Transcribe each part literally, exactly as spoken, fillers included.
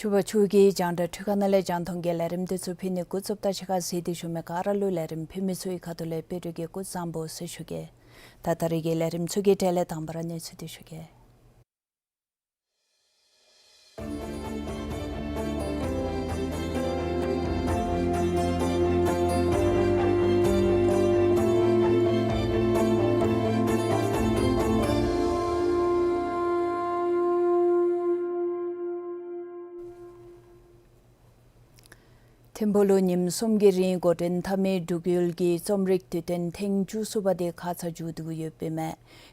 ཕྱུ་པ་ཕྱུགས་ཀྱི་རྒྱང་བསྒྲགས་འཕྲུལ་ཁང་ནང་ལས་རྒྱང་མཐོང་གི་ལས་རིམ་འདི་ཚུ་ཕུལ་ནི་འགོ་བཙུགསཔ་ད་ཕྱི་ཁར་གཟིགས་ཏེ་བཞུགས་མི་ག་ར་ལུ་ལས་རིམ་ཕུལ་མི་ཚུ་གི་ཁ་ཐུག་ལས་དཔལ་སྤྲུལ་གྱི་སྐུ་གཟུགས་བཟང་པོ་ཟེར་ཞུ་གེ། ད་ད་རེས་ཀྱི་ལས་རིམ་ཚུ་གི་གྲས་ལས་དང་པ་ར་གནས་ཚུལ་འདི་ཞུ་གེ། ཐིམ་ཕུག་ལུ་ཉིནམ་གསུམ་གྱི་རིང་འགོ་འདྲེན་འཐབ་མི་འབྲུག་ཡུལ་གྱི་རྩོམ་རིག་དུས་སྟོན་ཐེངས་བཅུ་གསུམ་པ་དེ་ཁ་ཙ་མཇུག་བསྡུ་ཡོདཔ་ཨིན་མས།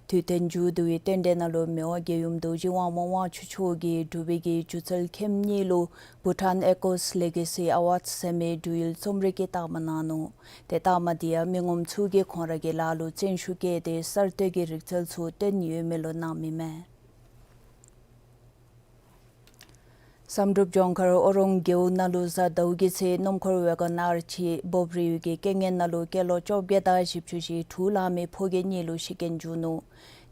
དུས་སྟོན་མཇུག་བསྡུ་བའི་རྟེན་འབྲེལ་ནང་ལུ་མི་དབང་རྒྱལ་ཡུམ་རྡོ་རྗེ་དབང་མོ་དབང་ཕྱུག་མཆོག་གིས་འབྲུག་པའི་གི་སྒྱུ་རྩལ་མཁན་གཉིས་ལུ་Bhutan Echoes Legacy Awards ཟེར་མི་འབྲུག་ཡུལ་རྩོམ་རིག་གི་རྟགས་མ་གནང་ནུག། ཏེ་རྟགས་མ་དེ་ཡང་མི་ངོམ་ཚུ་གིས་ཁོང་ར་གི་ལཱ་ལུ་བརྩོན་ཤུགས་བསྐྱེད་དེ་གསར་གཏོད་ཀྱི་རིག་རྩལ་ཚུ་བཏོན་ཡོད་མི་ལུ་གནངམ་ཨིན་མས། བསམ་གྲུབ་ལྗོངས་མཁར་ཨོ་རོང་རྒེད་འོག་ནང་ལུ་གཟའ་ཟླཝ་གི་ཚེ་སྣུམ་འཁོར་ཝེ་གོན་ཨར་ཅིག་འབོབ་རིལ་བའི་གི་རྐྱེན་ངན་ནང་ལུ་སྐྱེས་ལོ་བཅོ་བརྒྱད་དང་བཞི་བཅུ་ཞེ་དྲུག་ལང་མི་ཕོ་སྐྱེས་གཉིས་ལུ་ཤི་རྐྱེན་བྱུང་ནུག།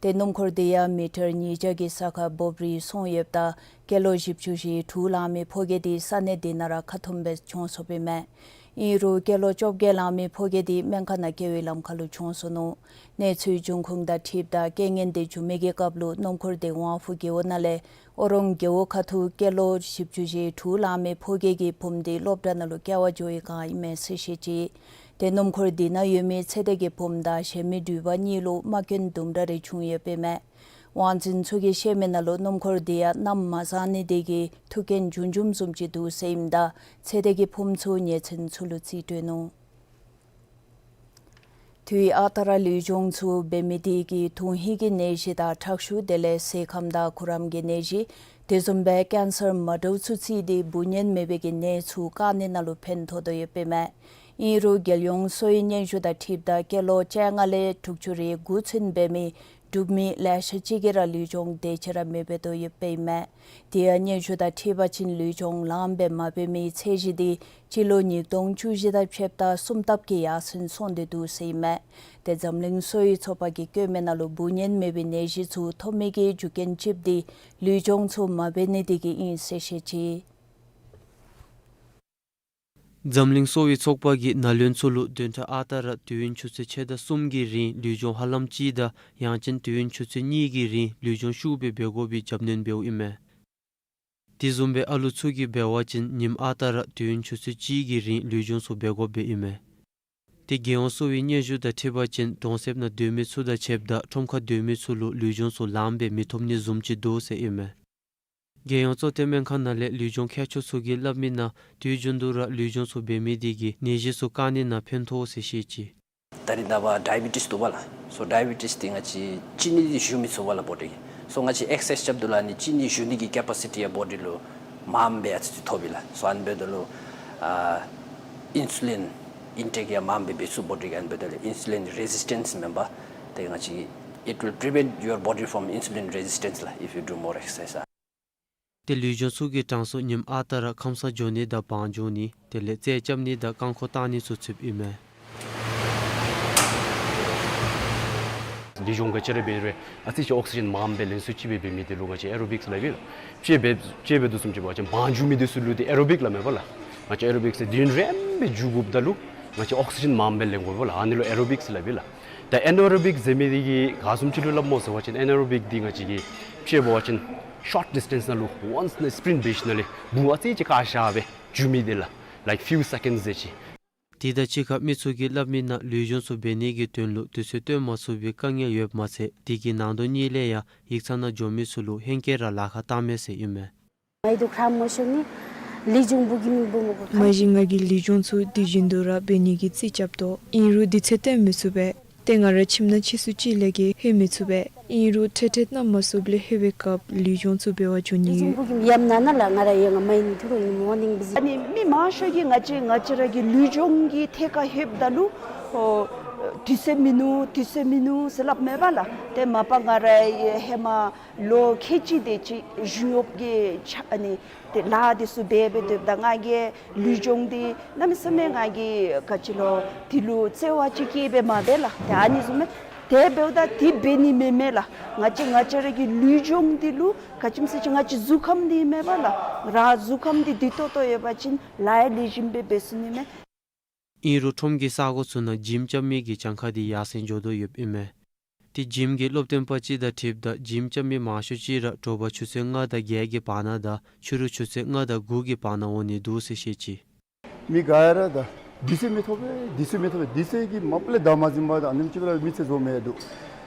ཏེ་སྣུམ་འཁོར་དེ་ཡང་མི་ཊར་ཉིས་བརྒྱ་གི་ས་ཁར་འབོབ་རིལ་སོང་ཡོདཔ་ད་སྐྱེས་ལོ་བཞི་བཅུ་ཞེ་དྲུག་ལང་མི་ཕོ་སྐྱེས་དེ་ས་གནས་དེ་ནང་ར་ཁ་འཐོམ་སྦེ་གྱོངས་སོཔ་ཨིན་མས། ཨིན་རུང་སྐྱེས་ལོ་བཅོ་བརྒྱད་ལང་མི་ཕོ་སྐྱེས་དེ་སྨན་ཁང་ནང་སྐྱེལ་བའི་ལམ་ཁ་ལུ་གྱོངས་སོ་ནུག། གནས་ཚུལ་འབྱུང་ཁུངས་དང་འཁྲིལཝ་ད་རྐྱེན་ངན་དེ་བྱུང་མི་གི་སྐབས་ལུ་སྣུམ་འཁོར་དེ་ཝང་ཧྥུ་རྒེད་འོག་ནང་ལས་ཨོ་རོང་རྒེད་འོག་ཁ་ཐུག་སྐྱེས་ལོ་བཞི་བཅུ་ཞེ་དྲུག་ལང་མི་ཕོ་སྐྱེས་ཀྱི་བུམོ་དེ་སློབ་གྲྭ་ནང་ལུ་སྐྱེལ་བར་འགྱོ་བའི་བསྒང་ཨིན་མས་ཟེར་བཤད་ཅི། ཏེ་སྣུམ་འཁོར་དེ་ནང་ཡོད་མི་ཚེ་བརྟན་གྱི་བུམོ་དང་གཞན་མི་འགྲུལ་པ་གཉིས་ལུ་རྨ་སྐྱོན་དུམ་གྲ་རེ་བྱུང་ཡོདཔ་ཨིན་མས། དབང་འཛིན་ཚུ་གིས་བཤད་མི་ནང་ལུ་སྣུམ་འཁོར་དེ་ཡང་གནམ་མ་བཟང་ནི་དེ་གིས་ཐུག་རྐྱེན་བྱུང་བྱུངམ་བཟུམ་ཅིག་འདུག་ཟེར་ཨིནམ་ད་ཚེ་བརྟན་གྱི་བུམོ་ཚུ་ཉེ་ཚན་ཚུ་ལུ་རྩིས་སྤྲོད་ནུག། དུས་ཨ་རྟག་ར་ལུས་སྦྱོང་ཚུ་འབད་མི་དེ་གིས་དོན་ཧིང་གི་ནད་གཞི་དང་ཁྲག་ཤུགས་དེ་ལས་ཟས་ཁམ་དང་གུ་རམ་གྱི་ནད་གཞི་དེ་བཟུམ་སྦེ་ཀེན་སར་མ་འདྲཝ་ཚུ་བརྩིས་ཏེ་འབུ་གཉན་མེད་པའི་གི་ནད་ཚུ་བཀག་ནི་ནང་ལུ་ཕན་ཐོགས་དོ་ཡོདཔ་ཨིན་མས། ཨིན་རུང་རྒྱལ་ཡོངས་གསོ་བའི་སྙན་ཞུ་དང་འཁྲིལཝ་ད་སྐྱེས་ལོ་བཅོ་ལྔ་ལས་དྲུག་ཅུ་རེ་དགུ་ཚུན་འབད་མི་འབྲུག་མི་ལེ་ཤ་ཅིག་གིས་ར་ལུས་སྦྱོང་དེ་ཅིག་ར་མི་འབད་དོ་ཡོདཔ་ཨིན་མས། དེ་ཡང་སྙན་ཞུ་དང་འཁྲིལ་བ་ཅིན་ལུས་སྦྱོང་ལངམ་སྦེ་མ་འབད་མི་ཚད་གཞི་དེ་སྤྱི་ལོ་ཉིས་སྟོང་བཅུ་བཞི་དང་ཕྱདཔ་ད་གསུམ་ལྟབ་ཀྱིས་ཡར་སེང་སོང་སྟེ་འདུག་ཟེར་ཨིན་མས། ཏེ་འཛམ་གླིང་གསོ་བའི་ཚོགས་པ་གིས་བཀོད་མི་ནང་ལུ་འབུ་གཉན་མེད་པའི་ནད་གཞི་ཚུ་ཐོབ་མི་གི་རྒྱུ་རྐྱེན་གཅིག་དེ་ལུས་སྦྱོང་ཚུ་མ་འབད་ནི་དེ་གིས་ཨིན་ཟེར་བཤད་ཅི། འཛམ་གླིང་གསོ་བའི་ཚོགས་པ་གིས་ན་ལུ་ཚུ་ལུ་བདུན་ཕྲག་ཨ་རྟག་ར་དུས་ཡུན་ཆུ་ཚོད་ཕྱེད་དང་གསུམ་གྱི་རིང་ལུས་སྦྱོང་ཧ་ལམ་གཅིག་དང་ཡང་ཅིན་དུས་ཡུན་ཆུ་ཚོད་གཉིས་ཀྱི་རིང་ལུས་སྦྱོང་ཤུགས་སྦེ་འབད་དགོ་པའི་རྒྱབ་སྣོན་འབདཝ་ཨིན་མས། དེ་བཟུམ་སྦེ་ཨ་ལུ་ཚུ་གིས་འབད་བ་ཅིན་ཉིནམ་ཨ་རྟག་ར་དུས་ཡུན་ཆུ་ཚོད་གཅིག་གི་རིང་ལུས་སྦྱོང་ཚུ་འབད་དགོཔ་སྦེ་ཨིན་མས། ཏེ་རྒྱལ་ཡོངས་གསོ་བའི་སྙན་ཞུ་དང་འཁྲིལ་བ་ཅིན་གྲོང་གསེབ་ནང་སྡོད་མི་ཚུ་དང་ཕྱདཔ་ད་ཁྲོམ་ཁར་སྡོད་མི་ཚུ་ལུ་ལུས་སྦྱོང་ཚུ་ལངམ་སྦེ་མི་ཐོབ་ནི་བཟུམ་ཅིག་འདུག་ཟེར་ཨིན་མས། རྒྱལ་ཡོངས་གཙོ་བསྟེན་སྨན་ཁང་ནང་ལས་ལུས་སྦྱོང་མཁས་མཆོག་ཚུ་གིས་སླབ་མི་ནང་དུས་རྒྱུན་དུ་ར་ལུས་སྦྱོང་ཚུ་འབད་མི་དེ་གིས་ནད་གཞི་ཚུ་བཀག་ནི་ནང་ཕན་ཐོགས་ཟེར་བཤད་ཅི། ད་རེས་ནངས་པ་ཌའི་བི་ཊིས་འདུག་པ་ལགས། སོ་ཌའི་བི་ཊིས་འདི་ང་བཅས་ཅི་ནི་འདི་བཞུ་མི་ཚུགས་པས་ལགས་བོ་ཌི་གིས། སོ་ང་བཅས་ཨེག་སར་སའིཛ་རྐྱབ་ད་ལུ་ཨ་ནི་ཅི་ནི་བཞུ་ནི་གི་ཀེ་པ་སི་ཊི་ཡང་བོ་ཌི་ལུ་མངམ་སྦེ་ཨ་ཙི་ཅིག་ཐོབ་ཨིན་ལགས། སོ་ཨ་ནི་འབདཝ་ད་ལུ་ཨ་ཨིན་སུ་ལིན་ཨིན་ཊེཀ་ཡང་མངམ་སྦེ་འབད་ཚུགས་བོ་ཌི་གིས། ཨ་ནི་འབདཝ་ད་ལུ་ཨིན་སུ་ལིན་རེ་སིས་ཊེནསི་མེན་པར་ཏེ་ང་བཅས་ It will prevent your body from insulin resistance la, if you do more exercise. ཏེ་ལུས་སྦྱོང་ཚུ་གི་གྲངས་སུ་ཉིནམ་ཨ་རྟག་ར་ཁམས་སངས་འགྱོ་ནི་དང་བང་རྒྱུག་ནི་དེ་ལས་རྩལ་རྐྱབ་ནི་དང་རྐང་འཁོར་བཏང་ནི་ཚུ་ཚུདཔ་ཨིན་མས། ལུས་སྦྱོང་ག་ཅི་ར་འབད་རུང་ཨ་ཙི་ཅིག་ཨོག་སི་ཇེན་མངམ་སྦེ་ལེན་ཚུགས་ཅིག་སྦེ་འབད་མི་དེ་ལུ་ང་བཅས་ཨེ་རོ་བིཀསི་སླབ་ཨིན་ལགས། དཔྱེ་འབད་དཔྱེ་འབད་དོ་བཟུམ་ཅིག་འབད་བ་ཅིན་བང་རྒྱུག་མི་དེ་ཚུ་ལུ་ཏེ་ཨེ་རོ་བིཀསི་སླབ་མས་པ་ལགས། ང་བཅས་ཨེ་རོ་བིཀསི་ཟེར་དུས་ཡུན་རིངམོ་སྦེ་རྒྱུག་དགོཔ་ད་ལུ་ང་བཅས་ཨོག་སི་ཇེན་མངམ་སྦེ་ལེན་དགོ་པས་ལགས། ཨ་ནི་ལུ་ཨེ་རོ་བིཀསི་སླབ་ཨིན་ལགས། ད་ཨེ་ན་ཨེ་རོ་བིཀསི་ཟེར་མི་དེ་གིས་ག་བཟུམ་ཅིག་ལུ་སླབ་སྨོ་ཟེར་བ་ཅིན་ཨེ་ན་ཨེ་རོ་བིཀསི་འདི་ང་བཅས་ཀྱིས་དཔྱེ་འབད་བ་ཅིན་ཤོཊ་ཌིས་ཊེནསི་ནང་ལུ་ཝཱནསི་ནང་སི་པིརིནཊ་འབད་ཞིནམ་ལས་འབུཔ་ཨ་ཙི་ཅིག་ཁ་ཤ་སྦེ་རྒྱུག་མི་དེ་ལགས། ལའིཀ་ཕིའུ་སེ་ཀེནཌསི་ཟེར་ཅིག། དེ་དང་གཅིག་ཁར་མི་ཚུ་གིས་སླབ་མི་ནང་ལུས་སྦྱོང་ཚུ་འབད་ནི་གི་དོན་ལུ་དུས་ཚོད་བཏོན་མ་ཚུགས་པའི་དཀའ་ངལ་ཡོདཔ་མ་ཚད་དེ་གི་ནང་དོན་གཉིས་ལས་ཡང་ཡིག་ཚང་ནང་འགྱོ་མི་ཚུ་ལུ་ཧེང་སྐལ་ར་ལཱ་ཁག་བཏངམ་མས་ཟེར་ཨིན་མས། མ་གཞི་ང་གིས་ལུས་སྦྱོང་ཚུ་དུས་རྒྱུན་དུ་ར་འབད་ནི་གི་རྩིས་རྐྱབ་དོ། ཨིན་རུང་དུས་ཚོད་བཏོན་མི་ཚུགས་པས། ཏེ་ང་ར་ཁྱིམ་ནང་ཕྱིས་སུ་ཅིག་ལས་ཀྱི་ལྷོད་མི་ཚུགས་པས། ཨིན་རུང་ཐད་ཐད་གནམ་མ་སྲོཝ་ལས་ལྷོད་པའི་སྐབས་ལུས་སྦྱོང་ཚུ་འབད་བར་འགྱོ་ནི་ཡོད། ཨ་ནི་མི་མང་ཤོས་ཀྱིས་ང་བཅས་ང་བཅས་ར་གི་ལུས་སྦྱོང་གི་ཐད་ཁར་ལྷོདཔ་ད་ལུ་ཨོ་དུས་ཚོད་མིན་ནུག་དུས་ཚོད་མིན་ནུག་ཟེར་སླབ་མས་པ་ལགས། ཏེ་མ་པ་ང་ར་ཧེ་མ་ལོ་ཁལ་གཅིག་དེ་ཅིག་གཞུང་གཡོགཔ་གི་ཕྱག་ཨ་ནི་ཏེ་ལཱ་དེ་ཚུ་འབད་འབད་སྡོདཔ་ད་ང་གིས་ལུས་སྦྱོང་འདི་གནམ་མེད་ས་མེད་ང་གིས་ག་ཅི་ལོ་དེ་ལུ་བརྩེ་བ་ཅིག་བསྐྱེད་སྦེ་མ་འབད་ལགས། ཏེ་ཨ་ནི་བཟུམ་སྦེ་དེ་འབདཝ་ད་དེ་འབད་ནི་མེན་མས་ལགས། ང་བཅས་ང་བཅས་ར་གི་ལུས་སྦྱོང་འདི་ལུ་ག་ཅི་སྨོ་ཟེར་བ་ཅིན་ང་བཅས་གཟུགས་ཁམས་འདི་མས་པ་ལགས། རང་གཟུགས་ཁམས་འདི་བདེ་ཏོག་ཏོ་ཡོད་པ་ཅིན་ལཱ་ཡང་ལེགས་ཤོམ་སྦེ་འབད་ཚུགས་ནི་མས། ཨིན་རུང་ཁྲོམ་གྱི་ས་གོ་ཚུ་ནང་ཇིམ་རྐྱབ་མི་གི་གྱངས་ཁ་འདི་ཡར་སེང་འགྱོ་དོ་ཡོདཔ་ཨིན་མས། ཏེ་ཇིམ་གྱི་སློབ་སྟོན་པ་ཅིག་དང་འཁྲིལཝ་ད་ཇིམ་རྐྱབ་མི་མང་ཤོས་ཅིག་ར་དྲོ་པ་ཆུ་ཚོད་ལྔ་དང་བརྒྱད་ཀྱི་བར་ན་དང་ཕྱི་རུ་ཆུ་ཚོད་ལྔ་དང་དགུ་གི་བར་ན་འོང་ནི་འདུག་ཟེར་བཤད་ཅི། མི་ག་ར་ད་དུས་ཚོད་མི་ཐོབ་པས། དུས་ཚོད་མི་ཐོབ་པས། དུས་ཚོད་ཀྱིས་མ་པ་ལས་བདའ་མ་ཟུན་པར་ད་ཨ་ནེམ་ཅིག་ལུ་མི་ཚེ་བཟོ་མི་འདུག།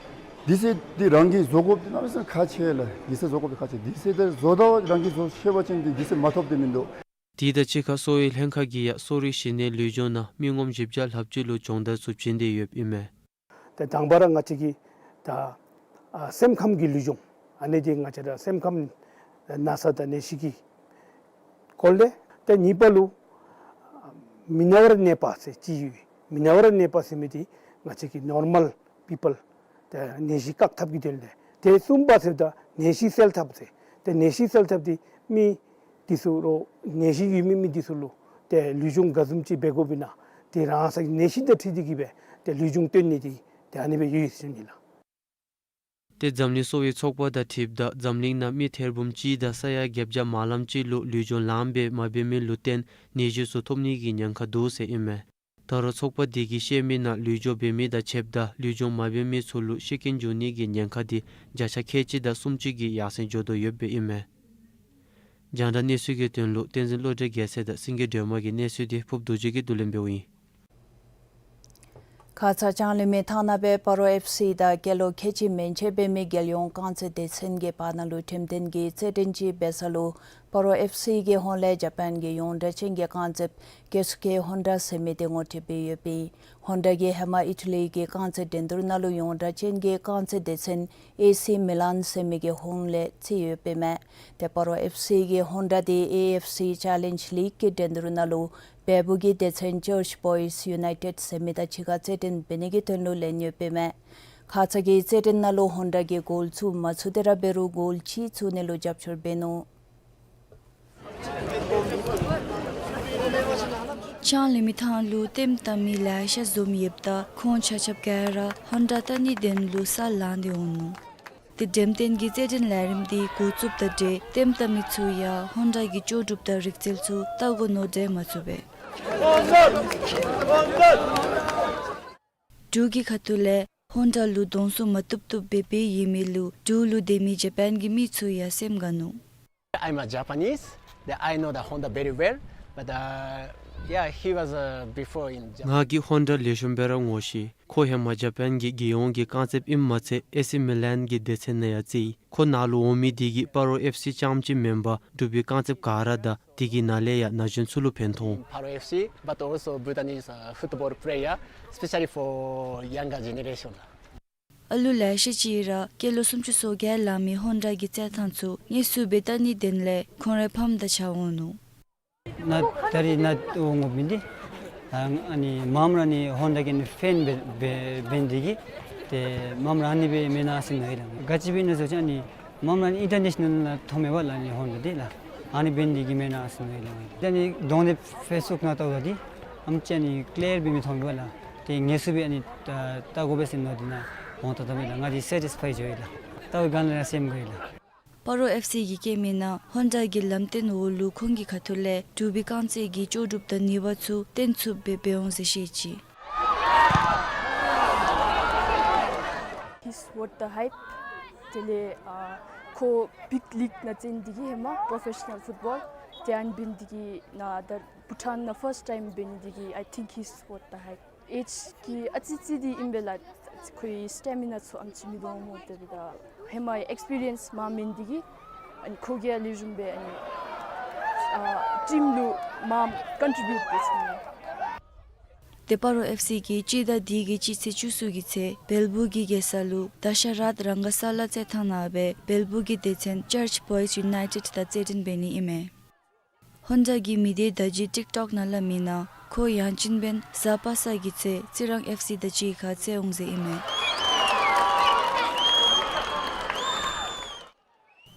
དུས་ཚོད་འདི་རང་གིས་བཟོ་དགོཔ་འདི་གནམ་མེད་ས་མེད་ཁག་ཆེ་ལགས། དུས་ཚོད་བཟོ་དགོཔ་འདི་ཁག་ཆེ། དུས་ཚོད་འདི་བཟོ་ད་རང་གིས་བཟོ་ཤེས་པ་ཅིན་འདི་དུས་ཚོད་མ་ཐོབ་འདི་མིན་འདུག། དེ་དང་གཅིག་ཁར་གསོ་བའི་ལྷན་ཁག་གིས་ཡང་གསོ་རིག་གཞི་གནས་ལུས་སྦྱོང་ནང་མི་ངོམ་བཞི་བརྒྱ་ལྷགཔ་ཅིག་ལུ་སྦྱོང་བརྡར་ཚུ་བྱིན་ཏེ་ཡོདཔ་ཨིན་མས། ཏེ་དང་པ་ར་ང་བཅས་ཀྱིས་ད་ཨ་སེམས་ཁམས་ཀྱི་ལུས་སྦྱོང་ཨ་ནི་འདི་ང་བཅས་ར་སེམས་ཁམས་ན་ཚ་དང་ནད་གཞི་གི་སྐོར་ལས། ཏེ་གཉིས་པ་ལུ་མི་ན་བར་གནས་པ་ཟེར་ཅིག་ཡོད། མི་ན་བར་གནས་པ་ཟེར་མི་འདི་ང་བཅས་ཀྱི་ནོར་མཱལ་པི་པཱལ་ཏེ་ནད་གཞི་བཀག་ཐབས་ཀྱི་དོན་ལས། ཏེ་གསུམ་པ་ཟེརཝ་ད་ནད་གཞི་སེལ་ཐབས་ཟེར། ཏེ་ནད་གཞི་སེལ་ཐབས་འདི་མི་འདི་ཚུ་ལུ་ནད་གཞི་ཡོད་མི་མི་འདི་ཚུ་ལུ་ཏེ་ལུས་སྦྱོང་ག་བཟུམ་ཅིག་འབད་དགོཔ་ཨིན་ན་ཏེ་རང་སོའི་ནད་གཞི་དང་འཁྲིལ་ཏེ་གིས་སྦེ་ཏེ་ལུས་སྦྱོང་སྟོན་ནི་འདི་ཏེ་ཨ་ནི་སྦེ་ཡོད་ཟེར་ཞུ་ནི་ལགས། ཏེ་འཛམ་གླིང་གསོ་བའི་ཚོགས་པ་དང་འཁྲིལཝ་ད་འཛམ་གླིང་ནང་མི་ཐེར་འབུམ་གཅིག་དང་ས་ཡ་བརྒྱད་བརྒྱ་མ་ལངམ་ཅིག་ལུ་ལུས་སྦྱོང་ལངམ་སྦེ་མ་འབད་མི་ལུ་བརྟེན་ནད་གཞི་ཚུ་ཐོབ་ནི་གི་ཉེན་ཁ་འདུག་ཟེར་ཨིན་མས། ད་རུང་ཚོགས་པ་འདི་གིས་བཤད་མི་ནང་ལུས་སྦྱོང་འབད་མི་དང་ཕྱདཔ་ད་ལུས་སྦྱོང་མ་འབད་མི་ཚུ་ལུ་ཤི་རྐྱེན་འབྱུང་ནི་གི་ཉེན་ཁ་འདི་བརྒྱ་ཆ་ཁལ་གཅིག་དང་སུམ་ཅུ་གིས་ཡར་སེང་འགྱོ་དོ་ཡོདཔ་ཨིན་མས། རྒྱང་བསྒྲགས་གནས་ཚུལ་གྱི་དོན་ལུ་བསྟན་འཛིན་བློ་གྲོས་རྒྱལ་མཚན་དང་སེང་གེ་སྒྲོལ་མ་གི་གནས་ཚུལ་འདི་ཕུརཔ་རྡོ་རྗེ་གིས་བསྡུ་ལེན་འབདཝ་ཨིན། ཁ་ཙ་ལྕང་གླིང་མི་ཐང་ནང་སྦེ་སྤ་རོ་ཨེཕ་སི་དང་སྐྱེས་ལོ་ཁལ་གཅིག་མན་ཆད་འབད་མི་རྒྱལ་ཡོངས་རྐང་རྩེད་སྡེ་ཚན་གྱི་བར་ན་ལུ་འགྲེམས་སྟོན་གྱི་རྩེད་འགྲན་ཅིག་འབད་ས་ལུ་སྤ་རོ་ཨེཕ་སི་གི་ཧོངས་ལས་ཇ་པཱན་གྱི་ཡོངས་གྲགས་ཅན་གྱི་རྐང་རྩེདཔ་ཀེ་སུ་ཀེ་ཧོན་ཌ་ཟེར་མི་འདི་ངོ་སྤྲོད་འབད་ཡོདཔ་ཨིན། ཧོན་ཌ་གིས་ཧེ་མ་ཨི་ཊ་ལི་གི་རྐང་རྩེད་འགྲན་བསྡུར་ནང་ལུ་ཡོངས་གྲགས་ཅན་གྱི་རྐང་རྩེད་སྡེ་ཚན་ཨེ་སི་མི་ལཱན་ཟེར་མི་གི་ཧོངས་ལས་རྩེད་ཡོདཔ་ཨིན་མས། ཏེ་སྤ་རོ་ཨེཕ་སི་གི་ཧོན་ཌ་འདི་ཨེ་ཨེཕ་སི་ཅེ་ལེནཇ་ལིག་གི་འགྲན་བསྡུར་ནང་ལུ་བལ་པོ་གི་སྡེ་ཚན་ཇོརཇ་བོའིསི་ཡུ་ནའི་ཊེཌ་ཟེར་མི་དང་གཅིག་ཁར་རྩེད་འགྲན་འབད་ནི་གི་དོན་ལུ་ལེན་ཡོདཔ་ཨིན་མས། ཁ་ཙ་གི་རྩེད་འགྲན་ནང་ལུ་ཧོན་ཌ་གིས་གོལ་ཚུ་མ་ཚུགས་ཏེ་ར་འབད་རུང་གོལ་གཅིག་ཚུགས་ནི་ལུ་རྒྱབ་སྐྱོར་འབད་ནུག། ལྕང་གླིང་མི་ཐང་ལུ་ལྟདམོ་བལྟ་མི་ལེ་ཤ་འཛོམས་ཡོདཔ་ད་ཁོང་ཆ་ཁྱབ་ག་ར་ཧོན་ཌ་བལྟ་ནིའི་དོན་ལུ་ས་ལངས་ཏེ་འོང་ནུག། ཏེ་འགྲེམས་སྟོན་གྱི་རྩེད་འགྲན་ལས་རིམ་འདི་འགོ་བཙུགསཔ་དང་འབྲེལ་ལྟདམོ་བལྟ་མི་ཚུ་ཡང་ཧོན་ཌ་གི་ལྕོགས་གྲུབ་དང་རིག་རྩལ་ཚུ་བལྟ་དགོ་མནོ་དྲན་མ་ཚུགས་པས། འབྲུག་གི་ཁ་ཐུག་ལས་ཧོན་ཌ་ལུ་གདོང་བསུ་མ་བཏུབ་བཏུབ་སྦེ་འབད་ཡོད་མི་ལུ་འབྲུག་ལུ་སྡོད་མི་ཇ་པཱན་གྱི་མི་ཚུ་ཡང་སེམས་དགའ་ནུག། I'm a Japanese. That I know the Honda very well, but uh, yeah, he was uh, before in Japan. ང་གིས་ཧོན་ཌ་ལེགས་ཤོམ་སྦེ་ར་ངོ་ཤེས། ཁོ་ཧེ་མ་ཇ་པཱན་གྱི་རྒྱལ་ཡོངས་ཀྱི་རྐང་རྩེདཔ་ཨིནམ་མ་ཚད་ཨེ་སི་མི་ལཱན་གྱི་སྡེ་ཚན་ནང་ཡང་རྩེད་ཡི། ཁོ་ནཱ་ལུ་འོང་མི་འདི་གིས་སྤ་རོ་ཨེཕ་སི་རྐྱངམ་ཅིག་མེན་པར་འབྲུག་པའི་རྐང་རྩེདཔ་ག་ར་དང་དེ་གི་ནང་ལས་ཡང་ན་གཞོན་ཚུ་ལུ་ཕན་ཐོགས་འོང་། Paro F C, but also Bhutanese uh, football player, especially for younger generation. ཨ་ལུ་ལེ་ཤ་ཅིག་ར་སྐྱེས་ལོ་སུམ་ཅུ་སོ་བརྒྱད་ལང་མི་ཧོན་ཌ་གི་རྩེད་ཐངས་ཚུ་དངོས་སུ་སྦེ་བལྟ་ནིའི་དོན་ལས་ཁོང་རའི་ཕམ་དང་གཅིག་ཁར་འོང་ནུག། ང་ད་རིས་ནཱ་འོང་དགོཔ་འདི་ཨ་ནི་མངམ་ར་ནི་ཧོན་ཌ་གི་ནི་ཕེན་འབད་འབད་འབད་ནི་འདི་གིས་ ཏེ་མངམ་ར་ཨ་ནི་སྦེ་མེན་ན་ཟེར་མནོ་ཡི་ལགས། ག་ཅི་སྦེ་ཨིན་ན་ཟེར་བ་ཅིན་ཨ་ནི་མངམ་ར་ཨ་ནི་ཨིན་ཊར་ནེ་ཤ་ནཱལ་ནང་ཐོནམ་མས་པ་ལགས། ཨ་ནི་ཧོན་ཌ་འདི་ལགས། ཨ་ནི་འབད་ནི་འདི་གིས་མེན་ན་ཟེར་མནོ་ཡི་ལགས། ཏེ་ཨ་ནི་གདོང་འདི་ཕེསི་བུཀ་ནང་བལྟཝ་ད་འདི་ཨམ་ཅིག་ཨ་ནི་ཀི་ལིར་སྦེ་མི་ཐོནམ་མས་པ་ལགས། ཏེ་ངལ་གསོ་སྦེ་ཨ་ནི་ལྟ་དགོ་པས་ཟེར་མནོ་སྟེ་ནཱ་འོང་ད་ད་མས་ལགས། ང་འདི་སེ་ཊིསི་ཕའི་འགྱོ་ཡི་ལགས། ལྟ་བའི་སྒང་ལས་ར་སེམས་དགའ་ཡི་ལགས། སྤ་རོ་ཨེཕ་སི་གི་སྐྱེལ་མའི་ནང་ཧོན་ཌ་གི་ལམ་སྟོན་འོག་ལུ་ཁོང་གི་ཁ་ཐུག་ལས་འབྲུག་པའི་རྐང་རྩེད་ཀྱི་ལྕོགས་གྲུབ་དང་ནུས་པ་ཚུ་སྟོན་ཚུགསཔ་སྦེ་འབད་འོང་ཟེར་བཤད་ཅི། He's worth the hype. དེ་ལས་ཨ་ཁོ་བིག་ལིག་ནང་རྩེད་ནི་འདི་གིས་ཧེ་མ་པྲོ་ཕེ་ཤ་ནཱལ་ཕུཊ་བཱོལ་དེ་ཨ་ནི་འབད་ནི་འདི་གིས་ནཱ་ད་བྷུ་ཊཱན་ནང་ཕརསཊ་ཊའིམ་འབད་ནི་འདི་གིས་I think he's worth the hype. ཨེཇ་གི་ཨ་ཙི་ཙི་འདི་ཨིན་པས་ལགས། ཁོའི་སི་ཊེ་མི་ན་ཚུ་ཨམ་ཅིག་མི་ལོང་སྨོ། དེ་འབདཝ་ད་ཧེ་མའི་ཨེགསི་པི་རི་ཡེནསི་མངམ་མེད་ནི་འདི་གིས་ཨ་ནི་ཁོ་གིས་ལེགས་ཤོམ་སྦེ་ཨ་ནི་ཨ་ཊིམ་ལུ་མངམ་ཀོན་ཊི་བིའུཊ་འབད་ཚུགས་ནི། ཏེ་སྤ་རོ་ཨེཕ་སི་གིས་སྤྱི་ཟླ་འདི་གི་སྤྱི་ཚེས་བཅུ་གསུམ་གྱི་ཚེ་བལ་སྦུག་གི་རྒྱལ་ས་ལུ་དཱ་ཤ་རཱཐ་རང་ག་ས་ལ་རྩེད་ཐང་ནང་སྦེ་བལ་སྦུག་གི་སྡེ་ཚན་ཅརཆ་བོའིསི་ཡུ་ནའི་ཊེཌ་དང་རྩེད་འགྲན་འབད་ནི་ཨིན་མས། ཧོན་ཌ་གི་མི་སྡེ་བརྡ་བརྒྱུད་ཊིཀ་ཊོཀ་ནང་སླབ་མིའི་ནང་ཁོ་ཡང་ཅིན་འབདན་གཟའ་པ་སངས་ཀྱི་ཚེ་རྩི་རང་ཨེཕ་སི་དང་གཅིག་ཁར་རྩེད་འོང་ཟེར་ཨིན་མས།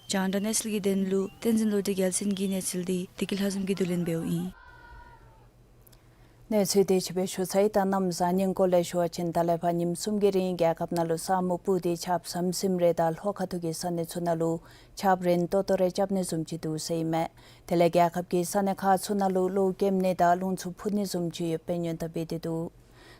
རྒྱང་བསྒྲགས་གནས་ཚུལ་གྱི་དོན་ལུ་བསྟན་འཛིན་བློ་གྲོས་རྒྱལ་མཚན་གྱི་གནས་ཚུལ་འདི་བདེ་སྐྱིད་ལྷ་འཛོམས་ཀྱིས་བསྡུ་ལེན་འབདཝ་ཨིན། གནས་ཚུལ་དེ་ཅིག་སྦེ་ཞུ་ཚར་ཡི། ད་གནམ་གཤིས་ཉིན་སྐོར་ལས་ཞུ་བ་ཅིན་ད་ལས་ཕར་ཉིནམ་གསུམ་གྱི་རིང་རྒྱལ་ཁབ་ནང་ལུ་ས་སྨུག་སྤུབས་ཏེ་ཆརཔ་ཟམ་ཟིམ་རེ་དང་ལྷོ་ཁ་ཐུག་གི་ས་གནས་ཚུ་ནང་ལུ་ཆརཔ་རན་ཏོག་ཏོ་རེ་རྐྱབ་ནི་བཟུམ་ཅིག་འདུག་ཟེར་ཨིན་མས། དེ་ལས་རྒྱལ་ཁབ་ཀྱི་ས་གནས་ཁག་ཚུ་ནང་ལུ་གློག་ཀེམ་ནི་དང་རླུང་འཚུབ་འཕུ་ནི་བཟུམ་ཅིག་ཡོདཔ་སྦེ་སྔོན་བརྡ་འབད་དེ་འདུག།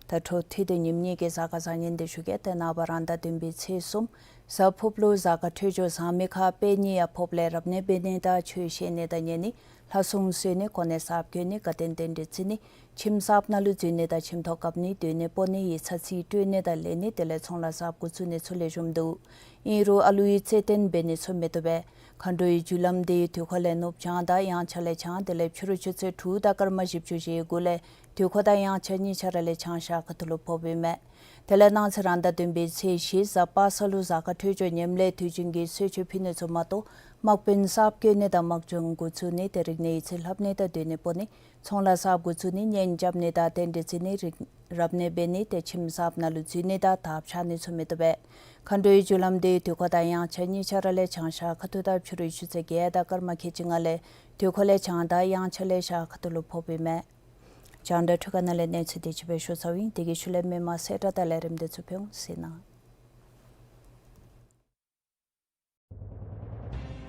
ད་འཕྲོ་མཐུད་དེ་ཉིནམ་གཉིས་ཀྱི་གཟའ་སྐར་བཟང་ངན་འདི་ཞུ་གེ། ཏེ་ནངས་པ་རང་ཟླ་བདུན་པའི་ཚེས་གསུམ་གཟའ་ཕུརཔ་ལུ་གཟའ་སྐར་འཕྲོད་སྦྱོར་བཟང་མི་ཁར་དཔེ་གཉིས་ཡང་ཕོགཔ་ལས་རབ་གནས་འབད་ནི་དང་ཆོས་བཤད་ནི་དང་ཉན་ནི་ལྷ་སྲུང་གསོལ་ནི་གོ་གནས་གསརཔ་བསྐོ་ནི་དགའ་སྟོན་རྟེན་འབྲེལ་བརྩི་ནི་ཁྱིམ་གསརཔ་ནང་ལུ་འཛུལ་ནི་དང་ཁྱིམ་ཐོག་བཀབ་ནི་སྡོད་གནས་སྤོ་ནི་ཡིག་ཚང་རྩིས་སྤྲོད་ནི་དང་ལེན་ནི་དེ་ལས་ཚོང་ལཱ་གསརཔ་འགོ་བཙུགས་ནི་ཚུ་ལེགས་ཤོམ་འདུག། ཨིན་རུང་ཨ་ལུའི་རྩེད་འགྲན་འབད་ནི་ཚུ་མི་བཏུབ་པས། མཁའ་འགྲོའི་རྒྱུ་ལམ་འདི་དུས་འཁོར་ལས་ནུབ་བྱང་དང་དབྱངས་འཆར་ལས་བྱང་དེ་ལས་ཕྱི་རུ་ཆུ་ཚོད་དྲུག་དང་སྐར་མ་བཞི་བཅུ་ཞེ་དགུ་ལས་དུས་འཁོར་དང་དབྱངས་འཆར་གཉིས་ཆ་ར་ལས་བྱང་ཤར་ཁ་ཐུག་ལུ་ཕོགཔ་ཨིན་མས། དེ་ལས་གནངས་ཚེ་རང་ཟླ་བདུན་པའི་ཚེས་བཞི་གཟའ་པ་སངས་ལུ་གཟའ་སྐར་འཕྲོད་སྦྱོར་ངནམ་ལས་དུས་རྒྱུན་གྱི་གསོལ་མཆོད་ཕུལ་ནི་ཚུ་མ་གཏོགས་དམག་དཔོན་གསརཔ་བསྐོ་ནི་དང་དམག་སྦྱོང་འགོ་བཙུགས་ནི་ཏེ་རིག་གནས་ཡིག་རྩིས་ལྷབ་ནི་དང་སྡོད་གནས་སྤོ་ནི་ཚོང་ལཱ་གསརཔ་འགོ་བཙུགས་ནི་གཉེན་རྐྱབ་ནི་དང་རྟེན་འབྲེལ་བརྩི་ནི་རིག་རབ་གནས་འབད་ནི་ཏེ་ཁྱིམ་གསརཔ་ནང་ལུ་འཛུལ་ནི་དང་ཐབ་ཆག་ནི་ཚུ་མི་བཏུབ་པས། མཁའ་འགྲོའི་རྒྱུ་ལམ་འདི་དུས་འཁོར་དང་དབྱངས་འཆར་གཉིས་ཆ་ར་ལས་བྱང་ཤར་ཁ་ཐུག་དང་ཕྱི་རུ་ཆུ་ཚོད་བརྒྱད་དང་སྐར་མ་ཁལ་གཅིག་ལྔ་ལས་དུས་འཁོར་ལས་བྱང་དང་དབྱངས་འཆར་ལས་ཤར་ཁ་ཐུག་ལུ་ཕོགཔ་ཨིན་མས། རྒྱང་བསྒྲགས་འཕྲུལ་ཁང་ནང་ལས་གནས་ཚུལ་དེ་ཅིག་སྦེ་ཞུ་ཚརཝ་ཨིན། དེ་གི་ཤུལ་ལས་མི་མང་གསལ་བསྒྲགས་དང་ལས་རིམ་དེ་ཚུ་ཕུལ་འོང་ཟེར་ཨིན།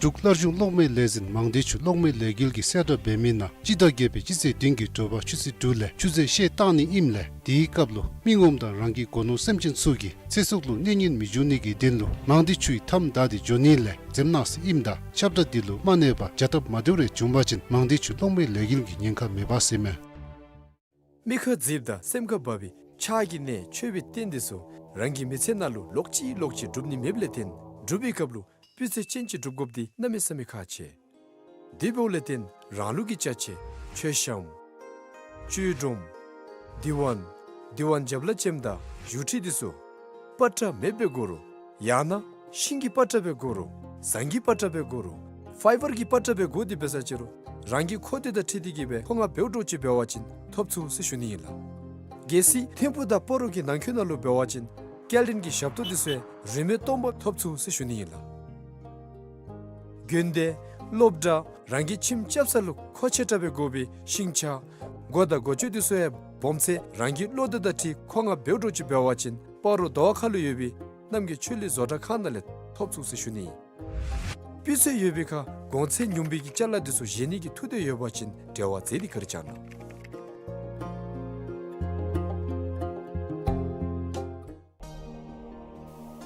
འབྲུག་སླར་བྱུང་གློག་མེ་ལས་འཛིན་མང་སྡེ་ཆུ་གློག་མེ་ལས་འགུལ་གྱིས་གསལ་བསྒྲགས་འབད་མི་ནང་སྤྱི་ཟླ་བརྒྱད་པའི་སྤྱི་ཚེས་བདུན་གྱི་དྲོ་པ་ཆུ་ཚོད་དྲུག་ལས་ཆུ་ཚོད་ཤེལ་བཏང་ནི་ཨིནམ་ལས་དེའི་སྐབས་ལུ་མི་ངོམ་དང་རང་གི་སྒོ་ནོར་སེམས་ཅན་ཚུ་གིས་ཚེ་སྲོག་ལུ་གནོད་ཉེན་མི་འབྱུང་ནི་གི་དོན་ལུ་མང་སྡེ་ཆུའི་མཐའམ་བདའ་སྟེ་འགྱོ་ནི་ལས་འཛེམ་གནང་ཟེར་ཨིནམ་ད་ཁྱབ་བསྒྲགས་འདི་ལུ་མ་གནས་པར་བྱ་ཐབས་མ་བདེཝ་རེ་བྱུང་པ་ཅིན་མང་སྡེ་ཆུ་གློག་མེ་ལས་འགུལ་གྱི་ཉེན་ཁ་མེད་པ་ཟེར་ཨིན་མས། མིག་ཁར་མཛེསཔ་དང་སེམས་ཁར་འབབ་པའི་ཕྱག་གི་གནས་མཆོད་པའི་རྟེན་འདི་ཚུ་རང་གི་མི་ཚེ་ནང་ལུ་ལོག་ཅི་ལོག་ཅི་སྒྲུབ་ནི་མེདཔ་ལས་བརྟེན་སྒྲུབ་པའི་སྐབས་ལུ་སྤུས་ཚད་ཅན་ཅིག་སྒྲུབ་དགོཔ་འདི་གནམ་མེད་ས་མེད་ཁག་ཆེ། དེ་འབདཝ་ལས་བརྟེན་རང་ལུགས་ཀྱི་ཅ་ཆས་མཆོད་བཤམ་ཆོས་སྒྲོམ་དུས་དབང་དུས་དབང་རྒྱབ་ལ་ཅནམ་དང་བཞུགས་ཁྲི་འདི་ཚུ་པ་ཏྲ་མེདཔ་སྦེ་དགོ་རུང་ཡང་ན་ཤིང་གི་པ་ཏྲ་སྦེ་དགོ་རུང་ཟངས་ཀྱི་པ་ཏྲ་སྦེ་དགོ་རུང་ཕའི་བར་གྱི་པ་ཏྲ་སྦེ་དགོ་སྟེ་འབད་ས་ཅི་རུང་རང་གི་མཁོ་འདོད་དང་འཁྲིལ་ཏེ་གི་སྦེ་མཁོ་མངགས་འབདཝ་འདྲཝ་ཅིག་འབད་བ་ཅིན་ཐོབ་ཚུགས་ཟེར་ཞུ་ནི་ཨིན་ལགས། གལ་སྲིད་ཐིམ་ཕུག་དང་སྤ་རོ་གི་ནང་འཁོད་ནང་ལུ་འབད་བ་ཅིན་སྐྱེལ་འདྲེན་གྱི་ཞབས་ཏོག་འདི་ཚུ་ཡང་རིན་མེད་སྟོང་པ་ཐོབ་ཚུགས་ཟེར་ཞུ་ནི་ཨིན་ལགས། དགོན་སྡེ་སློབ་གྲྭ་རང་གི་ཁྱིམ་རྐྱབ་ས་ལུ་མཁོ་ཆེ་དྲགས་སྦེ་དགོ་པའི་ཤིང་ཆ་སྒོ་དང་སྒོ་ཅོག་འདི་ཚུ་ཡང་སྦོམ་ཚད་རང་གི་བློ་འདོད་དང་འཁྲིལ་མཁོ་མངགས་འབདཝ་འདྲཝ་ཅིག་འབད་བ་ཅིན་སྤ་རོ་དོ་བ་ཁ་ལུ་ཡོད་པའི་རྣམ་རྒྱལ་ཆོས་གླིང་བཟོ་གྲྭ་ཁང་ནང་ལས་ཐོབ་ཚུགས་ཟེར་ཞུ་ནི་ཨིན། སྤུས་ཚད་ཡོད་པའི་ཁར་གོང་ཚད་ཉུང་བའི་གི་ཅ་ལ་འདི་ཚུ་བཞེས་ནི་གི་ཐུགས་འདོད་ཡོད་པ་ཅིན་འབྲེལ་བ་མཛད་དེ་བཀའ་དྲིན་བསྐྱང་གནང་།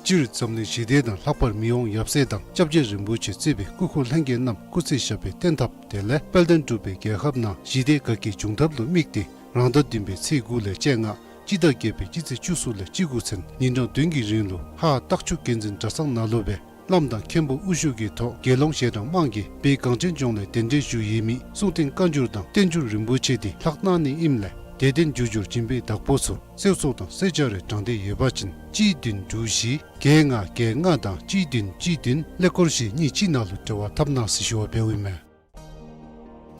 སྤྱིར་འཛམ་གླིང་ཞི་བདེ་དང་ལྷག་པར་མི་དབང་ཡབ་སྲས་དང་སྐྱབས་རྗེ་རིན་པོ་ཆེ་གཙོས་པའི་སྐུ་འཁོར་ལྷན་རྒྱས་རྣམས་སྐུ་ཚེ་ཞབས་པད་བརྟན་ཐབས་དེ་ལས་དཔལ་ལྡན་འབྲུག་པའི་རྒྱལ་ཁབ་ནང་ཞི་བདེ་དགའ་སྐྱིད་འབྱུང་ཐབས་ལུ་དམིགས་ཏེ་རང་ཟླ་བདུན་པའི་ཚེས་དགུ་ལས་བཅོ་ལྔ་སྤྱི་ཟླ་བརྒྱད་པའི་སྤྱི་ཚེས་བཅུ་གསུམ་ལས་བཅུ་དགུ་ཚུན་ཉིན་གྲངས་བདུན་གྱི་རིང་ལུ་ཧཱ་སྟག་ཆུ་དགེ་འཛིན་གྲྭ་ཚང་ནང་ལུ་སྦེ་བླམ་དང་མཁན་པོ་དབུ་བཞུགས་ཀྱི་ཐོག་དགེ་སློང་ཞལ་གྲངས་དམངས་ཀྱིས་བོད་གངས་ཅན་ལྗོངས་ལས་གདན་འདྲེན་ཞུ་ཡོད་མི་གསུང་རྟེན་བཀའ་འགྱུར་དང་བསྟན་འགྱུར་རིན་པོ་ཆེ་འདི་ལྷག་གནང་ནི་ཨིནམ་ལས་དད་ལྡན་རྒྱུ་སྦྱོར་སྦྱིན་པའི་བདག་པོ་ཚུ་གསོལ་ཚོགས་དང་གསོལ་ཇ་རེ་དྲང་བདེན་ཡོད་པ་ཅིན་གཅིག་བདུན་དྲུག་བཞི་བརྒྱད་ལྔ་བརྒྱད་ལྔ་དང་གཅིག་བདུན་གཅིག་བདུན་ཀླད་ཀོར་བཞི་གཉིས་གཅིག་ནང་ལུ་འབྲེལ་བ་འཐབ་གནང་ཟེར་ཞུ་བ་འབདཝ་ཨིན་མས།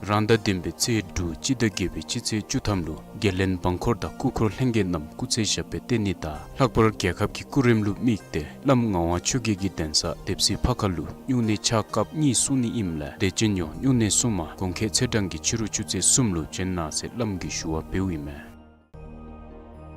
རང་ཟླ་བདུན་པའི་ཚེས་དྲུག་སྤྱི་ཟླ་བརྒྱད་པའི་སྤྱི་ཚེས་བཅུ་ཐམ་ལུ་རྒྱལ་བློན་འབངས་འཁོར་དང་སྐུ་འཁོར་ལྷན་རྒྱས་རྣམས་སྐུ་ཚེ་ཞབས་པད་བརྟན་ནི་དང་ལྷག་པར་རྒྱལ་ཁབ་ཀྱི་སྐུ་རིམ་ལུ་དམིགས་ཏེ་བླམ་ངག་དབང་ཆོས་རྒྱལ་གྱི་གདན་ས་དེབ་སྲིད་ཕ་ཁ་ལུ་སྨྱུང་གནས་ཕྱག་སྐབས་གཉིས་གསུང་ནི་ཨིནམ་ལས་དད་ཅན་ཡོངས་སྨྱུང་གནས་སྲུང་མ་གུང་ཁྱེད་ཚེ་དྲང་གི་ཕྱི་རུ་ཆུ་ཚོད་གསུམ་ལུ་བྱོན་གནང་ཟེར་བླམ་གྱིས་ཞུ་བ་འབདཝ་ཨིན་མས།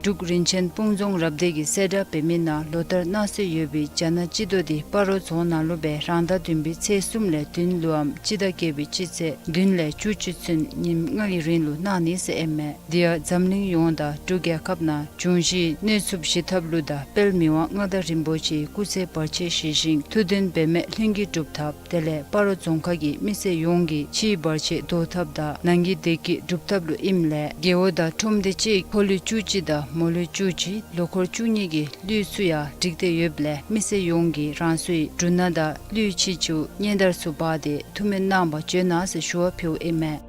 འབྲུག་རིན་ཆེན་སྤུངས་རྫོང་རབ་སྡེ་གི་གསལ་བསྒྲགས་འབད་མི་ནང་ལོ་ལྟར་གནང་སྲོལ་ཡོད་པའི་རྒྱ་ནག་སྤྱི་ཟླ་འདི་སྤ་རོ་རྫོང་ནང་ལུ་སྦེ་རང་ཟླ་བདུན་པའི་ཚེས་གསུམ་ལས་བདུན་ལུ་འམ་སྤྱི་ཟླ་བརྒྱད་པའི་སྤྱི་ཚེས་བདུན་ལས་བཅུ་གཅིག་ཚུན་ཉིནམ་ལྔ་གི་རིང་ལུ་གནང་ནི་ཟེར་ཨིན་མས། དེ་ཡང་འཛམ་གླིང་ཡོངས་དང་འབྲུག་རྒྱལ་ཁབ་ནང་འབྱུང་བཞིའི་གནོད་འཚེ་ཞི་ཐབས་ལུ་དང་དཔལ་མི་དབང་མངའ་བདག་རིན་པོ་ཆེའི་སྐུ་ཚེ་བར་ཆད་ཞི་ཞིང་ཐུགས་འདུན་འབད་མེད་ལྷུན་གྱིས་འགྲུབ་ཐབས། དེ་ལས་སྤ་རོ་རྫོང་ཁག་གི་མི་སེར་ཡོངས་ཀྱི་ཕྱིའི་བར་ཆད་བཟློག་ཐབས་དང་ནང་གི་བདེ་སྐྱིད་སྒྲུབ་ཐབས་ལུ་ཨིནམ་ལས་རྒེད་འོག་དང་ཁྲོམ་སྡེ་གཅིག་ཕོ་ལུས་བཅུ་གཅིག་དང་མོ་ལུས་བཅུ་གཅིག་ལོ་འཁོར་བཅུ་གཉིས་ཀྱི་ལུས་ཚུ་ཡང་བསྒྲིགས་ཏེ་ཡོདཔ་ལས་མི་སེར་ཡོངས་ཀྱིས་རང་སོའི་འབྲུ་སྣ་དང་ལུས་ཕྱི་ཕྱོགས་སྙན་དར་ཚུ་འབག་སྟེ་ཐུགས་སྨོན་གནང་བར་བྱོན་གནང་ཟེར་ཞུ་བ་ཕུལཝ་ཨིན་མས།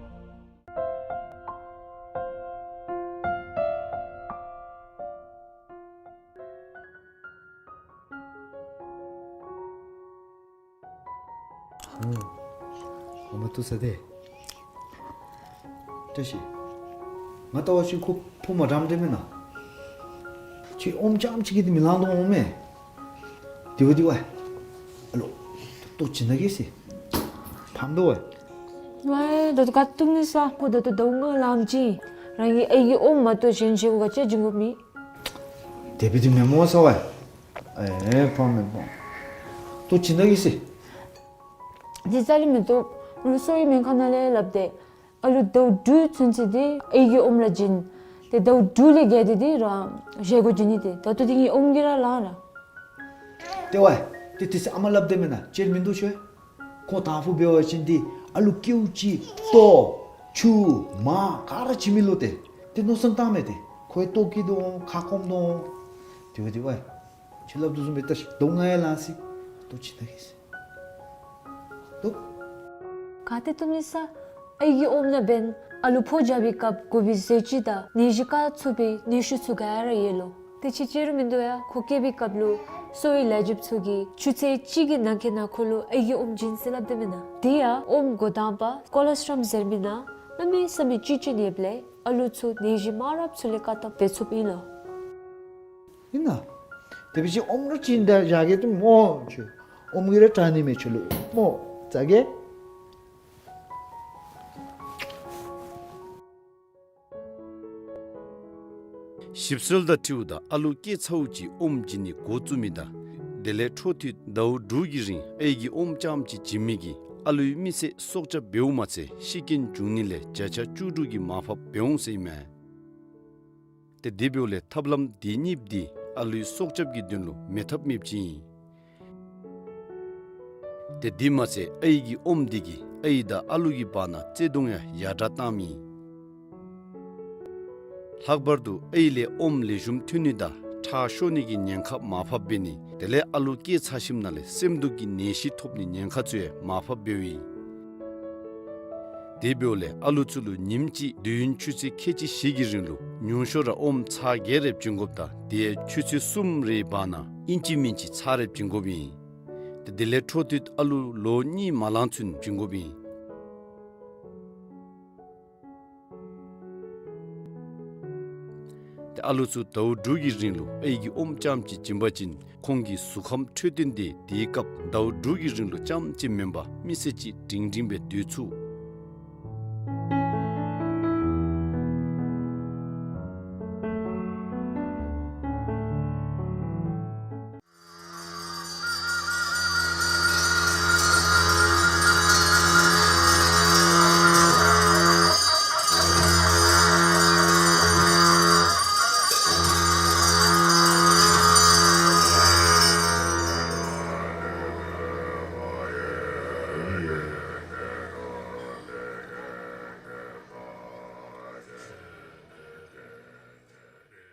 ཨོ། ཨ་མ་ཐུག་ས་ཏེ། བཀྲ་ཤིས། ང་བལྟ་བ་ཅིན་ཁོ་ཕོ་མ་དྲགཔ་འདྲས་མེན་ན། ཁྱོད་ཨོམ་རྐྱངམ་ཅིག་གིས་འདི་མི་ལང་དོ་འོང་མས། དེ་བ་དེ་བ། ཨ་ལོ། ལྟོ་བྱིན་ད་གེ་ཟེར། ཕམ་དོ་བ། ཝའི་ད་ལྟོ་ག་བཏུབ་ནི་ས། ཁོ་ད་ལྟོ་ཟླཝ་ལྔ་ལང་ཅི། རང་གི་ཨའི་གི་ཨོམ་མ་གཏོགས་གཞན་ཅིག་གུ་ག་ཅི་བྱིན་དགོཔ་མེད། དེ་སྦེ་འདི་མེན་མོ་ས་བ། ཨེ་ཕམ་མེན་ཕམ། ལྟོ་བྱིན་ད་གེ་ཟེར། འདི་རྩ་ལས་མི་བཏུབ། ང་གསོ་བའི་སྨན་ཁང་ནང་ལས་སླབ་སྟེ། ཨ་ལུ་ཟླཝ་དྲུག་ཚུན་ཚོད་འདི་ཨའི་གི་ཨོམ་ར་བྱིན། ཏེ་ཟླཝ་དྲུག་ལས་བརྒལ་ཏེ་འདི་རང་བཞེས་སྒོ་བྱིན་ནི་ཏེ། ད་ལྟོ་འདི་ངེའི་ཨོམ་གྱིས་ར་ལང་ར། ཏེ་ཝའི། ཏེ་དེ་ཚེ་ཨ་མ་སླབ་དེས་མེན་ན། ཅིག་མིན་འདུག་ཤོ། ཁོང་དང་ཕུ་འབད་བ་ཅིན་འདི་ཨ་ལུ་ཀེའུ་ཅིག་ལྟོ་ཆུ་མར་ག་ར་བྱིན་མི་ལོ་ཏེ། ཏེ་མནོ་བསམ་བཏང་མས་ཏེ། ཁོའི་ལྟོ་སྐྱིད་དོ་འོང་ཁ་སྐོམ་དོ་འོང་། དེ་བ་དེ་ཝའི། ཁྱོད་སླབ་དོ་བཟུམ་སྦེ་བལྟ་ཤིག། ཟླཝ་ལྔ་ཡང་ལང་སི། ལྟོ་བྱིན་ད་གེ་ཟེར། ལྟོ། ག་ཏེ་བཏུབ་ནི་ས། ཨའི་གི་ཨོམ་ནང་འབདན་ཨ་ལུ་ཕོ་རྒྱས་པའི་སྐབས་དགོ་པའི་ཟས་བཅུད་དང་ནད་གཞི་བཀག་ཚུགས་པའི་ནུས་ཤུགས་ཚུ་ག་ར་ཡོད་ལོ། ཏེ་ཅིག་ཅིག་རུང་མིན་འདུག་ཡ། ཁོ་སྐྱེས་པའི་སྐབས་ལུ་གསོ་བའི་ལས་བྱེདཔ་ཚུ་གིས་ཆུ་ཚོད་གཅིག་གི་ནང་འཁོད་ནང་ཁོ་ལུ་ཨའི་གི་ཨོམ་བྱིན་ཟེར་སླབ་དེས་མེན་ན། དེ་ཡང་ཨོམ་འགོ་དང་པ་ཀོ་ལོ་སི་ཊོམ་ཟེར་མི་ནང་གནམ་མེད་ས་མེད་བཅུད་ཅིག་ཡོདཔ་ལས་ཨ་ལུ་ཚུ་ནད་གཞི་མང་རབས་ཚུ་ལས་བཀག་ཐབས་འབད་ཚུགསཔ་ཨིན་ལོ། ཨིན་ན། དེ་སྦེ་ཅིག་ཨོམ་ར་བྱིན་ད་བཞག་གེ་ཏེ་མོ་ཁྱོད། ཨོམ་གྱིས་ར་དྲག་ནི་མས་ཁྱོད་ལུ། མོ་བཟའ་གེ། ཞིབ་འཚོལ་དང་འཁྲིལཝ་ད་ཨ་ལུ་སྐྱེས་ཚརཝ་ཅིག་ཨོམ་བྱིན་ནི་འགོ་བཙུགས་མི་དང་དེ་ལས་འཕྲོ་མཐུད་ཟླཝ་དྲུག་གི་རིང་ཨའི་གི་ཨོམ་རྐྱངམ་ཅིག་བྱིན་མི་གིས་ཨ་ལུའི་མི་ཚེ་སྲོག་སྐྱབས་འབདཝ་མ་ཚད་ཤི་རྐྱེན་འབྱུང་ནི་ལས་བརྒྱ་ཆ་བཅུ་དྲུག་གི་མར་ཕབ་འབད་འོང་ཟེར་ཨིན་མས། ཏེ་དེ་འབདཝ་ལས་ཐབས་ལམ་དེ་གཉིས་འདི་ཨ་ལུའི་སྲོག་སྐྱབས་ཀྱི་དོན་ལུ་མེད་ཐབས་མེདཔ་ཅིག་ཨིན། ཏེ་དེ་མ་ཚད་ཨའི་གི་ཨོམ་འདི་གིས་ཨའི་དང་ཨ་ལུ་གི་བར་ན་བརྩེ་གདུང་ཡང་ཡར་དྲག་བཏངམ་ཨིན། ལྷག་པར་དུ་ཨའི་ལས་ཨོམ་ལེགས་ཤོམ་ཐོན་ནི་དང་ཁྲག་ཤོར་ནི་གི་ཉེན་ཁ་མར་ཕབ་འབད་ནི་དེ་ལས་ཨ་ལུ་སྐྱེས་ཚར་ཞིནམ་ལས་སེམས་སྡུག་གི་ནད་གཞི་ཐོབ་ནི་ཉེན་ཁ་ཚུ་ཡང་མར་ཕབ་འབདཝ་ཨིན། དེ་འབདཝ་ལས་ཨ་ལུ་ཚུ་ལུ་ཉིནམ་གཅིག་དུས་ཡུན་ཆུ་ཚོད་ཁལ་གཅིག་བཞི་གི་རིང་ལུ་ཉུང་ཤོས་ར་ཨོམ་ཚར་བརྒྱད་རེ་བྱིན་དགོཔ་དང་དེ་ཡང་ཆུ་ཚོད་གསུམ་རེའི་བར་ན་ཨིན་ཅི་མིན་ཅི་ཚར་རེ་བྱིན་དགོཔ་ཨིན། ཏེ་དེ་ལས་འཕྲོ་མཐུད་ཨ་ལུ་ལོ་གཉིས་མ་ལང་ཚུན་བྱིན་དགོཔ་ཨིན། ཏེ་ཨ་ལུ་ཚུ་ཟླཝ་དྲུག་གི་རིང་ལུ་ཨའི་གི་ཨོམ་རྐྱངམ་ཅིག་བྱིན་པ་ཅིན་ཁོང་གི་གཟུགས་ཁམས་འཕྲོད་བསྟེན་འདི་དེའི་སྐབས་ཟླཝ་དྲུག་གི་རིང་ལུ་རྐྱངམ་ཅིག་མེན་པར་མི་སེར་ཅིག་སྒྲིང་སྒྲིང་སྦེ་སྡོད་ཚུགས།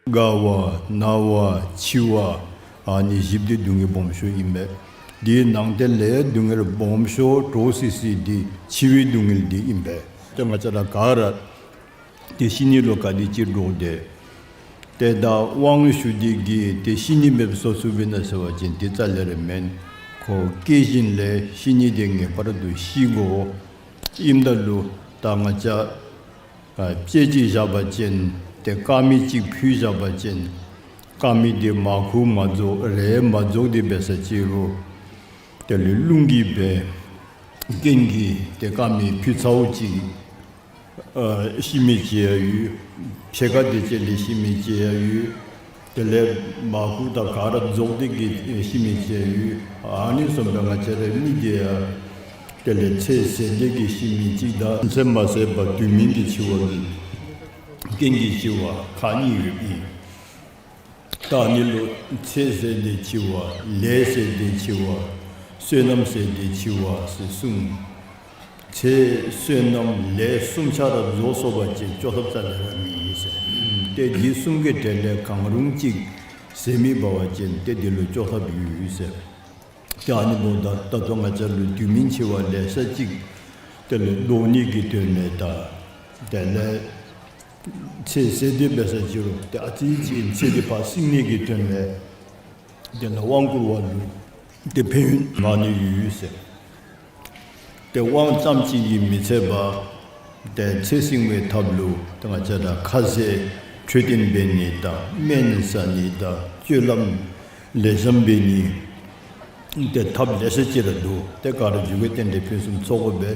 རྒ་བ་ན་བ་འཆི་བ་ཨ་ནི་བཞི་འདི་སྡུག་བསྔལ་སྦོམ་ཤོས་ཨིན་པས། དེའི་ནང་དེ་ལས་སྡུག་བསྔལ་སྦོམ་ཤོས་འདྲོག་སི་སི་འདི་འཆི་བའི་སྡུག་བསྔལ་འདི་ཨིན་པས། ཏེ་ང་བཅས་ར་ག་ར་ཏེ་ཤི་ནི་ལུ་ག་དེ་ཅིག་འདྲོག་དེས། ཏེ་ད་དབང་ཞུ་སྟེ་གིས་ཏེ་ཤི་ནི་མེདཔ་བཟོ་ཚུགས་པས་ན་ཟེར་བ་ཅིན་དེ་རྩ་ལས་ར་མེན། ཁོ་སྐྱེ་བཞིན་ལས་ཤི་ནི་དེ་ངེས་པར་དུ་ཤི་དགོ། ཨིནམ་ད་ལུ་ ད་ང་བཅས་ཨ་དཔྱེ་ཅིག་བཞག་པ་ཅིན་ཏེ་དཀར་མེ་ཅིག་ཕུལ་བཞག་པ་ཅིན་དཀར་མེ་འདི་མར་ཁུ་མ་རྫོགས་རེག་མ་རྫོགས་ཏེ་འབད་ས་ཅིག་རུང་དེ་ལས་རླུང་གིས་འབད་རྐྱེན་གྱིས་ཏེ་དཀར་མེ་ཕུལ་ཚརཝ་ཅིག་ཨ་ཤི་མི་ཅིག་ཡང་ཡོད། ཕྱེད་ཀ་དེ་ཅིག་ལས་ཤི་མི་ཅིག་ཡང་ཡོད། དེ་ལས་མར་ཁུ་དང་ག་ར་རྫོགས་ཏེ་གི་ཤི་མི་ཅིག་ཡང་ཡོད། ཨ་ནི་བཟུམ་སྦེ་ང་བཅས་རའི་མི་འདི་ཡང་དེ་ལས་ཚེ་ཟད་དེ་གི་ཤི་མི་ཅིག་དང་ཚེ་མ་ཟད་པར་དུས་མིན་གྱི་འཆི་བ་གི་རྐྱེན་གྱིས་འཆི་བ་ཁག་གཉིས་ཡོདཔ་ཨིན། ད་ཨ་ནི་ལུ་ཚེ་ཟད་དེ་འཆི་བ་ལས་ཟད་དེ་འཆི་བ་བསོད་ནམས་ཟད་དེ་འཆི་བ་ཟེར་གསུངས། ཚེ་བསོད་ནམས་ལས་གསུམ་ཆ་ར་རྫོགས་སོང་པ་ཅིན་བཅོས་ཐབས་རྩ་ལས་ར་མེད་ཟེར། ཏེ་འདི་གསུམ་གྱི་གྲས་ལས་གང་རུང་ཅིག་ཟད་མི་འབད་བ་ཅིན་ཏེ་འདི་ལུ་བཅོས་ཐབས་ཡོད་ཟེར། ཏེ་ཨ་ནི་འབདཝ་ད་ད་ལྟོ་ང་བཅས་ལུ་དུས་མིན་འཆི་བ་ལེ་ཤ་ཅིག་དེ་ལས་བཟློག་ནི་གི་དོན་ལས་དང་དེ་ལས་ཚེ་ཟད་དེ་འབད་ས་ཅིག་རུང་ཏེ་ཨ་ཙི་ཅིག་ཚེ་འདི་ཕར་བསྲིང་ནི་གི་དོན་ལས་དེ་ལས་དབང་བསྐུར་བ་ལུ་ཏེ་ཕན་ཡོན་མང་ནི་ཡོད་ཟེར། ཏེ་དབང་ཙམ་ཅིག་གིས་མི་ཚད་པར་ཏེ་ཚེ་བསྲིང་བའི་ཐབས་ལུ་ཏེ་ང་བཅས་ར་ཁ་ཟས་འཕྲོད་བསྟེན་འབད་ནི་དང་སྨན་ཟ་ནི་དང་སྤྱོད་ལམ་ལེགས་ཤོམ་འབད་ནི་ཏེ་ཐབས་ལེ་ཤ་ཅིག་ར་འདུག། ཏེ་ག་ར་འཇུག་པའི་རྟེན་འབྲེལ་ཕུན་སུམ་ཚོགས་པ་སྦེ་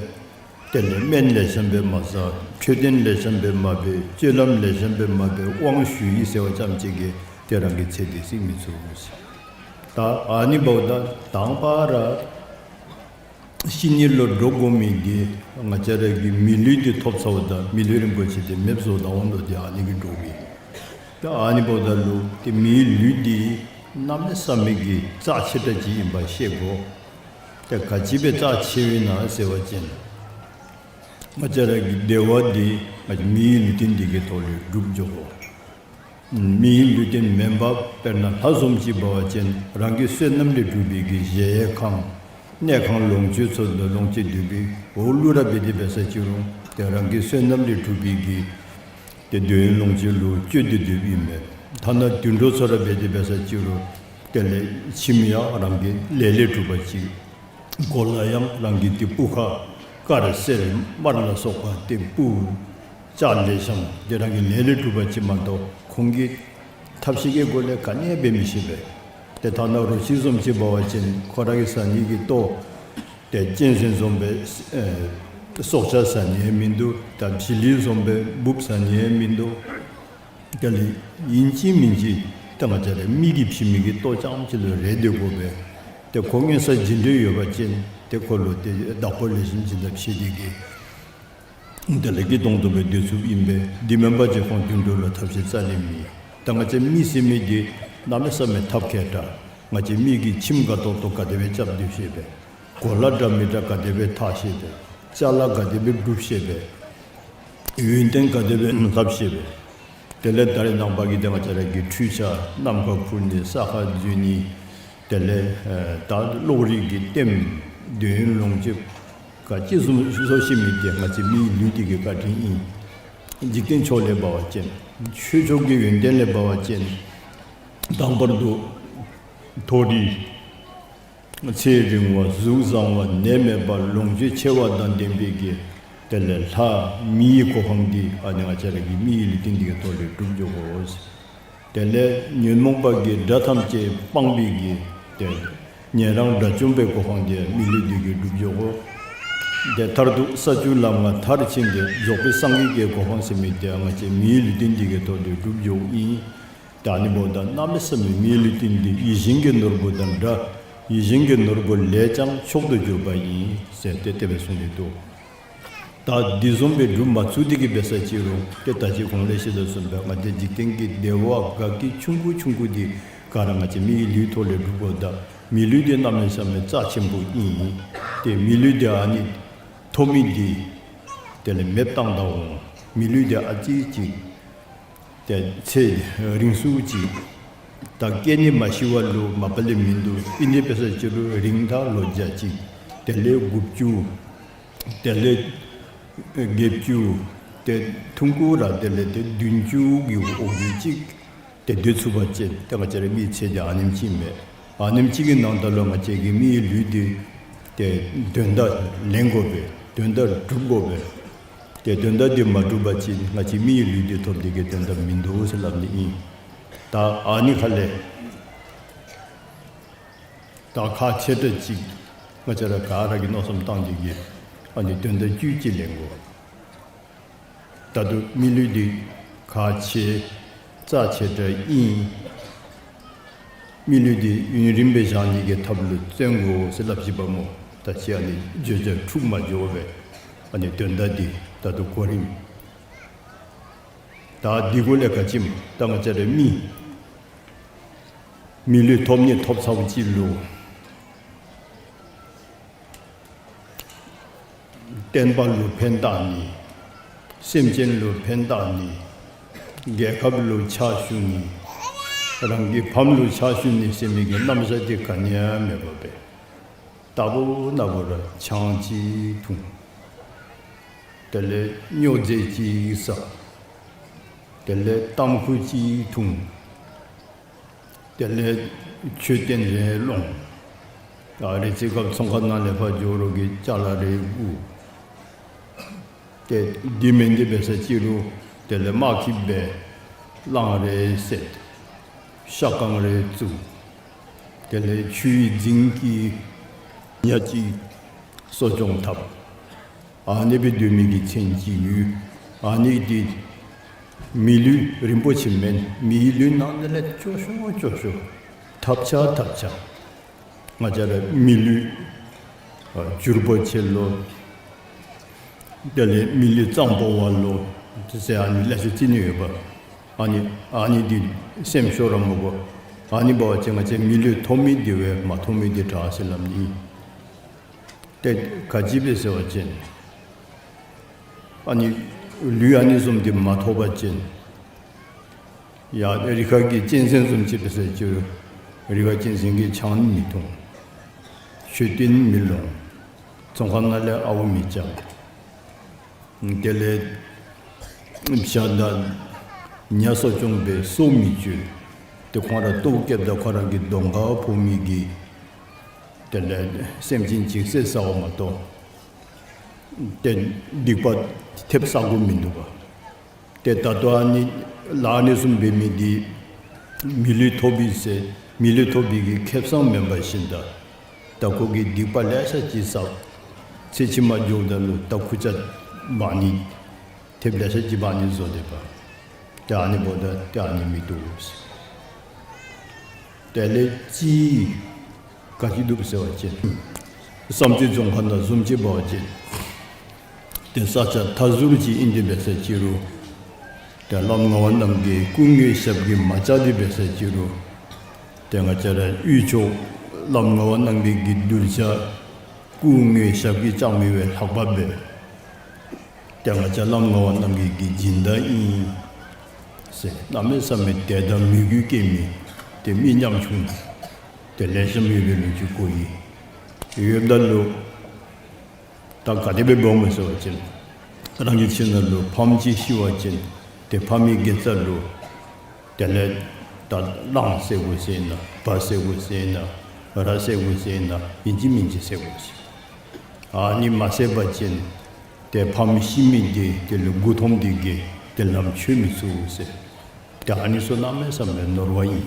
དེ་ལས་སྨན་ལེགས་ཤོམ་སྦེ་མ་ཟ། འཕྲོད་བསྟེན་ལེགས་ཤོམ་སྦེ་མ་འབད། སྤྱོད་ལམ་ལེགས་ཤོམ་སྦེ་མ་འབད། དབང་ཞུ་ཡི་ཟེར་བ་ཙམ་ཅིག་གིས་ཏེ་རང་གི་ཚེ་འདི་བསྲིང་མི་ཚུགས་ཟེར། ད་ཨ་ནི་འབདཝ་ད་དང་པ་ར་ཤི་ནི་ལུ་འདྲོག་དགོ་མི་འདི་ང་བཅས་ར་གིས་མི་ལུས་འདི་ཐོབ་ཚརཝ་ད་མི་ལུས་རིན་པོ་ཆེ་འདི་མེདཔ་བཟོ་ད་འོང་དོ། ཏེ་ཨ་ནི་གིས་འདྲོག་གི། ད་ཨ་ནི་འབདཝ་ད་ལུ་ཏེ་མིའི་ལུས་འདི་གནམ་མེད་ས་མེད་ཀྱི་རྩ་ཆེ་དྲགས་ཅིག་ཨིནམ་ཤེས་དགོ། ཏེ་ག་ཅི་སྦེ་རྩ་ཆེཝ་ཨིན་ན་ཟེར་བ་ཅིན་ང་བཅས་ར་གི་བདེ་བ་འདི་ང་བཅས་མིའི་ལུས་རྟེན་འདི་གི་ཐོག་ལས་སྒྲུབ་འགྱོ་དགོ། མིའི་ལུས་རྟེན་མེན་པར་དཔེར་ན་ལྷ་བཟུམ་ཅིག་འབད་བ་ཅིན་རང་གི་བསོད་ནམས་ལས་གྲུབ་པའི་གི་གཞལ་ཡས་ཁང་གནས་ཁང་ལོངས་སྤྱོད་ཚུ་ལུ་ལོངས་སྤྱོད་སྡོད་པའི་འོག་ལུ་ར་འབད་དེ་འབད་ས་ཅིག་རུང་ཏེ་རང་གི་བསོད་ནམས་ལས་གྲུབ་པའི་གི་ཏེ་འདོད་ཡོན་ལོངས་སྤྱོད་ལུ་སྤྱོད་དེ་སྡོདཔ་ཨིན་མས། ཐ་ན་དུད་འགྲོ་ཚུ་ར་འབད་དེ་འབད་ས་ཅིག་རུང་དེ་ལས་ཁྱིམ་ཡང་རང་གི་ལས་ལས་གྲུབ་པ་ཅིག། གོ་ལ་ཡང་རང་གི་ཏེ་སྤུ་ཁ་དཀར་སེར་དམར་ལ་སོགས་པ་ཏེ་སྤུ་ལྕགས་ལེགས་ཤོམ་ཏེ་རང་གི་ལས་ལས་གྲུབ་པ་ཅིག་མ་གཏོགས་ཁོང་གིས་ཐབས་ཤེས་ཀྱི་སྒོ་ལས་ག་ནི་ཡང་འབད་མི་ཤེས་པས། ཏེ་ཐ་ན་རོ་ཁྱི་བཟུམ་ཅིག་འབད་བ་ཅིན་ཁོ་ར་གིས་ཟ་ནི་གི་ལྟོ་ཏེ་གཅན་གཟན་བཟུམ་སྦེ་ཨེ་སྲོག་ཆགས་ཟ་ནི་ཡང་མིན་འདུག། ད་བྱི་ལི་བཟུམ་སྦེ་འབུཔ་ཟ་ནི་ཡང་མིན་འདུག། དེ་ལས་ཨིན་ཅི་མིན་ཅི་ད་ང་བཅས་ར་མི་གིས་བྱིན་མི་གི་ལྟོ་རྐྱངམ་ཅིག་ལུ་རེ་སྡོད་དགོ་པས། ཏེ་ཁོ་མངོན་གསལ་ཇི་འདྲ་ཡོད་པ་ཅིན་ཏེ་ཁོ་ལུ་ཏེ་བདག་པོ་ལེགས་ཤོམ་བྱིན་ད་ཕྱི་དེ་གིས་དེ་ལས་སྐྱིད་ཏོང་ཏོ་སྦེ་སྡོད་ཚུགསཔ་ཨིན་པས། འདི་མེན་པ་ཅིན་ཁོང་དུད་འགྲོ་ལུ་ཐབས་ཤེས་རྩ་ལས་མེད། ད་ང་བཅས་མི་ཟེར་མི་འདི་གནམ་མེད་ས་མེད་ཐབས་མཁས་དྲགས། ང་བཅས་མི་གི་ཁྱིམ་ག་ཏོག་ཏོ་ག་དེ་སྦེ་རྐྱབ་སྡོད་ཤེས་པས། གོ་ལ་འདྲ་མི་འདྲ་ག་དེ་སྦེ་འཐག་ཤེས་པས། ཅ་ལ་ག་དེ་སྦེ་སྒྲུབ་ཤེས་པས། ཡོན་ཏན་ག་དེ་སྦེ་ལྷབ་ཤེས་པས། དེ་ལས་ད་རེས་ནངས་པ་གི་ཏེ་ང་བཅས་ར་གི་འཕྲུལ་ཆས་གནམ་ཁར་འཕུར་ནི་ས་ཁར་འཛུལ་ནི་དེ་ལས་ཨེ་ད་གློག་རིག་གི་ལྟདམོ་འདོད་ཡོན་ལོངས་སྤྱོད་ག་ཅི་བཟུམ་བཟོ་ཤེས་མི་འདི་ང་བཅས་མིའི་ལུས་འདི་གི་བཀའ་དྲིན་ཨིན། འཇིག་རྟེན་ཕྱོགས་ལས་འབད་བ་ཅིན་ཆོས་ཕྱོགས་ཀྱི་ཡོན་ཏན་ལས་འབད་བ་ཅིན་དང་པར་དུ་མཐོ་རིས་ཚེ་རིང་བ་གཟུགས་བཟང་བ་ནད་མེད་པ་ལོངས་སྤྱོད་ཆེ་བ་དང་ལྡན་པའི་གི་དེ་ལས་ལྷ་མིའི་གོ་འཕང་འདི་ཨ་ནི་ང་བཅས་ར་གི་མིའི་ལུས་རྟེན་འདི་གི་ཐོག་ལས་སྒྲུབ་འགྱོ་དགོ། དེ་ལས་ཉོན་མོངས་པ་གི་དགྲ་ཐམས་ཅད་སྤངས་པའི་གི་དེ་ཉན་རང་དགྲ་བཅོམ་པའི་གོ་འཕང་འདི་མི་ལུས་འདི་གི་སྒྲུབ་འགྱོ་དགོ། དེ་མཐར་ཐུག་ས་བཅུ་ལམ་ལྔ་མཐར་ཕྱིན་ཏེ་རྫོགས་པའི་སངས་རྒྱས་ཀྱི་གོ་འཕང་ཟེར་མི་འདི་ང་བཅས་མིའི་ལུས་རྟེན་འདི་གི་ཐོག་ལས་སྒྲུབ་འགྱོཝ་ཨིན། ད་ཨ་ནི་འབདཝ་ད་གནམ་མེད་ས་མེད་མིའི་ལུས་རྟེན་འདི་ཡིད་བཞིན་གྱི་ནོར་བུ་དང་འདྲ། ཡིད་བཞིན་གྱི་ནོར་བུ་ལས་ཀྱང་མཆོག་ཏུ་གྱུར་པ་ཡིན་ཟེར་ཏེ་དེ་སྦེ་གསུངས་ཏེ་འདུག། ད་འདི་བཟུམ་སྦེ་སྒྲུབ་མ་ཚུགས་ཏེ་གི་འབད་ས་ཅིག་རུང་ཏེ་ད་ཅི་གོང་ལས་ཞུ་དོ་བཟུམ་སྦེ་ང་བཅས་འཇིག་རྟེན་གྱི་བདེ་བ་དགའ་སྐྱིད་ཆུང་ཀུ་ཆུང་ཀུ་འདི་ག་ར་ང་བཅས་མིའི་ལུས་ཐོག་ལས་སྒྲུབ་དགོ། ད་མི་ལུས་འདི་གནམ་མེད་ས་མེད་རྩ་ཆེན་པོ་ཨིན། ཏེ་མི་ལུས་འདི་ཨ་ནི་ཐོབ་མི་འདི་དེ་ལས་མེདཔ་བཏང་ད་འོང་། མི་ལུས་འདི་ཨ་ཙི་ཅིག་ཏེ་ཚེ་རིང་སུ་ཅིག་ད་སྐྱེ་ནི་མ་ཤི་བ་ལུ་མ་པ་ལས་མིན་འདུག། ཨིན་ཏེ་འབད་ས་ཅིག་རུང་རིང་ད་ལོ་བརྒྱ་ཅིག། དེ་ལས་དགུ་བཅུ། དེ་ལས་བརྒྱད་ཅུ། ཏེ་ཐུང་ཀུ་ར་དེ་ལས་ཏེ་བདུན་ཅུ་གི་འོག་ཅིག་ཏེ་སྡོད་ཚུགས་པ་ཅིན་ཏེ་ང་བཅས་ར་མིའི་ཚེ་འདི་ཨ་ནེམ་ཅིག་མས། ཨ་ནེམ་ཅིག་གི་ནང་ད་ལུ་ང་བཅས་ཀྱི་མིའི་ལུས་འདི་ཏེ་དོན་དག་ལེན་དགོ་པས། དོན་དག་སྒྲུབ་དགོ་པས། ཏེ་དོན་དག་འདི་མ་གྲུབ་པ་ཅིན་ང་བཅས་མི་ཡི་ལུས་འདི་ཐོབ་སྟེ་གི་དོན་དག་མིན་འདུག་ཟེར་སླབ་ནི་ཨིན། ད་ཨ་ནི་ཁ་ལས་ད་ཁག་ཆེ་དྲགས་ཅིག་ང་བཅས་ར་ག་ར་གིས་མནོ་བསམ་བཏང་སྟེ་གི་ཨ་ནི་དོན་དག་བཅུད་ཅིག་ལེན་དགོ། ད་རུང་མི་ལུས་འདི་ཁག་ཆེ་རྩ་ཆེ་དྲགས་ཨིན། མི་ལུས་འདི་ཡུན་རིངམོ་སྦེ་བཞག་ནི་གི་ཐབས་ལུ་བརྩོན་དགོ་ཟེར་སླབ་ཅི་པ་སྨོ། ད་ཅི་ཨ་ནི་བརྗོད་བྱ་འཁྲུགས་མ་འགྱོ་བར་ཨ་ནི་དོན་དག་འདི་ད་རུང་གོ་རིམ། ད་འདི་གུ་ལས་ག་ཅི་སྨོ། ད་ང་བཅས་ར་མི་མི་ལུས་ཐོབ་ནི་ཐོབ་ཚརཝ་ཅིག་ལུ་བསྟན་པ་ལུ་ཕན་བཏགས་ནི། སེམས་ཅན་ལུ་ཕན་བཏགས་ནི། རྒྱལ་ཁབ་ལུ་ཕྱག་ཞུ་ནི། རང་གི་ཕམ་ལུ་ཕྱག་ཞུ་ནི་ཟེར་མི་གི་རྣམ་གཞག་འདི་ག་ནི་ཡང་མེད་པར་སྦེ་རྟག་བུ་ན་བུ་ར་ཆང་ཅིག་འཐུང་། དེ་ལས་སྨྱོ་རྫས་ཅིག་ཟ། དེ་ལས་ཏམ་ཁུ་ཅིག་འཐུང་། དེ་ལས་མཆོད་རྟེན་རེ་སློང་། ཨ་རེ་ཚེ་སྐབས་ཚོང་ཁང་ནང་ལས་ཕར་འགྱོ་རོགས་ཀྱི་ཅ་ལ་རེ་བསྒུག། ཏེ་འདི་མེན་ཏེ་འབད་ས་ཅིག་རུང་དེ་ལས་དམག་འཁྱིད་སྦེ་གླང་རེ་བསད། ཤ་ཁང་རེ་བཙུགས། དེ་ལས་ཆུའི་རྫིང་གི་ཉ་ཅིག་གསོ་སྐྱོང་འཐབ། ཨ་ནི་སྦེ་སྡོད་མི་གི་མཚན་ཅིག་ཡོད། ཨ་ནི་འདི་མི་ལུས་རིན་པོ་ཆེ་མེན། མིའི་ལུས་ནང་ན་ལས་སྐྱོ་ཤོས་སྐྱོ་ཤོས་ཐབས་ཆག་ཐབས་ཆག། ང་བཅས་ར་མི་ལུས་ཨ་འགྱུར་བ་ཆེ་ལོ། དེ་ལས་མི་ལུས་གཙང་པོ་བ་ལོ། དེ་ཟེར་ཨ་ནི་ལེ་ཤ་ཅིག་ནི་ཡོདཔ། ཨ་ནི་ཨ་ནི་འདི་སེམས་ཤོར་ར་མི་དགོ། ཨ་ནི་འབད་བ་ཅིན་ང་བཅས་མི་ལུས་ཐོབ་མི་འདི་བས་མ་ཐོབ་མི་འདི་དྲག་ཟེར་སླབ་ནི་ཨིན། ཏེ་ག་ཅི་སྦེ་ཟེར་བ་ཅིན་ཨ་ནི་ལུས་ཨ་ནི་བཟུམ་འདི་མ་ཐོབ་པ་ཅིན་ཡ་རི་ཁ་གི་གཅན་གཟན་བཟུམ་ཅིག་འབད་ས་ཅིག་རུང་རི་ཁ་གཅན་གཟན་གྱིས་ཆང་མི་འཐུང་། མཆོད་རྟེན་མི་སློང་། ཚོང་ཁང་ནང་ལས་ཨརཝ་མི་རྐྱབ། དེ་ལས་བྱ་དང་ཉ་གསོ་སྐྱོང་སྦེ་སོ་མི་བཅུག། ཏེ་ཁོང་ར་ལྟོཝ་བཀྱེསཔ་ད་ཁོ་ར་གི་གདོང་ཁར་ཕོག་མི་གི་དེ་ལས་སེམས་ཅན་ཅིག་བསད་ཟཝ་མ་གཏོགས་ཏེ་སྡིག་པ་ཐེབས་ཟ་དགོཔ་མིན་འདུག་པ། ཏེ་ད་ལྟོ་ཨ་ནི་ལཱ་ཨ་ནི་བཟུམ་འབད་མི་འདི་མི་ལུས་ཐོབ་པའི་ཚེ་མི་ལུས་ཐོབ་པའི་གི་ཁེ་སང་མེན་པར་ཞིནམ་ད་ད་ཁོ་གིས་སྡིག་པ་ལེ་ཤ་ཅིག་བསགས། ཚེ་ཕྱི་མ་འགྱོཝ་ད་ལུ་ད་ཁུར་ཆ་འབག་ནི་ཐེབས་ལེ་ཤ་ཅིག་འབག་ནི་བཟོ་སྡོདཔ། ཏེ་ཨ་ནི་འབདཝ་ད་ཏེ་ཨ་ནི་མི་བཏུབ་ཟེར། དེ་ལས་ཅིག་ག་ཅི་འདུག་ཟེར་བ་ཅིན་བསམ་རྩེ་རྫོང་ཁག་ནང་བཟུམ་ཅིག་འབད་བ་ཅིན་ཏེ་ས་ཆ་མཐའ་ཟུར་ཅིག་ཨིན་ཏེ་འབད་ས་ཅིག་རུང་ཏེ་བླམ་ངག་དབང་རྣམ་རྒྱལ་སྐུ་དངོས་ཞབས་ཀྱིས་མ་བཅགས་ཏེ་འབད་ས་ཅིག་རུང་ཏེ་ང་བཅས་ར་དབུས་ཕྱོགས་བླམ་ངག་དབང་རྣམ་རྒྱལ་གྱི་གདུལ་བྱ་སྐུ་དངོས་ཞབས་ཀྱིས་བཅགས་མི་བས་ལྷག་པ་སྦེ་ཏེ་ང་བཅས་བླམ་ངག་དབང་རྣམ་རྒྱལ་གྱི་སྦྱིན་བདག་ཨིན་ཟེར་གནམ་མེད་ས་མེད་དད་དང་མོས་གུས་སྐྱེ་མི་ཏེ་མི་ཉམ་ཆུང་ཏེ་ལེགས་ཤོམ་ཡོད་པའི་ལོ་རྒྱུས་གོ་ཡི། ཡོདཔ་ད་ལུ་ད་ག་དེ་སྦེ་འབདཝ་སྨོ་ཟེར་བ་ཅིན་རང་གི་ཁྱིམ་ནང་ལུ་ཕམ་ཅིག་ཤི་བ་ཅིན་ཏེ་ཕམ་གྱི་དགེ་རྩ་ལུ་དེ་ལས་ད་གླང་བསད་དགོ་ཟེར་ན་བ་བསད་དགོ་ཟེར་ན་ར་བསད་དགོ་ཟེར་ན་ཨིན་ཅི་མིན་ཅི་བསད་དགོ་ཟེར། ཨ་ནི་མ་བསད་པ་ཅིན་ཏེ་ཕམ་ཤི་མི་འདི་དེ་ལུ་མགུ་འཐོམས་ཏེ་གི་ཏེ་ལམ་ཆོད་མི་ཚུགས་ཟེར། ཏེ་ཨ་ནི་ཚུ་གནམ་མེད་ས་མེད་ནོར་བ་ཨིན།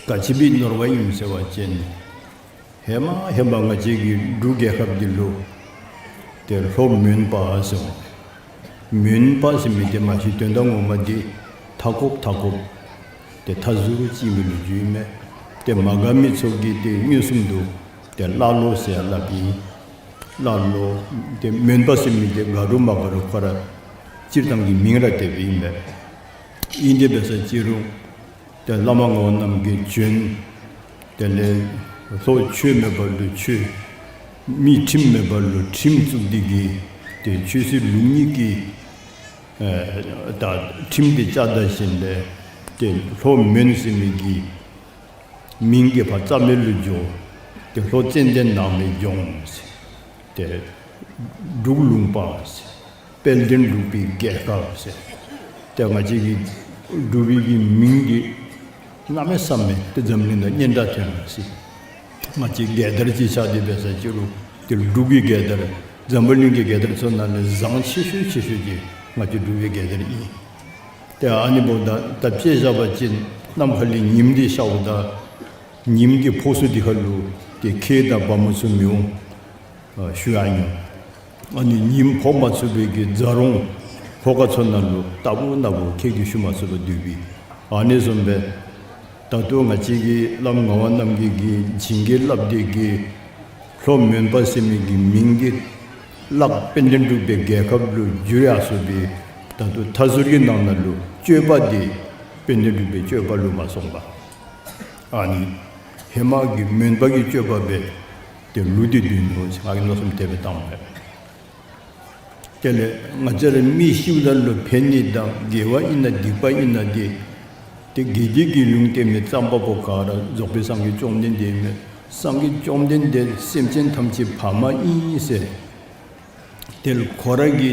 ག་ཅི་སྦེ་ནོར་བ་ཨིན་ཟེར་བ་ཅིན་ཧེ་མ་ཧེ་མ་ང་བཅས་ཀྱི་འབྲུག་རྒྱལ་ཁབ་འདི་ལུ་ཏེ་ལྷོ་མོན་པ་ཟེར་འོང་། མོན་པ་ཟེར་མི་འདི་མ་གཞི་དོན་དག་ངོ་མ་འདི་མཐའ་འཁོབ་མཐའ་འཁོབ་ཏེ་མཐའ་ཟུར་ཅིག་ཨིན་པའི་ལོ་རྒྱུས་ཨིན་མས། ཏེ་མ་དགའ་མི་ཚུ་གིས་ཏེ་མངོན་སུམ་དུ་ཏེ་ཀླ་ཀློ་ཟེར་སླབ་ཨིན། ཀླ་ཀློ་ཏེ་མོན་པ་ཟེར་མི་འདི་ག་རུང་མ་ག་རུང་ཁོ་ར་སྤྱིར་བཏང་གི་མིང་ར་དེ་སྦེ་ཨིན་མས། ཨིན་ཏེ་འབད་ས་ཅིག་རུང་ཏེ་བླ་མ་ངག་དབང་རྣམ་རྒྱལ་བྱོན། དེ་ལས་ལྷོ་ཆོས་མེད་པ་ལུ་ཆོས། མི་ཁྲིམས་མེད་པ་ལུ་ཁྲིམས་བཙུགས་ཏེ་གི་ཏེ་ཆོས་སྲིད་ལུགས་གཉིས་ཀྱི་ཨེ་ད་ཁྲིམས་འདི་བཅའ་ད་ཞིནམ་ལས་ཏེ་ལྷོ་མོན་ཟེར་མི་གི་མིང་གི་ཕར་རྩ་མེད་ལུ་འགྱོ། ཏེ་ལྷོ་ཙན་དན་ནགས་མའི་ལྗོངས་ཟེར། ཏེ་འབྲུག་ལུང་པ་ཟེར། དཔལ་ལྡན་འབྲུག་པའི་རྒྱལ་ཁབ་ཟེར། ཏེ་ང་བཅས་ཀྱི་འབྲུག་པའི་གི་མིང་འདི་གནམ་མེད་ས་མེད་ཏེ་འཛམ་གླིང་ནང་སྙན་གྲགས་ཐོན་ཡར་སོ་ཡི། ང་བཅས་རྒྱལ་དར་ཅིག་ཤར་ཏེ་འབད་ས་ཅིག་རུང་ཏེ་འབྲུག་གི་རྒྱལ་དར་ འཛམ་བུ་གླིང་གི་རྒྱལ་དར་ཚུ་ནང་ལས་བཟང་ཆེ་ཤོས་ཆེ་ཤོས་ཅིག་ང་བཅས་འབྲུག་པའི་རྒྱལ་དར་ཨིན། ཏེ་ཨ་ནི་འབདཝ་ད་ད་དཔྱེ་བཞག་པ་ཅིན་གནམ་ཁ་ལས་ཉིམ་འདི་ཤརཝ་ད་ཉིམ་འདི་ཕོག་ས་འདི་ཁར་ལུ་ཏེ་ཁྱི་དང་བ་མོ་ཚུ་མི་འོང་ཨ་ཞུ་ཡང་ཨིན། ཨ་ནི་ཉིམ་ཕོག་མ་ཚུགས་པའི་གི་རྫ་རོང་ཕོ་ཁ་ཚུ་ནང་ལུ་རྟག་བུ་ན་བུ་ཁྱི་གིས་ཞུ་མ་ཚུགས་པར་སྡོད་པའི་ཨ་ནི་བཟུམ་སྦེ་ད་ལྟོ་ང་བཅས་ཀྱི་བླམ་ངག་དབང་རྣམ་རྒྱལ་གྱིས་བྱིན་གྱིས་བརླབས་ཏེ་གི་ལྷོ་མོན་པ་ཟེར་མི་གི་མིང་འདི་བརླག་དཔལ་ལྡན་འབྲུག་པའི་རྒྱལ་ཁབ་ལུ་བསྒྱུར་ཡར་སོང་སྦེ་ད་ལྟོ་མཐའ་ཟུར་གྱི་ནང་ན་ལུ་སྤྱོད་པ་འདི་དཔལ་ལྡན་འབྲུག་པའི་སྤྱོད་པ་ལུ་མ་སོང་པར་ཨ་ནི་ཧེ་མ་གི་མོན་པ་གི་སྤྱོད་པ་སྦེ་ཏེ་ལུས་ཏེ་སྡོད་ནུག་ཟེར་ང་གིས་མནོ་བསམ་དེ་སྦེ་བཏངམ་མས། དེ་ལས་ང་བཅས་ར་མི་ཤིཝ་ད་ལུ་ཕན་ནི་དང་དགེ་བ་ཨིན་ན་སྡིག་པ་ཨིན་ན་འདི་ཏེ་དགེ་སྡིག་གི་ལུང་བསྟན་མི་བརྩམ་པ་པོ་ག་ར་རྫོགས་པའི་སངས་རྒྱས་བཅོམ་ལྡན་འདས་ཨིན་མས། སངས་རྒྱས་བཅོམ་ལྡན་འདས་སེམས་ཅན་ཐམས་ཅད་ཕ་མ་ཨིན་ཟེར། དེ་ལུ་ཁོ་ར་གི་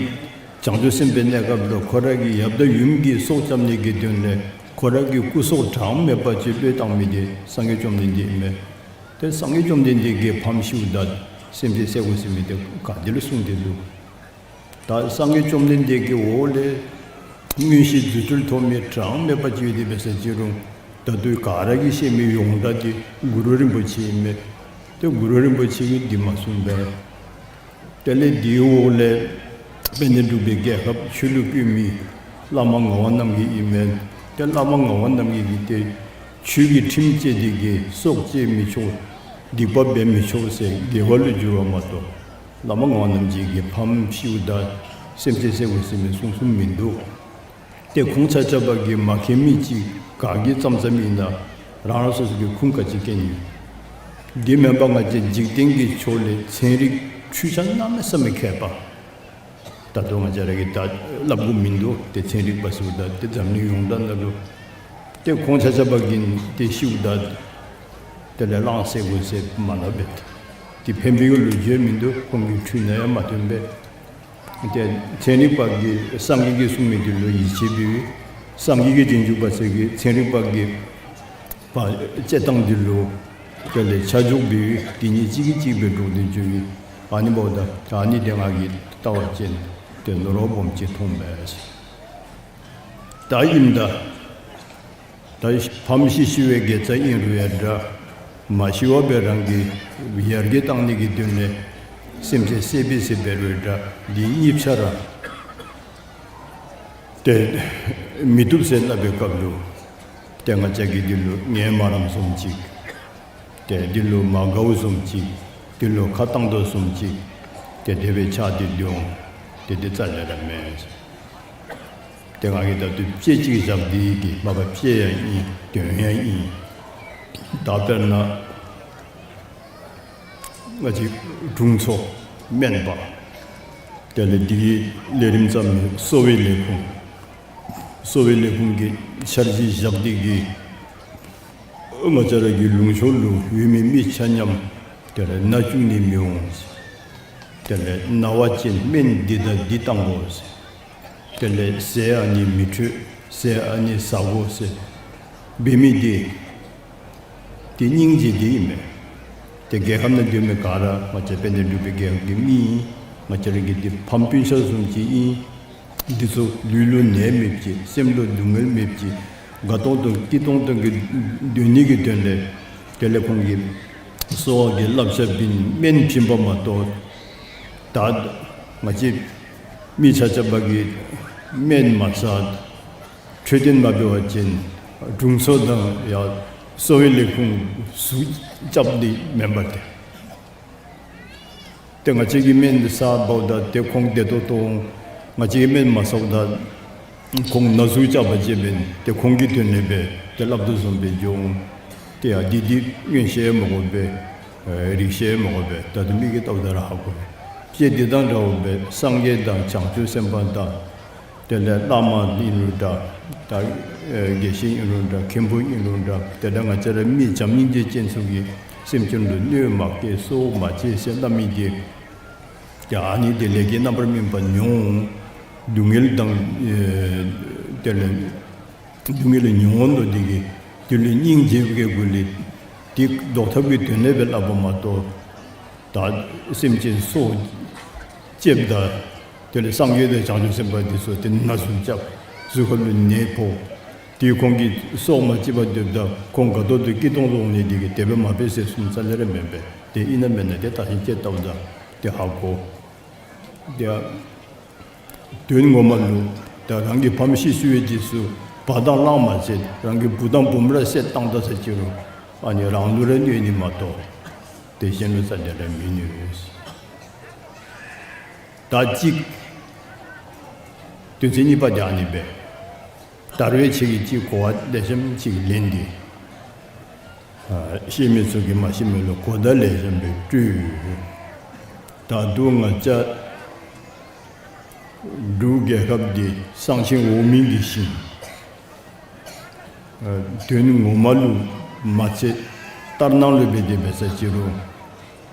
བྱང་ཆུབ་སེམས་དཔའི་གནས་སྐབས་ལུ་ཁོ་ར་གི་ཡབ་དང་ཡུམ་གྱི་སྲོག་སྐྱབ་ནི་གི་དོན་ལས་ཁོ་ར་གི་སྐུ་སྲོག་གྲངས་མེད་པ་ཅིག་བློས་བཏང་མི་འདི་སངས་རྒྱས་བཅོམ་ལྡན་འདས་ཨིན་མས། ཏེ་སངས་རྒྱས་བཅོམ་ལྡན་འདས་ཀྱིས་ཕམ་ཤིཝ་ད་སེམས་ཅན་བསད་དགོ་ཟེར་མི་འདི་ག་ཏེ་ལུ་གསུངས་ཏེ་འདུག། ད་སངས་རྒྱས་བཅོམ་ལྡན་འདས་ཀྱི་འོག་ལས་མངོན་ཤེས་རྫུ་འཕྲུལ་ཐོབ་མི་གྲངས་མེད་པ་ཅིག་ཡོད་དེ་འབད་ས་ཅི་རུང་ད་ལྟོ་ག་ར་གིས་ཤེས་མི་ཡོངས་གྲགས་འདི་གུ་རུ་རིན་པོ་ཆེ་ཨིན་མས། ཏེ་གུ་རུ་རིན་པོ་ཆེ་གིས་འདི་མ་གསུངས་པས། དེ་ལས་འདིའི་འོག་ལས་དཔལ་ལྡན་འབྲུག་པའི་རྒྱལ་ཁབ་ཆོས་ལུ་བཀོད་མི་བླ་མ་ངག་དབང་རྣམ་རྒྱལ་ཨིན་མས། ཏེ་བླ་མ་ངག་དབང་རྣམ་རྒྱལ་གྱིས་ཏེ་ཆོས་ཀྱི་ཁྲིམས་བཅས་ཏེ་གི་སྲོག་བཅད་མི་ཆོག་སྡིག་པ་འབད་མི་ཆོག་ཟེར་དགེ་བ་ལུ་བསྒྱུར་བ་མ་གཏོགས་བླ་མ་ངག་དབང་རྣམ་རྒྱལ་གྱིས་ཕམ་ཤིཝ་ད་སེམས་ཅན་བསད་དགོ་ཟེར་མི་གསུངས་གསུངསམ་མིན་འདུག། ཏེ་ཁོང་ཆ་ཁྱབ་ཀྱིས་མ་མཁྱེན་མི་ཅིག་ག་གིས་བརྩམས་བརྩམསམ་ཨིན་ན་རང་རང་སོ་སོ་གི་ཁུངས་ག་ཅི་མཁྱེན་ནི། འདི་མེན་པར་ང་བཅས་འཇིག་རྟེན་གྱི་ཕྱོགས་ལས་ཚན་རིག་འཕྲུལ་ཆས་གནམ་མེད་ས་མེད་མཁས་པ། ད་ལྟོ་ང་བཅས་ར་གིས་ད་སླབ་དགོཔ་མིན་འདུག། ཏེ་ཚན་རིག་པ་ཟེརཝ་ད་ཏེ་འཛམ་གླིང་ཡོངས་གྲགས་ནང་ལུ་ཏེ་ཁོང་ཆ་ཁྱབ་ཀྱིས་ཏེ་ཤིཝ་ད་དེ་ལས་གླང་བསད་དགོ་ཟེར་མ་སླབ་པས། ཏེ་ཕན་པའི་ལོ་རྒྱུས་མིན་འདུག། ཁོང་གི་འཕྲུལ་ནང་ཡང་མ་ཐོན་པས། ཏེ་ཚན་རིག་པ་གིས་སངས་རྒྱས་ཀྱིས་གསུངས་མི་འདི་ལུ་ཡིད་ཆེས་འབདཝ་ཨིན། སངས་རྒྱས་ཀྱི་རྗེས་འཇུག་པ་ཚུ་གིས་ཚན་རིག་པ་གི་པ་དཔྱད་གཏམ་འདི་ལུ་དེ་ལས་ཆ་འཇོག་འབདཝ་ཨིན། དེ་གཉིས་གཅིག་གིས་གཅིག་སྦེ་འགྲོགས་ཏེ་འགྱོཝ་ཨིན། ཨ་ནི་འབདཝ་ད་ཨ་ནི་འདི་ང་གིས་བལྟ་བ་ཅིན་ཏེ་ནོར་བ་སྦོམ་ཅིག་མཐོང་མས། ད་ཨིནམ་ད་ད་ཕམ་ཤི་ཤི་བའི་དགེ་རྩ་ཨིན་རུང་ཡང་འདྲ། མ་ཤི་བར་སྦེ་རང་གི་ཡར་རྒྱས་གཏང་ནི་གི་དོན་ལས་སེམས་ཅན་བསད་པས་ཟེར་འབད་རུང་འདྲ། འདི་གཉིས་ཆ་ར་ཏེ་མི་བཏུབ་ཟེར་སླབ་པའི་སྐབས་ལུ་ཏེ་ང་བཅས་ཀྱིས་འདི་ལུ་ངལ་མ་རངསམ་བཟུམ་ཅིག། ཏེ་འདི་ལུ་མ་དགའཝ་བཟུམ་ཅིག། འདི་ལུ་ཁ་བཏང་དོ་བཟུམ་ཅིག། ཏེ་དེ་སྦེ་ཆགས་ཏེ་འདུག། ཏེ་འདི་རྩ་ལས་ར་མེན། ཏེ་ང་གིས་ད་ལྟོ་དཔྱེ་ཅིག་བཞག་སྟེ་གི་མ་པ་དཔྱེ་ཡང་ཨིན། དོན་ཡང་ཨིན། ད་དཔེར་ན་ང་བཅས་དྲུང་འཚོ་སྨན་པ་དེ་ལས་འདི་གི་ལས་རིམ་བརྩམ་མི་གསོ་བའི་ལས་ཁུངས། གསོ་བའི་ལས་ཁུངས་ཀྱི་འཆར་གཞི་བཞག་སྟེ་གི་ང་བཅས་ར་གི་ལུང་ཕྱོགས་ལུ་ཡོད་མི་མི་ཆ་མཉམ་དེ་ལས་ན་བཅུག་ནི་མི་འོང་། དེ་ལས་ན་བ་ཅིན་སྨན་འདི་དང་འདི་བཏང་དགོ་ཟེར། དེ་ལས་ཟས་ཨ་ནི་མི་འཕྲོད། ཟས་ཨ་ནི་ཟ་དགོ་ཟེར་འབད་མི་འདི་ཏེ་སྙིང་རྗེ་འདི་ཨིན་མས། ཏེ་རྒྱལ་ཁབ་ནང་སྡོད་མི་ག་ར་ང་བཅས་དཔལ་ལྡན་འབྲུག་པའི་རྒྱལ་ཁབ་ཀྱི་མི་ཨིན། ང་བཅས་ར་གི་འདི་ཕམ་སྤུན་ཆ་བཟུམ་ཅིག་ཨིན། འདི་ཚུ་ལུས་ལུ་ནད་མེདཔ་ཅིག། སེམས་ལུ་སྡུག་བསྔལ་མེདཔ་ཅིག། དགའ་ཏོང་ཏོ་སྐྱིད་ཏོང་ཏོ་གི་སྡོད་ནི་གི་དོན་ལས་དེ་ལས་ཁོང་གིས་གསོ་བ་གི་བསླབ་བྱ་འབད་སྨན་བྱིན་པ་མ་གཏོགས་ད་ང་བཅས་མི་ཆ་ཁྱབ་ཀྱིས་སྨན་མ་ཟ་འཕྲོད་བསྟེན་མ་འབད་བ་ཅིན་དྲུང་འཚོ་དང་ཡང་གསོ་བའི་ལས་ཁུངས་ཟུག་རྐྱབ་ནི་མེན་པ་ཏེ། ཏེ་ང་བཅས་ཀྱིས་སྨན་ཟཝ་ད་ཏེ་ཁོང་བདེ་ཏོག་ཏོ་འོང་། ང་བཅས་ཀྱིས་སྨན་མ་ཟཝ་ད་ཁོང་ན་ཟུག་རྐྱབ་པ་ཅིན་འབདན་ཏེ་ཁོང་གི་དོན་ལས་འབད་ཏེ་སླབ་དོ་བཟུམ་སྦེ་འགྱོ་འོང་། ཏེ་ཡ་འདི་འདི་མངོན་ཤེས་མ་དགོ་པས། ཨེ་རིག་ཤེས་མ་དགོ་པས། ད་ལྟོ་མི་གིས་བལྟཝ་ད་ར་ཧ་གོ། ཏེ་འདི་དང་འདྲཝ་སྦེ་སངས་རྒྱས་དང་བྱང་ཆུབ་སེམས་དཔའ་དང་དེ་ལས་བླ་མ་ཨིན་རུང་འདྲ། ད་ཨེ་དགེ་བཤེས་ཨིན་རུང་འདྲ། མཁན་པོ་ཨིན་རུང་འདྲ། དེ་འདྲ་ང་བཅས་ར་མི་བྱམས་སྙིང་རྗེ་ཅན་ཚུ་གིས་སེམས་ཅན་ལུ་གནོད་མ་བསྐྱལ་གསོད་མ་བྱེད་ཟེར་སླབ་མི་འདི་ཏེ་ཨ་ནི་འདི་ལས་ཀྱི་རྣམ་པར་སྨིན་པ་མྱོང་། སྡུག་བསྔལ་དང་ཨེ་དེ་ལས་སྡུག་བསྔལ་མྱོང་དོ་འདི་གིས་དེ་ལུ་སྙིང་རྗེ་བའི་སྒོ་ལས་འདི་བཟློག་ཐབས་ཀྱི་དོན་ལས་སྦེ་སླབ་པ་མ་གཏོགས་ད་སེམས་ཅན་སྲོག་ ལྕེབ་ད། དེ་ལས་སངས་རྒྱས་དང་བྱང་ཆུབ་སེམས་དཔའ་འདི་ཚུ་ཏེ་ན་ཟུག་རྐྱབ། གཟུགས་ཁ་ལུ་ནད་ཕོག། དེ་ཁོང་གི་སྲོག་མ་བཅད་པར་སྡོདཔ་ད་ཁོང་དགའ་ཏོག་ཏོ་སྐྱིད་ཏོང་ཏོ་འོང་ནི་དེ་གིས་དེ་སྦེ་མ་འབད་ཟེར་གསུངམ་རྩ་ལས་ར་མེན་པས། ཏེ་ཨིན་ན་མེན་ན་ཏེ་ད་ཤིང་ལྕེ་བལྟཝ་ད་ཏེ་ཧ་གོ། ཏེ་དོན་ངོ་མ་ལུ་ད་རང་གི་ཕམ་ཤི་སོང་བའི་རྗེས་སུ་བ་དང་གླང་མ་བསད། རང་གི་བུ་དང་བུམོ་ར་བསད་བཏང་ད་ཟེར་ཅི་རུང་ཨ་ནི་རང་ལུ་ར་གནོད་ནི་མ་གཏོགས་ཏེ་གཞན་ལུ་རྩ་ལས་ར་མི་གནོད། ད་གཅིག་དོན་ཚན་གཉིས་པ་དེ་ཨ་ནི་སྦེ། ད་རུང་ཁྱེད་ཀྱིས་གཅིག་གོ་བ་ལེགས་ཤོམ་ཅིག་ལེན་ཏེ། ཨ་ཤེས་མི་ཚུ་གིས་མ་ཤེས་མི་ལུ་གོ་བརྡ་ལེགས་ཤོམ་སྦེ་སྤྲོད། ད་རུང་ང་བཅས་འབྲུག་རྒྱལ་ཁབ་འདི་གསང་ཆེན་འོག་མིན་གྱི་ཞིང་། ཨ་དོན་ངོ་མ་ལུ་མ་ཚད་ལྟར་སྣང་ལུ་འབད་དེ་འབད་ས་ཅི་རུང་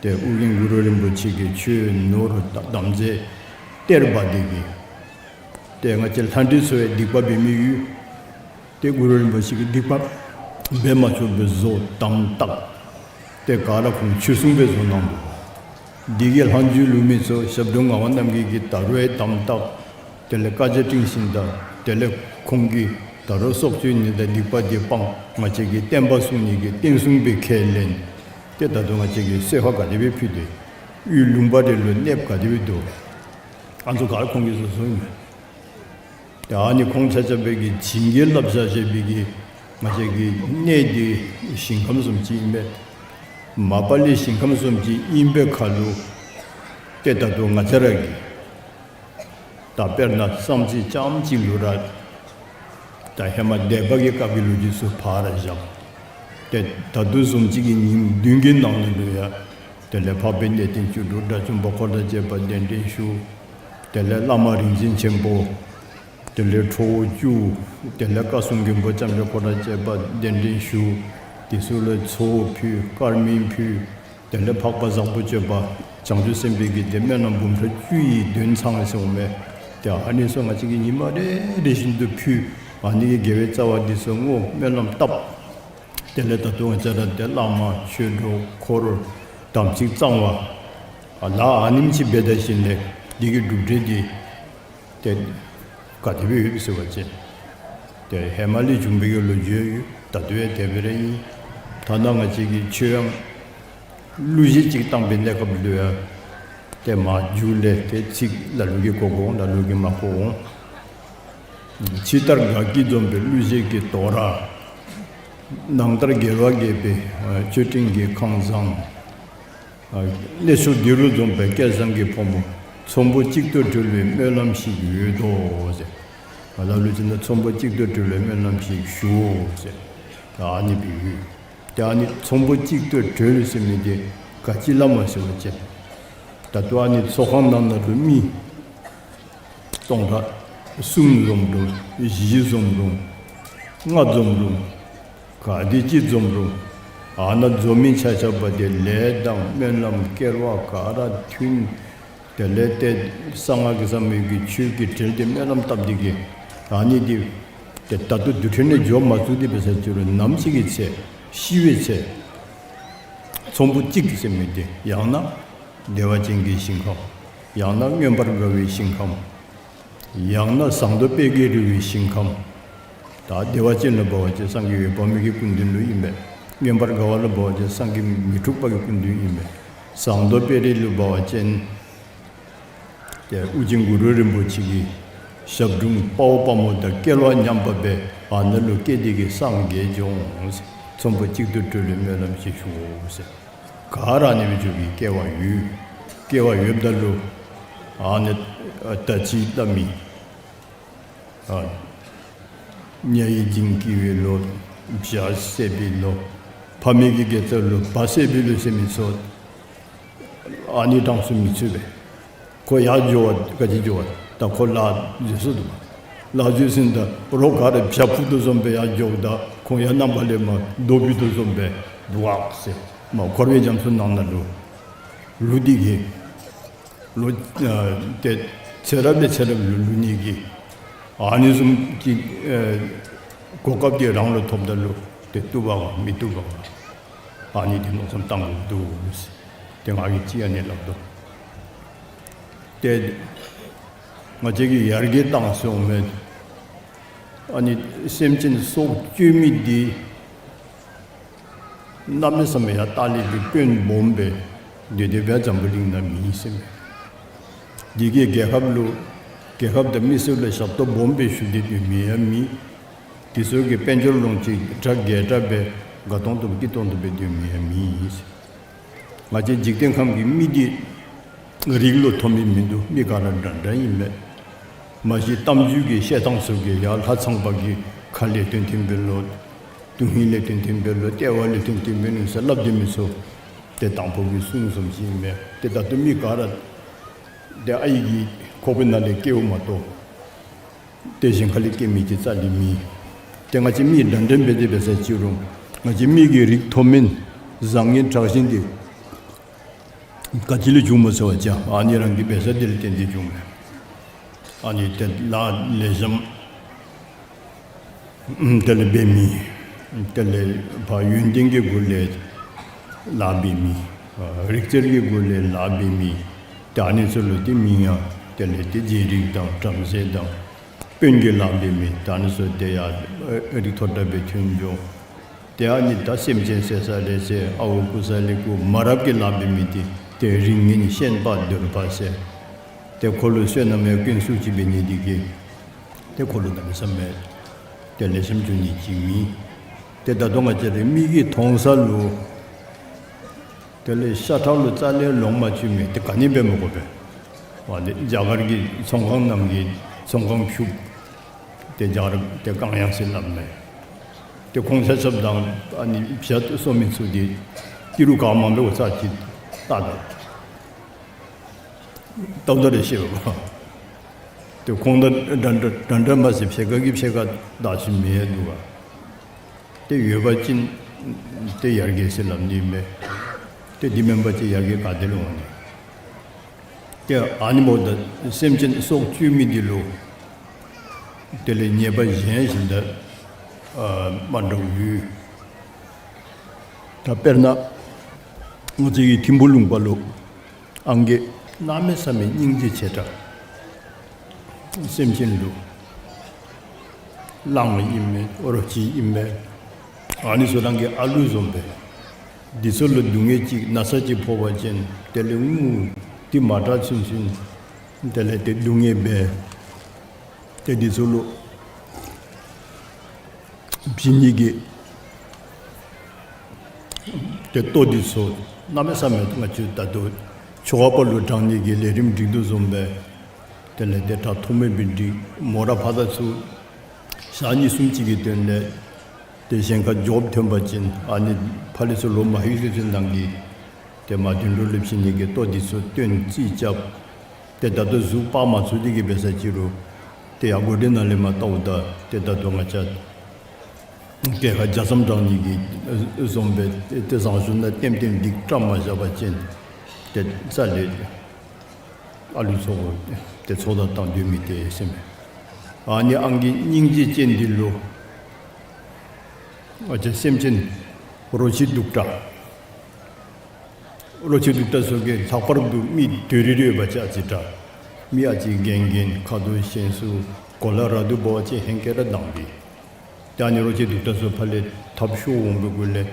ཏེ་ཨོ་རྒྱན་གུ་རུ་རིན་པོ་ཆེ་གི་ཆོས་ནོར་དམ་རྫས་གཏེར་སྦ་དེ་གིས་ཏེ་ང་བཅས་ལྷ་འདྲེ་ཚུ་ཡང་སྡིག་པ་འབད་མི་ཡོད། ཏེ་གུ་རུ་རིན་པོ་ཆེ་གིས་སྡིག་པ་འབད་མ་ཆོག་པའི་བཟོ་དམ་བཏགས། ཏེ་ག་ར་ཁོང་ཆོས་སྲུང་པའི་བཟོ་གནང་འདུག། འདི་གི་ལྷག་མཇུག་ལུས་མི་ཚུ་ཞབས་དྲུང་ངག་དབང་རྣམ་རྒྱལ་གྱིས་ད་རུང་ཡང་དམ་བཏགས། དེ་ལས་བཀའ་རྒྱ་སྤྲིངས་ཞིནམ་ད་དེ་ལས་ཁོང་གིས་ད་རུང་སྲོག་གཅོད་ནི་དང་སྡིག་པ་འདི་སྤང་། ང་བཅས་ཀྱི་བསྟན་པ་སྲུང་ནི་གི་བསྟན་སྲུང་པའི་ཁས་ལེན། ཏེ་ད་རུང་ང་བཅས་ཀྱིས་གསོལ་ཁ་ག་དེ་སྦེ་ཕུལ་ཏེ་ཡུལ་ལུང་པ་རེ་ལུ་གནསཔ་ག་དེ་སྦེ་འདུག། ཨ་ནི་ཚུ་ག་ར་ཁོང་གིས་བཟོ་བཟོཝ་ཨིན་མས། ཏེ་ཨ་ནི་ཁོང་ཆ་ཁྱབ་ཀྱིས་བྱིན་གྱིས་བརླབས་བཞག་བཞག་པའི་གི་ང་བཅས་ཀྱི་གནས་འདི་ཞིང་ཁམས་བཟུམ་ཅིག་ཨིན་པས། མ་པ་ལས་ཞིང་ཁམས་བཟུམ་ཅིག་ཨིན་པའི་ཁར་ལུ་ཏེ་ད་རུང་ང་བཅས་ར་གིས་ད་དཔེར་ན་བསམ་རྩེ་རྐྱངམ་གཅིག་ལུ་ར་ད་ཧེ་མ་སྡེ་པ་གི་སྐབས་ཀྱི་ལོ་རྒྱུས་ཚུ་ཕར་བཞག། ཏེ་ད་ལྟོ་བཟུམ་ཅིག་གི་ཉིནམ་བདུན་གྱི་ནང་ན་ལུ་ཡང་དེ་ལས་འཕགས་པའི་གནས་བརྟན་བཅུ་དྲུག་དགྲ་བཅོམ་པ་འཁོར་དང་བཅས་པ་གདན་འདྲེན་ཞུ། དེ་ལས་བླ་མ་རིག་འཛིན་ཆེན་པོ། དེ་ལས་ཁྲོ་བོ་བཅུ། དེ་ལས་བཀའ་སྲུང་མགོན་པོ་ལྕམ་དྲལ་འཁོར་དང་བཅས་པ་གདན་འདྲེན་ཞུ། དེ་ཚུ་ལུ་ཚོགས་ཕུལ་དཀར་མེ་ཕུལ། དེ་ལས་འཕགས་པ་བཟང་པོ་སྤྱོད་པ་བྱང་ཆུབ་སེམས་དཔའི་གི་ཏེ་སྨོན་ལམ་འབུམ་ཕྲག་བཅུ་ཡི་དོན་ཚང་ཟེརཝ་མས། ཏེ་ཨ་ནི་ཚུ་ང་བཅས་ཀྱིས་ཉི་མ་རེ་རེ་བཞིན་དུ་ཕུལ། ཨ་ནི་གི་དགེ་བའི་རྩ་བ་འདི་ཚུ་བསྔོ་སྨོན་ལམ་བཏབ། དེ་ལས་ད་ལྟོ་ང་བཅས་ར་ཏེ་བླ་མ་ཆོས་གྲོགས་འཁོར་དམ་ཚིག་གཙང་བ་ཨ་ལ་ཨ་ནེམ་ཅིག་འབད་ད་ཞིནམ་ལས་འདི་གི་གྲུབ་འབྲས་འདི་ཏེ་ག་དེ་སྦེ་ཡོདཔ་ཟེར་བ་ཅིན་ཏེ་ཧེ་མ་ལས་བྱུང་བའི་གི་ལོ་རྒྱུས་ཡོད། ད་ལྟོ་ཡང་དེ་སྦེ་ར་ཨིན། ཐ་ན་ང་བཅས་ཀྱི་ཆོས་དབྱངས་གླུ་གཞས་ཅིག་བཏང་བའི་གནས་སྐབས་ལུ་ཡང་ཏེ་མ་མཇུག་ལས་ཏེ་ཚིག་ལ་ལུ་གིས་གོ་གོ་འོང་། ལ་ལུ་གིས་མ་གོ་འོང་། ཕྱི་ལྟར་དགའ་སྐྱིད་འཛོམས་པའི་གླུ་གཞས་ཀྱི་དོ་ར། ནང་ལྟར་དགེ་བ་རྒྱས་པའི་མཆོད་སྤྲིན་གྱི་ཁང་བཟང་། གནས་མཆོག་འདི་རུ་འཛོམས་པའི་སྐལ་བཟང་གི་ཕོ་མོ། ཚོམ་བུ་གཅིག་ཏུ་གྲོལ་བའི་སྨོན་ལམ་ཞིག་ཡོད་དོ་ཟེར། ལ་ལུ་ཅིག་ནང་ཚོམ་བུ་གཅིག་ཏུ་གྲོལ་བའི་སྨོན་ལམ་ཞིག་ཞུའོ་ཟེར། ཨ་ནི་སྦེ་ཡོད། ཏེ་ཨ་ནི་ཚོམ་བུ་གཅིག་ཏུ་གྲོལ་ཟེར་མི་འདི་ག་ཅི་སླབ་མས་ཟེར་བ་ཅིན་ད་ལྟོ་ཨ་ནི་ཚོགས་ཁང་ནང་ན་ལུ་མི་སྟོང་ཕྲག་གསུམ་འཛོམས་རུང་བཞི་འཛོམས་རུང་ལྔ་འཛོམས་རུང་ག་དེ་ཅིག་འཛོམས་རུང་ཨ་ནཱ་འཛོམས་མི་ཆ་ཁྱབ་ཏེ་ལས་དང་སྨོན་ལམ་སྐལ་བ་ག་ར་མཐུན། དེ་ལས་ཏེ་གསང་སྔགས་ཀྱི་ཟབ་མོའི་གི་ཆོས་ཀྱི་གྲལ་ཏེ་སྨོན་ལམ་བཏབ་སྟེ་གི་ཨ་ནི་འདི་ཏེ་ད་ལྟོ་དུས་ཁྲོད་ནས་འགྱོ་མ་ཚུགས་ཏེ་འབད་ས་ཅི་རུང་ནམ་ཞིག་གི་ཚེ་ཤི་བའི་ཚེ་ཚོམ་བུ་གཅིག་ཟེར་མི་འདི་ཡང་ན་བདེ་བ་ཅན་གྱི་ཞིང་ཁམས། ཡང་ན་མངོན་པར་དགའ་བའི་ཞིང་ཁམས། ཡང་ན་ཟངས་མདོག་དཔལ་གྱིས་རི་བོའི་ཞིང་ཁམས། ད་བདེ་བ་ཅན་ལུ་འབད་བ་ཅིན་སངས་རྒྱས་འོད་དཔག་མེད་ཀྱི་སྐུ་མདུན་ལུ་ཨིན་པས། མངོན་པར་དགའ་བ་ལུ་འབད་བ་ཅིན་སངས་རྒྱས་མི་འཁྲུགས་པ་གི་སྐུ་མདུན་ཨིན་པས། ཟངས་མདོག་དཔལ་རི་ལུ་འབད་བ་ཅིན་ཏེ་ཨོ་རྒྱན་གུ་རུ་རིན་པོ་ཆེ་གི་ཞབས་དྲུང་དཔའ་བོ་དཔའ་མོ་དང་སྐལ་བ་མཉམ་པ་སྦེ་ཨ་ནཱ་ལུ་སྐྱེས་ཏེ་གི་སངས་རྒྱས་འགྱོ་འོང་ཟེར། ཚོམ་བུ་གཅིག་ཏུ་གྲོལ་བའི་སྨོན་ལམ་ཞིག་ཞུའོ་ཟེར། ག་ར་ཨ་ནི་སྦེ་འགྱོ་བའི་སྐལ་བ་ཡོད། སྐལ་བ་ཡོདཔ་ད་ལུ་ཨ་ནི་ད་ཅི་སླབ་མི་ཨ་ཉ་ཡི་འཇིང་སྐྱེ་བའི་ལོ། བྱ་བསད་པའི་ལོ། ཕ་མའི་གི་དགེ་རྩ་ལུ་བ་བསད་པའི་ལོ་ཟེར་མི་ཚུ་ཨ་ནི་གྲངས་སུ་མི་ཚུད་པས། ཁོ་ཡར་འགྱོ་བ་ག་ཅི་འགྱོ་བ་ད་ཁོ་ལཱ་འཛོལ་སོ་ནུག། ལཱ་འཛོལ་ཞིནམ་ད་རོགས་ག་ར་བྱ་འཕུར་དོ་བཟུམ་སྦེ་ཡར་འགྱོཝ་ད་ཁོང་ཡང་རྣམ་པ་ལས་མར་རྡོ་འཕུར་དོ་བཟུམ་སྦེ་འདུག་ཟེར། མར་འཁོར་བའི་རྒྱ་མཚོ་ནང་ན་ལུ་ལུ་སྟེ་གི་ལོ་ཨ་ཏེ་ཚེ་རབས་ལས་ཚེ་རབས་ལུ་ལུ་ནི་གི་ཨ་ནི་བཟུམ་གྱི་ཨ་གོ་སྐབས་འདི་རང་ལུ་ཐོབ་ད་ལུ་ཏེ་བཏུབ་པ་ག་མི་བཏུབ་པ་ག་ཨ་ནི་འདི་མནོ་བསམ་བཏང་དགོཔ་འདུག་ཟེར། ཏེ་ང་གིས་ཅིག་ཨ་ནི་སླབ་དོ། ཏེ་ང་བཅས་ཀྱིས་ཡར་རྒྱས་བཏང་སོང་མས། ཨ་ནི་སེམས་ཅན་སྲོག་གཅོད་མི་འདི་གནམ་མེད་ས་མེད་ཡང་ལྟག་ལས་ཀྱི་དཔོན་སྦོམ་སྦེ་སྡོད་དེ་སྦེ་འཛམ་བུ་གླིང་ནང་མེད་ཟེར་མས། འདི་གིས་རྒྱལ་ཁབ་ལུ་རྒྱལ་ཁབ་དང་མི་སེར་ལུ་ཞབས་ཏོག་སྦོམ་སྦེ་ཞུ་སྟེ་སྡོད་མི་ཡང་མེད། དེ་ཚུ་གི་དཔལ་འབྱོར་ལོངས་སྤྱོད་གྲ་རྒྱས་དྲགས་སྦེ་དགའ་ཏོང་ཏོ་སྐྱིད་ཏོང་ཏོ་སྦེ་སྡོད་མི་ཡང་མེད། ང་བཅས་འཇིག་རྟེན་ཁམས་ཀྱི་མི་འདི་རིགས་ལུ་མཐོ་དམན་མིན་འདུག། མི་ག་ར་འདྲ་འདྲ་ཨིན་མས། མ་གཞི་གཏམ་རྒྱུད་ཀྱི་བཤད་ཐངས་ཚུ་གིས་ཡང་ལྷ་ཚངས་པ་གི་ཁ་ལས་བཏོན་བཏོན་འབད་ལོ། དོན་ཧིང་ལས་བཏོན་བཏོན་འབད་ལོ། ལྟེ་བ་ལས་བཏོན་བཏོན་འབད་ནུག་ཟེར་སླབ་སྡོད་མི་ཚུ་ཏེ་དང་ཕུ་གི་གསུང་བཟུམ་ཅིག་ཨིན་མས། ཏེ་ད་ལྟོ་མི་ག་ར་ཏེ་ཨའི་གི་ཁོག་པའི་ནང་ལས་སྐྱེཝ་མ་གཏོགས་ཏེ་གཞན་ཁ་ལས་སྐྱེ་མི་ཅིག་རྩ་ལས་མེད། ཏེ་ང་བཅས་མི་འདྲ་འདྲ་འབད་དེ་འབད་ས་ཅིག་རུང་ང་བཅས་མི་གི་རིགས་མཐོ་དམན་བཟང་ངན་དྲག་ཞན་འདི་ག་ཅི་ལས་བྱུངམ་སྨོ་ཟེར་བ་ཅིན་ཨ་ནི་རང་གི་འབད་ས་འདི་ལས་བརྟེན་ཏེ་བྱུངམ་མས། ཨ་ནི་ཏེ་ལཱ་ལེགས་ཤོམ་དེ་ལས་འབད་མི་དེ་ལས་ཕར་ཡོན་ཏན་གྱི་སྒོ་ལས་ལཱ་འབད་མི་རིག་རྩལ་གྱི་སྒོ་ལས་ལཱ་འབད་མི་ཏེ་ཨ་ནི་ཚུ་ལུ་ཏེ་མིང་ཡང་དེ་ལས་ཏེ་རྗེ་རིགས་དང་བྲམ་ཟེ་དང་དཔོན་གྱི་ལཱ་འབད་མི་ཏེ་ཨ་ནི་ཚུ་ཏེ་ཡང་རིགས་མཐོ་དྲགས་སྦེ་ཐོན་འགྱོ། ཏེ་ཨ་ནི་ད་སེམས་ཅན་བསད་ས་ལས་བསད་ཨརཝ་རྐུ་ས་ལས་རྐུ་མ་རབས་ཀྱི་ལཱ་འབད་མི་འདི་ཏེ་རིགས་ངན་ཤན་པ་གདོལ་པ་ཟེར་ཏེ་ཁོ་ལུ་བསོད་ནམས་ཡང་ཀུན་སུ་ཅིག་འབད་ནི་འདི་གིས་ཏེ་ཁོ་ལུ་གནམ་མེད་ས་མེད་ཏེ་ལེགས་ཤོམ་འབྱུང་ནི་ཅིག་མེད། ཏེ་ད་ལྟོ་ང་བཅས་ར་མིག་གིས་མཐོང་ས་ལུ་དེ་ལས་ཤ་ཁྲག་ལུ་རྩ་ལས་ལོང་མ་བཅུག་མི་འདི་ག་ནི་འབད་མི་དགོ་པས། ཨ་ནི་རྒྱ་གར་གྱི་ཚོང་ཁང་ནང་གི་ཚོང་ཁང་ཕྱུགཔོ་ཏེ་རྒྱ་གར་ཏེ་གང་ཡང་ཟེར་སླབ་མས། ཏེ་ཁོང་ཆ་ཁྱབ་དང་ཨ་ནི་བྱ་གསོ་མི་ཚུ་འདི་ཏི་རུ་ག་མང་པོ་ཚར་ཅིག་ལྟ་ད་ལྟཝ་ད་རེ་ཤེས་པ། ཏེ་ཁོང་དང་འདྲ་འདྲ་འདྲ་འདྲ་མ་ཟེར་ཕྱེད་ཀ་གིས་ཕྱེད་ཀ་བདག་ཤི་མི་ཡང་འདུག་ག། ཏེ་ཡོད་པ་ཅིན་ཏེ་ཡར་རྒྱས་ཟེར་སླབ་ནི་མས། ཏེ་འདི་མེན་པ་ཅིན་ཡར་རྒྱས་ག་ཏེ་ལས་འོང་ནི། ཏེ་ཨ་ནི་འབདཝ་ད་སེམས་ཅན་སྲོག་གཅོད་མི་འདི་ལུ་དེ་ལས་ཉེས་པ་གཞན་བཞིན་དུ་ཨ་མ་འདྲཝ་ཡོད། ད་དཔེར་ན་ང་བཅས་ཀྱི་ཐིམ་ཕུ་ལུང་པ་ལུ་ཨང་རྒས་གནམ་མེད་ས་མེད་སྙིང་རྗེ་ཆེ་དྲགས། སེམས་ཅན་ལུ་གླང་ཨིན་མས་རོ་ཁྱི་ཨིན་མས་ཨ་ནི་ཚུ་རང་གི་ཨ་ལུ་བཟུམ་སྦེ་འདི་ཚུ་ལུ་སྡུག་བསྔལ་ཅིག་ན་ཚ་ཅིག་ཕོག་པ་ཅིན་དེ་ལས་ངུ་སྟེ་མ་དྲག་ཚུན་ཚུན་དེ་ལས་ཏེ་སྡུག་བསྔལ་འབད། ཏེ་འདི་ཚུ་ལུ་བྱིན་ནི་གི་ཏེ་ལྟོ་འདི་ཚུ་གནམ་མེད་ས་མེད་ང་བཅས་ད་ལྟོ་ཆོ་ག་པ་ལུ་དྲང་ནི་གི་ལས་རིམ་སྒྲིག་དོ་བཟུམ་སྦེ་དེ་ལས་ཏེ་དྲག་ཐོགས་མེད་སྦེ་སྒྲིག། མོ་ར་ཕར་དང་ཚུར་ཞག་གཉིས་གསུམ་ཅིག་གི་དོན་ལས་ཏེ་གཞན་ཁར་འགྱོ་ཐོན་པ་ཅིན་ཨ་ནི་ཕར་ལས་ཚུར་ལོག་མ་ལྷོད་ཚུན་ཚོད་ནང་གི་ཏེ་མ་དོན་འགྲོ་ལུ་བྱིན་ནི་གི་ལྟོ་འདི་ཚུ་སྟོན་རྩིས་རྐྱབ། ཏེ་ད་ལྟོ་གཟུགས་སྤར་མ་ཚུགས་ཏེ་གི་འབད་ས་ཅིག་རུང་ཏེ་ཡར་སྒོ་འདི་ནང་ལས་མར་བལྟཝ་ད་ཏེ་ད་ལྟོ་ང་བཅས་སྐྱེས་ཁར་རྒྱ་མཚམས་དྲང་ནི་གི་བཟུམ་སྦེ་ཏེ་བཟང་སྤྱོད་ནང་ལྟེམ་ལྟེམ་སྒྲིག་བཀྲམ་མ་བཞག་པ་ཅིན་ཏེ་རྩ་ལས་ཨ་ལུ་ཚུ་གུ་ཏེ་ཚོགས་བདའ་བཏང་སྡོད་མི་ཏེ་ཟེར་མས། ཨ་ནི་ཨང་རྒས་སྙིང་རྗེ་ཅན་འདི་ལུ་ང་བཅས་སེམས་ཅན་རོ་ཁྱི་གདུག་དྲགས་རོ་ཁྱི་གདུག་དྲགས་ཚུ་གིས་ལྷག་པར་དུ་མི་དོ་རི་རི་ཡོད་པ་ཅིན་ཨ་ཙི་དྲག། མི་ཨ་ཙི་རྒན་རྒན་ཁ་དོག་ཞན་སུ་གོ་ལ་ར་དུ་འབད་བ་ཅིན་ཧེང་སྐལ་ར་དྭངས་པས། ད་ཨ་ནི་རོ་ཁྱི་གདུག་དྲགས་ཚུ་ཕར་ལས་འཐབ་ཤོར་འོང་བའི་གུ་ལས་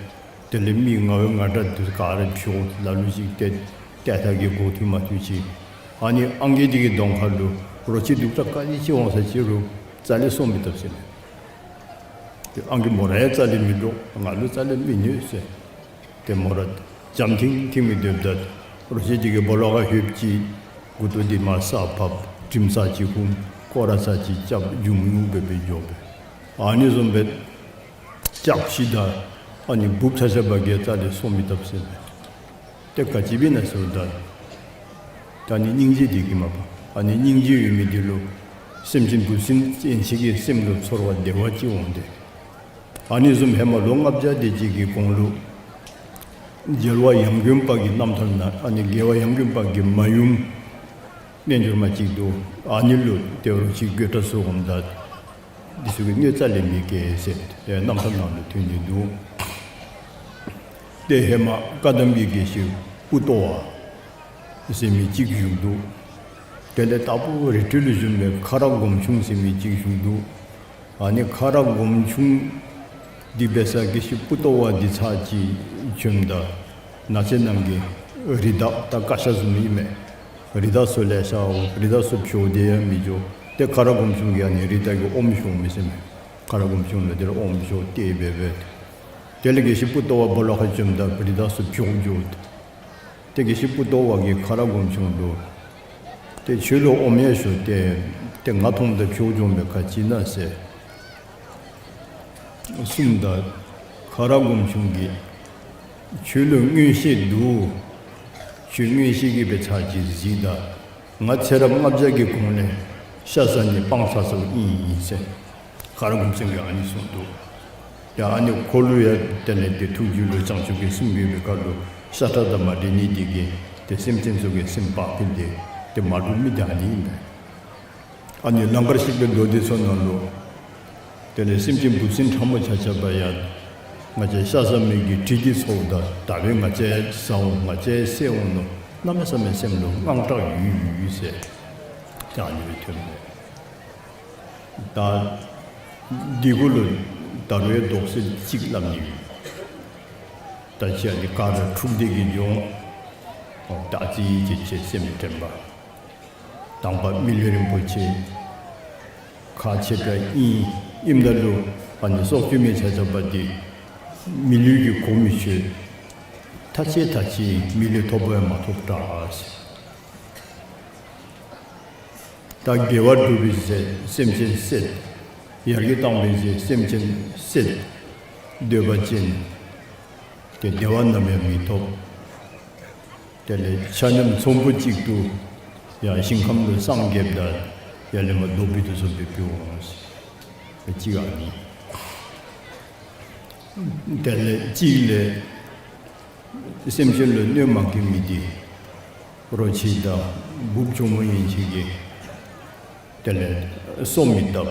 དེ་ལས་མི་ང་བའི་ང་དྲག་འདི་ག་ར་འཕྱོག་ལ་ལུ་ཅིག་ཏེ་ཏེ་ཐ་གི་འགོ་ཐུག་མ་ཐུག་ཅིག། ཨ་ནི་ཨང་རྒས་འདི་གི་གདོང་ཁ་ལུ་རོ་ཁྱི་གདུག་དྲགས་ག་ནི་ཅིག་འོང་ས་ཅིག་རུང་རྩ་ལས་སོང་མི་བཏུབ་ཟེར་མས། ཏེ་ཨང་རྒས་མོ་ར་ཡང་རྩ་ལས་མི་འདྲོག། ང་ལུ་རྩ་ལས་མི་གནོད་ཟེར། ཏེ་མོ་ར་འཇམ་ཐིང་ཐིང་སྦེ་སྡོདཔ་ད་རོ་ཁྱི་འདི་གིས་སྦོ་ལོགས་ཁར་ལྷོདཔ་ཅིག་མགུ་ཏོ་འདི་མར་ས་ཕབ། དྲིམ་ཚར་ཅིག་ཧུམ། སྐོར་ར་ཚར་ཅིག་རྐྱབ། འཇུམ་ཉུག་སྦེ་སྦེ་འགྱོ་སྦེ། ཨ་ནི་བཟུམ་སྦེ་ལྕགས་ཕྱེ་དང་ཨ་ནི་འབུཔ་ཆ་ཆ་བ་གིས་རྩ་ལས་སོང་མི་བཏུབ་ཟེར་མས། ཏེ་ག་ཅི་འབད་ན་ཟེརཝ་ད་ད་ཨ་ནི་སྙིང་རྗེ་འདི་གིས་མས་པ། ཨ་ནི་སྙིང་རྗེ་ཡོད་མི་འདི་ལུ་སེམས་ཅན་འབུ་སྲིན་ཡན་ཆད་ཀྱི་སེམས་ལུ་ཚོར་བ་བདེ་བ་ཅིག་འོང་སྟེ། ཨ་ནི་བཟུམ་ཧེ་མ་ལོ་ལྔ་བརྒྱ་དེ་ཅིག་གི་གོང་ལུ་རྒྱལ་བ་ཡང་དགོན་པ་གི་རྣམ་ཐར་ནང་ཨ་ནི་རྒྱལ་བ་ཡང་དགོན་པ་གི་མ་ཡུམ་རྣལ་འབྱོར་མ་ཅིག་འདུག། ཨ་ནི་ལུ་ཏེ་རོ་ཁྱི་རྒོད་དྲགས་ཚུ་འོངམ་ད་འདི་ཚུ་གིས་གནོད་རྩ་ལས་མི་བཀལ་ཟེར་ཏེ་རྣམ་ཐར་ནང་ལུ་ཐོན་ནི་འདུག། ཏེ་ཧེ་མ་བཀའ་གདམས་ཀྱི་དགེ་བཤེས་པུ་ཏོ་བ་ཟེར་མི་ཅིག་བཞུགས་འདུག། དེ་ལས་དྭགས་པོ་རི་ཁྲོད་ལུ་བྱོན་པའི་ཁ་རག་སྒོམ་ཆུང་ཟེར་མི་ཅིག་བཞུགས་འདུག། ཨ་ནི་ཁ་རག་སྒོམ་ཆུང་འདི་འབད་ས་དགེ་བཤེས་པུ་ཏོ་བ་འདི་ཚར་ཅིག་བྱོནམ་ད་ནགས་ཚལ་ནང་གི་རི་དྭགས་ད་ཀ་ཤ་བཟུམ་ཨིན་མས། རི་དྭགས་ཚུ་ལེ་ཤ་འོང་། རི་དྭགས་ཚུ་བྱོག་སྟེ་ཡང་མི་འགྱོ། ཏེ་ཁ་རག་སྒོམ་ཆུང་གིས་ཨ་ནི་རི་དྭགས་ཀྱི་ཨོམ་བཤོ་མི་ཟེར་མས། ཁ་རག་སྒོམ་ཆུང་ལུ་དེ་ར་ཨོམ་བཤོ་སྟེ་འབད་འབད། དེ་ལས་དགེ་བཤེས་པུ་ཏོ་བ་སྦོ་ལོགས་ཁར་བྱོནམ་ད་རི་དྭགས་ཚུ་བྱོག་འགྱོ། ཏེ་དགེ་བཤེས་པུ་ཏོ་བ་གིས་ཁ་རག་སྒོམ་ཆུང་ལུ་ཏེ་ཁྱོད་ལུ་ཨོམ་ཡང་བཤོ་སྟེ་ཏེ་ང་མཐོངམ་ད་བྱོག་འགྱོ་མི་ག་ཅི་ཨིན་ན་ཟེར་གསུངམ་ད་ཁ་རག་སྒོམ་ཆུང་གིས་ཁྱོད་ལུ་མངོན་ཤེས་འདུག། ཁྱོད་མངོན་ཤེས་ཀྱིས་འབད་ཚར་ཅིག་གཟིགས་ད། ང་ཚེ་རབས་ལྔ་བརྒྱ་གི་གོང་ལས་ཤ་ཟ་ནི་སྤང་ཚར་སོངམ་ཨིན་ཟེར། ཁ་རག་སྒོམ་ཆུང་གིས་ཨ་ནི་གསུངས་འདུག། ཡ་ཨ་ནི་ཁོ་ལུ་ཡང་དེ་ལས་ཏེ་ཐུགས་རྒྱུད་ལུ་བྱང་ཆུབ་ཀྱི་སེམས་ཡོད་པའི་ཁར་ལུ་ཤ་ཁྲག་དང་མ་འདྲེས་ནི་འདི་གིས་ཏེ་སེམས་ཅན་ཚུ་གི་སེམས་བག་ཕེབས་ཏེ་ཏེ་མ་འདྲོག་མི་འདི་ཨ་ནི་ཨིན་པས། ཨ་ནི་ལང་ཀར་གཤེགས་པའི་མདོ་སྡེ་ཚུ་ནང་ལུ་དེ་ལས་སེམས་ཅན་འབུ་སྲིན་ཕྲ་མོ་ཆ་ཁྱབ་ཡང་ང་བཅས་ཤ་ཟ་མི་གི་དྲི་གིས་ཚོརཝ་ད་ད་འབདན་ང་བཅས་ཟ་འོང་། ང་བཅས་བསད་འོང་མནོ། གནམ་མེད་ས་མེད་སེམས་ལུ་དངངས་སྐྲག་ཡོད་ཡོད་ཟེར་ད་ཨ་ནི་སྦེ་ཐོན་མས། ད་འདི་གུ་ལུ་ད་རུང་ཡང་དོགས་སེལ་ཅིག་སླབ་ནི་ཡོད། ད་ཅི་ཨ་ནི་ག་ར་འཁྲུགས་འདེད་ཀྱི་འགྱོ་འོང་། ད་ཨ་ཙི་ཅིག་ཅིག་སེམས་དྲན་པ། དང་པ་མི་ལུས་རིན་པོ་ཆེ་ཁག་ཆེ་དྲགས་ཨིན། ཨིནམ་ད་ལུ་ཨ་ནི་སྲོག་གཅོད་མི་ཆ་ཁྱབ་འདི་མི་ལུས་ཀྱི་གོ་མི་ཆོད། ཐ་ཆད་ཐ་ཆད་མི་ལུས་ཐོབ་པ་ཡང་མ་ཐོབ་དྲགས། ད་དགེ་བ་སྒྲུབ་པའི་ཚེ་སེམས་ཅན་བསད། ཡར་རྒྱས་བཏང་བའི་ཚེ་སེམས་ཅན་བསད། འདོད་པ་ཅན་ཏེ་བདེ་བ་ནམ་ཡང་མི་ཐོབ། དེ་ལས་ཆ་མཉམ་ཚོམ་བུ་གཅིག་ཏུ་ཡང་ཞིང་ཁམས་ལུ་སངས་རྒྱསཔ་ད་ཡར་ལས་མར་རྡོ་སྦིས་དེ་ཚུ་སྦེ་འབད་འོང་། གཅིག་ཨ་ནི། དེ་ལས་གཅིག་ལས་སེམས་ཅན་ལུ་གནོད་མ་བཀལ་མི་འདི་རོ་ཁྱི་དང་འབུཔ་གྱོག་མོ་ཡན་ཆད་ཀྱིས་དེ་ལས་གསོ་མི་བཏུབ།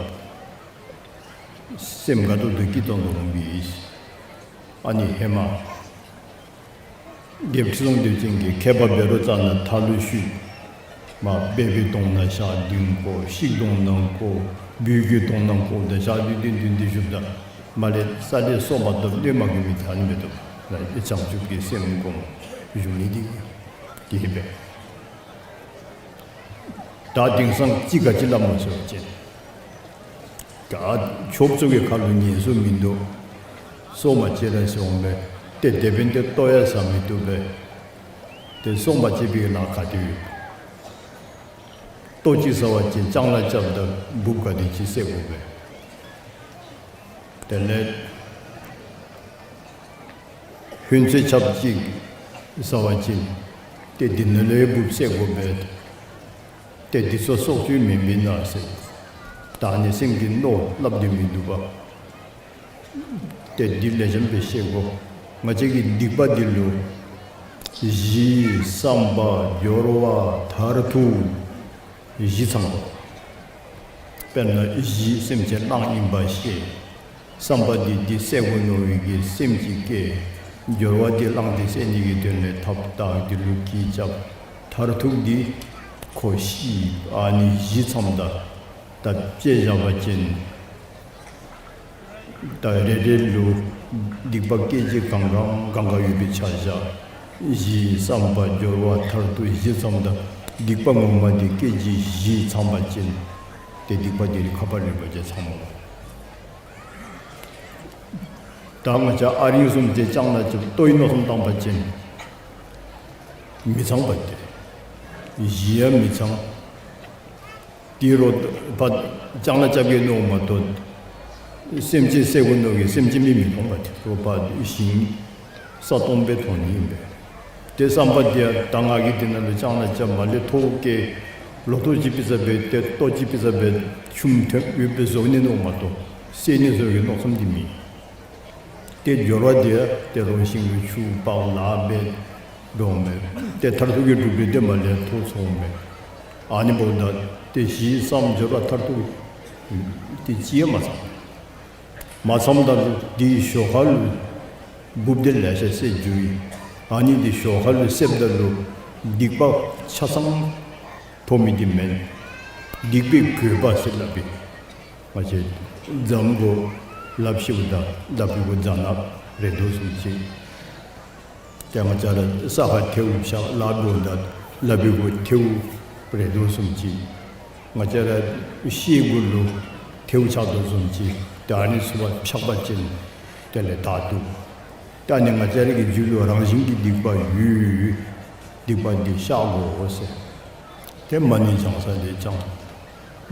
སེམས་དགའ་ཏོག་ཏོ་སྐྱིད་ཏོང་ཏོ་འོང་པས། ཨ་ནི་ཧེ་མ་རྒྱལཔོ་ཁྲི་སྲོང་ལྡེའུ་བཙན་གྱིས་མཁས་པ་བཻ་རོ་ཙ་ན་མཐའ་ལུ་བཤུད། མར་སྦལ་པའི་གདོང་ནང་ཞག་བདུན་བཀོ། ཤིག་གདོང་ནང་བཀོ། སྦུལ་གྱི་གདོང་ནང་བཀོ། ད་ཞག་བདུན་བདུན་བདུན་བདུན་བཞུགསཔ་ད་མར་ལས་ས་ལས་སོ་མ་བཏབ། གནོད་མ་བཀལ་མི་ད་ཨ་ནི་མི་བཏུབ། བྱང་ཆུབ་ཀྱི་སེམས་སྒོམ་བཞུགས་ནི་འདི་གིས་འབད། ད་དེང་སང་ཅིག་ག་ཅི་སླབ་སྨོ་ཟེར་བ་ཅིན་ད་ཆོསཔ་ཚུ་གི་ཁ་ལུ་ཉན་སྲོལ་མིན་འདུག། སྲོག་མ་བཅད་ར་ཟེར་འོང་པས། ཏེ་དེ་འབདན་ཏེ་ལྟོ་ཡང་ཟ་མི་བཏུབ་པས། ཏེ་སྲོག་མ་བཅད་པའི་ལཱ་ག་ཏེ་ཡོད། ལྟོ་ཅིག་ཟ་བ་ཅིན་ལྕང་ལཱ་རྐྱབ་ད་འབུཔ་ག་དེ་ཅིག་བསད་དགོ་པས། དེ་ལས་ཧོན་ཚོད་ཆགཔ་ཅིག་ཟ་བ་ཅིན་ཏེ་འདི་ནང་ལས་འབུཔ་བསད་དགོ་པས། ཏེ་འདི་ཚུ་སྲོག་གཅོད་མེན་པས་ན་ཟེར། ད་ཨ་ནི་སེམས་ཀྱི་མནོ་སླབ་སྟེ་མི་བཏུབ་པས། ཏེ་འདི་ལེགས་ཤོམ་སྦེ་ཤེས་དགོ། ང་བཅས་ཀྱི་སྡིག་པ་འདི་ལུ་གཞི་བསམ་པ་སྦྱོར་བ་མཐར་ཐུག་བཞི་ཚང་དགོ། དཔེར་ན་གཞི་སེམས་ཅན་གླང་ཨིན་པ་ཤེས། བསམ་པ་འདི་འདི་བསད་དགོ་མནོ་བའི་གི་སེམས་ཅིག་སྐྱེ། སྦྱོར་བ་འདི་གླང་འདི་བསད་ནི་གི་དོན་ལས་ཐགཔ་བཏགས། འདི་ལུ་གྱི་རྐྱབ། མཐར་ཐུག་འདི་ཁོ་ཤི། ཨ་ནི་བཞི་ཚངམ་ད་ད་དཔྱེ་བཞག་པ་ཅིན་ད་རེ་རེ་ལུ་སྡིག་པ་སྐད་ཅིག་གང་གང་གང་ག་ཡོད་པའི་ཆ་བཞག། གཞི་བསམ་པ་སྦྱོར་བ་མཐར་ཐུག་བཞི་ཚངམ་ད་སྡིག་པ་ངོ་མ་འདི་སྐད་ཅིག་བཞི་ཚང་པ་ཅིན་ཏེ་སྡིག་པ་འདི་ནི་ཁ་པར་རིམ་པ་ཅིག་ཚང་མོ། ད་ང་བཅས་ཨ་རིང་བཟུམ་ཅིག་ལྕང་ལཱ་རྐྱབ་ལྟོའི་མནོ་བསམ་བཏང་པ་ཅིན་མི་ཚང་པ་སྟེ། གཞི་ཡང་མི་ཚང་། དེ་རོགས་ཕར་ལྕང་ལཱ་རྐྱབ་གེ་མནོཝ་མ་གཏོགས་སེམས་ཅན་བསད་དགོ་མནོ་གི་སེམས་ཅན་མི་མི་མཐོང་པ་སྟེ། རོགས་ཕར་ཞིང་ས་སྟོང་སྦེ་མཐོང་ནི་ཨིན་པས། ཏེ་བསམ་པ་འདི་ཡང་ད་ང་གིས་འདི་ནང་ལུ་ལྕང་ལཱ་རྐྱབ་མ་ལས་ཐོག་བཀལ་ལོ་ཐོག་ཅིག་ཕུལ་ས་སྦེ་ཏེ་ལྟོ་ཅིག་ཕུལ་ས་སྦེ་ཆུམ་ཐོན་ཡོདཔ་སྦེ་བཟོ་ནི་མནོཝ་མ་གཏོགས་བསད་ནི་བཟོ་གི་མནོ་བསམ་འདི་མེད། ཏེ་སྦྱོར་བ་འདི་ཡང་ཏེ་རོགས་ཞིང་ལུ་ཆུ་དཔག་ལཱ་འབད་འགྱོཝ་མས། ཏེ་མཐར་ཐུག་གི་སྒྲུབ་པའི་དེ་མ་ལས་ཐོག་ཚོགས་མས། ཨ་ནི་འབདཝ་ད་ཏེ་གཞི་བསམ་སྦྱོར་བ་མཐར་ཐུག་ཏེ་ཅི་ཡང་མ་ཚང་། མ་ཚངམ་ད་ལུ་དེའི་ཞོར་ཁ་ལུ་འབུཔ་དེ་ལེ་ཤ་བསད་འགྱོ་ཡི། ཨ་ནི་དེ་ཞོར་ཁ་ལུ་བསདཔ་ད་ལུ་སྡིག་པ་ཆ་ཚང་ཕོག་ ཁོ་མི་འདི་མེན། སྡིག་པའི་བཀོད་པ་ཟེར་སླབ་པའི། ང་བཅས་རྫམ་གུ་ལགཔ་བཤེད་པ་དང་ལགཔ་གུ་རྫ་ནག་རེག་དོ་བཟུམ་ཅིག། ཏེ་ང་བཅས་ར་ས་ཁར་ཐལཝ་བཞག་ལགཔ་གུ་ད་ལགཔ་གུ་ཐལཝ་རེག་དོ་བཟུམ་ཅིག། ང་བཅས་ར་ཤེལ་གུ་ལུ་ཐལཝ་ཆགས་དོ་བཟུམ་ཅིག། ཏེ་ཨ་ནི་ཚུ་བ་ཕྱག་པ་ཅིན་དེ་ལས་དག་འདུག། ཏེ་ཨ་ནི་ང་བཅས་ར་གི་རྒྱུད་ལུ་རང་བཞིན་གྱི་སྡིག་པ་ཡོད། སྡིག་པ་འདི་བཤགས་དགོ་ཟེར། ཏེ་མ་ཎི་བགྱང་ས་ལས་བགྱང་།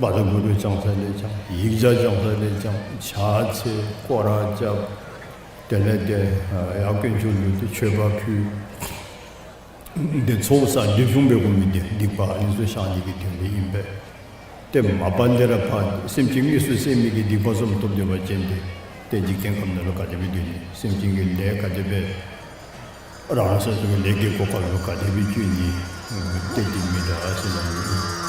བཛྲ་གུ་རུ་བགྱང་ས་ལས་བགྱང་། ཡིག་བརྒྱ་བགྱང་ས་ལས་བགྱང་། ཕྱག་འཚལ་སྐོར་ར་རྐྱབ། དེ་ལས་ཏེ་ཡར་དཀོན་མཆོག་ལུ་ཏེ་མཆོད་པ་ཕུལ། ཏེ་ཚོགས་བསགས་སྒྲིབ་སྦྱོང་འབད་དགོ་མི་འདི་སྡིག་པ་ཨ་ནི་ཚུ་བཤགས་ནི་གི་དོན་ལས་ཨིན་པས། ཏེ་མ་པ་ལས་ར་ཕར་སེམས་ཅན་དངོས་སུ་བསད་མི་གི་སྡིག་པ་བསམ་ཐོབ་སྡོད་པ་ཅིན་ཏེ་ཏེ་འཇིག་རྟེན་ཁམས་ནང་ལུ་ག་དེ་སྦེ་སྡོད་ནི། སེམས་ཅན་གྱི་ལས་ག་དེ་སྦེ་རང་སོ་སོ་གི་ལས་ཀྱི་གོ་སྐབས་ལུ་ག་དེ་སྦེ་བཅུག་ནི། ཏེ་འདི་མི་འདྲ་ཟེར་ན་མི་འདྲ།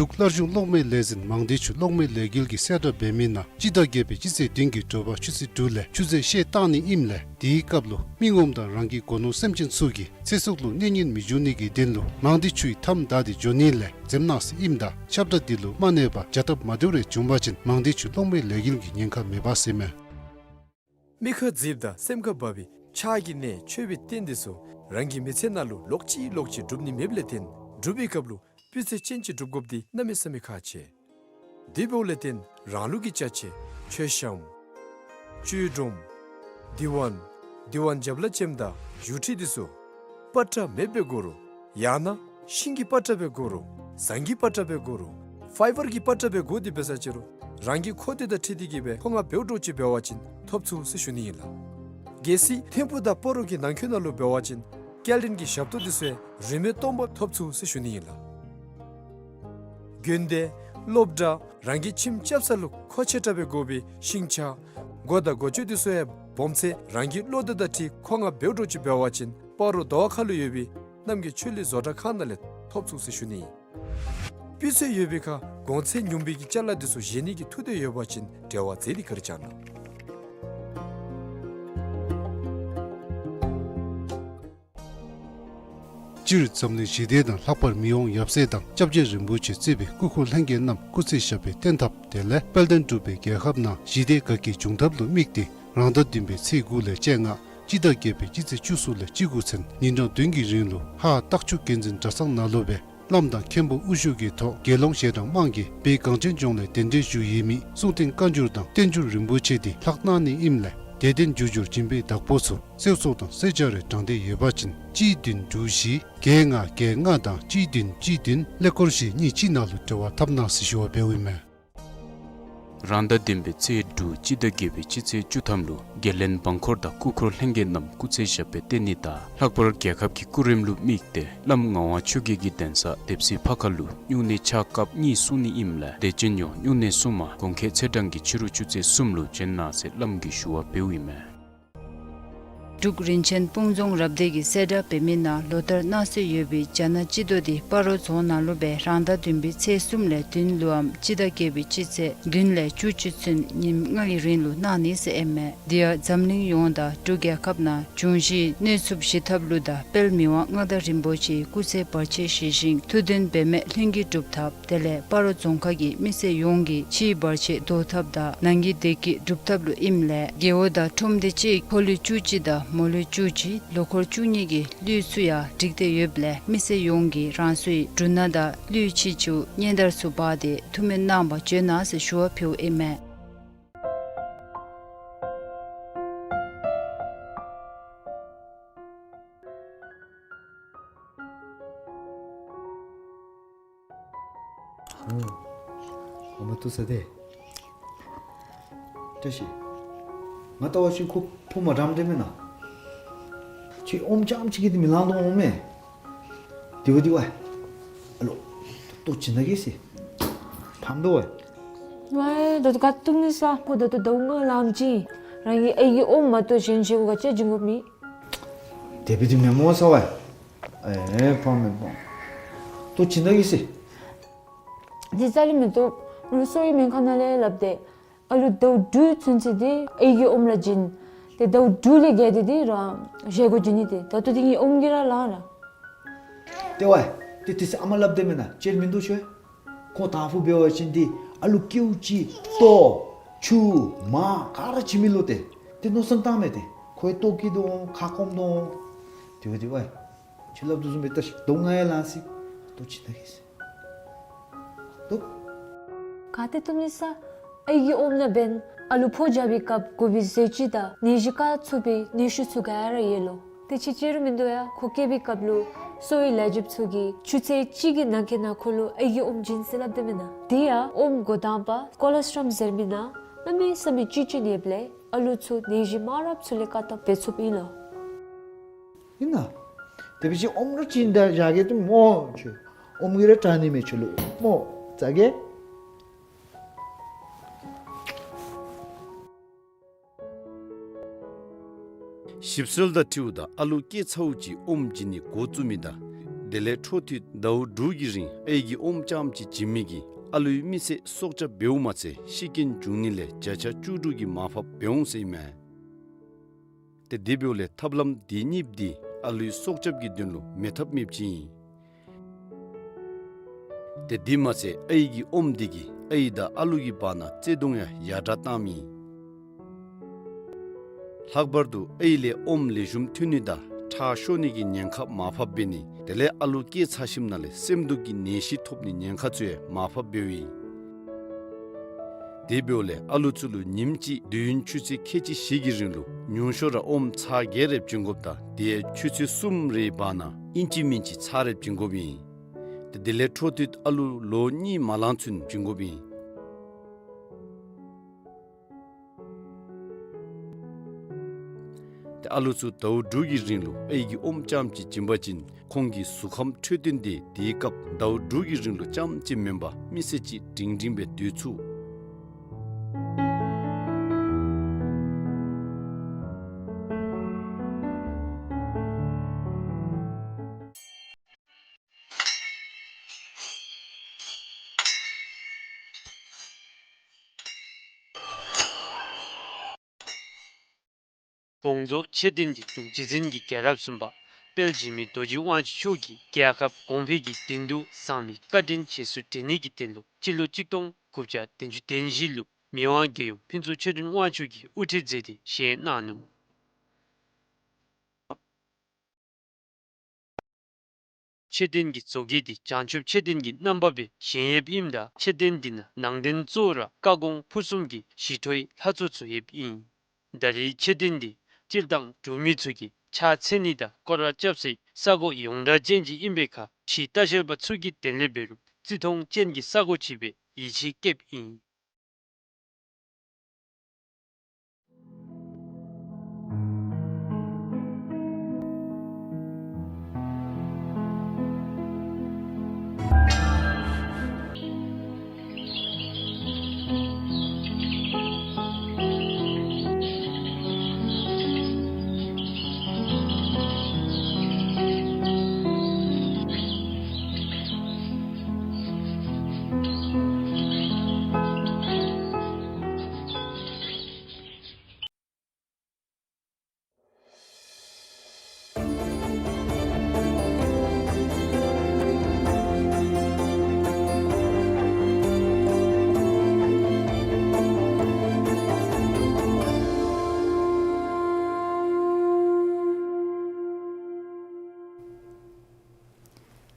འབྲུག་བླ་གཞུང་གློག་མེ་ལས་འཛིན་མང་སྡེ་ཆུ་གློག་མེ་ལས་འགུལ་གྱིས་གསལ་བསྒྲགས་འབད་མི་ནང་སྤྱི་ཟླ་བརྒྱད་པའི་སྤྱི་ཚེས་བདུན་གྱི་དྲོ་པ་ཆུ་ཚོད་དྲུག་ལས་ཆུ་ཚོད་ཕྱེད་བཏང་ནི་ཨིནམ་ལས་དེའི་སྐབས་ལུ་མི་ངོམ་དང་རང་གི་སྒོ་ནོར་སེམས་ཅན་ཚུ་གི་ཚེ་སྲོག་ལུ་གནོད་ཉེན་མི་འབྱུང་ནི་གི་དོན་ལུ་མང་སྡེ་ཆུའི་མཐའམ་བདའ་སྟེ་འགྱོ་ནི་ལས་འཛེམ་གནང་ཟེར་ཨིནམ་ད་ཁྱབ་བརྡ་འདི་ལུ་མ་གནས་པར་བྱ་ཐབས་མ་བདེཝ་རེ་བྱུང་པ་ཅིན་མང་སྡེ་ཆུ་གློག་མེ་ལས་འགུལ་གྱིས་ཉེན་ཁ་མེད་པ་ཟེར་མས། མིག་ཁར་མཛེསཔ་དང་སེམས་ཁར་འབབ་པའི་ཕྱག་གི་སྣེ་མཆོད་པའི་རྟེན་འདི་ཚུ་རང་གི་མི་ཚེ་ནང་ལུ་ལོག་ཅི་ལོག་ཅི་སྒྲུབ་ནི་མེདཔ་ལས་བརྟེན་སྒྲུབ་པའི་སྐབས་ལུ་སྤུས་ཚད་ཅན་ཅིག་སྒྲུབ་དགོཔ་འདི་གནམ་མེད་ས་མེད་ཁག་ཆེ། དེ་འབདཝ་ལས་བརྟེན་རང་ལུགས་ཀྱི་ཅ་ཆས་མཆོད་བཤམ་ཆོས་སྒྲོམ་དུས་དབང་དུས་དབང་རྒྱབ་ལ་ཅནམ་དང་བཞུགས་ཁྲི་འདི་ཚུ་པ་ཏྲ་མེདཔ་སྦེ་དགོ་རུང་ཡང་ན་ཤིང་གི་པ་ཏྲ་སྦེ་དགོ་རུང་ཟངས་ཀྱི་པ་ཏྲ་སྦེ་དགོ་རུང་ཕའི་བར་གྱི་པ་ཏྲ་སྦེ་དགོ་སྟེ་འབད་ས་ཅི་རུང་རང་གི་མཁོ་འདོད་དང་འཁྲིལ་ཏེ་གི་སྦེ་མཁོ་མངགས་འབདཝ་འདྲཝ་ཅིག་འབད་བ་ཅིན་ཐོབ་ཚུགས་ཟེར་ཞུ་ནི་ཨིན་ལགས། གལ་སྲིད་ཐིམ་ཕུག་དང་སྤ་རོ་གི་ནང་འཁོད་ནང་ལུ་འབད་བ་ཅིན་སྐྱེལ་འདྲེན་གྱི་ཞབས་ཏོག་འདི་ཚུ་ཡང་རིན་མེད་སྟོང་པ་ཐོབ་ཚུགས་ཟེར་ཞུ་ནི་ཨིན་ལགས། དགོན་སྡེ་སློབ་གྲྭ་རང་གི་ཁྱིམ་རྐྱབ་ས་ལུ་མཁོ་ཆེ་དྲགས་སྦེ་དགོ་པའི་ཤིང་ཆ་སྒོ་དང་སྒོ་ཅུང་འདི་ཚུ་ཡང་སྦོམ་ཚད་རང་གི་བློ་འདོད་དང་འཁྲིལ་མཁོ་མངགས་འབདཝ་འདྲཝ་ཅིག་འབད་བ་ཅིན་སྤ་རོ་དོ་བ་ཁ་ལུ་ཡོད་པའི་རྣམ་རྒྱལ་ཆོས་གླིང་བཟོ་གྲྭ་ཁང་ནང་ལས་ཐོབ་ཚུགས་ཟེར་ཞུ་ནི་ཨིན། སྤུས་ཚད་ཡོད་པའི་ཁར་གོང་ཚད་ཉུང་བའི་གི་ཅ་ལ་འདི་ཚུ་བཞེས་ནི་གི་ཐུགས་འདོད་ཡོད་པ་ཅིན་འབྲེལ་བ་མཛད་དེ་ག་ར་བྱོན་གནང་། སྤྱིར་འཛམ་གླིང་ཞི་བདེ་དང་ལྷག་པར་མི་དབང་ཡབ་སྲས་དང་སྐྱབས་རྗེ་རིན་པོ་ཆེ་གཙོས་པའི་སྐུ་འཁོར་ལྷན་རྒྱས་རྣམས་སྐུ་ཚེ་ཞབས་པད་བརྟན་ཐབས་དེ་ལས་དཔལ་ལྡན་འབྲུག་པའི་རྒྱལ་ཁབ་ནང་ཞི་བདེ་དགའ་སྐྱིད་འབྱུང་ཐབས་ལུ་དམིགས་ཏེ་རང་ཟླ་བདུན་པའི་ཚེས་དགུ་ལས་བཅོ་ལྔ་སྤྱི་ཟླ་བརྒྱད་པའི་སྤྱི་ཚེས་བཅུ་གསུམ་ལས་བཅུ་དགུ་ཚུན་ཉིན་གྲངས་བདུན་གྱི་རིང་ལུ་ཧཱ་སྟག་ཆུ་དགེ་འཛིན་གྲྭ་ཚང་ནང་ལུ་སྦེ་བླམ་དང་མཁན་པོ་དབུ་བཞུགས་ཀྱི་ཐོག་དགེ་སློང་ཞལ་གྲངས་མང་གིས་བོད་གངས་ཅན་ལྗོངས་ལས་གདན་འདྲེན་ཞུ་ཡོད་མི་གསུང་རྟེན་བཀའ་འགྱུར་དང་བསྟན་འགྱུར་རིན་པོ་ཆེ་འདི་ལྷག་གནང་ནི་ཨིནམ་ལས་དད་རྟེན་རྒྱུ་འབྱོར་སྦྱིན་པའི་བདག་པོ་ཚུ་གསོལ་ཚོགས་དང་གསོལ་ཇ་རེ་དྲང་སྟེ་ཡོད་པ་ཅིན་གཅིག་བདུན་དྲུག་བཞི་བརྒྱད་ལྔ་བརྒྱད་ལྔ་དང་གཅིག་བདུན་གཅིག་བདུན་ཀླད་ཀོར་བཞི་གཉིས་གཅིག་ནང་ལུ་འབྲེལ་བ་འཐབ་གནང་ཟེར་ཞུ་བ་འབདཝ་ཨིན་མས། རང་ཟླ་བདུན་པའི་ཚེས་དྲུག་སྤྱི་ཟླ་བརྒྱད་པའི་སྤྱི་ཚེས་བཅུ་ཐམ་ལུ་དགེ་ལྡན་འབངས་འཁོར་དང་སྐུ་འཁོར་ལྷན་རྒྱས་རྣམས་སྐུ་ཚེ་ཞབས་པད་བརྟན་ནི་དང་ལྷག་པར་རྒྱལ་ཁབ་ཀྱི་སྐུ་རིམ་ལུ་དམིགས་ཏེ་བླམ་ངག་དབང་ཆོས་རྒྱལ་གྱི་གདན་ས་དེབ་སྲིད་ཕ་ཁ་ལུ་སྨྱུང་གནས་ཕྱག་སྐབས་གཉིས་གསུང་ནི་ཨིནམ་ལས་དད་ཅན་ཡོངས་སྨྱུང་གནས་གསུང་མ་གོང་ཁེ་ཚེས་གྲངས་ཀྱི་ཕྱི་རུ་ཆུ་ཚོད་གསུམ་ལུ་བྱོན་གནང་ཟེར་བླམ་གིས་ཞུ་བ་འབདཝ་ཨིན་མས། འབྲུག་རིན་ཆེན་སྤུངས་རྫོང་རབ་སྡེ་གིས་གསལ་བསྒྲགས་འབད་མི་ནང་ལོ་ལྟར་གནང་སྲོལ་ཡོད་པའི་རྒྱ་ནག་སྤྱི་ཟླ་འདི་སྤ་རོ་རྫོང་ནང་ལུ་སྦེ་རང་ཟླ་བདུན་པའི་ཚེས་གསུམ་ལས་བདུན་ལུའམ་སྤྱི་ཟླ་བརྒྱད་པའི་སྤྱི་ཚེས་བདུན་ལས་བཅུ་གཅིག་ཚུན་ཉིནམ་ལྔ་གི་རིང་ལུ་གནང་ནི་ཟེར་ཨིན་མས། དེ་ཡང་འཛམ་གླིང་ཡོངས་དང་འབྲུག་རྒྱལ་ཁབ་ནང་འབྱུང་བཞིའི་གནོད་འཚུབ་ཞི་ཐབས་ལུ་དང་དཔལ་མི་དབང་མངའ་བདག་རིན་པོ་ཆེའི་སྐུ་ཚེ་བར་ཆད་ཞི་ཞིང་ཐུགས་དོན་འབད་མེད་ལྷུན་གྱིས་འགྲུབ་ཐབས་དེ་ལས་སྤ་རོ་རྫོང་ཁག་གི་མི་སེར་ཡོངས་ཀྱི་ཕྱིའི་བར་ཆད་བཟློག་ཐབས་དང་ནང་གི་བདེ་སྐྱིད་འགྲུབ་ཐབས་ལུ་ཨིནམ་ལས་རྒེད་འོག་དང་ཁྲོམ་སྡེ་གཅིག་ཕོ་ལུས་བཅུ་གཅིག་དང་མོ་ལུས་བཅུ་གཅིག་ལོ་འཁོར་བཅུ་གཉིས་ཀྱི་ལུས་ཚུ་ཡང་བསྒྲིགས་ཏེ་ཡོདཔ་ལས་མི་སེར་ཡོངས་ཀྱིས་རང་སོའི་འབྲུ་སྣ་དང་ལུས་ཕྱི་ཕྱི་སྙན་དར་ཚུ་འབག་སྟེ་ཐུགས་སྨོན་གནང་བར་བྱོན་གནང་ཟེར་ཞུ་བ་ཕུལཝ་ཨིན་མས། ཨ་མ་ཐུག་ས་ཏེ། བཀྲ་ཤིས། ང་ལྟ་བ་ཅིན་ཁོ་ཕོ་མ་འགྲམ་འདྲས་མེན་ན། ཁྱོད་ཨོམ་རྐྱངམ་ཅིག་གིས་འདི་མི་ལང་དོ་འོང་མས། དེ་བ་དེ་བ། ཨ་ལོ། ལྟོ་བྱིན་ད་གེ་ཟེར། ཕམ་དོ་ཝའེ། ཝའེ་ད་ལྟོ་ག་ཏུམ་ནི་ས་ཕོ་ད་ལྟོ་ཟླཝ་ལྔ་ལངམ་ཅིག་ཨིན། རང་གི་ཨའི་གི་ཨོམ་མ་གཏོགས་གཞན་བཞེས་སྒོ་ག་ཅི་བྱིན་དགོཔ་མེད། དེ་སྦེ་འདི་མེན་སྨོ་ས་ཝའེ། ཨེ་ཕམ་མེན་ཕམ། ལྟོ་བྱིན་ད་གེ་ཟེར། འདི་རྩ་ལས་མི་བཏུབ། ལོག་གསོ་བའི་སྨན་ཁང་ནང་ལས་སླབ་སྟེ། ཨ་ལུ་ཟླཝ་དྲུག་ཚུན་ཚོད་འདི་ཨའི་གི་ཨོམ་ར་བྱིན། ཏེ་ཟླཝ་དྲུག་ལས་བརྒལ་ཏེ་འདི་རང་བཞེས་སྒོ་བྱིན་ནི་ཏེ། ད་ལྟོ་འདི་ངེའི་ཨོམ་གྱིས་ར་ལང་ར། ཏེ་ཝའེ། ཏེ་དེ་ཚུ་ཨ་མ་སླབ་སྟེ་མེན་ན་ཅིག་མིན་འདུག་ཤོ། ཁོ་དང་ཕུ་འབད་བ་ཅིན་འདི་ཨ་ལུ་ཀེའུ་ཅིག་ལྟོ་ཆུ་མར་ག་ར་བྱིན་མི་ལོ་ཏེ། ཏེ་མནོ་བསམ་བཏང་མས་ཏེ། ཁོ་ཡང་ལྟོ་བཀྱེས་དོ་འོང་ཁ་སྐོམ་དོ་འོང་། དེ་བ་དེ་ཝའེ། ཁྱོད་སླབ་དོ་བཟུམ་སྦེ་ལྟ་ཤིག། ཟླཝ་ལྔ་ཡང་ལང་ཅི། ལྟོ་བྱིན་ད་གེ་ཟེར། ལྟོ། ག་ཏེ་ལྟོ་མི་ས། ཨའི་གི་ཨོམ་ནང་འབདན་ཨ་ལུ་ཕོ་རྒྱབ་པའི་སྐབས་དགོ་པའི་ཟས་བཅུད་དང་ནད་གཞི་བཀག་ཚུགས་པའི་ནད་ཤུགས་ཚུ་ག་ར་ཡོད་ལོ། དེ་ཅིག་ཅིག་ར་མིན་འདུག་ཡ། ཁོ་སྐྱེ་བའི་སྐབས་ལུ་གསོ་བའི་ལས་བྱེདཔ་ཚུ་གིས་ཆུ་ཚོད་གཅིག་གི་ནང་འཁོད་ནང་ཁོ་ལུ་ཨའི་གི་ཨོམ་བྱིན་ཟེར་སླབ་སྟེ་མེན་ན། དེ་ཡང་ཨོམ་འགོ་དང་པ་ཀོ་ལོ་སི་ཊྲོལ་ཟེར་མི་ནང་གནམ་མེད་ས་མེད་བཅུད་ཅིག་ཡོདཔ་ལས་ཨ་ལུ་ཚུ་ནད་གཞི་མང་རབས་ཚུ་ལས་བཀག་ཐབས་འབད་ཚུགསཔ་ཨིན་ལོ། ཨིན་ན། དེ་འབད་བ་ཅིན་ཨོམ་ར་བྱིན་ད་བཞག་གེ་ཏེ་སྨོ་ཁྱོད། ཨོམ་གྱིས་ར་དྲག་ནི་མས་ཁྱོད་ལུ་སྨོ། ཙ་གེ། ཞིབ་འཚོལ་དང་འཁྲིལཝ་ད་ཨ་ལུ་སྐྱེས་ཚརཝ་ཅིག་ཨོམ་བྱིན་ནི་འགོ་བཙུགས་མི་དང་དེ་ལས་འཕྲོ་མཐུད་ཟླཝ་དྲུག་གི་རིང་ཨའི་གི་ཨོམ་རྐྱངམ་ཅིག་བྱིན་མི་གིས་ཨ་ལུའི་མི་ཚེ་སྲོག་སྐྱབས་འབདཝ་མ་ཚད་ཤི་རྐྱེན་འབྱུང་ནི་ལས་བརྒྱ་ཆ་བཅུ་དྲུག་གི་མར་ཕབ་འབད་འོང་ཟེར་ཨིན་མས། ཏེ་དེ་འབདཝ་ལས་ཐབས་ལམ་དེ་གཉིསཔོ་འདི་ཨ་ལུའི་སྲོག་སྐྱབས་ཀྱི་དོན་ལུ་མེད་ཐབས་མེདཔ་ཅིག་ཨིན། ཏེ་དེ་མ་ཚད་ཨའི་གི་ཨོམ་འདི་གིས་ཨའི་དང་ཨ་ལུ་གི་བར་ན་བརྩེ་གདུང་ཡང་ཡར་དྲག་བཏངམ་ཨིན། ལྷག་པར་དུ་ཨའི་ལས་ཨོམ་ལེགས་ཤོམ་ཐོན་ནི་དང་ཁྲག་ཤོར་ནི་གི་ཉེན་ཁ་མར་ཕབ་འབད་ནི་དེ་ལས་ཨ་ལུ་སྐྱེས་ཚར་ཞིནམ་ལས་སེམས་སྡུག་གི་ནད་གཞི་ཐོབ་ནི་ཉེན་ཁ་ཚུ་ཡང་མར་ཕབ་འབདཝ་ཨིན། དེ་འབདཝ་ལས་ཨ་ལུ་ཚུ་ལུ་ཉིནམ་གཅིག་དུས་ཡུན་ཆུ་ཚོད་ཁལ་གཅིག་བཞི་གི་རིང་ལུ་ཉུང་ཤོས་ར་ཨོམ་ཚར་བརྒྱད་རེ་བྱིན་དགོཔ་དང་དེ་ཡང་ཆུ་ཚོད་གསུམ་རེའི་བར་ན་ཨིན་ཅི་མིན་ཅི་ཚར་རེ་བྱིན་དགོཔ་ཨིན། ཏེ་དེ་ལས་འཕྲོ་མཐུད་ཨ་ལུ་ལོ་གཉིས་མ་ལང་ཚུན་བྱིན་དགོཔ་ཨིན། ཏེ་ཨ་ལུ་ཚུ་ཟླཝ་དྲུག་གི་རིང་ལུ་ཨའི་གི་ཨོམ་རྐྱངམ་ཅིག་བྱིན་པ་ཅིན་ཁོང་གི་གཟུགས་ཁམས་འཕྲོད་བསྟེན་དེ་དེའི་སྐབས་ཟླཝ་དྲུག་གི་རིང་ལུ་རྐྱངམ་ཅིག་མེན་པར་མི་ཚེ་གཅིག་སྒྲིང་སྒྲིང་སྦེ་སྡོད་ཚུགས། དགོངས་རྫོགས་མཆོད་རྟེན་གྱི་གདུང་རྗེ་བཙུན་གྱི་རྒྱལ་རབས་གསུམ་པ་དཔལ་འཇིགས་མེད་རྡོ་རྗེ་དབང་ཕྱུག་མཆོག་གིས་རྒྱལ་ཁབ་གོང་འཕེལ་གྱི་དོན་དུ་གསང་བའི་བཀའ་དྲིན་རྗེས་སུ་དྲན་ནི་གི་དོན་ལུ་སྤྱི་ལོ་གཅིག་སྟོང་དགུ་བརྒྱ་བདུན་ཅུ་དོན་བཞི་ལུ་མི་དབང་རྒྱལ་ཡུམ་ཕུན་ཚོགས་ཆོས་སྒྲོན་དབང་ཕྱུག་གིས་དབུ་ཁྲིད་མཛད་དེ་བཞེངས་གནང་ནུག། མཆོད་རྟེན་གྱི་བཟོ་བཀོད་འདི་བྱང་ཆུབ་མཆོད་རྟེན་གྱི་རྣམ་པ་སྦེ་བཞེངས་ཡོདཔ་ཨིནམ་ད་མཆོད་རྟེན་འདི་ནང་ནང་རྟེན་གཙོ་བོ་ར་བཀའ་དགོངས་ཕུར་གསུམ་གྱི་ཞི་ཁྲོའི་ལྷ་ཚོགས་ཚུ་ཡོདཔ་ཨིན། ད་རེས་མཆོད་རྟེན་འདི་སྤྱིར་བཏང་འབྲུག་མི་ཚུ་གིས་ཕྱག་འཚལ་ནི་དང་སྐོར་ར་རྐྱབ་སའི་ས་གོ་ཡོངས་གྲགས་ཅན་ཅིག་ཨིན་པའི་ཁར་ཕྱིའི་ལྟ་བཤལ་པ་ཚུ་གིས་དེ་ལས་འབད་རུང་བརྩི་མཐོང་ཅན་གྱི་ས་གོ་ཅིག་སྦེ་ཡིད་ཆེས་བསྐྱེདཔ་ཨིན།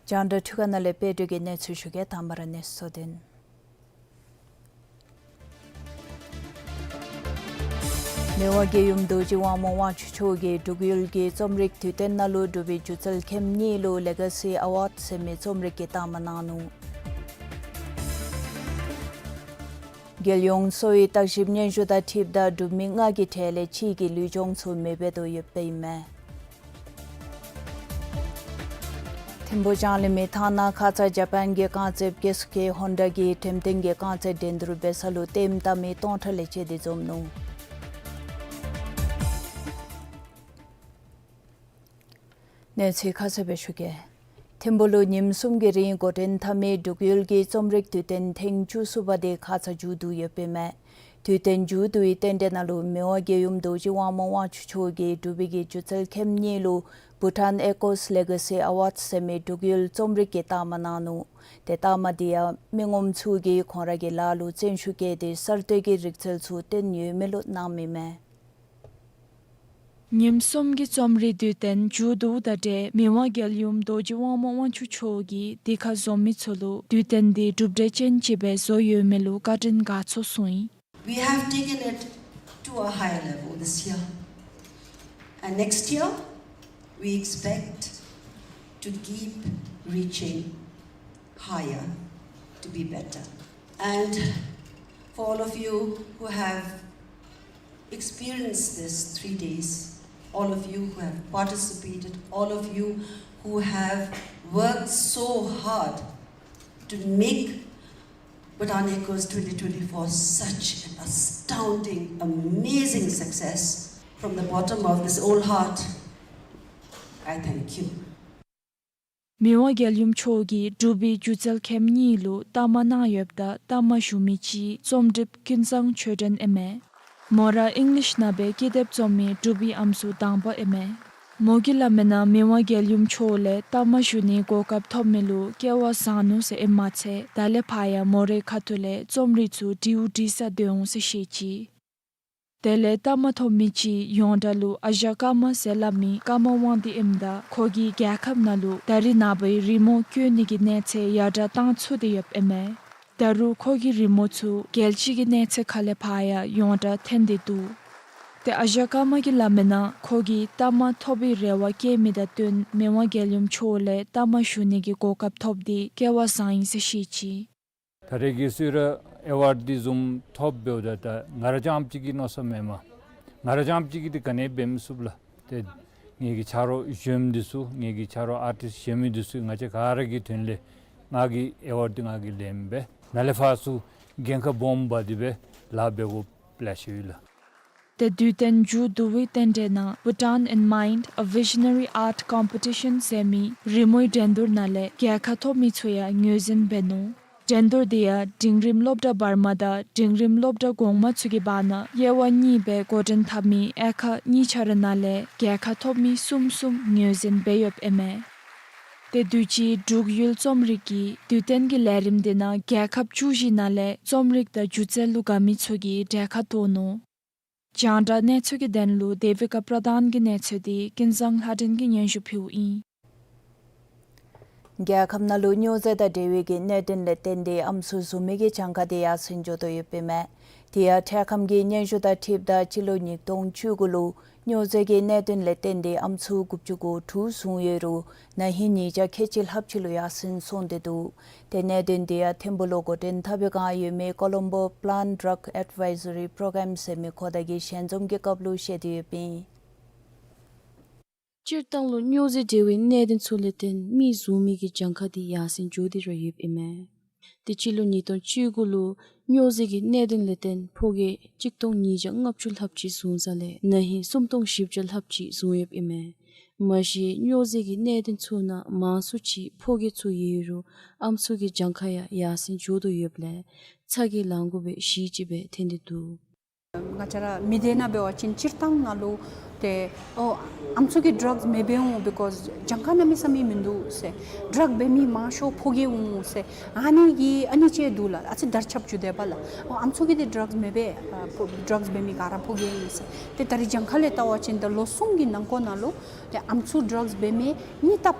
རྒྱང་བསྒྲགས་འཕྲུལ་ཁང་ནང་ལས་དཔལ་སྒྲོན་གྱིས་གནས་ཚུལ་ཞུ་གེ། དང་པ་ར་གནས་ཚུལ་གཙོ་དོན། མི་དབང་རྒྱལ་ཡུམ་རྡོ་རྗེ་དབང་མོ་དབང་ཕྱུག་མཆོག་གིས་འབྲུག་ཡུལ་གྱི་རྩོམ་རིག་དུས་སྟོན་ནང་ལུ་འབྲུག་པའི་སྒྱུ་རྩལ་མཁན་གཉིས་ལུ་ལེ་ག་སི་ཨ་ཝཱཌ་ཟེར་མི་རྩོམ་རིག་གི་རྟགས་མ་གནང་ནུག། རྒྱལ་ཡོངས་གསོ་བའི་བརྟག་ཞིབ་སྙན་ཞུ་དང་འཁྲིལཝ་ད་འབྲུག་མི་ལྔ་གི་གྲས་ལས་གཅིག་གིས་ལུས་སྦྱོང་ཚུ་མི་འབད་དོ་ཡོདཔ་ཨིན་མས། ཐིམ་ཕུ་ལྕང་གླིང་མི་ཐང་ནང་ཁ་ཙ་ཇ་པཱན་གྱི་རྐང་རྩེདཔ་ཀེ་སུ་ཀེ་ཧོན་ཌ་གིས་འགྲེམས་སྟོན་གྱི་རྐང་རྩེད་འགྲན་བསྡུར་འབད་ས་ལུ་ལྟདམོ་བལྟ་མི་སྟོང་ཕྲག་ལས་བཅད་དེ་འཛོམས་ནུག། གནས་ཚུལ་ཁ་གསལ་སྦེ་ཞུ་གེ། ཐིམ་ཕུ་ལུ་ཉིནམ་གསུམ་གྱི་རིང་འགོ་འདྲེན་འཐབ་མི་འབྲུག་ཡུལ་གྱི་རྩོམ་རིག་དུས་སྟོན་ཐེངས་བཅུ་གསུམ་པ་དེ་ཁ་ཙ་མཇུག་བསྡུ་ཡོདཔ་ཨིན་མས། དུས་སྟོན་མཇུག་བསྡུ་བའི་རྟེན་འབྲེལ་ནང་ལུ་མི་དབང་རྒྱལ་ཡུམ་རྡོ་རྗེ་དབང་མོ་དབང་ཕྱུག་མཆོག་གིས་འབྲུག་པའི་གི་སྒྱུ་རྩལ་མཁནམ་གཉིས་ལུ་Bhutan Echoes Legacy Awards ཟེར་མི་འབྲུག་ཡུལ་རྩོམ་རིག་གི་རྟགས་མ་གནང་ནུག། ཏེ་རྟགས་མ་དེ་ཡང་མི་ངོམ་ཚུ་གིས་ཁོང་ར་གི་ལཱ་ལུ་བརྩོན་ཤུགས་བསྐྱེད་དེ་གསར་གཏོད་ཀྱི་རིག་རྩལ་ཚུ་བཏོན་ཡོད་མི་ལུ་གནངམ་ཨིན་མས། ཉིནམ་གསུམ་གྱི་རྩོམ་རིག་དུས་སྟོན་མཇུག་བསྡུཝ་དང་འབྲེལ་མི་དབང་རྒྱལ་ཡུམ་རྡོ་རྗེ་དབང་མོ་དབང་ཕྱུག་མཆོག་གིས་དེ་ཁར་འཛོམས་མི་ཚུ་ལུ་དུས་སྟོན་དེ་གྲུབ་འབྲས་ཅན་ཅིག་སྦེ་བཟོ་ཡོད་མི་ལུ་བཀའ་དྲིན་དགའ་ཚོར་གསུངས་ཡི། We have taken it to a higher level this year. And next year, we expect to keep reaching higher, to be better. And for all of you who have experienced this three days, all of you who have participated, all of you who have worked so hard to make Bhutan Echoes twenty twenty-four such an astounding, amazing success, from the bottom of this old heart, I thank you. མི་དབང་རྒྱལ་ཡུམ་མཆོག་གིས་འབྲུག་པའི་སྒྱུ་རྩལ་མཁནམ་གཉིས་ལུ་རྟགས་མ་གནང་ཡོདཔ་ད་རྟགས་མ་ཞུ་མི་གཅིག་རྩོམ་སྒྲིགཔ་ཀུན་བཟང་ཆོས་སྒྲོན་ཨིན་མས། མོ་ར་ཨིང་ལིཤ་ནང་སྦེ་ཀི་དེབ་རྩོམ་མི་འབྲུག་པའི་ཨམ་སྲུ་དང་པ་ཨིན་མས། མོ་གིས་སླབ་མིའི་ནང་མི་དབང་རྒྱལ་ཡུམ་མཆོག་ལས་རྟགས་མ་ཞུ་ནིའི་གོ་སྐབས་ཐོབ་མི་ལུ་སྐལ་བ་བཟང་ནུག་ཟེར་ཨིནམ་མ་ཚད་ད་ལས་ཕར་ཡང་མོ་རའི་ཁ་ཐུག་ལས་རྩོམ་རིག་ཚུ་འབྲིའུ་འབྲི་ས་སྡོད་འོང་ཟེར་བཤད་ཅི། དེ་ལས་རྟགས་མ་ཐོབ་མི་གཅིག་ཡོངས་གྲགས་ལུ་ཨ་ཞང་ཀརྨ་ཟེར་སླབ་མི་ཀརྨ་དབང་འདུས་ཨིནམ་ད་ཁོ་གིས་རྒྱལ་ཁབ་ནང་ལུ་ད་རེས་ནངས་པའི་རི་མོ་བཀོད་ནི་གི་གནས་ཚད་ཡར་དྲག་བཏང་ཚུགས་ཏེ་ཡོདཔ་ཨིན་མས། ད་རུང་ཁོ་གི་རི་མོ་ཚུ་རྒྱལ་སྤྱི་གི་གནས་ཚད་ཁ་ལས་ཕར་ཡང་ཡོངས་གྲགས་ཐོན་ཏེ་འདུག། ཏེ་ཨ་ཞང་ཀརྨ་གིས་སླབ་མིའི་ནང་ཁོ་གིས་རྟགས་མ་ཐོབ་པའི་རེ་བ་བསྐྱེད་མི་དང་བསྟུན་མི་དབང་རྒྱལ་ཡུམ་མཆོག་ལས་རྟགས་མ་ཞུ་ནི་གི་གོ་སྐབས་ཐོབ་སྟེ་སྐལ་བ་བཟང་ཡི་ཟེར་བཤད་ཅི། ད་རེས་ཀྱི་སུ་ར་ཨེ་ཝཱཌ་འདི་བཟུམ་ཐོབ་འབདཝ་ད་ད་ང་ར་རྐྱངམ་གཅིག་གི་མནོ་བསམ་མེན་མས། ང་ར་རྐྱངམ་གཅིག་གིས་འདི་ག་ནི་འབད་མི་ཚུགས་ལགས། ཏེ་ངེ་གི་ཆ་རོགས་གཞོནམ་འདི་ཚུ་ངེ་གི་ཆ་རོགས་ཨར་ཊིསཊ་གཞན་མི་འདི་ཚུ་ང་བཅས་ག་ར་གི་དོན་ལས་ང་གིས་ཨེ་ཝཱཌ་འདི་ང་གིས་ལེནམ་སྦེ་ནཱ་ལས་ཕར་ཚུར་འགན་ཁག་སྦོམ་འབག་སྟེ་སྦེ་ལཱ་འབད་དགོཔ་ལེ་ཤ་ཡོད་ལགས། ཏེ་དུས་སྟོན་མཇུག་བསྡུ་བའི་རྟེན་འབྲེལ་ནང་Bhutan in Mind, a Visionary Art Competition ཟེར་མི་རི་མོའི་འགྲན་བསྡུར་ནང་ལས་རྒྱལ་ཁ་ཐོབ་མི་ཚུ་ཡང་ངོས་འཛིན་འབད་ནུག། འགྲན་བསྡུར་དེ་ཡང་འབྲིང་རིམ་སློབ་གྲྭ་བར་མ་དང་འབྲིང་རིམ་སློབ་གྲྭ་གོང་མ་ཚུ་གི་བར་ན་དབྱེ་བ་གཉིས་སྦེ་འགོ་འདྲེན་འཐབ་མི་དབྱེ་ཁག་གཉིས་ཆ་ར་ནང་ལས་རྒྱལ་ཁ་ཐོབ་མི་གསུམ་གསུམ་ངོས་འཛིན་འབད་ཡོདཔ་ཨིན་མས། ཏེ་དུས་ཅི་འབྲུག་ཡུལ་རྩོམ་རིག་གི་དུས་སྟོན་གྱི་ལས་རིམ་དེ་ནང་རྒྱལ་ཁབ་བཅུ་བཞི་ནང་ལས་རྩོམ་རིག་དང་སྒྱུ་རྩལ་ལུ་དགའ་མི་ཚུ་གིས་གྲལ་ཁར་གཏོགས་ནུག། རྒྱང་བསྒྲགས་གནས་ཚུལ་གྱི་དོན་ལུ་དེ་བི་ཀ་པྲ་དཱན་གྱི་གནས་ཚུལ་དེ་ཀུན་བཟང་ལྷ་སྒྲོན་གྱིས་སྙན་ཞུ་ཕུལཝ་ཨིན། རྒྱལ་ཁབ་ནང་ལུ་སྨྱོ་རྫས་དང་འབྲེལ་བའི་གི་གནད་དོན་ལས་བརྟེན་ཏེ་ཨམ་སྲུ་བཟུང་མི་གི་གྱངས་ཁ་དེ་ཡར་སེང་འགྱོ་དོ་ཡོདཔ་ཨིན་མས། དེ་ཡང་འཕྲལ་ཁམས་ཀྱི་སྙན་ཞུ་དང་འཁྲིལཝ་ད་སྤྱི་ལོ་ཉིས་སྟོང་བཅུ་དགུ་ལུ་སྨྱོ་རྫས་ཀྱི་གནད་དོན་ལས་བརྟེན་ཏེ་ཨམ་སྲུ་དགུ་བཅུ་གོ་དྲུག་བཟུང་ཡོད་རུང་ན་ཧིང་ཉིས་བརྒྱ་ཁལ་གཅིག་ལྷགཔ་ཅིག་ལུ་ཡར་སེང་སོང་སྟེ་འདུག། ཏེ་གནད་དོན་དེ་ཡང་ཐིམ་ཕུག་ལུ་འགོ་འདྲེན་འཐབ་པའི་བསྒང་ཡོད་མི་Colombo Plan Drug Advisory Program ཟེར་མི་ཁོ་ཐང་གི་ཞལ་འཛོམས་ཀྱི་སྐབས་ལུ་བཤད་དེ་ཡོདཔ་ཨིན། སྤྱིར་བཏང་ལུ་སྨྱོ་རྫས་འབྲེལ་བའི་གནད་དོན་ཚུ་ལས་བརྟེན་མི་བཟུང་མི་གི་གྱངས་ཁ་དེ་ཡར་སེང་འགྱོ་སྟེ་ར་ཡོདཔ་ཨིན་མས། ཏེ་སྤྱི་ལོ་ཉིས་སྟོང་བཅུ་དགུ་ལུ་སྨྱོ་རྫས་ཀྱི་གནད་དོན་ལས་བརྟེན་ཕོ་རྒྱས་གཅིག་སྟོང་ཉིས་བརྒྱ་ལྔ་བཅུ་ལྷགཔ་ཅིག་བཟུང་ས་ལས་ན་ཧིང་སུམ་སྟོང་བཞི་བརྒྱ་ལྷགཔ་ཅིག་བཟུང་ཡོདཔ་ཨིན་མས། མ་གཞི་སྨྱོ་རྫས་ཀྱི་གནད་དོན་ཚུ་ནང་མང་སུ་ཅིག་ཕོ་རྒྱས་ཚུ་ཡོད་རུང་ཨམ་སྲུ་གི་གྱངས་ཁ་ཡང་ཡར་སེང་འགྱོ་དོ་ཡོདཔ་ལས་ཚ་གྱང་ལང་དགོ་པའི་གཞི་ཅིག་སྦེ་ཐོན་ཏེ་འདུག། ང་བཅས་ར་མི་སྡེ་ནང་འབད་བ་ཅིན་སྤྱིར་བཏང་ནང་ལུ་ཏེ་ཨོ་ཨམ་སྲུ་གིས་ཌྲགསི་མི་འབད་འོང་། བི་ཀོསི་གྱངས་ཁ་གནམ་མེད་ས་མེད་མིན་འདུག་ཟེར། ཌྲགསི་འབད་མི་མང་ཤོས་ཕོ་རྒྱས་འོང་ཟེར་ཨ་ནི་གི་ཨ་ནི་ཅིག་འདུག་ལགས། ཨ་ཙི་དར་ཁྱབ་ཅིག་འདུག་པ་ལགས། ཨོ་ཨམ་སྲུ་གིས་འདི་ཌྲགསི་མི་འབད། ཨ་ཕོ་ཌྲགསི་འབད་མི་ག་ར་ཕོ་རྒྱས་ཨིན་ཟེར། ཏེ་ད་རེས་གྱངས་ཁ་ལས་བལྟ་བ་ཅིན་ད་ལོ་གསུམ་གྱི་ནང་འཁོད་ནང་ལུ་ཏེ་ཨམ་སྲུ་ཌྲགསི་འབད་མི་གཉིས་ལྟབ་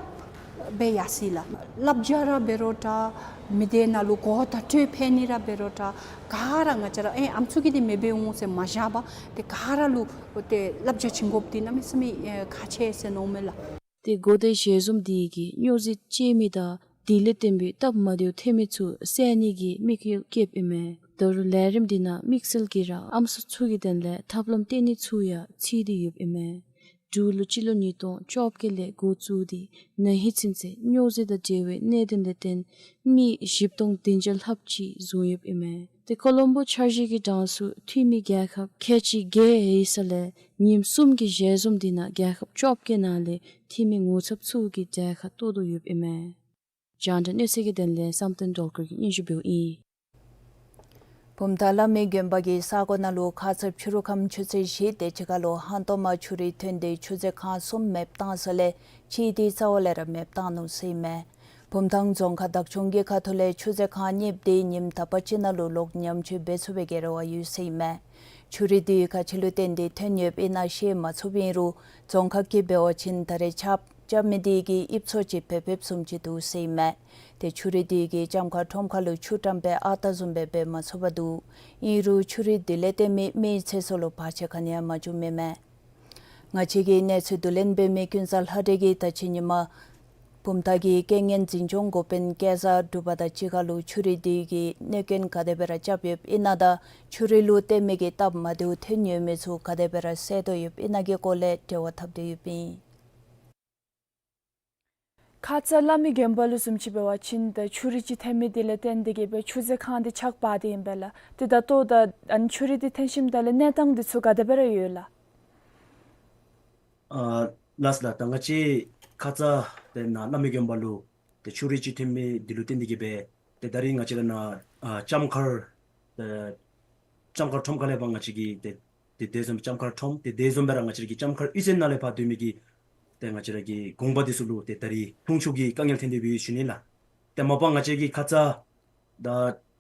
སྦེ་ཡར་སོ་ཡི་ལགས། བསླབ་བྱ་ར་འབད་རུང་འདྲ། མི་སྡེ་ནང་ལུ་གོ་བརྡ་སྤྲོད་ཕན་ནི་ར་འབད་རུང་འདྲ། ག་ར་ང་བཅས་ར་ཨེ་ཨམ་སྲུ་གིས་འདི་མི་འབད་འོང་ཟེར་མ་བཞག་པར་ཏེ་ག་ར་ལུ་ཏེ་བསླབ་བྱ་བྱིན་དགོཔ་འདི་གནམ་མེད་ས་མེད་ཨེ་ཁག་ཆེ་ཟེར་མནོཝ་མས་ལགས། ཏེ་འགོ་སྟོད་ཞལ་འཛོམས་འདི་གིས་སྨྱོ་རྫས་སྤྱོད་མི་དང་དེ་ལས་བརྟེན་པའི་སྟབས་མ་བདེཝ་ཐོན་མི་ཚུ་བསལ་ནི་གི་དམིགས་ཡུལ་བསྐྱེདཔ་ཨིན་མས། ད་རུང་ལས་རིམ་འདི་ནང་དམིགས་བསལ་གྱིས་ར་ཨམ་སྲུ་ཚུ་གི་དོན་ལས་ཐབས་ལམ་སྟོན་ནི་ཚུ་ཡང་ཚུད་དེ་ཡོདཔ་ཨིན་མས། འབྲུག་ལོ་སྤྱི་ལོ་ཉིས་སྟོང་བཅོ་བརྒྱད་ལས་འགོ་བཙུགས་ཏེ་ན་ཧིང་ཚུན་ཚོད་སྨྱོ་རྫས་དང་འབྲེལ་བའི་གནད་དོན་ལས་བརྟེན་མི་བཞི་སྟོང་བདུན་བརྒྱ་ལྷགཔ་ཅིག་བཟུང་ཡོདཔ་ཨིན་མས། ཏེ་ཀོ་ལོམ་བོ་འཆར་གཞི་གི་གྲངས་སུ་འཐུས་མི་རྒྱལ་ཁབ་ཁལ་གཅིག་བརྒལ་ཡོད་ས་ལས་ཉིནམ་གསུམ་གྱི་ཞལ་འཛོམས་འདི་ནང་རྒྱལ་ཁབ་བཅོ་བརྒྱད་ནང་ལས་འཐུས་མི་ངོ་ཚབ་ཚུ་གིས་གྲལ་ཁར་གཏོགས་དོ་ཡོདཔ་ཨིན་མས། རྒྱང་བསྒྲགས་གནས་ཚུལ་གྱི་དོན་ལས་བསམ་གཏན་སྒྲོལ་དཀར་གྱིས་སྙན་ཞུ་འབདཝ་ཨིན། བུམ་ཐང་བླ་མའི་དགོན་པ་གི་ས་གོ་ནང་ལུ་ཁ་ཙ་ཕྱི་རུ་ཁམས་ཆུ་ཚོད་བཞི་དེ་ཅིག་ཁར་ལུ་ཧང་སྟོང་མ་ཆུ་རུད་ཐོན་ཏེ་ཆུ་མཛོད་ཁང་གསུམ་མེདཔ་བཏང་ས་ལས་གཅིག་དེ་རྩ་བ་ལས་ར་མེདཔ་བཏང་ནུག་ཟེར་ཨིན་མས། བུམ་ཐང་རྫོང་ཁག་བདག་སྐྱོང་གི་ཁ་ཐུག་ལས་ཆུ་མཛོད་ཁང་གཉིས་དེ་ཉིནམ་དག་པ་ཅིག་ནང་ལུ་ལོག་ཉམས་བཅོས་འབད་ཚུགས་པའི་གི་རེ་བ་ཡོད་ཟེར་ཨིན་མས། ཆུ་རུད་དེ་ག་ཅི་ལུ་བརྟེན་ཏེ་ཐོན་ཡོདཔ་ཨིན་ན་ཤེས་མ་ཚུགསཔ་ཨིན་རུང་རྫོང་ཁག་གིས་འབད་བ་ཅིན་ད་རེས་ཆརཔ་རྐྱབ་མི་དེ་གིས་དབྱིབས་ཚོ་ཅིག་འབད་འབདཝ་བཟུམ་ཅིག་འདུག་ཟེར་ཨིན་མས། ཏེ་ཆུ་རུད་དེ་གིས་ལྕམ་མཁར་ཁྲོམ་ཁ་ལུ་ཆུ་བཀྲམ་སྦེ་ཨ་རྟག་བཟུམ་སྦེ་འབད་མ་ཚུགས་པར་འདུག། ཨིན་རུང་ཆུ་རུད་དེ་ལས་བརྟེན་མི་མིའི་ཚེ་སྲོག་ལུ་བར་ཆད་ག་ནི་ཡང་མ་བྱུང་མི་མས། ང་བཅས་ཀྱི་གནས་ཚུལ་བསྡུ་ལེན་འབད་མི་ཀུན་བཟང་ལྷ་སྒྲོན་གྱིས་ད་ཅི་ཉིན་མ་བུམ་ཐང་གི་རྐྱེན་ངན་འཛིན་སྐྱོང་འགོ་དཔོན་སྐལ་བཟང་འབྲུག་པ་དང་གཅིག་ཁར་ལུ་ཆུ་རུད་དེ་གིས་གནོད་སྐྱོན་ག་དེ་སྦེ་ར་རྐྱབ་ཡོདཔ་ཨིན་ན་དང་ཆུ་རུད་ལུ་བརྟེན་མི་གི་སྟབས་མ་བདེཝ་ཐོན་ཡོད་མི་ཚུ་ག་དེ་སྦེ་ར་སེལ་དོ་ཡོདཔ་ཨིན་ན་གི་སྐོར་ལས་འབྲེལ་བ་འཐབ་སྟེ་ཡོདཔ་ཨིན། ཁ་ཙ་བླ་མའི་དགོན་པ་ལུ་བཟུམ་ཅིག་འབད་བ་ཅིན་ད་ཆུ་རུད་ཅིག་ཐོན་མི་དེ་ལས་བརྟེན་ཏེ་གིས་སྦེ་ཆུ་མཛོད་ཁང་དེ་ཆག་འབག་སྟེ་ཨིན་པས་ལགས། ཏེ་ད་ལྟོ་ད་ཨ་ནི་ཆུ་རུད་དེ་ཐོན་ཞིནམ་ད་ལས་གནས་སྟངས་དེ་ཚུ་ག་དེ་སྦེ་ར་ཡོད་ལགས། ཨ་ལགས་ལགས། ད་ང་བཅས་ཁ་ཙ་དེ་ནཱ་བླ་མའི་དགོན་པ་ལུ་ཏེ་ཆུ་རུད་ཅིག་ཐོན་མི་དེ་ལུ་བརྟེན་ཏེ་གིས་སྦེ་ཏེ་ད་རིས་ང་བཅས་ར་ནཱ་ཨ་ལྕམ་མཁར་ཏེ་ལྕམ་མཁར་ཁྲོམ་ཁ་ལས་ཕར་ང་བཅས་ཀྱི་ཏེ་ཏེ་དེ་བཟུམ་ལྕམ་མཁར་ཁྲོམ་ཏེ་དེ་བཟུམ་སྦེ་ར་ང་བཅས་ར་གི་ལྕམ་མཁར་གཡུས་ཚན་ནང་ལས་ཕར་སྡོད་མི་གི་ཏེ་ང་བཅས་ར་གི་དགོན་པ་དེ་ཚུ་ལུ་ཏེ་ད་རིས་འཐུང་ཆུ་གི་དཀའ་ངལ་ཐོན་ཏེ་སྦེ་ཡོད་ཞུ་ནི་ལགས། ཏེ་མ་པ་ང་བཅས་ཀྱི་ཁ་ཙ་ད་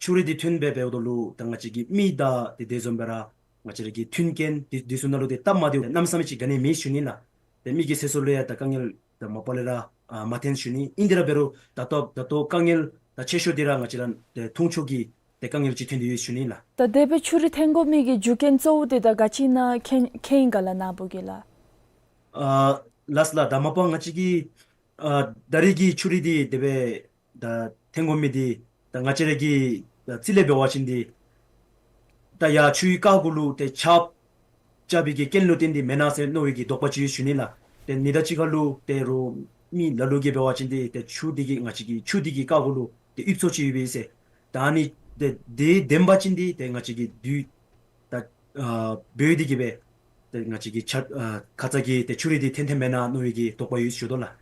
ཆུ་རུད་དེ་ཐོན་སྦེ་འབདཝ་ད་ལུ་ད་ང་བཅས་ཀྱི་མི་དང་ཏེ་དེ་བཟུམ་སྦེ་ར་ང་བཅས་ར་གི་མཐུན་རྐྱེན་དེ་དེ་ཚུ་ནང་ལུ་ཏེ་སྟབས་མ་བདེཝ་གནམ་མེད་ས་མེད་ཅིག་ག་ནི་མེད་ཞུ་ནི་ལགས། ཏེ་མི་གི་ཚེ་སྲོག་ལུ་ཡང་ད་དཀའ་ངལ་ད་མ་པ་ལས་ར་ཨ་མ་ཐོན་ཞུ་ནི། ཨིན་དེ་ར་འབད་རུང་ད་ལྟོ་ད་ལྟོ་དཀའ་ངལ་ད་ཆེ་ཤོས་དེ་ར་ང་བཅས་ར་ཏེ་འཐུང་ཆུ་གི་ཏེ་དཀའ་ངལ་ཅིག་ཐོན་ཏེ་ཡོད་ཞུ་ནི་ལགས། ད་དེ་སྦེ་ཆུ་རུད་ཐོན་དགོ་མི་གི་རྒྱུ་རྐྱེན་གཙོ་བོ་དེ་ད་ག་ཅི་ཨིན་ན་མཁྱེན་མཁྱེན་ཨིན་ག་ལགས་ནཱ་བུ་གིས་ལགས། ཨ་ལགས་ལགས། ད་མ་པ་ང་བཅས་ཀྱི་ཨ་ད་རིས་ཀྱི་ཆུ་རུད་དེ་དེ་སྦེ་ད་ཐོན་དགོ་མི་དེ་ད་ང་བཅས་ར་གི་ད་རྩིས་ལས་འབད་བ་ཅིན་དེ་ད་ཡར་ཆུའི་རྐ་གུ་ལུ་ཏེ་ཆརཔ་རྐྱབ་པའི་གི་རྐྱེན་ལུ་བརྟེན་ཏེ་མེན་ན་ཟེར་མནོ་བའི་གི་དོགས་པ་ཅིག་ཡོད་ཞུ་ནི་ལགས། ཏེ་ཉིནམ་དང་གཅིག་ཁར་ལུ་ཏེ་རོགས་མི་ལ་ལུ་གིས་འབད་བ་ཅིན་དེ་ཏེ་ཆུ་དེ་གིས་ང་བཅས་ཀྱི་ཆུ་དེ་གི་རྐ་གུ་ལུ་ཏེ་དབྱིབས་ཚོ་ཅིག་ཡོད་པས་ཟེར། ད་ཨ་ནི་ཏེ་དེ་བདེན་པ་ཅིན་དེ་ཏེ་ང་བཅས་ཀྱི་དུས་ད་ཨ་བོད་དེ་གིས་སྦེ་ཏེ་ང་བཅས་ཀྱི་ཆ་ཨ་ཁ་ཙ་གི་ཏེ་ཆུ་རུད་དེ་ཐོན་ཐོནམ་མེན་ན་མནོ་བའི་གི་དོགས་པ་ཡོད་ཞུ་དོ་ལགས།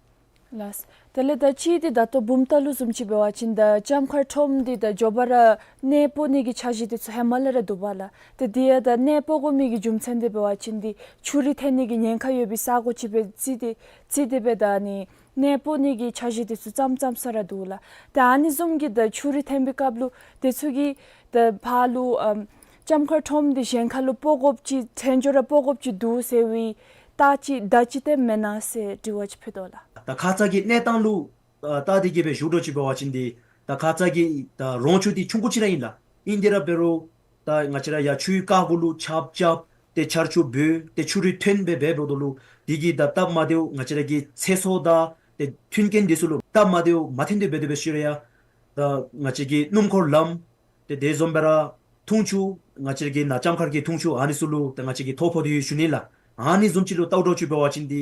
ལགས། དེ་ལས་ད་ཅི་དེ་ད་ལྟོ་བུམ་ཐང་ལུ་བཟུམ་ཅིག་འབད་བ་ཅིན་ད་ལྕམ་མཁར་ཁྲོམ་དེ་ད་མགྱོགས་པ་ར་གནས་སྤོ་ནི་གི་འཆར་གཞི་དེ་ཚུ་ཧེ་མ་ལས་ར་འདུག་པ་ལགས། ཏེ་དེ་ཡང་ད་གནས་སྤོ་དགོ་མི་གི་རྒྱུ་མཚན་དེ་འབད་བ་ཅིན་དེ་ཆུ་རུད་ཐོན་ནི་གི་ཉེན་ཁ་ཡོད་པའི་ས་གོ་ཅིག་སྦེ་བརྩི་སྟེ་བརྩི་སྟེ་སྦེ་ད་ཨ་ནི་གནས་སྤོ་ནི་གི་འཆར་གཞི་དེ་ཚུ་བརྩམ་བརྩམ་ས་ར་འདུག་ལགས། ཏེ་ཨ་ནི་བཟུམ་གྱི་ད་ཆུ་རུད་ཐོན་པའི་སྐབས་ལུ་དེ་ཚུ་གི་ད་ཕར་ལུ་ཨམ་ལྕམ་མཁར་ཁྲོམ་དེ་གཞན་ཁ་ལུ་སྤོ་དགོཔ་ཅིག་ཐོན་འགྱོ་ར་སྤོ་དགོཔ་ཅིག་འདུག་ཟེར་བའི་བརྟག་དཔྱད་བརྡ་ཅིག་ཏེ་མེན་ན་ཟེར་དྲི་བ་ཅིག་ཕུལ་དོ་ལགས། ད་ཁ་ཙ་གི་གནས་སྟངས་ལུ་ཨ་བལྟ་སྟེ་གིས་སྦེ་ཞུ་དོ་ཅིག་འབད་བ་ཅིན་དེ་ད་ཁ་ཙ་གི་ད་རོང་ཆུ་དེ་ཆུང་ཀུ་ཅིག་ར་ཨིན་ལགས། ཨིན་དེ་ར་འབད་རུང་ད་ང་བཅས་ར་ཡར་ཆུའི་རྐ་གུ་ལུ་ཆརཔ་རྐྱབ་ཏེ་ཆར་ཆུ་བོ་ཏེ་ཆུ་རུད་ཐོན་སྦེ་འབད་འབདཝ་ད་ལུ་དེ་གིས་ད་སྟབས་མ་བདེཝ་ང་བཅས་ར་གི་ཚེ་སྲོག་དང་ཏེ་མཐུན་རྐྱེན་དེ་ཚུ་ལུ་སྟབས་མ་བདེཝ་མ་ཐོན་ཏེ་འབད་དེ་སྦེ་ཞུ་རུང་ཡང་ད་ང་བཅས་ཀྱི་སྣུམ་འཁོར་ལམ་ཏེ་དེ་བཟུམ་སྦེ་ར་འཐུང་ཆུ་ང་བཅས་ཀྱི་ནཱ་ལྕམ་མཁར་གྱི་འཐུང་ཆུ་ཨ་ནི་ཚུ་ལུ་ད་ང་བཅས་ཀྱིས་ཐོ་ཕོག་སྟེ་ཡོད་ཞུ་ནི་ལགས། ཨ་ནི་བཟུམ་ཅིག་ལུ་བལྟཝ་འདྲཝ་ཅིག་འབད་བ་ཅིན་དེ་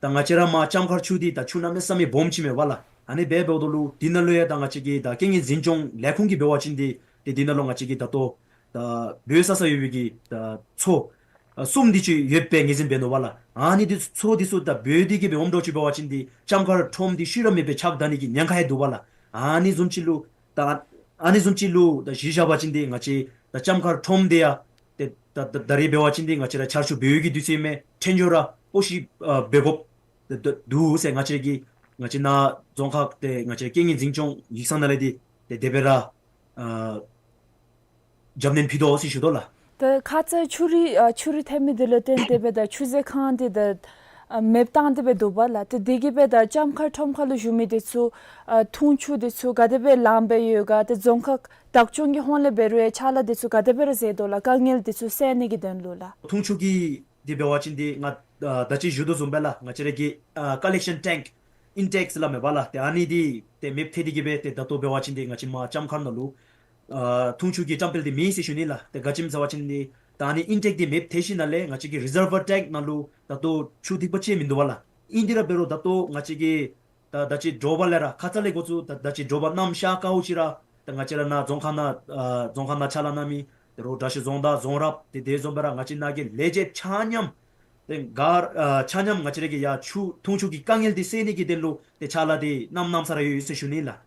ད་ང་བཅས་ར་མར་ལྕམ་མཁར་ཆུ་དེ་ད་ཆུ་གནམ་མེད་ས་མེད་སྦོམ་ཅིག་མས་པ་ལགས། ཨ་ནི་འབད་འབདཝ་ད་ལུ་དེ་ནང་ལུ་ཡང་ད་ང་བཅས་ཀྱི་ད་རྐྱེན་ངན་འཛིན་སྐྱོང་ལས་ཁུངས་ཀྱིས་འབད་བ་ཅིན་དེ་ཏེ་དེ་ནང་ལུ་ང་བཅས་ཀྱི་ད་ལྟོ་ད་བོ་ས་ས་ཡོད་པའི་གི་ད་མཚོ་ཨ་གསུམ་དེ་ཅིག་ཡོདཔ་སྦེ་ངོས་འཛིན་འབད་ནུག་པ་ལགས། ཨ་ནི་དེ་མཚོ་དེ་ཚུ་ད་བོ་དེ་གིས་སྦེ་འོངམ་འདྲཝ་ཅིག་འབད་བ་ཅིན་དེ་ལྕམ་མཁར་ཁྲོམ་དེ་ཤུལ་ར་མེདཔ་སྦེ་ཆགས་ད་ནི་གི་ཉེན་ཁ་ཡང་འདུག་པ་ལགས། ཨ་ནི་བཟུམ་ཅིག་ལུ་ད་ཨ་ནི་བཟུམ་ཅིག་ལུ་ད་གཞི་བཞག་པ་ཅིན་དེ་ང་བཅས་ད་ལྕམ་མཁར་ཁྲོམ་དེ་ཡང་ཏེ་ད་ད་ད་རིས་འབད་བ་ཅིན་དེ་ང་བཅས་ར་ཆར་ཆུ་བོ་གི་དུས་ཚོད་མས། ཐོན་འགྱོ་ར་སྤོ་ཤི་ཨ་འབད་དགོཔ་ད་ད་འདུག་ཟེར་ང་བཅས་ཀྱི་ང་བཅས་ནཱ་རྫོང་ཁག་ཏེ་ང་བཅས་རྐྱེན་ངན་འཛིན་སྐྱོང་ཡིག་ཚང་ནང་ལས་དེ་ཏེ་དེ་སྦེ་ར་ཨ་རྒྱབ་སྣོན་ཕུལ་དོ་ཟེར་ཞུ་དོ་ལགས། ད་ཁ་ཙ་ཆུ་རུད་ཨ་ཆུ་རུད་ཐོན་མི་དེ་ལུ་བརྟེན་ཏེ་སྦེ་ད་ཆུ་མཛོད་ཁང་དེ་ད་ཨ་མེདཔ་བཏང་སྟེ་སྦེ་འདུག་པ་ལགས། ཏེ་དེ་གིས་སྦེ་ད་ལྕམ་མཁར་ཁྲོམ་ཁ་ལུ་བཞུགས་མི་དེ་ཚུ་ཨ་འཐུང་ཆུ་དེ་ཚུ་ག་དེ་སྦེ་ལངམ་སྦེ་ཡོད་ག། ཏེ་རྫོང་ཁག་བདག་སྐྱོང་གི་ཧོངས་ལས་འབད་རུང་ཡང་ཕྱག་ལཱ་དེ་ཚུ་ག་དེ་སྦེ་ར་ཟེར་དོ་ལགས། དཀའ་ངལ་དེ་ཚུ་སེལ་ནི་གི་དོན་ལུ་ལགས། འཐུང་ཆུ་གི་དེ་འབད་བ་ཅིན་དེ་ང་ཨ་ད་ཅི་ཞུ་དོ་བཟུམ་སྦེ་ལགས། ང་བཅས་ར་གི་ཨ་ཀོ་ལེག་ཤཱན་ཊེངཀ་ཨིན་ཊེཀ་ཟེར་སླབ་མས་པ་ལགས། ཏེ་ཨ་ནི་དེ་ཏེ་མེདཔ་ཐལ་ཏེ་གིས་སྦེ་ཏེ་ད་ལྟོ་འབད་བ་ཅིན་དེ་ང་བཅས་མར་ལྕམ་མཁར་ནང་ལུ་ཨ་འཐུང་ཆུ་གི་བཀྲམ་སྤེལ་དེ་མེད་ཟེར་ཞུ་ནི་ལགས། ཏེ་ག་ཅི་སྨོ་ཟེར་བ་ཅིན་དེ་ ད་ཨ་ནི་ཨིན་ཊེཀ་འདི་མེདཔ་ཐལ་ཞིནམ་ལས་ང་བཅས་ཀྱི་རི་ཟར་བར་ཊེངཀ་ནང་ལུ་ད་ལྟོ་ཆུ་ཐིགས་པ་ཅིག་མིན་འདུག་པ་ལགས། ཨིན་དེ་ར་འབད་རུང་ད་ལྟོ་ང་བཅས་ཀྱིས་ད་ད་ཅི་དྲོ་པ་ལས་ར་ཁ་ཙ་ལས་འགོ་བཙུགས་ད་ད་ཅི་དྲོ་པ་གནམ་ཤར་ཁར་ཅིག་ར་ད་ང་བཅས་ར་ནཱ་རྫོང་ཁག་ནང་ཨ་རྫོང་ཁག་ནང་ཕྱག་ལཱ་གནང་མི་དོ་རུང་དྲག་ཤོས་རྫོང་བདག་རྫོང་རབ་དེ་དེ་བཟུམ་སྦེ་ར་ང་བཅས་ནཱ་གི་ལས་བྱེདཔ་ཆ་མཉམ་དེ་ག་ཨ་ཆ་མཉམ་ང་བཅས་ར་གིས་ཡར་ཆུ་འཐུང་ཆུ་གི་དཀའ་ངལ་འདི་སེལ་ནི་གི་དོན་ལུ་ཏེ་ཕྱག་ལཱ་འདི་གནངམ་གནངམ་ས་ར་ཡོད་ཡོད་ཟེར་ཞུ་ནི་ལགས།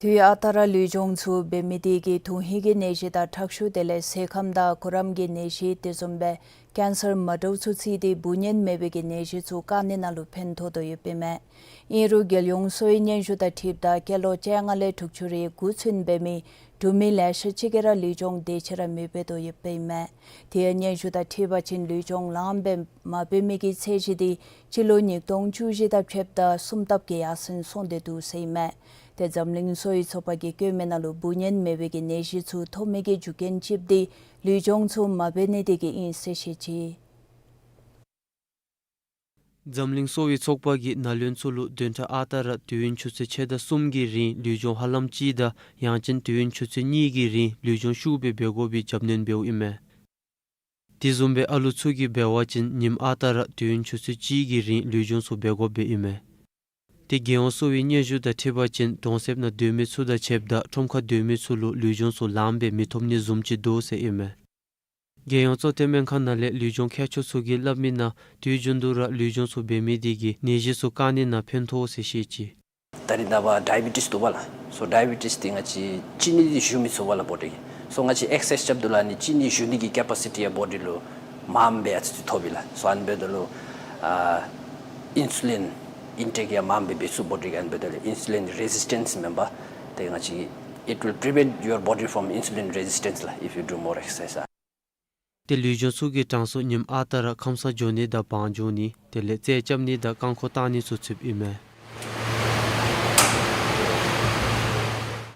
དུས་ཨ་རྟག་ར་ལུས་སྦྱོང་ཚུ་འབད་མི་དེ་གིས་དོན་ཧིང་གི་ནད་གཞི་དང་ཁྲག་ཤུགས་དེ་ལས་སེམས་ཁམས་དང་གོ་རིམ་གྱི་ནད་གཞི་དེ་བཟུམ་སྦེ་ཀེན་སར་མ་འདྲཝ་ཚུ་ཚུད་དེ་འབུ་གནོན་མེད་པའི་གི་ནད་གཞི་ཚུ་བཀག་ནི་ནང་ལུ་ཕན་ཐོགས་དོ་ཡོདཔ་ཨིན་མས། ཨིན་རུང་རྒྱལ་ཡོངས་གསོ་བའི་སྙན་ཞུ་དང་འཁྲིལཝ་ད་སྐྱེས་ལོ་བཅོ་ལྔ་ལས་དྲུག་ཅུ་རེ་དགུ་ཚུན་འབད་མི་འབྲུག་མི་ལེ་ཤ་ཅིག་གིས་ར་ལུས་སྦྱོང་དེ་ཅིག་ར་མི་འབད་དོ་ཡོདཔ་ཨིན་མས། དེ་ཡང་སྙན་ཞུ་དང་འཁྲིལ་བ་ཅིན་ལུས་སྦྱོང་ལངམ་སྦེ་མ་འབད་མི་གི་ཚད་གཞི་དེ་སྤྱི་ལོ་ཉིས་སྟོང་བཅུ་བཞི་དང་ཕྱདཔ་ད་གསུམ་ལྟབ་ཀྱིས་ཡར་སེང་སོང་སྟེ་འདུག་ཟེར་ཨིན་མས། ཏེ་འཛམ་གླིང་གསོ་བའི་ཚོགས་པ་གིས་བཀོད་མི་ནང་ལུ་འབུ་གནོན་མེད་པའི་གི་ནད་གཞི་ཚུ་ཐོབ་མི་གི་རྒྱུ་རྐྱེན་ཅིག་དེ་ལུས་སྦྱོང་ཚུ་མ་འབད་ནི་དེ་གིས་ཨིན་ཟེར་བཤད་ཅི། འཛམ་གླིང་གསོ་བའི་ཚོགས་པ་གིས་ན་ལུ་ཚུ་ལུ་བདུན་ཕྲག་ཨ་རྟག་ར་དུས་ཡུན་ཆུ་ཚོད་ཕྱེད་དང་གསུམ་གྱི་རིང་ལུས་སྦྱོང་ཧ་ལམ་ཅིག་དང་ཡང་ཅིན་དུས་ཡུན་ཆུ་ཚོད་གཉིས་ཀྱི་རིང་ལུས་སྦྱོང་ཤུགས་སྦེ་འབད་དགོ་པའི་རྒྱབ་སྣོན་འབདཝ་ཨིན་མས། དེ་བཟུམ་སྦེ་ཨ་ལུ་ཚུ་གིས་འབད་བ་ཅིན་ཉིནམ་ཨ་རྟག་ར་དུས་ཡུན་ཆུ་ཚོད་གཅིག་གི་རིང་ལུས་སྦྱོང་ཚུ་འབད་དགོཔ་སྦེ་ཨིན་མས། ཏེ་རྒྱལ་ཡོངས་གསོ་བའི་སྙན་ཞུ་དང་འཁྲིལ་བ་ཅིན་གྲོང་གསེབ་ནང་སྡོད་མི་ཚུ་དང་ཕྱདཔ་ད་ཁྲོམ་ཁར་སྡོད་མི་ཚུ་ལུ་ལུས་སྦྱོང་ཚུ་ལངམ་སྦེ་མི་ཐོབ་ནི་བཟུམ་ཅིག་འདུག་ཟེར་ཨིན་མས། རྒྱལ་ཡོངས་གཙོ་བསྟེན་སྨན་ཁང་ནང་ལས་ལུས་སྦྱོང་མཁས་མཆོག་ཚུ་གིས་སླབ་མི་ནང་དུས་རྒྱུན་དུ་ར་ལུས་སྦྱོང་ཚུ་འབད་མི་དེ་གིས་ནད་གཞི་ཚུ་བཀག་ནི་ནང་ཕན་ཐོགས་ཟེར་བཤད་ཅི། ད་རེས་ནངས་པ་ཌའི་བི་ཊིས་འདུག་པ་ལགས། སོ་ཌའི་བི་ཊིས་འདི་ང་བཅས་ཅི་ནི་འདི་བཞུ་མི་ཚུགས་པ་ལགས་བོ་ཌི་གིས། སོ་ང་བཅས་ཨེག་སར་སའིཛ་རྐྱབ་ད་ལུ་ཨ་ནི་ཅི་ནི་བཞུ་ནི་གི་ཀེ་པ་སི་ཊི་ཡང་བོ་ཌི་ལུ་མངམ་སྦེ་ཨ་ཙི་ཅིག་ཐོབ་ཨིན་ལགས། སོ་ཨ་ནི་འབདཝ་ད་ལུ་ཨ་ཨིན་སུ་ལིན་ཨིན་ཊེཀ་ཡང་མངམ་སྦེ་འབད་ཚུགས་བོ་ཌི་གིས། ཨ་ནི་འབདཝ་ད་ལུ་ཨིན་སུ་ལིན་རེ་ཟིས་ཊེནསི་མེན་པར་ཏེ་ང་བཅས་it will prevent your body from insulin resistance ལགས, if you do more exercise. ཏེ་ལུས་སྦྱོང་ཚུ་གི་གྲངས་སུ་ཉིནམ་ཨ་རྟག་ར་ཁམས་སངས་འགྱོ་ནི་དང་བང་འགྱོ་ནི་དེ་ལས་རྩལ་རྐྱབ་ནི་དང་རྐང་འཁོར་བཏང་ནི་ཚུ་ཚུདཔ་ཨིན་མས།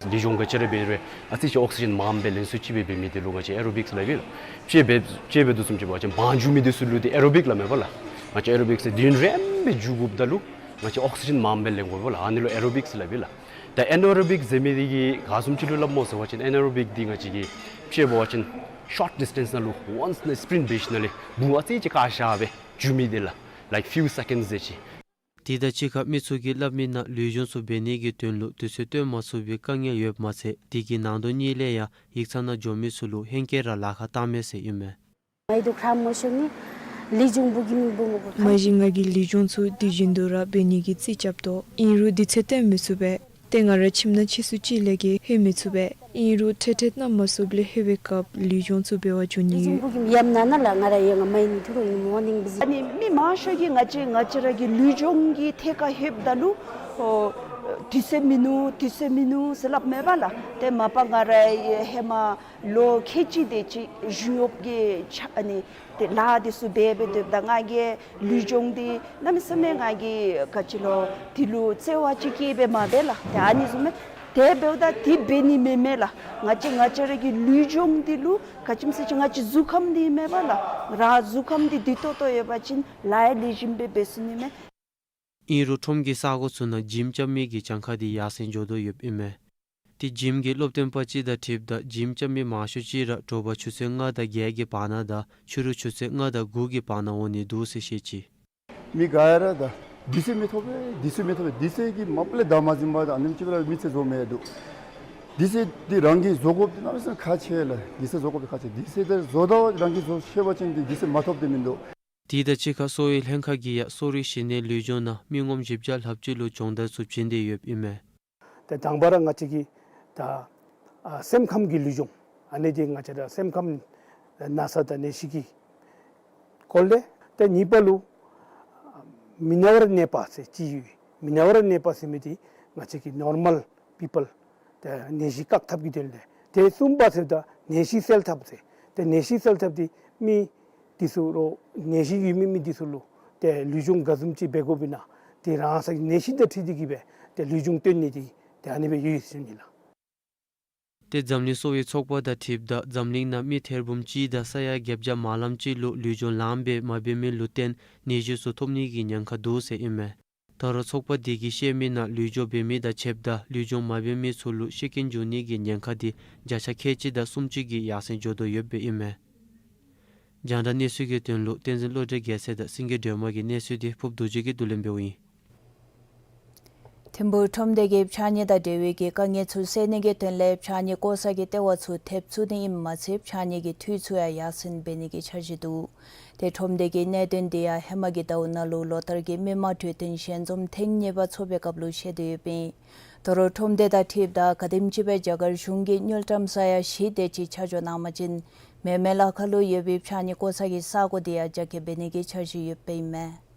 ལུས་སྦྱོང་ག་ཅི་ར་འབད་རུང་ཨ་ཙི་ཅིག་ཨོག་སི་ཇེན་མངམ་སྦེ་ལེན་ཚུགས་ཅིག་སྦེ་འབད་མི་དེ་ལུ་ང་བཅས་ཨེ་རོ་བིཀསི་སླབ་ཨིན་ལགས། དཔྱེ་འབད་དཔྱེ་འབད་དོ་བཟུམ་ཅིག་འབད་བ་ཅིན་བང་རྒྱུག་མི་དེ་ཚུ་ལུ་ཏེ་ཨེ་རོ་བིཀསི་སླབ་མས་པ་ལགས། ང་བཅས་ཨེ་རོ་བིཀསི་འདི་ནི་རིངམོ་སྦེ་རྒྱུག་དགོཔ་ད་ལུ་ང་བཅས་ཨོག་སི་ཇེན་མངམ་སྦེ་ལེན་དགོ་པ་ལགས། ཨ་ནི་ལུ་ཨེ་རོ་བིཀསི་སླབ་ཨིན་ལགས། ད་ཨེ་ན་རོ་བིཀ་ཟེར་མི་དེ་གིས་ག་བཟུམ་ཅིག་ལུ་སླབ་སྨོ་ཟེར་བ་ཅིན་ཨེ་ན་རོ་བིཀ་འདི་ང་བཅས་ཀྱིས་དཔྱེ་འབད་བ་ཅིན་ཤོཊ་ཌིས་ཊེནསི་ནང་ལུ་ཝཱནསི་ནང་སི་པི་རིནཊ་འབད་ཞིནམ་ལས་འབུ་ཨ་ཙི་ཅིག་བཀག་བཞག་སྦེ་རྒྱུག་མི་དེ་ལགས། ལའིཀ་ཕིའུ་སེ་ཀེནཌསི་ཟེར་ཅིག། དེ་དང་གཅིག་ཁར་མི་ཚུ་གིས་སླབ་མི་ནང་ལུས་སྦྱོང་ཚུ་འབད་ནི་གི་དོན་ལུ་དུས་ཚོད་བཏོན་མ་ཚུགས་པའི་དཀའ་ངལ་ཡོདཔ་མ་ཚད་དེ་གི་ནང་དོན་གཉིས་ལས་ཡང་ཡིག་ཚང་ནང་འགྱོ་མི་ཚུ་ལུ་ཧེང་སྐལ་ར་ལཱ་ཁག་བཏངམ་མས་ཟེར་ཨིན་མས། མ་གཞི་ང་གིས་ལུས་སྦྱོང་ཚུ་དུས་རྒྱུན་དུ་ར་འབད་ནི་གི་རྩིས་རྐྱབ་དོ། ཨིན་རུང་དུས་ཚོད་བཏོན་མི་ཚུགས་པས། ཏེ་ང་ར་ཁྱིམ་ནང་ཕྱིས་སུ་ཅིག་ལས་ཀྱི་ལྷོད་མི་ཚུགས་པས། ཨིན་རུང་ཐད་ཐད་གནམ་མ་སྲོཝ་ལས་ལྷོད་པའི་སྐབས་ལུས་སྦྱོང་ཚུ་འབད་བར་འགྱོ་ནི་ཡོད། ཨ་ནི་མི་མང་ཤོས་ཀྱིས་ང་བཅས་ང་བཅས་ར་གི་ལུས་སྦྱོང་གི་ཐད་ཁར་ལྷོདཔ་ད་ལུ་ཨོ་དུས་ཚོད་མིན་ནུག་དུས་ཚོད་མིན་ནུག་ཟེར་སླབ་མས་པ་ལགས། ཏེ་མ་པ་ང་ར་ཧེ་མ་ལོ་ཁལ་གཅིག་དེ་ཅིག་གཞུང་གཡོགཔ་གི་ཆ་ཨ་ནི་ཏེ་ལཱ་དེ་ཚུ་འབད་འབད་སྡོདཔ་ད་ང་གིས་ལུས་སྦྱོང་འདི་གནམ་མེད་ས་མེད་ང་གིས་ག་ཅི་ལོ་དེ་ལུ་བརྩེ་བ་ཅིག་བསྐྱེད་སྦེ་མ་འབད་ལགས། ཏེ་ཨ་ནི་བཟུམ་སྦེ་དེ་འབདཝ་ད་དེ་འབད་ནི་མེན་མས་ལགས། ང་བཅས་ང་བཅས་ར་གི་ལུས་སྦྱོང་འདི་ལུ་ག་ཅི་སྨོ་ཟེར་བ་ཅིན་ང་བཅས་གཟུགས་ཁམས་འདི་མས་པ་ལགས། ར་གཟུགས་ཁམས་འདི་བདེ་ཏོག་ཏོ་ཡོད་པ་ཅིན་ལཱ་ཡང་ལེགས་ཤོམ་སྦེ་འབད་ཚུགས་ནི་མས། ཨིན་རུང་ཁྲོམ་གྱི་ས་གོ་ཚུ་ནང་ཇིམ་རྐྱབ་མི་གི་གྱངས་ཁ་འདི་ཡར་སེང་འགྱོ་དོ་ཡོདཔ་ཨིན་མས། ཏེ་ཇིམ་གྱི་སློབ་སྟོན་པ་ཅིག་དང་འཁྲིལཝ་ད་ཇིམ་རྐྱབ་མི་མང་ཤོས་ཅིག་ར་དྲོ་པ་ཆུ་ཚོད་ལྔ་དང་བརྒྱད་ཀྱི་བར་ན་དང་ཕྱི་རུ་ཆུ་ཚོད་ལྔ་དང་དགུ་གི་བར་ན་འོང་ནི་འདུག་ཟེར་བཤད་ཅི། མི་ག་ར་ད་དུས་ཚོད་མི་ཐོབ་པས། དུས་ཚོད་མི་ཐོབ་པས། དུས་ཚོད་ཀྱིས་མ་པ་ལས་བདའ་མ་ཟུན་པར་ད་ཨ་ནེམ་ཅིག་ར་མི་ཚེ་བཟོ་མི་འདུག། དུས་ཚོད་འདི་རང་གིས་བཟོ་དགོཔ་འདི་གནམ་མེད་ས་མེད་ཁག་ཆེ་ལགས། དུས་ཚོད་བཟོ་དགོཔ་འདི་ཁག་ཆེ། དུས་ཚོད་འདི་བཟོ་ད་རང་གིས་བཟོ་ཤེས་པ་ཅིན་འདི་དུས་ཚོད་མ་ཐོབ་འདི་མིན་འདུག། དེ་དང་གཅིག་ཁར་གསོ་བའི་ལྷན་ཁག་གིས་ཡང་གསོ་རིག་གཞི་གནས་ལུས་སྦྱོང་ནང་མི་ངོམ་བཞི་བརྒྱ་ལྷགཔ་ཅིག་ལུ་སྦྱོང་བརྡར་ཚུ་བྱིན་ཏེ་ཡོདཔ་ཨིན་མས། ཏེ་དང་པ་ར་ང་བཅས་ཀྱིས་ད་ཨ་སེམས་ཁམས་ཀྱི་ལུས་སྦྱོང་ཨ་ནི་འདི་ང་བཅས་ར་སེམས་ཁམས་ན་ཚ་དང་ནད་གཞི་གི་སྐོར་ལས། ཏེ་གཉིས་པ་ལུ་མི་ན་བར་གནས་པ་ཟེར་ཅིག་ཡོད། མི་ན་བར་གནས་པ་ཟེར་མི་འདི་ང་བཅས་ཀྱི་ནོར་མཱལ་པི་པཱལ་ཏེ་ནད་གཞི་བཀག་ཐབས་ཀྱི་དོན་ལས། ཏེ་གསུམ་པ་ཟེརཝ་ད་ནད་གཞི་སེལ་ཐབས་ཟེར། ཏེ་ནད་གཞི་སེལ་ཐབས་འདི་མི་འདི་ཚུ་ལུ་ནད་གཞི་ཡོད་མི་མི་འདི་ཚུ་ལུ་ཏེ་ལུས་སྦྱོང་ག་བཟུམ་ཅིག་འབད་དགོཔ་ཨིན་ན་ཏེ་རང་སོའི་ནད་གཞི་དང་འཁྲིལ་ཏེ་གིས་སྦེ་ཏེ་ལུས་སྦྱོང་སྟོན་ནི་འདི་ཏེ་ཨ་ནི་སྦེ་ཡོད་ཟེར་ཞུ་ནི་ལགས། ཏེ་འཛམ་གླིང་གསོ་བའི་ཚོགས་པ་དང་འཁྲིལཝ་ད་འཛམ་གླིང་ནང་མི་ཐེར་འབུམ་གཅིག་དང་ས་ཡ་བརྒྱད་བརྒྱ་མ་ལངམ་ཅིག་ལུ་ལུས་སྦྱོང་ལངམ་སྦེ་མ་འབད་མི་ལུ་བརྟེན་ནད་གཞི་ཚུ་ཐོབ་ནི་གི་ཉེན་ཁ་འདུག་ཟེར་ཨིན་མས། ད་རུང་ཚོགས་པ་དེ་གིས་བཤད་མི་ནང་ལུས་སྦྱོང་འབད་མི་དང་ཕྱདཔ་ད་ལུས་སྦྱོང་མ་འབད་མི་ཚུ་ལུ་ཤི་རྐྱེན་འབྱུང་ནི་གི་ཉེན་ཁ་དེ་བརྒྱ་ཆ་ཁལ་གཅིག་དང་སུམ་ཅུ་གིས་ཡར་སེང་འགྱོ་དོ་ཡོདཔ་ཨིན་མས། རྒྱང་བསྒྲགས་གནས་ཚུལ་གྱི་དོན་ལུ་བསྟན་འཛིན་བློ་གྲོས་རྒྱལ་མཚན་དང་སེང་གེ་སྒྲོལ་མ་གི་གནས་ཚུལ་དེ་ཕུབ་རྡོ་རྗེ་གིས་བསྡུ་ལེན་འབདཝ་ཨིན། ཐིམ་ཕུག་ཁྲོམ་སྡེ་གིས་ཕྱགས་སྙིགས་དང་འབྲེལ་བའི་གི་དཀའ་ངལ་ཚུ་སེལ་ནི་གི་དོན་ལས་ཕྱགས་སྙིགས་བཀོ་ས་གི་ལྟེ་བ་ཚུ་ཐེབས་བཙུགས་ནི་ཨིནམ་མ་ཚད་ཕྱགས་སྙིགས་ཀྱི་འཐུས་ཚུ་ཡང་ཡར་སེང་འབད་ནི་གི་འཆར་གཞི་འདུག། ཏེ་ཁྲོམ་སྡེ་གི་གནད་དོན་དེ་ཡང་ཧེ་མ་གི་ཟླཝ་ནང་ལུ་ལོ་ལྟར་གྱི་མི་མང་གྲོས་བསྟུན་ཞལ་འཛོམས་ཐེངས་གཉིས་པ་ཚོགས་པའི་སྐབས་ལུ་བཤད་དེ་ཡོདཔ་ཨིན། ད་རུང་ཁྲོམ་སྡེ་དང་འཁྲིལཝ་ད་ག་དེམ་ཅིག་སྦེ་རྒྱ་གར་གཞུང་གིས་དངུལ་ཀྲམ་ས་ཡ་བཞི་དེ་ཅིག་ཆ་འཇོག་གནང་བ་ཅིན་མེ་མེ་ལ་ཁ་ལུ་ཡོད་པའི་ཕྱགས་སྙིགས་བཀོ་ས་གི་ས་གོ་དེ་ཡང་རྒྱ་སྐྱེད་འབད་ནི་གི་འཆར་གཞི་ཡོདཔ་ཨིན་མས།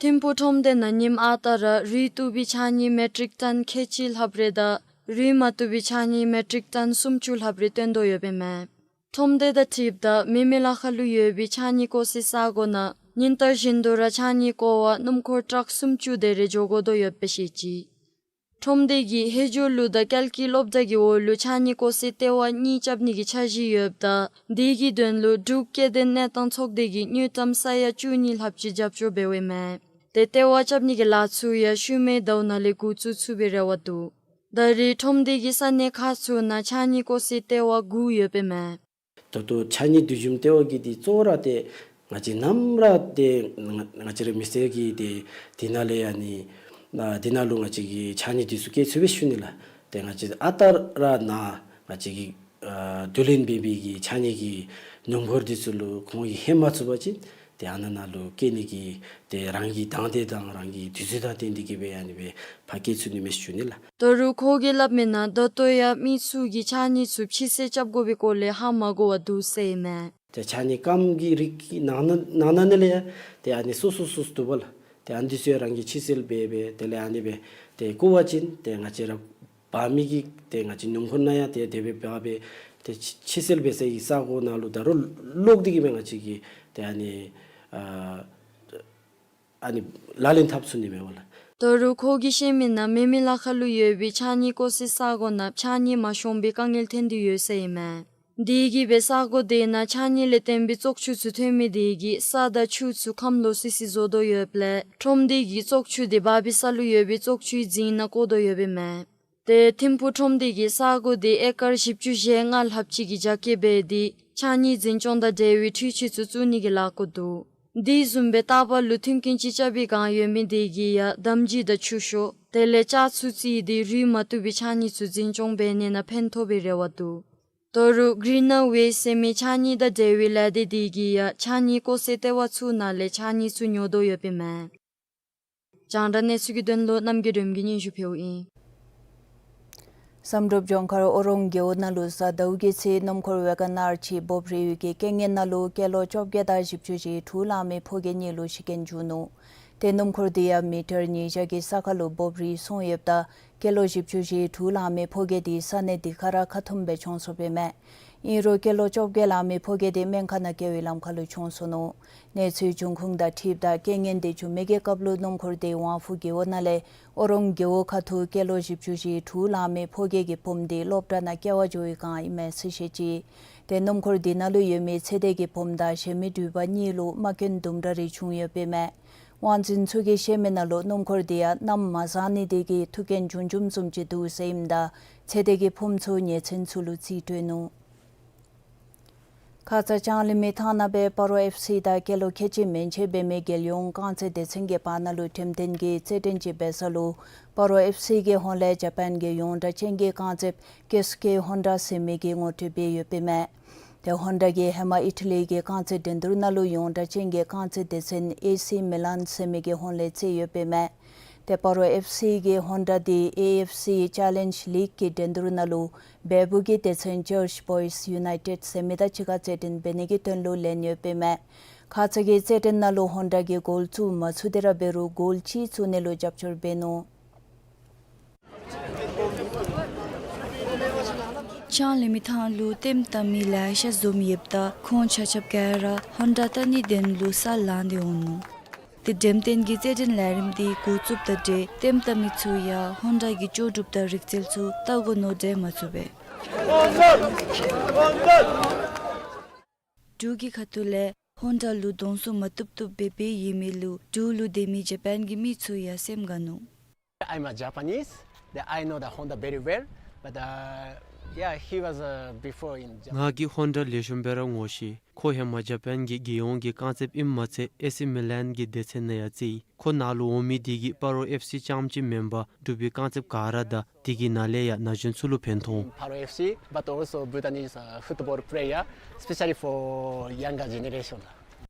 ཐིམ་ཕུག་ཁྲོམ་སྡེ་ནང་ཉིནམ་ཨ་རྟག་ར་རུལ་བཏུབ་པའི་ཕྱགས་སྙིགས་མེ་ཊིག་ཊོན་ཁལ་གཅིག་ལྷགཔ་རེ་དང་རུལ་མ་བཏུབ་པའི་ཕྱགས་སྙིགས་མེ་ཊིག་ཊོན་སུམ་ཅུ་ལྷགཔ་རེ་བཏོན་དོ་ཡོདཔ་ཨིན་མས། ཁྲོམ་སྡེ་དང་འཁྲིལཝ་ད་མེ་མེ་ལ་ཁ་ལུ་ཡོད་པའི་ཕྱགས་སྙིགས་བཀོ་སའི་ས་གོ་ནང་ཉིན་ལྟར་བཞིན་དུ་ར་ཕྱགས་སྙིགས་བཀོ་བར་སྣུམ་འཁོར་ཊཱག་སུམ་ཅུ་དེ་རེ་འགྱོ་དགོ་དོ་ཡོདཔ་སྦེ་བཤད་ཅི། ཁྲོམ་སྡེ་གིས་ཧེ་ཇོ་ལུ་དང་ཀལ་ཀི་སློབ་གྲྭ་གི་འོག་ལུ་ཕྱགས་སྙིགས་བཀོ་སའི་ལྟེ་བ་གཉིས་རྐྱབ་ནི་གི་འཆར་གཞི་ཡོདཔ་ད་དེ་གི་དོན་ལུ་འབྲུག་སྐྱེ་ལྡན་གནས་སྟངས་ཚོགས་སྡེ་གིས་དངུལ་ཀྲམ་ས་ཡ་བཅུ་གཉིས་ལྷགཔ་ཅིག་རྒྱབ་སྐྱོར་འབད་འོང་མས། ཏེ་ལྟེ་བ་རྐྱབ་ནི་གི་ལཱ་ཚུ་ཡང་ཤུལ་མའི་ཟླཝ་ནང་ལས་འགོ་བཙུགས་ཚུགས་པའི་རེ་བ་འདུག། ད་རེས་ཁྲོམ་སྡེ་གི་ས་གནས་ཁག་ཚུ་ནང་ཕྱགས་སྙིགས་བཀོ་སའི་ལྟེ་བ་དགུ་ཡོདཔ་ཨིན་མས། ད་ལྟོ་ཕྱགས་སྙིགས་འདུས་འཇོམས་ལྟེ་བ་གི་དེ་གཙོ་བོ་ར་ཏེ་ང་བཅས་ནམ་ར་ཏེ་ང་ང་བཅས་ར་མི་སེར་གྱིས་ཏེ་དེ་ནང་ལས་ཨ་ནི་ཨ་དེ་ནང་ལུ་ང་བཅས་ཀྱིས་ཕྱགས་སྙིགས་དེ་ཚུ་བཀལ་ཚུགས་པས་ཞུ་ནི་ལགས། ཏེ་ང་བཅས་ཨ་རྟག་ར་ནཱ་ང་བཅས་ཀྱིས་ཨ་བསྡུ་ལེན་འབད་བའི་གི་ཕྱགས་སྙིགས་ཀྱི་སྣུམ་འཁོར་དེ་ཚུ་ལུ་ཁོང་གིས་ལྷོད་མ་ཚུགས་པ་ཅིན་ཏེ་ཨ་ནཱ་ནང་ལུ་བཀལ་ནི་གི་ཏེ་རང་གི་དང་འདོད་དང་རང་གི་དུས་ཚོད་དང་བསྟུན་ཏེ་གི་སྦེ་ཨ་ནི་སྦེ་ཕར་བཀལ་ཚུགས་ནི་མས་ཞུ་ནི་ལགས། ད་རུང་ཁོ་གིས་སླབ་མིའི་ནང་ད་ལྟོ་ཡང་མི་ཚུ་གིས་ཕྱགས་སྙིགས་ཚུ་ཕྱི་སེལ་རྐྱབ་དགོ་པའི་སྐོར་ལས་ཧ་མ་གོ་བར་འདུག་ཟེར་ཨིན་མས། ཏེ་ཕྱགས་སྙིགས་སྐམ་གྱི་རིགས་ཀྱི་ནང་ན་ནང་ན་ནི་ལས་ཡང་ཏེ་ཨ་ནི་སོ་སོ་སོ་སོ་འདུག་པ་ལགས། ཏེ་ཨ་ནི་ཚུ་ཡང་རང་གིས་ཕྱི་སེལ་འབད་འབད་དེ་ལས་ཨ་ནི་སྦེ་ཏེ་བཀོ་བ་ཅིན་ཏེ་ང་བཅས་ར་འབག་མི་གིས་ཏེ་ང་བཅས་སྣུམ་འཁོར་ནང་ཡང་ཏེ་དེ་སྦེ་འབག་སྦེ་ཏེ་ཕྱི་ཕྱི་སེལ་འབད་སའི་ས་གོ་ནང་ལུ་ད་རུང་ལོག་སྟེ་གི་སྦེ་ང་བཅས་ཀྱིས་ཏེ་ཨ་ནི་ཨ་ཨ་ནི་ལག་ལེན་འཐབ་ཚུགས་ནི་མས་པ་ལགས། ད་རུང་ཁོ་གིས་བཤད་མིའི་ནང་མེ་མེ་ལ་ཁ་ལུ་ཡོད་པའི་ཕྱགས་སྙིགས་བཀོ་སའི་ས་གོ་ནང་ཕྱགས་སྙིགས་མ་ཤོང་པའི་དཀའ་ངལ་ཐོན་ཏེ་ཡོད་ཟེར་ཨིན་མས། དེ་གིས་སྦེ་ས་གོ་དེ་ནང་ཕྱགས་སྙིགས་ལས་བརྟེན་པའི་བཙོག་ཆུ་ཚུ་ཐོན་མི་དེ་གིས་ས་དང་ཆུ་ཚུ་ཁམས་ལོག་སི་སི་བཟོ་དོ་ཡོདཔ་ལས་ཁྲོམ་སྡེ་གིས་བཙོག་ཆུ་དེ་འབག་པའི་ས་ལུ་ཡོད་པའི་བཙོག་ཆུའི་རྫིང་ནང་བཀོ་དོ་ཡོདཔ་ཨིན་མས། ཏེ་ཐིམ་ཕུག་ཁྲོམ་སྡེ་གིས་ས་གོ་དེ་ཨེ་ཀར་བཞི་བཅུ་ཞེ་ལྔ་ལྷགཔ་ཅིག་གི་རྒྱ་སྐྱེད་འབད་དེ་ཕྱགས་སྙིགས་འཛིན་སྐྱོང་དང་འབྲེལ་བའི་འཕྲུལ་ཆས་ཚུ་བཙུགས་ནི་གི་ལཱ་བཀོད་འདུག། དེ་བཟུམ་སྦེ་རྟག་པར་ལུ་མཐུན་རྐྱེན་ཅིག་རྐྱབ་པའི་བསྒང་ཡོད་མི་དེ་གིས་ཡང་འདམ་སྦྱིས་དང་ཆུ་ཤོག་དེ་ལས་ལྕགས་ཚུ་བརྩིས་ཏེ་རུལ་མ་བཏུབ་པའི་ཕྱགས་སྙིགས་ཚུ་འཛིན་སྐྱོང་འབད་ནི་ནང་ཕན་ཐོགས་པའི་རེ་བ་འདུག། ད་རུང་གི་རི་ན་ཝེསཊ་ཟེར་མི་ཕྱགས་སྙིགས་དང་འབྲེལ་བའི་ལས་སྡེ་དེ་གིས་ཡང་ཕྱགས་སྙིགས་བཀོ་སའི་ལྟེ་བ་ཚུ་ནང་ལས་ཕྱགས་སྙིགས་ཚུ་ཉོ་དོ་ཡོདཔ་ཨིན་མས། རྒྱང་བསྒྲགས་གནས་ཚུལ་གྱི་དོན་ལུ་རྣམ་རྒྱལ་སྒྲོལམ་གིས་སྙན་ཞུ་ཕུལཝ་ཨིན། བསམ་གྲུབ་ལྗོངས་མཁར་ཨོ་རོང་རྒེད་འོག་ནང་ལུ་གཟའ་ཟླཝ་གི་ཚེ་སྣུམ་འཁོར་ཝེ་གོན་ཨར་ཅིག་འབོབ་རིལ་བའི་གི་རྐྱེན་ངན་ནང་ལུ་སྐྱེས་ལོ་བཅོ་བརྒྱད་དང་བཞི་བཅུ་ཞེ་དྲུག་ལང་མི་ཕོ་སྐྱེས་གཉིས་ལུ་ཤི་རྐྱེན་བྱུང་ནུག། ཏེ་སྣུམ་འཁོར་དེ་ཡང་མི་ཊར་ཉིས་བརྒྱ་གི་ས་ཁར་ལུ་འབོབ་རིལ་སོང་ཡོདཔ་ད་སྐྱེས་ལོ་བཞི་བཅུ་ཞེ་དྲུག་ལང་མི་ཕོ་སྐྱེས་དེ་ས་གནས་དེ་ཁར་ར་ཁ་ཐུམ་སྦེ་གྱོངས་སོཔ་ཨིན་མས། ཨིན་རུང་སྐྱེས་ལོ་བཅོ་བརྒྱད་ལང་མི་ཕོ་སྐྱེས་དེ་སྨན་ཁང་ནང་བསྐྱལ་བའི་ལམ་ཁར་ལུ་གྱོངས་སོ་ནུག། གནས་ཚུལ་འབྱུང་ཁུངས་དང་འཁྲིལཝ་ད་རྐྱེན་ངན་དེ་བྱུང་མི་གི་སྐབས་ལུ་སྣུམ་འཁོར་དེ་ཝང་ཧྥུ་རྒེད་འོག་ནང་ལས་ཨོ་རོང་རྒེད་འོག་ཁ་ཐུག་སྐྱེས་ལོ་བཞི་བཅུ་ཞེ་དྲུག་ལང་མི་ཕོ་སྐྱེས་ཀྱི་བུམོ་དེ་སློབ་གྲྭ་ནང་བསྐྱལ་བར་འགྱོ་བའི་བསྒང་ཨིན་མས་ཟེར་བཤད་ཅི། ཏེ་སྣུམ་འཁོར་དེ་ནང་ལུ་ཡོད་མི་ཚེ་བརྟན་གྱི་བུམོ་དང་གཞན་མི་འགྲུལ་པ་གཉིས་ལུ་རྨ་སྐྱོན་དུམ་གྲ་རེ་བྱུང་ཡོདཔ་ཨིན་མས། དབང་འཛིན་ཚུ་གིས་བཤད་མིའི་ནང་ལུ་སྣུམ་འཁོར་དེ་ཡང་གནམ་མ་བཟང་ནི་དེ་གིས་ཐུག་རྐྱེན་བྱུང་བྱུངམ་བཟུམ་ཅིག་འདུག་ཟེར་ཨིནམ་ད་ཚེ་བརྟན་གྱི་བུམོ་ཚུ་ཉེ་ཚན་ཚུ་ལུ་རྩིས་སྤྲོད་ནུག། ཁ་ཙ་ལྕང་གླིང་མི་ཐང་ནང་སྦེ་སྤ་རོ་ཨེཕ་སི་དང་སྐྱེས་ལོ་ཁལ་གཅིག་མན་ཆད་འབད་མི་རྒྱལ་ཡོངས་རྐང་རྩེད་སྡེ་ཚན་གྱི་བར་ན་ལུ་འགྲེམས་སྟོན་གྱི་རྩེད་འགྲན་ཅིག་འབད་ས་ལུ་སྤ་རོ་ཨེཕ་སི་གི་ཧོངས་ལས་ཇ་པཱན་གྱི་ཡོངས་གྲགས་ཅན་གྱི་རྐང་རྩེདཔ་ཀེ་སི་ཀེ་ཧོན་ཌ་ཟེར་མི་གིས་ངོ་སྤྲོད་འབད་ཡོདཔ་ཨིན་མས། ཏེ་ཧོན་ཌ་གིས་ཧེ་མ་ཨི་ཊ་ལི་གི་རྐང་རྩེད་འགྲན་བསྡུར་ནང་ལུ་ཡོངས་གྲགས་ཅན་གྱི་རྐང་རྩེད་སྡེ་ཚན་ཨེ་སི་མི་ལཱན་ཟེར་མི་གི་ཧོངས་ལས་རྩེད་ཡོདཔ་ཨིན་མས། ཏེ་སྤ་རོ་ཨེཕ་སི་གིས་ཧོན་ཌ་དེ་ཨེ་ཨེཕ་སི་ཅེ་ལེནཇ་ལིག་གི་འགྲན་བསྡུར་ནང་ལུ་བལ་པོ་གི་སྡེ་ཚན་ཇོརཇ་བོའིས་ཡུ་ནའི་ཊེཌ་ཟེར་མི་དང་གཅིག་ཁར་རྩེད་འགྲན་འབད་ནི་གི་དོན་ལུ་ལེན་ཡོདཔ་ཨིན་མས། ཁ་ཙ་གི་རྩེད་འགྲན་ནང་ལུ་ཧོན་ཌ་གིས་གོལ་བཙུགས་མ་ཚུགས་ཏེ་ར་འབད་རུང་གོལ་གཅིག་བཙུགས་ནི་ལུ་རྒྱབ་སྐྱོར་འབད་ནུག། ལྕང་གླིང་མི་ཐང་ལུ་ལྟདམོ་བལྟ་མི་ལེ་ཤ་འཛོམས་ཡོདཔ་ད་ཁོང་ཆ་ཁྱབ་ག་ར་ཧོན་ཌ་བལྟ་ནིའི་དོན་ལུ་ས་ལངས་ཏེ་འོང་ནུག། ཏེ་འགྲེམས་སྟོན་གྱི་རྩེད་འགྲན་ལས་རིམ་དེ་འགོ་བཙུགསཔ་དང་འབྲེལ་ལྟདམོ་བལྟ་མི་ཚུ་ཡང་ཧོན་ཌ་གི་ལྕོགས་གྲུབ་དང་རིག་རྩལ་ཚུ་བལྟ་དགོ་མནོ་དྲན་མ་ཚུགས་པས། འབྲུག་གི་ཁ་ཐུག་ལས་ ཧོན་ཌ་ལུ་གདོང་བསུ་མ་བཏུབ་བཏུབ་འབད་འབད་ཡོད་མི་ལུ་འབྲུག་ལུ་སྡོད་མི་ཇ་པཱན་གྱི་མི་ཚུ་ཡང་སེམས་དགའ་ནུག། I'm a Japanese. The, I know the Honda very well, but, uh, yeah, he was, uh, before in Japan. ང་གིས་ཧོན་ཌ་ལེགས་ཤོམ་སྦེ་ར་ངོ་ཤེས། ཁོ་ཧེ་མ་ཇ་པཱན་གྱི་རྒྱལ་ཡོངས་ཀྱི་རྐང་རྩེདཔ་ཨིནམ་མ་ཚད་ཨེ་སི་མི་ལཱན་གྱི་སྡེ་ཚན་ནང་ཡང་རྩེ་ཡི། ཁོ་ནཱ་ལུ་འོང་མི་འདི་གིས་སྤ་རོ་ཨེཕ་སི་རྐྱངམ་ཅིག་མེན་པར་འབྲུག་པའི་རྐང་རྩེདཔ་ག་ར་དང་དེ་གི་ནང་ལས་ཡང་ན་གཞོན་ཚུ་ལུ་ཕན་ཐོགས་འོང་། Paro F C, but also Bhutanese, uh, football player, especially for younger generation.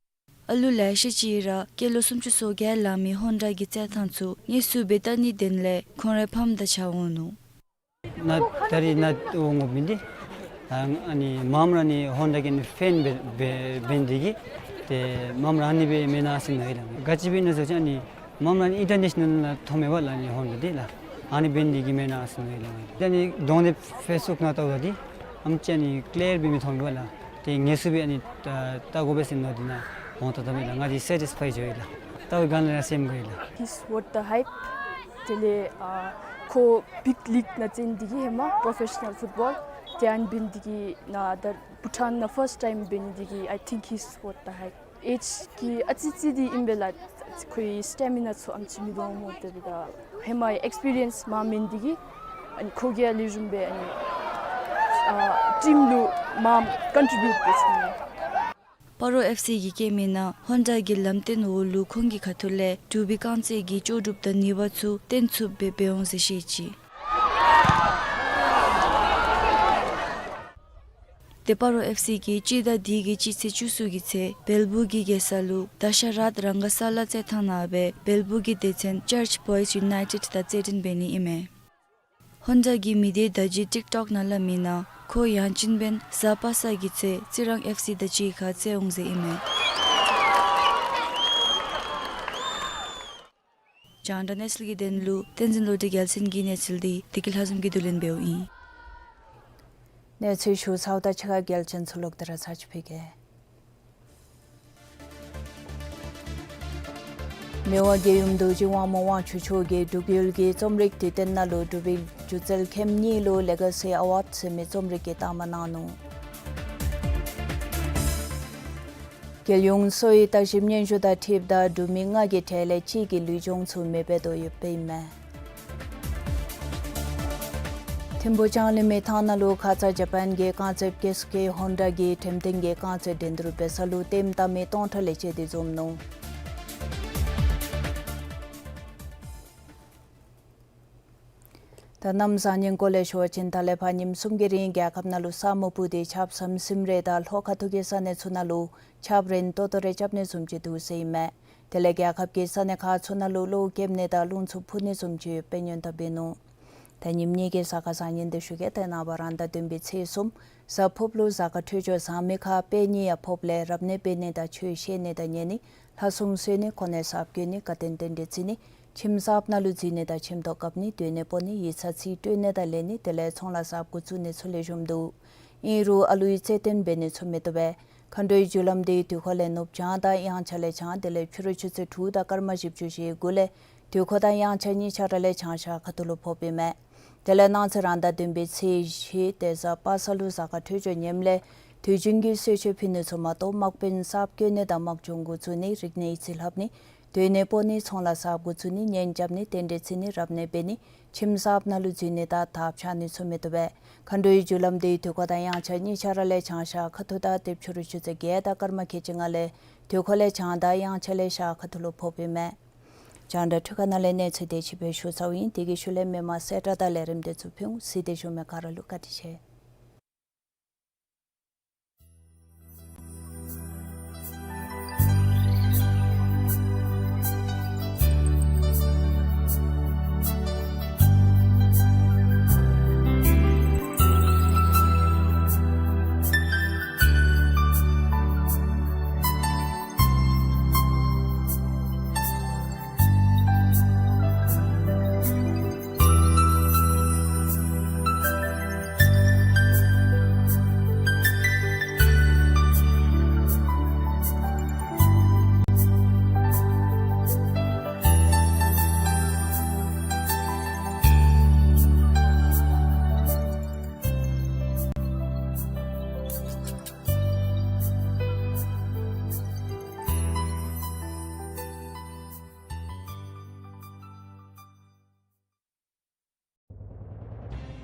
ཨ་ལུ་ལེ་ཤ་ཅིག་ར་སྐྱེས་ལོ་སུམ་ཅུ་སོ་བརྒྱད་ལང་མི་ཧོན་ཌ་གི་རྩེད་ཐངས་ཚུ་དངོས་སུ་འབད་བལྟ་ནིའི་དོན་ལས་ཁོང་རའི་ཕམ་དང་གཅིག་ཁར་འོང་ནུག། ནཱ་ད་རིས་ནཱ་འོང་དགོཔ་འདི་ཨ་ནི་མངམ་ར་ནི་ཧོན་ཌ་གི་ནི་ཕེན་འབད་འབད་འབད་ནི་འདི་གིས་ཏེ་མངམ་ར་ཨ་ནི་སྦེ་མེན་ན་ཟེར་མནོ་ཡི་ལགས། ག་ཅི་སྦེ་ཨིན་ན་ཟེར་བ་ཅིན་ཨ་ནི་མངམ་ར་ཨིན་ཊར་ནེ་ཤ་ནཱལ་ནང་མཐོངམ་མས་པ་ལགས། ཨ་ནི་ཧོན་ཌ་འདི་ལགས། ཨ་ནི་འབད་ནི་འདི་གིས་མེན་ན་ཟེར་མནོ་ཡི་ལགས། ད་ཨ་ནི་གདོང་འདི་ཕེསི་བུཀ་ནང་བལྟཝ་ད་འདི་ཨམ་ཅིག་ཨ་ནི་ཀི་ལིར་སྦེ་མི་མཐོང་པས་ལགས། ཏེ་དངོས་སུ་སྦེ་ཨ་ནི་བལྟ་དགོ་པས་ཟེར་མནོ་སྟེ་ནཱ་འོང་ད་ད་མས་ལགས། ང་འདི་སེ་ཊིས་ཕའི་འགྱོ་ཡི་ལགས། བལྟ་བའི་སྒང་ལས་ར་སེམས་དགའ་ཡི་ལགས། He's worth the hype. དེ་ལས་ཨ་ཁོ་བིག་ལིག་ནང་རྩེད་ནི་འདི་གིས་ཧེ་མ་པྲོ་ཕེ་ཤ་ནཱལ་ཕུཊ་བཱོལ་དེ་ཨ་ནི་འབད་ནི་འདི་གིས་ནཱ་ད་བྷུ་ཊཱན་ནང་ཕརསཊ་ཊའིམ་འབད་ནི་འདི་གིས་I think he's worth the hype. ཨེཇ་གི་ཨ་ཙི་ཙི་འདི་ཨིན་པས་ལགས། ཁོའི་སི་ཊེ་མི་ན་ཚུ་ཨམ་ཅིག་མི་ལོང་སྨོ། དེ་འབདཝ་ད་ཧེ་མ་ཨེགསི་པི་རི་ཡནསི་མངམ་མེན་ནི་འདི་གིས་ཨ་ནི་ཁོ་གིས་ཡང་ལེགས་ཤོམ་སྦེ་ཨ་ནི་ཨ་ཊིམ་ལུ་མངམ་ཀོན་ཊི་བིའུཊ་འབད་ཚུགས་ནུག། སྤ་རོ་ཨེཕ་སི་གི་སྐྱེལ་མའི་ནང་ཧོན་ཌ་གི་ལམ་སྟོན་འོག་ལུ་ཁོང་གི་ཁ་ཐུག་ལས་འབྲུག་པའི་རྐང་རྩེད་ཀྱི་ལྕོགས་གྲུབ་དང་ནུས་པ་ཚུ་སྟོན་ཚུགསཔ་སྦེ་འབད་འོང་ཟེར་བཤད་ཅི། ཏེ་སྤ་རོ་ཨེཕ་སི་གིས་སྤྱི་ཟླ་འདི་གི་སྤྱི་ཚེས་བཅུ་གསུམ་གྱི་ཚེ་བལ་པོ་གི་རྒྱལ་ས་ལུ་དཱ་ཤ་རཱཐ་རང་ག་ས་ལ་རྩེད་ཐངས་གནང་སྦེ་བལ་པོ་གི་སྡེ་ཚན་ཅརཆ་བོའིསི་ཡུ་ནའི་ཊེཌ་དང་རྩེད་འགྲན་འབད་ནི་ཨིན་མས། ཧོན་ཌ་གི་མི་སྡེ་བརྡ་བརྒྱུད་ཊིཀ་ཊོཀ་ནང་ལས་མི་ནང་ཁོ་ཡང་ཅིན་འབདན་གཟའ་པ་སངས་ཀྱི་ཚེ་རྩི་རང་ཨེཕ་སི་དང་གཅིག་ཁར་རྩེད་འོང་ཟེར་ཨིན་མས། རྒྱང་བསྒྲགས་གནས་ཚུལ་གྱི་དོན་ལུ་བསྟན་འཛིན་བློ་གྲོས་རྒྱལ་མཚན་གྱི་གནས་ཚུལ་འདི་བདེ་སྐྱིད་ལྷ་འཛོམས་ཀྱིས་བསྡུ་ལེན་འབདཝ་ཨིན། གནས་ཚུལ་ཞུ་ཚརཝ་ད་ཕྱི་ཁ་གལ་ཆེན་ཚུ་ལོག་སྟེ་ར་ཚར་ཅིག་ཕུལ་གེ། མི་དབང་རྒྱལ་ཡུམ་རྡོ་རྗེ་དབང་མོ་དབང་ཕྱུག་མཆོག་གིས་འབྲུག་ཡུལ་གྱི་རྩོམ་རིག་དུས་སྟོན་ནང་ལུ་འབྲུག་པའི་སྒྱུ་རྩལ་མཁན་གཉིས་ལུ་ལེ་ག་སི་ཨ་ཝཱཌ་ཟེར་མི་རྩོམ་རིག་གི་རྟགས་མ་གནང་ནུག། རྒྱལ་ཡོངས་གསོ་བའི་བརྟག་ཞིབ་སྙན་ཞུ་དང་འཁྲིལཝ་ད་འབྲུག་མི་ལྔ་གི་གྲས་ལས་གཅིག་གི་ལུས་སྦྱོང་ཚུ་མེདཔ་འབད་དོ་ཡོདཔ་ཨིན་མས། ཐིམ་ཕུ་ལྕང་གླིང་མི་ཐང་ནང་ལུ་ཁ་ཙ་ཇ་པཱན་གྱི་རྐང་རྩེདཔ་ཀེ་སུ་ཀེ་ཧོན་ཌ་གིས་འགྲེམས་སྟོན་གྱི་རྐང་རྩེད་འགྲན་བསྡུར་འབད་ས་ལུ་ལྟདམོ་བལྟ་མི་སྟོང་ཕྲག་ལས་བཅད་དེ་འཛོམས་ནུག། ད་གནམ་བཟང་ངན་སྐོར་ལས་ཞུ་བ་ཅིན་ད་ལས་ཕར་ཉིནམ་གསུམ་གྱི་རིང་རྒྱལ་ཁབ་ནང་ལུ་ས་སྨུག་སྤུབས་ཏེ་ཆརཔ་ཟམ་ཟིམ་རེ་དང་ལྷོ་ཁ་ཐུག་གི་ས་གནས་ཚུ་ནང་ལུ་ཆརཔ་རན་ཏོག་ཏོ་རེ་རྐྱབ་ནི་བཟུམ་ཅིག་འདུག་ཟེར་ཨིན་མས། དེ་ལས་རྒྱལ་ཁབ་ཀྱི་ས་གནས་ཁག་ཚུ་ནང་ལུ་གློག་རྐྱབ་ནི་དང་རླུང་འཚུབ་འཕུ་ནི་བཟུམ་ཅིག་ཡོདཔ་སྦེ་སྔོན་བརྡ་འབད་ནུག། ད་ཉིནམ་གཉིས་ཀྱི་གཟའ་སྐར་བཟང་ངན་འདི་ཞུ་གེ། ཏེ་ནངས་པ་རང་ཟླ་བདུན་པའི་ཚེས་གསུམ་གཟའ་ཕུརཔ་ལུ་གཟའ་སྐར་འཕྲོད་སྦྱོར་བཟང་མི་ཁར་དཔལ་གཉིས་ཡང་ཕོགཔ་ལས་རབ་གནས་འབད་ནི་དང་ཆོས་བཤད་ནི་དང་ཉན་ནི་ལྷ་སྲུང་གསོལ་ནི་གོ་གནས་གསརཔ་བསྐོ་ནི་དགའ་སྟོན་རྟེན་འབྲེལ་བརྩི་ནི་ཁྱིམ་གསརཔ་ནང་ལུ་འཛུལ་ནི་དང་ཁྱིམ་ཐོག་བཀབ་ནི་སྡོད་གནས་སྤོ་ནི་ཡིག་ཚང་རྩིས་སྤྲོད་ནི་དང་ལེན་ནི་དེ་ལས་ཚོང་ལཱ་གསརཔ་འགོ་བཙུགས་ནི་ཚུ་ལེགས་ཤོམ་འདུག། ཨིན་རུང་ཨ་ལུའི་རྩེད་འགྲན་འབད་ནི་ཚུ་མི་བཏུབ་པས། མཁའ་འགྲོའི་རྒྱུ་ལམ་འདི་དུས་འཁོར་ལས་ནུབ་བྱང་དང་དབྱངས་འཆར་ལས་བྱང་དེ་ལས་ཕྱི་རུ་ཆུ་ཚོད་དྲུག་དང་སྐར་མ་བཞི་བཅུ་ཞེ་དགུ་ལས་དུས་འཁོར་དང་དབྱངས་འཆར་གཉིས་ཆ་ར་ལས་བྱང་ཤར་ཁ་ཐུག་ལུ་ཕོགཔ་ཨིན་མས། དེ་ལས་གནངས་ཚེ་རང་ཟླ་བདུན་པའི་ཚེས་བཞི་ཏེ་གཟའ་པ་སངས་ལུ་གཟའ་སྐར་འཕྲོད་སྦྱོར་ངནམ་ལས་དུས་རྒྱུན་གྱི་གསོལ་མཆོད་ཕུལ་ནི་ཚུ་མ་གཏོགས་དམག་དཔོན་གསརཔ་བསྐོ་ནི་དང་དམག་སྦྱོང་འགོ་བཙུགས་ནི་རིག་གནས་ཡིག་རྩིས་ལྷབ་ནི་སྡོད་གནས་སྤོ་ནི་ཚོང་ལཱ་གསརཔ་འགོ་བཙུགས་ནི་གཉེན་རྐྱབ་ནི་རྟེན་འབྲེལ་བརྩི་ནི་རབ་གནས་འབད་ནི་ཁྱིམ་གསརཔ་ནང་ལུ་འཛུལ་ནི་དང་དར་འཕྱར་ནི་ཚུ་མི་བཏུབ་པས། མཁའ་འགྲོའི་རྒྱུ་ལམ་འདི་དུས་འཁོར་དང་དབྱངས་འཆར་གཉིས་ཆ་ར་ལས་བྱང་ཤར་ཁ་ཐུག་དང་ཏེ་ཕྱི་རུ་ཆུ་ཚོད་བརྒྱད་དང་སྐར་མ་ཁལ་གཅིག་ལྔ་ལས་དུས་འཁོར་ལས་བྱང་དང་དབྱངས་འཆར་ལས་ཤར་ཁ་ཐུག་ལུ་ཕོགཔ་ཨིན་མས། རྒྱང་བསྒྲགས་འཕྲུལ་ཁང་ནང་ལས་གནས་ཚུལ་དེ་ཅིག་སྦེ་ཞུ་ཚརཝ་ཨིན། དེ་གི་ཤུལ་ལས་མི་མང་གསལ་བསྒྲགས་དང་ལས་རིམ་དེ་ཚུ་ཕུལ་འོང་། གཟིགས་ཏེ་བཞུགས་མི་ག་ར་ལུ་བཀའ་དྲིན་ཆེ།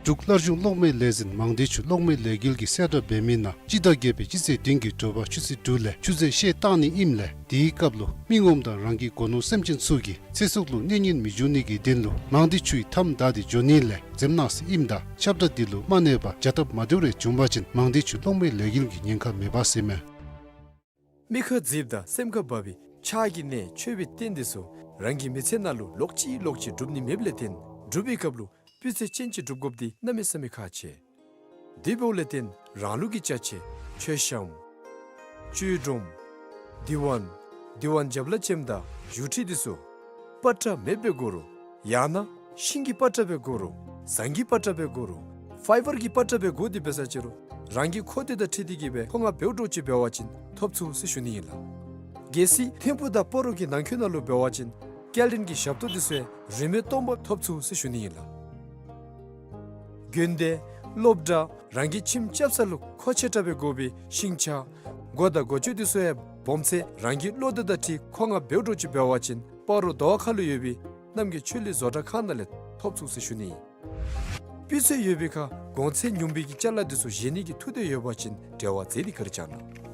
འབྲུག་སླར་གཞུང་གློག་མེ་ལས་འཛིན་མང་སྡེ་ཆུ་གློག་མེ་ལས་འགུལ་གྱིས་གསལ་བསྒྲགས་འབད་མི་ནང་སྤྱི་ཟླ་བརྒྱད་པའི་སྤྱི་ཚེས་བདུན་གྱི་དྲོ་པ་ཆུ་ཚོད་དྲུག་ལས་ཆུ་ཚོད་ཤེལ་བཏང་ནི་ཨིནམ་ལས་དེའི་སྐབས་ལུ་མི་ངོམ་དང་རང་གི་སྒོ་ནོར་སེམས་ཅན་ཚུ་གི་ཚེ་སྲོག་ལུ་གནོད་ཉེན་མི་འབྱུང་ནི་གི་དོན་ལུ་མང་སྡེ་ཆུའི་མཐའམ་བདའ་སྟེ་འགྱོ་ནི་ལས་འཛེམ་གནང་ཟེར་ཨིནམ་ད་ཁྱབ་བསྒྲགས་འདི་ལུ་མ་གནས་པར་བྱ་ཐབས་མ་བདེཝ་རེ་བྱུང་པ་ཅིན་མང་སྡེ་ཆུ་གློག་མེ་ལས་འགུལ་གྱི་ཉེན་ཁ་མེད་པ་ཟེར་མས། མིག་ཁར་མཛེསཔ་དང་སེམས་ཁར་འབབ་པའི་ཕྱག་གི་གནས་མཆོད་པའི་རྟེན་འདི་ཚུ་རང་གི་མི་ཚེ་ནང་ལུ་ལོག་ཅི་ལོག་ཅི་སྒྲུབ་ནི་མེདཔ་ལས་བརྟེན་སྒྲུབ་པའི་སྐབས་ལུ་སྤུས་ཚད་ཅན་ཅིག་སྒྲུབ་དགོཔ་འདི་གནམ་མེད་ས་མེད་ཁག་ཆེ། དེ་འབདཝ་ལས་བརྟེན་རང་ལུགས་ཀྱི་ཅ་ཆས་མཆོད་བཤམ་བཅུད་སྒྲོམ་དེ་བ་དེ་བ་རྒྱབ་ལ་ཅནམ་དང་བཞུགས་ཁྲི་འདི་ཚུ་པ་ཏྲ་མེདཔ་སྦེ་དགོ་རུང་ཡང་ན་ཤིང་གི་པ་ཏྲ་སྦེ་དགོ་རུང་ཟངས་ཀྱི་པ་ཏྲ་སྦེ་དགོ་རུང་ཕའི་བར་གྱི་པ་ཏྲ་སྦེ་དགོ་དེ་འབད་ས་ཅི་རུང་རང་གི་མཁོ་འདོད་དང་འཁྲིལ་ཏེ་གི་སྦེ་མཁོ་མངགས་འབདཝ་འདྲཝ་ཅིག་འབད་བ་ཅིན་ཐོབ་ཚུགས་ཟེར་ཞུ་ནི་ཨིན་ལགས། གལ་སྲིད་ཐིམ་ཕུག་དང་སྤ་རོ་གི་ནང་འཁོད་ནང་ལུ་འབད་བ་ཅིན་སྐྱེལ་འདྲེན་གྱི་ཞབས་ཏོག་འདི་ཚུ་ཡང་རིན་མེད་སྟོང་པ་ཐོབ་ཚུགས་ཟེར་ཞུ་ནི་ཨིན་ལགས། དགོན་སྡེ་སློབ་གྲྭ་རང་གི་ཁྱིམ་རྐྱབ་ས་ལུ་མཁོ་ཆེ་དྲགས་སྦེ་དགོ་པའི་ཤིང་ཆ་སྒོ་དང་སྒོ་ཅུང་འདི་ཚུ་ཡང་སྦོམ་ཚད་རང་གི་བློ་འདོད་དང་འཁྲིལ་མཁོ་མངགས་འབདཝ་འདྲཝ་ཅིག་འབད་བ་ཅིན་སྤ་རོ་དོ་བ་ཁ་ལུ་ཡོད་པའི་རྣམ་རྒྱལ་ཆོས་གླིང་བཟོ་གྲྭ་ཁང་ནང་ལས་ཐོབ་ཚུགས་ཟེར་ཞུ་ནི་ཨིན། སྤུས་ཚད་ཡོད་པའི་ཁར་གོང་ཚད་ཉུང་བའི་གི་ཅ་ལ་འདི་ཚུ་བཞེས་ནི་གི་ཐུགས་འདོད་ཡོད་པ་ཅིན་འབྲེལ་བ་མཛད་དེ་ག་ར་བྱང་གནང་།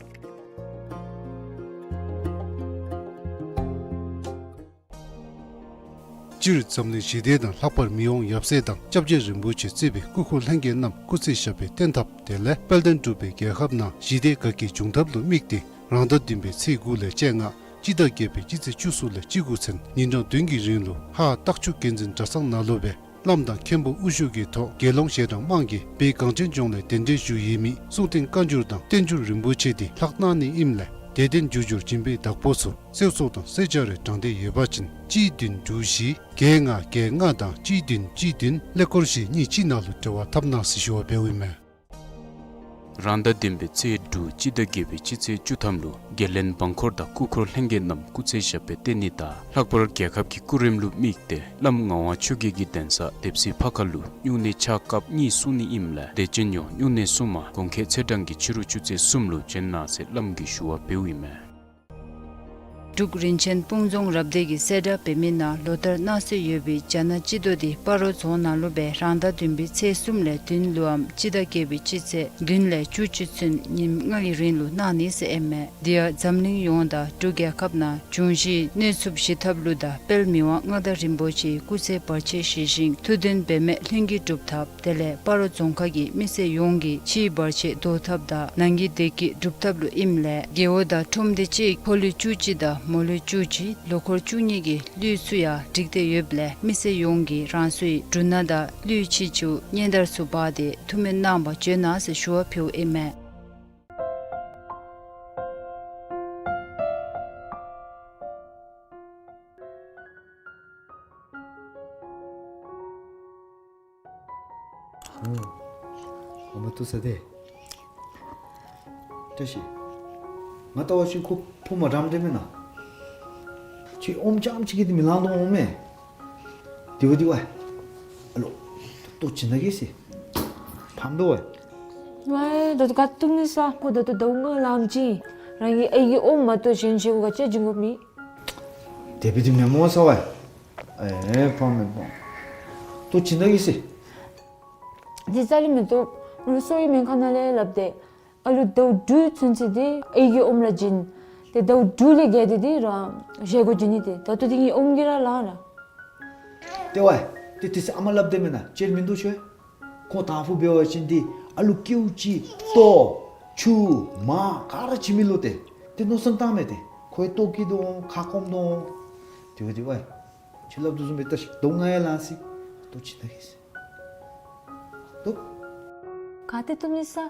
སྤྱིར་འཛམ་གླིང་ཞི་བདེ་དང་ལྷག་པར་མི་དབང་ཡབ་སྲས་དང་སྐྱབས་རྗེ་རིན་པོ་ཆེ་གཙོས་པའི་སྐུ་འཁོར་ལྷན་རྒྱས་རྣམས་སྐུ་ཚེ་ཞབས་པད་བརྟན་ཐབས་དེ་ལས་དཔལ་ལྡན་འབྲུག་པའི་རྒྱལ་ཁབ་ནང་ཞི་བདེ་དགའ་སྐྱིད་འབྱུང་ཐབས་ལུ་དམིགས་ཏེ་རང་ཟླ་བདུན་པའི་ཚེས་དགུ་ལས་བཅོ་ལྔ་སྤྱི་ཟླ་བརྒྱད་པའི་སྤྱི་ཚེས་བཅུ་གསུམ་ལས་བཅུ་དགུ་ཚུན་ཉིན་གྲངས་བདུན་གྱི་རིང་ལུ་ཧཱ་སྟག་ཆུ་དགེ་འཛིན་གྲྭ་ཚང་ནང་ལུ་སྦེ་བླམ་དང་མཁན་པོ་དབུ་བཞུགས་ཀྱི་ཐོག་དགེ་སློང་ཞལ་གྲངས་མང་གིས་བོད་གངས་ཅན་ལྗོངས་ལས་གདན་འདྲེན་ཞུ་ཡོད་མི་གསུང་རྟེན་བཀའ་འགྱུར་དང་བསྟན་འགྱུར་རིན་པོ་ཆེ་འདི་ལྷག་གནང་ནི་ཨིནམ་ལས་དད་ལྡན་རྒྱུ་འབྱོར་སྦྱིན་པའི་བདག་པོ་ཚུ་གསོལ་ཚོགས་དང་གསོལ་ཇ་རེ་དྲང་བདེན་ཡོད་པ་ཅིན་གཅིག་བདུན་དྲུག་བཞི་བརྒྱད་ལྔ་བརྒྱད་ལྔ་དང་གཅིག་བདུན་གཅིག་བདུན་ཀླད་ཀོར་བཞི་གཉིས་གཅིག་ནང་ལུ་འབྲེལ་བ་འཐབ་གནང་ཟེར་ཞུ་བ་འབདཝ་ཨིན་མས། རང་ཟླ་བདུན་པའི་ཚེས་དྲུག་སྤྱི་ཟླ་བརྒྱད་པའི་སྤྱི་ཚེས་བཅུ་ཐམ་ལུ་དགེ་ལྡན་འབངས་འཁོར་དང་སྐུ་འཁོར་ལྷན་རྒྱས་རྣམས་སྐུ་ཚེ་ཞབས་པད་བརྟན་ནི་དང་ལྷག་པར་རྒྱལ་ཁབ་ཀྱི་སྐུ་རིམ་ལུ་དམིགས་ཏེ་བླམ་ངག་དབང་ཆོས་རྒྱལ་གྱི་གདན་ས་དེབ་སྲིད་ཕ་ཁ་ལུ་སྨྱུང་གནས་ཆ་སྐབས་གཉིས་གསུང་ནི་ཨིནམ་ལས་དད་ཅན་ཡོངས་སྨྱུང་གནས་གསུམ་མ་གོང་ཁེ་ཚེས་གྲངས་ཀྱི་ཕྱི་རུ་ཆུ་ཚོད་གསུམ་ལུ་བྱོན་གནང་ཟེར་བླམ་གྱིས་ཞུ་བ་འབདཝ་ཨིན་མས། འབྲུག་རིན་ཆེན་སྤུངས་རྫོང་རབ་སྡེ་གིས་གསལ་བསྒྲགས་འབད་མི་ནང་ལོ་ལྟར་གནང་སྲོལ་ཡོད་པའི་རྒྱ་ནག་སྤྱི་ཟླ་འདི་སྤ་རོ་རྫོང་ནང་ལུ་སྦེ་རང་ཟླ་བདུན་པའི་ཚེས་གསུམ་ལས་བདུན་ལུའམ་སྤྱི་ཟླ་བརྒྱད་པའི་སྤྱི་ཚེས་བདུན་ལས་བཅུ་གཅིག་ཚུན་ཉིནམ་ལྔ་གི་རིང་ལུ་གནང་ནི་ཟེར་ཨིན་མས། དེ་ཡང་འཛམ་གླིང་ཡོངས་དང་འབྲུག་རྒྱལ་ཁབ་ནང་འབྱུང་བཞིའི་གནོད་འཚེ་ཞི་ཐབས་ལུ་དང་དཔལ་མི་དབང་མངའ་བདག་རིན་པོ་ཆེའི་སྐུ་ཚེ་བར་ཆད་ཞི་ཞིང་ཐུགས་འདུན་འབད་མེད་ལྷུན་གྱིས་གྲུབ་ཐབས་དེ་ལས་སྤ་རོ་རྫོང་ཁག་གི་མི་སེར་ཡོངས་ཀྱི་ཕྱིའི་བར་ཆད་བཟློག་ཐབས་དང་ནང་གི་བདེ་སྐྱིད་སྒྲུབ་ཐབས་ལུ་ཨིནམ་ལས་རྒེད་འོག་དང་ཁྲོམ་སྡེ་གཅིག་ཕོ་ལོ་བཅུ་གཅིག་དང་མོ་ལོ་བཅུ་གཅིག་ལོ་འཁོར་བཅུ་གཉིས་ཀྱི་གླུད་ཚུ་ཡང་བསྒྲིགས་ཏེ་ཡོདཔ་ལས་མི་སེར་ཡོངས་ཀྱིས་རང་སོའི་འབྲུ་སྣ་དང་གླུད་ཕྱི་ཆུ་གཉན་དར་ཚུ་འབག་སྟེ་ཐུགས་སྨོན་གནང་བར་བྱོན་གནང་ཟེར་ཞུ་བ་ཕུལཝ་ཨིན་མས། ཨོ། ཨོ་མ་བཏུབ་ས་དེ། བཀྲ་ཤིས། ང་ལྟ་བ་ཅིན་ཁོ་ཕོ་མ་འདྲཝ་འདྲཝ་མེན་ན། ཁྱོད་ཨོམ་རྐྱངམ་ཅིག་གིས་འདི་མི་ལང་དོ་འོང་མས། དེ་བ་དེ་བ། ཨ་ལོ། ལྟོ་བྱིན་ད་གེ་ཟེར། ཕམ་དོ་བ། ཝའི་ད་ལྟོ་ག་བཏུབ་ནི་ས། ཁོ་ད་ལྟོ་ཟླཝ་ལྔ་ལངམ་ཅིག་རང་གི་ཨའི་གི་ཨོམ་མ་གཏོགས་གཞན་བཞེས་སྒོ་ག་ཅི་བྱིན་དགོཔ་མེད། དེ་བ་དེ་མེན་མོ་ས་བ། ཨེ་ཕམ་མེན་ཕམ། ལྟོ་བྱིན་ད་གེ་ཟེར། དེ་རྩ་ལས་མི་བཏུབ། ང་གསོ་བའི་སྨན་ཁང་ནང་ལས་སླབ་སྟེ། ཨ་ལུ་ཟླཝ་དྲུག་ཚུན་ཚོད་དེ་ཨའི་གི་ཨོམ་ར་བྱིན། ཏེ་ཟླཝ་དྲུག་ལས་བརྒལ་ཏེ་དེ་རང་བཞེས་སྒོ་བྱིན་ནི་ཏེ་ད་ལྟོ་དེ་ངེའི་ཨོམ་གྱིས་ར་ལང་ར། ཏེ་ཝའི། ཏེ་དེ་ཚེ་ཨ་མ་སླབ་དེས་མེན་ན་ཅིག་མིན་འདུག་ཤོ། ཁོ་དང་ཕུ་འབད་བ་ཅིན་དེ་ཨ་ལུ་ཀེའུ་ཅིག་ལྟོ་ཆུ་མར་ག་ར་བྱིན་མི་ལུ་ཏེ་དེ་མནོ་བསམ་བཏངམ་མས་ཏེ། ཁོའི་ལྟོ་སྐྱིད་དོ་འོང་ཁ་སྐོམ་དོ་འོང་། དེ་བ་དེ་ཝའི། ཁྱོད་སླབ་དོ་བཟུམ་སྦེ་བལྟ་ཤིག། ཟླཝ་ལྔ་ཡང་ལང་སོ་ཡི། ལྟོ་བྱིན་ད་གེ་ཟེར། ལྟོ། ག་ཏེ་བཏུབ་ནི་ས།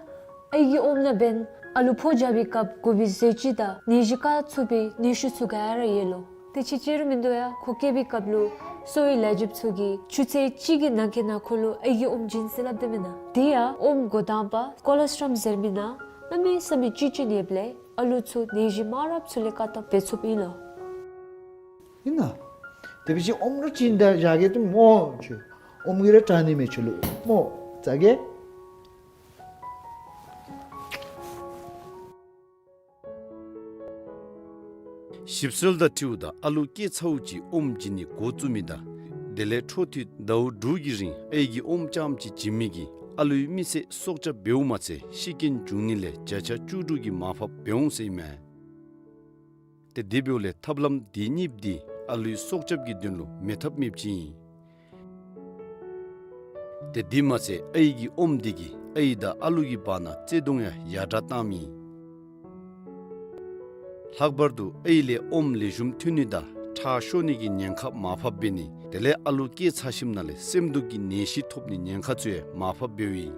ཨའི་གི་ཨོམ་ནང་འབདན་ཨ་ལུ་ཕོ་རྐྱབ་པའི་སྐབས་དགོ་པའི་ཟས་བཅུད་དང་ནད་གཞི་བཀག་ཚུགས་པའི་ནད་ཤུགས་ཚུ་ག་ར་ཡོད་ལོ། དེ་ཅིག་ཅིག་ར་མིན་འདུག་ཡ། ཁོ་སྐྱེ་བའི་སྐབས་ལུ་གསོ་བའི་ལས་བྱེདཔ་ཚུ་གིས་ཆུ་ཚོད་གཅིག་གི་ནང་འཁོད་ནང་ཁོ་ལུ་ཨའི་གི་ཨོམ་བྱིན་ཟེར་སླབ་དེས་མེན་ན། དེ་ཡང་ཨོམ་འགོ་དང་པ་ཀོ་ལོ་སི་ཊྲོམ་ཟེར་མི་ནང་གནམ་མེད་ས་མེད་བཅུད་ཅིག་ཡོདཔ་ལས་ཨ་ལུ་ཚུ་ནད་གཞི་མང་རབས་ཚུ་ལས་བཀག་ཐབས་འབད་ཚུགསཔ་ཨིན་ལོ། ཨིན་ན། དེ་བ་ཅིན་ཨོམ་ར་བྱིན་ད་བཞག་གེ་ཏེ་མོ་ཁྱོད། ཨོམ་གྱིས་ར་དྲག་ནི་མས་ཁྱོད་ལུ་མོ། བཟའ་གེ། ཞིབ་འཚོལ་དང་འཁྲིལཝ་ད་ཨ་ལུ་སྐྱེས་ཚརཝ་ཅིག་ཨོམ་བྱིན་ནི་འགོ་བཙུགས་མི་དང་། དེ་ལས་འཕྲོ་མཐུད་ཟླཝ་དྲུག་གི་རིང་ཨའི་གིས་ཨོམ་རྐྱངམ་ཅིག་བྱིན་མི་གིས་ཨ་ལུའི་མི་ཚེ་སྲོག་སྐྱབས་འབདཝ་མ་ཚད་ཤི་རྐྱེན་བྱུང་ནི་ལས་བརྒྱ་ཆ་བཅུ་དྲུག་གི་མར་ཕབ་འབད་འོང་ཟེར་ཨིན་མས། ཏེ་དེ་འབདཝ་ལས་ཐབས་ལམ་དེ་གཉིས་འདི་ཨ་ལུའི་སྲོག་སྐྱབས་ཀྱི་དོན་ལུ་མེད་ཐབས་མེདཔ་ཅིག་ཨིན། ཏེ་དེ་མ་ཚད་ཨའི་གི་ཨོམ་འདི་གིས་ཨའི་དང་ཨ་ལུ་གི་བར་ན་བརྩེ་གདུང་ཡང་ཡར་དྲག་བཏངམ་ཨིན། ལྷག་པར་དུ་ཨའི་ལས་ཨོམ་ལེགས་ཤོམ་ཐོན་ནི་དང་ཁྲག་ཤོར་ནི་གི་ཉེན་ཁ་མར་ཕབ་འབད་ནི་དེ་ལས་ཨ་ལུ་སྐྱེས་ཚར་ཞིནམ་ལས་སེམས་སྡུག་གི་ནད་གཞི་ཐོབ་ནི་ཉེན་ཁ་ཚུ་ཡང་མར་ཕབ་འབདཝ་ཨིན།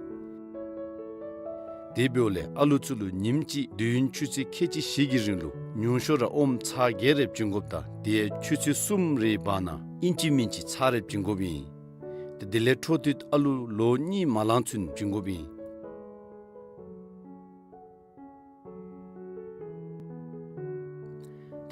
དེ་འབདཝ་ལས་ཨ་ལུ་ཚུ་ལུ་ཉིནམ་གཅིག་དུས་ཡུན་ཆུ་ཚོད་ཁལ་གཅིག་བཞི་གི་རིང་ལུ་ཉུང་ཤོས་ར་ཨོམ་ཚར་བརྒྱད་རེ་བྱིན་དགོཔ་དང་དེ་ཡང་ཆུ་ཚོད་གསུམ་རེའི་བར་ན་ཨིན་ཅི་མིན་ཅི་ཚར་རེ་བྱིན་དགོཔ་ཨིན། ཏེ་དེ་ལས་འཕྲོ་མཐུད་ཨ་ལུ་ལོ་གཉིས་མ་ལང་ཚུན་བྱིན་དགོཔ་ཨིན།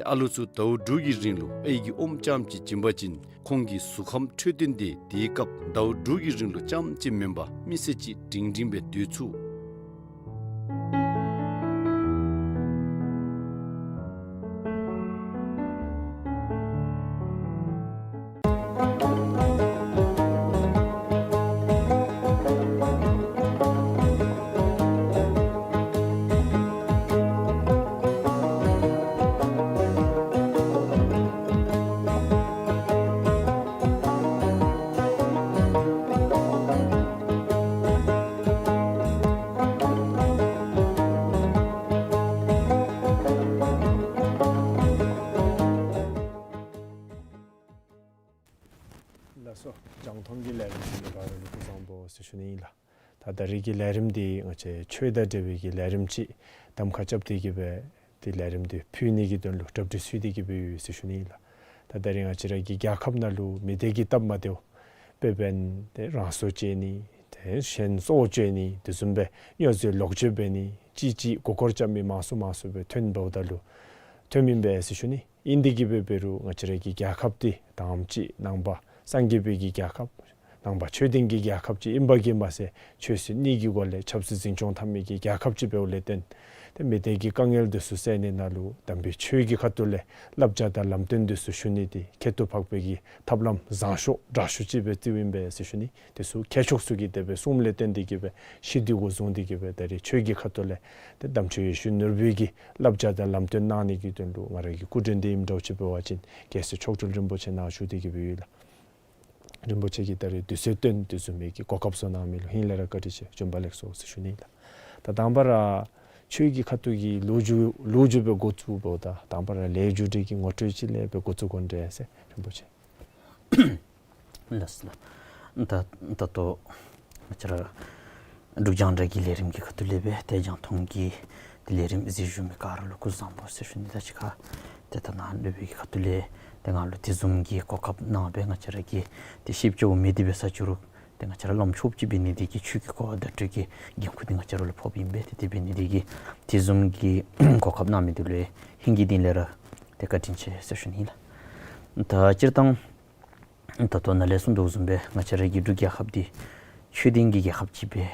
ཏེ་ཨ་ལུ་ཚུ་ཟླཝ་དྲུག་གི་རིང་ལུ་ཨའི་གིས་ཨོམ་རྐྱངམ་ཅིག་བྱིན་པ་ཅིན་ཁོང་གི་གཟུགས་ཁམས་འཕྲོད་བསྟེན་དེ་དེའི་སྐབས་ཟླཝ་དྲུག་གི་རིང་ལུ་རྐྱངམ་ཅིག་མེན་པར་མི་ཚེ་གཅིག་སྒྲིང་སྒྲིང་སྦེ་སྡོད་ཚུགས། ལགས་སོ། རྒྱང་མཐོང་གི་ལས་རིམ་གཟིགས་མི་ག་ར་ལུ་སྐུ་གཟུགས་བཟང་པོ་ཟེར་ཞུ་ནི་ཨིན་ལགས། ད་ད་རིས་ཀྱི་ལས་རིམ་འདི་ང་བཅས་ཆོས་དང་འབྲེལ་བའི་གི་ལས་རིམ་ཅིག་གདམ་ཁ་རྐྱབ་སྟེ་གི་སྦེ་ཏེ་ལས་རིམ་འདི་ཕུལ་ནི་གི་དོན་ལུ་གྲ་སྒྲིག་ཞུ་སྟེ་གི་སྦེ་ཡོད་ཟེར་ཞུ་ནི་ཨིན་ལགས། ད་ད་རིས་ང་བཅས་ར་གི་རྒྱལ་ཁབ་ནང་ལུ་མི་སྡེ་གི་སྟབས་མ་བདེཝ་དཔེ་འབད་ན་ཏེ་རང་སྲོག་བཅད་ནི་ཏེ་གཞན་སྲོག་བཅད་ནི་དེ་བཟུམ་སྦེ་སྨྱོ་རྫས་ལོག་སྤྱོད་འབད་ནི་ཅིག་ཅིག་མགུ་སྐོར་རྐྱབ་མི་མང་སུ་མང་སུ་སྦེ་ཐོན་འབདཝ་ད་ལུ་ཐོནམ་ཨིན་པས་ཟེར་ཞུ་ནི། ཨིན་ཏེ་གི་སྦེ་འབད་རུང་ང་བཅས་ར་གི་རྒྱལ་ཁབ་འདི་དང་པ་ཅིག་ནང་པ་སངས་རྒྱས་པའི་གི་རྒྱལ་ཁབ་ནང་པ་ཆོས་ལྡན་གྱི་རྒྱལ་ཁབ་ཅིག་ཨིན་པ་གིས་མ་ཚད་ཆོས་སྲིད་གཉིས་ཀྱི་སྒོ་ལས་ཆབ་སྲིད་འཛིན་སྐྱོང་འཐབ་མི་གི་རྒྱལ་ཁབ་ཅིག་འབདཝ་ལས་བརྟེན་ཏེ་མི་སྡེ་གི་དཀའ་ངལ་འདི་ཚུ་སེལ་ནི་ནང་ལུ་དམ་པའི་ཆོས་ཀྱི་ཁ་ཐུག་ལས་བསླབ་བྱ་དང་ལམ་སྟོན་འདི་ཚུ་ཞུ་ནི་འདི་ཁྱད་དུ་འཕགས་པའི་གི་ཐབས་ལམ་བཟང་ཤོས་དྲག་ཤོས་ཅིག་སྦེ་བརྩིཝ་ཨིན་པས་ཟེར་ཞུ་ནི། དེ་ཚུ་མཁས་མཆོག་ཚུ་གིས་དེ་སྦེ་གསུངམ་ལས་བརྟེན་ཏེ་གི་སྦེ་ཤེས་འདོད་དགུ་བཟུང་སྟེ་གི་སྦེ་ད་རིས་ཆོས་ཀྱི་ཁ་ཐུག་ལས་ཏེ་དམ་ཆོས་ཡེ་ཤེས་ནོར་བུ་གིས་བསླབ་བྱ་དང་ལམ་སྟོན་གནང་ནི་གི་དོན་ལུ་ང་ར་གི་སྐུ་མགྲོན་འདི་ཨིནམ་འདྲཝ་ཅིག་འབད་བ་ཅིན་རྒྱལ་སྲས་མཆོག་སྤྲུལ་རིན་པོ་ཆེ་ནཱ་བཞུགས་ཏེ་གི་སྦེ་ཡོད་ལགས། རིན་པོ་ཆེ་གིས་ད་རིས་དུས་ཚོད་བཏོན་དེ་བཟུམ་མའི་གི་གོ་སྐབས་བཟོ་གནང་མི་ལུ་ཧིང་ལས་ར་བཀའ་དྲིན་ཆེ། བྱོན་པ་ལེགས་སོ་ཟེར་ཞུ་ནི་ཨིན་ལགས། ད་དང་པ་ར་ཆོས་ཀྱི་ཁ་ཐུག་གི་ལོ་རྒྱུས་ལོ་རྒྱུས་སྦེ་འགོ་བཙུགས་འབདཝ་ད་དང་པ་ར་ལས་རྒྱུ་འབྲས་ཀྱི་ངོ་སྤྲོད་ཅིག་ལས་སྦེ་འགོ་བཙུགས་དགོ་འདྲས་ཟེར་རིན་པོ་ཆེ། ལགས་སོ་ལགས། ད་ད་ལྟོ་ང་བཅས་ར་འབྲུག་རྒྱང་བསྒྲགས་ཀྱི་ལས་རིམ་གྱི་ཁ་ཐུག་ལས་སྦེ་ཏེ་རྒྱང་མཐོང་གི་ཏེ་ལས་རིམ་གཟིགས་བཞུགས་མི་ག་ར་ལུ་སྐུ་གཟུགས་བཟང་པོ་ཟེར་ཞུ་ནི། ད་ཅི་ཁ་ཏེ་ད་ནཱ་སློབ་དཔོན་གྱི་ཁ་ཐུག་ལས་ཏེ་ང་ལུ་དེ་བཟུམ་གྱི་གོ་སྐབས་གནང་སྦེ་ང་བཅས་ར་གི་ཏེ་ཤེསཔ་ཅིག་འོང་མི་འདི་འབད་ས་ཅིག་རུང་ཏེ་ང་བཅས་ར་བླམ་ཆོསཔ་ཅིག་འབད་ནི་འདི་གིས་ཆོས་ཀྱི་གོ་བ་བརྡ་སྤྲོད་ཀྱི་འགན་ཁུར་འདི་ང་བཅས་ར་ལུ་ཕོགཔ་ཨིན་པས། ཏེ་དེ་འབད་ནི་འདི་གིས་དེ་བཟུམ་གྱི་གོ་སྐབས་གནང་མི་འདི་ལུ་ཧིང་གི་གཏིང་ལས་ར་ཏེ་བཀའ་དྲིན་ཆེ་ཟེར་ཞུ་ནི་ལགས། ད་སྤྱིར་བཏང་ད་ལྟོ་ནཱ་ལས་གསུངས་དོ་བཟུམ་སྦེ་ང་བཅས་ར་གི་འབྲུག་རྒྱལ་ཁབ་འདི་ཆོས་ལྡན་གྱི་རྒྱལ་ཁབ་ཅིག་སྦེ་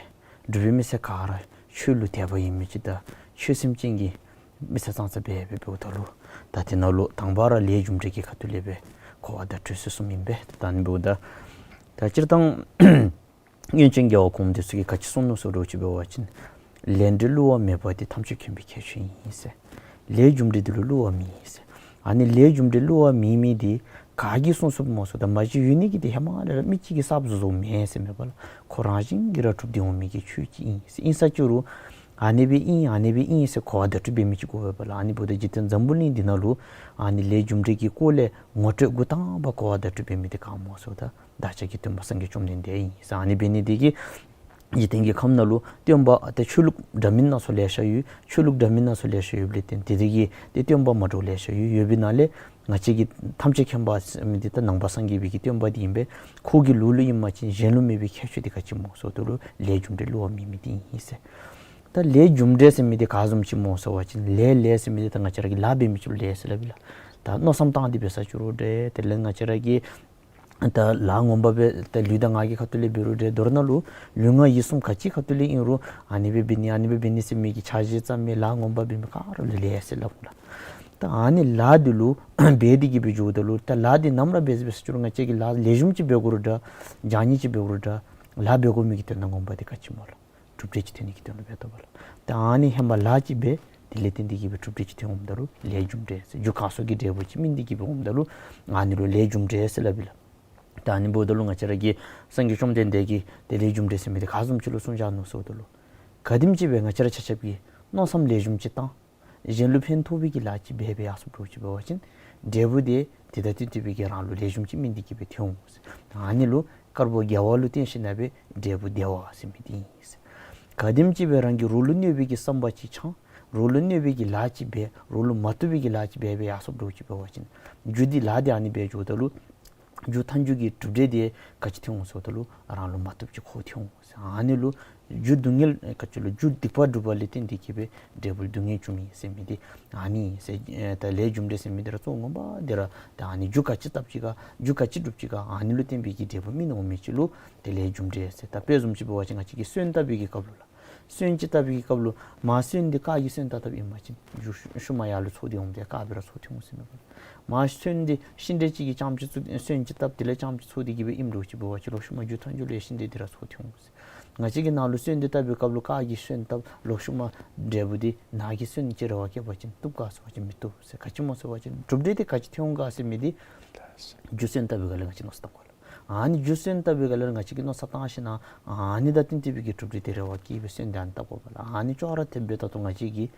འབྲུག་པའི་མི་སེར་ག་ར་ཆོས་ལུ་དད་པ་ཡོད་མི་ཅིག་དང་ཆོས་སེམས་ཅན་གྱི་མི་སེར་ཙང་ཙ་སྦེ་སྦེ་འབདཝ་ད་ལུ་ད་དེ་ནང་ལུ་དང་པ་ར་ལས་རྒྱུ་འབྲས་ཀྱི་ཁ་ཐུག་ལས་སྦེ་གོ་བ་བརྡ་སྤྲོད་ཟེར་གསུངམ་ཨིན་པས། ད་ཨ་ནི་འབདཝ་ད་ད་སྤྱིར་བཏང་སྔོན་བྱོན་རྒྱལ་བ་གོངམ་འདི་ཚུ་གིས་ག་ཅི་གསུངས་ནུག་ཟེར་འདྲཝ་ཅིག་འབད་བ་ཅིན་ལས་འབྲས་བསླུ་བ་མེད་པ་དེ་ཐམས་ཅད་མཁྱེན་པའི་ཁྱད་ཆོས་ཡིན་ཟེར། ལས་རྒྱུ་འབྲས་འདི་ལུ་བསླུ་བ་མེད་ཟེར། ཨ་ནི་ལས་རྒྱུ་འབྲས་བསླུ་བ་མེད་མི་འདི་ག་གིས་གསུངས་གསུངསཔ་སྨོ་ཟེརཝ་ད་མ་གཞི་ཡོད་ནི་གི་འདི་ཧེ་མ་ལས་ར་མི་གཅིག་གིས་གསརཔ་བཟོ་བཟོཝ་མེན་ཟེར་མེན་པ་ལགས། ཁོ་རང་བཞིན་གྱིས་ར་གྲུབ་སྟེ་འོང་མི་གི་ཆོས་ཅིག་ཨིན་ཟེར། ཨིན་ས་ཅིག་རུང་ཨ་ནི་སྦེ་ཨིན་ཨ་ནི་སྦེ་ཨིན་ཟེར་གོ་བ་བརྡ་སྤྲོད་འབད་མི་ཅིག་དགོ་པས་ལགས། ཨ་ནི་འབདཝ་ད་འཇིག་རྟེན་འཛམ་བུ་གླིང་འདི་ནང་ལུ་ཨ་ནི་ལས་རྒྱུ་འབྲས་ཀྱི་སྐོར་ལས་ངོ་སྤྲོད་འགོ་དང་པ་གོ་བ་བརྡ་སྤྲོད་འབད་མི་འདི་ག་སྨོ་ཟེརཝ་ད་བདག་ཅག་གི་སྟོན་པ་སངས་རྒྱས་བཅོམ་ལྡན་འདས་ཨིན་ཟེར། ཨ་ནི་འབད་ནི་འདི་གིས་འཇིག་རྟེན་གྱི་ཁམས་ནང་ལུ་སྟོན་པ་ཏེ་ཆོས་ལུགས་འདྲ་མིན་སྣ་ཚོགས་ལེ་ཤ་ཡོད། ཆོས་ལུགས་འདྲ་མིན་སྣ་ཚོགས་ལེ་ཤ་ཡོདཔ་ལས་བརྟེན་ཏེ་དེ་གི་ཏེ་སྟོན་པ་མ་འདྲཝ་ལེ་ཤ་ཡོད། ཡོད་པའི་ནང་ལས་ང་བཅས་ཀྱི་ཐམས་ཅད་མཁྱེན་པ་ཟེར་མི་འདི་ད་ནང་པ་སངས་རྒྱས་པའི་གི་སྟོན་པ་འདི་ཨིན་པས། ཁོ་གི་ལུགས་ལུ་ཨིན་པ་ཅིན་གཞན་ལུ་མེད་པའི་ཁྱད་ཆོས་འདི་ག་ཅི་སྨོ་ཟེརཝ་ད་ལུ་ལས་རྒྱུ་འབྲས་བསླུ་བ་མེད་མི་འདི་ཨིན་ཟེར། ད་ལས་རྒྱུ་འབྲས་ཟེར་མི་འདི་ག་བཟུམ་ཅིག་སྨོ་ཟེར་བ་ཅིན་ལས་ལས་ཟེར་མི་འདི་ད་ང་བཅས་ར་གིས་ལཱ་འབད་མི་ཅིག་ལུ་ལས་ཟེར་སླབ་ཨིན་ལགས། ད་མནོ་བསམ་བཏང་སྟེ་འབད་ས་ཅིག་རུང་འདྲ། དེ་ལས་ང་བཅས་ར་གིས་ད་ལཱ་ངོ་མ་སྦེ་ད་ལུས་དང་ངག་གི་ཁ་ཐུག་ལས་འབད་རུང་འདྲ། མདོར་ན་ལུ་ལུས་ངག་ཡིད་གསུམ་ག་ཅིའི་ཁ་ཐུག་ལས་ཨིན་རུང་ཨ་ནི་སྦེ་འབད་ནི་ཨ་ནི་སྦེ་འབད་ནི་ཟེར་མི་གི་འཆར་གཞི་བརྩམ་མི་ལཱ་ངོ་མ་འབད་མི་ག་ར་ལུ་ལས་ཟེར་སླབ་འོང་ལགས། ད་ཨ་ནི་ལཱ་འདི་ལུ་འབད་དེ་གི་སྦེ་འགྱོཝ་ད་ལུ་ད་ལཱ་འདི་ནམ་ར་འབད་འབད་ཟེར་ཞུ་རུང་ང་བཅས་ཀྱིས་ལཱ་ལེགས་ཤོམ་ཅིག་འབད་དགོ་རུང་འདྲ་བྱང་ཉེས་ཅིག་འབད་དགོ་རུང་འདྲ་ལཱ་འབད་དགོ་མི་གི་དོན་དག་ངོ་མ་འདི་ག་ཅི་སྨོ་ལགས། གྲུབ་འབྲས་ཅིག་ཐོན་ནི་གི་དོན་ལུ་འབད་དོ་བ་ལགས། ད་ཨ་ནི་ཧེ་མ་ལཱ་ཅིག་འབད་དེ་ལས་བརྟེན་ཏེ་གི་སྦེ་གྲུབ་འབྲས་ཅིག་ཐོན་འོངམ་ད་ལུ་ལས་རྒྱུ་འབྲས་ཟེར། རྒྱུ་གང་སོགས་ཀྱི་འབྲས་བུ་ཅིག་སྨིན་ཏེ་གི་སྦེ་འོངམ་ད་ལུ་ཨ་ནི་ལུ་ལས་རྒྱུ་འབྲས་ཟེར་སླབ་ཨིན་ལགས། ད་ཨ་ནི་འབདཝ་ད་ལུ་ང་བཅས་ར་གི་སངས་རྒྱས་བཅོམ་ལྡན་འདས་ཀྱིས་ཏེ་ལས་རྒྱུ་འབྲས་ཟེར་མི་འདི་ག་བཟུམ་ཅིག་ལུ་གསུངས་བཞག་ནུག་ཟེརཝ་ད་ལུ་ག་དེམ་ཅིག་སྦེ་ང་བཅས་ར་ཆ་ཁྱབ་ཀྱིས་མནོ་བསམ་ལེགས་ཤོམ་ཅིག་བཏང་གཞན་ལུ་ཕན་ཐོགས་པའི་གི་ལཱ་ཅིག་འབད་འབད་ཡར་སོངམ་འདྲཝ་ཅིག་འབད་བ་ཅིན་འབྲས་བུ་དེ་དེ་དང་བསྟུན་ཏེ་སྦེ་གི་རང་ལུ་ལེགས་ཤོམ་ཅིག་སྨིན་ཏེ་གི་སྦེ་ཐོན་འོང་ཟེར། ཨ་ནི་ལུ་དཀར་པོ་དགེ་བ་ལུ་བརྟེན་ཞིན་ན་སྦེ་འབྲས་བུ་བདེ་བ་ཟེར་མི་འདི་ཨིན་ཟེར། ག་དེམ་ཅིག་སྦེ་རང་གིས་རོགས་ལུ་གནོད་པའི་གི་བསམ་པ་ཅིག་འཆང་རོགས་ལུ་གནོད་པའི་གི་ལཱ་ཅིག་འབད་རོགས་ལུ་མ་བཏུབ་པའི་གི་ལཱ་ཅིག་འབད་འབད་ཡར་སོངམ་འདྲཝ་ཅིག་འབད་བ་ཅིན་རྒྱུ་འདི་ལཱ་འདི་ཨ་ནི་འབད་འགྱོཝ་ད་ལུ་རྒྱུ་མཐའ་མཇུག་གི་གྲུབ་འབྲས་དེ་ག་ཅི་ཐོན་འོང་ཟེརཝ་ད་ལུ་རང་ལུ་མ་བཏུབ་ཅིག་ཁོ་ཐོན་འོང་ཟེར། ཨ་ནི་ལུ་རྒྱུ་སྡུག་བསྔལ་ག་ཅི་ལུ་རྒྱུ་སྡིག་པ་སྒྲུབ་པ་ལས་བརྟེན་ཏེ་གི་སྦེ་འབྲས་བུ་སྡུག་བསྔལ་འབྱུངམ་ཨིན་ཟེར་མི་འདི་ཨ་ནི་ཨིན་ཟེར། ད་ལས་རྒྱུ་འབྲས་ཟེར་མི་འདི་ར་གཙོ་བོ་ངོ་མ་འདི་ར་ད་ཨ་ནི་རྒྱུ་ག་ཅི་བཏབ་ཅི་ག་རྒྱུ་ག་ཅི་སྒྲུབ་ཅི་ག་ཨ་ནི་ལུ་བརྟེན་པའི་གི་འབྲས་བུ་སྨིན་འོང་མི་ཅིག་ལུ་ཏེ་ལས་རྒྱུ་འབྲས་ཟེར། ད་དཔེ་བཟུམ་ཅིག་འབད་བ་ཅིན་ང་བཅས་ཀྱིས་སོན་བཏབ་པའི་གི་སྐབས་ལུ་ལགས། སོན་ཅིག་བཏབ་པའི་གི་སྐབས་ལུ་མར་སོན་འདི་རྐ་གི་སོན་བཏབ་བཏབཔ་ཨིན་པ་ཅིན་རྒྱུ་ཤུལ་མ་ཡར་ལུ་ཚོགས་ཏེ་འོངམ་ད་རྐ་སྦེ་ར་ཚོགས་ཏེ་འོང་ཟེར་མས་པ་ལགས། མར་སོན་འདི་ཤིང་འབྲས་ཅིག་གི་རྐྱངམ་ཅིག་ཚུ་སོན་ཅིག་བཏབ་དེ་ལས་རྐྱངམ་ཅིག་ཚོགས་ཏེ་གི་སྦེ་ཨིནམ་འདྲཝ་ཅིག་འབད་བ་ཅིན་ལོག་ཤུལ་མ་རྒྱུ་མཐའ་མཇུག་ལུ་ཡང་ཤིང་འབྲས་འདི་ར་ཚོགས་ཏེ་འོང་ཟེར། ང་བཅས་ཀྱིས་ནཱ་ལུ་སོན་འདི་བཏབ་པའི་སྐབས་ལུ་རྐ་གི་སོན་བཏབ་ལོག་ཤུལ་མ་འབྲས་བུ་འདི་ནཱ་གི་སོན་ཅིག་རེ་བ་བསྐྱེད་པ་ཅིན་བཏུབ་ག་ཟེར་བ་ཅིན་མི་བཏུབ་ཟེར། ག་ཅི་སྨོ་ཟེར་བ་ཅིན་གྲུབ་འབྲས་འདི་ག་ཅི་ཐོན་འོང་ག་ཟེར་མི་འདི་རྒྱུ་སོན་བཏབ་པའི་སྒང་ལས་ང་བཅས་མནོ་བསམ་བཏང་དགོ་ལགས། ཨ་ནི་རྒྱུ་སོན་བཏབ་པའི་སྒང་ལས་ང་བཅས་ཀྱིས་མནོ་བསམ་བཏང་ཞིན་ན་ཨ་ནི་དང་བསྟུན་ཏེ་སྦེ་གི་གྲུབ་འབྲས་དེ་རེ་བ་བསྐྱེད་སྦེ་སོན་དེ་ཨ་ནི་བཏབ་དགོ་པ་ལགས། ཨ་ནི་ཅོག་ར་འཐདཔ་སྦེ་ད་ལྟོ་ང་བཅས་ཀྱིས་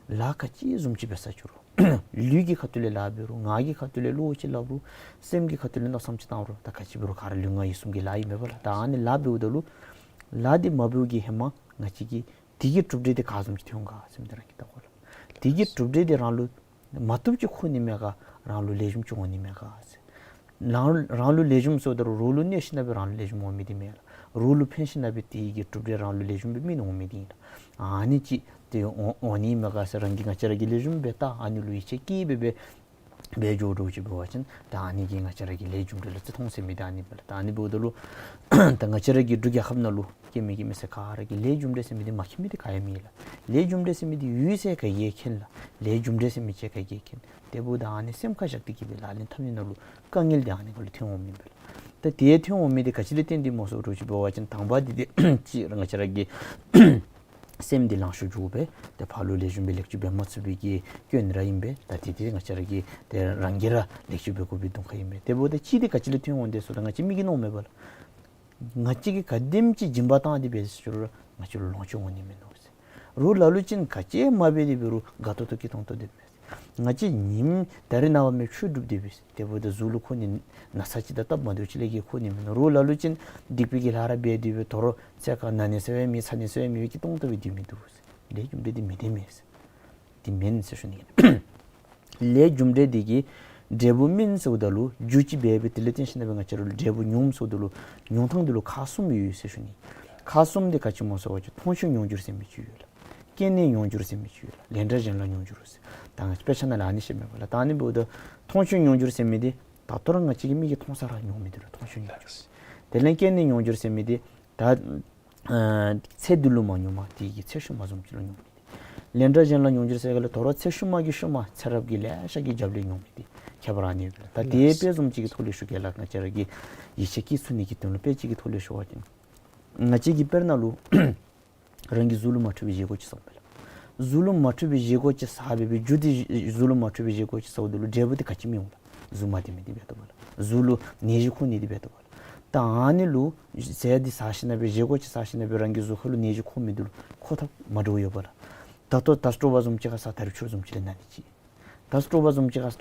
ལཱ་ག་ཅི་བཟུམ་ཅིག་འབད་ས་ཅིག་རུང་ལུས་ཀྱི་ཁ་ཐུག་ལས་ལཱ་འབད་རུང་ངག་གི་ཁ་ཐུག་ལས་བློ་ཅིག་སླབ་རུང་སེམས་ཀྱི་ཁ་ཐུག་ལས་མནོ་བསམ་ཅིག་བཏང་རུང་ད་ག་ཅི་འབད་རུང་ག་ར་ལུས་ངག་ཡིད་གསུམ་གྱི་ལཱ་ཨིན་མས་པ་ལགས། ད་ཨ་ནི་ལཱ་འབདཝ་ད་ལུ་ལཱ་འདི་མ་འབདཝ་གི་ཧེ་མ་ང་བཅས་ཀྱིས་དེ་གི་གྲུབ་འབྲས་དེ་ག་བཟུམ་ཅིག་ཐོན་འོང་ག་ཟེར་མི་འདི་རང་གིས་བལྟ་དགོ་ལགས། དེ་གི་གྲུབ་འབྲས་དེ་རང་ལུ་མ་བཏུབ་ཅིག་ཁོ་ནི་མས་ག་རང་ལུ་ལེགས་ཤོམ་ཅིག་འོང་ནི་མས་ག་ཟེར། རང་རང་ལུ་ལེགས་ཤོམ་ཟེརཝ་ད་རུང་རོགས་ལུ་གནོད་ཞིན་ན་སྦེ་རང་ལུ་ལེགས་ཤོམ་འོང་མི་འདི་མེན་ལགས། རོགས་ལུ་ཕན་ཞིན་ན་སྦེ་དེ་གི་གྲུབ་འབྲས་རང་ལུ་ལེགས་ཤོམ་སྦེ་སྨིན་འོང་མི་འདི་ཨིན་ལགས། ཨ་ནི་ཅིག་དེ་འོང་འོང་ནི་མས་ག་ཟེར་རང་གིས་ང་བཅས་ར་གིས་ལེགས་ཤོམ་སྦེ་བལྟ་ཨ་ནི་ལུ་ཡིད་ཆེས་བསྐྱེད་སྦེ་སྦེ་འབད་འགྱོ་འདྲཝ་ཅིག་འབད་བ་ཅིན་ད་ཨ་ནི་གིས་ང་བཅས་ར་གི་ལས་རྒྱུ་འབྲས་ལུ་བརྩི་མཐོང་ཟེར་མི་འདི་ཨ་ནི་སྦེ་ལགས། ད་ཨ་ནི་འབདཝ་ད་ལུ་ད་ང་བཅས་ར་གི་འབྲུག་རྒྱལ་ཁབ་ནང་ལུ་སྐྱེ་མི་སྐྱེ་མི་ཟེར་ག་ར་གིས་ལས་རྒྱུ་འབྲས་ཟེར་མི་འདི་མ་མཁྱེན་མི་འདི་ག་ཡང་མེད་ལགས། ལས་རྒྱུ་འབྲས་ཟེར་མི་འདི་ཡོད་ཟེར་ག་གིས་མཁྱེན་ལགས། ལས་རྒྱུ་འབྲས་ཟེར་མི་ཅིག་ག་གིས་མཁྱེན། དེ་འབདཝ་ད་ཨ་ནི་སེམས་ཁར་བཞག་སྟེ་གི་སྦེ་ལག་ལེན་འཐབ་ནི་ནང་ལུ་དཀའ་ངལ་འདི་ཨ་ནི་ཁར་ལུ་ཐོན་འོང་མི་ཨིན་པས་ལགས། ད་དེ་ཐོན་འོང་མི་འདི་ག་ཅི་ལས་བརྟེན་ཏེ་སྨོ་ཟེར་འདྲཝ་ཅིག་འབད་བ་ཅིན་དང་པ་འདི་འདི་ཅིག་ར་ང་བཅས་ར་གི་སེམས་འདི་ལང་ཤོར་འགྱོ་སྦེ་ཏེ་ཕར་ལུ་ལེགས་ཤོམ་སྦེ་ལེགས་བཅོས་འབད་མ་ཚུགས་པའི་གི་སྐྱོན་ར་ཨིན་པས། ད་དེ་འདི་ང་བཅས་ར་གིས་ཏེ་རང་གིས་ར་ལེགས་བཅོས་འབད་དགོ་པའི་གདོང་ཁ་ཨིན་པས། དེ་འབདཝ་ད་གཅིག་འདི་ག་ཅི་ལས་ཐོན་འོང་དེ་ཟེརཝ་ད་ང་བཅས་མི་གིས་མནོཝ་མས་པ་ལགས། ང་བཅས་ཀྱིས་ག་དེམ་ཅིག་སྦྱིན་པ་བཏང་སྟེ་འབད་ཟེར་རུང་ང་བཅས་ལུ་ལོངས་སྤྱོད་འོང་ནི་མིན་འདུག་ཟེར། རོགས་ལ་ལུ་ཅིག་ག་ཅི་མ་འབད་དེ་འབད་རུང་དགའ་ཏོག་ཏོ་སྐྱིད་ཏོང་ཏོ་སྡོདཔ་མས་ཟེར། ང་བཅས་ཉིནམ་ད་རིས་ནངས་པ་མེད་ཆོས་སྒྲུབ་སྡོད་པས་ཟེར། དེ་འབདཝ་ད་གཟུགས་ལུ་ཁོ་ནི་ན་ཚ་ཅིག་དང་སྟབས་མ་བདེཝ་ཅིག་ལས་བརྒལ་ཁོ་ནི་མིན་འདུག། རོགས་ལ་ལུ་ཅིག་སྡིག་པའི་གི་ལཱ་ར་འབད་དེ་འབད་དོ་རུང་ཚེ་ག་ན་ནི་ཟེར་བའི་མེད་ཚ་ནི་ཟེར་བའི་མེད་པའི་སྐྱིད་ཏོང་ཏོ་སྦེ་སྡོད་མི་འདུག་ཟེར། ལས་རྒྱུ་འབྲས་འདི་མི་བདེན་མས་ཟེར། འདི་མེན་ཟེར་ཞུ་ནི། ལས་རྒྱུ་འབྲས་འདི་གིས་འབྲས་བུ་སྨིན་ཟེརཝ་ད་ལུ་རྒྱུ་ཅིག་འབད་སྦེ་དེ་ལས་བརྟེན་ཞིན་ན་སྦེ་ང་བཅས་ར་ལུ་འབྲས་བུ་མྱོངམ་ཟེརཝ་ད་ལུ་མྱོང་ཐངས་འདི་ལུ་ཁག་གསུམ་ཡོད་ཟེར་ཞུ་ནི། ཁག་གསུམ་འདི་ག་ཅི་སྨོ་ཟེར་བ་ཅིན་མཐོང་ཆོས་མྱོང་འགྱུར་ཟེར་མི་ཅིག་ཡོད་ལགས། སྐྱེས་ནས་མྱོང་འགྱུར་ཟེར་མི་ཅིག་ཡོད་ལགས། ལན་གྲངས་གཞན་ལ་མྱོང་འགྱུར་ཟེར། ད་ང་བཅས་དཔེ་ཆ་ནང་ལས་ཨ་ནི་བཤདཔ་མས་པ་ལགས། ད་ཨ་ནི་འབདཝ་ད་མཐོང་ཆོས་མྱོང་འགྱུར་ཟེར་མི་འདི་ད་ལྟོ་ར་ང་བཅས་ཀྱི་མིག་གིས་མཐོང་ས་ར་མྱོང་མི་འདི་ལུ་མཐོང་ཆོས་མྱོང་འགྱུར་ཟེར། དེ་ལས་སྐྱེས་ནས་མྱོང་འགྱུར་ཟེར་མི་འདི་ད་ཨ་ཚེ་འདི་ལུ་མ་མྱོང་པར་དེ་གི་ཚེ་ཤུལ་མ་བཟུམ་ཅིག་ལུ་མྱོང་མི་འདི། ལན་གྲངས་གཞན་ལ་མྱོང་འགྱུར་ཟེར་ག་ལས་དོ་རུང་ཚེ་ཤུལ་མ་གི་ཤུལ་མ་ཚེ་རབས་ཀྱི་ལེ་ཤ་གི་རྒྱབ་ལས་མྱོང་མི་འདི་ཁྱད་པར་ཨ་ནི་ཡོད་པས་ལགས། ད་དེ་དཔེ་བཟུམ་ཅིག་གི་ཐོག་ལས་ཞུ་གེ་ལགས། ང་བཅས་ར་གིས་ཡིད་ཆེས་བསྐྱེད་ཚུགས་ནི་གི་དོན་ལུ་དཔེ་ཅིག་གི་ཐོག་ལས་ཞུ་བ་ཅིན་ང་བཅས་ཀྱིས་དཔེར་ན་ལུ་རང་གི་གཟུགས་ལུ་མ་འཕྲོད་པའི་བཞེས་སྒོ་ཅིག་བཟོཝ་མས་ལགས། གཟུགས་ལུ་མ་འཕྲོད་པའི་བཞེས་སྒོ་ཅིག་བཟོ་སྦེ་སྦེ་རྒྱུ་འདི་གཟུགས་ལུ་མ་འཕྲོད་པའི་བཞེས་སྒོ་ཅིག་བཟོཝ་ད་ལུ་འབྲས་བུ་འདི་ག་ཅི་སྨིན་འོང་ལགས། གཟུགས་མ་བདེ་མི་འདི་འབད་དོ་བ་ལགས། གཟུགས་ལུ་ནད་གཞི་འཁོར་ནི་འདི་འབད་དོ་བ་ལགས། ད་ཨ་ནི་ལུ་ཟས་འདི་ཟ་ཞིན་ན་སྦེ་བཞེས་སྒོ་ཅིག་ཟ་ཞིན་ན་སྦེ་རང་གི་གཟུགས་ཁ་ལུ་ནད་གཞི་འཁོར་མི་འདི་ལུ་འཁོར་ཐབས་མ་འདྲཝ་ཡོད་པ་ལགས། ད་ལྟོ་ད་སྤྲོ་བ་བཟུམ་ཅིག་ཁར་ཟ་ད་རིས་ཆུ་བཟུམ་ཅིག་ལས་ན་ནི་ཅིག། ད་སྤྲོ་བ་བཟུམ་ཅིག་ཁར་ཟ་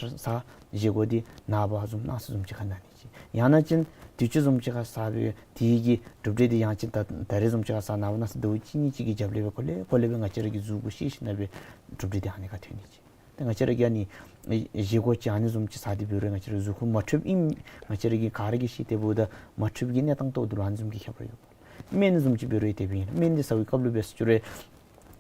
བཞེས་སྒོ་འདི་ན་བ་བཟུམ་ན་ས་བཟུམ་ཅིག་ཁར་ན་ནི་ཅིག། ཡང་ན་ཅིན་དུས་ཅི་བཟུམ་ཅིག་ཁར་ཟ་སྦེ་དེ་གི་གྲུབ་འབྲས་འདི་ཡང་ཅིན་ད་ད་རིས་བཟུམ་ཅིག་ཁར་ཟ་ན་བ་ན་ས་ཟླཝ་གཅིག་གཉིས་ཅིག་གི་རྒྱབ་ལས་སྦེ་གོ་ལེ་གོ་ལེ་སྦེ་ང་བཅས་ར་གི་གཟུགས་པོ་ཤེས་ཞིན་ན་སྦེ་གྲུབ་འབྲས་འདི་ཨ་ནི་ཁར་ཐོན་ནི་ཅིག། ད་ང་བཅས་ར་གིས་ཨ་ནི་བཞེས་སྒོ་ཅིག་ཨ་ནི་བཟུམ་ཅིག་ཟ་སྟེ་འབད་རུང་ང་བཅས་ར་གཟུགས་ཁར་མ་འཕྲོདཔ་ཨིན་ང་བཅས་ར་གིས་ག་ར་གིས་ཤེས། དེ་འབདཝ་ད་མ་འཕྲོད་པའི་གི་གནས་སྟངས་ཐོག་འདི་ལུ་ཨ་ནི་བཟུམ་གྱི་ཁྱད་པར་ཡོད་པ། སྨན་བཟུམ་ཅིག་འབད་རུང་དེ་སྦེ་ཨིན། སྨན་འདི་ཟ་བའི་སྐབས་ལུ་འབད་ཟེར་ཞུ་རུང་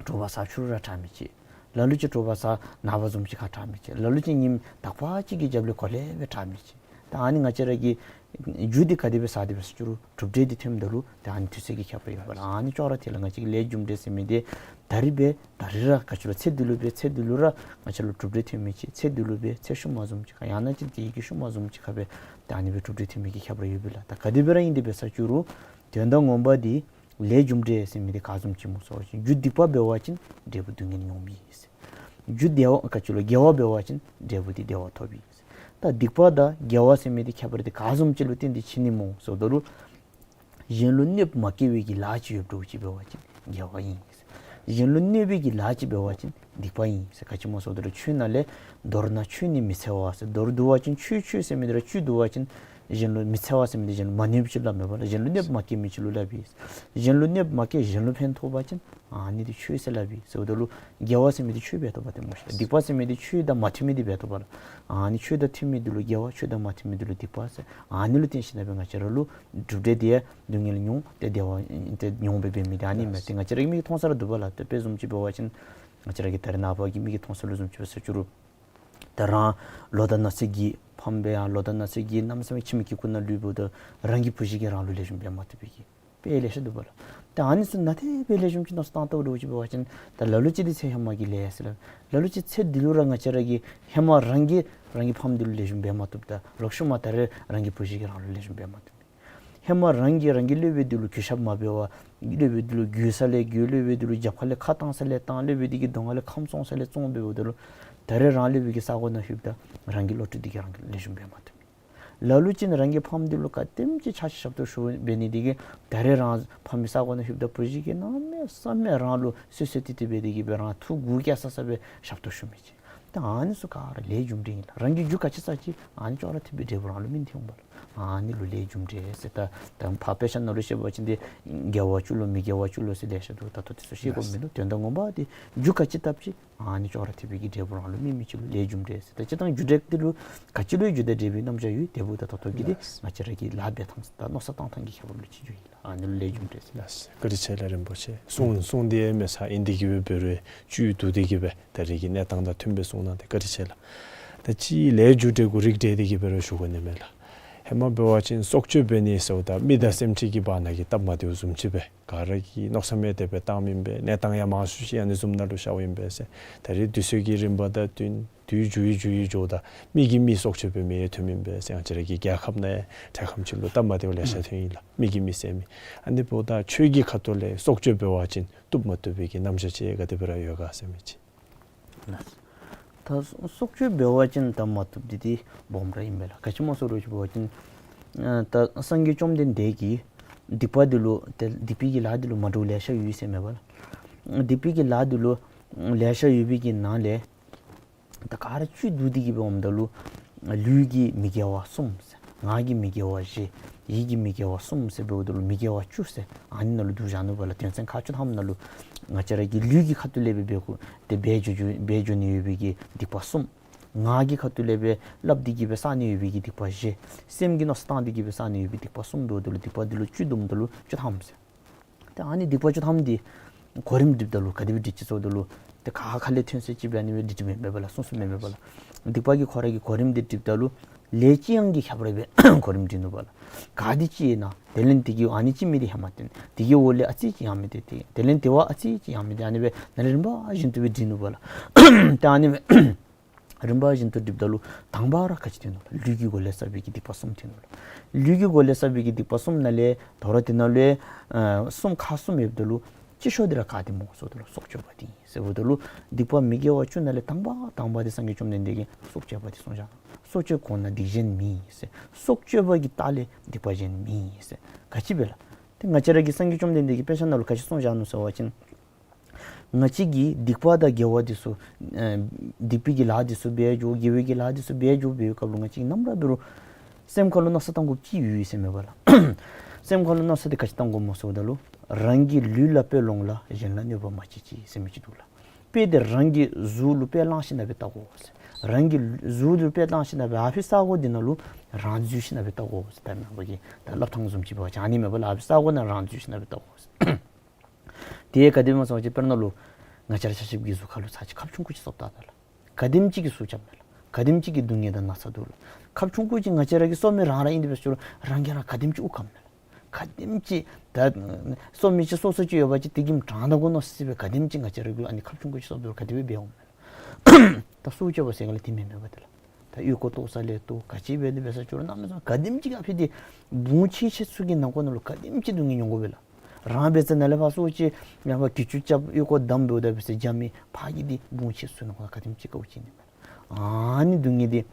དྲོ་པ་ཟ་ཕྱི་རུ་ར་དྲག་མི་ཅིག། ལ་ལུ་ཅིག་དྲོ་པ་ཟ་ན་བ་བཟུམ་ཅིག་ཁར་དྲག་མི་ཅིག། ལ་ལུ་ཅིག་ཉིནམ་དག་པ་ཅིག་གི་རྒྱབ་ལས་གོ་ལེ་སྦེ་དྲག་མི་ཅིག། ད་ཨ་ནི་ང་བཅས་ར་གི་རྒྱུ་འདི་ག་དེ་སྦེ་ཟ་དེ་སྦེ་ཟ་ཅི་རུང་གྲུབ་འབྲས་འདི་ཐོནམ་ད་ལུ་ད་ཨ་ནི་དུས་ཚོད་ཀྱི་ཁྱད་པར་ཡོདཔ་ལགས། ཨ་ནི་ཅོག་ར་འཐདཔ་ལགས། ང་བཅས་ཀྱི་ལས་རྒྱུ་འབྲས་ཟེར་མི་འདི་ད་རིས་འབད་ད་རིས་ར་ག་ཅི་ལོ་ཚེ་འདི་ལུ་འབད་ཚེ་འདི་ལུ་ར་ང་བཅས་ལུ་གྲུབ་འབྲས་ཐོན་མི་ཅིག། ཚེ་འདི་ལུ་འབད་ཚེ་ཤུལ་མ་བཟུམ་ཅིག་ཁར་ཡང་ན་ཅིག་དེ་གི་ཤུལ་མ་བཟུམ་ཅིག་ཁར་འབད་ད་ཨ་ནི་སྦེ་གྲུབ་འབྲས་ཐོན་མི་གི་ཁྱད་པར་ཡོདཔ་ལགས། ད་ག་དེ་སྦེ་ར་ཨིན་དེ་སྦེ་ཟ་ཅི་རུང་དོན་དག་ངོ་མ་འདི་ལས་རྒྱུ་འབྲས་ཟེར་མི་འདི་ག་བཟུམ་ཅིག་སྨོ་ཟེར་བ་ཅིན་རྒྱུ་སྡིག་པ་འབད་བ་ཅིན་འབྲས་བུ་སྡུག་བསྔལ་མྱོང་མི་ཨིན་ཟེར། རྒྱུ་བདེ་བ་ག་ཅི་ལོ་དགེ་བ་འབད་བ་ཅིན་འབྲས་བུ་འདི་བདེ་བ་ཐོབ་ཨིན་ཟེར། ད་སྡིག་པ་དང་དགེ་བ་ཟེར་མི་འདི་ཁྱད་པར་འདི་ག་བཟུམ་ཅིག་ལུ་བརྟེན་ཏེ་ཕྱེ་ནི་སྨོ་ཟེརཝ་ད་ལུ་གཞན་ལུ་གནོདཔ་མ་བཀལ་བའི་གི་ལཱ་ཅིག་ཡོདཔ་འདྲཝ་ཅིག་འབད་བ་ཅིན་དགེ་བ་ཨིན། གཞན་ལུ་གནོད་པའི་གི་ལཱ་ཅིག་འབད་བ་ཅིན་སྡིག་པ་ཨིན་ཟེར། ག་ཅི་སྨོ་ཟེརཝ་ད་ལུ་ཆོས་ནང་ལས་མདོར་ན་ཆོས་ནི་མི་འཚེ་བ་ཟེར། མདོར་བསྡུ་བ་ཅིན་ཆོས་ཆོས་ཟེར་མི་འདི་ར་བཅུད་བསྡུ་བ་ཅིན་གཞན་ལུ་མི་འཚེ་བ་ཟེར་མི་འདི་གཞན་ལུ་མ་གནོད་པ་ཅིག་ལུ་སླབ་མས་པ་ལགས། གཞན་ལུ་གནོདཔ་མ་བཀལ་མི་ཅིག་ལུ་སླབ་ཨིན། གཞན་ལུ་གནོདཔ་མ་བཀལ་གཞན་ལུ་ཕན་ཐོགས་པ་ཅིན་ཨ་ནི་འདི་ཆོས་ཟེར་སླབ་ཨིན་ཟེརཝ་ད་ལུ་དགེ་བ་ཟེར་མི་འདི་ཆོས་འབད་དོ་བ་ཏེ་སྨོ་ཤིག། སྡིག་པ་ཟེར་མི་འདི་ཆོས་དང་མ་མཐུན་མི་འདི་འབད་དོ་བ་ལགས། ཨ་ནི་ཆོས་དང་མཐུན་མི་འདི་ལུ་དགེ་བ། ཆོས་དང་མ་མཐུན་མི་འདི་ལུ་སྡིག་པ་ཟེར། ཨ་ནི་ལུ་བརྟེན་ཞིནམ་ལས་ང་བཅས་ར་ལུ་གྲུབ་འབྲས་འདི་ཡང་སྡུག་བསྔལ་མྱོང་སྟེ་བདེ་བ་ཏེ་མྱོང་སྦེ་འབད་མི་འདི་ཨ་ནི་མས། ཏེ་ང་བཅས་ར་གི་མིག་གིས་མཐོང་ས་ར་འདུག་པ་ལགས། ཏེ་དཔེ་བཟུམ་ཅིག་འབད་བ་ཅིན་ང་བཅས་ར་གི་ད་རེས་ནངས་པ་གི་མིག་གིས་མཐོང་ས་ལུ་བཟུམ་ཅིག་འབད་ཟེར་ཅི་རུང་ད་རང་ལོ་དང་ན་ཚོད་ཀྱིས་ཕམ་སྦེ་ཡང་ལོ་དང་ན་ཚོད་ཀྱིས་གནམ་མེད་ས་མེད་ཁྱིམ་གྱི་ཁུག་ནང་ལུསཔ་ད་རང་གི་བུ་གཞི་གིས་རང་ལུ་ལེགས་ཤོམ་འབད་མ་བཏུབ་པའི་གི་དཔེ་ལེ་ཤ་འདུག་པ་ལགས། ད་ཨ་ནི་ཚུ་ནང་དེ་སྦེ་ལེགས་ཤོམ་ཅིག་མནོ་བསམ་བཏང་བལྟཝ་འདྲཝ་ཅིག་འབད་བ་ཅིན་ད་ལ་ལུ་ཅིག་འདི་ཚེ་ཧེ་མ་གི་ལས་ཟེར་ལགས། ལ་ལུ་ཅིག་ཚེ་འདི་ལུ་ར་ང་བཅས་ར་གིས་ཧེ་མ་རང་གིས་རང་གི་ཕམ་འདི་ལུ་ལེགས་ཤོམ་འབད་མ་བཏུབ་ད་རོགས་ཤུལ་མ་ད་རེས་རང་གི་བུ་གཞི་གིས་རང་ལུ་ལེགས་ཤོམ་འབད་མ་བཏུབ། ཧེ་མ་རང་གིས་རང་གི་སློབ་དཔོན་འདི་ལུ་གུས་ཞབས་མ་འབད་བར་སློབ་དཔོན་འདི་ལུ་རྒོལ་ས་ལས་རྒོལ། སློབ་དཔོན་འདི་ལུ་རྒྱབ་ཁ་ལས་ཁ་བཏང་ས་ལས་བཏང་། སློབ་དཔོན་འདི་གི་གདོང་ཁ་ལས་ཁམས་བཙོང་ས་ལས་བཙོང་འབདཝ་ད་ལུ་ད་རེས་རང་སློབ་དཔོན་གྱི་ས་གོ་ནང་ལྷོདཔ་ད་རང་གི་བློ་གྲོས་འདི་གིས་རང་གི་ལེགས་ཤོམ་འབད་མ་བཏུབ། ལ་ལུ་ཅིག་ནི་རང་གི་ཕམ་འདི་ལུ་ག་དེམ་ཅིག་ཕྱག་ཕྱི་ཞབས་ཏོག་ཞུ་འབད་ནི་འདི་གིས་ད་རེས་རང་ཕམ་གྱི་ས་གོ་ནང་ལྷོདཔ་ད་བུ་གཞི་གིས་གནམ་མེད་ས་མེད་རང་ལུ་བསོད་བསོད་ཏེ་ཏེ་འབད་དེ་གིས་སྦེ་རང་ཐུགས་མགུ་སྐྱེ་ས་ས་སྦེ་ཞབས་ཏོག་ཞུ་མི་ཅིག། ད་ཨ་ནི་ཚུ་ག་ར་ལས་རྒྱུ་འབྲས་ཨིན་ལགས། རང་གིས་རྒྱུ་ག་ཅི་བསགས་ཅི་ཨ་ནི་ཅོག་ར་འཐདཔ་སྦེ་འབྲས་བུ་རང་ལུ་སྨིན་ཏེ་འོང་པ་ལགས། ཨ་ནི་ལུ་ལས་རྒྱུ་འབྲས་ཟེར། ད་ད་ཕར་དཔེ་ཆ་ནང་ལུ་བཤད་པ་ཅིན་ཏེ་དགེ་བ་བཅུ་ལོ་མི་དགེ་བ་བཅུ་ལོ་ཟེར་ལེ་ཤ་འདུག། ད་ལྟོ་དེ་ཚུ་བཤད་དགོཔ་མིན་འདུག། དོན་དག་ངོ་མ་འདི་རྒྱུ་ག་ཅི་བཏབ་ཅི་ཨ་ནི་ཅོག་ར་འཐདཔ་སྦེ་གི་འབྲས་བུ་རང་ལུ་སྨིན་མི་ཅིག་ལུ་ལས་རྒྱུ་འབྲས་ཟེར། ད་སྤྱིར་བཏང་རྒྱུ་འབྲས་འདི་ལུ་ག་ཅི་ལུ་ཡང་རྒྱུ་དང་འབྲས་བུའི་རྣམ་གཞག་ཡོད། དེ་འབདཝ་ད་ད་ལྟོ་གི་འདི་ལགས། ང་བཅས་ར་གི་ལཱ་འབད་ཐངས་དང་མནོ་བསམ་བཏང་ཐངས་ཀྱི་ཁྱད་པར་ལུ་ཅིག་འགྱོཝ་ཨིན་ལགས། ཨ་ནི་ལུ་ལས་རྒྱུ་འབྲས་ཟེར། ལགས། བཀའ་དྲིན་ཆེ་ལགས་རིན་པོ་ཆེ། གསུང་གསུང་འདི་ཡང་མེད་ས་ཨིན་འདི་གིས་འབད་རུང་བཅུད་བསྡུ་སྟེ་གིས་སྦེ་ད་རེས་ཀྱི་གནས་སྟངས་དང་མཐུནམ་སྦེ་གསུངས་གནང་སྟེ་བཀའ་དྲིན་ཆེ་ལགས། ད་ཅི་ལས་རྒྱུ་འབྲས་གུ་རིགས་འགྲེ་སྟེ་གིས་འབད་རུང་ཞུ་དགོ་ནི་མས་ལགས། ཧེ་མ་འབད་བ་ཅིན་སྲོག་གཅོད་འབད་ནི་ཟེརཝ་ད་མི་དང་སེམས་ཅན་གྱི་བར་ན་གི་སྟབས་མ་བདེཝ་བཟུམ་ཅིག་སྦེ་ག་ར་གིས་མནོ་བསམ་མེད་དེ་སྦེ་བཏངམ་ཨིན་པས། གནས་སྟངས་ཡང་མང་ཤོས་ཅིག་ཨ་ནི་བཟུམ་ནང་ལུ་ཤརཝ་ཨིན་པས་ཟེར། ད་རེས་དུས་ཚོད་ཀྱི་རིམ་པ་དང་བསྟུན་དུས་འགྱུར་ཡི་འགྱུར་ཡི་འགྱོཝ་ད་མི་གིས་མི་སྲོག་གཅོད་འབད་མི་ཡང་ཐོནམ་ཨིན་པས་ཟེར། ང་བཅས་ར་གི་རྒྱལ་ཁབ་ནང་ཡང་འཕྲལ་ཁམས་ཅིག་ལུ་སྟབས་མ་བདེཝ་ལེ་ཤ་ཐོན་ཡི་ལགས། མི་གིས་མི་བསད་མི། ཨ་ནི་འབདཝ་ད་ཆོས་ཀྱི་ཁ་ཐུག་ལས་སྲོག་གཅོད་འབད་བ་ཅིན་བཏུབ་མ་བཏུབ་པའི་གི་རྣམ་གཞག་ཅིག་ག་དེ་སྦེ་ར་ཡོད་ག་ཟེར་མི་ཅིག། ལགས། ད་སྲོག་གཅོད་འབད་བ་ཅིན་ད་མ་བཏུབ་འདི་འདི་སྦོམ་ར་ཨིན་པས་ལགས། ག་ཅི་སྨོ་ཟེར་བ་ཅིན་ཨ་ད་སངས་རྒྱས་བཅོམ་ལྡན་འདས་ཀྱིས་སྡིག་པ་འདི་ལུ་ཏེ་སྡིག་པའི་གི་ལཱ་འདི་ལུ་མ་འདྲཝ་ལེ་ཤ་ཡོད་ཟེར་མས་པ་ལགས། སྡིག་པའི་གི་ལཱ་འདི་ལུ་ལེ་ཤ་ཡོད་པའི་གི་ནང་ལས་ད་ག་ར་བཅུད་བསྡུ་སྟེ་གིས་འབདཝ་ད་ལུ་ལུས་ཀྱི་མི་དགེ་བ་གསུམ་ཟེར། ངག་གི་མི་དགེ་བ་བཞི། ཡིད་ཀྱི་མི་དགེ་བ་གསུམ་ཟེར་འབདཝ་ད་ལུ་མི་དགེ་བ་བཅུ་ཟེར། ཨ་ནི་ནང་ལུ་བསྡུ་བཞག་ནུག་པ་ལགས། དོན་ཚན་ཁག་བཅུ་ཐམ་ནང་ལུ་ང་བཅས་ར་གི་ལུས་ཀྱི་ཁ་ཐུག་ལས་སྦེ་འབད་དགོ་ཏེ་འབད་འགྱོ་འབད་འགྱོ་ནི་ཡོད་པའི་གི་སྡིག་པ་གསུམ། ངག་གི་ཁ་ཐུག་ལས་སྦེ་སླབ་སྟེ་གིས་སྦེ་བསག་ནི་ཡོད་པའི་གི་སྡིག་པ་བཞི། སེམས་ཀྱིས་མནོ་བསམ་བཏང་སྟེ་གིས་སྦེ་བསག་ནི་ཡོད་པའི་སྡིག་པ་གསུམ་འབདཝ་ད་ལུ་སྡིག་པ་འདི་ལུ་བཅུ་བསྡོམས་ད་ལུ་བཅུ་ཐམ་ཟེར། ཏེ་ཨ་ནི་སྡིག་པ་བཅུ་ཐམ་འདི་གོ་རིམ་སྒྲིགཔ་ད་ལུ་ག་དེ་སྦེ་སྒྲིག་ཅི་ཟེརཝ་ད་ལུ་ཏེ་ག་ཁ་ལས་ཐོན་ས་ཅིག་སྦེ་ཨ་ནི་སྦེ་སྒྲིག་སྒྲིགཔ་མེན་པས་པ་ལགས། གསུང་གསུངམ་མེན་པས་པ་ལགས། སྡིག་པ་གི་ཁོ་ར་གི་གོ་རིམ་འདི་སྒྲིགཔ་ད་ལུ་ལས་ཅི་ཡང་གི་ཁྱད་པར་སྦེ་གོ་རིམ་སྒྲིག་ནུག་པ་ལགས། ག་འདི་ཅི་ཨིན་ན། དེ་ལས་འདི་གི་ཨ་ནི་ཅིག་མི་འདི་ཧེ་མ་བཏོན། དེ་གི་འོག་ལས་ཨ་ཙི་ཅིག་ཡང་མི་འདི་དེ་དེ་ལས་དེ་བ་ཨ་ཙི་ཅིག་ཡང་མི་འདི་ཨ་ནི་སྦེ་ནཱ་ལས་རིམ་པ་བཞིན་དུ་སྦེ་སྒྲིག་ནུག་པ་ལགས། ཏེ་ཨ་ནི་སྦེ་རིམ་པ་བཞིན་དུ་སྒྲིགཔ་ད་ལུ་དང་པ་ར་ག་ཅི་ཐོན་ནུག་ལགས། ལུས་ཀྱི་སྒོ་ལས་བསགས་པའི་གི་སྡིག་པ་གསུམ་ཐོན་ནུག་ལགས། ལུས་ཀྱི་སྒོ་ལས་བསགས་པའི་གི་སྡིག་པ་གསུམ་ནང་ལས་དོ་རུང་དེ་ནང་ལས་ཨ་གསུམ་ཁག་གསུམ་ཡོདཔ་ད་ལུ་ཅིག་ཤོས་འདི་ར་ག་འདི་སྨོ་ཟེརཝ་ད་ལུ་སྲོག་གཅོད་པ་འདི་ཨིན་ཟེརཝ་ད་ལུ་སྡིག་པ་མི་དགེ་བ་བཅུ་ནང་ལས་དང་པ་དང་པ་འདི་སངས་རྒྱས་བཅོམ་ལྡན་འདས་ཀྱིས་སྲོག་གཅོད་པ་འདི་གསུངས་བཞག། སྲོག་གཅོད་གོང་ན་སྡིག་གཞན་མེད་ཟེར། སྲོག་གཅོད་པ་གི་ལྟག་ལས་སྡིག་པ་གཞན་མེད་ཟེར། ག་ཅི་སྦེ་ལགས། ཏེ་ང་བཅས་ར་གི་སངས་རྒྱས་བཅོམ་ལྡན་འདས་ཀྱིས་དཔེ་ཆ་ནང་ལུ་ག་ཅི་གསུངས་བཞག་ནུག་ཟེར་བ་ཅིན་ང་བཅས་ཀྱིས་སྡིག་པ་དང་དགེ་བ་འདི་ཚུ་ཨ་སྡིག་པའི་གི་ལཱ་འདི་ཚུ་འབད་འགྱོ་དགེ་བའི་གི་ལཱ་འདི་ཚུ་འབད་འགྱོ་འབད་བའི་སྐབས་ལུ་ང་བཅས་ཀྱིས་ནམ་ར་འབད་རུང་སེམས་ཁ་ལུ་མནོ་བསམ་བཏང་དགོཔ་ཅིག་ཡོད་ཟེར་མས་པ་ལགས། སེམས་ཁ་ལུ་མནོ་བསམ་འདི་ག་ཅི་བཏང་དགོཔ་སྨོ་ཟེརཝ་ད་ལུ་རང་གི་ལུས་ལ་དཔེ་ལོངས་ལ་གཞན་ལ་གནོད་པ་མ་བྱེད་ཅིག་ཟེར་མི་ཅིག་འདུག་ལགས། དཔེ་འདི་རང་གི་གཟུགས་ལུ་དཔེ་བླངས་ཞིནམ་ལས་བལྟ་དགོ་ཟེར། རང་གི་གཟུགས་ལུ་དཔེ་བླངས་ཞིནམ་ལས་ཨ་ཕི་ས་གོ་འདི་ནང་ལུ་རང་འཛུལ་ཞིནམ་ལས་བལྟ་དགོ་ཟེར། ད་ནང་པ་གི་ད་སླབ་ཐངས་བཟུམ་ཅིག་འབད་བ་ཅིན་ཨ་ནི་མས་པ་ལགས། ཨ་ཕི་ས་གོ་ནང་རང་འཛུལ་ཞིནམ་ལས་བལྟ་དགོ་ཟེར། དེ་ག་དེ་སྨོ་ཟེར་བ་ཅིན་དཔེར་ན་ལུ་ང་བཅས་ར་ཆ་ཁྱབ་ཀྱི་གཟུགས་ཁ་ལུ་ཚར་ཅིག་ཁབ་ཆུང་ཀུ་ཅིག་བཙུགས་བལྟ་ད་ལགས། ག་དེམ་ཅིག་གིས་ཟུག་རྐྱབ་ན་ལགས། ག་དེམ་ཅིག་གི་སྡུག་བསྔལ་དང་ན་ཚ་འདུག་ལགས། ཁབ་ཆུང་ཀུ་ཅིག་ང་བཅས་ར་གིས་གསོ་མི་རང་ར་ཨིན་དེ་འབད་ཞུ་རུང་རང་གིས་རང་ག་དེམ་ཅིག་དབུགས་ཁམ་མས་ལགས། ག་དེམ་ཅིག་ད་གསོ་མི་ཅིག་གསོ་ས་ཅིག་ཡོད་པ་ཅིན་དེ་གིས་དྲང་ད་གོ་ནོ་ཟེར་སྦེ་ག་དེམ་ཅིག་ང་བཅས་ར་གིས་ཨ་ནི་ཁབ་ཆུང་ཀུ་ཅིག་གསོ་དོ་རུང་ག་དེ་སྦེ་འབད་འོང་མས་ལགས། ད་སྲོག་གཅོད་པ་ཟེར་ག་ལས་དེ་མེན་མས་པ་ཏེ་ལགས། ད་ཨོལ་ཀོ་བཏོག་ས་ལས་བཏོག་ག་ཅི་འབད་དེ་འབད་ས་ཅིག་རུང་གནམ་མེད་ས་མེད་ག་དེམ་ཅིག་ཨ་ཕི་འདི་བུང་ཆེ་ཆེ་ཚུ་གི་ནང་འཁོད་ནང་ལུ་ག་དེམ་ཅིག་སྡུག་བསྔལ་མྱོང་དགོ་པས་ལགས། རང་འབད་ས་ནཱ་ལས་ཕར་སྲོག་གཅོད་ཡང་ཕར་གྱི་ཅུ་རྐྱབ་ཨོལ་ཀོ་བསྡམ་འབདཝ་ད་འབད་ས་རྒྱ་མི་ཕར་གྱི་འདི་བུང་ཆེ་ཚུ་ནང་འཁོད་ག་དེམ་ཅིག་དཀའཝ་སྤྱད་ནི་མས། ཨ་ནི་སྡུག་བསྔལ་འདི་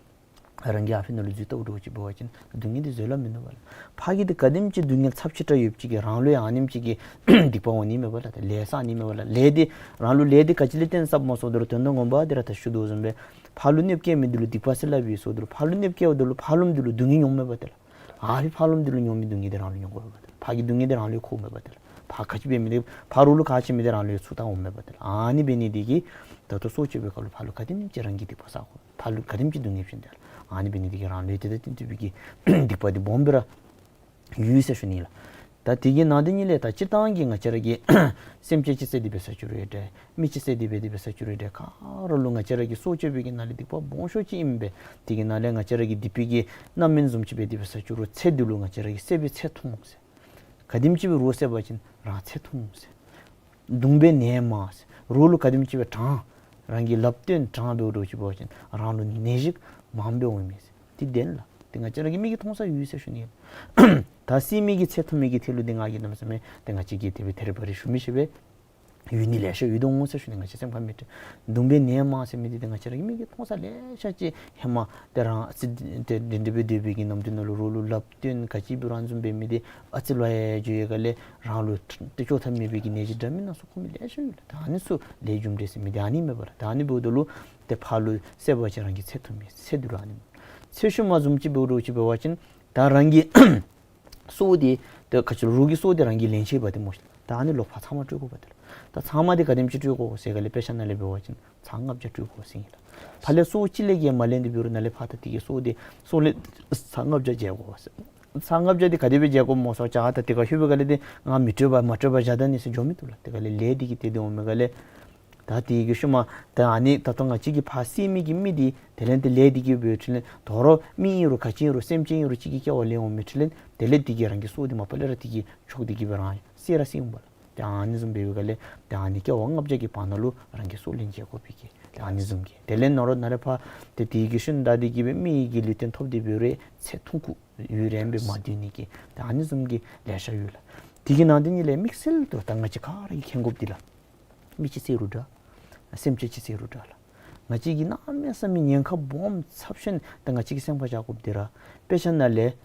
རང་གིས་ཨ་ཕི་ནང་ལུ་འཛུལ་བལྟཝ་འདྲཝ་ཅིག་འབད་བ་ཅིན་སྡུག་བསྔལ་འདི་བཟོད་གླགས་མིན་འདུག་པ་ལགས། ཕར་གྱི་འདི་ག་དེམ་ཅིག་སྡུག་བསྔལ་ཚབས་ཆེ་དྲགས་ཡོད་པ་ཅིན་རང་ལུ་ཡང་ཨ་ནེམ་ཅིག་གི་སྡིག་པ་འོང་ནི་མས་པ་ལགས། ལས་བསགས་ནི་མས་པ་ལགས། ལས་འདི་རང་ལུ་ལས་འདི་ག་ཅི་ལས་བརྟེན་བསགསཔ་སྨོ་ཟེརཝ་ད་ལུ་དོན་དག་ངོ་མ་འདི་ར་ད་ཞུ་དོ་བཟུམ་སྦེ་ཕར་ལུ་གནོདཔ་བཀལ་མི་འདི་ལུ་སྡིག་པ་ཟེར་སླབ་ཨིན་ཟེརཝ་ད་ལུ་ཕར་ལུ་གནོདཔ་བཀལཝ་ད་ལུ་ཕར་ལུ་འདི་ལུ་སྡུག་བསྔལ་མྱོངམ་མས་པ་ཏེ་ལགས། ཨ་ཕི་ཕར་ལུ་འདི་ལུ་མྱོང་མི་སྡུག་བསྔལ་འདི་རང་ལུ་མྱོང་དགོ་པས་པ་ཏེ་ལགས། ཕར་གྱི་སྡུག་བསྔལ་འདི་རང་ལུ་འཁོརཝ་མས་པ་ཏེ་ལགས། ཕར་ག་ཅི་འབད་མི་འདི་ཕར་རོགས་ལུ་ག་ཅི་མི་འདི་རང་ལུ་ཚུར་བཏང་འོངམ་མས་པ་ཏེ་ལགས། ཨ་ནི་འབད་ནི་འདི་གིས་ད་ལྟོ་སྲོག་གཅོད་པའི་སྐབས་ལུ་ཕར་ལུ་ག་དེམ་ཅིག་རང་གིས་སྡིག་པ་བསག་དགོ། ཕར་ལུ་ག་དེམ་ཅིག་སྡུག་བསྔལ་བྱིན་ཏེ་ལགས། ཨ་ནི་འབད་ནི་འདི་གིས་རང་ལུ་དེ་དང་བསྟུན་པའི་གི་སྡིག་པ་འདི་སྦོམ་སྦེ་ར་ཡོད་ཟེར་ཞུ་ནི་ལགས། ད་དེ་གི་ནང་དེ་ཉིད་ལས་ད་སྤྱིར་བཏང་གི་ང་བཅས་ར་གི་སེམས་ཅན་ཅིག་བསད་དེ་འབད་ས་ཅིག་རུང་འདྲ། མི་ཅིག་བསད་དེ་འབད་དེ་འབད་ས་ཅིག་རུང་འདྲ། ག་ར་ལུ་ང་བཅས་ར་གིས་སྲོག་གཅོད་པའི་གི་ནང་ལས་སྡིག་པ་སྦོམ་ཤོས་ཅིག་ཨིན་པས། དེ་གི་ནང་ལས་ང་བཅས་ར་གིས་སྡིག་པའི་གི་རྣམ་སྨིན་བཟུམ་ཅིག་འབད་དེ་འབད་ས་ཅིག་རུང་ཚེ་འདི་ལུ་ང་བཅས་ར་གིས་བསད་པའི་ཚེ་ཐུང་ཟེར། ག་དེམ་ཅིག་སྦེ་རོགས་བསད་པ་ཅིན་རང་ཚེ་ཐུང་ཟེར། གདུང་བའི་ནད་མང་ཟེར། རོགས་ལུ་ག་དེམ་ཅིག་སྦེ་དྲང་། རང་གིས་ལགཔ་བཏོན་དྲང་འབདཝ་འདྲཝ་ཅིག་འབད་བ་ཅིན་རང་ལུ་ནད་གཞི་མངམ་སྦེ་འོང་མས་ཟེར། འདི་བདེན་ལགས། འདི་ང་བཅས་ར་གི་མིག་གིས་མཐོང་ས་ཡོད་ཟེར་ཞུ་ནི། ད་བསད་མི་གི་ཚེ་ཐུང་མི་གི་ཐད་ལུ་འདི་ང་གིས་གནམ་མེད་ས་མེད་འདི་ང་བཅས་ཀྱིས་དེ་སྦེ་ཐེ་རེ་བ་རེ་ཞུ་མི་ཤེས་པས། ཡོད་ནི་ལེ་ཤ་ཡོད་དོ་འོང་ཟེར་ཞུ་ནི། ང་བཅས་སེམས་ཁར་མི་དྲན། གདུང་བའི་ནད་མང་ཟེར་མི་འདི་ད་ང་བཅས་ར་གི་མིག་གིས་མཐོང་ས་ལེ་ཤ་ཅིག་ཧེ་མ་ཏེ་རང་སྲིད་དེ་འདི་འདི་སྦེ་སྡོད་པའི་གི་ནམ་དུས་ནང་ལུ་རོགས་ལུ་ལགཔ་བཏོན་ག་ཅི་འབད་རུང་བཟུམ་འབད་མི་འདི་ཨ་ཙི་ལོ་ཡ་འགྱོ་ཡི་ག་ལས་རང་ལུ་ཏེ་བཅོ་ཐབས་མེད་པའི་གི་ནད་གཞི་འདྲ་མིན་སྣ་ཚོགས་འཁོར་མི་ལེ་ཤ་ཡོད་ལགས། ད་ཨ་ནི་ཚུ་ལས་རྒྱུ་འབྲས་ཟེར་མི་འདི་ཨ་ནི་མས་པ་ལགས། ད་ཨ་ནི་འབདཝ་ད་ལུ་ཏེ་ཕར་ལུ་བསད་པ་ཅིན་རང་གི་ཚེ་ཐུང་མི་ཚེ་འདི་ལུ་ཨ་ནི་མས། ཚེ་ཤུལ་མ་བཟུམ་ཅིག་འབདཝ་འདྲཝ་ཅིག་འབད་བ་ཅིན་ད་རང་གི་སྲོག་འདི་ཏེ་ག་ཅི་ལོ་རོགས་ཀྱི་སྲོག་འདི་རང་གིས་ལེན་ཆི་འབད་དེ་སྨོ་ཤིག། ད་ཨ་ནི་ལོག་ཕར་ཚབ་མ་སྤྲོད་དགོ་པ་ཏེ་ལགས། ད་ཚབ་མ་འདི་ག་དེམ་ཅིག་སྤྲོད་དགོ་ཟེར་ག་ལས་དཔེ་ཆ་ནང་ལས་འབད་བ་ཅིན་ཚར་ལྔ་བརྒྱ་སྤྲོད་དགོ་ཟེར་ཨིན་ལགས། ཕར་ལས་སྲོག་གཅིག་ལས་བརྒལ་མ་ལེན་ཏེ་འབད་རུང་ནཱ་ལས་ཕར་ད་དེ་གི་སྲོག་འདི་སྲོག་ལས་ཚར་ལྔ་བརྒྱ་འཇལ་དགོ་ཟེར། ཚར་ལྔ་བརྒྱ་འདི་ག་དེ་སྦེ་འཇལ་དགོཔ་སྨོ་ཟེར་བ་ཅིན་ད་དེ་ཁར་ལྷོད་པའི་ག་ལས་ཏེ་ང་མི་སྤྲོད་པར་མ་སྤྲོད་པར་བཞག་ད་ནི་ཟེར་འགྱོ་མི་བཏུབ་ལགས། དེ་ག་ལས་ལས་འདི་གིས་ཏེ་དེ་འོང་མི་ག་ལས། ད་དེ་གི་ཤུལ་མ་ད་ཨ་ནི་ད་ལྟོ་ང་བཅས་ཀྱིས་ཕར་བསད་མི་གི་མི་འདི་དེ་ལས་ཏེ་ལས་འདི་གིས་འབད་འཕྲོ་ལས་དོ་རུང་མི་ཨིན་རུང་ག་ཅི་ཨིན་རུང་སེམས་ཅན་ཨིན་རུང་གཅིག་གི་སྐྱེ་བ་ལེན་འོང་མི་འཕྲོ་ལས་དེ་ལས་འདི་གིས་རང་གི་སྲོག་འདི་མ་པ་ལས་ར་འདི་གིས་ཆོག་འདི་གིས་སྦེ་རང་བསད་ར་བསད་འོང་པ་ལགས། ད་ཨ་ནི་བཟུམ་འབད་བའི་ག་ལས་ད་ཨ་ནི་སྐྱེ་བ་ལྔ་བརྒྱ་གི་བར་ན་ལུ་རང་གི་སྲོག་ལེན་འཇལ་དགོ་པའི་གི་ད་ཨ་ནི་བཟུམ་གྱི་དེ་ལས་ནོར་ནཱ་ལས་ཕར་ཏེ་དེ་གི་ཤུལ་ད་འདི་གིས་སྦེ་མི་གི་ལུས་རྟེན་ཐོབ་སྟེ་འབད་རུང་ཚེ་ཐུང་ཀུ་ཡུན་རིངམོ་སྦེ་མ་སྡོད་ནི་གི་ད་ཨ་ནི་བཟུམ་གྱི་ལེ་ཤ་ཡོད་ལགས། དེ་གི་ནང་དེ་ཉིད་ལས་དམིགས་བསལ་དུ་ད་ང་བཅས་ག་ར་གིས་མཁྱེན་དགོཔ་འདི་ལགས། མི་ཅིག་བསད་རུང་འདྲ། སེམས་ཅན་ཅིག་བསད་རུང་འདྲ་ལགས། ང་བཅས་ཀྱིས་གནམ་མེད་ས་མེད་ཉེན་ཁ་སྦོམ་ཚབས་ཆེན་ད་ང་བཅས་ཀྱིས་སེམས་ཁར་བཞག་དགོཔ་འདི་ར་དཔེ་ཆ་ནང་ལས་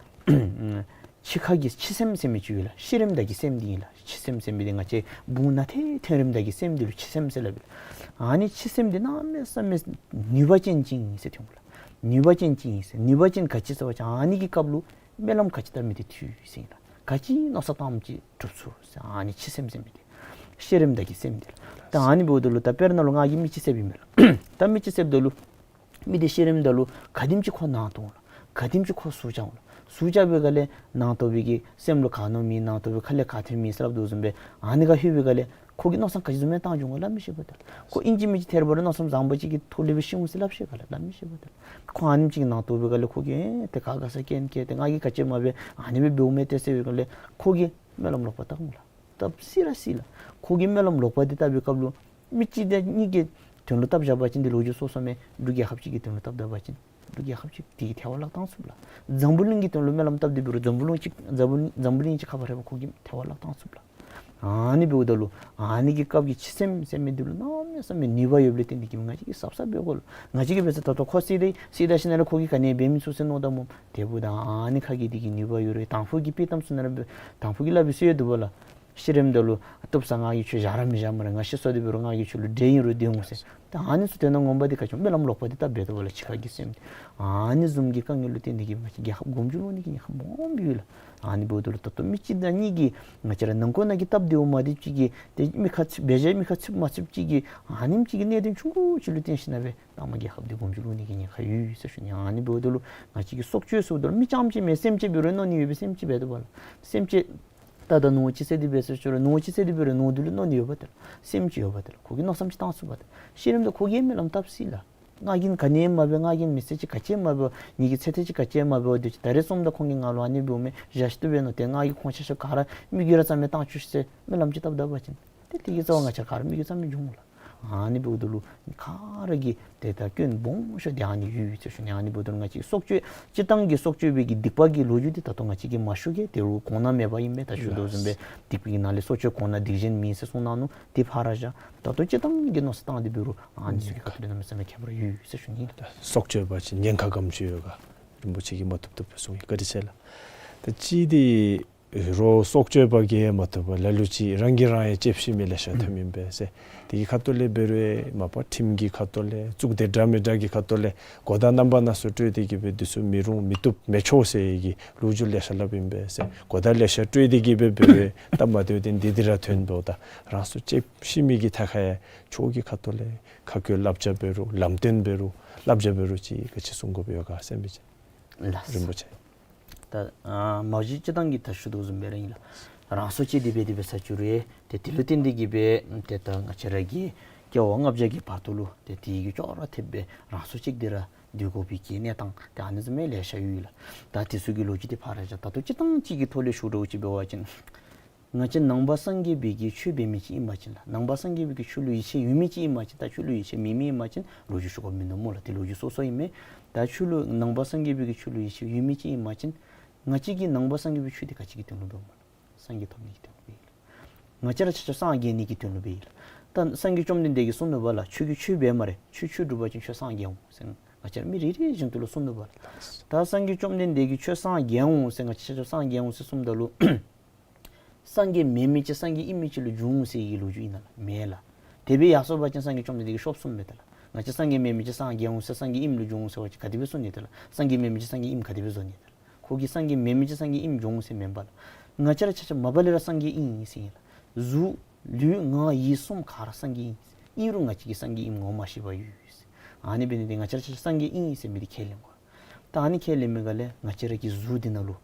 འཆི་ཁ་གི་འཆི་སེམས་ཟེར་མི་ཅིག་ཡོད་ལགས། ཤི་རནམ་ད་གི་སེམས་འདི་ཨིན་ལགས། འཆི་སེམས་ཟེར་མི་འདི་ང་བཅས་བུང་ནང་ཐོན་ཐོན་རནམ་ད་གི་སེམས་འདི་ལུ་འཆི་སེམས་ཟེར་སླབ་ཨིན་ལགས། ཨ་ནི་འཆི་སེམས་འདི་གནམ་མེད་ས་མེད་ནུས་པ་ཅན་ཅིག་ཨིན་ཟེར་ཐོན་གོ་ལགས། ནུས་པ་ཅན་ཅིག་ཨིན་ཟེར། ནུས་པ་ཅན་ག་ཅི་ཟེར་བ་ཅིན་ཨ་ནི་གི་སྐབས་ལུ་སྨོན་ལམ་ག་ཅི་བཏབ་མི་འདི་འཐུས་ཟེར་ཨིན་ལགས། ག་ཅི་མནོ་བསམ་བཏངམ་ཅིག་འགྲུབ་ཚུགས་ཟེར། ཨ་ནི་འཆི་སེམས་ཟེར་མི་འདི་ཤི་རནམ་ད་གི་སེམས་འདི་ལགས། ད་ཨ་ནི་འབདཝ་ད་ལུ་ད་དཔེར་ན་ལུ་ང་གིས་མི་ཅིག་བསདཔ་ཨིན་མས་ལགས། ད་མི་ཅིག་བསདཔ་ད་ལུ་མི་འདི་ཤི་རནམ་ད་ལུ་ག་དེམ་ཅིག་ཁོ་ནང་དོགས་འོང་ལགས། ག་དེམ་ཅིག་ཁོ་ཟུག་རྐྱབ་འོང་ལགས། ཟུག་རྐྱབ་པའི་ག་ལས་ནང་དོགས་པའི་གི་སེམས་ལུ་ག་མནོ་མི་ནང་དོགས་པའི་ཁ་ལས་ག་ཐོན་མི་ཟེར་སླབ་དོ་བཟུམ་སྦེ་ཨ་ནི་ག་ལྷོད་པའི་ག་ལས་ཁོ་གིས་མནོ་བསམ་ག་ཅི་བཟུམ་སྦེ་བཏང་འགྱོ་འོང་ག་སླབ་མི་ཤེས་པ་ཏེ་ལགས། ཁོ་ཨིན་ཅི་མིན་ཅི་ཐད་རི་བ་རི་མནོ་བསམ་བཟང་པོ་ཅིག་གི་ཐོག་ལས་སྦེ་ཤི་འོང་ཟེར་སླབ་ཤེས་ག་ལགས། སླབ་མི་ཤེས་པ་ཏེ་ལགས། ཁོ་ཨ་ནེམ་ཅིག་གི་ནང་དོགས་པའི་ག་ལས་ཁོ་གིས་ཨེ་ཏེ་ག་ག་ས་རྐྱེན་བཀལ་ཏེ་ང་གིས་ག་ཅི་མ་འབད་ཨ་ནི་སྦེ་འབདཝ་མས་ཏེ་ཟེར་བའི་ག་ལས་ཁོ་གིས་སྨོན་ལམ་ལོག་པ་བཏབ་འོང་ལགས། བཏབ་སྲིད་ར་སྲིད་ལགས། ཁོ་གིས་སྨོན་ལམ་ལོག་པ་འདི་བཏབ་པའི་སྐབས་ལུ་མི་གཅིག་དང་གཉིས་ཀྱི་དོན་ལུ་བཏབ་བཞག་པ་ཅིན་འདི་ལོ་རྒྱུས་སོ་སོ་མས། འབྲུག་རྒྱལ་ཁབ་ཅིག་གི་དོན་ལུ་བཏབ་ད་པ་ཅིན་འབྲུག་རྒྱལ་ཁབ་ཅིག་དེ་གིས་ཐལ་བར་བརླག་བཏང་ཚུགས་ལགས། འཛམ་བུ་གླིང་གི་དོན་ལུ་སྨོན་ལམ་བཏབ་སྟེ་འབད་རུང་འཛམ་བུ་གླིང་ཅིག་འཛམ་བུ་འཛམ་བུ་གླིང་ཅིག་ཁ་ཕར་རེ་བ་ཁོ་གིས་ཐལ་བར་བརླག་བཏང་ཚུགས་ལགས། ཨ་ནི་འབདཝ་ད་ལུ་ཨ་ནི་གི་སྐབས་ཀྱི་འཆི་སེམས་ཟེར་མི་འདི་ལུ་གནམ་མེད་ས་མེད་ནུས་པ་ཡོདཔ་ལས་བརྟེན་ཏེ་གིས་ང་བཅས་ཀྱིས་གཟབ་གཟབ་འབད་དགོ་ལགས། ང་བཅས་ཀྱིས་འབད་ས་ད་ལྟོ་ཁོ་བསད་དེ་བསད་ད་ཞིནམ་ལས་ཁོ་གིས་ག་ནི་འབད་མི་ཚུགས་ཟེར་མནོཝ་ད་སྨོ། དེ་འབདཝ་ད་ཨ་ནི་ཁ་གི་འདི་གི་ནུས་པ་ཡོད་རུང་དང་ཕུ་གི་དཔྱེ་གཏམ་ཚུ་ནང་ལུ་དང་ཕུ་གིས་སླབ་པའི་སྲོལ་ཡོད་འདུག་པ་ལགས། ཤི་རནམ་ད་ལུ་བཏུབ་ས་ང་གིས་ཁྱོད་བཞག་ར་མི་བཞག་སྨ་རེ། ང་ཤི་སོང་སྟེ་འབད་རུང་ང་གིས་ཁྱོད་ལུ་འདྲེ་ཨིན་རུང་སྡོད་འོང་ཟེར། ད་ཨ་ནི་ཚུ་དོན་དག་ངོ་མ་འདི་ག་ཅི་སྨོན་ལམ་ལོག་པ་འདི་བཏབ་འབད་དོ་བ་ལགས། འཆི་ཁ་གི་སེམས་འདི་ཨ་ནི་བཟུམ་གྱི་དཀའ་ངལ་ལུ་བརྟེན་ཏེ་གིས་ང་བཅས་རྒྱལ་ཁབ་གོམ་བགྲོད་ལོག་ནི་གི་ཉེན་ཁ་སྦོམ་ཡོད་ལགས། ཨ་ནི་འབདཝ་ད་ལུ་ད་ལྟོ་མི་གཅིག་དང་གཉིས་ཀྱིས་ང་བཅས་ར་ནང་འཁོད་ནང་གི་སྟབས་བདེཝ་མ་བདེ་ཅིག་གིས་ཏེ་མི་ཁ་ཚིག་འབད་བཞག་མི་ཁ་ཚིག་མ་ཚིགཔ་ཅིག་གིས་ཨ་ནེམ་ཅིག་གི་གནད་དོན་ཆུང་ཀུ་ཅིག་ལུ་བརྟེན་ཞིན་ན་སྦེ་ནང་མ་རྒྱལ་ཁབ་འདི་གོམ་བགྲོད་ལོག་ནི་གི་ཉེན་ཁ་ཡོད་ཟེར་ཞུ་ནི། ཨ་ནི་འབདཝ་ད་ལུ་ང་བཅས་ཀྱིས་སྲོག་གཅོད་ཟེརཝ་ད་ལུ་མི་རྐྱངམ་ཅིག་མེན། སེམས་ཅན་འབད་རུང་མནོ་ནི་ཡོད་པས། སེམས་ཅན་འབད་དོ་བ་ལགས། སེམས་ཅན་ད་ད་ནོར་ཅིག་བསད་དེ་འབད་ས་ཅིག་རུང་ནོར་ཅིག་བསད་དེ་འབད་རུང་ནོར་འདི་ལུ་མནོ་ནི་ཡོད་པ་ཏེ་ལགས། སེམས་ཅན་ཡོད་པ་ཏེ་ལགས། ཁོ་གིས་མནོ་བསམ་ཅིག་བཏང་ཚུགས་པ་ཏེ་ལགས། ཤི་རནམ་ད་ཁོ་གིས་སྨོན་ལམ་བཏབ་སྲིད་ལགས། ང་གིས་ག་ནི་མ་འབད། ང་གིས་མི་ཚེ་ཅིག་ག་ཅི་མ་འབད། ངེ་གི་ཚེ་ཐེངས་ཅིག་ག་ཅི་མ་འབད། དུས་ཅི་ད་རེས་སོངམ་ད་ཁོང་གིས་ང་ལུ་ཨ་ནི་འབདཝ་མས། བཞག་ཤིག་ཏུ་འབད་ནོ། ཏེ་ང་གིས་ཁོང་ཆ་ཁྱབ་ག་ར་མི་རྒྱུད་ར་རྩ་མེད་བཏང་བཅུག་ཟེར་སྨོན་ལམ་ཅིག་བཏབ་ད་པ་ཅིན་ཏེ་དེ་གི་རྩ་བ་ང་བཅས་ག་ར་མི་རྒྱུད་རྩ་མེད་འགྱོ་འོང་ལགས། ཨ་ནི་འབདཝ་ད་ལུ་ག་ར་གིས་ཏེ་ད་སྐྱོན་སྦོམ་ཤོས་འདི་ཨ་ནི་ཡོད་ཟེར་ཞུ་ནི། ཨ་ནི་འབདཝ་ད་ལུ་ང་བཅས་སྲོག་གཅོད་སྤྱིར་བཏང་གི་སྲོག་གཅོད་པའི་གི་སྡིག་པ་གི་ལོ་རྒྱུས་འདི་ད་ལྟོ་ང་བཅས་ཀྱིས་མ་ཞུ་གེ། དེ་རུང་གོང་ན་མེད་པ་ཨིན་པས། ད་ཞུ་དོ་བཟུམ་སྦེ་སྡིག་པའི་གི་ནང་ལས་སྲོག་གཅོད་གོང་ན་སྡིག་གཞན་མེད་ཟེར་གསུངས་གནང་ནུག། དེ་ཕར་བཞག། ད་ལྟོ་སྤྱིར་བཏང་གི་མནོ་བསམ་བཏང་སྟེ་འབད་རུང་ཨ་ནི་ཚུ་གི་ཁ་ཐུག་ལས་གནམ་མེད་ས་མེད་ཁྱད་པར་ཡོད་ཟེར་ཞུ་ནི་ལགས། སྲོག་གཅོད་པ་ཅིན་ཉེན་ཁ་ག་དེམ་ཅིག་ཡོད་ག་རིན་པོ་ཆེ་གིས་མ་ཐུབ་ཐུབ་སྦེ་གསུངས་ཡི། བཀའ་དྲིན་ཆེ་ལགས། ད་ཅི་འདི་རོགས་སྲོག་གཅོད་པ་གིས་མ་ཐུབ་པ་ལ་ལུ་ཅིག་རང་གིས་རང་ཡང་ལྕེབས་ཤི་མི་ལེ་ཤ་ཐོནམ་ཨིན་པས་ཟེར། དེ་གི་ཁ་ཐུག་ལས་འབད་རུང་མ་པ་ཁྲིམས་ཀྱི་ཁ་ཐུག་ལས་གཙུག་སྡེ་འདྲ་མི་འདྲ་གི་ཁ་ཐུག་ལས་གོ་བརྡ་རྣམ་པ་སྣ་ཚོགས་སྤྲོད་དེ་གིས་སྦེ་འདི་ཚུ་མི་རུང་མི་བཏུབ་མི་ཆོག་ཟེར་གྱི་ལོ་རྒྱུས་ལེ་ཤ་སླབ་ཨིན་པས་ཟེར། གོ་བརྡ་ལེ་ཤ་སྤྲོད་དེ་གིས་སྦེ་འབད་རུང་སྟབས་མ་བདེཝ་འདི་འདི་ར་ཐོན་འབདཝ་ད་རང་སྲོག་ལྕེབས་ཤི་མི་གི་ཐད་ཁར་ཡང་ཆོས་ཀྱི་ཁ་ཐུག་ལས་ཁ་བཀོད་བསླབ་བྱ་འབད་རུང་ལམ་སྟོན་འབད་རུང་བསླབ་བྱ་འབད་རུང་ཅིག་ག་ཅི་གསུང་དགོཔ་ཡོད་ག་ཟེར་མི་ཅིག་ལགས། རིན་པོ་ཆེ། ད་ཨ་མ་གཞི་སྤྱིར་བཏང་གི་ད་ཞུ་དོ་བཟུམ་སྦེ་ར་ཨིན་ལགས། རང་སྲོག་བཅད་དེ་འབད་དེ་འབད་ས་བཅུག་རུང་ཏེ་དེ་ལུ་བརྟེན་ཏེ་གིས་སྦེ་ཏེ་ད་ང་བཅས་ར་གི་སྐྱེ་བ་ལྔ་བརྒྱ་གི་བར་དུ་ལུ་ཏེ་དེ་གི་ཅོག་ར་འཐདཔ་སྦེ་རང་སྲོག་བཅད་དེ་ར་སྡོད་དགོ་པའི་གི་གནས་སྟངས་ཏེ་ཨ་ནི་བཟུམ་མའི་ལེ་ཤ་ཡོད་ལགས། ད་དེ་ཚུ་གི་ལོ་རྒྱུས་འདི་ཕར་བཞག། ད་ལྟོ་སྤྱིར་བཏང་ཅིག་གི་ཐོག་ལས་ཞུ་དགོཔ་ཅིག་འབད་བ་ཅིན་ང་བཅས་ནང་པ་སངས་རྒྱས་པའི་གི་ཆོས་འབད་མི་ཅིག་ཨིན་པ་ཅིན་ལགས། ནང་པ་སངས་རྒྱས་པའི་གི་ཆོས་ལུ་ཡིད་ཆེས་ཡོད་མི་ཅིག་ཨིན་པ་ཅིན་ད་ཆོས་ལུ་ཡིད་ཆེས་མེད་མི་ཨིན་པ་ཅིན་ལོ་རྒྱུས་ཞུ་དགོཔ་མིན་ནུག་སྨོ་ལགས། དེ་ལོ་རྒྱུས་སོ་སོ་ཨིན་མས། ད་ཆོས་ལུ་ནང་པ་སངས་རྒྱས་པའི་གི་ཆོས་ལུ་ཡིད་ཆེས་ཡོད་མི་ཅིག་ཨིན་པ་ཅིན་ང་བཅས་ཀྱིས་ནང་པ་སངས་རྒྱས་པའི་ཆོས་འདི་ག་ཅི་གི་དོན་ལུ་འབདཝ་སྨོ་ལགས། སངས་རྒྱས་ཐོབ་ནི་གི་དོན་ལུ་འབདཝ་ཨིན་ལགས། ང་བཅས་ར་ཆ་ཁྱབ་སངས་རྒྱས་ནི་གི་དོན་ལུ་འབདཝ་ཨིན་ལགས། ད་སངས་རྒྱས་བཅོམ་ལྡན་འདས་ཀྱིས་གསུངས་ནུག་པ་ལགས། ཁྱོད་ཀྱིས་ཆོས་འབད་སྨ་རེ། ཁྱོད་ཆོས་སྒྲུབ་པ་ཅིན་ཁྱོད་སངས་རྒྱས་འོང་ཟེར་ང་བཅས་ར་མི་རེ་རེ་བཞིན་དུ་ལུ་གསུངས་ནུག་པ་ལགས། ད་སངས་རྒྱས་བཅོམ་ལྡན་འདས་ཀྱིས་ཁྱོད་སངས་རྒྱས་འོང་ཟེར་ང་བཅས་ཆ་ཁྱབ་སངས་རྒྱས་འོང་ཟེར་གསུངམ་ད་ལུ་སངས་རྒྱས་མེན་མི་ཅིག་སངས་རྒྱས་ཨིན་མི་ཅིག་ལུ་འགྱུར་འོང་ཟེར་གྱི་ལོ་རྒྱུས་ཨིན་ན་ལགས། མེན་ལགས། དེ་སྦེ་ཡར་སོང་པ་ཅིན་སངས་རྒྱས་བཅོམ་ལྡན་འདས་ཀྱིས་ཤོབ་གསུངམ་མས་ད་ལགས། ང་བཅས་སངས་རྒྱས་མེན་མི་ཅིག་སངས་རྒྱས་འོང་ཟེར་སངས་རྒྱས་ཨིནམ་ལུ་འགྱུར་འོང་ཟེར་བ་ཅིན་ག་དེ་སྦེ་གསུང་ནི་ད་ལགས། སངས་རྒྱས་མེན་མི་ཅིག་སངས་རྒྱས་ཨིནམ་ག་དེ་སྦེ་བཟོ་ནི་ད་ལགས། ཁོ་གིས་སངས་རྒྱས་མེན་མི་ཅིག་སངས་རྒྱས་ཨིནམ་འགྱུར་འོང་ཟེར་མེན་པ་ལགས། ང་བཅས་ར་ཆ་ཁྱབ་མ་པ་ལས་ར་སངས་རྒྱས་ཨིན་ཨིན་ཟེར་ཨིན་ལགས། གཟུགས་ལུས་ངག་ཡིད་གསུམ་ག་ར་སངས་རྒྱས་ཨིན། ཨིན་རུང་ང་བཅས་ཀྱིས་སངས་རྒྱས་ཨིནམ་ངོ་མ་ཤེས་པར་ཡོད་ཟེར། ཨ་ནི་འབད་ནི་འདི་ང་བཅས་ར་ཆ་ཁྱབ་སངས་རྒྱས་ཨིན་ཟེར་མི་འདི་ཁས་ལེན་དགོ། ད་ཨ་ནི་ཁས་ལེན་མི་ག་ལས་ང་བཅས་ར་གི་གཟུགས་འདི་ནང་ལུ་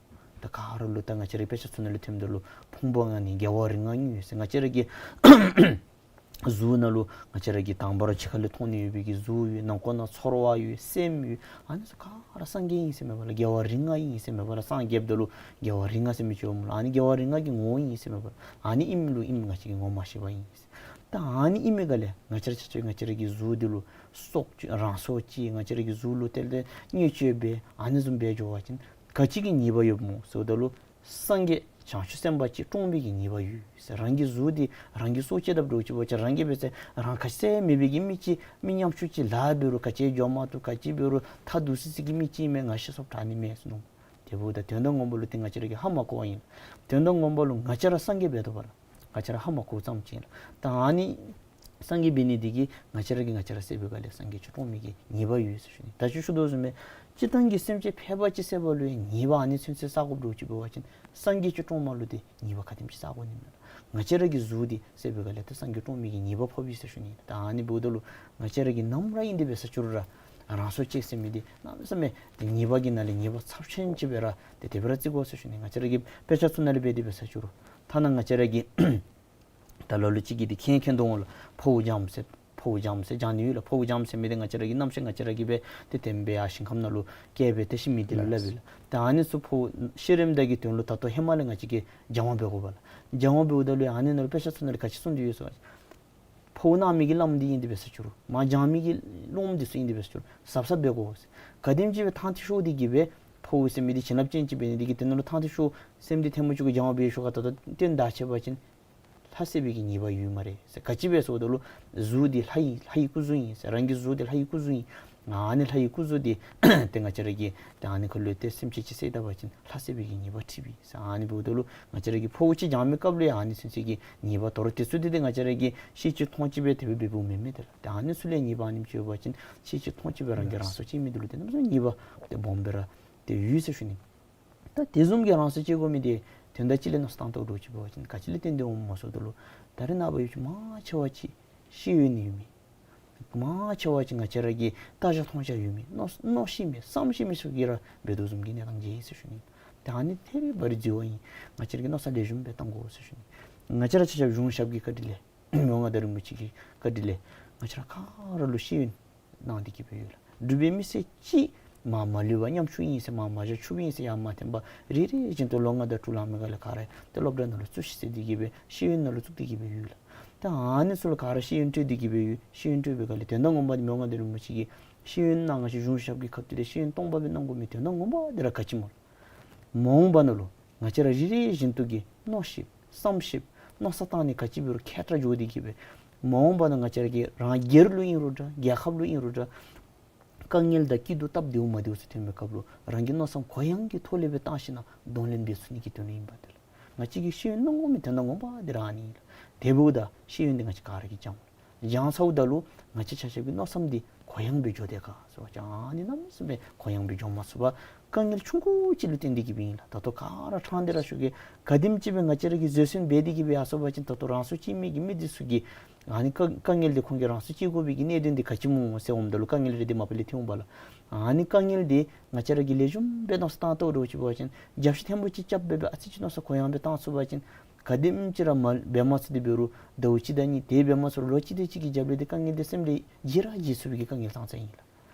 ད་ག་ར་ལུ་ད་ང་བཅས་ར་གི་དཔེ་ཆ་ཚུ་ནང་ལུ་ཐོནམ་ད་ལུ་ཕུང་པོ་ལྔ་ནི་རྒྱལ་བ་རིགས་ལྔ་ཡོད་ཟེར། ང་བཅས་ར་གི་གཟུགས་ནང་ལུ་ང་བཅས་ར་གི་དང་པ་ར་ཕྱི་ཁ་ལས་མཐོང་ནི་ཡོད་པའི་གི་གཟུགས་ཡོད། ནང་ཁོག་ནང་ཚོར་བ་ཡོད། སེམས་ཡོད། ཨ་ནི་ཚུ་ག་ར་སངས་རྒྱས་ཨིན་ཟེར་མེན་པ་ལགས། རྒྱལ་བ་རིགས་ལྔ་ཨིན་ཟེར་མེན་པ་ལགས། སངས་རྒྱསཔ་ད་ལུ་རྒྱལ་བ་རིགས་ལྔ་ཟེར་མི་ཅིག་འོངམ་ལགས། ཨ་ནི་རྒྱལ་བ་རིགས་ལྔ་གི་ངོ་བོ་ཨིན་ཟེར་མེན་པ་ལགས། ཨ་ནི་ཨིནམ་ལུ་ཨིནམ་ང་བཅས་ཀྱིས་ངོ་མ་ཤེས་པ་ཨིན་ཟེར། ད་ཨ་ནི་ཨིན་མི་ག་ལས་ང་བཅས་ར་ཆ་ཁྱབ་ང་བཅས་ར་གི་གཟུགས་འདི་ལུ་སྲོག་གཅོད་རང་སྲོག་བཅད་ང་བཅས་ར་གི་གཟུགས་ལུ་ཏེ་ཏེ་བརྙས་བཅོས་འབད་ཨ་ནི་བཟུམ་འབད་འགྱོ་བ་ཅིན་ག་ཅི་གི་ཉེས་པ་ཡོདཔ་སྨོ་ཟེརཝ་ད་ལུ་སངས་རྒྱས་བྱང་ཆུབ་སེམས་དཔའ་ཅིག་བཀྲོངས་པའི་གི་ཉེས་པ་ཡོད་ཟེར། རང་གི་གཟུགས་འདི་རང་གིས་སྲོག་བཅད་དཔ་འདྲཝ་ཅིག་འབད་བ་ཅིན་རང་གིས་འབད་ཟེར་རང་ཁ་ཟེར་མེད་པའི་གི་མི་ཅིག་མི་ཉམ་ཆུང་ཅིག་ལཱ་འབད་རུང་ག་ཅི་འགྱོ་མ་བཏུབ་ག་ཅི་འབད་རུང་ཐ་དུ་སི་སི་གི་མི་ཅིག་མས། ང་ཤི་སོངམ་དྲག་ནི་མས་ཟེར་མནོ། དེ་འབདཝ་ད་དོན་དག་ངོ་མ་ལུ་ཏེ་ང་བཅས་ར་གིས་ཧ་མ་གོ་བ་ཨིན། དོན་དག་ངོ་མ་ལུ་ང་བཅས་ར་སངས་རྒྱས་འབད་དོ་བ་ལགས། ང་བཅས་ར་ཧ་མ་གོཝ་ཙམ་ཅིག་ཨིན་ལགས། ད་ཨ་ནི་སངས་རྒྱས་འབད་ནི་འདི་གིས་ང་བཅས་ར་གིས་ང་བཅས་ར་བསད་པའི་སྒང་ལས་སངས་རྒྱས་ཅིག་བཀྲོངས་མི་གི་ཉེས་པ་ཡོད་ཟེར་ཞུ་ནི། ད་ཅི་ཞུ་དོ་བཟུམ་སྦེ་སྤྱིར་བཏང་གི་སེམས་ཅན་ཕལ་པ་ཅིག་བསད་པ་ལུ་ཡང་ཉེས་པ་ཨ་ནི་ཚུན་ཚོད་བསག་དགོཔ་འདྲཝ་ཅིག་འབད་བ་ཅིན་སངས་རྒྱས་ཅིག་བཀྲོངས་མི་ལུ་ཏེ་ཉེས་པ་ག་དེམ་ཅིག་བསག་དགོ་ནི་མས། ང་བཅས་ར་གི་གཟུགས་འདི་བསད་པའི་སྒང་ལས་ཏེ་སངས་རྒྱས་བཀྲོངས་མི་གི་ཉེས་པ་ཕོགཔ་ཨིན་ཟེར་ཞུ་ནི། ད་ཨ་ནི་འབདཝ་ད་ལུ་ང་བཅས་ར་གིས་ནམ་ར་ཨིན་ཏེ་འབད་ས་བཅུག་རུང་ར་རང་སྲོག་བཅད་ཟེར་མི་འདི་གནམ་མེད་ས་མེད་ཏེ་ཉེས་པ་གི་ནང་ལས་ཉེས་པ་ཚབས་ཆེན་ཅིག་སྦེ་ར་ཏེ་དེ་སྦེ་ར་བརྩི་དགོ་ཟེར་ཞུ་ནི། ང་བཅས་ར་གི་དཔེ་ཆ་ཚུ་ནང་ལས་འབད་དེ་འབད་ས་བཅུག་རུང་ཐ་ན་ང་བཅས་ར་གི་ད་ལ་ལུ་ཅིག་གིས་འདི་མཁྱེན་མཁྱེན་དོ་འོང་ལགས། ཕོཝ་འཇམ་ཟེར་ཕོཝ་འཇམ་ཟེར་འཇམ་ནི་ཡོད་ལགས། ཕོཝ་འཇམ་ཟེར་མི་འདི་ང་བཅས་ར་གི་རྣམ་ཤེས་ང་བཅས་ར་གིས་འབད་དེ་དེམ་སྦེ་ཡར་ཞིང་ཁམས་ནང་ལུ་སྐྱེ་སྦེ་ཏེ་ཤི་མི་འདི་ལུ་སླབ་ཨིན་ལགས། ད་ཨ་ནི་ཚུ་ཕོཝ་ཤི་རནམ་ད་གི་དོན་ལུ་ད་ལྟོ་ཧེ་མ་ལས་ང་བཅས་ཀྱིས་སྦྱང་བ་འབད་དགོ་པ་ལགས། སྦྱང་བ་འབདཝ་ད་ལུ་ཨ་ནི་ནང་ལུ་དཔེ་ཆ་ཚུ་ནང་ལུ་ག་ཅི་གསུངས་ཏེ་ཡོད་ཟེར་བ་ཅིན་ཕོཝ་གནག་མི་གི་བླམ་འདི་ཨིན་ཏེ་འབད་ས་བཅུག་རུང་མར་འཇམ་མི་གི་སློབམ་འདི་ཚུ་ཨིན་ཏེ་འབད་ས་བཅུག་རུང་གཟབ་གཟབ་འབད་དགོ་ཟེར། ག་དེམ་ཅིག་སྦེ་ཐང་ཐིག་ཤོར་ཏེ་གིས་སྦེ་ཕོཝ་ཟེར་མི་འདི་བྱིན་རླབས་ཅན་ཅིག་འབད་ནི་འདི་གིས་དེ་ནང་ལུ་ཐང་ཐིག་ཤོར་སེམས་འདི་ཐལ་མོ་ཅིག་གུ་སྦྱང་བ་འབད་ཤོག་ག་ད་ལྟོ་སྟོན་ད་ཆད་པ་ཅིན་ལྷ་བསད་པའི་གི་ཉེས་པ་ཡོད་སྨ་རེ་ཟེར། ག་ཅི་སྦེ་ཟེརཝ་ད་ལུ་གཟུགས་འདི་ལྷ་ཡི་ལྷ་ཡི་སྐུ་གཟུགས་ཨིན་ཟེར། རང་གི་གཟུགས་འདི་ལྷ་ཡི་སྐུ་གཟུགས་ཨིན། ཨ་ནི་ལྷ་ཡི་སྐུ་གཟུགས་འདི་ཏེ་ང་བཅས་ར་གིས་ཏེ་ཨ་ནི་ཁ་ལུ་ཏེ་སེམས་ཅན་ཅིག་བསད་ད་པ་ཅིན་ལྷ་བསད་པའི་གི་ཉེས་པ་འཁྲི་བས་ཟེར། ཨ་ནི་འབདཝ་ད་ལུ་ང་བཅས་ར་གིས་ཕོཝ་ཅིག་སྦྱང་མི་སྐབས་ལུ་ཡང་ཨ་ནི་ཚུན་ཚོད་ཀྱི་ཉེས་པ་དོ་རུང་དེ་ཚུ་འདི་ཏེ་ང་བཅས་ར་གིས་ཤེས་ཅི་མཐོང་ཅི་སྦེ་དེ་སྦེ་འབདཝ་མེན་མས། ཏེ་ད་ཨ་ནི་ཚུ་ལས་ཉེས་པ་ཨ་ནེམ་ཅིག་ཡོད་པ་ཅིན་ཤེས་ཅི་མཐོང་ཅི་སྦེ་རང་གིས་རང་སྲོག་བཅད་མི་འདི་ལུ་ཏེ་གནམ་མེད་ས་མེད་ཉེས་པ་ཏེ་སྦོམ་སྦེ་ར་ཏེ་ཡོད་ཟེར་ཞུ་ནི། ད་དེ་བཟུམ་གྱི་རང་སྲོག་བཅད་དགོ་མི་འདི་དོན་དག་ཅིག་ལས་མནོ་བསམ་བཏང་དོ་འདྲཝ་ཅིག་འབད་བ་ཅིན་ག་ཅི་ལས་བརྟེན་ཏེ་འོངམ་སྨོ་ཟེརཝ་ད་ལུ་ད་རེས་ནངས་པ་ཡོད་ཅིག་མང་ཆེ་བ་ཅིག་ཤེས་ཡོན་ཡོད་མི་མང་ཆེ་བ་ཅིག་ང་བཅས་ར་གི་ལྟ་བྱ་མཐོང་བྱ་ཡོད་མི་མནོ་མནོ་ཤེས་མི་བསམ་ཤེས་མི་ཚུ་གིས་ར་འབད་དོ་བཟུམ་གྱི་གནས་སྟངས་ཅིག་ཨིན་ཟེར་ཞུ་ནི། ད་ཨ་ནི་ཐད་རི་བ་རི་འཛོལ་བ་ཨིན། ང་བཅས་ར་གིས་མནོ་བསམ་ལེགས་ཤོམ་སྦེ་བཏང་དགོ་ཟེར་ཞུ་ནི། ང་བཅས་ར་ཆ་ཁྱབ་གཞུང་ཞབས་ཀྱི་བཀའ་དྲིན་ལས་མི་དབང་མངའ་བདག་རིན་པོ་ཆེ་གི་བཀའ་དྲིན་ལས་ང་བཅས་ར་ག་ར་ལུ་ཤེས་ཡོན་ གནང་སྟེ་གི་སྦེ་ཡོད་ལགས། འབྲུག་པའི་མི་སེར་གཅིག་མར་མ་ལུས་པར་ཉམ་ཆུང་ཨིན་ཟེར་མར་མ་བཞག་ཆུང་ཨིན་ཟེར་ཡར་མ་འཐེན་པར་རེ་རེ་བཞིན་དུ་ལོ་ལྔ་དང་དྲུག་ལང་མི་ག་ལས་ག་ར་ཏེ་སློབ་གྲྭ་ནང་ལུ་བཙུགས་ཤིག་ཟེར་ཏེ་གི་སྦེ་ཤེས་ཡོན་ནང་ལུ་བཙུགས་ཏེ་གི་སྦེ་ཡོད་ལགས། ད་ཨ་ནི་ཚུ་ལུ་ག་ར་ཤེས་ཡོན་སྤྲོད་དེ་གི་སྦེ་ཡོད། ཤེས་ཡོན་སྤྲོད་པའི་ག་ལས་དོན་དག་ངོ་མ་འདི་མི་དབང་མངའ་བདག་རིན་པོ་ཆེ་གིས་ཤེས་ཡོན་གནང་ང་བཅས་གཞུང་ཞབས་ཀྱི་ཁ་ཐུག་ལས་ཤེས་ཡོན་སྟོང་པ་སྦེ་གནང་དགོ་མི་དོན་དག་ངོ་མ་འདི་ར་ག་ཅི་སྨོ་ལགས། མ་འོངས་པ་ནང་ལུ་ང་བཅས་ར་རེ་རེ་བཞིན་དུ་གིས་མནོ་ཤེསཔ་བསམ་ཤེསཔ་མནོ་བསམ་བཏང་ནི་ག་ཅི་འབད་རུང་མཁས་དྲགས་འགྱོ་སྟེ་གི་སྦེ་མ་འོངས་པ་ནང་ང་བཅས་ར་གི་རང་སྒེར་ལུ་ཨིན་རུང་འདྲ་རྒྱལ་ཁབ་ལུ་ཨིན་རུང་འདྲ་དཀའ་ངལ་དང་སྐྱིད་སྡུག་སྟབས་བདེཝ་མ་བདེཝ་ཚུ་ཐོན་པའི་སྐབས་ལུ་རང་གི་མནོ་བསམ་གུ་ཡངས་ཀྱི་ཐོག་ལས་སྦེ་བཏང་ཞིནམ་ལས་གདོང་ལེན་འབད་ཚུགས་ནི་གི་དོན་ལུ་ཨིན་པས་ཏེ་ལགས། ང་བཅས་ཀྱིས་ཤེས་ཡོན་གནང་དགོ་མི་དོན་དག་ངོ་མ་འདི་ར་ཨ་ནི་ཨིན་ལགས། དེ་འབདཝ་ད་ཤེས་ཡོན་འདི་ང་བཅས་ག་ར་གིས་སྦྱང་དགོ་ལགས། སྦྱང་ཚརཝ་ད་ལུ་ང་བཅས་ཆ་ཁྱབ་ཀྱི་མནོ་བསམ་འདི་གུ་ཡངས་སྦེ་འགྱོ་དེས་ག་ཟེར་བ་ཅིན་ཨ་ནི་གནམ་མེད་ས་མེད་གུ་ཡངས་སྦེ་འགྱོ་མ་ཚུགས་པར་དཀའ་ངལ་ཆུང་ཀུ་ཅིག་ལུ་བརྟེན་ཏེ་གི་སྦེ་ཨིན་ལགས། ད་ལྟོ་ག་ར་ཕྲང་སྟེ་ར་ཞུ་གེ། ག་དེམ་ཅིག་སྦེ་ང་བཅས་ར་གིས་བཟོད་བསྲན་འབད་དེ་གི་སྦེ་ཡར་སོང་པ་ཅིན་ད་ལྟོ་རང་སྲོག་བཅད་མི་གི་མི་འདི་ཚུ་གིས་ཨ་ནི་དཀའ་དཀའ་ངལ་འདི་ཁོང་གིས་རང་སྲོག་བཅད་དགོ་པའི་གི་གནད་དོན་འདི་ག་ཅི་སྨོ་ཟེར་འོངམ་ད་ལུ་དཀའ་ངལ་རེ་འདི་མ་པ་ལས་ཐོན་འོང་པས་ལགས། ཨ་ནི་དཀའ་ངལ་འདི་ང་བཅས་ར་གིས་ལེགས་ཤོམ་སྦེ་མནོ་བསམ་བཏང་བཏང་འདྲཝ་ཅིག་འབད་བ་ཅིན་རྒྱབ་བཤུད་ཐེངས་པོ་ཅིག་རྐྱབ་སྦེ་སྦེ་ཨ་ཙི་ཅིག་མནོ་བསམ་གུ་ཡངས་སྦེ་བཏང་ཚུགས་པ་ཅིན་ག་དེམ་ཅིག་ར་མ་འབད་མ་ཚུགས་ཏེ་འབད་རུང་ཟླཝ་གཅིག་དང་གཉིས་དེ་འབད་མ་ཚུགས་རུང་ལོ་གཅིག་དེ་ཅིག་གི་རྒྱབ་ལས་འདི་དཀའ་ངལ་འདི་སེམས་ལས་བརྗེད་ར་བརྗེད་ཚུགས་པའི་གི་དཀའ་ངལ་ཙང་ཙང་ཨིན་ལགས།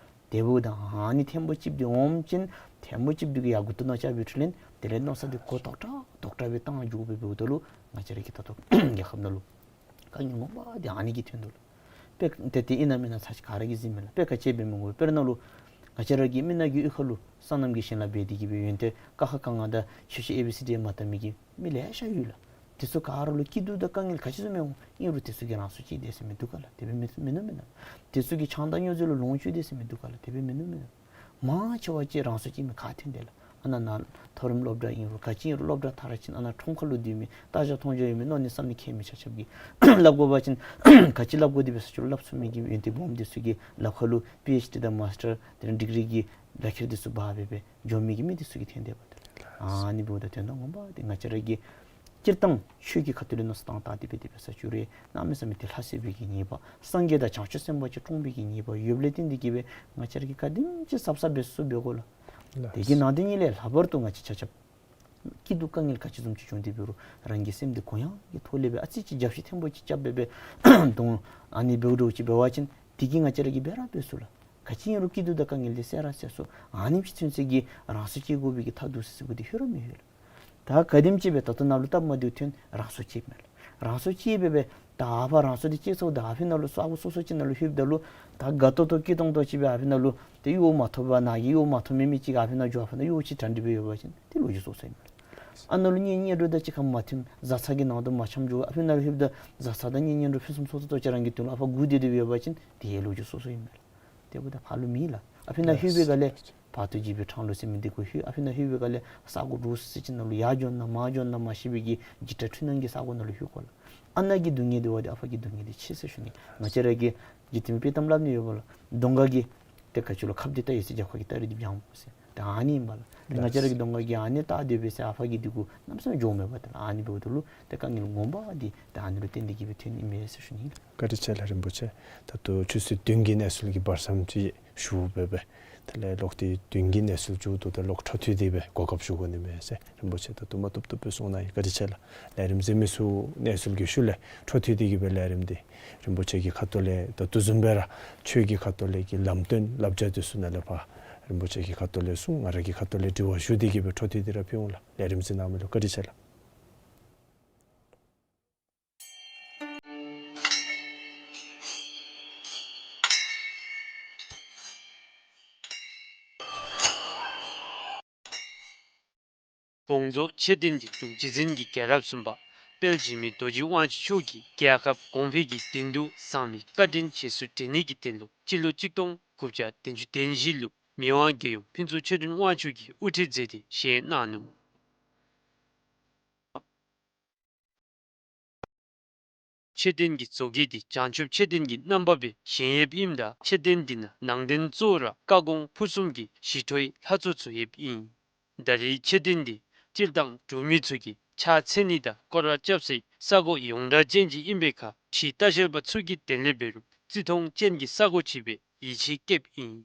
དེ་འབདཝ་ད་ཨ་ནི་ཐེངས་པོ་གཅིག་འདི་འོངམ་ཅིན་ཐེངས་པོ་གཅིག་འདི་གིས་ཡར་མགུ་ཏོ་ནང་རྐྱབ་སྦེ་འཕྲོ་ལེན་དེ་ལས་མནོ་བསམ་འདི་གུ་དོག་དྲགས་དོག་དྲགས་སྦེ་བཏང་འགྱོ་སྦེ་འབདཝ་ད་ལུ་ང་བཅས་ར་གི་ད་ལྟོ་རྒྱལ་ཁབ་ནང་ལུ་དཀའ་ངལ་ངོ་མ་འདི་ཨ་ནི་གིས་ཐོན་དོ་ལགས། དཔེ་ཏེ་ཏེ་ཨིན་ན་མེན་ན་ཚར་ཅིག་ག་ར་གིས་གཟིགས་མས་ལགས། དཔེ་ག་ཅི་འབད་མི་དགོ། དཔེར་ན་ལུ་ང་བཅས་ར་གི་མི་ནག་གི་གཡུས་ཁ་ལུ་སོ་ནམ་གྱི་ཞིང་ལཱ་འབད་དེ་གི་སྦེ་ཡོན་ཏན་ཀ་ཁ་ག་ང་དང་ཆོས་ཆོས་ཨེ་བི་སི་ཌི་མ་བལྟ་མི་གི་མི་ལེ་ཤ་ཡོད་ལགས། དེ་ཚུ་ག་ར་ལུ་སྐྱིད་སྡུག་དང་དཀའ་ངལ་ག་ཅི་བཟུམ་ཡོད་ཨིན་རུང་དེ་ཚུ་གིས་རང་སྲོག་བཅད་དེས་ཟེར་མི་འདུག་ག་ལགས། དེ་སྦེ་མིན་མིན་ན་མེན་ན། དེ་ཚུ་གིས་ཆང་དང་སྨྱོ་རྫས་ལུ་ལོངས་སྤྱོད་དེས་ཟེར་མི་འདུག་ག་ལགས། དེ་སྦེ་མིན་ན་མེན་ན། མང་ཆེ་བ་ཅིག་རང་སྲོག་བཅད་མི་ག་ཐོན་དེས་ལགས། ཨ་ནཱ་ནཱ་མཐོ་རིམ་སློབ་གྲྭ་ཨིན་རུང་ག་ཅི་ཨིན་རུང་སློབ་གྲྭ་མཐར་ཕྱིན་ཨ་ནཱ་ཁྲོམ་ཁ་ལུ་སྡོད་མི་ལྟ་རྒྱ་མཐོང་རྒྱ་ཡོད་མི་མནོ་ནི་བསམ་ནི་མཁྱེན་མི་ཆ་ཁྱབ་ཀྱིས་སླབ་དགོ་པ་ཅིན་ག་ཅི་སླབ་དགོ། དེ་སྦེ་ས་ཅིག་ལུ་སླབ་ཚུགས་མི་གི་ཡོན་ཏན་སྦོམ་དེ་ཚུ་གིས་ལག་ཁར་ལུ་པི་ཨེཆ་ཌི་དང་མཱས་ཊར་དེ་ལས་ཌིག་རི་གི་ལག་ཁྱེར་དེ་ཚུ་འབག་སྦེ་སྦེ་འགྱོ་མི་གི་མི་དེ་ཚུ་གིས་ཐོན་དེས་པ་ཏེ། ཨ་ནི་འབདཝ་ད་དོན་དག་ངོ་མ་འདི་ང་བཅས་ར་གིས་སྤྱིར་བཏང་ཆོས་ཀྱི་ཁ་ཐུག་ལས་མནོ་བསམ་བཏང་སྟེ་འབད་དེ་འབད་ས་ཅིག་རུང་གནམ་མེད་ས་མེད་ཏེ་ལྷ་སྲས་པའི་གི་ཉེས་པ་སངས་རྒྱས་དང་བྱང་ཆུབ་སེམས་དཔའ་ཅིག་བཀྲོངས་པའི་གི་ཉེས་པ་ཡོདཔ་ལས་བརྟེན་ཏེ་གི་སྦེ་ང་བཅས་ར་གིས་ག་དེམ་ཅིག་གཟབ་གཟབ་འབད་ཚུགས་ཚུགས་འབད་དགོ་ལགས། དེ་གི་ནང་དོན་ཉིད་ལས་ལྷག་པར་དུ་ང་བཅས་ཆ་ཁྱབ་སྐྱིད་སྡུག་དཀའ་ངལ་ག་ཅི་བཟུམ་ཅིག་བྱུང་སྟེ་འབད་རུང་རང་གི་སེམས་འདི་གུ་ཡངས་ཀྱི་ཐོག་ལས་སྦེ་ཨ་ཙི་ཅིག་རྒྱབ་བཤུད་ཐེངས་པོ་ཅིག་རྐྱབ་སྦེ་སྦེ་གདོང་ཨ་ནི་འབདཝ་འདྲཝ་ཅིག་འབད་བ་ཅིན་དེ་གིས་ང་བཅས་ར་གིས་འབད་ར་འབད་ཚུགས་ལགས། ག་ཅི་ཨིན་རུང་སྐྱིད་སྡུག་དང་དཀའ་ངལ་འདི་སེལ་ར་སེལ་ཚུགས། ཨ་ནེམ་ཅིག་ཚུན་ཚོད་ཀྱི་རང་སྲོག་བཅད་དགོ་པའི་གི་ཐབས་སྡུག་ཟེར་ཟེར་དགོཔ་འདི་ལྷོད་ར་མི་ལྷོད་ལགས། ད་ག་དེམ་ཅིག་སྦེ་ད་ལྟོ་ནཱ་ལུ་སྟབས་མ་བདེཝ་ཐོན་རང་སྲོག་བཅད་མས་ལགས། རང་སྲོག་བཅད་སྦེ་སྦེ་ད་ཨ་ཕར་རང་སྲོག་འདི་བཅད་ཚརཝ་ད་ཨ་ཕི་ནང་ལུ་ས་གོ་སོ་སོ་ཅིག་ནང་ལུ་ལྷོདཔ་ད་ལུ་ད་དགའ་ཏོག་ཏོ་སྐྱིད་ཏོང་ཏོ་ཅིག་སྦེ་ཨ་ཕི་ནང་ལུ་ཏེ་གཡོག་མ་ཐོབ་པར་ནཱ་གི་གཡོག་མ་ཐོབ་མི་མི་ཅིག་ཨ་ཕི་ནང་འགྱོ་ཨ་ཕི་ནང་གཡོག་ཅིག་གྲ་སྒྲིག་སྦེ་ཡོད་པ་ཅིན་ཏེ་ལོ་རྒྱུས་སོ་སོ་ཨིན་མས་ལགས། ཨ་ནཱ་ལུ་གཉེན་ཉེ་འགྲོ་དང་གཅིག་ཁར་མ་མཐུན་བཟའ་ཚང་གི་ནང་དུ་མ་འཆམ་འགྱོ་ཨ་ཕི་ནང་ལུ་ལྷོདཔ་ད་བཟའ་ཚང་དང་གཉེན་ཉེ་འགྲོ་ཕུན་སུམ་ཚོགས་ཚོགས་ཅིག་རང་གི་དོན་ལུ་ཨ་ཕར་སྒུག་སྡོད་སྡོདཔ་ཡོད་པ་ཅིན་དེ་ཡང་ལོ་རྒྱུས་སོ་སོ་ཨིན་མས་ལགས། དེ་འབདཝ་ད་ཕར་ལུ་མེད་ལགས། ཨ་ཕི་ནང་ལྷོད་པའི་སྒང་ལས་བར་དུ་གཅོད་པའི་འཕྲང་ལུ་ཟེར་མི་འདི་གུ་ལྷོད། ཨ་ཕི་ནང་ལྷོད་པའི་སྒང་ལས་ས་གོ་འདྲོག་སི་སི་ཅིག་ནང་ལུ་ཡར་འགྱོ་ན་མར་འགྱོ་ན་མ་ཤེས་པའི་གི་འཇིགས་སྐྲག་འཁྲུལ་སྣང་གི་ས་གོ་ནང་ལུ་ལྷོད་དགོ་ལགས། ཨ་ནཱ་གི་སྡུག་བསྔལ་འདི་བ་འདི་ཨ་ཕ་གི་སྡུག་བསྔལ་འདི་ཆེ་ཟེར་ཞུ་ནི། ང་བཅས་ར་གིས་འཇིག་རྟེན་པའི་དཔྱེ་གཏམ་སླབ་ནི་ཡོད་པ་ལགས། གདོང་ཁ་གི་ཏེ་ག་ཅི་ལོ་ཁབ་འདི་བལྟ་ཡི་ཟེར་རྒྱབ་ཁ་གི་སྟ་རེ་འདི་བྱང་ཟེར། ད་ཨ་ནི་ཨིན་པ་ལགས། ཏེ་ང་བཅས་ར་གི་གདོང་ཁ་གིས་ཨ་ནི་བལྟ་སྡོད་པས་ཟེར་ཨ་ཕ་གི་འདི་གུ་གནམ་མེད་ས་མེད་འགྱོཝ་མེད་པ་ཏེ་ཨ་ནི་འབདཝ་ད་ལུ་ཏེ་དཀའ་ངལ་ངོ་མ་འདི་ད་ཨ་ནི་ལུ་བརྟེན་ཏེ་གི་སྦེ་ཐོན་ནི་མས་ཟེར་ཞུ་ནི་ལགས། བཀའ་དྲིན་ཆེ་ལགས་རིན་པོ་ཆེ། ད་ལྟོ་ཆུ་ཚོད་བདུན་གྱི་གནས་ཚུལ་གྱི་བར་མཚམས་ཅིག་ཞུ་སྦེ་སྦེ་དེ་ལས་ལོག་སྟེ་བདུན་གྱི་གནས་ཚུལ་མཇུག་བསྡུ་སྟེ་ལོག་འཕྲོ་མཐུད་དེ་སྦེ་གོ་སྐབས་ཞུ་དགོ་ནི་མས་ཟེར་རིན་པོ་ཆེ་ད་དུམ་གྲ་ཏོག་ཏོ་སྦེ་གསུང་གནང་ཡི། བཀའ་དྲིན་ཆེ་ལགས། ལས་རིམ་གཟིགས་མི་ཚུ་གནས་ཚུལ་གྱི་ཤུལ་ལས་འཕྲོ་མཐུད་དེ་གི་སྦེ་ལས་རིམ་འདི་རིན་པོ་ཆེ་གི་ཁ་ཐུག་ལས་ད་ལྟོ་བཟུམ་སྦེ་ར་ཆོས་ཀྱི་ཁ་ཐུག་ལས་ཀྱི་ལམ་སྟོན་བསླབ་བྱ་འདི་ཚུ་ནང་ལས་ཕར་རིན་པོ་ཆེ་གི་ཁ་ཐུག་ལས་གསུངས། ང་ར་གི་ཁ་ཐུག་ལས་དྲི་བ་ཞུ་སྟེ་གི་སྦེ་འཕྲོ་མཐུད་དེ་ར་ཕུལ་འོང་ལགས། ལས་རིམ་གཟིགས་གནང་མི་ལུ་བཀའ་དྲིན་ཆེ་ལགས། བོང་རྫོང་ཆོས་སྡིངས་ཀྱི་འབྲུག་རྗེ་བཙུན་གྱི་རྒྱལ་རབས་གསུམ་པ་དཔལ་འཇིགས་མེད་རྡོ་རྗེ་དབང་ཕྱུག་མཆོག་གིས་རྒྱལ་ཁབ་གོང་འཕེལ་གྱི་དོན་དུ་བཟང་མི་བཀའ་དྲིན་རྗེས་སུ་དྲན་ནི་གི་དོན་ལུ་སྤྱི་ལོ་གཅིག་སྟོང་དགུ་བརྒྱ་བདུན་ཅུ་དོན་བཞི་ལུ་མི་དབང་རྒྱལ་ཡུམ་ཕུན་ཚོགས་ཆོས་སྒྲོན་དབང་ཕྱུག་གིས་དབུ་ཁྲིད་མཛད་དེ་བཞེངས་གནང་ནུག། མཆོད་རྟེན་གྱི་བཟོ་བཀོད་འདི་བྱང་ཆུབ་མཆོད་རྟེན་གྱི་རྣམ་པ་སྦེ་བཞེངས་ཡོདཔ་ཨིནམ་ད་མཆོད་རྟེན་འདི་ནང་ནང་རྟེན་གཙོ་བོ་ར་བཀའ་དགོངས་ཕུར་གསུམ་གྱི་ཞི་ཁྲོའི་ལྷ་ཚོགས་ཚུ་ཡོདཔ་ཨིན། ད་རེས་མཆོད་རྟེན་འདི་སྤྱིར་བཏང་འབྲུག་མི་ཚུ་གིས་ཕྱག་འཚལ་ནི་དང་སྐོར་ར་རྐྱབ་སའི་ས་གོ་ཡོངས་གྲགས་ཅན་ཅིག་ཨིན་པའི་ཁར་ཁྲི་ལྟ་བཤལ་པ་ཚུ་གི་དོན་ལས་འབད་རུང་བརྩི་མཐོང་ཅན་གྱི་ས་གོ་ཅིག་སྦེ་ཡིད་ཆེས་བསྐྱེདཔ་ཨིན།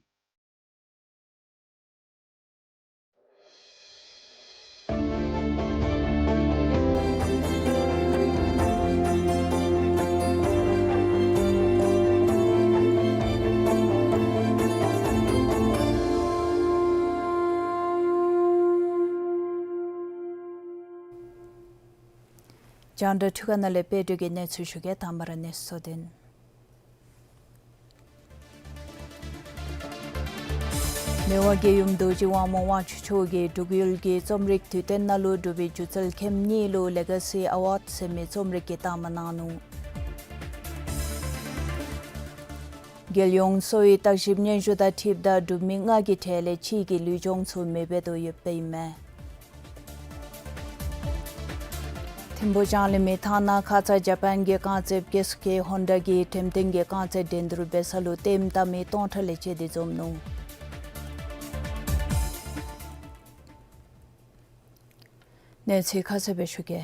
རྒྱང་བསྒྲགས་འཕྲུལ་ཁང་ནང་ལས་དཔལ་སྒྲོན་གྱིས་གནས་ཚུལ་ཞུ་གེ། དང་པ་ར་གནས་ཚུལ་དོན། མི་དབང་རྒྱལ་ཡུམ་རྡོ་རྗེ་དབང་མོ་དབང་ཕྱུག་མཆོག་གིས་འབྲུག་ཡུལ་གྱི་རྩོམ་རིག་དུས་སྟོན་ནང་ལུ་འབྲུག་པའི་སྒྱུ་རྩལ་མཁན་གཉིས་ལུ་ལེ་ག་སི་ཨ་ཝཱཌ་ཟེར་མི་རྩོམ་རིག་གི་རྟགས་མ་གནང་ནུག། རྒྱལ་ཡོངས་གསོ་བའི་བརྟག་ཞིབ་སྙན་ཞུ་དང་འཁྲིལཝ་ད་འབྲུག་མི་ལྔ་གི་གྲས་ལས་གཅིག་གིས་ལུས་སྦྱོང་ཚུ་མི་འབད་དོ་ཡོདཔ་ཨིན་མས། ཐིམ་ཕུ་ལྕང་གླིང་མི་ཐང་ནང་ཁ་ཙ་ཇ་པཱན་གྱི་རྐང་རྩེདཔ་ཀེ་སུ་ཀེ་ཧོན་ཌ་གིས་འགྲེམས་སྟོན་གྱི་རྐང་རྩེད་འགྲན་བསྡུར་འབད་ས་ལུ་ལྟདམོ་བལྟ་མི་སྟོང་ཕྲག་ལས་བཅད་དེ་འཛོམས་ནུག། གནས་ཚུལ་ཁ་གསལ་སྦེ་ཞུ་གེ།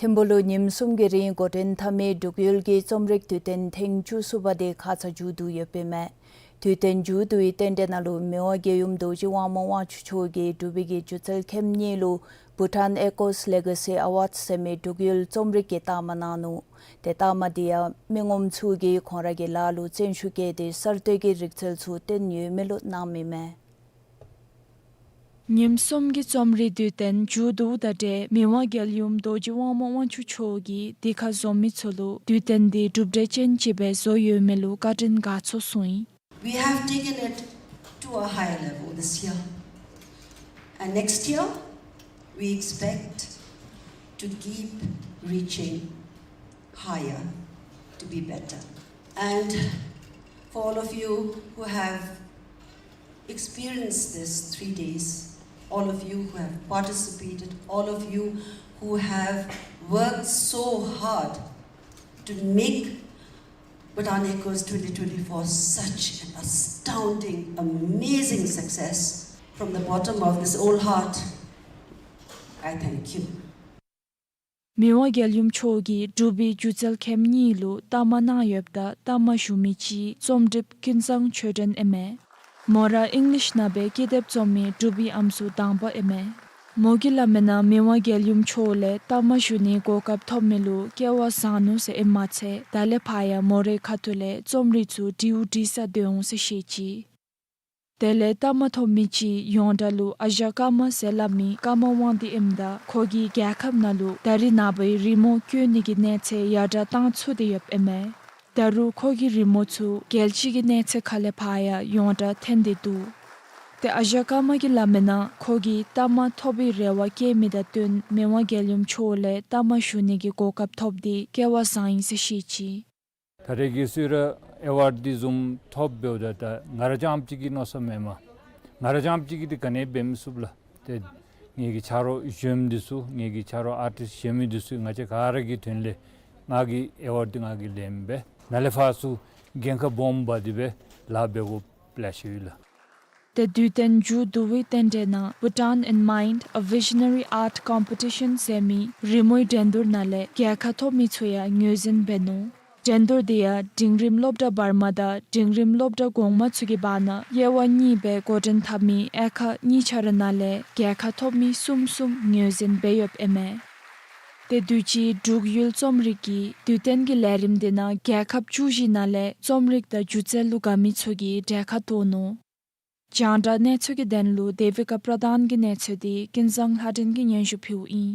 ཐིམ་ཕུ་ལུ་ཉིནམ་གསུམ་གྱི་རིང་འགོ་འདྲེན་འཐབ་མི་འབྲུག་ཡུལ་གྱི་རྩོམ་རིག་དུས་སྟོན་ཐེངས་བཅུ་གསུམ་པ་དེ་ཁ་ཙ་མཇུག་བསྡུ་ཡོདཔ་ཨིན་མས། དུས་སྟོན་མཇུག་བསྡུ་བའི་རྟེན་འབྲེལ་ནང་ལུ་མི་དབང་རྒྱལ་ཡུམ་རྡོ་རྗེ་དབང་མོ་དབང་ཕྱུག་མཆོག་གིས་འབྲུག་པའི་གི་སྒྱུ་རྩལ་མཁན་གཉིས་ལུ་Bhutan Echoes Legacy Awards ཟེར་མི་འབྲུག་ཡུལ་རྩོམ་རིག་གི་རྟགས་མ་གནང་ནུག། ཏེ་རྟགས་མ་དེ་ཡང་མི་ངོམ་ཚུ་གིས་ཁོང་ར་གི་ལཱ་ལུ་བརྩོན་ཤུགས་བསྐྱེད་དེ་གསར་གཏོད་ཀྱི་རིག་རྩལ་ཚུ་བཏོན་ཡོད་མི་ལུ་གནངམ་ཨིན་མས། ཉིནམ་གསུམ་གྱི་རྩོམ་རིག་དུས་སྟོན་མཇུག་བསྡུཝ་དང་འབྲེལ་མི་དབང་རྒྱལ་ཡུམ་རྡོ་རྗེ་དབང་མོ་དབང་ཕྱུག་མཆོག་གིས་འདི་ཁར་འཛོམས་མི་ཚུ་ལུ་དུས་སྟོན་འདི་གྲུབ་འབྲས་ཅན་ཅིག་སྦེ་བཟོ་ཡོད་མི་ལུ་བཀའ་དྲིན་དགའ་ཚོར་གསུངས་ཡི། We have taken it to a higher level this year. And next year, we expect to keep reaching higher, to be better. And for all of you who have experienced this three days, all of you who have participated, all of you who have worked so hard to make Bhutan Echoes twenty twenty-four such an astounding, amazing success, from the bottom of this old heart, I thank you. མི་དབང་རྒྱལ་ཡུམ་མཆོག་གིས་འབྲུག་པའི་སྒྱུ་རྩལ་མཁན་གཉིས་ལུ་རྟགས་མ་གནང་ཡོདཔ་ད་རྟགས་མ་ཞུ་མི་གཅིག་རྩོམ་སྒྲིགཔ་ཀུན་བཟང་ཆོས་སྒྲོན་ཨིན་མས། མོ་ར་ཨིང་ལིཤ་ནང་སྦེ་ཀི་དེབ་རྩོམ་མི་འབྲུག་པའི་ཨམ་སྲུ་དང་པ་ཨིན་མས། མོ་གིས་སླབ་མིའི་ནང་མི་དབང་རྒྱལ་ཡུམ་མཆོག་ལས་རྟགས་མ་ཞུ་ནིའི་གོ་སྐབས་ཐོབ་མི་ལུ་སྐལ་བ་བཟང་ནུག་ཟེར་ཨིནམ་མ་ཚད་ད་ལས་ཕར་ཡང་མོ་རའི་ཁ་ཐུག་ལས་རྩོམ་རིག་ཚུ་འབྲིའུ་འབྲི་སར་སྡོད་འོང་ཟེར་བཤད་ཅི། དེ་ལས་རྟགས་མ་ཐོབ་མི་གཅིག་ཡོངས་གྲགས་ལུ་ཨ་ཞང་ཀརྨ་ཟེར་སླབ་མི་ཀརྨ་དབང་འདུས་ཨིནམ་ད་ཁོ་གིས་རྒྱལ་ཁབ་ནང་ལུ་ད་རིས་ནངས་པའི་རི་མོ་བཀོད་ནི་གི་གནས་ཚད་ཡར་དྲགས་བཏང་ཚུགས་ཏེ་ཡོདཔ་ཨིན་མས། ད་རུང་ཁོ་གི་རི་མོ་ཚུ་རྒྱལ་སྤྱི་གི་གནས་ཚད་ཁ་ལས་ཕར་ཡང་ཡོངས་གྲགས་ཐོན་ཏེ་འདུག། ཏེ་ཨ་ཞང་ཀརྨ་གིས་སླབ་མིའི་ནང་ཁོ་གིས་རྟགས་མ་ཐོབ་པའི་རེ་བ་བསྐྱེད་མི་དང་བསྟུན་མི་དབང་རྒྱལ་ཡུམ་མཆོག་ལས་རྟགས་མ་ཞུ་ནི་གི་གོ་སྐབས་ཐོབ་སྟེ་སྐལ་བ་བཟང་ཡི་ཟེར་བཤད་ཅི། ད་རེས་ཀྱི་སུ་ར་ཨེ་ཝཱཌ་འདི་བཟུམ་ཐོབ་འབདཝ་ད་ད་ང་ར་རྐྱངམ་གཅིག་གི་མནོ་བསམ་མེན་མས། ང་ར་རྐྱངམ་གཅིག་གིས་འདི་ག་ནི་འབད་མི་ཚུགས་ལགས། ཏེ་ངེ་གི་ཆ་རོགས་གཞོནམ་འདི་ཚུ་ངེ་གི་ཆ་རོགས་ཨར་ཊིསཊ་གཞོན་མི་འདི་ཚུ་ང་བཅས་ག་ར་གི་དོན་ལས་ང་གིས་ཨེ་ཝཱཌ་འདི་ང་གིས་ལེནམ་སྦེ་ནཱ་ལས་ཕར་ཚུར་འགན་ཁག་སྦོམ་སྦ་སྟེ་སྦེ་ལཱ་འབད་དགོཔ་ལེ་ཤ་ཡོད་ལགས། ཏེ་དུས་སྟོན་མཇུག་བསྡུ་བའི་རྟེན་འབྲེལ་ནང་Bhutan in Mind, a Visionary Art Competition ཟེར་མི་རི་མོའི་འགྲན་བསྡུར་ནང་ལས་རྒྱལ་ཁ་ཐོབ་མི་ཚུ་ཡང་ངོས་འཛིན་འབད་ནུག། འགྲན་བསྡུར་འདི་ཡང་འབྲིང་རིམ་སློབ་གྲྭ་བར་མ་དང་འབྲིང་རིམ་སློབ་གྲྭ་གོང་མ་ཚུ་གི་བར་ན་དབྱེ་བ་གཉིས་སྦེ་འགོ་འདྲེན་འཐབ་མི་དབྱེ་ཁག་གཉིས་ཆ་ར་ནང་ལས་རྒྱལ་ཁ་ཐོབ་མི་གསུམ་གསུམ་ངོས་འཛིན་འབད་ཡོདཔ་ཨིན་མས། ཏེ་དུས་ཅི་འབྲུག་ཡུལ་རྩོམ་རིག་གི་དུས་སྟོན་གྱི་ལས་རིམ་འདི་ནང་རྒྱལ་ཁབ་བཅུ་བཞི་ནང་ལས་རྩོམ་རིག་དང་སྒྱུ་རྩལ་ལུ་དགའ་མི་ཚུ་གིས་གྲལ་ཁར་གཏོགས་ནུག། རྒྱང་བསྒྲགས་གནས་ཚུལ་གྱི་དོན་ལུ་དེ་བི་ཀ་པྲ་དྷཱན་གྱི་གནས་ཚུལ་འདི་ཀུན་བཟང་ལྷ་སྒྲོན་གྱིས་སྙན་ཞུ་ཕུལཝ་ཨིན།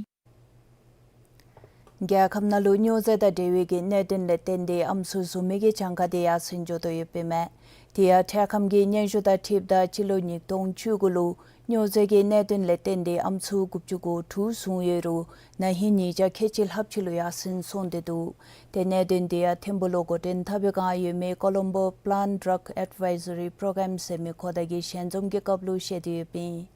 རྒྱལ་ཁབ་ནང་ལུ་སྨྱོ་རྫས་དང་འབྲེལ་བའི་གི་གནད་དོན་ལས་བརྟེན་ཏེ་ཨམ་སྲུ་བཟུང་མི་གི་གྱངས་ཁ་དེ་ཡར་སེང་འགྱོ་དོ་ཡོདཔ་ཨིན་མས། དེ་ཡང་འཕྲལ་ཁམས་ཀྱི་སྙན་ཞུ་དང་འཁྲིལཝ་ད་སྤྱི་ལོ་ཉིས་སྟོང་བཅུ་དགུ་ལུ་སྨྱོ་རྫས་ཀྱི་གནད་དོན་ལས་བརྟེན་ཏེ་ཨམ་སྲུ་དགུ་བཅུ་གོ་དྲུག་བཟུང་ཡོད་རུང་ན་ཧིང་ཉིས་བརྒྱ་ཁལ་གཅིག་ལྷགཔ་ཅིག་ལུ་ཡར་སེང་སོང་སྟེ་འདུག། ཏེ་གནད་དོན་དེ་ཡང་ཐིམ་ཕུ་ལུ་འགོ་འདྲེན་འཐབ་པའི་བསྒང་ཡོད་མི་Colombo Plant Drug Advisory Program ཟེར་མི་ཁོ་ཐང་གིས་ཞལ་འཛོམས་ཀྱི་སྐབས་ལུ་བཤད་དེ་ཡོདཔ་ཨིན།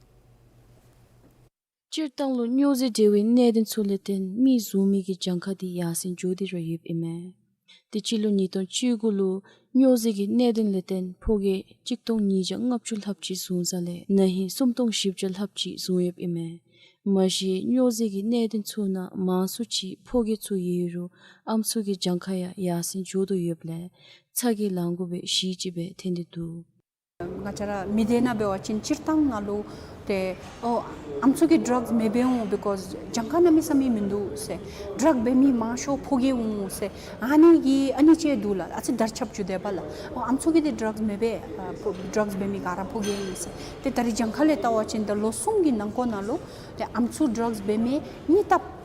སྤྱིར་བཏང་ལུ་སྨྱོ་རྫས་འབྲེལ་བའི་གནད་དོན་ཚུ་ལས་བརྟེན་མི་བཟུང་མི་གི་གྱངས་ཁ་དེ་ཡར་སེང་འགྱོ་སྟེ་ར་ཡོདཔ་ཨིན་མས། ཏེ་སྤྱི་ལོ་ཉིས་སྟོང་བཅུ་དགུ་ལུ་སྨྱོ་རྫས་ཀྱི་གནད་དོན་ལས་བརྟེན་ཕོ་སྐྱེས་གཅིག་སྟོང་ཉིས་བརྒྱ་ལྔ་བཅུ་ལྷགཔ་ཅིག་བཟུང་ས་ལས་ན་ཧིང་སུམ་སྟོང་བཞི་བརྒྱ་ལྷགཔ་ཅིག་བཟུང་ཡོདཔ་ཨིན་མས། མ་གཞི་སྨྱོ་རྫས་ཀྱི་གནད་དོན་ཚུ་ནང་མང་སུ་ཅིག་ཕོ་སྐྱེས་ཚུ་ཡོད་རུང་ཨམ་སྲུ་གི་གྱངས་ཁ་ཡང་ཡར་སེང་འགྱོ་དོ་ཡོདཔ་ལས་ཚ་གྱང་ལང་དགོ་པའི་གཞི་ཅིག་སྦེ་ཐོན་ཏེ་འདུག། ང་བཅས་ར་མི་སྡེ་ནང་འབད་བ་ཅིན་སྤྱིར་བཏང་ནང་ལུ་ཏེ་ཨོ་ཨམ་སྲུ་གིས་ཌྲགསི་མི་འབད་འོང་། བི་ཀོསི་གྱངས་ཁ་གནམ་མེད་ས་མེད་མིན་འདུག་ཟེར། ཌྲགསི་འབད་མི་མང་ཤོས་ཕོ་སྐྱེས་འོང་ཟེར། ཨ་ནི་གི་ཨ་ནི་ཅིག་འདུག་ལགས། ཨ་ཙི་དར་ཁྱབ་འགྱོ་དེས་པ་ལགས། ཨོ་ཨམ་སྲུ་གིས་ཏེ་ཌྲགསི་མི་འབད། ཨ་ཕོ་ཌྲགསི་འབད་མི་ག་ར་ཕོ་སྐྱེས་ཨིན་ཟེར། ཏེ་ད་རིས་གྱངས་ཁ་ལས་བལྟ་བ་ཅིན་ད་ལོ་གསུམ་གྱི་ནང་འཁོད་ནང་ལུ་ཏེ་ཨམ་སྲུ་ཌྲགསི་འབད་མི་གཉིས་ལྟབ་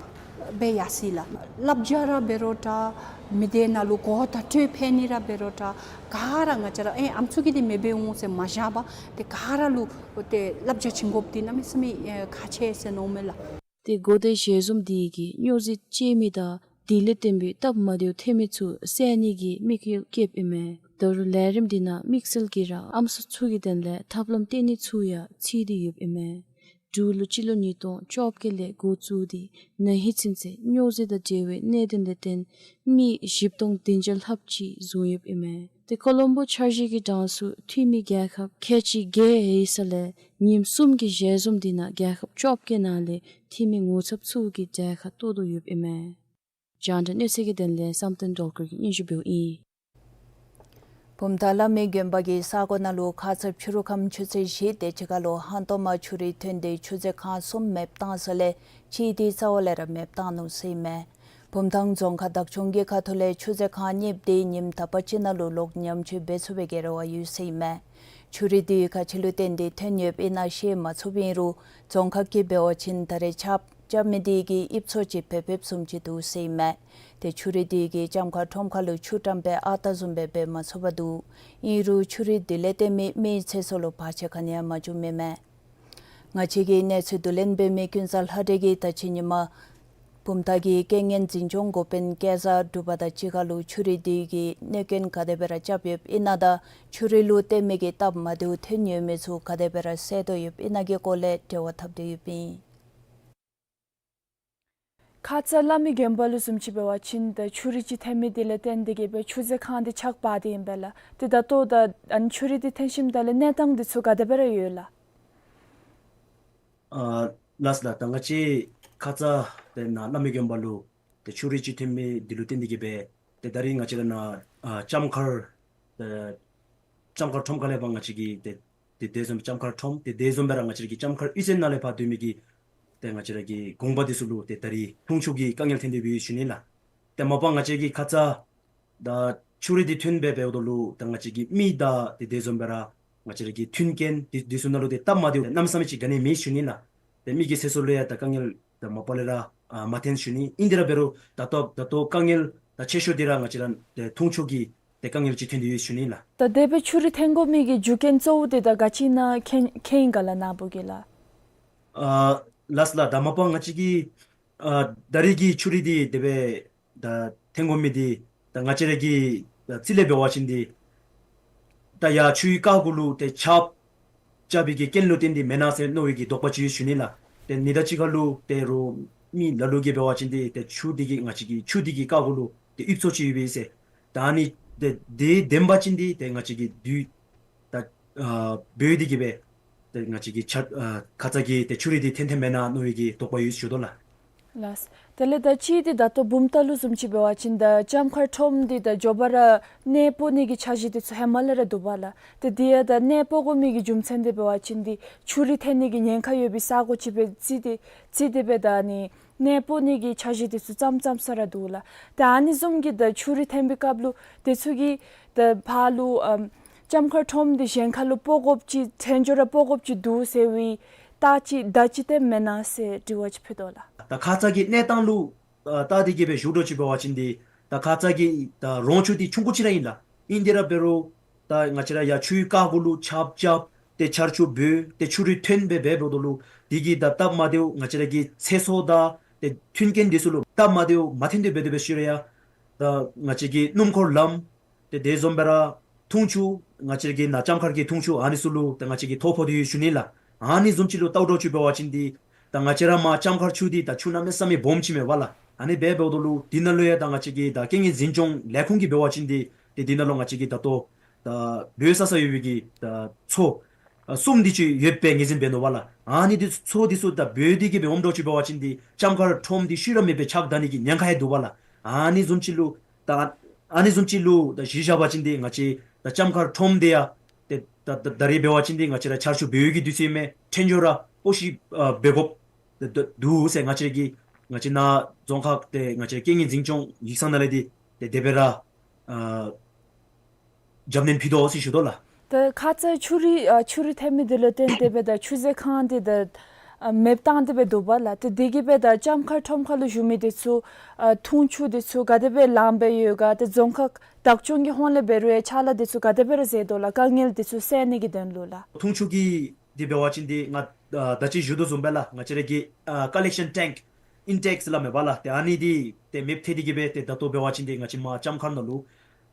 འབད་ཡར་སོ་ཡི་ལགས། བསླབ་བྱ་ར་འབད་རུང་འདྲ། མི་སྡེ་ནང་ལུ་གོ་བརྡ་སྤྲོད་ཕན་ནི་ར་འབད་རུང་འདྲ། ག་ར་ང་བཅས་ར་ཨེ་ཨམ་སྲུ་གིས་འདི་མི་འབད་འོང་ཟེར་མ་བཞག་པར་ཏེ་ག་ར་ལུ་ཏེ་བསླབ་བྱ་བྱིན་དགོཔ་འདི་གནམ་མེད་ས་མེད་ཨེ་ཁག་ཆེ་ཟེར་མནོཝ་མས་ལགས། ཏེ་འགོ་དང་ཞལ་འཛོམས་འདི་གིས་སྨྱོ་རྫས་སྤྱོད་མི་དང་དེ་ལས་བརྟེན་པའི་སྟབས་མ་བདེཝ་ཐོན་མི་ཚུ་བསལ་ནི་གི་དམིགས་ཡུལ་བསྐྱེདཔ་ཨིན་མས། ད་རུང་ལས་རིམ་འདི་ནང་དམིགས་བསལ་གྱིས་ར་ཨམ་སྲུ་ཚུ་གི་དོན་ལས་ཐབས་ལམ་སྟོན་ནི་ཚུ་ཡང་ཚུད་དེ་ཡོདཔ་ཨིན་མས། འབྲུག་ལུ་སྤྱི་ལོ་ཉིས་སྟོང་བཅོ་བརྒྱད་ལས་འགོ་བཙུགས་ཏེ་ན་ཧིང་ཚུན་ཚོད་སྨྱོ་རྫས་དང་འབྲེལ་བའི་གནད་དོན་ལས་བརྟེན་མི་བཞི་སྟོང་བདུན་བརྒྱ་ལྷགཔ་ཅིག་བཟུང་ཡོདཔ་ཨིན་མས། ཏེ་ཀོ་ལོམ་བོ་འཆར་གཞི་གི་གྲངས་སུ་འཐུས་མི་རྒྱལ་ཁབ་ཁལ་གཅིག་བརྒལ་ཡོད་ས་ལས་ཉིནམ་གསུམ་གྱི་ཞལ་འཛོམས་འདི་ནང་རྒྱལ་ཁབ་བཅོ་བརྒྱད་ནང་ལས་འཐུས་མི་ངོ་ཚབ་ཚུ་གིས་གྲལ་ཁར་གཏོགས་དོ་ཡོདཔ་ཨིན་མས། རྒྱང་བསྒྲགས་གནས་ཚུལ་གྱི་དོན་ལས་བསམ་གཏན་སྒྲོལ་དཀར་གྱིས་སྙན་ཞུ་འབདཝ་ཨིན། བུམ་ཐང་བླ་མའི་དགོན་པ་གི་ས་གོ་ནང་ལུ་ཁ་ཙ་ཕྱི་རུ་ཁམས་ཆུ་ཚོད་བཞི་དེ་ཅིག་ཁར་ལུ་ཧང་སྟོང་མ་ཆུ་རུད་ཐོན་ཏེ་ཆུ་མཛོད་ཁང་གསུམ་མེདཔ་བཏང་ས་ལས་གཅིག་འདི་རྩ་བ་ལས་ར་མེདཔ་བཏང་ནུག་ཟེར་ཨིན་མས། བུམ་ཐང་རྫོང་ཁག་བདག་སྐྱོང་གི་ཁ་ཐུག་ལས་ཆུ་མཛོད་ཁང་གཉིས་འདི་ཉིནམ་དག་པ་ཅིག་ནང་ལུ་ལོག་ཉམས་བཅོས་འབད་ཚུགས་པའི་གི་རེ་བ་ཡོད་ཟེར་ཨིན་མས། ཆུ་རུད་འདི་ག་ཅི་ལུ་བརྟེན་ཏེ་ཐོན་ཡོདཔ་ཨིན་ན་ཤེས་མ་ཚུགསཔ་ཨིན་རུང་རྫོང་ཁག་གིས་འབད་བ་ཅིན་ད་རེས་ཆརཔ་རྐྱབ་མི་འདི་གིས་ཨིབ་ཚུགས་ཅིག་འབད་འབདཝ་བཟུམ་ཅིག་འདུག་ཟེར་ཨིན་མས། ཏེ་ཆུ་རུད་འདི་གིས་ལྕམ་མཁར་ཁྲོམ་ཁ་ལུ་ཆུ་བཀྲམ་སྦེ་ཨ་རྟག་བཟུམ་སྦེ་འབད་མ་ཚུགས་པར་འདུག། ཨིན་རུང་ཆུ་རུད་འདི་ལས་བརྟེན་མི་མིའི་ཚེ་སྲོག་ལུ་བར་ཆད་ག་ནི་ཡང་མ་བྱུངམ་ཨིན་མས། ང་བཅས་ཀྱི་གནས་ཚུལ་བསྡུ་ལེན་འབད་མི་ཀུན་བཟང་ལྷ་སྒྲོན་གྱིས་ད་ཅི་ཉིན་མ་བུམ་ཐང་གི་རྐྱེན་ངན་འཛིན་སྐྱོང་འགོ་དཔོན་སྐལ་བཟང་གྲུབ་པ་དང་གཅིག་ཁར་ལུ་ཆུ་རུད་འདི་གིས་གནོད་སྐྱོན་ག་དེ་སྦེ་ར་རྐྱབ་ཡོདཔ་ཨིན་ན་དང་ཆུ་རུད་ལུ་བརྟེན་མི་གི་སྟབས་མ་བདེཝ་ཐོན་ཡོད་མི་ཚུ་ག་དེ་སྦེ་ར་སེལ་དོ་ཡོདཔ་ཨིན་ན་གི་སྐོར་ལས་འབྲེལ་བ་འཐབ་སྟེ་ཡོདཔ་ཨིན། ཁ་ཙ་བླ་མའི་དགོན་པ་ལུ་བཟུམ་ཅིག་འབད་བ་ཅིན་ད་ཆུ་རུད་ཅིག་ཐོན་མི་འདི་ལས་བརྟེན་ཏེ་གིས་སྦེ་ཆུ་མཛོད་ཁང་འདི་ཆག་འབག་སྟེ་ཨིན་པས་ལགས། ཏེ་ད་ལྟོ་ད་ཨ་ནི་ཆུ་རུད་འདི་ཐོན་ཞིནམ་ད་ལས་གནས་སྟངས་འདི་ཚུ་ག་དེ་སྦེ་ར་ཡོད་ལགས། ཨ་ལགས་ལགས། ད་ང་བཅས་ཁ་ཙ་ཏེ་ནཱ་བླ་མའི་དགོན་པ་ལུ་ཏེ་ཆུ་རུད་ཅིག་ཐོན་མི་འདི་ལུ་བརྟེན་ཏེ་གིས་སྦེ་ཏེ་ད་རིས་ང་བཅས་ར་ནཱ་ཨ་ལྕམ་མཁར་ཏེ་ལྕམ་མཁར་ཁྲོམ་ཁ་ལས་ཕར་ང་བཅས་ཀྱི་ཏེ་ཏེ་དེ་བཟུམ་ལྕམ་མཁར་ཁྲོམ་ཏེ་དེ་བཟུམ་སྦེ་ར་ང་བཅས་ཀྱི་ལྕམ་མཁར་གཡུས་ཚན་ནང་ལས་ཕར་སྡོད་མི་གི་ཏེ་ང་བཅས་ར་གི་དགོན་པ་འདི་ཚུ་ལུ་ཏེ་ད་རིས་འཐུང་ཆུ་གི་དཀའ་ངལ་ཐོན་ཏེ་འབད་ཡོད་ཞུ་ནི་ལགས། ཏེ་མ་པ་ང་བཅས་ཀྱིས་ཁ་ཙ་ད་ཆུ་རུད་འདི་ཐོན་སྦེ་འབདཝ་ད་ལུ་ད་ང་བཅས་ཀྱི་མི་དང་ཏེ་དེ་བཟུམ་སྦེ་ར་ང་བཅས་ར་གི་མཐུན་རྐྱེན་འདི་འདི་ཚུ་ནང་ལུ་ཏེ་སྟབས་མ་བདེཝ་གནམ་མེད་ས་མེད་ཅིག་ག་ནི་མེད་ཞུ་ནི་ལགས། ཏེ་མི་གི་ཚེ་སྲོག་ལུ་ཡང་ད་དཀའ་ངལ་ད་མ་པ་ལས་ར་ཨ་མ་ཐོན་ཞུ་ནི། ཨིན་དེ་ར་འབད་རུང་ད་ལྟོ་ད་ལྟོ་དཀའ་ངལ་ད་ཆེ་ཤོས་འདི་ར་ང་བཅས་ར་ཏེ་འཐུང་ཆུ་གི་ཏེ་དཀའ་ངལ་ཅིག་ཐོན་ཏེ་ཡོད་ཞུ་ནི་ལགས། ད་དེ་སྦེ་ཆུ་རུད་ཐོན་དགོ་མི་གི་རྒྱུ་རྐྱེན་གཙོ་བོ་འདི་ད་ག་ཅི་ཨིན་ན་མཁྱེན་མཁྱེན་ཨིན་ག་ལགས་ནཱ་བུ་གིས་ལགས། ཨ་ལགས་ལགས། ད་མ་པ་ང་བཅས་ཀྱི་ཨ་ད་རིས་ཀྱི་ཆུ་རུད་འདི་དེ་སྦེ་ད་ཐོན་དགོ་མི་འདི་ད་ང་བཅས་ར་གི་ད་རྩིས་ལས་འབད་བ་ཅིན་འདི་ད་ཡར་ཆུའི་རྐ་གུ་ལུ་ཏེ་ཆརཔ་རྐྱབ་པའི་གི་རྐྱེན་ལུ་བརྟེན་ཏེ་མེན་ན་ཟེར་མནོ་བའི་གི་དོགས་པ་ཅིག་ཡོད་ཞུ་ནི་ལགས། ཏེ་ཉིན་དང་གཅིག་ཁར་ལུ་ཏེ་རོགས་མི་ལ་ལུ་གིས་འབད་བ་ཅིན་འདི་ཏེ་ཆུ་འདི་གིས་ང་བཅས་ཀྱི་ཆུ་འདི་གི་རྐ་གུ་ལུ་ཏེ་ཨིབ་ཚུགས་ཅིག་ཡོད་པས་ཟེར། ད་ཨ་ནི་ཏེ་དེ་བདེན་པ་ཅིན་འདི་ཏེ་ང་བཅས་ཀྱི་དུས་ད་ཨ་འབོལ་ཏེ་གིས་སྦེ་ཏེ་ང་བཅས་ཀྱི་ཆ་ཨ་ཁ་ཙ་གི་ཏེ་ཆུ་རུད་འདི་ཐོན་ཐོནམ་མེན་ན་མནོ་བའི་གི་དོགས་པ་ཡོད་ཞུ་དོ་ལགས། ལགས། དེ་ལས་ད་ཅི་འདི་ད་ལྟོ་བུམ་ཐང་ལུ་བཟུམ་ཅིག་འབད་བ་ཅིན་ད་ལྕམ་མཁར་ཁྲོམ་འདི་ད་མགྱོགས་པ་ར་གནས་སྤོ་ནི་གི་འཆར་གཞི་འདི་ཚུ་ཧེ་མ་ལས་ར་འདུག་པ་ལགས། ཏེ་འདི་ཡང་ད་གནས་སྤོ་དགོ་མི་གི་རྒྱུ་མཚན་འདི་འབད་བ་ཅིན་འདི་ཆུ་རུད་ཐོན་ནི་གི་ཉེན་ཁ་ཡོད་པའི་ས་གོ་ཅིག་སྦེ་བརྩིས་ཏེ་བརྩིས་ཏེ་སྦེ་ད་ཨ་ནི་གནས་སྤོ་ནི་གི་འཆར་གཞི་འདི་ཚུ་བརྩམ་བརྩམ་ས་ར་འདུག་ལགས། ཏེ་ཨ་ནི་བཟུམ་གྱི་ད་ཆུ་རུད་ཐོན་པའི་སྐབས་ལུ་དེ་ཚུ་གིས་ད་ཕར་ལུ་ཨམ་ལྕམ་མཁར་ཁྲོམ་འདི་གཞན་ཁ་ལུ་སྤོ་དགོཔ་ཅིག་ཐོན་འགྱོ་ར་སྤོ་དགོཔ་ཅིག་འདུག་ཟེར་བའི་རྟགས་ཅིག་བརྡ་ཅིག་སྟོནམ་མེན་ན་ཟེར་དྲི་བ་ཅིག་ཕུལ་དོ་ལགས། ད་ཁ་ཙ་གི་གནས་སྟངས་ལུ་ཨ་བལྟ་སྟེ་གིས་སྦེ་ཞུ་དོ་ཅིག་འབད་བ་ཅིན་འདི་ད་ཁ་ཙ་གི་ད་རོང་ཆུ་འདི་ཆུང་ཀུ་ཅིག་ར་ཨིན་ལགས། ཨིན་དེ་ར་འབད་རུང་ད་ང་བཅས་ར་ཡར་ཆུའི་རྐ་གུ་ལུ་ཆརཔ་རྐྱབ་ཏེ་ཆར་ཆུ་འབོལ་ཏེ་ཆུ་རུད་ཐོན་སྦེ་འབད་འབདཝ་ད་ལུ་འདི་གིས་ད་སྟབས་མ་བདེཝ་ང་བཅས་ར་གི་ཚེ་སྲོག་དང་ཏེ་མཐུན་རྐྱེན་འདི་ཚུ་ལུ་སྟབས་མ་བདེཝ་མ་ཐོན་ཏེ་འབད་དེ་སྦེ་ཞུ་རུང་ཡང་ད་ང་བཅས་ཀྱི་སྣུམ་འཁོར་ལམ་ཏེ་དེ་བཟུམ་སྦེ་ར་འཐུང་ཆུ་ང་བཅས་ཀྱི་ནཱ་ལྕམ་མཁར་གྱི་འཐུང་ཆུ་ཨ་ནི་ཚུ་ལུ་ཏེ་ང་བཅས་ཀྱིས་ཐོ་ཕོག་སྟེ་ཡོད་ཞུ་ནི་ལགས། ཨ་ནི་བཟུམ་ཅིག་ལུ་བལྟཝ་ད་ཅིག་འབད་བ་ཅིན་འདི་ད་ང་བཅས་ར་མར་ལྕམ་མཁར་ཆུ་འདི་ད་ཆུ་གནམ་མེད་ས་མེད་སྦོམ་ཅིག་མས་པ་ལགས། ཨ་ནི་འབད་འབདཝ་ད་ལུ་འདི་ནང་ལུ་ཡང་ད་ང་བཅས་ཀྱི་ད་རྐྱེན་ངན་འཛིན་སྐྱོང་ལས་ཁུངས་ཀྱིས་འབད་བ་ཅིན་འདི་ཏེ་འདི་ནང་ལུ་ང་བཅས་ཀྱི་ད་ལྟོ་ད་འབོལ་ས་ས་ཡོད་པའི་གི་ད་མཚོ་ཨ་གསུམ་འདི་ཅིག་ཡོདཔ་སྦེ་ངོས་འཛིན་འབད་ནུག་པ་ལགས། ཨ་ནི་འདི་མཚོ་འདི་ཚུ་ད་འབོལ་ཏེ་གིས་སྦེ་འོངམ་ད་ཅིག་འབད་བ་ཅིན་འདི་ལྕམ་མཁར་ཁྲོམ་འདི་ཤུལ་ར་མེདཔ་སྦེ་ཆགས་ད་ནི་གི་ཉེན་ཁ་ཡང་འདུག་པ་ལགས། ཨ་ནི་བཟུམ་ཅིག་ལུ་ད་ཨ་ནི་བཟུམ་ཅིག་ལུ་ད་གཞི་བཞག་པ་ཅིན་འདི་ང་བཅས་ད་ལྕམ་མཁར་ཁྲོམ་འདི་ཡང་ཏེ་ད་ད་ད་རིས་འབད་བ་ཅིན་འདི་ང་བཅས་ར་ཆར་ཆུ་འབོལ་བའི་གི་དུས་ཚོད་མས། ཐོན་འགྱོ་ར་སྤོ་བཤིག་ཨ་འབད་དགོཔ་ད་ད་འདུག་ཟེར་ང་བཅས་ཀྱི་ང་བཅས་ནཱ་རྫོང་ཁག་ཏེ་ང་བཅས་ར་རྐྱེན་ངན་འཛིན་སྐྱོང་ཡིག་ཚང་ནང་ལས་འདི་ཏེ་དེ་སྦེ་ར་ཨ་རྒྱབ་སྣོན་ཕུལ་དོ་ཟེར་ཞུ་དོ་ལགས། ད་ཁ་ཙ་ཆུ་རུད་ཨ་ཆུ་རུད་ཐོན་མི་འདི་ལུ་བརྟེན་ཏེ་སྦེ་ད་ཆུ་མཛོད་ཁང་འདི་ད་ ཨ་མེདཔ་བཏང་སྟེ་སྦེ་འདུག་པ་ལགས། ཏེ་དེ་གིས་སྦེ་ད་ལྕམ་མཁར་ཁྲོམ་ཁ་ལུ་བཞུགས་མི་འདི་ཚུ་ཨ་འཐུང་ཆུ་འདི་ཚུ་ག་དེ་སྦེ་ལངམ་སྦེ་ཡོད་ག། ཏེ་རྫོང་ཁག་བདག་སྐྱོང་གི་ཧོངས་ལས་འབད་རུང་ཡང་ཕྱག་ལཱ་འདི་ཚུ་ག་དེ་སྦེ་ར་མཛད་དོ་ལགས། དཀའ་ངལ་འདི་ཚུ་སེལ་ནི་གི་དོན་ལུ་ལགས། འཐུང་ཆུ་གི་འདི་འབད་བ་ཅིན་འདི་ང་ཨ་ད་ཅི་ཞུ་དོ་བཟུམ་སྦེ་ལགས། ང་བཅས་ར་གི་ཨ་ཀོ་ལེག་ཤཱན་ཊེངཀ་ཨིན་ཊེཀ་ཟེར་སླབ་མས་པ་ལགས། ཏེ་ཨ་ནི་འདི་ཏེ་མེདཔ་ཐལ་ཏེ་གིས་སྦེ་ཏེ་ད་ལྟོ་འབད་བ་ཅིན་འདི་ང་བཅས་མར་ལྕམ་མཁར་ནང་ལུ་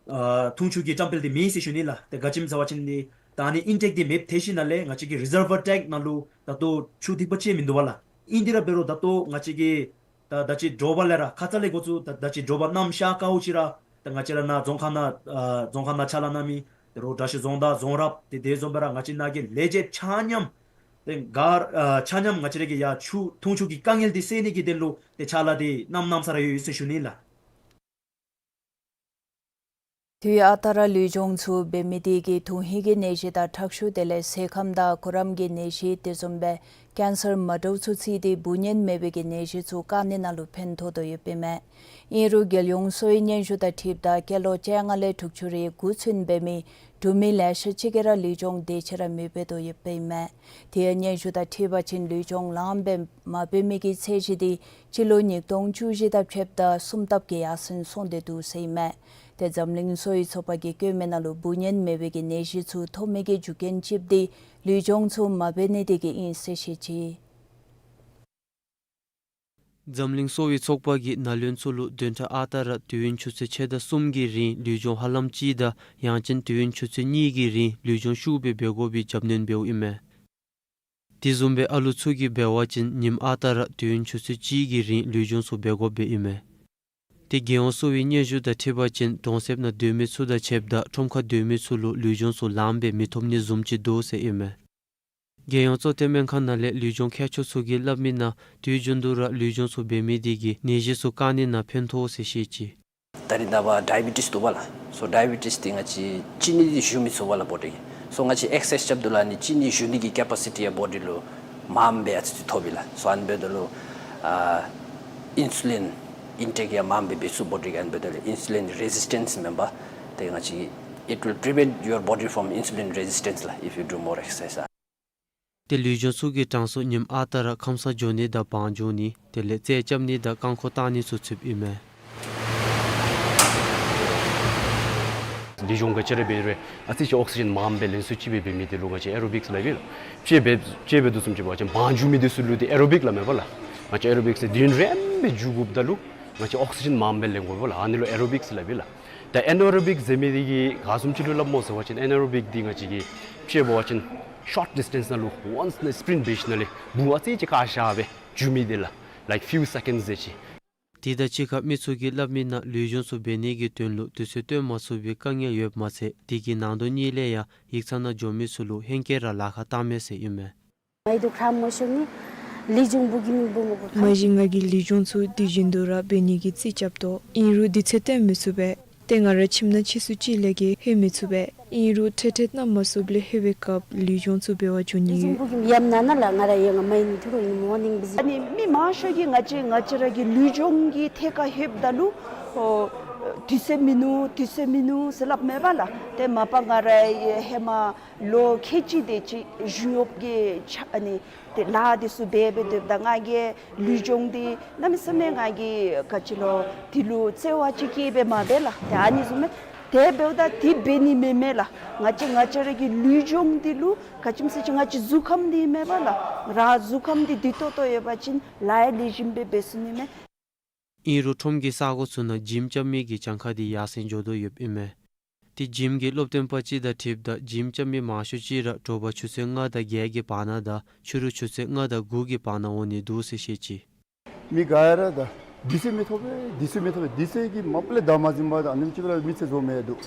ཨ་འཐུང་ཆུ་གི་བཀྲམ་སྤེལ་འདི་མེད་ཟེར་ཞུ་ནི་ལགས། ཏེ་ག་ཅི་སྨོ་ཟེར་བ་ཅིན་འདི་ད་ཨ་ནི་ཨིན་ཊེཀ་འདི་མེདཔ་ཐལ་ཞིནམ་ལས་ང་བཅས་ཀྱི་རི་ཛར་བར་ཊེངཀ་ནང་ལུ་ད་ལྟོ་ཆུ་ཐིགས་པ་ཅིག་མིན་འདུག་པ་ལགས། ཨིན་དེ་ར་འབད་རུང་ད་ལྟོ་ང་བཅས་ཀྱི་ད་ད་ཅི་དྲོ་པ་ལས་ར་ཁ་ཙ་ལས་འགོ་བཙུགས་ད་ད་ཅི་དྲོ་པ་གནམ་ཤར་ཁ་ལུ་ཅིག་ར་ད་ང་བཅས་ར་ནཱ་རྫོང་ཁག་ནང་ཨ་རྫོང་ཁག་ནང་ཕྱག་ལཱ་གནང་མི་ད་རུང་དྲག་ཤོས་རྫོང་བདག་རྫོང་རབ་ཏེ་དེ་བཟུམ་སྦེ་ར་ང་བཅས་ནཱ་གི་ལས་བྱེདཔ་ཆ་མཉམ་ཏེ་ག་ཨ་ཆ་མཉམ་ང་བཅས་ར་གི་ཡར་ཆུ་འཐུང་ཆུ་གི་དཀའ་ངལ་འདི་སེལ་ནི་གི་དོན་ལུ་ཏེ་ཕྱག་ལཱ་འདི་གནངམ་གནངམ་ས་ར་ཡོད་ཡོད་ཟེར་ཞུ་ནི་ལགས། དུས་ཨ་རྟག་ར་ལུས་སྦྱོང་ཚུ་འབད་མི་དེ་གིས་དོན་ཧིང་གི་ནད་གཞི་དང་ཁྲག་ཤུགས་དེ་ལས་སེམས་ཁམས་དང་གོ་རིམ་གྱི་ནད་གཞི་དེ་བཟུམ་སྦེ་ཀེན་སར་མ་འདྲཝ་ཚུ་ཚུད་དེ་འབུ་གཉན་མེད་པའི་གི་ནད་གཞི་ཚུ་བཀག་ནི་ནང་ལུ་ཕན་ཐོགས་དོ་ཡོདཔ་ཨིན་མས། ཨིན་རུང་རྒྱལ་ཡོངས་གསོ་བའི་སྙན་ཞུ་དང་འཁྲིལཝ་ད་སྐྱེས་ལོ་བཅོ་ལྔ་ལས་དྲུག་ཅུ་རེ་དགུ་ཚུན་འབད་མི་འབྲུག་མི་ལེ་ཤ་ཅིག་གིས་ར་ལུས་སྦྱོང་དེ་ཅིག་ར་མི་འབད་དོ་ཡོདཔ་ཨིན་མས། དེ་ཡང་སྙན་ཞུ་དང་འཁྲིལ་བ་ཅིན་ལུས་སྦྱོང་ལངམ་སྦེ་མ་འབད་མི་གི་ཚད་གཞི་དེ་སྤྱི་ལོ་ཉིས་སྟོང་བཅུ་བཞི་དང་ཕྱདཔ་ད་སུམ་ལྡབ་ཀྱི་ཡར་སེང་སོང་སྟེ་འདུག་ཟེར་ཨིན་མས། ཏེ་འཛམ་གླིང་གསོ་བའི་ཚོགས་པ་གིས་བཀོད་མི་ནང་ལུ་འབུ་གཉན་མེད་པའི་གི་ནད་གཞི་ཚུ་ཐོབ་མི་གི་རྒྱུ་རྐྱེན་གཅིགཔོ་དེ་ལུས་སྦྱོང་ཚུ་མ་འབད་ནི་དེ་གིས་ཨིན་ཟེར་བཤད་ཅི། འཛམ་གླིང་གསོ་བའི་ཚོགས་པ་གིས་ན་ལུ་ཚུ་ལུ་བདུན་ཕྲག་ཨ་རྟག་ར་དུས་ཡུན་ཆུ་ཚོད་ཕྱེད་དང་གསུམ་གྱི་རིང་ལུས་སྦྱོང་ཧ་ལམ་གཅིག་དང་ཡང་ཅིན་དུས་ཡུན་ཆུ་ཚོད་གཉིས་ཀྱི་རིང་ལུས་སྦྱོང་ཤུགས་སྦེ་འབད་དགོ་པའི་རྒྱབ་སྣོན་འབདཝ་ཨིན་མས། དེ་བཟུམ་སྦེ་ཨ་ལུ་ཚུ་གིས་འབད་བ་ཅིན་ཉིནམ་ཨ་རྟག་ར་དུས་ཡུན་ཆུ་ཚོད་གཅིག་གི་རིང་ལུས་སྦྱོང་ཚུ་འབད་དགོཔ་སྦེ་ཨིན་མས། ཏེ་རྒྱལ་ཡོངས་གསོ་བའི་སྙན་ཞུ་དང་འཁྲིལ་བ་ཅིན་གྲོང་གསེབ་ནང་སྡོད་མི་ཚུ་དང་ཕྱདཔ་ད་ཁྲོམ་ཁར་སྡོད་མི་ཚུ་ལུ་ལུས་སྦྱོང་ཚུ་ལངམ་སྦེ་མི་ཐོབ་ནི་བཟུམ་ཅིག་འདུག་ཟེར་ཨིན་མས། རྒྱལ་ཡོངས་གཙོ་བསྟེན་སྨན་ཁང་ནང་ལས་ལུས་སྦྱོང་མཁས་མཆོག་ཚུ་གིས་སླབ་མི་ནང་དུས་རྒྱུན་དུ་ར་ལུས་སྦྱོང་ཚུ་འབད་མི་དེ་གིས་ནད་གཞི་ཚུ་བཀག་ནི་ནང་ཕན་ཐོགས་ཟེར་བཤད་ཅི། ད་རེས་ནངས་པ་ཌའི་བི་ཊིས་འདུག་པ་ལགས། སོ་ཌའི་བི་ཊིས་འདི་ང་བཅས་ཅི་ནི་འདི་བཞུ་མི་ཚུགས་པ་ལགས་བོ་ཌི་གིས། སོ་ང་བཅས་ཨེག་སར་སའིཛ་རྐྱབ་དོ་ལགས། ཨ་ནི་ཅི་ནི་བཞུ་ནི་གི་ཀེ་པ་སི་ཊི་ཡང་བོ་ཌི་ལུ་མངམ་སྦེ་ཨ་ཙི་ཅིག་ཐོབ་ཨིན་ལགས། སོ་ཨ་ནི་འབདཝ་ད་ལུ་ཨ་ཨིན་སུ་ལིན་ཨིན་ཊེཀ་ཡང་མངམ་སྦེ་འབད་ཚུགས་བོ་ཌི་གིས། ཨ་ནི་འབདཝ་ད་ལུ་ཨིན་སུ་ལིན་རེ་སི་ཊེནསི་མེན་པར་ཏེ་ང་བཅས་it will prevent your body from insulin resistance ལགས། If you do more exercise. ཏེ་ལུས་སྦྱོང་ཚུ་གི་གྲངས་སུ་ཉིནམ་ཨ་རྟག་ར་ཁམས་སངས་འགྱོ་ནི་དང་བང་རྒྱུག་ནི་དེ་ལས་རྩལ་རྐྱབ་ནི་དང་རྐང་འཁོར་བཏང་ནི་ཚུ་ཚུདཔ་ཨིན་མས། ལུས་སྦྱོང་ག་ཅི་ར་འབད་རུང་ཨ་ཙི་ཅིག་ཨོག་སི་ཇེན་མངམ་སྦེ་ལེན་ཚུགས་ཅིག་སྦེ་འབད་མི་དེ་ལུ་ང་བཅས་ཨེ་རོ་བིཀསི་སླབ་ཨིན་ལགས། དཔྱེ་འབད་དཔྱེ་འབད་དོ་བཟུམ་ཅིག་འབད་བ་ཅིན་བང་རྒྱུག་མི་དེ་ཚུ་ལུ་ཏེ་ཨེ་རོ་བིཀསི་སླབ་མས་པ་ལགས། ང་བཅས་ཨེ་རོ་བིཀསི་ནི་དུས་ཡུན་རིངམོ་སྦེ་རྒྱུག་དགོཔ་ད་ལུ་ང་བཅས་ཨོག་སི་ཇེན་མངམ་སྦེ་ལེན་དགོ་པས་ལགས། ཨ་ནི་ལུ་ཨེ་རོ་བིཀསི་སླབ་ཨིན་ལགས། ད་ཨེ་ན་རོ་བིཀ་ཟེར་མི་དེ་གིས་ག་བཟུམ་ཅིག་ལུ་སླབ་སྨོ་ཟེར་བ་ཅིན་ཨེ་ན་རོ་བིཀ་འདི་ང་བཅས་ཀྱིས་དཔྱེ་འབད་བ་ཅིན་ཤོཊ་ཌིས་ཊེནསི་ནང་ལུ་ཝཱནསི་ནི་སི་པི་རིནཊ་འབད་ཞིནམ་ལས་འབུ་ཨ་ཙི་ཅིག་བཀག་བཞག་སྦེ་རྒྱུག་མི་དེ་ལགས། Like few seconds ཟེར་ཅིག། དེ་དང་གཅིག་ཁར་མི་ཚུ་གིས་སླབ་མི་ནང་ལུས་སྦྱོང་ཚུ་འབད་ནི་གི་དོན་ལུ་དུས་ཚོད་བཏོན་མ་ཚུགས་པའི་དཀའ་ངལ་ཡོདཔ་མ་ཚད་དེ་གི་ནང་དོན་གཉིས་ལས་ཡང་ཡིག་ཚང་ནང་འགྱོ་མི་ཚུ་ལུ་ཧེང་སྐལ་ར་ལཱ་ཁག་བཏངམ་མས་ཟེར་ཨིན་མས། མ་གཞི་ང་གིས་ལུས་སྦྱོང་ཚུ་དུས་རྒྱུན་དུ་ར་འབད་ནི་གི་རྩིས་རྐྱབ་དོ། ཨིན་རུང་དུས་ཚོད་བཏོན་མི་ཚུགས་པས། ཏེ་ང་ར་ཁྱིམ་ནང་ཕྱིས་སུ་ཅིག་ལས་ཀྱི་ལྷོད་མི་ཚུགས་པས། ཨིན་རུང་ཐེངས་ཐེངས་གནམ་མ་སྲོཝ་ལས་ལྷོད་པའི་སྐབས་ལུས་སྦྱོང་ཚུ་འབད་བར་འགྱོ་ནི་ཡོད། ཨ་ནི་མི་མང་ཤོས་ཀྱིས་ང་བཅས་ང་བཅས་ར་གི་ལུས་སྦྱོང་གི་ཐད་ཁར་ལྷོདཔ་ད་ལུ་ཨོ་དུས་ཚོད་མིན་ནུག་དུས་ཚོད་མིན་ནུག་ཟེར་སླབ་མས་པ་ལགས། ཏེ་མ་པ་ང་ར་ཧེ་མ་ལོ་ཁལ་གཅིག་དེ་ཅིག་གཞུང་གཡོགཔ་གི་ཆ་ཨ་ནི་ཏེ་ལཱ་དེ་ཚུ་འབད་འབད་སྡོདཔ་ད་ང་གིས་ལུས་སྦྱོང་འདི་གནམ་མེད་ས་མེད་ང་གིས་ག་ཅི་ལོ་དེ་ལུ་བརྩེ་བ་ཅིག་བསྐྱེད་སྦེ་མ་འབད་ལགས། ཏེ་ཨ་ནི་བཟུམ་མས། དེ་འབདཝ་ད་དེ་འབད་ནི་མེན་མས་ལགས། ང་བཅས་ང་བཅས་ར་གི་ལུས་སྦྱོང་འདི་ལུ་ག་ཅི་སྨོ་ཟེར་བ་ཅིན་ང་བཅས་གཟུགས་ཁམས་འདི་མས་པ་ལགས། ར་གཟུགས་ཁམས་འདི་བདེ་ཏོག་ཏོ་ཡོད་པ་ཅིན་ལཱ་ཡང་ལེགས་ཤོམ་སྦེ་འབད་ཚུགས་ནི་མས། ཨིན་རུང་ཁྲོམ་གྱི་ས་གོ་ཚུ་ནང་ཇིམ་རྐྱབ་མི་གི་གྱངས་ཁ་འདི་ཡར་སེང་འགྱོ་དོ་ཡོདཔ་ཨིན་མས། ཏེ་ཇིམ་གྱི་སློབ་སྟོན་པ་ཅིག་དང་འཁྲིལཝ་ད་ཇིམ་རྐྱབ་མི་མང་ཤོས་ཅིག་ར་དྲོ་པ་ཆུ་ཚོད་ལྔ་དང་བརྒྱད་ཀྱི་བར་ན་དང་ཕྱི་རུ་ཆུ་ཚོད་ལྔ་དང་དགུ་གི་བར་ན་འོང་ནི་འདུག་ཟེར་བཤད་ཅི། མི་ག་ར་ད་དུས་ཚོད་མི་ཐོབ་པས། དུས་ཚོད་མི་ཐོབ་པས། དུས་ཚོད་ཀྱིས་མ་པ་ལས་བདའ་མ་ཟུན་པར་ད་ཨ་ནེམ་ཅིག་ར་མི་ཚེ་བཟོ་མི་འདུག།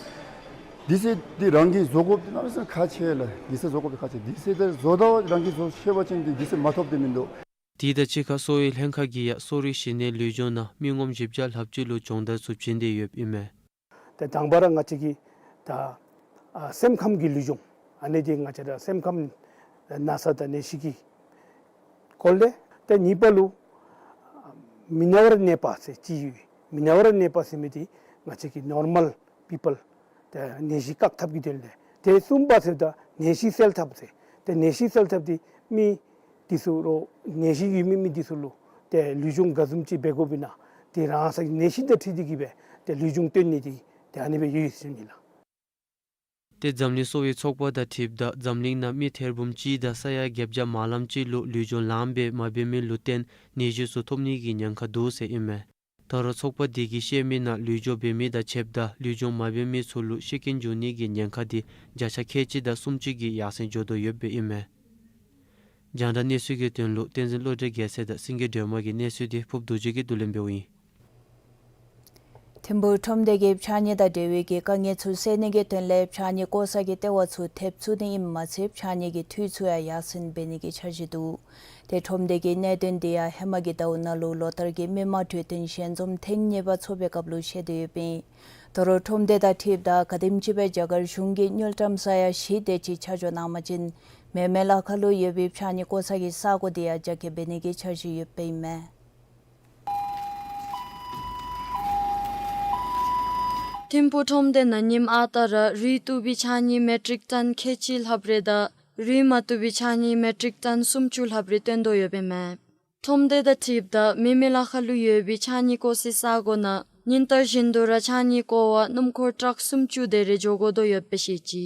དུས་ཚོད་འདི་རང་གིས་བཟོ་དགོཔ་འདི་གནམ་མེད་ས་མེད་ཁག་ཆེ་ལགས། དུས་ཚོད་བཟོ་དགོཔ་འདི་ཁག་ཆེ། དུས་ཚོད་འདི་བཟོ་ད་རང་གིས་བཟོ་ཤེས་པ་ཅིན་འདི་དུས་ཚོད་མ་ཐོབ་འདི་མིན་འདུག། དེ་དང་གཅིག་ཁར་གསོ་བའི་ལྷན་ཁག་གིས་ཡང་གསོ་རིག་གཞི་གནས་ལུས་སྦྱོང་ནང་མི་ངོམ་བཞི་བརྒྱ་ལྷགཔ་ཅིག་ལུ་སྦྱོང་བརྡར་ཚུ་བྱིན་ཏེ་ཡོདཔ་ཨིན་མས། ཏེ་དང་པ་ར་ང་བཅས་ཀྱིས་ད་ཨ་སེམས་ཁམས་ཀྱི་ལུས་སྦྱོང་ཨ་ནི་འདི་ང་བཅས་ར་སེམས་ཁམས་ན་ཚ་དང་ནད་གཞི་གི་སྐོར་ལས། ཏེ་གཉིས་པ་ལུ་མི་ན་བར་གནས་པ་ཟེར་ཅིག་ཡོད། མི་ན་བར་གནས་པ་ཟེར་མི་འདི་ང་བཅས་ཀྱི་ནོར་མཱལ་པི་པཱལ་ཏེ་ནད་གཞི་བཀག་ཐབས་ཀྱི་དོན་ལས། ཏེ་གསུམ་པ་ཟེརཝ་ད་ནད་གཞི་སེལ་ཐབས་ཟེར། ཏེ་ནད་གཞི་སེལ་ཐབས་འདི་མི་ འདི་ཚུ་རོགས་ནད་གཞི་ཡོད་མི་མི་འདི་ཚུ་ལུ་ཏེ་ལུས་སྦྱོང་ག་བཟུམ་ཅིག་འབད་དགོཔ་ཨིན་ན་ཏེ་རང་སོའི་ནད་གཞི་དང་འཁྲིལ་ཏེ་གིས་སྦེ་ཏེ་ལུས་སྦྱོང་སྟོན་ནི་འདི་ཏེ་ཨ་ནི་སྦེ་ཡོད་ཡོདཔ་ཨིན་ལགས། ཏེ་འཛམ་གླིང་གསོ་བའི་ཚོགས་པ་དང་འཁྲིལཝ་ད་འཛམ་གླིང་ནང་མི་ཐེར་འབུམ་གཅིག་དང་ས་ཡ་བརྒྱད་བརྒྱ་མ་ལམ་ཅིག་ལུ་ལུས་སྦྱོང་ལངམ་སྦེ་མ་འབད་མི་ལུ་བརྟེན་ནད་གཞི་ཚུ་ཐོབ་ནི་གི་ཉེན་ཁ་འདུག་ཟེར་ཨིན་མས། ད་རུང་ཚོགས་པ་འདི་གིས་བཤད་མི་ནང་ལུས་སྦྱོང་འབད་མི་དང་ཕྱདཔ་ད་ལུས་སྦྱོང་མ་འབད་མི་ཚུ་ལུ་ཤི་རྐྱེན་འབྱུང་ནི་གི་ཉེན་ཁ་འདི་བརྒྱ་ཆ་ཁལ་གཅིག་དང་སུམ་ཅུ་གིས་ཡར་སེང་འགྱོ་དོ་ཡོདཔ་ཨིན་མས། རྒྱང་བསྒྲགས་གནས་ཚུལ་གྱི་དོན་ལུ་བསྟན་འཛིན་བློ་གྲོས་རྒྱལ་མཚན་དང་སེང་གེ་སྒྲོལ་མ་གི་གནས་ཚུལ་འདི་ཕུརཔ་རྡོ་རྗེ་གིས་བསྡུ་ལེན་འབདཝ་ཨིན། ཐིམ་ཕུག་ཁྲོམ་སྡེ་གིས་ཕྱགས་སྙིགས་དང་འབྲེལ་བའི་གི་དཀའ་ངལ་ཚུ་སེལ་ནི་གི་དོན་ལས་ཕྱགས་སྙིགས་བཀོ་ས་གི་ལྟེ་བ་ཚུ་ཐེབས་བཙུགས་ནི་ཨིནམ་མ་ཚད་ཕྱགས་སྙིགས་ཀྱི་འཐུས་ཚུ་ཡང་ཡར་སེང་འབད་ནི་གི་འཆར་གཞི་འདུག། ཏེ་ཁྲོམ་སྡེ་གི་གནད་དོན་འདི་ཡང་ཧེ་མ་གི་ཟླཝ་ནང་ལུ་ལོ་ལྟར་གྱི་མི་མང་གྲོས་བསྟུན་ཞལ་འཛོམས་ཐེངས་གཉིས་པ་ཚོགས་པའི་སྐབས་ལུ་བཤད་དེ་ཡོདཔ་ཨིན། ད་རུང་ཁྲོམ་སྡེ་དང་འཁྲིལཝ་ད་ག་དེམ་ཅིག་སྦེ་རྒྱ་གར་གཞུང་གིས་དངུལ་ཀྲམ་ས་ཡ་བཞི་དེ་ཅིག་ཆ་འཇོག་གནང་བ་ཅིན་མེ་མེ་ལ་ཁ་ལུ་ཡོད་པའི་ཕྱགས་སྙིགས་བཀོ་ས་གི་ས་གོ་འདི་ཡང་རྒྱ་སྐྱེད་འབད་ནི་གི་འཆར་གཞི་ཡོདཔ་ཨིན་མས། ཐིམ་ཕུག་ཁྲོམ་སྡེ་ནང་ཉིནམ་ཨ་རྟག་ར་རུལ་བཏུབ་པའི་ཕྱགས་སྙིགས་མེ་ཊིག་ཊོན་ཁལ་གཅིག་ལྷགཔ་རེ་དང་རུལ་མ་བཏུབ་པའི་ཕྱགས་སྙིགས་མེ་ཊིག་ཊོན་སུམ་ཅུ་ལྷགཔ་རེ་བཏོན་དོ་ཡོདཔ་ཨིན་མས། ཁྲོམ་སྡེ་དང་འཁྲིལཝ་ད་མེ་མེ་ལ་ཁ་ལུ་ཡོད་པའི་ཕྱགས་སྙིགས་བཀོ་སའི་ས་གོ་ནང་ཉིན་ལྟར་བཞིན་དུ་ར་ཕྱགས་སྙིགས་བཀོ་བར་སྣུམ་འཁོར་ཊཱག་སུམ་ཅུ་དེ་རེ་འགྱོ་དགོ་དོ་ཡོདཔ་སྦེ་བཤད་ཅི།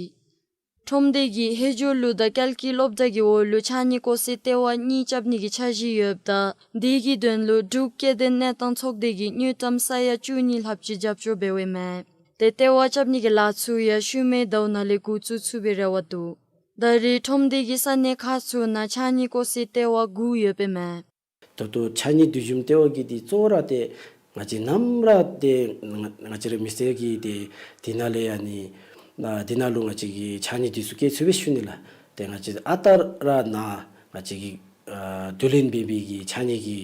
ཁྲོམ་སྡེ་གིས་ཧེ་ཇོ་ལུ་དང་ཀལ་ཀི་སློབ་གྲྭ་གི་འོག་ལུ་ཕྱགས་སྙིགས་བཀོ་སའི་ལྟེ་བ་གཉིས་རྐྱབ་ནི་གི་འཆར་གཞི་ཡོདཔ་ད་དེ་གི་དོན་ལུ་འབྲུག་སྐྱེ་ལྡན་གནས་སྟངས་ཚོགས་སྡེ་གིས་དངུལ་ཀྲམ་ས་ཡ་བཅུ་གཉིས་ལྷགཔ་ཅིག་རྒྱབ་སྐྱོར་འབདཝ་ཨིན་མས། ཏེ་ལྟེ་བ་རྐྱབ་ནི་གི་ལཱ་ཚུ་ཡང་ཤུལ་མའི་ཟླཝ་ནང་ལས་འགོ་བཙུགས་ཚུགས་པའི་རེ་བ་འདུག། ད་རེས་ཁྲོམ་སྡེ་གི་ས་གནས་ཁག་ཚུ་ནང་ཕྱགས་སྙིགས་བཀོ་སའི་ལྟེ་བ་དགུ་ཡོདཔ་ཨིན་མས། ད་ལྟོ་ཕྱགས་སྙིགས་འདུ་འཛོམས་ལྟེ་བ་གི་འདི་གཙོ་བོ་ར་ཏེ་ང་བཅས་ནམ་ར་ཏེ་ང་ང་བཅས་ར་མི་སེར་གྱིས་ཏེ་འདི་ནང་ལས་ཨ་ནི་ཨ་འདི་ནང་ལུ་ང་བཅས་ཀྱིས་ཕྱགས་སྙིགས་འདི་ཚུ་བཀལ་ཚུགས་པས་ཞུ་ནི་ལགས། ཏེ་ང་བཅས་ཨ་རྟག་ར་ནཱ་ང་བཅས་ཀྱིས་ཨ་བསྡུ་ལེན་འབད་བའི་གི་ཕྱགས་སྙིགས་ཀྱི་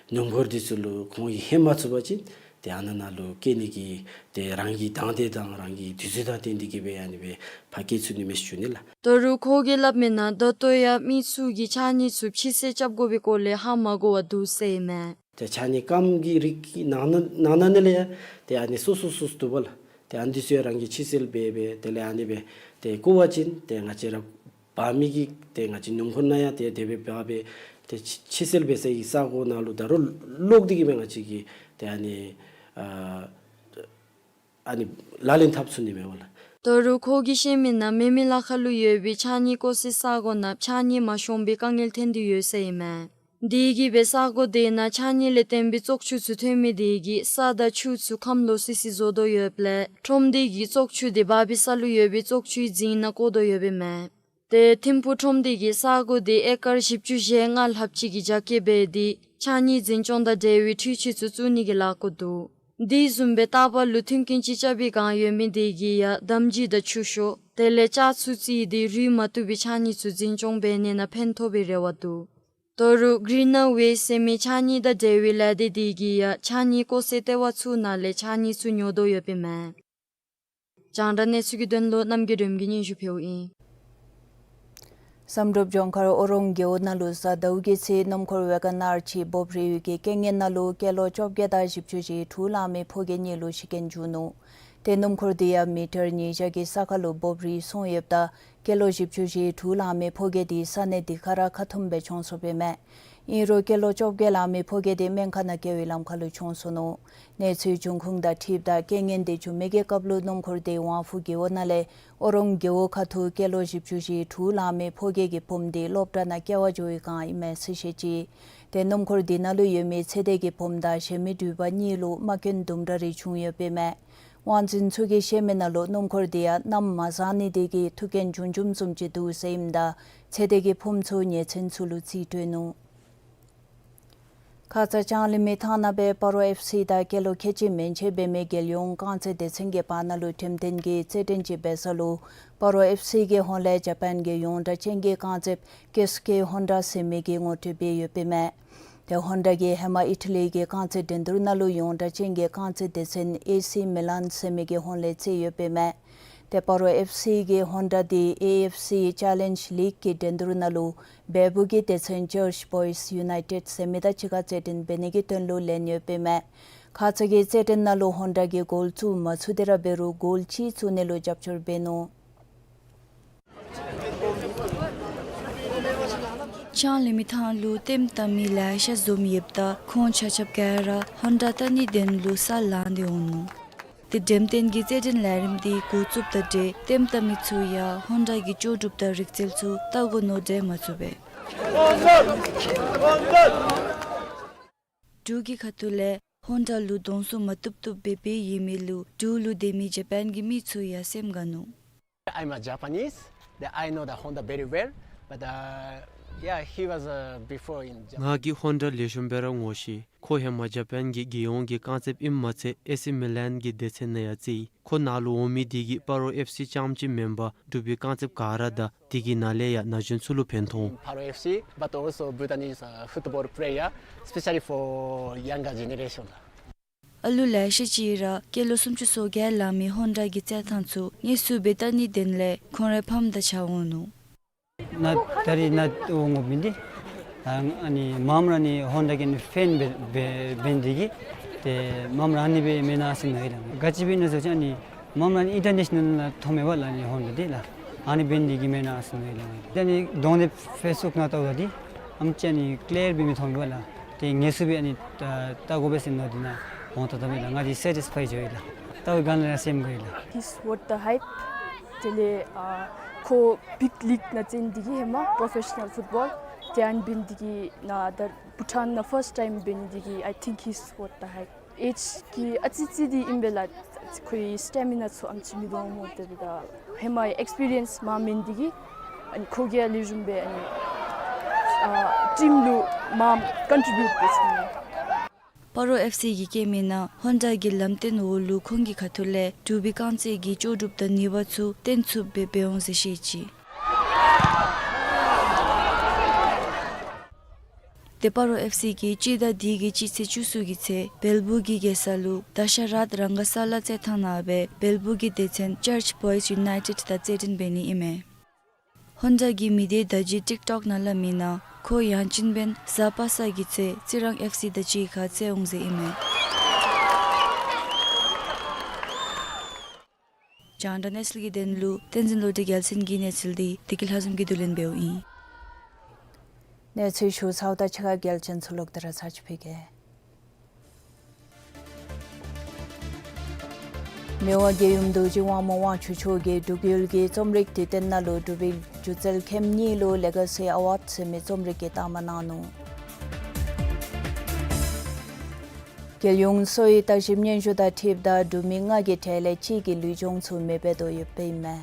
སྣུམ་འཁོར་འདི་ཚུ་ལུ་ཁོང་གིས་ལྷོད་མ་ཚུགས་པ་ཅིན་ཏེ་ཨ་ནཱ་ནང་ལུ་བཀལ་ནི་གི་ཏེ་རང་གི་དང་འདོད་དང་རང་གི་དུས་ཚོད་དང་བསྟུན་ཏེ་གིས་སྦེ་ཨ་ནི་སྦེ་ཕར་བཀལ་ཚུགས་ནི་མས་ཞུ་ནི་ལགས། ད་རུང་ཁོ་གིས་སླབ་མི་ནང་ད་ལྟོ་ཡང་མི་ཚུ་གིས་ཕྱགས་སྙིགས་ཚུ་ཕྱི་སེལ་རྐྱབ་དགོ་པའི་སྐོར་ལས་ཧ་མ་གོ་བར་འདུག་ཟེར་ཨིན་མས། ཏེ་ཕྱགས་སྙིགས་སྐམ་གྱི་རིགས་ཀྱི་ནང་ན་ནང་ན་ནི་ལས་ཡང་ཏེ་ཨ་ནི་སོ་སོ་སོ་སོ་འདུག་པ་ལགས། ཏེ་ཨ་ནི་འདི་ཚུ་ཡང་རང་གིས་ཕྱི་སེལ་འབད་འབད་དེ་ལས་ཨ་ནི་སྦེ་ཏེ་བཀོ་བ་ཅིན་ཏེ་ང་བཅས་ར་འབག་མི་གིས་ཏེ་ང་བཅས་སྣུམ་འཁོར་ནང་ཡང་ཏེ་དེ་སྦེ་འབག་སྦེ་ཏེ་ཕྱི་ཕྱི་སེལ་འབད་སའི་ས་གོ་ནང་ལུ་ད་རུང་ལོག་སྟེ་གིས་སྦེ་ང་བཅས་ཀྱིས་ཏེ་ཨ་ནི་ཨ་ཨ་ནི་ལག་ལེན་འཐབ་ཚུགས་ནི་མས་པ་ལགས། ད་རུང་ཁོ་གིས་བཤད་མི་ནང་མེ་མེ་ལ་ཁ་ལུ་ཡོད་པའི་ཕྱགས་སྙིགས་བཀོ་སའི་ས་གོ་ནང་ཕྱགས་སྙིགས་མ་ཤོང་པའི་དཀའ་ངལ་ཐོན་ཏེ་ཡོད་ཟེར་ཨིན་མས། དེ་གིས་སྦེ་ས་གོ་དེ་ནང་ཕྱགས་སྙིགས་ལས་བརྟེན་པའི་བཙོག་ཆུ་ཚུ་ཐོན་མི་དེ་གིས་ས་དང་ཆུ་ཚུ་ཁམས་ལོག་སི་སི་བཟོ་དོ་ཡོདཔ་ལས་ཁྲོམ་སྡེ་གིས་བཙོག་ཆུ་དེ་འབག་པའི་ས་ལུ་ཡོད་པའི་བཙོག་ཆུའི་རྫིང་ནང་བཀོ་དོ་ཡོདཔ་ཨིན་མས། ཏེ་ཐིམ་ཕུག་ཁྲོམ་སྡེ་གིས་ས་གོ་དེ་ཨེ་ཀར་བཞི་བཅུ་ཞེ་ལྔ་ལྷགཔ་ཅིག་གི་རྒྱ་སྐྱེད་འབད་དེ་ཕྱགས་སྙིགས་འཛིན་སྐྱོང་དང་འབྲེལ་བའི་འཕྲུལ་ཆས་ཚུ་བཙུགས་ནི་གི་ལཱ་བཀོད་འདུག། དེ་བཟུམ་སྦེ་རྟག་པར་ལུ་མཐུན་རྐྱེན་ཅིག་རྐྱབ་པའི་བསྒང་ཡོད་མི་དེ་གིས་ཡང་འདམ་སྦྱིས་དང་ཆུ་ཤོག་དེ་ལས་ལྕགས་ཚུ་བརྩིས་ཏེ་རུལ་མ་བཏུབ་པའི་ཕྱགས་སྙིགས་ཚུ་འཛིན་སྐྱོང་འབད་ནི་ནང་ཕན་ཐོགས་པའི་རེ་བ་འདུག། ད་རུང་གི་རི་ནར་ཝེསཊ་ཟེར་མི་ཕྱགས་སྙིགས་དང་འབྲེལ་བའི་ལས་སྡེ་དེ་གིས་ཡང་ཕྱགས་སྙིགས་བཀོ་སའི་ལྟེ་བ་ཚུ་ནང་ལས་ཕྱགས་སྙིགས་ཚུ་ཉོ་དོ་ཡོདཔ་ཨིན་མས། རྒྱང་བསྒྲགས་གནས་ཚུལ་གྱི་དོན་ལུ་རྣམ་རྒྱལ་སྒྲོལ་མ་གིས་སྙན་ཞུ་ཕུལཝ་ཨིན། བསམ་གྲུབ་ལྗོངས་མཁར་ཨོ་རོང་རྒེད་འོག་ནང་ལུ་གཟའ་ཟླཝ་གི་ཚེ་སྣུམ་འཁོར་ཝེ་གན་ཨར་ཅིག་སྦོབ་རིལ་བའི་གི་རྐྱེན་ངན་ནང་ལུ་སྐྱེས་ལོ་བཅོ་བརྒྱད་དང་བཞི་བཅུ་ཞེ་དྲུག་ལང་མི་ཕོ་སྐྱེས་གཉིས་ལུ་ཤི་རྐྱེན་བྱུང་ནུག། ཏེ་སྣུམ་འཁོར་དེ་ཡང་མི་ཊར་ཉིས་བརྒྱ་གི་ས་ཁར་ལུ་སྦོབ་རིལ་སོང་ཡོདཔ་ད་སྐྱེས་ལོ་བཞི་བཅུ་ཞེ་དྲུག་ལང་མི་ཕོ་སྐྱེས་དེ་ས་གནས་དེ་ཁར་ར་ཁ་ཐུམ་སྦེ་གྱོངས་སོཔ་ཨིན་མས། ཨིན་རུང་སྐྱེས་ལོ་བཅོ་བརྒྱད་ལང་མི་ཕོ་སྐྱེས་དེ་སྨན་ཁང་ནང་བསྐྱལ་བའི་ལམ་ཁར་ལུ་གྱོངས་སོ་ནུག། གནས་ཚུལ་འབྱུང་ཁུངས་དང་འཁྲིལཝ་ད་རྐྱེན་ངན་དེ་བྱུང་མི་གི་སྐབས་ལུ་སྣུམ་འཁོར་དེ་ཝང་ཧྥུ་རྒེད་འོག་ནང་ལས་ཨོ་རོང་རྒེད་འོག་ཁ་ཐུག་སྐྱེས་ལོ་བཞི་བཅུ་ཞེ་དྲུག་ལང་མི་ཕོ་སྐྱེས་ཀྱི་བུམོ་དེ་སློབ་གྲྭ་ནང་སྐྱེལ་བར་འགྱོ་བའི་བསྒང་ཨིན་མས་ཟེར་བཤད་ཅི། ཏེ་སྣུམ་འཁོར་དེ་ནང་ལུ་ཡོད་མི་ཚེ་བརྟན་གྱི་བུམོ་དང་གཞན་མི་འགྲུལ་པ་གཉིས་ལུ་རྨ་སྐྱོན་དུམ་གྲ་རེ་བྱུང་ཡོདཔ་ཨིན་མས། དབང་འཛིན་ཚུ་གིས་བཤད་མི་ནང་ལུ་སྣུམ་འཁོར་དེ་ཡང་གནམ་མ་བཟང་ནི་དེ་གིས་ཐུག་རྐྱེན་བྱུང་བྱུངམ་བཟུམ་ཅིག་འདུག་ཟེར་ཨིནམ་ད་ཚེ་བརྟན་གྱི་བུམོ་ཚུ་ཉེ་ཚན་ཚུ་ལུ་རྩིས་སྤྲོད་ནུག། ཁ་ཙ་ལྕང་གླིང་མི་ཐང་ནང་སྦེ་སྤ་རོ་ཨེཕ་སི་དང་སྐྱེས་ལོ་ཁལ་གཅིག་མན་ཆད་འབད་མི་རྒྱལ་ཡོངས་རྐང་རྩེད་སྡེ་ཚན་གྱི་བར་ན་ལུ་འགྲེམས་སྟོན་གྱི་རྩེད་འགྲན་ཅིག་འབད་ས་ལུ་སྤ་རོ་ཨེཕ་སི་གི་ཧོངས་ལས་ཇ་པཱན་གྱི་ཡོངས་གྲགས་ཅན་གྱི་རྐང་རྩེདཔ་ཀེ་སུ་ཀེ་ཧོན་ཌ་ཟེར་མི་གིས་ངོ་སྤྲོད་འབད་ཡོདཔ་ཨིན་མས། ཏེ་ཧོན་ཌ་གིས་ཧེ་མ་ཨི་ཊ་ལི་གི་རྐང་རྩེད་འགྲན་བསྡུར་ནང་ལུ་ཡོངས་གྲགས་ཅན་གྱི་རྐང་རྩེད་སྡེ་ཚན་ཨེ་སི་མི་ལཱན་ཟེར་མི་གི་ཧོངས་ལས་རྩེད་ཡོདཔ་ཨིན་མས། ཏེ་སྤ་རོ་ཨེཕ་སི་གི་ཧོན་ཌ་དེ་ཨེ་ཨེཕ་སི་ཅེ་ལེནཇ་ལིག་གི་འགྲན་བསྡུར་ནང་ལུ་སྦས་པུར་གྱི་སྡེ་ཚན་ཇརཇ་བོའིསི་ཡུ་ནའི་ཊེཌ་ཟེར་མི་དང་གཅིག་ཁར་རྩེད་འགྲན་འབད་ནི་གི་དོན་ལུ་ལེན་ཡོདཔ་ཨིན་མས། ཁ་ཙ་གི་རྩེད་འགྲན་ནང་ལུ་ཧོན་ཌ་གིས་གོལ་བཙུགས་མ་ཚུགས་ཏེ་ར་འབད་རུང་གོལ་གཅིག་བཙུགས་ནི་ལུ་རྒྱབ་སྐྱོར་འབད་ནུག། ལྕང་གླིང་མི་ཐང་ལུ་ལྟདམོ་བལྟ་མི་ལེ་ཤ་འཛོམས་ཡོདཔ་ད་ཁོང་ཆ་ཁྱབ་ག་ར་ཧོན་ཌ་རྟ་གནས་གདན་ལུ་ས་ལངས་ཏེ་འོང་ནུག། དེ་འགྲེམས་སྟོན་གྱི་རྩེད་འགྲན་ལས་རིམ་འདི་འགོ་བཙུགསཔ་དང་འབྲེལ་ལྟདམོ་བལྟ་མི་ཚུ་ཡང་ཧོན་ཌ་གི་ལྕོགས་གྲུབ་དང་རིག་རྩལ་ཚུ་བལྟ་དགོ་མནོ་འདྲེན་མ་ཚུགས་པས། འབྲུག་གི་ཁ་ཐུག་ལས་ཧོན་ཌ་ལུ་གདོང་བསུ་མ་བཏུབ་བཏུབ་འབད་འབདཝ་ཨིན་མི་ལུ་འབྲུག་ལུ་སྡོད་མི་ཇ་པཱན་གྱི་མི་ཚུ་ཡང་སེམས་དགའ་ནུག། I'm a Japanese. The, I know the Honda very well, but, uh, yeah, he was, uh, before in Japan. ང་གིས་ཧོན་ཌ་ལེགས་ཤོམ་སྦེ་ར་ངོ་ཤེས། ཁོ་ཧེ་མ་ཇ་པཱན་གྱི་རྒྱལ་ཡོངས་ཀྱི་རྐང་རྩེདཔ་ཨིནམ་མ་ཚད་ཨེ་སི་མི་ལཱན་གྱི་སྡེ་ཚན་ནང་ཡང་རྩེ་ཡི། ཁོ་ནཱ་ལུ་འོང་མི་འདི་གིས་སྤ་རོ་ཨེཕ་སི་རྐྱངམ་ཅིག་མེན་པར་འབྲུག་པའི་རྐང་རྩེདཔ་ག་ར་དང་དེ་གི་ནང་ལས་ཡང་ན་གཞོན་ཚུ་ལུ་ཕན་ཐོགས་འོང་། Paro F C, but also Bhutanese, uh, football player, especially for younger generation. ཨ་ལུ་ལེ་ཤ་ཅིག་ར་སྐྱེས་ལོ་སུམ་ཅུ་སོ་བརྒྱད་ལང་མི་ཧོན་ཌ་གི་རྩེད་ཐངས་ཚུ་དངོས་སུ་སྦེ་བལྟ་ནིའི་དོན་ལས་ཁོང་རའི་ཕམ་དང་གཅིག་ཁར་འོང་ནུག། ནཱ་ད་རིས་ནཱ་འོང་དགོཔ་འདི་ད་ཨ་ནི་མངམ་ར་ཨ་ནི་ཧོན་ཌ་གི་ཨ་ནི་ཕེན་འབད་འབད་འབད་ནི་འདི་གིས་ཏེ་མངམ་ར་ཨ་ནི་སྦེ་མེན་ན་ཟེར་མནོ་ཡི་ལགས། ག་ཅི་སྦེ་ཨིན་ན་ཟེར་བ་ཅིན་ཨ་ནི་མངམ་ར་ཨ་ནི་ཨིན་ཊར་ནེ་ཤ་ནཱལ་ནང་མཐོངམ་མས་པ་ལགས། ཨ་ནི་ཧོན་ཌ་འདི་ལགས། ཨ་ནི་འབད་ནི་འདི་གིས་མེན་ན་ཟེར་མནོ་ཡི་ལགས། ཏེ་ཨ་ནི་གདོང་འདི་ཕེསི་བུཀ་ནང་བལྟཝ་ད་འདི་ཨམ་ཅིག་ཨ་ནི་ཀི་ལིར་སྦེ་མི་མཐོང་པས་པ་ལགས། ཏེ་དངོས་སུ་སྦེ་ཨ་ནི་བལྟ་བལྟ་དགོ་པས་ཟེར་མནོ་སྟེ་ནཱ་འོང་ད་ད་མས་ལགས། ང་འདི་སེ་ཊིས་ཕའི་བྱུང་ཡི་ལགས། བལྟ་བའི་སྒང་ལས་སེམས་དགའ་ཡི་ལགས། He's worth the hype. དེ་ལས་ཨ་ཁོ་བིག་ལིག་ནང་རྩེད་ནི་འདི་གིས་ཧེ་མ་པོ་རོ་ཕེ་ཤ་ནཱལ་ཕུཊ་བཱོལ་དེ་ཨ་ནི་འབད་ནི་འདི་གིས་ནཱ་ད་བྷུ་ཊཱན་ནང་ཕརསཊ་ཊའིམ་འབད་ནི་འདི་གིས་I think he's worth the hype. ཨེཇ་གི་ཨ་ཙི་ཙི་འདི་ཨིན་པས་ལགས། ཁོའི་སི་ཊེ་མི་ན་ཚུ་ཨམ་ཅིག་མི་ལོང་སྨོ། དེ་འབདཝ་ད་ཧེ་མ་ཨེགསི་པི་རི་ཡནསི་མངམ་མེན་ནི་འདི་གིས་ཨ་ནི་ཁོ་གིས་ཡང་ལེགས་ཤོམ་སྦེ་ཨ་ནི་ཨ་ཊིམ་ལུ་མངམ་ཀོན་ཊི་བིའུཊ་འབད་ཚུགས་ནུག། སྤ་རོ་ཨེཕ་སི་གི་སྐྱེས་མི་ནང་ཧོན་ཌ་གི་ལམ་སྟོན་འོག་ལུ་ཁོང་གི་ཁ་ཐུག་ལས་འབྲུག་པའི་རྐང་རྩེད་ཀྱི་ལྕོགས་གྲུབ་དང་ནུས་པ་ཚུ་སྟོན་ཚུགསཔ་སྦེ་འབད་འོང་ཟེར་བཤད་ཅི། ཏེ་སྤ་རོ་ཨེཕ་སི་གིས་སྤྱི་ཟླ་འདི་གི་སྤྱི་ཚེས་བཅུ་གསུམ་གྱི་ཚེ་བལ་པོ་གི་རྒྱལ་ས་ལུ་དཱ་ཤ་རཱཐ་རང་ག་ས་ལ་རྩེད་ཐང་ནང་སྦེ་བལ་པོ་གི་སྡེ་ཚན་ཅརཆ་བོའིསི་ཡུ་ནའི་ཊེཌ་དང་རྩེད་འགྲན་འབད་ནི་ཨིན་མས། ཧོན་ཌ་གི་མི་སྡེ་བརྡ་བརྒྱུད་ཊིཀ་ཊོཀ་ནང་སླབ་མི་ནང་ཁོ་ཡང་ཅིན་འབདན་གཟའ་པ་སངས་ཀྱི་ཚེ་རྩི་རང་ཨེཕ་སི་དང་གཅིག་ཁར་རྩེད་འོང་ཟེར་ཨིན་མས། རྒྱང་བསྒྲགས་གནས་ཚུལ་གྱི་དོན་ལུ་བསྟན་འཛིན་བློ་གྲོས་རྒྱལ་མཚན་གྱི་གནས་ཚུལ་འདི་བདེ་སྐྱིད་ལྷ་འཛོམས་ཀྱིས་བསྡུ་ལེན་འབདཝ་ཨིན། གནས་ཚུལ་ཞུ་ཚརཝ་ད་ཕྱི་ཁ་གལ་ཆེན་ཚུ་ལོག་སྟེ་ར་ཚར་ཅིག་ཕུལ་གེ། མི་དབང་རྒྱལ་ཡུམ་རྡོ་རྗེ་དབང་མོ་དབང་ཕྱུག་མཆོག་གིས་འབྲུག་ཡུལ་གྱི་རྩོམ་རིག་དུས་སྟོན་ནང་ལུ་འབྲུག་པའི་སྒྱུ་རྩལ་མཁན་གཉིས་ལུ་ལེ་ག་སི་ཨ་ཝཱཌ་ཟེར་མི་རྩོམ་རིག་གི་རྟགས་མ་གནང་ནུག། རྒྱལ་ཡོངས་གསོ་བའི་བརྟག་ཞིབ་སྙན་ཞུ་དང་འཁྲིལཝ་ད་འབྲུག་མི་ལྔ་གི་གྲས་ལས་གཅིག་གི་ལུས་སྦྱོང་ཚུ་མེདཔ་སྦེ་ཐལ་ཡོདཔ་ཨིན་མས།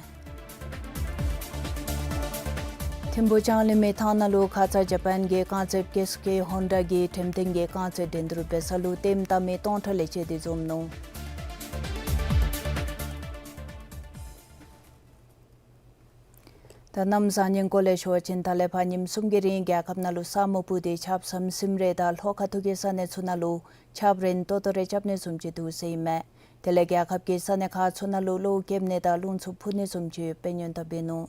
ཐིམ་ཕུ་ལྕང་གླིང་མི་ཐང་ནང་ལུ་ཁ་ཙ་ཇ་པཱན་གྱི་རྐང་རྩེདཔ་ཀེ་སུ་ཀེ་ཧོན་ཌ་གིས་འགྲེམས་སྟོན་གྱི་རྐང་རྩེད་འགྲན་བསྡུར་འབད་ས་ལུ་ལྟདམོ་བལྟ་མི་སྟོང་ཕྲག་ལས་བཅད་དེ་འཛོམས་ནུག། ད་གནམ་བཟང་ངན་སྐོར་ལས་ཞུ་བ་ཅིན་ད་ལས་ཕར་ཉིནམ་གསུམ་གྱི་རིང་རྒྱལ་ཁབ་ནང་ལུ་ས་སྨུག་སྤུབས་ཏེ་ཆརཔ་ཟམ་ཟིམ་རེ་དང་ལྷོ་ཁ་ཐུག་གི་ས་གནས་ཚུ་ནང་ལུ་ཆརཔ་རན་ཏོག་ཏོ་རེ་རྐྱབ་ནི་བཟུམ་ཅིག་འདུག་ཟེར་ཨིན་མས། དེ་ལས་རྒྱལ་ཁབ་ཀྱི་ས་གནས་ཁག་ཚུ་ནང་ལུ་གློཝ་རྐྱབ་ནི་དང་རླུང་འཚུབ་འཕུ་ནི་བཟུམ་ཅིག་ཡོདཔ་སྦེ་སྙན་ཐོན་འབད་ནུག།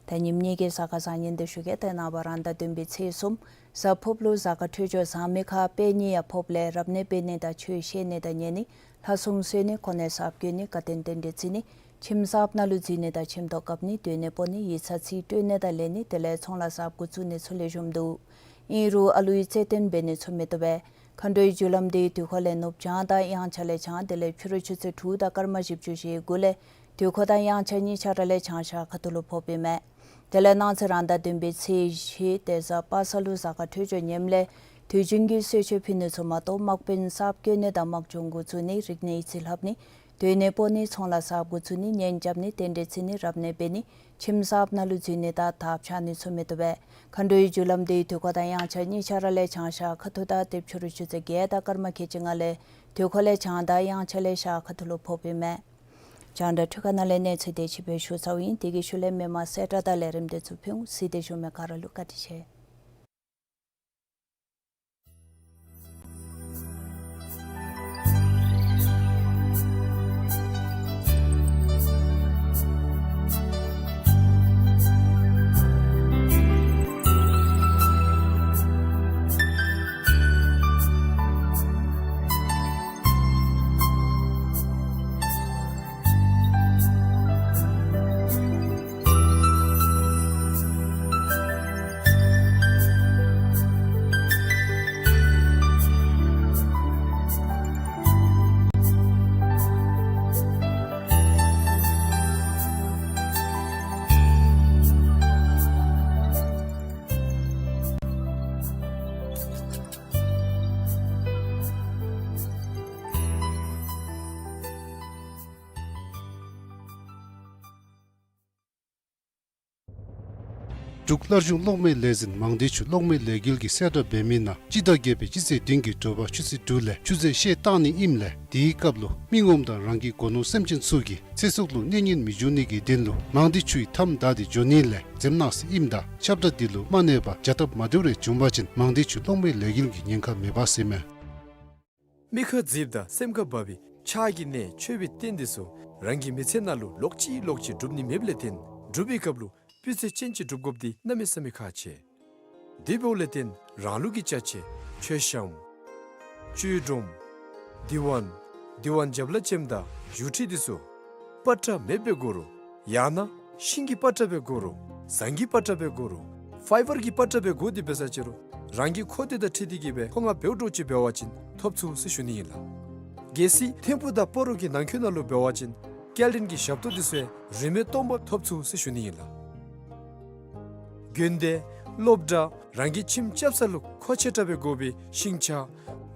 ད་ཉིནམ་གཉིས་ཀྱི་གཟའ་སྐར་བཟང་ངན་འདི་ཞུ་གེ། ཏེ་ནངས་པ་རང་ཟླ་བདུན་པའི་ཚེས་གསུམ་གཟའ་ཕུརཔ་ལུ་གཟའ་སྐར་འཕྲོད་སྦྱོར་བཟང་མི་ཁར་དཔལ་གཉིས་ཡང་ཕོགཔ་ལས་རབ་གནས་འབད་ནི་དང་ཆོས་བཤད་ནི་དང་ཉན་ནི་ལྷ་སྲུང་གསོལ་ནི་གོ་གནས་གསརཔ་བསྐོ་ནི་དགའ་སྟོན་རྟེན་འབྲེལ་བརྩི་ནི་ཁྱིམ་གསརཔ་ནང་ལུ་འཛུལ་ནི་དང་ཁྱིམ་ཐོག་བཀབ་ནི་སྡོད་གནས་སྤོ་ནི་ཡིག་ཚང་རྩིས་སྤྲོད་ནི་དང་ལེན་ནི་དེ་ལས་ཚོང་ལཱ་གསརཔ་འགོ་བཙུགས་ནི་ཚུ་ལེགས་ཤོམ་འདུག། ཨིན་རུང་ཨ་ལུའི་རྩེད་འགྲན་འབད་ནི་ཚུ་མི་བཏུབ་པས། མཁའ་འགྲོའི་རྒྱུ་ལམ་འདི་དུས་འཁོར་ལས་ནུབ་བྱང་དང་དབྱངས་འཆར་ལས་བྱང་དེ་ལས་ཕྱི་རུ་ཆུ་ཚོད་དྲུག་དང་སྐར་མ་བཞི་བཅུ་ཞེ་དགུ་ལས་དུས་འཁོར་དང་དབྱངས་འཆར་གཉིས་ཆ་ར་ལས་བྱང་ཤར་ཁ་ཐུག་ལུ་ཕོགཔ་ཨིན་མས། དེ་ལས་གནངས་ཚེ་རང་ཟླ་བདུན་པའི་ཚེས་བཞི་ཏེ་གཟའ་པ་སངས་ལུ་གཟའ་སྐར་འཕྲོད་སྦྱོར་ངནམ་ལས་དུས་རྒྱུན་གྱི་གསོལ་མཆོད་ཕུལ་ནི་ཚུ་མ་གཏོགས་དམག་དཔོན་གསརཔ་བསྐོ་ནི་དང་དམག་སྦྱོང་འགོ་བཙུགས་ནི་རིག་གནས་ཡིག་རྩིས་ལྷབ་ནི་སྡོད་གནས་སྤོ་ནི་ཚོང་ལཱ་གསརཔ་འགོ་བཙུགས་ནི་གཉེན་རྐྱབ་ནི་རྟེན་འབྲེལ་བརྩི་ནི་རབ་གནས་འབད་ནི་ཁྱིམ་གསརཔ་ནང་ལུ་འཛུལ་ནི་དང་དར་འཕྱར་ནི་ཚུ་མི་བཏུབ་པས། མཁའ་འགྲོའི་རྒྱུ་ལམ་འདི་དུས་འཁོར་དང་དབྱངས་འཆར་གཉིས་ཆ་ར་ལས་བྱང་ཤར་ཁ་ཐུག་དང་ཏེ་ཕྱི་རུ་ཆུ་ཚོད་བརྒྱད་དང་སྐར་མ་ཁལ་གཅིག་ལྔ་ལས་དུས་འཁོར་ལས་བྱང་དང་དབྱངས་འཆར་ལས་ཤར་ཁ་ཐུག་ལུ་ཕོགཔ་ཨིན་མས། རྒྱང་བསྒྲགས་འཕྲུལ་ཁང་ནང་ལས་གནས་ཚུལ་དེ་ཅིག་སྦེ་ཞུ་ཚརཝ་ཨིན། དེ་གི་ཤུལ་ལས་མི་མང་གསལ་བསྒྲགས་དང་ལས་རིམ་དེ་ཚུ་ཕུལ་འོང་། གཟིགས་ཏེ་བཞུགས་མི་ག་ར་ལུ་བཀའ་དྲིན་ཆེ། འབྲུག་སླར་གཞུང་གློག་མེ་ལས་འཛིན་མང་སྡེ་ཆུ་གློག་མེ་ལས་འགུལ་གྱིས་གསལ་བསྒྲགས་འབད་མི་ནང་སྤྱི་ཟླ་བརྒྱད་པའི་སྤྱི་ཚེས་བདུན་གྱི་དྲོ་པ་ཆུ་ཚོད་དྲུག་ལས་ཆུ་ཚོད་ཤེལ་བཏང་ནི་ཨིནམ་ལས། དེའི་སྐབས་ལུ་མི་ངོམ་དང་རང་གི་སྒོ་ནོར་སེམས་ཅན་ཚུ་གིས་ཚེ་སྲོག་ལུ་གནོད་ཉེན་མི་འབྱུང་ནི་གི་དོན་ལུ་མང་སྡེ་ཆུའི་མཐའམ་བདའ་སྟེ་འགྱོ་ནི་ལས་འཛེམ་གནང་ཟེར་ཨིནམ་ད་ཁྱབ་བསྒྲགས་འདི་ལུ་མ་གནས་པར་བྱ་ཐབས་མ་བདེཝ་རེ་བྱུང་པ་ཅིན་མང་སྡེ་ཆུ་གློག་མེ་ལས་འགུལ་གྱི་ཉེན་ཁ་མེད་པ་ཟེར་མས། མིག་ཁར་མཛེསཔ་དང་སེམས་ཁར་འབབ་པའི་ཕྱག་གི་གནས་མཆོད་པའི་རྟེན་འདི་ཚུ་རང་གི་མི་ཚེ་ནང་ལུ་ལོག་ཅི་ལོག་ཅི་སྒྲུབ་ནི་མེདཔ་ལས་བརྟེན་སྒྲུབ་པའི་སྐབས་ལུ་སྤུས་ཚད་ཅན་ཅིག་སྒྲུབ་དགོཔ་འདི་གནམ་མེད་ས་མེད་ཁག་ཆེ། དེ་འབདཝ་ལས་བརྟེན་རང་ལུགས་ཀྱི་ཅ་ཆས་མཆོད་བཤམ་བཅུད་སྒྲོམ་དུས་དབང་དུས་དབང་རྒྱབ་ལ་ཅནམ་དང་བཞུགས་ཁྲི་འདི་ཚུ་པ་ཏྲ་མེདཔ་སྦེ་དགོ་རུང་ཡང་ན་ཤིང་གི་པ་ཏྲ་སྦེ་དགོ་རུང་ཟངས་ཀྱི་པ་ཏྲ་སྦེ་དགོ་རུང་ཕའི་བར་གྱི་པ་ཏྲ་སྦེ་དགོ་སྟེ་འབད་ས་ཅི་རུང་རང་གི་མཁོ་འདོད་དང་འཁྲིལ་ཏེ་གི་སྦེ་མཁོ་མངགས་འབདཝ་འདྲཝ་ཅིག་འབད་བ་ཅིན་ཐོབ་ཚུགས་ཟེར་ཞུ་ནི་ཨིན་ལགས། གལ་སྲིད་ཐིམ་ཕུག་དང་སྤ་རོ་གི་ནང་འཁོད་ནང་ལུ་འབད་བ་ཅིན་སྐྱེལ་འདྲེན་གྱི་ཞབས་ཏོག་འདི་ཚུ་ཡང་རིན་མེད་སྟོང་པ་ཐོབ་ཚུགས་ཟེར་ཞུ་ནི་ཨིན་ལགས། དགོན་སྡེ་སློབ་གྲྭ་རང་གི་ཁྱིམ་རྐྱབ་ས་ལུ་མཁོ་ཆེ་དྲགས་སྦེ་དགོ་པའི་ཤིང་ཆ་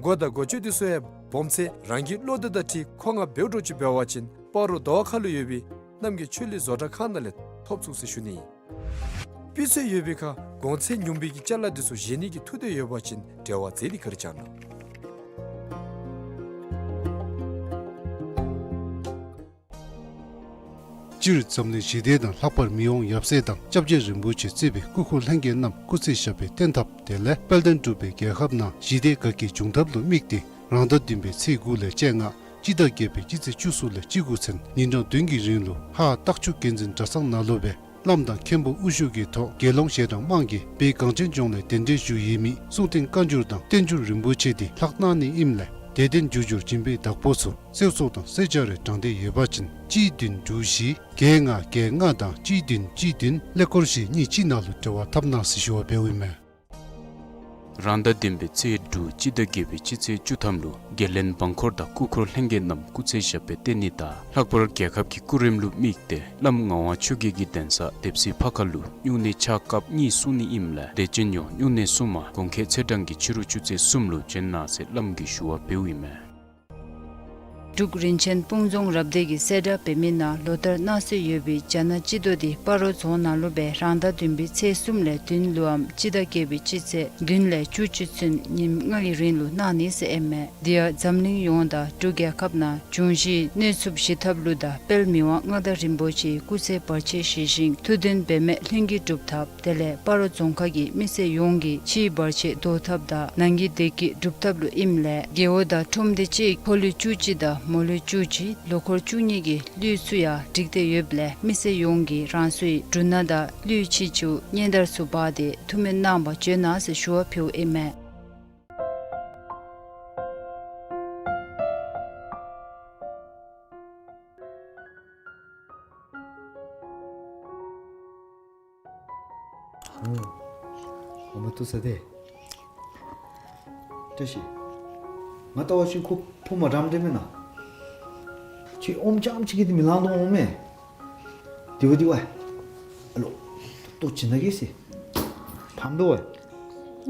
སྒོ་དང་སྒོ་ཅུང་འདི་ཚུ་ཡང་སྦོམ་ཚད་རང་གི་བློ་འདོད་དང་འཁྲིལ་མཁོ་མངགས་འབདཝ་འདྲཝ་ཅིག་འབད་བ་ཅིན་སྤ་རོ་རྡོ་ཁ་ལུ་ཡོད་པའི་རྣམ་རྒྱལ་ཆོས་གླིང་བཟོ་གྲྭ་ཁང་ནང་ལས་ཐོབ་ཚུགས་ཟེར་ཞུ་ནི་ཨིན། སྤུས་ཚད་ཡོད་པའི་ཁར་གོང་ཚད་ཉུང་བའི་གི་ཅ་ལ་འདི་ཚུ་བཞེས་ནི་གི་ཐུགས་འདོད་ཡོད་པ་ཅིན་འབྲེལ་བ་མཛད་དེ་ག་ར་བྱང་གནང་། སྤྱིར་འཛམ་གླིང་ཞི་བདེ་དང་ལྷག་པར་མི་དབང་ཡབ་སྲས་དང་སྐྱབས་རྗེ་རིན་པོ་ཆེ་གཙོས་པའི་སྐུ་འཁོར་ལྷན་རྒྱས་རྣམས་སྐུ་ཚེ་ཞབས་པད་བརྟན་ཐབས་དེ་ལས་དཔལ་ལྡན་འབྲུག་པའི་རྒྱལ་ཁབ་ནང་ཞི་བདེ་དགའ་སྐྱིད་འབྱུང་ཐབས་ལུ་དམིགས་ཏེ་རང་ཟླ་བདུན་པའི་ཚེས་དགུ་ལས་བཅོ་ལྔ་སྤྱི་ཟླ་བརྒྱད་པའི་སྤྱི་ཚེས་བཅུ་གསུམ་ལས་བཅུ་དགུ་ཚུན་ཉིན་གྲངས་བདུན་གྱི་རིང་ལུ་ཧཱ་སྟག་ཆུ་དགེ་འཛིན་གྲྭ་ཚང་ནང་ལུ་སྦེ་བླམ་དང་མཁན་པོ་དབུ་བཞུགས་ཀྱི་ཐོག་དགེ་སློང་ཞལ་གྲངས་དམངས་ཀྱིས་བོད་གངས་ཅན་ལྗོངས་ལས་གདན་འདྲེན་ཞུ་ཡོད་མི་གསུང་རྟེན་བཀའ་འགྱུར་དང་བསྟན་འགྱུར་རིན་པོ་ཆེ་འདི་ལྷག་གནང་ནི་ཨིནམ་ལས་དད་ལྡན་རྒྱུ་འབྱོར་སྦྱིན་པའི་བདག་པོ་ཚུ་གསོལ་ཚོགས་དང་གསོལ་ཇ་རེ་དྲང་བདེན་ཡོད་པ་ཅིན་གཅིག་བདུན་དྲུག་བཞི་བརྒྱད་ལྔ་བརྒྱད་ལྔ་དང་གཅིག་བདུན་གཅིག་བདུན་ཀླད་ཀོར་བཞི་གཉིས་གཅིག་ནང་ལུ་འབྲེལ་བ་འཐབ་གནང་ཟེར་ཞུ་བ་འབདཝ་ཨིན་མས། རང་ཟླ་བདུན་པའི་ཚེས་དྲུག་སྤྱི་ཟླ་བརྒྱད་པའི་སྤྱི་ཚེས་བཅུ་ཐམ་ལུ་དགེ་ལྡན་འབངས་འཁོར་དང་སྐུ་འཁོར་ལྷན་རྒྱས་རྣམས་སྐུ་ཚེ་ཞབས་པད་བརྟན་ནི་དང་ལྷག་པར་རྒྱལ་ཁབ་ཀྱི་སྐུ་རིམ་ལུ་དམིགས་ཏེ་བླམ་ངག་དབང་ཆོས་རྒྱལ་གྱི་གདན་ས་དེབ་སྲིད་ཕ་ཁ་ལུ་སྨྱུང་གནས་ཕྱག་སྐབས་གཉིས་གསུང་ནི་ཨིནམ་ལས་དད་ཅན་ཡོངས་སྨྱུང་གནས་གསུམ་མ་གོང་ཁེ་ཚེས་གྲངས་ཀྱི་ཕྱི་རུ་ཆུ་ཚོད་གསུམ་ལུ་བྱོན་གནང་ཟེར་བླམ་གྱིས་ཞུ་བ་འབདཝ་ཨིན་མས། འབྲུག་རིན་ཆེན་སྤུངས་རྫོང་རབ་སྡེ་གིས་གསལ་བསྒྲགས་འབད་མི་ནང་ལོ་ལྟར་གནང་སྲོལ་ཡོད་པའི་རྒྱ་ནག་སྤྱི་ཟླ་འདི་སྤ་རོ་རྫོང་ནང་ལུ་སྦེ་རང་ཟླ་བདུན་པའི་ཚེས་གསུམ་ལས་བདུན་ལུའམ་སྤྱི་ཟླ་བརྒྱད་པའི་སྤྱི་ཚེས་བདུན་ལས་བཅུ་གཅིག་ཚུན་ཉིནམ་ལྔ་གི་རིང་ལུ་གནང་ནི་ཟེར་ཨིན་མས། དེ་ཡང་འཛམ་གླིང་ཡོངས་དང་འབྲུག་རྒྱལ་ཁབ་ནང་འབྱུང་བཞིའི་གནོད་འཚུབ་ཞི་ཐབས་ལུ་དང་དཔལ་མི་དབང་མངའ་བདག་རིན་པོ་ཆེའི་སྐུ་ཚེ་བར་ཆད་ཞི་ཞིང་མཐུ་དོན་འབད་མེད་ལྷུན་གྱིས་གྲུབ་ཐབས་དེ་ལས་སྤ་རོ་རྫོང་ཁག་གི་མི་སེར་ཡོངས་ཀྱི་ཕྱིའི་བར་ཆད་བཟློག་ཐབས་དང་ནང་གི་བདེ་སྐྱིད་སྒྲུབ་ཐབས་ལུ་ཨིནམ་ལས་རྒེད་འོག་དང་ཁྲོམ་སྡེ་གཅིག་ཕོ་ལུས་བཅུ་གཅིག་དང་མོ་ལུས་བཅུ་གཅིག་ལོ་འཁོར་བཅུ་གཉིས་ཀྱི་ལུས་ཚུ་ཡང་བསྒྲིགས་ཏེ་ཡོདཔ་ལས་མི་སེར་ཡོངས་ཀྱིས་རང་སོའི་འབྲུ་སྣ་དང་ལུས་ཕྱི་ཕྱིའི་སྙན་དར་ཚུ་འབག་སྟེ་ཐུགས་སྨོན་གནང་བར་བྱོན་གནང་ཟེར་ཞུ་བ་ཕུལཝ་ཨིན་མས། ཨོ། ཨོ་མ་བཏུབ་ས་ཏེ། བཀྲ་ཤིས། ང་བལྟ་བ་ཅིན་ཁོ་ཕོ་མ་འདྲཝ་འདྲཝ་མེན་ན། ཁྱོད་ཨོམ་རྐྱངམ་ཅིག་གིས་འདི་མི་ལང་དོ་འོང་མས། དེ་བ་དེ་བ། ཨ་ལོ། ལྟོ་བྱིན་ད་གེ་ཟེར། ཕམ་དོ་བ།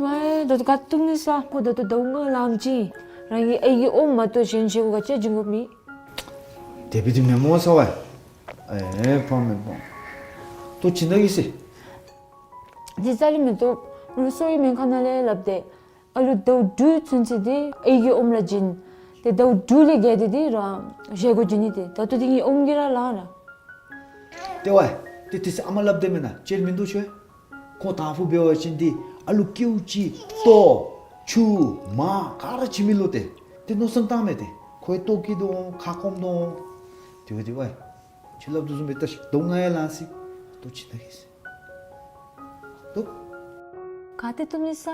ཝའི་ད་ལྟོ་ག་བཏུབ་ནི་ས། ཁོ་ད་ལྟོ་ཟླཝ་ལྔ་ལངམ་ཅིག་རང་གི་ཨའི་གི་ཨོམ་མ་གཏོགས་གཞན་ཅིག་གུ་ག་ཅི་བྱིན་དགོཔ་མེད། དེ་སྦེ་འདི་མེན་མོ་ས་བ། ཨེ་ཕམ་མེན་ཕམ། ལྟོ་བྱིན་ད་གེ་ཟེར། འདི་རྩ་ལས་མི་བཏུབ། ལོག་གསོ་བའི་སྨན་ཁང་ནང་ལས་སླབ་སྟེ། ཨ་ལུ་ཟླཝ་དྲུག་ཚུན་ཚོད་འདི་ཨའི་གི་ཨོམ་ར་བྱིན། ཏེ་ཟླཝ་དྲུག་ལས་བརྒལ་ཏེ་འདི་རང་གཞན་གུ་བྱིན་ནི་ཏེ། ད་ལྟོ་འདི་ངེའི་ཨོམ་གྱིས་ར་ལང་ར། ཏེ་ཝའི། ཏེ་ཏེ་ཟེར་ཨ་མ་སླབ་སྟེ་མེན་ན་ཅིག་མིན་འདུག་ཁྱོད། ཁོ་དང་ཕུ་འབད་བ་ཅིན་འདི་ཨ་ལུ་ཀེའུ་ཅིག་ལྟོ་ཆུ་མར་ག་ར་བྱིན་མི་ལོ་ཏེ། ཏེ་མནོ་བསམ་བཏངམ་མས་ཏེ། ཁོ་ཡང་ལྟོ་སྐྱེ་དོ་འོང་ཁ་སྐོམ་དོ་འོང་། དེ་བ་དེ་བ། ཁྱོད་སླབ་དོ་བཟུམ་སྦེ་བལྟ་ཤིག། ཟླཝ་ལྔ་ཡང་ལང་སོ་ཡི། ལྟོ་བྱིན་ད་གེ་ཟེར། ལྟོ། ག་ཏེ་བཏུབ་ནི་ས།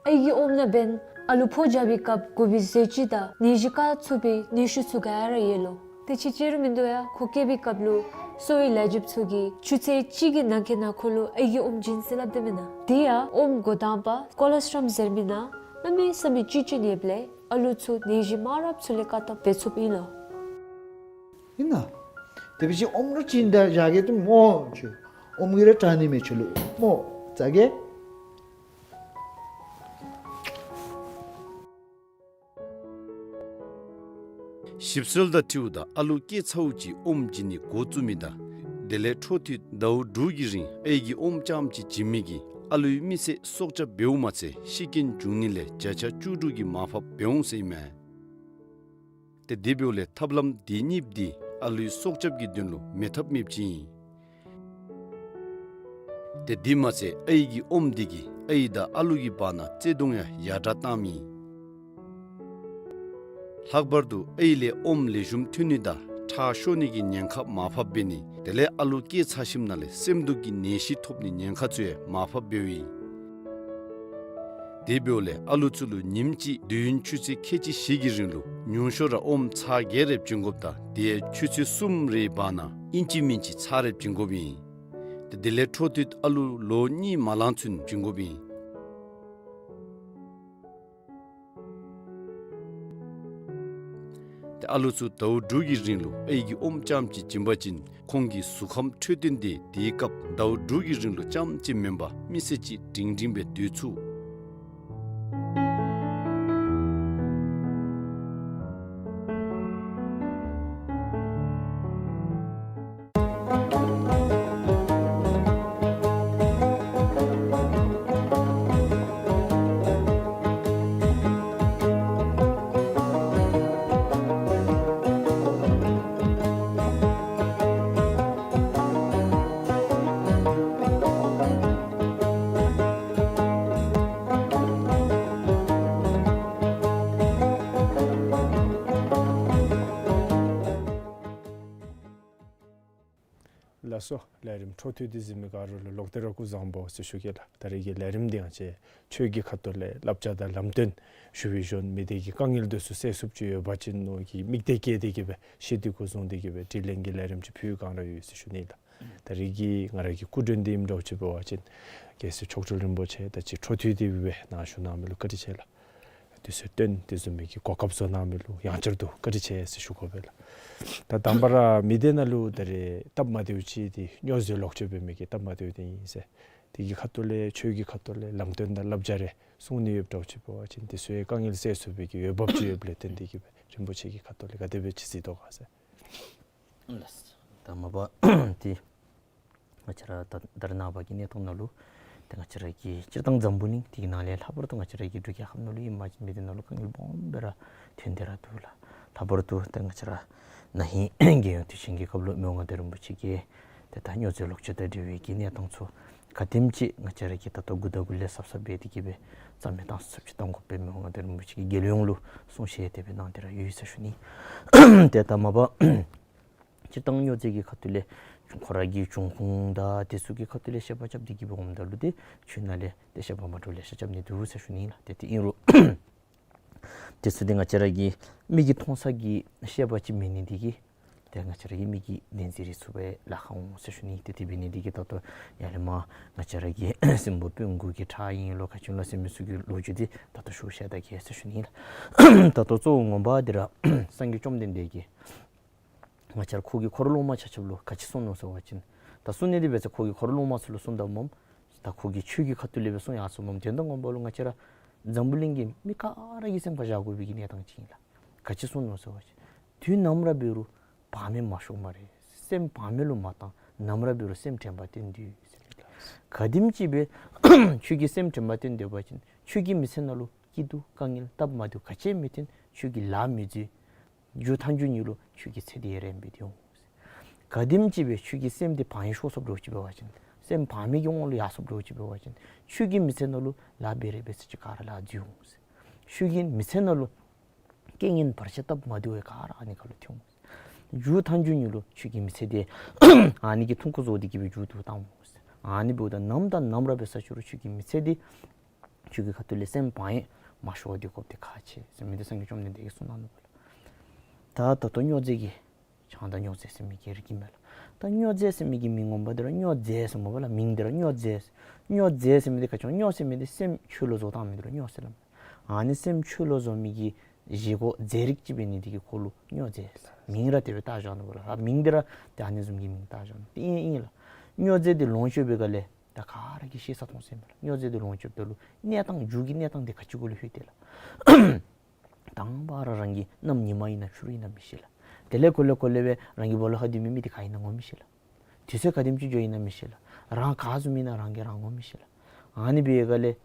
ཨའི་གི་ཨོམ་ནང་འབདན་ཨ་ལུ་ཕོ་རྒྱབ་པའི་སྐབས་དགོ་པའི་ཟས་བཅུད་དང་ནད་གཞི་བཀག་ཚུགས་པའི་ནད་ཤུགས་ཚུ་ག་ར་ཡོད་ལོ། ཏེ་ཅིག་ཅིག་རུང་མིན་འདུག་ཡ། ཁོ་སྐྱེ་བའི་སྐབས་ལུ་གསོ་བའི་ལས་བྱེདཔ་ཚུ་གིས་ཆུ་ཚོད་གཅིག་གི་ནང་འཁོད་ནང་ཁོ་ལུ་ཨའི་གི་ཨོམ་བྱིན་ཟེར་སླབ་སྟེ་མེན་ན། དེ་ཡང་ཨོམ་འགོ་དང་པ་ཀོ་ལོ་སི་ཊྲོམ་ཟེར་མི་ནང་གནམ་མེད་ས་མེད་ཅིག་ཅིག་ཡོདཔ་ལས་ཨ་ལུ་ཚུ་ནད་གཞི་མང་རབས་ཚུ་ལས་བཀག་ཐབས་འབད་ཚུགསཔ་ཨིན་ལོ། ཨིན་ན། དེ་འབད་བ་ཅིན་ཨོམ་ར་བྱིན་ད་བཞག་གེ་ཏེ་མོ་ཁྱོད། ཨོམ་གྱིས་ར་དྲག་ནི་མས་ཁྱོད་ལུ་མོ། བཟའ་གེ། ཞིབ་འཚོལ་དང་འཁྲིལཝ་ད་ཨ་ལུ་སྐྱེ་ཚརཝ་ཅིག་ཨོམ་བྱིན་ནི་འགོ་བཙུགས་མི་དང་ དེ་ལས་འཕྲོ་མཐུད་ཟླཝ་དྲུག་གི་རིང་ཨའི་གིས་ཨོམ་རྐྱངམ་ཅིག་བྱིན་མི་གིས་ཨ་ལུའི་མི་ཚེ་སྲོག་སྐྱབས་འབདཝ་མ་ཚད་ཤི་རྐྱེན་བྱུང་ནི་ལས་བརྒྱ་ཆ་བཅུ་དྲུག་གི་མར་ཕབ་འབད་འོང་ཟེར་ཨིན་མས། ཏེ་དེ་འབདཝ་ལས་ཐབས་ལམ་དེ་གཉིས་འདི་ཨ་ལུའི་སྲོག་སྐྱབས་ཀྱི་དོན་ལུ་མེད་ཐབས་མེདཔ་ཅིག་ཨིན། ཏེ་དེ་མ་ཚད་ཨའི་གི་ཨོམ་འདི་གིས་ཨའི་དང་ཨ་ལུ་གི་བར་ན་བརྩེ་གདུང་ཡང་ཡར་དྲག་བཏངམ་ཨིན། ལྷག་པར་དུ་ཨའི་ལས་ཨོམ་ལེགས་ཤོམ་ཐོན་ནི་དང་ཁྲག་ཤོར་ནི་གི་ཉེན་ཁ་མར་ཕབ་འབད་ནི་དེ་ལས་ཨ་ལུ་སྐྱེས་ཚར་ཞིནམ་ལས་སེམས་སྡུག་གི་ནད་གཞི་ཐོབ་ནི་ཉེན་ཁ་ཚུ་ཡང་མར་ཕབ་འབདཝ་ཨིན། དེ་འབདཝ་ལས་ཨ་ལུ་ཚུ་ལུ་ཉིནམ་གཅིག་དུས་ཡུན་ཆུ་ཚོད་ཁལ་གཅིག་བཞི་གི་རིང་ལུ་ཉུང་ཤོས་ར་ཨོམ་ཚར་བརྒྱད་རེ་བྱིན་དགོཔ་དང་དེ་ཡང་ཆུ་ཚོད་གསུམ་རེའི་བར་ན་ཨིན་ཅི་མིན་ཅི་ཚར་རེ་བྱིན་དགོཔ་ཨིན། ཏེ་དེ་ལས་འཕྲོ་མཐུད་ཨ་ལུ་ལོ་གཉིས་མ་ལང་ཚུན་བྱིན་དགོཔ་ཨིན། ཏེ་ཨ་ལུ་ཚུ་ཟླཝ་དྲུག་གི་རིང་ལུ་ཨའི་གིས་ཨོམ་རྐྱངམ་ཅིག་བྱིན་པ་ཅིན་ཁོང་གི་གཟུགས་ཁམས་འཕྲོད་བསྟེན་དེ་དེའི་སྐབས་ཟླཝ་དྲུག་གི་རིང་ལུ་རྐྱངམ་ཅིག་མེན་པར་མི་ཚེ་གཅིག་སྒྲིང་སྒྲིང་སྦེ་སྡོད་ཚུགས། ལགས་སོ། ལས་རིམ་འཕྲོ་མཐུད་དེ་གཟིགས་མི་ག་ར་ལུ་ལོག་སྟེ་ར་སྐུ་གཟུགས་བཟང་པོ་ཟེར་ཞུ་གེ་ལགས། ད་རེས་ཀྱི་ལས་རིམ་འདི་ང་བཅས་ཆོས་ཀྱི་ཁ་ཐུག་ལས་བསླབ་བྱ་དང་ལམ་སྟོན་ཞུ་བའི་ཞོར་མི་སྡེ་གི་དཀའ་ངལ་འདི་ཚུ་སེལ་ཚུགསཔ་ཅིག་ཡོད་པ་ཅིན་མནོ་གི་དམིགས་གཏད་བསྐྱེད་དེ་གི་སྦེ་ཤེས་འདོད་སྐུ་གཟུགས་འདི་གི་སྦེ་དྲི་ལན་གྱི་ལས་རིམ་ཅིག་ཕུལ་བའི་བསྒང་ར་ཡོད་ཟེར་ཞུ་ནི་ལགས། ད་རེས་ཀྱི་ང་ར་གི་སྐུ་མགྲོན་འདི་ཨིནམ་འདྲཝ་ཅིག་འབད་བ་ཅིན་རྒྱལ་སྲས་མཆོག་སྤྲུལ་རིན་པོ་ཆེ་ད་ཅི་འཕྲོ་མཐུད་དེ་སྦེ་ནཱ་བཞུགས་གནང་མི་ལུ་བཀའ་དྲིན་ཆེ་ལགས། དུས་ཚོད་བཏོན་དེ་བཟུམ་མའི་གི་གོ་སྐབས་བཟོ་གནང་མི་ལུ་ཡང་བསྐྱར་དུ་བཀའ་དྲིན་ཆེ་ཟེར་ཞུ་དགོ་པས་ལགས། ད་དང་པ་ར་མི་སྡེ་ནང་ལུ་ད་རེས་སྟབས་མ་བདེཝ་ཅིག་འདི་སྨྱོ་རྫས་ལོག་སྤྱོད་འབད་མི་གི་སྟབས་མ་བདེཝ་འདི་ཨིན་ཟེར། དེ་གི་ཁ་ཐུག་ལས་ཆོས་ཀྱི་ཁ་ཐུག་ལས་ལམ་སྟོན་དང་བསླབ་བྱ་རེ་གསུང་ནི་ཡོདཔ་འདྲཝ་ཅིག་འབད་བ་ཅིན་དེ་ཚུ་ཡང་དཀའ་ངལ་སེལ་ཚུགས་པའི་གི་འོས་འབབ་ཅིག་ཡོདཔ་ལས་བརྟེན་དེ་གི་སྦེ་རིན་པོ་ཆེ་གི་ཁ་ཐུག་ལས་ག་དེ་སྦེ་ཅིག་གཟིགས་དོ་ག་ཟེར། ལགས། ད་མ་པ་འདི་ང་བཅས་ར་ད་ད་རེས་ནངས་པ་གི་གནས་སྟངས་ནང་ལུ་ཏེ་ང་བཅས་ར་གི་སྤྱིར་བཏང་འཛམ་བུ་གླིང་འདི་གི་ནང་ལས་ལྷག་པར་དུ་ང་བཅས་ར་གི་འབྲུག་རྒྱལ་ཁབ་ནང་ལུ་ཨིན་པ་ཅིན་མི་སྡེ་ནང་ལུ་དཀའ་ངལ་སྦོམ་སྦེ་ར་ཐོན་ཏེ་ར་འདུག་ལགས། ལྷག་པར་དུ་ཏེ་ང་བཅས་ར་ན་ཧིང་རྒྱལ་ཡོངས་དུས་ཆེན་གྱི་སྐབས་ལུ་མི་དབང་མངའ་བདག་རིན་པོ་ཆེ་གིས་ཏེ་ད་སྨྱོ་རྫས་ལོག་སྤྱོད་དང་འབྲེལ་བའི་གི་གནས་སྟངས་ཚུ་ག་དེམ་ཅིག་ང་བཅས་ར་གིས་ད་ལྟོ་འགོ་དང་འགོ་ལས་གཟབ་གཟབ་འབད་དེ་གི་སྦེ་རྩ་མེད་བཏང་ཚུགསཔ་ཅིག་བཏང་དགོ་པའི་མི་དབང་མངའ་བདག་རིན་པོ་ཆེ་གིས་རྒྱལ་ཡོངས་ལུ་གསུང་བཤད་དེ་སྦེ་གནང་སྟེ་ར་ཡོད་ཟེར་ཞུ་ནི། ཏེ་ད་མ་པ་སྤྱིར་བཏང་སྨྱོ་རྫས་ཀྱི་ཁ་ཐུག་ལས་ཁོ་ར་གི་འབྱུང་ཁུངས་དང་དེ་ཚུ་གི་ཁ་ཐུག་ལས་བཤད་པ་རྐྱབ་སྟེ་གི་འབདཝ་ད་ལུ་ཏེ་ཆོས་ནང་ལས་ཏེ་བཤད་པ་མ་འདྲཝ་ལེ་ཤ་རྐྱབ་ནི་འདུག་ཟེར་ཞུ་ནི་ལགས། ཏེ་དེ་ཨིན་རུང་དེ་ཚུ་འདི་ང་བཅས་ར་གི་མིག་གིས་མཐོང་ས་གི་བཤད་པ་ཅིག་མེད་ནི་འདི་གིས་ཏེ་ང་བཅས་ར་གི་མི་གིས་བདེན་འཛིན་རེ་ཚུགས་པའི་ལཱ་ཁག་འོང་ཟེར་ཞུ་ནི། ཏེ་དེ་འབད་ནི་འདི་གིས་ད་ལྟོ་ཡར་ལས་མར་ང་བཅས་ར་གི་སྲིན་པོ་དཔོན་དགུ་གི་ཁྲག་ཨིན་ལོ་ག་ཅི་ཨིན་ལོ་ཟེར་མི་ཚུ་གི་ལོ་རྒྱུས་འདི་ད་ལྟོ་ཞུ་བཤད་ད་གེ་ཟེར་ཞུ་ནི་ལགས། ད་ལྟོ་གཙོ་བོ་ངོ་མ་འདི་ར་སངས་རྒྱས་བཅོམ་ལྡན་འདས་ཀྱིས་ང་བཅས་ར་ཁོ་གི་འཁོར་སློབ་མ་ཆ་ཁྱབ་ལུ་ག་ཅི་གསུངས་ནུག་ཟེར་བ་ཅིན་ད་གསུང་ནི་འདི་འབད་ཚེ་ཁོ་གི་འཁོར་སློབ་མ་ཚུ་ལུ་གསུངམ་ད་སྨོ། ད་ཁོ་གིས་ཆོས་ཀྱི་ཁ་ཐུག་ལས་སྦེ་གསུང་ཡར་སོ་སྨོ། དོན་དག་ངོ་མ་ལུ་ང་བཅས་ར་འཛམ་བུ་གླིང་གི་མི་ག་ར་གིས་སེམས་ཁར་བཞག་དགོ་པའི་གི་གནས་སྟངས་ཅིག་ཨིན་ལགས། ག་ཅི་གསུངས་ནུག་ཟེར་བ་ཅིན་དུས་ནམ་ར་འབད་རུང་བག་མེད་མ་ཤོར་སྨ་རེ། སེམས་བག་མེད་ལུ་མ་བཏང་། ནམ་ར་འབད་རུང་སེམས་དྲན་པ་བསྟེན་སྡོད་ཟེར་ཨིན་ལགས། ག་དེམ་ཅིག་སྦེ་ཁྱོད་ཀྱིས་སེམས་དྲན་པ་བསྟེན་སྡོད་པ་ཅིན་ཁྱོད་ཀྱི་མི་ཚེ་ནང་ལུ་སྐྱིད་སྡུག་དཀའ་ངལ་སྟབས་མ་བདེཝ་ག་ཅི་མི་ཐོན། ཁྱོད་ཀྱི་ལཱ་མི་འཛོལ། མཇུག་མཐའ་མཇུག་ནི་ལུ་ཁྱོད་ཀྱི་ཚེ་འདི་ཡང་རིངམོ་སྦེ་སྡོད་འོང་། ག་དེམ་ཅིག་སྦེ་ཁྱོད་ཀྱི་སེམས་འདི་བག་ཡངས་ཤོར་སོཔ་འདྲཝ་ཅིག་འབད་བ་ཅིན་སེམས་བག་མེད་ཀྱི་དབང་ལུ་ཡར་སོཔ་འདྲཝ་ཅིག་འབད་བ་ཅིན་ཁྱོད་ཀྱི་མི་ཚེ་ནང་ལུ་ལཱ་འབད་རན་འབད་ས་ཅིག་ག་ར་ལཱ་འཛོལ་འོང་། ཁྱོད་ཀྱི་མི་ཚེ་ནང་ལུ་རྐྱེན་ངན་བར་ཆད་སྟབས་མ་བདེཝ་ག་ར་ཨ་ནི་ཁར་ལུ་ཐོན་འོང་། མཇུག་མཐའ་མཇུག་ནི་ལུ་ཁྱོད་ཀྱི་མི་ཚེ་འདི་ཨ་ནི་གིས་ཐུང་ཀུ་བཟོ་སྟེ་གི་སྦེ་མཇུག་བསྡུ་བཏང་འོང་། ཨ་ནི་འབདཝ་ད་ནམ་དང་ནམ་ར་འབད་ས་ཅིག་རུང་ཁྱོད་ཀྱི་མི་ཚེ་འདི་ཁྱོད་ཀྱི་ཁ་ཐུག་ལས་སེམས་བག་ཡངས་མ་ཤོར་བར་སྡོད་དགོཔ་འདི་ཁག་ཆེ་ཟེར་མི་འདི་སངས་རྒྱས་བཅོམ་ལྡན་འདས་ཀྱིས་གསུངས་གནང་ནུག་ལགས། ད་ད་ལྟོ་སྨྱོ་རྫས་ཀྱི་ཆང་དང་སྨྱོ་རྫས་ཟེར་མི་གི་རིགས་ཨིན་མས་ལགས། ད་སྨྱོ་རྫས་ཟེར་མི་གི་མིང་ངོ་མ་འདི་ར་སྨྱོ་རྫས་ཟེར་སྨོ་པ་ལགས། མིང་འདི་ར་སྨྱོ་རྫས། སྨྱོ་རྫས་ཟེར་མི་འདི་ག་ཅི་སྨྱོ་ཟེར་མི་འདི་སེམས་འཆོལ་ལོ་བཟོ་བཏང་མི་འདི་ལུ་སྨྱོ་ཟེར་སླབ་མས། ཨ་ནི་སེམས་འཆོལ་ལོ་བཟོ་མི་གི་བཞེས་སྒོ་རྫས་རིགས་ཅིག་འབད་ནི་འདི་གིས་ཁོ་ལུ་སྨྱོ་རྫས་ཟེར་མིང་ར་དེ་སྦེ་བཏགས་བཞག་ནུག་པ་ལགས། ཨ་མིང་འདི་ར་ཏེ་ཨ་ནི་བཟུམ་གྱི་མིང་བཏགས་བཞག་ནུག། ཏེ་ཨིན་ཨིན་ལགས། སྨྱོ་རྫས་འདི་ལོངས་སྤྱོད་པའི་སྒང་ལས་ད་ག་ར་གིས་ཤེས་ས་མཐོང་ས་ཨིན་མས་ལགས། སྨྱོ་རྫས་འདི་ལོངས་སྤྱོདཔ་ད་ལུ་གནས་སྟངས་མཇུག་གི་གནས་སྟངས་འདི་ག་ཅི་གུ་ལུ་ལྷོད་དེ་ལགས། དང་པ་ར་རང་གི་གནམ་ཉི་མ་ཨིན་ན་ཆུ་རུད་ཨིན་ན་མི་ཤེས་ལགས། དེ་ལས་གོ་ལེ་གོ་ལེ་སྦེ་རང་གི་སྦོ་ལོགས་ཁར་སྡོད་མི་མི་འདི་ག་ཨིན་ན་ངོ་མི་ཤེས་ལགས། དུས་ཚོད་ག་དེམ་ཅིག་འགྱོཝ་ཨིན་ན་མི་ཤེས་ལགས། རང་ག་བཟུམ་ཨིན་ན་རང་གིས་རང་ངོ་མི་ཤེས་ལགས། ཨ་ནི་འབད་བའི་སྒང་ལས་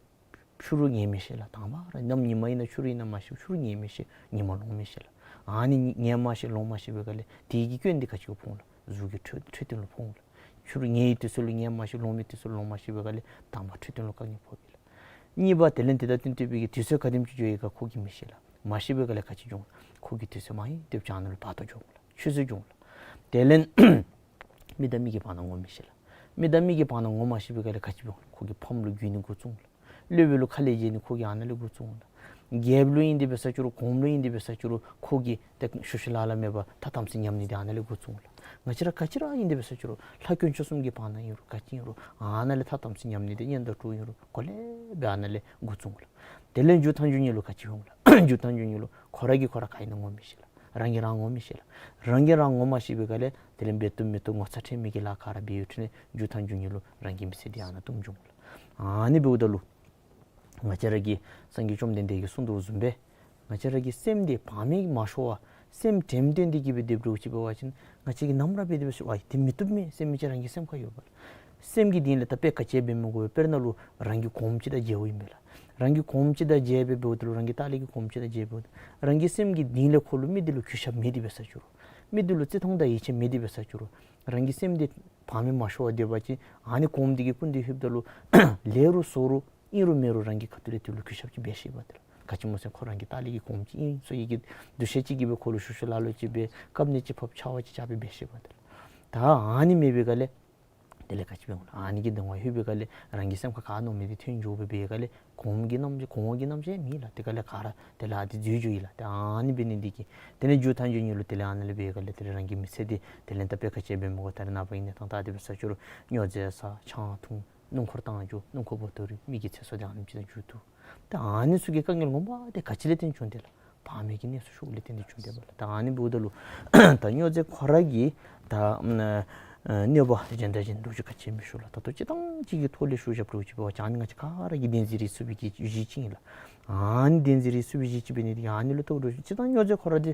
ཕྱི་རུ་ངེས་མི་ཤེས་ལགས། དང་པ་ར་གནམ་ཉི་མ་ཨིན་ན་ཕྱི་རུ་ཨིན་ན་མ་ཤེས། ཕྱི་རུ་ངེས་མི་ཤེས། ཉི་མ་ལོང་མི་ཤེས་ལགས། ཨ་ནི་ངེས་མ་ཤེས་ལོང་མ་ཤེས་པའི་སྒང་ལས་དེ་གི་སྐྱོན་འདི་ག་ཅི་ལུ་ཕོག་འོང་ལགས། གཟུགས་ཀྱི་འཕྲོད་འཕྲོད་བསྟེན་ལུ་ཕོག་འོང་ལགས། ཕྱི་རུ་ངེས་པའི་དུས་ཚོད་ལུ་ངེས་མ་ཤེས། ལོང་མི་དུས་ཚོད་ལུ་ལོང་མ་ཤེས་པའི་སྒང་ལས་དང་པ་འཕྲོད་བསྟེན་ལུ་དཀའ་ངལ་ཕོག་གེ་ལགས། གཉིས་པ་དེ་ལས་དེ་དང་བསྟུན་ཏེ་སྦེ་གི་དུས་ཚོད་ག་དེམ་ཅིག་འགྱོཝ་ཨིན་ག་ཁོ་གིས་མི་ཤེས་ལགས། མ་ཤེས་པའི་སྒང་ལས་ག་ཅི་འབྱུང་ལགས། ཁོ་གིས་དུས་ཚོད་མ་ཡིན་དེ་སྦེ་ཨ་ནཱ་ལུ་བར་དོ་འགྱོ་འོང་ལགས། ཆུད་ཟོས་འགྱོ་འོང་ལགས། མི་དང་མི་གི་བར་ན་ངོ་མི་ཤེས་ལགས། མི་དང་མི་གི་བར་ན་ངོ་མ་ཤེས་པའི་སྒང་ལས་ག་ཅི་འབྱུང་ལགས། ཁོ་གིས་ཕམ་ལུ་རྒྱུག་ནི་འགོ་བཙུགས་འོང་ལགས། སློབ་དཔོན་ལུ་ཁ་ལས་འཇལ་ནི་ཁོ་གིས་ཨ་ནཱ་ལས་འགོ་བཙུགས་འོང་ལགས། རྒྱལཔོ་ལུ་ཨིན་དེ་འབད་ས་ཅིག་རུང་གོངམ་ལུ་ཨིན་དེ་འབད་ས་ཅིག་རུང་ཁོ་གིས་ཏེ་ཤུལ་ཤུལ་ལ་ལ་མེད་པར་ཐ་དམ་ཚིག་ཉམས་ནི་འདི་ཨ་ནཱ་ལས་འགོ་བཙུགས་འོང་ལགས། ང་བཅས་ར་ག་ཅི་ར་ཨིན་དེ་འབད་ས་ཅིག་རུང་ལྷ་དཀོན་མཆོག་གསུམ་གྱི་བར་ན་ཨིན་རུང་ག་ཅི་ཨིན་རུང་ཨ་ནཱ་ལས་ཐ་དམ་ཚིག་ཉམས་ནི་འདི་གཉེན་དང་གྲོགས་ཨིན་རུང་གོ་ལེ་སྦེ་ཨ་ནཱ་ལས་འགོ་བཙུགས་འོང་ལགས། དེ་ལས་མཇུག་མཐའ་མཇུག་ཉིད་ལུ་ག་ཅི་འོང་ལགས། མཇུག་མཐའ་མཇུག་ཉིད་ལུ་ཁོ་ར་གིས་ཁོ་ར་ག་ཨིན་ན་ངོ་མི་ཤེས་ལགས། རང་གིས་རང་ངོ་མི་ཤེས་ལགས། རང་གིས་རང་ངོ་མ་ཤེས་པའི་སྒང་ལས་དེ་ལས་འབད་བཏུབ་མི་བཏུབ་ངོ་ཚ་ཁྲེལ་མི་གི་ལཱ་ག་ར་འབད་ཡོད་དེ་ལས་མཇུག་མཐའ་མཇུག་ཉིད་ལུ་རང་གི་མི་ཚེ་འདི་ཨ་ནཱ་བཏུམ་འགྱོ་འོང་ལགས། ཨ་ནི་འབདཝ་ད་ལུ་ང་བཅས་ར་གི་སངས་རྒྱས་བཅོམ་ལྡན་འདས་ཀྱིས་གསུངས་དོ་བཟུམ་སྦེ་ང་བཅས་ར་གི་སེམས་འདི་བག་མེད་མ་ཤོར་བར་སེམས་དྲནམ་བཏོན་ཏེ་གི་སྦེ་སྡོདཔ་འདྲཝ་ཅིག་འབད་བ་ཅིན་ང་བཅས་ཀྱིས་ནམ་ར་འབད་དེ་འབད་ས་ཅིག་རུང་ཨ་དེ་མི་བཏུབ་མས་ཟེར་མི་ཅིག་རང་གི་སེམས་ཁར་ཡོད་པས་ལགས། སེམས་ཀྱི་གཏིང་ལས་ད་དཔེ་ག་ཅི་འབད་མི་དགོ་པས། དཔེར་ན་ལུ་རང་གི་གོངམ་ཅིག་དང་མཇལཝ་ཨིན་པས་ལགས། རང་གི་གོངམ་ཅིག་དང་མཇལ་སྦེ་འབདཝ་ད་ལུ་རང་གི་ལྟག་ལས་ཀྱི་གོངམ་ཅིག་དང་མཇལ་འབདཝ་ད་རང་གི་སེམས་ཀྱི་གཏིང་ལས་ཁོ་ལུ་མི་འདི་ལུ་གུས་ཞབས་མེད་དེ་འབད་ས་ཅིག་རུང་མི་འདི་ལུ་བརྩི་མཐོང་དང་ཡིད་ཆེས་མེད་དེ་འབད་ས་ཅིག་རུང་རང་གི་སེམས་འདི་བག་མེད་མ་ཤོར་བར་སྡོད་པ་ཅིན་ཨ་ནི་གོངམ་འདི་གི་སྐུ་མདུན་ལྷོདཔ་ད་ལུ་ལེགས་རུང་བཙོག་རུང་ཨིན་རུང་མེན་རུང་རང་གི་ཁ་ཐུག་ལས་དེ་ལུ་གུས་ཞབས་ཅིག་འབད་ཤེས་པས་ཏེ་ལགས། ག་ཅི་སྨོ་ཟེར་ཁོ་རང་གི་ལྟག་ལས་ཀྱི་གོངམ་ཅིག་ཨིན་ཟེར་བའི་གི་འདུ་ཤེས་ཅིག་གིས་སྦེ་ཁོ་ལུ་ཤུལ་ཤུལ་ལ་ལུ་ཅིག་སྦེ་བཀབ་ནི་ཅིག་ཕབ་ཆར་པ་ཅིག་རྐྱབ་སྦེ་འབད་ཤེས་པས་ཏེ་ལགས། ད་ཨ་ནི་མེད་པའི་སྒང་ལས་དེ་ལས་ག་ཅི་འབད་འོང་ལགས། ཨ་ནི་གི་གདིང་བ་ལྷོད་པའི་སྒང་ལས་རང་གི་སེམས་ཁར་ག་མནོ་མི་འདི་ཐོན་འགྱོ་སྦེ་འབད་སྒང་ལས་གོངམ་གི་རྣམ་གོངམ་གི་རྣམ་གཞག་མེད་ལགས། དེ་སྒང་ལས་ག་ར་དེ་ལས་ཨ་དེ་འཛོལ་འགྱོཝ་ཨིན་ལགས། ཏེ་ཨ་ནི་འབད་ནི་འདི་གིས་དེ་ལས་མཇུག་མཐའ་མཇུག་ཉིད་ལུ་དེ་ལས་ཨ་ནཱ་ལས་འབད་སྒང་ལས་དེ་ལས་རང་གི་མི་ཚེ་འདི་དེ་ལས་ད་དཔེ་ག་ཅི་འབད་མི་དགོ། ད་རེས་ནངས་པ་ཨིན་ན་ཐང་ད་དེ་འབད་ས་ཅིག་རུང་སྨྱོ་རྫས་ཟ་ཆང་འཐུང་སྣུམ་འཁོར་བཏང་འགྱོ་སྣུམ་འཁོར་བོ་ཏོ་རི་མི་གི་ཚེ་སྲོག་དེ་ཨ་ནེམ་ཅིག་དང་མཇུག་བསྡུ། ད་ཨ་ནི་ཚུ་གི་དཀའ་ངལ་ངོ་མ་དེ་ག་ཅི་ལས་བརྟེན་བྱུང་དེ་ལགས། བག་མེད་ཀྱི་གནས་སུ་ཞུགསཔ་ལས་བརྟེན་ཏེ་བྱུང་དེ་ཨིན་པས་ལགས། ད་ཨ་ནི་འབདཝ་ད་ལུ་ད་སྨྱོ་རྫས་ཁོ་ར་གི་ད་ཨ་གནོད་པ་དེ་གཞན་དང་གཞན་ལོ་རྒྱུས་ག་ཅི་མི་ཞུ་ལགས། ད་ལྟོ་སྤྱིར་བཏང་ཅིག་གི་ཐོག་ལས་ཞུ་བཞགཔ་འདྲཝ་ཅིག་འབད་བ་ཅིན་ཨ་ནི་ང་བཅས་ག་ར་གིས་བདེན་འཛིན་རེ་ཚུགས་པའི་གི་གཞི་ཅིག་ཨིན་ལགས། ཨ་ནི་བདེན་འཛིན་རེ་ཚུགས་པའི་གཞི་ཅིག་འབད་ནི་དེ་གིས་ཨ་ནི་ལུ་ཐུག་འདྲཝ་ཅིག་སྤྱིར་བཏང་སྨྱོ་རྫས་ཁོ་ར་དེ་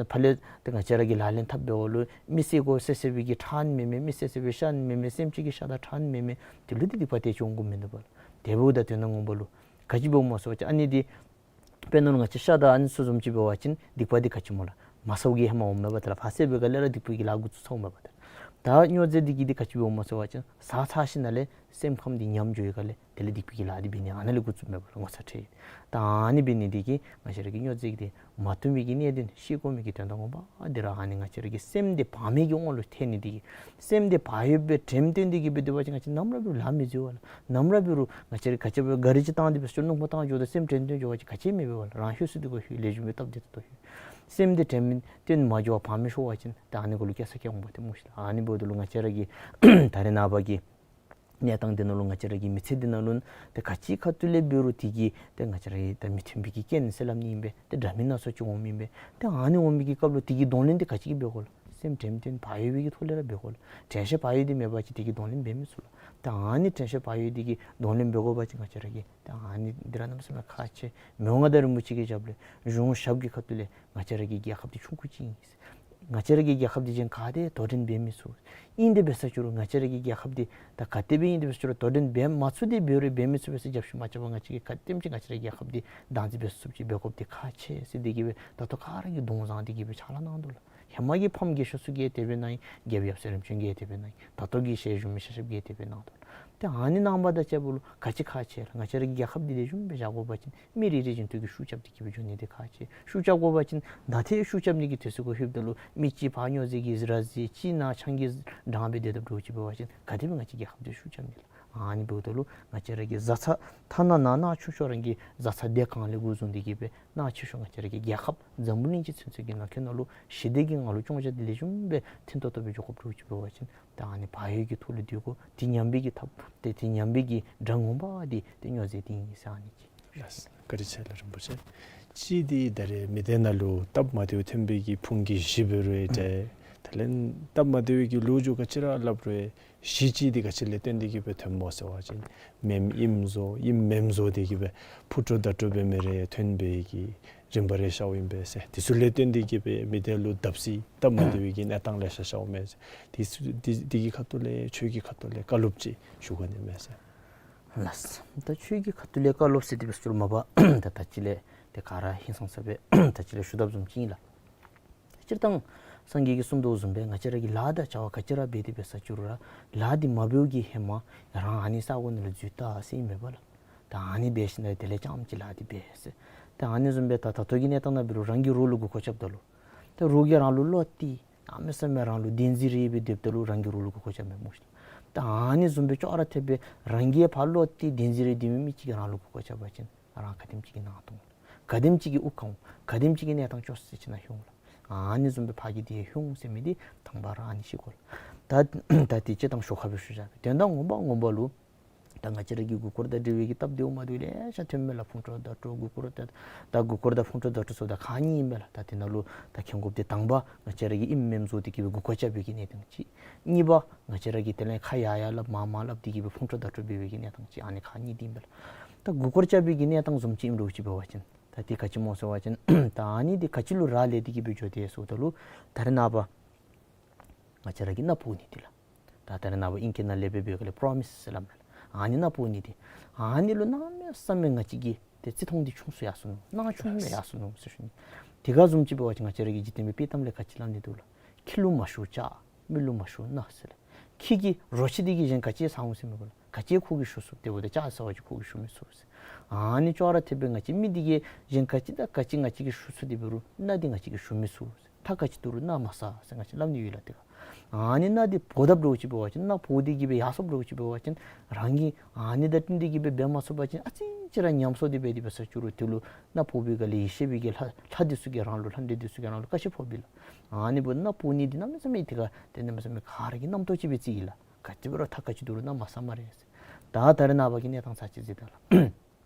ཕར་ལས་ཏེ་ང་བཅས་ར་གིས་ལག་ལེན་འཐབ་འབདཝ་ལུ་མི་བསད་དགོ་བསད་བསད་པའི་གི་ཁྲག་ཨ་ནི་མེན་མས། མི་བསད་བསད་པའི་ཤ་ཨ་ནི་མེན་མས། སེམས་ཅན་གྱི་ཤ་དང་ཁྲག་ཨ་ནི་མེན་མས། དེ་ལུ་དེ་སྡིག་པ་དེ་ཅིག་འོང་དགོཔ་མིན་འདུག་པ་ལགས། དེ་འབདཝ་ད་དོན་དག་ངོ་མ་ལུ་ག་ཅི་འབདཝ་སྨོ་ཟེར་བ་ཅིན་ཨ་ནི་འདི་དཔེར་ན་ལུ་ང་བཅས་ཤ་དང་ཨ་ནི་ཚུ་བཟུམ་ཅིག་འབད་བ་ཅིན་སྡིག་པ་འདི་ག་ཅི་སྨོ་ལགས། མ་ཟཝ་གི་ཧེ་མ་འོངམ་མས་པ་ཏེ་ལགས། ཕར་བསད་པའི་སྒང་ལས་ར་སྡིག་པའི་གི་ལཱ་འགོ་བཙུགས་ཚརཝ་མས་པ་ཏེ་ལགས། ད་སྨྱོ་རྫས་འདི་གིས་འདི་ག་ཅི་འབདཝ་སྨོ་ཟེར་བ་ཅིན་ཟ་ཚར་ཞིནམ་ལས་སེམས་ཁམས་འདི་ཉམས་འགྱོ་བའི་སྒང་ལས་དེ་ལས་སྡིག་པའི་གི་ལཱ་འདི་འབད་ནི་ཨ་ནཱ་ལས་འགོ་བཙུགསཔ་མས་པ་ལགས། ངོ་ཚ་ཁྲེལ། ད་ཨ་ནི་འབད་ནི་འདི་གིས་ང་བཅས་ར་གིས་སྨྱོ་རྫས་འདི་མ་འཐུང་བའི་གི་གནད་དོན་ཤེས་དགོ་མི་གི་དོན་དག་ངོ་མ་འདི་ར་ཨ་ནི་ང་བཅས་ར་གི་སེམས་འདི་བག་མེད་ཀྱི་དབང་ལུ་ཐལ་ནི་འདི་གིས། སེམས་འདི་བག་ཡོདཔ་སྦེ་དྲནམ་བཏོན་ཏེ་གི་སྦེ་སྡོད་པ་ཅིན་ང་བཅས་ནམ་ར་འབད་རུང་ལཱ་མི་འཛོལ་བས་ལགས། ནམ་ར་འབད་རུང་ང་བཅས་ར་ག་ཅི་འབད་ག་རི་ཅིག་བཏང་སྟེ་འབད་སོང་སྣུམ་འཁོར་བཏང་འགྱོཝ་ད་སེམས་དྲན་དོན་འགྱོ་བ་ཅིན་ག་ཅི་མེད་པས་པ་ལགས། རང་ལྷོད་སུ་འདུག་ག་ལྷོད། ལེགས་ཤོམ་སྦེ་སྟབས་བདེ་ཏོག་ཏོ་ལྷོད། སེམས་འདི་དྲནམ་བཏོན་མ་འགྱོ་བར་བག་མེད་ཤོར་བ་ཅིན་ད་ཨ་ནི་གུ་ལུ་སྐྱེ་ས་སྐྱེ་འོང་པ་ཏེ་སྨོ་ཤི་ལགས། ཨ་ནི་འབདཝ་ད་ལུ་ང་བཅས་ར་གི་ད་རེས་ནངས་པ་གི་གནས་སྟངས་འདི་ནང་ལུ་ང་བཅས་ར་གི་མི་ཚེ་འདི་ནང་ལུ་ཏེ་ག་ཅི་ཁ་ཐུག་ལས་འབད་རུང་དེ་གིས་ཏེ་ང་བཅས་ར་གི་ད་མི་མཐུན་པའི་གི་རྐྱེན་ཟེར་སླབ་ནི་ཨིན་པས། ཏེ་འདྲ་མིན་སྣ་ཚོགས་ཅིག་འོངམ་ཨིན་པས། ཏེ་ཨ་ནི་འོང་མི་གི་སྐབས་ལུ་དེ་གི་གདོང་ལེན་འདི་ག་ཅི་གིས་འབད་དགོ་ལགས། སེམས་དྲནམ་བཏོན་བག་ཡོད་པའི་གི་ཐོག་ལས་ར་འབད་དགོ་ལགས། དྲན་ཤེས་བག་ཡོད་འདི་མེད་པ་ཅིན་དེ་གི་གདོང་ལེན་འབད་མི་ཚུགས་ལགས། ཏེ་ཨ་ནི་དྲན་ཤེས་བག་ཡོད་འདི་གི་གདོང་ལེན་འབད་དགོ་པ་ཅིན་ང་བཅས་ར་གིས་ཏེ་ཨ་ནི་འདི་ར་གནམ་མེད་ས་མེད་ཁག་ཆེ། མི་དབང་མངའ་བདག་རིན་པོ་ཆེ་གི་ཞབས་ལས་གཞུང་ཞབས་ཀྱི་ཁ་ཐུག་ལས་ང་བཅས་ར་གི་རྒྱལ་ཁབ་འདི་ཆུང་ཀུ་ཅིག་ཨིན། ང་བཅས་ར་གི་རྒྱལ་ཁབ་འདི་གཞན་ག་ཏེ་དོ་འགྲན་འབད་མི་ཚུགས། ཨིན་དེ་འབད་ས་ཅིག་རུང་ང་བཅས་ར་གི་རྒྱལ་ཁབ་འདི་ད་ག་དེ་སྦེ་ཨིན་དེ་འབད་ས་ཅིག་རུང་དོ་འགྲན་འབད་མ་ཚུགས་ཏེ་འབད་རུང་འབད་མི་ཚུགས་པས་ཟེར་རྒྱབ་ཤུགས་མ་རྐྱབ་པར་ང་བཅས་ཀྱིས་ག་དེམ་ཅིག་ང་བཅས་ར་གི་རྒྱལ་ཁབ་འདི་བདག་འཛིན་འབད་ཚུགསཔ་ཅིག་འབད་དགོཔ་འདི་ཁག་ཆེ་ཟེར་འདི་གིས་སྦེ་ད་ལྟོ་ག་ར་གིས་གདོང་བཟང་འདི་གིས་སྦེ་ཕྱག་ལཱ་གནང་དོ་ལགས། ཧེ་མ་གི་ཕམ་རྒས་ཤོས་ཚུ་གིས་དེ་སྦེ་གནང་ཡི། རྒྱལཔོ་ཡབ་སྲས་རིམ་བྱོན་གྱིས་དེ་སྦེ་གནང་ཡི། ད་ལྟོ་གི་ཞལ་བཞུགས་མི་ཤ་ཤབ་ཀྱིས་དེ་སྦེ་གནང་དོ། ཏེ་ཨ་ནི་གནང་བ་དང་བཅསཔ་ལུ་ག་ཅི་ཁག་ཆེ་ལགས། ང་བཅས་ར་གི་རྒྱལ་ཁབ་འདི་ལེགས་ཤོམ་སྦེ་བཞག་དགོ་པ་ཅིན་མི་རེ་རེ་བཞིན་དུ་གིས་ཤུགས་རྐྱབ་སྟེ་གི་སྦེ་འགྱོ་ནི་འདི་ཁག་ཆེ། ཤུགས་རྐྱབ་དགོ་པ་ཅིན་ད་ཏེ་ཤུགས་རྐྱབ་ནི་གི་དུས་ཚོད་གུ་ལྷོདཔ་ད་ལུ་མི་གཅིག་ཕར་སྨྱོ་རྫས་ཀྱིས་ར་བཟི་གཅིག་ནཱ་ཆང་གིས་འགྲངས་སྦེ་སྡོད་དོ་འདྲཝ་ཅིག་འབད་བ་ཅིན་ག་དེ་སྦེ་ང་བཅས་རྒྱལ་ཁབ་འདི་ཤུགས་རྐྱབ་ནི་ལགས། ཨ་ནི་འབདཝ་ད་ལུ་ང་བཅས་ར་གི་བཟའ་ཚང་ཐ་ན་ནང་ན་ཆུང་ཤོས་རང་གི་བཟའ་ཚང་སྡེ་ཁག་ལས་འགོ་བཟུང་སྟེ་གི་སྦེ་ནང་ཆེ་ཤོས་ང་བཅས་ར་གི་རྒྱལ་ཁབ་འཛམ་བུ་གླིང་སྤྱི་ཚུན་ཚོད་ཀྱི་ནང་འཁོད་ནང་ལུ་ཞི་བདེ་གི་ངང་ལུ་སྐྱོང་བཞག་སྟེ་ལེགས་ཤོམ་སྦེ་མཐུན་ཏོག་ཏོ་སྦེ་འགྱོ་དགོཔ་འདྲཝ་ཅིག་འབད་བ་ཅིན་ད་ཨ་ནི་བག་ཡོད་ཀྱི་ཐོག་ལུ་སྡོད་དགོ། དེ་ཉམས་པའི་གི་ཐབས་ཏེ་དེ་ཉམས་པའི་གི་དགྲ་ངོ་མ་འདི་ཏེ་སྨྱོ་རྫས་འདི་ཨིན་ཟེར་ཨ་ནི་ཅིག། ལགས། བཀའ་དྲིན་ཆེ་ལགས་རིན་པོ་ཆེ། གཅིག་འདི་ད་རེས་མི་སྡེ་ནང་ལུ་སྟབས་མ་བདེཝ་ཐོན་པའི་གི་ཕུང་གི་གཞི་འབད་རུང་ཨེ་ཏེ་དེ་ལས་སྟབས་མ་བདེ་བའི་གི་ལོ་རྒྱུས་ག་ཅི་ར་སླབ་རུང་གཞི་གཅིག་འདི་ག་ཅི་ལས་བརྟེན་ཏེ་གི་སྦེ་ཐོནམ་སྨོ་ཟེར་བ་ཅིན་མེནམ་ཨིནམ་བཟོ་ཨིནམ་མེནམ་བཟོ་སྟེ་གི་སྦེ་ཕུ་ཏོ་ད་ཏོ་འབད་མི་རེ་ཐོན་པའི་གི་ རིམ་པ་རེ་ཤརཝ་ཨིན་པས་ཟེར། དེ་ཚུ་ལས་བརྟེན་ཏེ་གིས་སྦེ་མི་སྡེ་ལུ་བརྡབ་གསིག་སྟབས་མ་བདེ་བའི་གི་གནས་སྟངས་ལེ་ཤ་ཤརཝ་མས་ཟེར། དེ་ཚུ་དེ་དེ་གི་ཁ་ཐུག་ལས་ཁྱོད་ཀྱི་ཁ་ཐུག་ལས་བཀའ་སློབ་ཅིག་ཞུ་ག་ནི་མས་ཟེར། ལགས། ད་ཁྱོད་ཀྱི་ཁ་ཐུག་ལས་བཀའ་སློབ་ཟེར་དེ་སྦེ་ཟེར་མ་པ་ད་ད་ཅི་ལས་དེ་ག་ར་ཧིང་སངས་ས་སྦེ་ད་ཅི་ལས་ཞུ་དོ་བཟུམ་ཅིག་ཨིན་ལགས། སྤྱིར་བཏང་སངས་རྒྱས་ཀྱིས་གསུངས་དོ་བཟུམ་སྦེ་ང་བཅས་ར་གིས་ལཱ་དང་བྱ་བ་ག་ཅི་ར་འབད་དེ་འབད་ས་ཅིག་རུང་ར་ལཱ་འདི་མ་འབདཝ་གི་ཧེ་མ་རང་ཨ་ནི་ས་གོ་ནང་ལུ་འཛུལ་ད་ཟེར་ཨིན་མས་པ་ལགས། ད་ཨ་ནི་འབད་ཞིནམ་ལས་དེ་ལས་རྐྱངམ་ཅིག་ལཱ་འདི་འབད་ཟེར། ད་ཨ་ནི་བཟུམ་སྦེ་ད་ད་ལྟོ་གི་གནས་སྟངས་ནང་འབད་རུང་རང་གིས་རོགས་ལུ་མགུ་སྐོར་རྐྱབ་ད་ལུ་ད་རོགས་ཀྱིས་རང་ལུ་བློ་གཏད་གནམ་མེད་ས་མེད་རང་ལུ་བདེན་འཛིན་རེ་སྦེ་སྡོདཔ་ད་ལུ་རང་གིས་རོགས་ལུ་མགུ་སྐོར་རྐྱབ་མི་མོ་ཤིག། ད་ཨ་ནི་བཟུམ་སྦེ་ཅོག་ར་འཐདཔ་སྦེ་རང་གིས་ཕར་བློ་གཏད་བདེན་འཛིན་རེ་སྡོད་མི་མི་ཅིག་གིས་རང་ལུ་མགུ་སྐོར་རྐྱབ་པ་ཅིན་རང་ག་དེམ་ཅིག་གི་ནང་དོག་ག་དེམ་ཅིག་གི་དབུགས་ཁམ་ག་དེམ་ཅིག་གི་གནས་སྟངས་སྐྱོ་ས་ཅིག་ནང་ལྷོད་འོང་ལགས། ཨ་ནི་བཟུམ་སྦེ་ཕར་གི་དེ་ལྷོད་འོང་ཟེར་མི་འདི་དང་པ་ར་ཨ་ནི་ཤེས་དགོ་ལགས། ད་ད་དེ་ཅིག་དང་ཤོ་ཁ་སྦེ་ཞུ་བཞག་པས། དོན་དག་ངོ་མ་ངོ་མ་ལུ་ད་ང་བཅས་ར་གི་མགུ་སྐོར་དང་འབྲེལ་བའི་གི་སྟབས་བདེཝ་མ་བདེཝ་ལེ་ཤ་ཐོནམ་མས་ལགས། ཕུང་དཀྲོག་བརྡ་དཀྲོག་མགུ་སྐོར་ད་ད་མགུ་སྐོར་དང་ཕུང་དཀྲོག་བརྡ་དཀྲོག་ཟེརཝ་ད་ཁག་གཉིས་ཨིན་མས་ལགས། ད་དེ་ནང་ལུ་ད་མཁྱེན་དགོཔ་འདི་དང་པ་ང་བཅས་ར་གིས་ཨིནམ་མེནམ་བཟོ་སྟེ་གིས་སྦེ་མགུ་སྐོར་རྐྱབ་པའི་གི་གནས་སྟངས་ཅིག། གཉིས་པ་ང་བཅས་ར་གིས་དེ་ལས་ཁ་ཡར་ཡར་སླབ་མར་མར་སླབ་སྟེ་གིས་སྦེ་ཕུང་དཀྲོག་བརྡ་དཀྲོག་འབད་བའི་གི་གནས་སྟངས་ཅིག། ཨ་ནི་ཁག་གཉིས་འདི་ཨིན་པས་ལགས། ད་མགུ་སྐོར་རྐྱབ་པའི་གི་གནས་སྟངས་བཟུམ་ཅིག་ཨིནམ་འདྲཝ་ཅིག་འབད་བ་ཅིན་ད་དེ་ག་ཅི་སྨོ་ཟེར་བ་ཅིན་ད་ཨ་ནི་འདི་ག་ཅི་ལུ་རག་ལས་ཏེ་གིས་སྦེ་འགྱོ་དེས་ཟེརཝ་ད་ལུ་ད་རེས་ནངས་པ་ང་བཅས་ར་གིས་མནའ་ཕུལ་ནི་འདི་ལགས། ད་ད་རེས་ནངས་པ་ཨིང་སྐད་ནང་ལས་འབད་བའི་སྒང་ལས་པྲོ་མིས་ཟེར་སླབ་མས་ལགས། ཨ་ནི་མནའ་ཕུལ་ནི་འདི་ཨ་ནི་ལུ་གནམ་མེད་ས་མེད་ང་བཅས་ཀྱི་ཏེ་བརྩི་མཐོང་འདི་ཆུང་སུ་ཡར་སོ་ནུག། སྣང་ཆུང་སྦེ་ཡར་སོ་ནུག་ཟེར་ཞུ་ནི། དེ་ག་བཟུམ་ཅིག་འབད་བ་ཅིན་ང་བཅས་ར་གི་འཇིག་རྟེན་པའི་དཔྱེ་གཏམ་ལས་ག་ཅི་སླབ་ནི་འདུག་ལགས། ཁྱི་ལུ་མ་ཞུ་ལྕགས། མི་ལུ་མ་ཞུ་མནའ་ཟེར་ལགས། ཁྱི་གིས་རོ་ཁྱི་འདི་གིས་གཞན་ག་ཅི་ཟ་འོང་ཟེར་མི་དགོ་ལགས། ག་ཅི་ཁོ་གིས་ཞུ་ཚུགས། དེ་འབདཝ་ད་ལྕགས་ཟ་བ་ཅིན་ཁོ་གིས་ཞུ་མི་ཚུགས་ཟེར། ཨ་ནི་ཅོག་ར་འཐདཔ་སྦེ་ང་བཅས་མི་འདི་གིས་གཞན་ག་ཅི་དང་ག་ཅི་ང་བཅས་ཀྱིས་ཞུ་ཚུགས། དེ་འབད་རུང་མནའ་འདི་ང་བཅས་ཀྱིས་ཞུ་མི་ཚུགས་ཟེར། ཐག་ག་ཅི་བསྡུ་རུང་མནའ་མ་ཟ་ཟེར་ང་བཅས་སླབ་ནི་ཡོད་ལགས། དེ་ག་ཨ་ནི་མནའ་འདི་ཕོག་དཔ་འདྲཝ་ཅིག་འབད་བ་ཅིན་མནའ་ཕོག་སྟེ་གིས་སྦེ་ཡར་སོཔ་འདྲཝ་ཅིག་འབད་བ་ཅིན་རང་གིས་ཨ་ནི་དང་བསྟུན་ཏེ་གིས་སྦེ་འབད་མ་ཚུགས་པ་ཅིན་ཨ་ཙི་ཅིག་ར་ཉམས་སོ་སྟེ་འབད་དེ་འབད་ས་ཅིག་རུང་དེ་ལུ་མནའ་ཕོག་པའི་སྒང་ལས་ཡེ་ཤེས་པའི་གི་ལྷ་ལྷ་འདི་ཚུ་གིས་རང་ལུ་ལྷ་འདྲེ་འདི་ཚུ་གིས་རང་ལུ་བཀའ་ཆད་ཕོགཔ་ཨིན་ལགས། ཨ་ནི་འབདཝ་ད་མནའ་ཕོག་ནི་འདི་གནམ་མེད་ས་མེད་དེ་ག་དེ་གནམ་མེད་ས་མེད་ག་ར་གི་རྣམ་རྟོག་ཅིག་སྦེ་བརྩི་ཡི་ལགས། ག་ཅི་འབད་རུང་ཐག་ག་ཅི་བསྡུ་རུང་མནའ་མ་ཟ་སྨ་རེ་ཟེར། ད་ད་རེས་ནངས་པ་གི་གནས་སྟངས་ཚར་གཅིག་གཟིགས་ད་ལགས།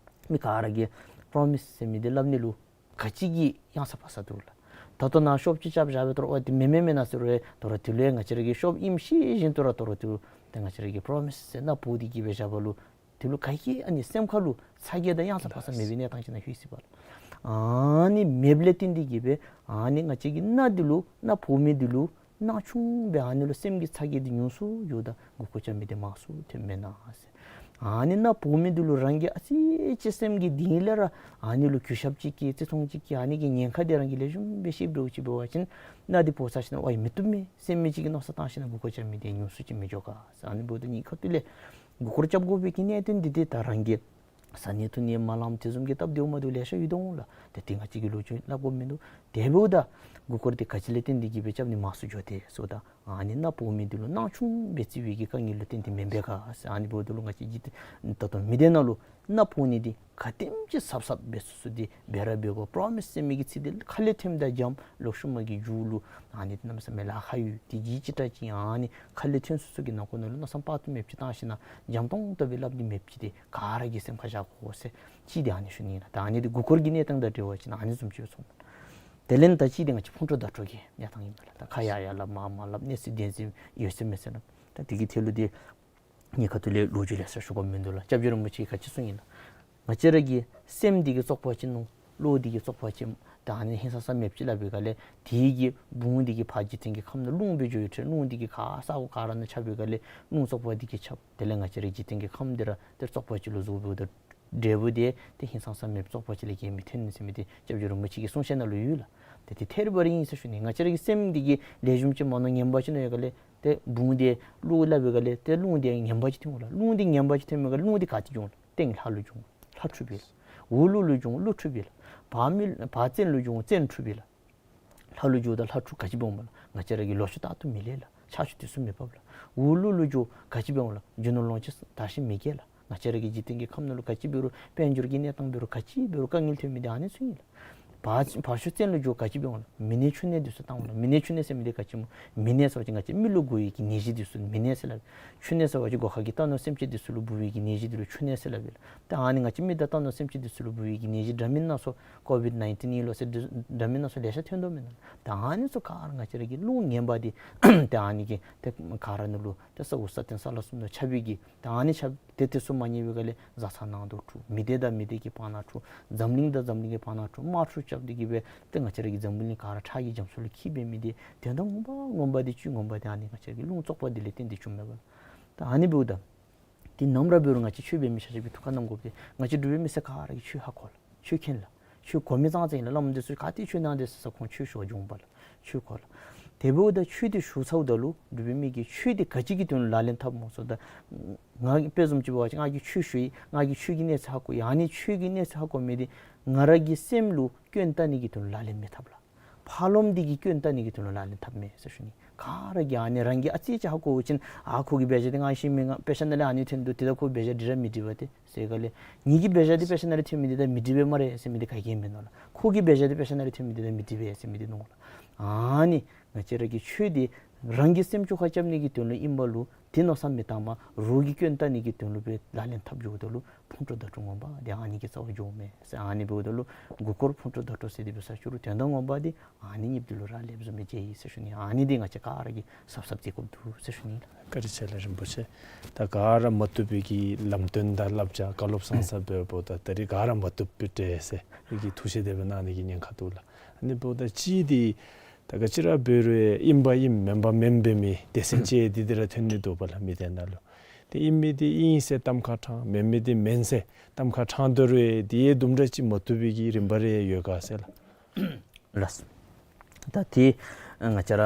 མི་ག་ར་གིས་པྲོ་མིས་ཟེར་མི་འདི་སླབ་ནི་ལུ་ག་ཅི་གི་ཡང་ས་ཕར་ས་འདུག་ལགས། ད་ལྟོ་ནཱ་ཤོབ་ཅིག་རྐྱབ་བཞག་པའི་ཐོག་ལུ་ཨོ་དེ་མེན་མེན་མེན་ན་ཟེར་རུང་ད་རུང་དེ་ལུ་ཡང་ང་བཅས་ར་གིས་ཤོབ་ཨིནམ་ཤེས་བཞིན་དུ་ར་ད་རུང་དེ་ལུ་ད་ང་བཅས་ར་གིས་པྲོ་མིས་ཟེར་མནའ་ཕུལ་ཏེ་གིས་སྦེ་བཞག་པ་ལུ་དེ་ལུ་ག་གི་ཨ་ནི་སེམས་ཁ་ལུ་ཚ་གྱང་དང་ཡང་ས་ཕར་ས་མེད་པའི་གནས་སྟངས་ཅིག་ནང་ལྷོད་ཅི་པ་ལགས། ཨ་ནི་མེདཔ་ལས་བརྟེན་ཏེ་གིས་སྦེ་ཨ་ནི་ང་བཅས་ཀྱི་མནའ་འདི་ལུ་མནའ་ཕུལ་མི་འདི་ལུ་སྣང་ཆུང་སྦེ་ཨ་ནི་ལུ་སེམས་ཀྱི་ཚ་གྱང་འདི་ཉུང་སུ་འགྱོཝ་ད་མགུ་སྐོར་རྐྱབ་མི་འདི་མང་སུ་ཐོནམ་མེན་ན་ཟེར། ཨ་ནི་མནའ་ཕུལ་མི་འདི་ལུ་རང་གིས་ཨ་ཙི་ཅིག་སེམས་ཀྱི་གཏིང་ལས་ར་ཨ་ནི་ལུ་གུས་ཞབས་ཅིག་སྐྱེ་བརྩི་མཐོང་ཅིག་སྐྱེ་ཨ་ནི་གི་ཉེན་ཁ་འདི་རང་གིས་ལེགས་ཤོམ་སྦེ་ཤེསཔ་འདྲཝ་ཅིག་འབད་བ་ཅིན་མནའ་འདི་ཕུལ་ཚར་ཞིནམ་ལས་ཝའི་མི་བཏུབ་མས་ཟེར་མི་ཅིག་གི་མནོ་བསམ་བཏང་ཞིནམ་ལས་མགུ་སྐོར་རྐྱབ་མི་འདི་ཉུང་སུ་ཅིག་མི་འགྱོ་ག་ཟེར། ཨ་ནི་འབདཝ་ད་ངེའི་ཁ་ཐུག་ལས་མགུ་སྐོར་རྐྱབ་དགོ་པའི་གི་གནད་དོན་འདི་ཏེ་ད་རང་གིས་བཟའ་ནི་འཐུང་ནི་མ་ལངམ་དེ་བཟུམ་གྱི་སྟབས་བདེཝ་མ་བདེཝ་ལེ་ཤ་ཡོད་དོ་འོང་ལགས། ཏེ་དེ་ང་བཅས་ཀྱིས་ལོ་རྒྱུས་སླབ་དགོཔ་མིན་འདུག། དེ་འབདཝ་ད་མགུ་སྐོར་འདི་ག་ཅི་ལས་བརྟེན་ཏེ་གིས་སྦེ་རྐྱབ་ནི་མང་སུ་འགྱོ་དེས་ཟེརཝ་ད་ཨ་ནི་མནའ་ཕུལ་མི་འདི་ལུ་སྣང་ཆུང་སྦེ་བརྩི་བའི་གི་དཀའ་ངལ་ལུ་བརྟེན་ཏེ་མེན་པས་ག་ཟེར། ཨ་ནི་འབདཝ་ད་ལུ་ང་བཅས་ཀྱིས་ད་ལྟོ་མི་སྡེ་ནང་ལུ་མནའ་ཕུལ་ནི་འདི་ག་དེམ་ཅིག་གཟབ་གཟབ་འབད་ཚུགས་ཚུགས་འདི་འབད་ར་འབད་དགོ། པྲོ་མིས་ཟེར་མི་གི་ཚིག་འདི་ཁ་ལས་ཐོནམ་ད་འཇམ། ལོག་ཤུལ་མ་གི་མཇུག་ལུ་ཨ་ནི་གནམ་མེད་ས་མེད་ལཱ་ཁག་ཡོད། དེ་གིས་ཅིག་ད་ཅི་ཨ་ནི་ཁ་ལས་ཐོན་སོ་སོ་གི་ནང་ཁོག་ནང་ལུ་མནོ་བསམ་དཔག་ཏུ་མེདཔ་ཅིག་བཏང་ཞིནམ་ལས་འཇམ་ཏོང་ཏོ་སྦེ་སླབ་ནི་མེདཔ་ཅིག་འདི་ག་ར་གིས་སེམས་ཁར་བཞག་དགོ་ཟེར་ཅིག་འདི་ཨ་ནི་ཞུ་ནི་ཨིན་ལགས། ད་ཨ་ནི་འདི་མགུ་སྐོར་གྱི་གནས་སྟངས་དང་འབྲེལ་བ་ཅིག་ཨ་ནི་བཟུམ་ཅིག་སྦེ་ཚོར། དེ་ལས་ད་ཅི་འདི་ང་བཅས་ཕུང་དཀྲོག་བརྡ་དཀྲོག་གི་གནས་སྟངས་ཨིན་ལགས། ད་ཁ་ཡར་ཡར་སླབ་མར་མར་སླབ་གནས་ཚུལ་བདེན་འཛིན་ཡོད་ཚད་མེད་ཚད་སླབ། ད་དེ་གི་ཐད་ལུ་འདི་ངེའི་ཁ་ཐུག་ལས་ལོ་རྒྱུས་ལེ་ཤ་ཞུ་དགོཔ་མིན་འདུག་ལགས། སྐྱབས་རྗེ་རིན་པོ་ཆེ་གིས་ག་ཅི་གསུངས་ཡི་ལགས། ང་བཅས་ར་གི་སེམས་འདི་གིས་བཙོག་པ་ཅིག་མནོ། བློ་འདི་གིས་བཙོག་པ་ཅིག་མནོ། ད་ཨ་ནི་ཧིང་སངས་ས་མེདཔ་ཅིག་སླབ་པའི་སྒང་ལས་དེ་གིས་བུང་འདི་གིས་ཕར་འཇིག་རྟེན་གྱི་ཁམས་ནང་རླུང་སྦེ་འགྱོ་ཡི་ཏེ་རླུང་འདི་གིས་ག་ས་གོ་ག་ར་ནང་ཁྱབ་པའི་སྒང་ལས་རླུང་བཙོག་པ་འདི་གིས་ཁྱབ། དེ་ལས་ང་བཅས་ར་འཇིག་རྟེན་གྱི་ཁམས་འདི་ར་ཏེ་བཙོག་པ་ཅིག་ལུ་བཟོ་བའི་ད་འབྲས་བུ་འདི་ཏེ་ཧིང་སངས་ས་མེདཔ་བཙོག་པ་ཅིག་ལས་གཞན་མི་ཐོན་ཟེར་མི་འདི་སྐྱབས་རྗེ་རིན་པོ་ཆེ་གི་གསུང་བཤད་ནང་ལུ་ཡོད་ལགས། ཏེ་དེ་ཐད་རི་བ་རི་ཨིན་ཟེར་ཞུ་ནི། ང་བཅས་ར་གི་སེམས་འདི་གིས་ལེགས་ཤོམ་ཅིག་མ་མནོ་ངན་པ་ཅིག་མནོ་བའི་སྒང་ལས་ཏེ་བུང་འདི་གློ་སླབ་པའི་སྒང་ལས་ཏེ་རླུང་འདི་ངན་པ་ཅིག་ཐོན་འོང་ལགས། རླུང་འདི་ངན་པ་ཅིག་ཐོན་པའི་སྒང་ལས་རླུང་འདི་ག་ཏེ་འགྱོ་འོང་ལགས། སྟེང་ལྷ་ལུ་འགྱོ་འོང་། ལྷ་འཁྲུགས་པས་ལགས། འོག་ཀླུ་ལུ་འགྱོ་འོང་། ཀླུ་འཁྲུགས་པས་ལགས། བར་མི་བར་བཙན་ལུ་འགྱོ་འོང་། བཙན་འཁྲུགས་པས་ལགས། ལྷ་ལུ་འགྱོཝ་ད་ལྷ་འཁྲུགས། ག་ཅི་འབད་འོངམ་ལགས། ང་བཅས་ར་གི་ལོ་ཕྱུགས་རྟག་ཏུ་མི་ལེགས་ལགས། ཆར་ཆུ་དུས་སུ་མི་འབབ་ལགས། འོག་ཀླུ་ལུ་འགྱོ་ག་ཅི་འབད་འོང་ལགས། རྒྱུ་ནོར་ལོངས་སྤྱོད་དར་ཞིང་མི་རྒྱས་ལགས། ང་བཅས་ར་གི་འཇིག་རྟེན་གྱི་ཁམས་ནང་ལུ་ག་ཅི་འབད་རུང་དཔལ་འབྱོར་གྱི་གནས་སྟངས་འབད་རུང་ག་ཅི་འབད་རུང་དཀའ་ངལ་ཐོན་མི་འདི་ཨ་ནི་ཚུ་ཨིན་ལགས། བར་བར་ཤུག་བཙན་ལུ་འགྱོ་ག་ཅི་འབད་འོང་ལགས། མི་ནད་ཕྱུགས་ནད་འདི་ཚུ་བཏང་འོང་ལགས། མི་ནད་ཕྱུགས་ནད་ཟེར་མི་འདི་ག་ཅི་སྨོ། མི་ནད་ཟེར་བ་ཅིན་ང་བཅས་མི་ལུ་འགོ་བའི་གི་ནད་གཞི་འདི་ཚུ་མི་ནད་ཟེར་སླབ། ཕྱུགས་ནད་ཟེར་བ་ཅིན་སྒོ་ཁ་གི་རྟ་ནོར་སེམས་ཅན་འདི་ཚུ་ལུ་འབུ་བའི་གི་ནད་གཞི་འདི་ལུ་ཕྱུགས་ནད་ཟེར་སླབ་ཨིན་ལགས། ད་ཨ་ནི་ང་བཅས་མི་དང་རྟ་ནོར་སེམས་ཅན་འདི་ཚུ་ལུ་འབུ་བའི་གི་ནད་གཞི་འདྲ་མིན་སྣ་ཚོགས་ཀོ་བིཌ་ནའིན་ཊིན་ཨིན་ལོ་ཟེར་འདི་འདྲ་མིན་སྣ་ཚོགས་ལེ་ཤ་ཐོན་དོ་མེན་ན། ད་ཨ་ནི་ཚུ་ག་ར་ང་བཅས་ར་གི་རླུང་ངན་པ་འདི་ད་ཨ་ནི་གིས་ཏེ་ག་ར་ནང་ལུ་ཏེ་ས་འོག་ས་སྟེང་ས་བླ་གསུམ་ནང་ཁྱབ་པའི་གི་ད་ཨ་ནི་ཁྱབ་ཏེ་དེ་ཚུ་མ་ཉན་པའི་སྒང་ལས་བཟའ་ཚང་ནང་དུ་འཁྲུག། མི་སྡེ་དང་མི་སྡེ་གི་བར་ན་འཁྲུག། འཛམ་གླིང་དང་འཛམ་གླིང་གི་བར་ན་འཁྲུག། དམག་འཁྲུག་ རྐྱབ་སྟེ་གི་སྦེ་ཏེ་ང་བཅས་ར་གི་འཛམ་བུ་གླིང་ག་ར་ཁྲག་གི་རྒྱ་མཚོ་ལུ་འཁྱིལ་འབད་མི་འདི་དོན་དག་ངོ་མ་ངོ་མ་འདི་ཆོས་ངོ་མ་འདི་ཨ་ནི་ང་བཅས་ར་གི་ལུང་བཙོག་པ་འདི་ལས་བརྟེན་ཏེ་བྱུངམ་མས་པ། ད་ཨ་ནི་འབདཝ་ད་ཏེ་ནམ་ར་འབད་རུང་ང་བཅས་ཆོས་འབད་མི་ཆ་ཁྱབ་ཀྱིས་ཐུགས་ཁར་བསྣམ་དགོཔ་འདི་ང་བཅས་འབྲུག་པའི་མི་སེར་ག་ར་གིས་ཆོས་ཧ་གོ་ལགས། ཆོས་མཁྱེན་ལགས། ཆོས་གོ་མི་ཙང་ཙང་ཨིན་ལགས། བླམ་འདི་ཚུ་ག་ཏེ་ཆོས་གནང་དེས་ཟེར་ཁོང་ཆོས་ཞུ་བར་འགྱོཝ་མས་པ་ལགས། ཆོས་གོ་ལགས། དེ་འབདཝ་ད་ཆོས་འདི་ཞུ་ཚརཝ་ད་ལུ་འབྲུག་པའི་མི་གིས་ཆོས་འདི་ག་ཅི་གི་དོན་ལུ་ལག་ལེན་འཐབ་སྨོ་ཟེརཝ་ད་ང་གིས་དཔེ་བཟུམ་ཅིག་འབད་བ་ཅིན་ང་གིས་ཆོས་ཞུ་ཡི། ང་གིས་ཆོས་ཀྱི་གནས་ཚད་ཧ་གོ་ཡི། ཨ་ནི་ཆོས་ཀྱི་གནས་ཚད་ཧ་གོ་མི་འདི་ང་ར་གི་སེམས་ལུ་སྐྱོན་བལྟ་ནི་གི་དོན་ལུ་ལག་ལེན་མི་འཐབ་ལགས། ཕར་ལོགམ་འདི་གིས་སྐྱོན་བལྟ་ནི་གི་དོན་ལུ་ལག་ལེན་འཐབ་མས་ཟེར་ཞུ་ནི། ག་ར་གིས་ཨ་ནི་རང་གིས་ཨ་ཙི་ཅིག་ཧ་གོ་བ་ཅིན་ཨ་ཁོ་གི་འབད་བཞག་འདི་ང་ཤེས་མི་ང་དཔེ་ཆ་ནང་ལས་ཨ་ནི་ཐོན་འདུག། དེ་ད་ཁོ་འབད་བཞག་འདི་ར་མི་འགྲིག་པས་ཏེ་ཟེར་ག་ལས་ངེ་གི་འབད་བཞག་འདི་དཔེ་ཆ་ནང་ལས་ཐོན་མི་འདི་ད་མི་འགྲིག་པས་སྨ་རེ་ཟེར་མི་འདི་ག་གིས་མིན་ནུག་ལགས། ཁོ་གི་འབད་བཞག་འདི་དཔེ་ཆ་ནང་ལས་ཐོན་མི་འདི་ད་མི་འགྲིག་པས་ཟེར་མི་འདི་ནུག་ལགས། ཨ་ནི་ང་བཅས་ར་གི་ཆོས་འདི་རང་གི་སེམས་ཆོས་ཁ་རྐྱབ་ནི་གི་དོན་ལུ་ཨིན་པ་ལུ་དེ་མནོ་བསམ་མི་བཏངམ་རོགས་ཀྱི་སྐྱོན་བལྟ་ནི་གི་དོན་ལུ་སྦེ་ལག་ལེན་འཐབ་འགྱོཝ་ད་ལུ་ཕུང་ཁྲོལ་བརྡ་སྤྲོད་ངོ་མ་འདི་ཨ་ནི་གི་རྩ་བར་འགྱོཝ་མས་ཟེར། ཨ་ནི་འབདཝ་ད་ལུ་མགུ་སྐོར་ཕུང་ཁྲོལ་བརྡ་སྤྲོད་ཟེར་འདི་འབད་ས་ཅིག་རུང་དོན་དག་ངོ་མ་འདི་ཨ་ནི་གཉིས་འདི་ལུ་རག་ལསཔ་བཟུམ་སྦེ་མཇལ་ཡི་ཟེར་ཞུ་ནི། ཨ་ནི་འདི་ང་བཅས་ག་ར་གིས་གཟབ་གཟབ་མཛད་དགོཔ་འདུག་ཟེར་ཞུ་ནི་ལགས། བཀའ་དྲིན་ཆེ་ལགས་རིན་པོ་ཆེ། ད་ག་ར་མ་བཏུབ་པའི་གི་ལམ་སྟོན་དང་བསླབ་བྱ་བཀའ་སློབ་གསན་ས་འབད་བ་ད་ད་རིས་ག་ར་མ་བཏུབ་པའི་འདྲས་ཟེར་ཨ་ནི་གི་ཐུགས་བཞེད་དེ་སྦེ་གནང་ནི་གི་ཉེན་ཁ་འདུག་ལགས། ཨ་ནི་འབདཝ་ད་གཅིག་འདི་ད་ག་ཅི་ར་འབད་རུང་ཨིན་པ་ཨིནམ་མེན་པ་མེནམ་འབད་མི་སྡེ་ཚན་ཅིག་འདི་འདི་ར་ཐོན་ནི་འདུག་པ་ལགས་མི་སྡེ་ནང་ལུ། ཏེ་ཨིན་མི་འདི་ཨིན་ཟེར་གཏམ་ཁ་དྲངས་མེན་མི་འདི་མེན་ཟེར་གཏམ་ཁ་དྲངས་དོ་རུང་དེ་ཡང་དུམ་གྲ་ཅིག་མ་བཏུབ་པའི་གི་རིམ་པ་རེ་ཡོད་ག་ཟེར་ལགས། ལགས། ད་ཏེ་ང་བཅས་ར་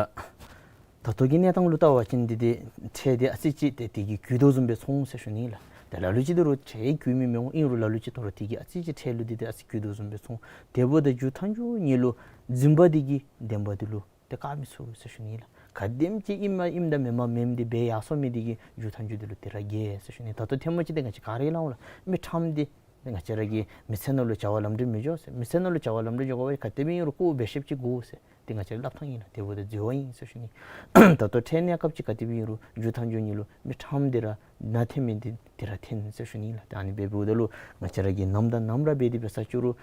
ད་ལྟོ་གི་གནས་སྟངས་ལུ་བལྟ་བ་ཅིན་འདི་འདི་ཁྲལ་འདི་ཨ་ཙི་ཅིག་ཏེ་དེ་གིས་རྒུད་དོ་བཟུམ་སྦེ་སོང་ཟེར་ཞུ་ནི་ལགས། ཏེ་ལ་ལུ་ཅིག་ད་རུང་ཁྲལ་རྒུད་མི་མི་འོང་། ཨིན་རུང་ལ་ལུ་ཅིག་ད་རུང་དེ་གིས་ཨ་ཙི་ཅིག་ཁྲལ་ལུ་འདི་འདི་ཨ་ཙི་རྒུད་དོ་བཟུམ་སྦེ་སོང་། དེ་འབདཝ་ད་མཇུག་མཐའ་མཇུག་ཉིད་ལུ་རྫུན་པ་འདི་གིས་བདེན་པ་འདི་ལུ་ཏེ་བཀག་མི་ཚུགས་ཟེར་ཞུ་ནི་ལགས། ག་དེམ་ཅིག་ཨིནམ་ཨིནམ་དང་མེནམ་མེནམ་འདི་འབད་ཡར་སོང་མི་འདི་གིས་མཇུག་མཐའ་མཇུག་འདི་ལུ་ཏེ་ར་རྒྱལ་ཟེར་ཞུ་ནི། ད་ལྟོ་ཐེངས་མ་ཅིག་ཏེ་ང་བཅས་ག་ར་ཡང་སླབ་འོང་ལགས། མི་ཁྲམ་འདི་ཏེ་ང་བཅས་ར་གི་མི་ཚེ་ནང་ལུ་བྱ་བ་ལམ་འགྲོ་མི་འགྱོ་ཟེར། མི་ཚེ་ནང་ལུ་བྱ་བ་ལམ་འགྲོ་འགྱོ་དགོ་པ་ཅིན་ག་དེ་སྦེ་ཨིན་རུང་ལྐོག་འབད་ཤེསཔ་ཅིག་དགོ་ཟེར། ཏེ་ང་བཅས་ར་སླབ་ཐངས་ཨིན་ལགས། དེ་འབདཝ་ད་འཛོལ་བ་ཨིན་ཟེར་ཞུ་ནི། ད་ལྟོ་ཁྲལ་གནས་སྐབས་ཅིག་ག་དེ་སྦེ་ཨིན་རུང་མཇུག་མཐའ་མཇུག་ཉིད་ལུ་མི་ཁྲམ་འདི་ར་ནང་འཐོན་མི་འདི་འདི་ར་འཐོན་ཟེར་ཞུ་ནི་ལགས། ཏེ་ཨ་ནི་འབདཝ་ད་ལུ་ང་བཅས་ར་གིས་ནམ་དང་ནམ་ར་འབད་དེ་འབད་ས་ཅིག་རུང་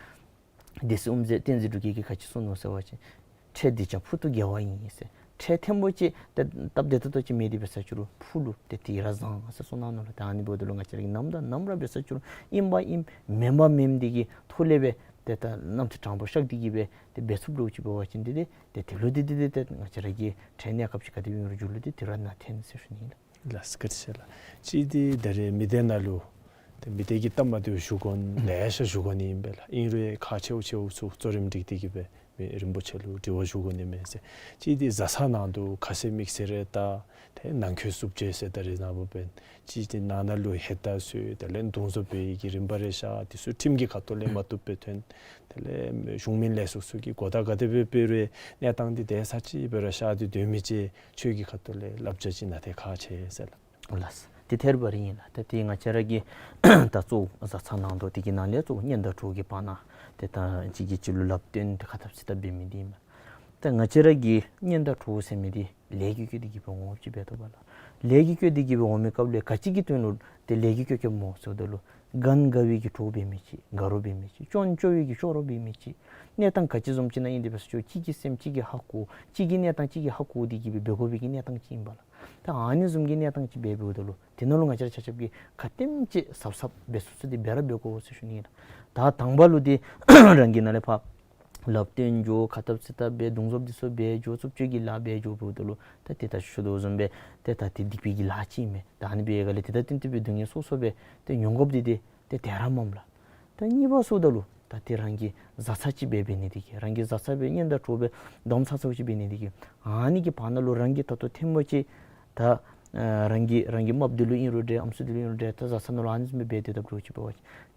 སྡེ་སྲིད་དབུ་མཛད་བསྟན་འཛིན་འབྲུག་རྒྱལ་གྱིས་ག་ཅི་གསུངས་ནུག་ཟེར་བ་ཅིན་ཁྲལ་འདི་ཀྱང་ཕུག་ཏུ་དགེ་བ་ཡིན་ཟེར། ཁྲལ་ཐེངས་པོ་ཅིག་ཏེ་སྟབས་བདེ་ཏོག་ཏོ་ཅིག་མེད་དེ་འབད་ས་ཅིག་རུང་ཕུག་ལུ་ཏེ་དེ་ར་བཟང་ཟེར་གསུངས་གནང་ནུག་ལགས། ཏེ་ཨ་ནི་འབདཝ་ད་ལུ་ང་བཅས་ར་གིས་ནམ་དང་ནམ་ར་འབད་ས་ཅིག་རུང་ཨིན་པ་ཨིནམ་མེན་པ་མེནམ་འདི་གི་ཐོག་ལས་སྦེ་ཏེ་ད་རྣམ་ཐོས་དྲང་པོ་ཤར་ཏེ་གི་སྦེ་ཏེ་འབད་ཚུགསཔ་འདྲཝ་ཅིག་འབད་བ་ཅིན་འདི་ཏེ་ཏེ་དེ་ལུ་འདི་འདི་འདི་ཏེ་ང་བཅས་ར་གི་ཁྲལ་གནས་སྐབས་ཅིག་ག་དེ་སྦེ་ཨིན་རུང་མཇུག་ལུ་འདི་དེ་ར་ནང་འཐོན་ཟེར་ཞུ་ནི་ལགས། ལགས་སོ། བཀའ་དྲིན་ཆེ་ལགས། གཅིག་འདི་ད་རེས་མི་སྡེ་ནང་ལུ་ཏེ་མི་སྡེ་གི་སྟབས་མ་བདེཝ་ཞུ་དགོ་ནི་ལེ་ཤ་ཞུ་དགོ་ནི་ཨིན་པས་ལགས། ཨིན་རུང་ཁག་ཆེཝ་ཆེཝ་ཚུ་གཙོ་རིམ་སྒྲིག་སྟེ་གི་སྦེ་མི་རིན་པོ་ཆེ་ལུ་དྲི་བ་ཞུ་དགོ་ནི་མས་ཟེར། གཅིག་འདི་བཟའ་ཚང་ནང་དུ་ཁ་ཟས་མིག་ཟས་རེ་བལྟ། ཏེ་ནང་འཁོད་རྩུབ་སྤྱོད་ཟེར་ད་རེས་ནངས་པ་འབད་བ་ཅིན་གཅིག་འདི་ནང་ན་ལུ་ཧེ་ད་ཚུ་དེ་ལས་འདུ་འཛོམས་འབད་ནི་གི་རིམ་པ་རེ་ཤར། དེ་ཚུ་ཁྲིམས་ཀྱི་ཁ་ཐུག་ལས་མ་བཏུབ་པའི་དོན་དེ་ལས་གཞུང་མིན་ལས་ཚོགས་ཚུ་གིས་གོ་བརྡ་ག་དེ་སྦེ་སྤེལ་རུང་གནས་སྟངས་འདི་དེ་ས་ཅིག་སྦེ་ར་ཤར་ཏེ་སྡོད་མི་ཅིག་ཆོས་ཀྱི་ཁ་ཐུག་ལས་བསླབ་བྱ་ཅིག་གནང་སྟེ་ཁག་ཆེ་ཟེར་ལགས། ལགས། དེ་ཐད་རི་བ་རི་ཨིན་ལགས། ད་དེ་ང་བཅས་ར་གི་ད་གཙོ་བོ་བཟའ་ཚང་ནང་དུ་དེ་གི་ནང་ལས་གཙོ་བོ་གཉེན་དང་གྲོགས་ཀྱི་བར་ན་ཏེ་ད་གཅིག་གིས་གཅིག་ལུ་ལབ་སྟོན་ཏེ་ཁ་འཐབ་ཚིག་འཐབ་འབད་མི་འདི་ཨིན་མས། ད་ང་བཅས་ར་གི་གཉེན་དང་གྲོགས་ཟེར་མི་འདི་ལས་ཀྱིས་བསྐོས་ཏེ་གི་སྦེ་འོངམ་ཅིག་འབད་དོ་བ་ལགས། ལས་ཀྱིས་བསྐོས་ཏེ་གི་སྦེ་འོང་མི་སྐབས་ལས་ག་ཅི་གི་དོན་ལུ་ཏེ་ལས་ཀྱིས་བསྐོས་བསྐོསཔ་སྨོ་ཟེརཝ་ད་ལུ་གན་དགའ་བའི་གི་གྲོགས་འབད་མི་ཅིག་དགའ་རོགས་འབད་མི་ཅིག་སྐྱོན་བརྗོད་པའི་གི་སྐྱོ་རོགས་འབད་མི་ཅིག་གནས་སྟངས་ག་ཅི་བཟུམ་ཅིག་ནང་ཨིན་དེ་འབད་ས་ཅིག་རུང་གཅིག་གི་སེམས་གཅིག་གིས་ཧ་གོ་གཅིག་གི་གནས་སྟངས་གཅིག་གིས་ཧ་གོ་སྟེ་གི་སྦེ་འབད་དགོ་པའི་གི་གནས་སྟངས་ཅིག་ཨིན་པས་ལགས། ད་ཨ་ནི་བཟུམ་གྱི་གནས་སྟངས་ཅིག་འབད་འབདཝ་ད་ལུ་དེ་ནང་ལུ་ང་བཅས་ར་ཆ་ཁྱབ་ཀྱིས་ག་དེམ་ཅིག་གཟབ་གཟབ་འབད་ཚུགས་ཚུགས་ཏེ་འབད་ར་འབད་དགོ་ཟེར་ཞུ་ནི་ཨིན་ལགས། ད་དང་པ་ལུ་ཏེ་རང་གི་ནང་ལས་ཕར་ལབ་སྟོན་འགྱོ་ཁ་འཐབ་ཚིག་འཐབ་འབད་འདུ་འཛོམས་འདི་ཚུ་འབད་འགྱོ་རྩུབ་སྤྱོད་ཀྱི་ལཱ་འབད་འགྱོ་འབདཝ་ད་ལུ་ད་ཏེ་ད་ཞུ་དོ་བཟུམ་སྦེ་ཏེ་ད་ཏེ་སྡིག་པའི་གི་ལཱ་ཅིག་ཨིན་མས། ད་ཨ་ནི་འབད་ག་ལས་ཏེ་ད་ཏན་ཏན་སྦེ་སྡུག་བསྔལ་སོ་སོ་སྦེ་ཏེ་མྱོང་དགོཔ་འདི་ཏེ་ཏེ་དེ་ར་མས་ལགས། ད་གཉིས་པ་ཟེརཝ་ད་ལུ་ད་ཏེ་རང་གི་བཟའ་ཚང་ཅིག་འབད་འབད་ནི་དེ་གིས་རང་གི་བཟའ་ཚང་སྦེ་གཉེན་དང་གྲོགས་སྦེ་དམ་ཚ་ཚཝ་ཅིག་འབད་ནི་དེ་གིས་ཨ་ནི་གི་བར་ན་ལུ་རང་གིས་ད་ལྟོ་ཐེངས་མ་ཅིག་ད་ཨ་རང་གི་རང་གི་རྨགཔ་འདི་ལུ་ཨིན་རུང་འདྲ་ཨམ་སྲུ་འདི་ལུ་ཨིན་རུང་འདྲ་ད་བཟའ་ཚང་ནང་ལུ་ཨ་ནི་བཟུམ་སྦེ་འབད་དེ་ད་འདྲཝ་ཅིག་འབད་བ་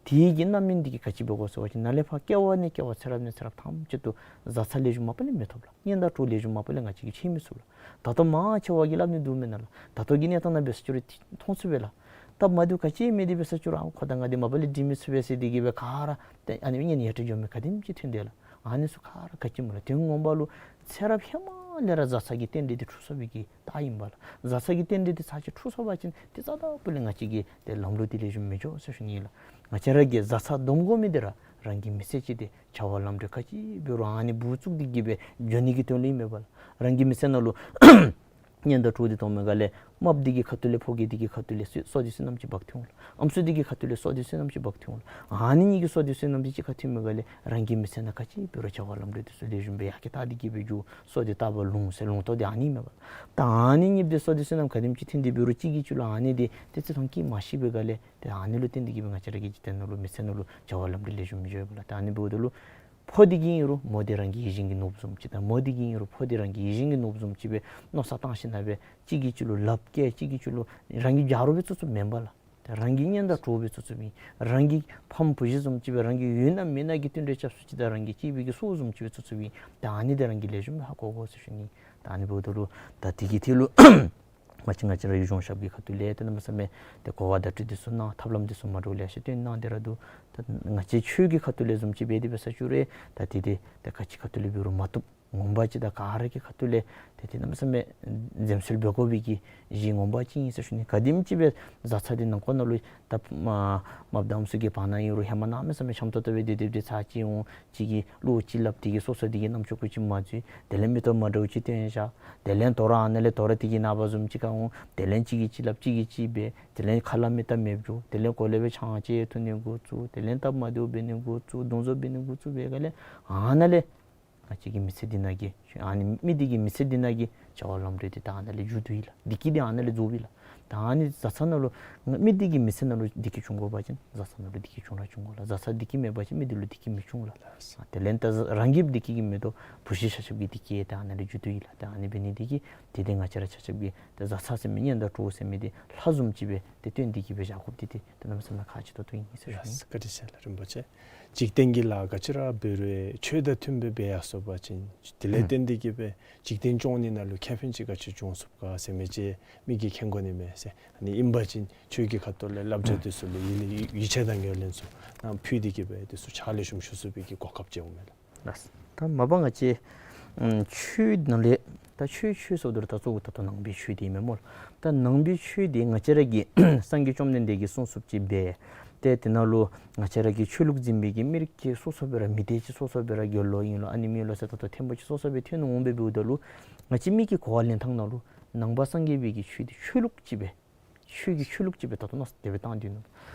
ཅིན་དེ་གི་རྣམ་སྨིན་འདི་གིས་ག་ཅི་འབད་དགོ་ཟེར་བ་ཅིན་ནཱ་ལས་ཕར་སྐྱེ་བ་ནས་སྐྱེ་བ་ཚེ་རབས་ནས་ཚེ་རབས་ཐམས་ཅད་དུ་བཟའ་ཚང་ལེགས་ཤོམ་མ་པ་ལས་མི་ཐོབ་ལགས། གཉེན་དང་གྲོགས་ལེགས་ཤོམ་མ་པ་ལས་ང་བཅས་ཀྱིས་ཤེས་མི་ཚུགས་ལགས། ད་ལྟོ་མང་ཆེ་བ་གིས་སླབ་ནི་འདུག་མེན་ན་ལགས། ད་ལྟོ་གི་གནས་སྟངས་ནང་འབད་ས་ཅིག་རུང་མཐོང་ཚུགས་པས་ལགས། སྟབས་མ་བདེཝ་ག་ཅི་མེད་དེ་འབད་ས་ཅིག་རུང་ཨ་ཁོ་དང་ང་འདི་མ་པ་ལས་འགྲིག་མི་ཚུགས་པས་ཟེར་དེ་གིས་སྦེ་ག་ར་ཏེ་ཨ་ནི་གཉེན་ཡ་བྲལ་འགྱོ་མི་ག་དེམ་ཅིག་ཐོན་དེས་ལགས། ཨ་ནི་ཚུ་ག་ར་ག་ཅི་སྨོ་ལགས། དོན་ངོ་མ་ལུ་ཚེ་རབས་ཧེ་མ་ལས་ར་བཟའ་ཚང་གི་རྟེན་འབྲེལ་འདི་འཁྲུགས་སོང་བའི་གི་རྟགས་ཨིན་པས་ལགས། བཟའ་ཚང་གི་རྟེན་འབྲེལ་འདི་ཚར་གཅིག་འཁྲུགས་སོང་བ་ཅིན་ཏེ་རྩ་དང་པོ་ལས་ང་བཅས་ཀྱིས་ཏེ་ལམ་ལུགས་འདི་ལེགས་ཤོམ་མི་འགྱོ་ཟེར་ཞུ་ནི་ཨིན་ལགས། ང་བཅས་ར་གིས་བཟའ་ཚང་སྡོམ་དགོ་མི་འདི་ར་རང་གི་མི་ཚེ་གཅིག་འདི་བྱ་བ་ལམ་འགྲོ་ག་ཅི་འབད་རུང་ཨ་ནི་འབུ་བཙུགས་ཏེ་གིས་སྦེ་འགྱོ་ནི་གི་དོན་ལུ་ཨིན་མས་པ་ལགས། རང་གི་མི་ཚེ་ནང་ལུ་ གཉེན་དང་གྲོགས་འདི་མཐོང་མི་ག་ལས་རྨགཔ་འདི་གི་ཁ་ཐུག་ལས་ཕོ་རྒྱས་འདི་གི་ཁ་ཐུག་ལས་སོ་སོ་འདི་བསོད་ནམས་ཅིག་འབག་འཐོན་འོང་ལགས། ཨམ་སྲུ་འདི་གི་ཁ་ཐུག་ལས་སོ་འདི་བསོད་ནམས་ཅིག་འབག་འཐོན་འོང་ལགས། ཨ་ནི་གཉིས་ཀྱིས་སོ་འདི་བསོད་ནམས་འདི་གཅིག་ཁར་འཐོན་མི་ག་ལས་རང་གི་མི་ཚེ་ནང་ག་ཅི་འབད་རུང་བྱ་བ་ལམ་འགྲོ་འདི་ཚུ་ལེགས་ཤོམ་སྦེ་ཡར་རྒྱས་བཏང་སྟེ་གི་སྦེ་འགྱོ། སོ་འདི་ལྟ་བུ་ལུང་ཟེར་ལུང་རྟོགས་འདི་ཨ་ནི་མས་པ། ད་ཨ་ནི་གཉིས་འདི་སོ་འདི་བསོད་ནམས་ག་དེམ་ཅིག་འཐོན་ཏེ་འབད་རུང་གཅིག་གིས་གཅིག་ལུ་ཨ་ནི་འདི་ཏེ་བརྩི་མཐོང་བསྐྱེད་མ་ཤེས་པའི་ག་ལས་ཏེ་ཨ་ནི་ལུ་བརྟེན་ཏེ་གི་སྦེ་ང་བཅས་ར་གི་འཇིག་རྟེན་ནང་ལུ་མི་ཚེ་ནང་ལུ་བྱ་བ་ལམ་འགྲོ་ལེགས་ཤོམ་མི་འགྱོ་བས་ལགས། ད་ཨ་ནི་འབདཝ་ད་ལུ་ཕོ་འདི་གིས་ཨིན་རུང་མོ་འདི་རང་གི་ཡིད་བཞིན་གྱི་ནོར་བུ་བཟུམ་ཅིག་དང་མོ་འདི་གིས་ཨིན་རུང་ཕོ་འདི་རང་གི་ཡིད་བཞིན་གྱི་ནོར་བུ་བཟུམ་ཅིག་སྦེ་མནོ་བསམ་བཏང་ཞིནམ་ལས་སྦེ་གཅིག་གིས་གཅིག་ལུ་ལགཔ་བཀལ། གཅིག་གིས་གཅིག་ལུ་རང་གི་རྒྱབ་རོགས་སྦེ་བཙུགས་བཙུགསཔ་མེན་པ་ལགས། ཏེ་རང་གི་གཉེན་དང་གྲོགས་སྦེ་བཙུགས་བཙུགསཔ་ཨིན། རང་གི་ཕམ་བུ་གཞི་བཟུམ་ཅིག་སྦེ་རང་གི་ཡོད་ན་མེད་ན་གི་བསྟུན་གྲོས་རྐྱབ་སུ་ཅིག་དང་རང་གི་གཅེས་པའི་གི་སྲོག་བཟུམ་ཅིག་སྦེ་བཙུགས་བཙུགསཔ་ཨིན། ད་ཨ་ནི་འདི་རང་གིས་ལེགས་ཤོམ་སྦེ་ཧ་གོ་དགོ་ཟེར་ཞུ་ནི། ད་ཨ་ནི་འབདཝ་ད་ལུ་ད་འདི་གི་ཐད་ལུ་ང་བཅས་ང་བཅས་ར་གི་གཞུང་ཞབས་ཀྱི་ཁ་ཐུག་ལས་ཏེ་གནམ་མེད་ས་མེད་ཏེ་གོ་བ་བརྡ་སྤྲོད་འདི་ཚུ་གནང་། ཐབས་ལམ་འདི་ཚུ་མ་འདྲཝ་ལེ་ཤ་སྟོན་གནང་སྟེ་ར་འདུག། ད་ང་བཅས་ཆོས་ཀྱི་ཁ་ཐུག་ལས་བཟུམ་ཅིག་འབད་དེ་འབད་ས་ཅིག་རུང་ད་འདི་འདི་ད་ག་ཅི་ཁ་ཐུག་ལས་འབད་རུང་མ་བཏུབ། ངོ་མ་ཅིག་ད་ག་ར་གི་ཁ་ཐུག་ལས་ཏེ་ཏེ་གནམ་མེད་ས་མེད་འཛེམ་ཟོན་འབད་དགོ་པའི་གི་གཞི་ངོ་མ་ཅིག་ཨིན་ཟེར་ཞུ་ནི། ག་དེམ་ཅིག་སྦེ་བཟའ་ཚང་འདི་ནང་འཁོད་ནང་ལུ་ད་མ་མ་བདམ་ས་གི་བར་ན་ཨིན་རུང་ཧེ་མ་གནམ་མེད་ས་མེད་འཆམ་ཏོག་ཏོ་སྦེ་སྡོད་སྡོདཔ་འདི་ཚར་ཅིག་འོང་། གཅིག་གིས་བློ་ཅིག་སླབ། དེ་གིས་སོ་སོ་དེ་གི་རྣམ་ཅོ་ཀུ་ཅིག་མ་འཛུལ། དེ་ལས་མིག་ཏོ་མ་འདྲཝ་ཅིག་སྟོན་བཞག། དེ་ལས་དོ་རུང་ཨ་ནཱ་ལས་དོ་རུང་དེ་གི་ནངས་པ་བཟུམ་ཅིག་ཁར་འོང་། དེ་ལས་གཅིག་གིས་གཅིག་སླབ་གཅིག་གིས་གཅིག་འབད། དེ་ལས་ཁ་སླབ་མི་སྟབས་མེདཔ་འགྱོ། དེ་ལས་གོ་ལེ་སྦེ་ཆང་ཅིག་འཐུང་ནི་འགོ་བཙུགས། དེ་ལས་སྟབས་མ་བདེཝ་འབད་ནི་འགོ་བཙུགས། རྡུང་རྡེག་འབད་ནི་འགོ་བཙུགས་པའི་སྒང་ལས་ཨ་ནཱ་ལས་ང་བཅས་ཀྱི་མི་ཚེ་འདི་ནང་གི་ཨ་ནི་མི་འདི་གི་མི་ཚེ་འདི་ནང་གི་བྱ་བ་ལམ་འགྲོ་འདི་ད་ཨ་ནཱ་ལས་མཇུག་བསྡུ་ཡི་ལགས། བདེ་སྐྱིད་འདི་ཨ་ནཱ་ལས་རྫོགས་པས་ལགས། ད་ཨ་ནི་བཟའ་ཚང་ནང་ལུ་མི་འདི་གི་མི་ཚེ་ནང་ལུ་བདེ་སྐྱིད་འབྱུང་དགོ་པ་ཅིན་བཟའ་ཚང་ནང་ལུ་བདེ་སྐྱིད་འབྱུང་ར་འབྱུང་དགོ་ལགས། བཟའ་ཚང་བདེ་སྐྱིད་མེད་པ་ཅིན་མི་འདི་ལུ་བདེ་སྐྱིད་མི་འབྱུང་ལགས། དེ་ལས་ད་རང་གི་བདེ་སྐྱིད་ཀྱིས་མི་དོ་བུ་གཞི་ཆ་ཁྱབ་ཀྱི་བདེ་སྐྱིད་ད་ཨ་ནཱ་ལས་མཇུག་བསྡུ་ཡི་ལགས། ད་ཨ་ནི་འབད་ནི་འདི་གིས་ཏེ་ཏེ་ང་བཅས་ར་ཆ་ཁྱབ་ཀྱིས་ཏེ་བཟའ་ཚང་ཟེར་མི་གཉེན་དང་གྲོགས་ཟེར་མི་འདི་ལྷ་བཟུམ་ཅིག་སྦེ་ཏེ་བསྟེན་ཏེ་གི་སྦེ་བཞག་དགོཔ་འདི་ཏེ་ཏེ་གནམ་མེད་ས་མེད་ཁག་ཆེ་ཏོག་ཏོ་ཨིན་ཟེར་ཞུ་ནི། ལགས་སོ། བཀའ་དྲིན་ཆེ་ལགས་རིན་པོ་ཆེ། འཇིག་རྟེན་གྱི་ལཱ་ག་ཅི་ར་འབད་རུང་ཆོས་དང་མཐུན་པའི་འབད་ཡར་སོང་པ་ཅིན་དེ་ལས་བརྟེན་ཏེ་གི་སྦེ་འཇིག་རྟེན་སྐྱོང་ནི་ནང་ལུ་ཁེ་ཕན་ཅིག་ག་ཅི་འབྱུང་ཚུགས་ག་ཟེར་མི་ཅིག་མི་གིས་མཁྱེན་དགོ་ནི་མས་ཟེར། ཨ་ནི་ཨིན་པ་ཅིན་ཆོས་ཀྱི་ཁ་ཐུག་ལས་བསླབ་བྱ་འདི་ཚུ་ལུ་ཡིད་ལུ་ཡིད་ཆེས་དང་ངོས་ལེན་ཚུ་ནང་ཕུལ་ཏེ་གི་སྦེ་འདི་ཚུ་ཕྱག་ལེགས་ཤོམ་ཞུ་ཚུགས་པའི་གི་གོ་སྐབས་ཅིག་འོང་མས་ལགས། ལགས། ད་མ་པ་ང་བཅས་ཨམ་ཆོས་ནང་ལས་ད་ཆོས་ཆོས་ཟེརཝ་ད་ལུ་ད་གཙོ་བོ་ད་ལྟོ་ནང་པའི་ཆོས་འདི་ཨིན་མས་སྨོ་ལགས། ད་ནང་པའི་ཆོས་འདི་ང་བཅས་ར་གི་སངས་རྒྱས་བཅོམ་ལྡན་འདས་ཀྱིས་གསུངས་གསུངསམ་ཅིག་འབད། ཏེ་དེ་ནང་ལུ་ང་བཅས་ར་གི་ཆོས་ལུགས་འཛིན་པའི་གི་མི་རིགས་ཀྱི་སོ་སོ་སྦེ་ར་མི་སྡེ་ཅིག་སོ་སོ་སྦེ་ར་དགེ་སློང་ཨིན་ལོ་ཨ་ནེམ་ཨིན་ལོ་ཟེར་ད་ལྟོ་ཐེམ་པོ་ཅིག་སོ་སོ་སྦེ་ཐོན་འོང་འབད་འབདཝ་ད་ལུ་ང་བཅས་མི་གི་གོ་བ་ལེན་ཐངས་ནང་ལུ་ནང་པ་སངས་རྒྱས་པའི་གི་ཆོས་འདི་ཆོས་ལུགས་ཅིག་སྦེ་ཆོས་ཀྱི་ཆོས་ལུགས་ཅིག་སྦེ་ད་ལྟོ་མནོ་བསམ་དེ་སྦེ་བཏང་སྡོད་ནུག།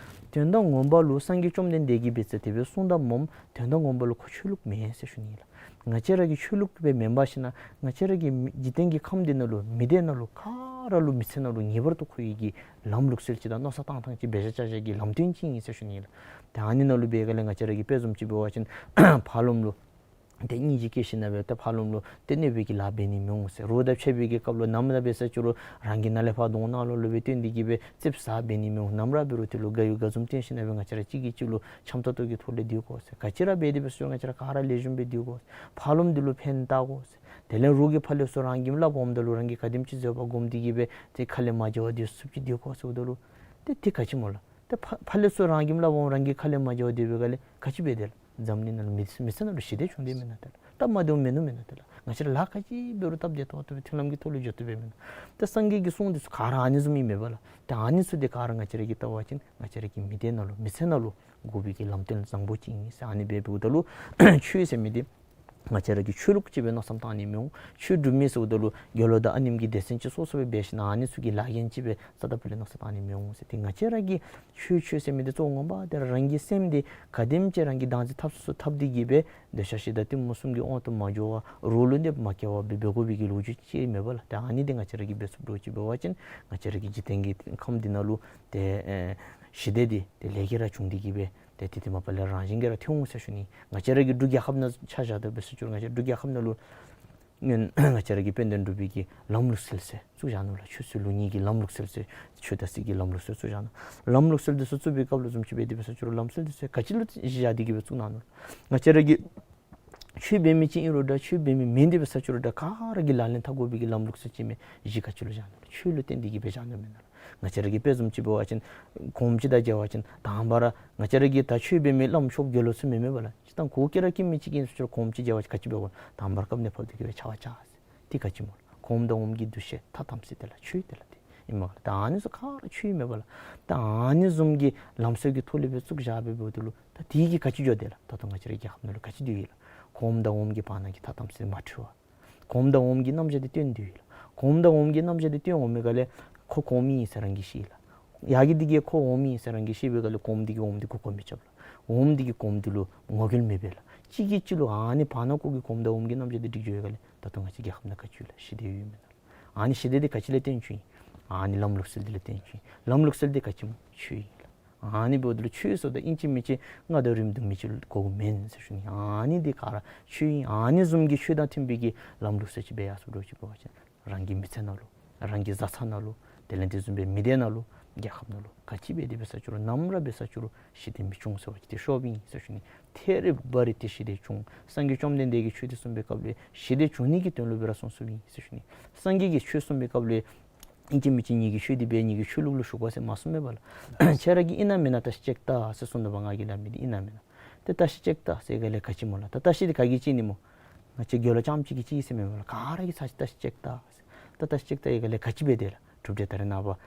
དོན་དག་ངོ་མ་ལུ་སངས་རྒྱས་བཅོམ་ལྡན་འདས་ཀྱིས་འབད་ས་དེ་སྦེ་གསུངས་དོ་སྨོ། དོན་དག་ངོ་མ་ལུ་ཁོ་ཆོས་ལུགས་མེན་ཟེར་ཞུ་ནི་ཨིན་ལགས། ང་བཅས་ར་གི་ཆོས་ལུགས་སྦེ་མེན་པར་ཞིན་ན་ང་བཅས་ར་གི་མི་འཇིག་རྟེན་གྱི་ཁམས་འདི་ནང་ལུ་མི་སྡེ་ནང་ལུ་ག་ར་ལུ་མི་ཚེ་ནང་ལུ་ངེས་པར་དུ་ཁོ་ཡི་གི་ལམ་ལུགས་སྲོལ་ཅིག་དང་མནོ་བསམ་བཏང་ཐངས་ཅིག་འབད་བཞག་བྱ་བཞག་གི་ལམ་སྟོན་ཅིག་ཨིན་ཟེར་ཞུ་ནི་ཨིན་ལགས། ཏེ་ཨ་ནི་ནང་ལུ་འབད་སྒང་ལས་ང་བཅས་ར་གིས་དཔེ་བཟུམ་ཅིག་འབད་བ་ཅིན་ཕར་ལོགམ་ལུ་ཏེ་སྙིང་རྗེ་བསྐྱེད་ཞིན་ན་སྦེ་ཏེ་ཕར་ལོགམ་ལུ་ཏེ་གནོད་པའི་གི་ལཱ་འབད་ནི་མི་འོང་ཟེར། རོགས་དང་ཕྱད་པའི་གི་སྐབས་ལུ་ནམ་ར་འབད་ས་ཅིག་རུང་རང་གི་ནང་ལས་ཕར་གདོང་ནང་ལོགས་ལུ་སྦེ་སྟོན་ཏེ་གི་སྦེ་ཙིགཔ་ཟ་འབད་ནི་མི་འོང་། ནམ་ར་འབད་རུང་དེ་ལུ་དགའ་ཡོད་དགའ་འཛུམ་སྟོན་ཞིན་ན་སྦེ་ང་བཅས་ར་གཅིག་གིས་གཅིག་ལུ་འཆམ་ཏོག་ཏོ་གི་ཐོག་ལས་སྡོད་དགོ་ཟེར། ག་ཅི་ར་འབད་དེ་འབད་ས་ཅིག་རུང་ང་བཅས་ར་ག་ར་ལེགས་ཤོམ་སྦེ་སྡོད་དགོ་ཟེར། ཕར་ལོགམ་འདི་ལུ་ཕན་བཏགས་དགོ་ཟེར། དེ་ལས་རོགས་ཀྱིས་ཕར་ལས་ཚུར་རང་གི་སླབ་འོངམ་ད་ལུ་རང་གིས་ག་དེམ་ཅིག་བཟོད་པ་སྒོམ་སྟེ་གི་སྦེ་ཏེ་ཁ་ལས་མ་བྱ་བ་སྡོད་ཚུགསཔ་ཅིག་སྡོད་དགོ་ཟེརཝ་ད་ལུ་ཏེ་དེ་ག་ཅི་སྨོ་ལགས། ཏེ་ཕར་ཕར་ལས་ཚུར་རང་གི་སླབ་འོངམ་རང་གིས་ཁ་ལས་མ་བྱ་བ་སྡོད་པའི་སྒང་ལས་ག་ཅི་འབད་དེ་ལགས། འཛམ་གླིང་ནང་ལུ་མི་མི་ཚེ་ནང་ལུ་ཞི་བདེ་བྱུང་དེས་མེན་ན་ཏེ་ལགས། སྟབས་མ་བདེཝ་མིན་ནུག་མེན་ན་ཏེ་ལགས། ང་བཅས་ར་ལཱ་ག་ཅི་འབད་རུང་སྟབས་བདེ་ཏོག་ཏོ་སྦེ་མཐུན་ལམ་གྱི་ཐོག་ལུ་འགྱོ་བཏུབ་པས་མེན་ན། ཏེ་སངས་རྒྱས་ཀྱི་གསུང་འདི་ཚུ་ག་ར་ཨ་ནི་བཟུམ་ཨིན་མས་པ་ལགས། ཏེ་ཨ་ནི་ཚུ་འདི་ག་ར་ང་བཅས་ར་གིས་བལྟ་བ་ཅིན་ང་བཅས་ར་གི་མི་སྡེ་ནང་ལུ་མི་ཚེ་ནང་ལུ་དགོ་པའི་གི་ལམ་སྟོན་བཟང་པོ་ཅིག་ཨིན་ཟེར། ཨ་ནི་སྦེ་འབདཝ་ད་ལུ་ཆོས་ཟེར་མི་འདི་ང་བཅས་ར་གིས་ཆོས་ལུགས་ཅིག་སྦེ་མནོ་བསམ་བཏང་ནི་མི་འོང་། ཆོས་སྒྲུབ་མི་ཟེརཝ་ད་ལུ་དགེ་སློང་དང་ཨ་ནེམ་གྱི་སྡེ་ཚན་ཅིག་སོ་སོ་སྦེ་འབད་ཞིན་ན་ཨ་ནི་ཚུ་གི་ལཱ་འགན་ཅིག་སྦེ་རྩ་དང་ཕུ་ལས་མནོ་བསམ་བཏང་ནི་མི་འོང་ཟེར། ཏེ་ང་བཅས་ར་གི་ཆོས་ཆོས་ཟེར་མི་འདི་གཙོ་བོ་ངོ་མ་འདི་ར་རང་གི་སེམས་འདི་ག་དེམ་ཅིག་རང་གིས་བདག་འཛིན་འཐབ་ཚུགས་ཚུགས་འཐབ་སྟེ་གི་སྦེ་འདོད་ཆགས་ཞེ་སྡང་གཏི་མུག་གསུམ་གྱི་དབང་དུ་མ་འགྱོ་བར་རོགས་ལུ་གནོདཔ་མ་བཀལ་བར་སྦེ་འབད་དགོ་པའི་གི་ལོ་རྒྱུས་ཅིག་མེན་པ་ལགས། ཏེ་ཨ་ནི་འདི་ང་བཅས་ར་གིས་འབད་ཚུགསཔ་འདྲཝ་ཅིག་འབད་བ་ཅིན་ང་བཅས་ར་གི་འཇིག་རྟེན་གྱི་ཁམས་འདི་ནང་ལུ་ཏེ་ཨེ་ཞི་བདེ་འདི་ཏེ་ལས་ཀྱིས་ར་བྱུང་སྟེ་གི་སྦེ་ཏེ་དེ་དེ་མ་པ་ལས་རང་བཞིན་གྱིས་ར་ཐོན་འོང་ཟེར་ཞུ་ནི། ང་བཅས་ར་གི་འབྲུག་རྒྱལ་ཁབ་ནང་ཆ་བཞག་ད་འབད་ས་ཅིག་རུང་ང་བཅས་འབྲུག་རྒྱལ་ཁབ་ནང་ལུ་སྔོན་ང་བཅས་ར་གི་དཔལ་ལྡན་འབྲུག་པའི་གི་ལམ་ལུགས་སྲོལ་ཟེར་བཙུགས་བཞག་ནུག་ལགས། ཆོས་སྲིད་ལུགས་གཉིས་ཀྱི་ལམ་ལུགས་སྲོལ་ཟེར་ཆོས་དང་སྲིད་ཀྱི་ལམ་ལུགས་སྲོལ་བཙུགས་བཞག་ནུག། ལམ་ལུགས་སྲོལ་འདི་ཚུ་བཙུགས་པའི་སྐབས་ལུ་བཟུམ་ཅིག་འབད་དེ་འབད་ས་ཅིག་རུང་ལམ་སྲོལ་འདི་ཚུ་ག་ཅི་ལུ་གཞི་བཞག་སྟེ་གི་སྦེ་བཙུགས་གནང་ནུག། ང་བཅས་ར་གི་ཆོས་འབད་མི་ཅིག་ཨིན་རུང་འདྲ་ཆོས་འབད་མི་མེན་དེ་འབད་ས་ཅིག་རུང་འདྲ་ག་ར་གིས་ལག་ལེན་འཐབ་དགོ་པའི་གི་ལམ་ལུགས་སྲོལ་ཅིག་མས། གཞི་ག་ཅི་ལུ་བཞག་ནུག། ཆོས་ལུ་བརྟེན་ཏེ་གི་སྦེ་བཞག་ནུག་མེན་ན་ལགས། ང་བཅས་ར་གི་དཔེ་བཟུམ་ཅིག་འབད་བ་ཅིན་གོངམ་ཅིག་དང་མཇལ་བ་ཅིན་དང་པ་ར་ང་བཅས་ར་གི་ད་ཆོས་འབད་མི་བླམ་ཆོསཔ་དགེ་སློང་ཚུ་མེན་མས་པ་ལགས། སྤྱིར་བཏང་གོ་སྐེ་ར་སྐེ་མི་ཅིག་ཨིན་ས་ཅིག་རུང་གོངམ་ཅིག་མཇལ་བ་ཅིན་ག་ཅི་འབད་དགོ། དང་པ་ར་བཀབ་ནེ་ཕབ་སྟེ་གི་སྦེ་ཕྱག་འཚལ་ཟེར། དེ་ག་ཅི་སྨོ་ལགས། གོངམ་དང་འོགམ་གྱི་འདུ་ཤེས་ཐ་དམ་ཟེར་དེ་ལགས་ཆོས་དེ་ལགས་དེ་ཨིན་མས་ལགས། ད་ཨ་ནི་ཚུ་ག་ར་ཆོས་ཨིན་མས་པ་ལགས། ད་ཨ་ནི་བཟུམ་གྱི་ལམ་སྲོལ་གྱི་ཐོག་ལས་སྦེ་བཙུགས་བཞག་སྦེ་འབདཝ་ད་ལུ་ད་དེ་གིས་ག་ཅི་འགྱོ་དེ་ལགས། ད་ལྟོ་ང་བཅས་རའི་རྒྱལ་ཁབ་ནང་ལུ་ག་ཅི་སྡོད་ཡི་ལགས། གོངམ་དང་འོགམ་གྱི་བར་ན་གི་ཐ་དམ་ཟེར་མ་འཁྲུལ་བར་གོངམ་དང་འོགམ་གྱི་རྣམ་གཞག་འདི་སྟོན་སྡོད་ཡི་ལགས། གོངམ་དང་འོགམ་གྱི་རྣམ་གཞག་འདི་སྟོན་འོང་མི་ག་ལས་ཁོ་གོངམ་ཨིན་ཟེར་རང་གིས་ཤེས་ལགས། ཡ་གི་འདི་གིས་ཁོ་འོགམ་ཨིན་ཟེར་རང་གིས་ཤེས་པའི་ག་ལས་གོངམ་འདི་གིས་འོགམ་འདི་མགུ་སྐོར་མི་རྐྱབ་ལགས། འོགམ་འདི་གིས་གོངམ་འདི་ལུ་ངོ་རྒོལ་མི་འབད་ལགས། གཅིག་གིས་གཅིག་ལུ་ཨ་ནི་བར་ན་ཁོ་གི་གོངམ་དང་འོགམ་གྱི་རྣམ་གཞག་འདི་འགྲིག་འགྱོ་བའི་ག་ལས་ད་ལྟོ་ང་བཅས་རྒྱལ་ཁབ་ནང་ག་ཅི་ཡོད་ལགས། ཞི་བདེ་ཡོད་མེན་ན་ལགས། ཨ་ནི་ཞི་བདེ་འདི་ག་ཅི་ལས་བརྟེན་བྱུང་ཨིན། ཨ་ནི་ལམ་ལུགས་སྲོལ་འདི་ལས་བརྟེན་བྱུང་ཨིན། ལམ་ལུགས་སྲོལ་འདི་ག་ཅི་སྨོ། ཆོས་ཨིན་ལགས། ཨ་ནི་འབདཝ་ད་ལུ་ཆོས་ཟེརཝ་ད་ཨིན་ཅི་མིན་ཅི་རྔ་དང་རིམ་གྲོ་མི་ཅིག་དགོ་མེན་ཟེར་ཞུ་ནི། ཨ་ནི་འདི་ག་ར་ཆོས་ཨིན། ཨ་ནི་བཟུམ་གྱི་ཆོས་དང་མཐུན་པའི་གི་ལམ་ལུགས་སྲོལ་ཅིག་འབད་ཡར་སོ་འགྱོ་ཅིག་འབད་བ་ཅིན་རང་གི་མི་ཚེ་ནང་ལུ་རང་གི་བཟའ་ཚང་ནང་ལུ་དེ་ལས་དེ་བཟུམ་སྦེ་མི་སྡེ་ནང་ལུ་རྒྱལ་ཁབ་ནང་ལུ་ག་ཅི་འབད་དེ་འབད་ས་ཅི་རུང་ནམ་ར་འབད་ས་ཅི་རུང་ཞི་བདེ་མི་འབྱུང་ཟེར་བ་ཅིན་དེ་ཤོབ་ཨིན་ཟེར་ཞུ་ནི། ཐད་རི་བ་རི་ཏེ་ཞི་བདེ་འབྱུང་། སངས་རྒྱས་བཅོམ་ལྡན་འདས་ཀྱིས་ཆོས་འདི་གསུངས་པའི་སྐབས་ལུ་ཞི་བདེ་འབྱུང་ནི་གི་དོན་ལུ་སྦེ་ར་གསུངས་གསུངསམ་ཨིན་ཟེར་ཞུ་ནི། སངས་རྒྱས་ཀྱིས་ཆོས་གསུངས་པའི་སྐབས་ལུ་ཨིན་ཅི་མིན་ཅི་ངེ་གི་ཆོས་འདི་འབད་ངེ་གི་ཆོས་ལུགས་ལུ་ཞུགས་པ་ཟེར་མ་གསུངས་མེན་པ་ལགས། ཁྱེད་ར་གིས་ཨིན་ན་མེན་ན་བརྟག་ཞིབ་ཅིག་ལྟ་ཟེར་གསུངས་ནུག་པ། ང་གིས་སླབ་མི་འདི་ཨིན་ན་མེན་ན། ཏེ་བརྟག་ཞིབ་ཅིག་ལྟ་ཟེར་ག་ལས་ག་ཅི་སྨོ་ལགས། ད་བརྟག་ཞིབ་འདི་ག་གིས་ཅིག་ནི་སྨོ། ང་བཅས་དགེ་སློང་རྐྱངམ་ཅིག་གིས་ཅིག་ཟེར་མེན་པ་ལགས། ག་ར་གིས་ཚར་ཅིག་བརྟག་ཞིབ་ཅིག་ལྟ་ཟེར། ད་བརྟག་ཞིབ་ཅིག་ལྟ་ཡི་ག་ལས་ག་ཅི་འབད་དེ་ལགས། གྲུབ་འབྲས་ད་རེས་ནངས་པ་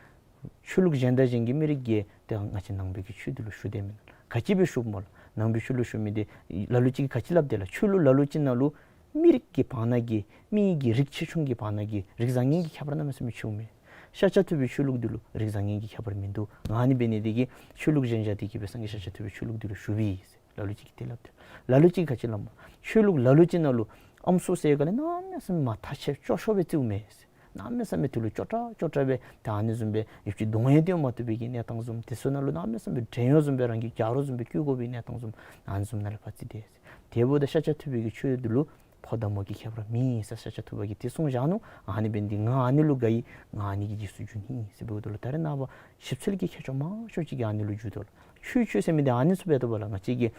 ཆོས་ལུགས་གཞན་དང་གཞན་གྱི་མི་རིགས་ཀྱིས་ཏེ་ང་བཅས་ནང་པའི་གི་ཆོས་འདི་ལུ་ཞུགས་དེས་མེན་ན། ག་ཅི་སྦེ་ཞུགསཔ་སྨོ་ལགས། ནང་པའི་ཆོས་ལུ་ཞུགས་མི་འདི་ལ་ལུ་ཅིག་གིས་ག་ཅི་སླབ་དེ་ལགས། ཆོས་ལུགས་ལ་ལུ་ཅིག་ནང་ལུ་མི་རིགས་ཀྱི་བར་ན་གི་མི་གི་རིགས་ཆེ་ཆུང་གི་བར་ན་གི་རིགས་བཟང་ངན་གྱི་ཁྱད་པར་གནམ་མེད་ས་མེད་ཆེཝ་མས། ཤཱཀྱ་ཐུབ་པའི་ཆོས་ལུགས་འདི་ལུ་རིགས་བཟང་ངན་གྱི་ཁྱད་པར་མིན་འདུག། ཨ་ནི་འབད་ནི་འདི་གིས་ཆོས་ལུགས་གཞན་བཞག་སྟེ་གི་སྦེ་སངས་རྒྱས་ཤཱཀྱ་ཐུབ་པའི་ཆོས་ལུགས་འདི་ལུ་ཞུགས་པས་ཟེར་ལ་ལུ་ཅིག་གིས་དེ་སླབ་དེ། ལ་ལུ་ཅིག་གིས་ག་ཅི་སླབ་སྨོ། ཆོས་ལུགས་ལ་ལུ་ཅིག་ནང་ལུ་ཨམ་སྲུ་ཟེར་ག་ལས་གནམ་མེད་ས་མེད་མ་མཐའ་ཆེ་སྐྱོ་ཤོས་སྦེ་བརྩིཝ་མས་ཟེར། གནམ་མེད་ས་མེད་དེ་ལུ་སྐྱོ་དྲགས་སྐྱོ་དྲགས་སྦེ་ད་ཨ་ནི་བཟུམ་སྦེ་ཡོདཔ་ཅིག་གདོང་ཡང་སྟོན་མ་བཏུབ་པའི་གི་གནས་སྟངས་བཟུམ། དེ་ཚུ་ནང་ལུ་གནམ་མེད་ས་མེད་བྲན་གཡོག་བཟུམ་སྦེ་རང་གི་གྱ་རོགས་བཟུམ་སྦེ་བཀོལ་དགོ་པའི་གནས་སྟངས་བཟུམ། ཨ་ནི་བཟུམ་ནང་ལུ་ཕར་བརྩིས་ཏེ་ཟེར། དེ་འབདཝ་ད་ཤཱཀྱ་ཐུབ་པའི་གི་ཆོས་འདི་ལུ་ཕོ་དང་མོ་གི་ཁྱད་པར་མེད་ཟེར་ཤཱཀྱ་ཐུབ་པ་གིས་དེ་གསུངས་བཞག་ནུག། ཨ་ནི་འབད་ནི་འདི་ང་ཨ་ནི་ལུ་དགའ་ཡི། ང་ཨ་ནི་གི་རྗེས་སུ་འཇུག་ནི་ཨིན་ཟེར་འབདཝ་ད་ལུ་ད་རེས་ནངས་པ་ཞིབ་འཚོལ་གྱི་མཁས་མཆོག་མང་ཤོས་ཅིག་གིས་ཨ་ནི་ལུ་འཇུག་དོ་ལགས། ཆོས་ཆོས་ཟེར་མི་འདི་ཨ་ནི་ཚུ་འབད་དོ་བ་ལགས། ང་བཅས་ཀྱིས་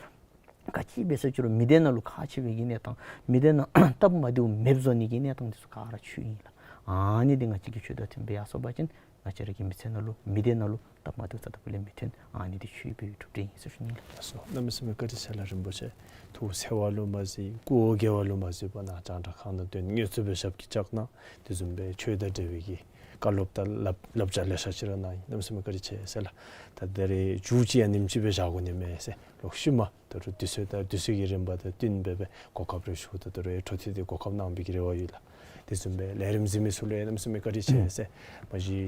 ག་ཅི་འབད་ས་ཅི་རུང་མི་སྡེ་ནང་ལུ་ཁག་ཆེ་བའི་གི་གནས་སྟངས་མི་སྡེ་ནང་སྟབས་མ་བདེཝ་མེདཔ་བཟོ་ནི་གི་གནས་སྟངས་འདི་ཚུ་ག་ར་ཆོས་ཨིན་ལགས། ཨ་ནི་འདི་ང་བཅས་ཀྱིས་ཆོས་དང་མཐུན་སྦེ་ཡར་སོང་པ་ཅིན་ང་བཅས་ར་གི་མི་ཚེ་ནང་ལུ་མི་སྡེ་ནང་ལུ་སྟབས་མ་བདེཝ་རྩ་དང་པོ་ལས་མི་ཐོན། ཨ་ནི་འདི་ཆོས་པའི་གྲུབ་འབྲས་ཨིན་ཟེར་ཞུ་ནི་ལགས། ལགས་སོ། གནམ་མེད་ས་མེད་བཀའ་དྲིན་ཆེ་ལགས། རིན་པོ་ཆེ་ཐུགས་འཚེར་བ་ལུ་མ་གཟིགས། སྐུ་འོ་བརྒྱལ་བ་ལུ་མ་གཟིགས་པར་ནཱ་རྒྱང་བསྒྲགས་ཁང་ནང་འདོན་དངོས་སུ་སྦེ་ཞབས་ཀྱིས་བཅགས་གནང་། དེ་བཟུམ་སྦེ་ཆོས་དང་འབྲེལ་བའི་གི་བཀའ་སློབ་དང་བསླབ་བསླབ་བྱ་ལེ་ཤ་ཅིག་ར་གནང་ཡི། གནམ་མེད་ས་མེད་བཀའ་དྲིན་ཆེ་ཟེར་ལགས། ད་ད་རེས་མཇུག་ཅིག་ཡང་ཉིནམ་ཅིག་སྦེ་བཞག་དགོ་ནི་མས་ཟེར། ལོག་ཤུལ་མ་ད་རུང་དུས་ཚོད་དང་དུས་ཚོད་ཀྱི་རིམ་པ་དང་བསྟུན་སྦེ་སྦེ་གོ་སྐབས་རེ་ཞུ་ད་ད་རུང་འཕྲོ་མཐུད་དེ་གོ་སྐབས་གནང་པའི་གི་རེ་བ་ཡོད་ལགས། དེ་བཟུམ་སྦེ་ལས་རིམ་གཟིགས་མི་ཚུ་ལུ་ཡང་གནམ་མེད་ས་མེད་བཀའ་དྲིན་ཆེ་ཟེར། མ་གཞི་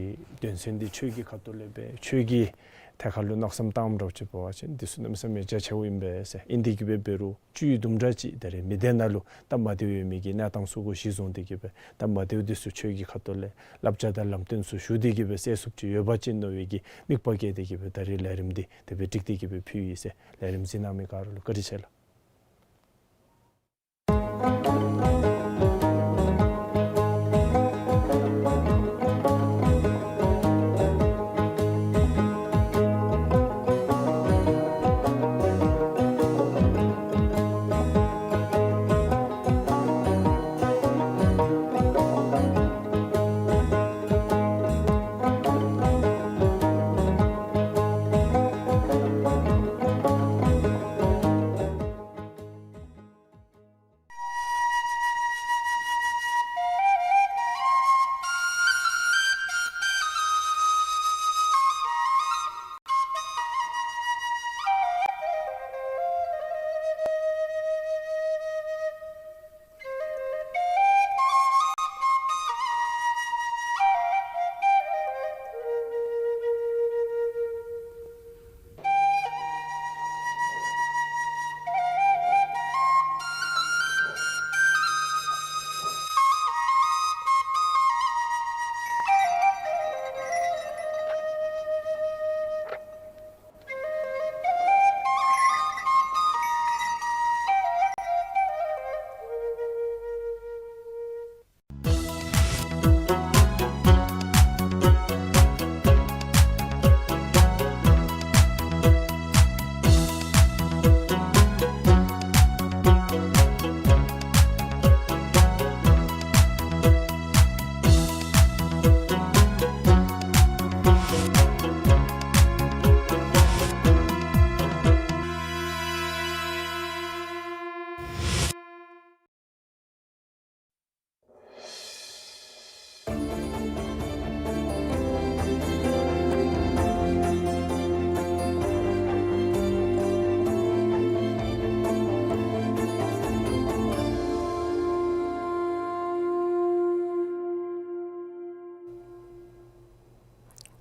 དོན་ཚན་འདི་ཆོས་ཀྱི་ཁ་ཐུག་ལས་སྦེ་ཆོས་ཀྱི་ཐད་ཁར་ལུ་གནང་བསམ་བཏངམ་འདྲཝ་ཅིག་འབད་བ་ཅིན་འདི་ཚུ་གནམ་མེད་ས་མེད་རྒྱ་ཆེཝ་ཨིན་པས་ཟེར། ཨིན་དེ་གིས་སྦེ་འབད་རུང་བཅུད་དུམ་གྲ་ཅིག་ད་རེས་མི་སྡེ་ནང་ལུ་སྟབས་མ་བདེཝ་ཡོད་མི་གི་གནས་སྟངས་ཚུ་གུ་གཞི་བཟུང་སྟེ་གིས་སྦེ་སྟབས་མ་བདེཝ་འདི་ཚུ་ཆོས་ཀྱི་ཁ་ཐུག་ལས་བསླབ་བྱ་དང་ལམ་སྟོན་ཚུ་ཞུ་སྟེ་གིས་སྦེ་སེལ་ཚུགསཔ་ཅིག་ཡོད་པ་ཅིན་མནོ་བའི་གི་དམིགས་པ་བསྐྱེད་དེ་གིས་སྦེ་ད་རེས་ལས་རིམ་འདི་དེ་སྦེ་བསྒྲིགས་ཏེ་གིས་སྦེ་ཕུལ་ཡི་ཟེར། ལས་རིམ་གཟིགས་གནང་མི་ག་ར་ལུ་བཀའ་དྲིན་ཆེ་ལགས།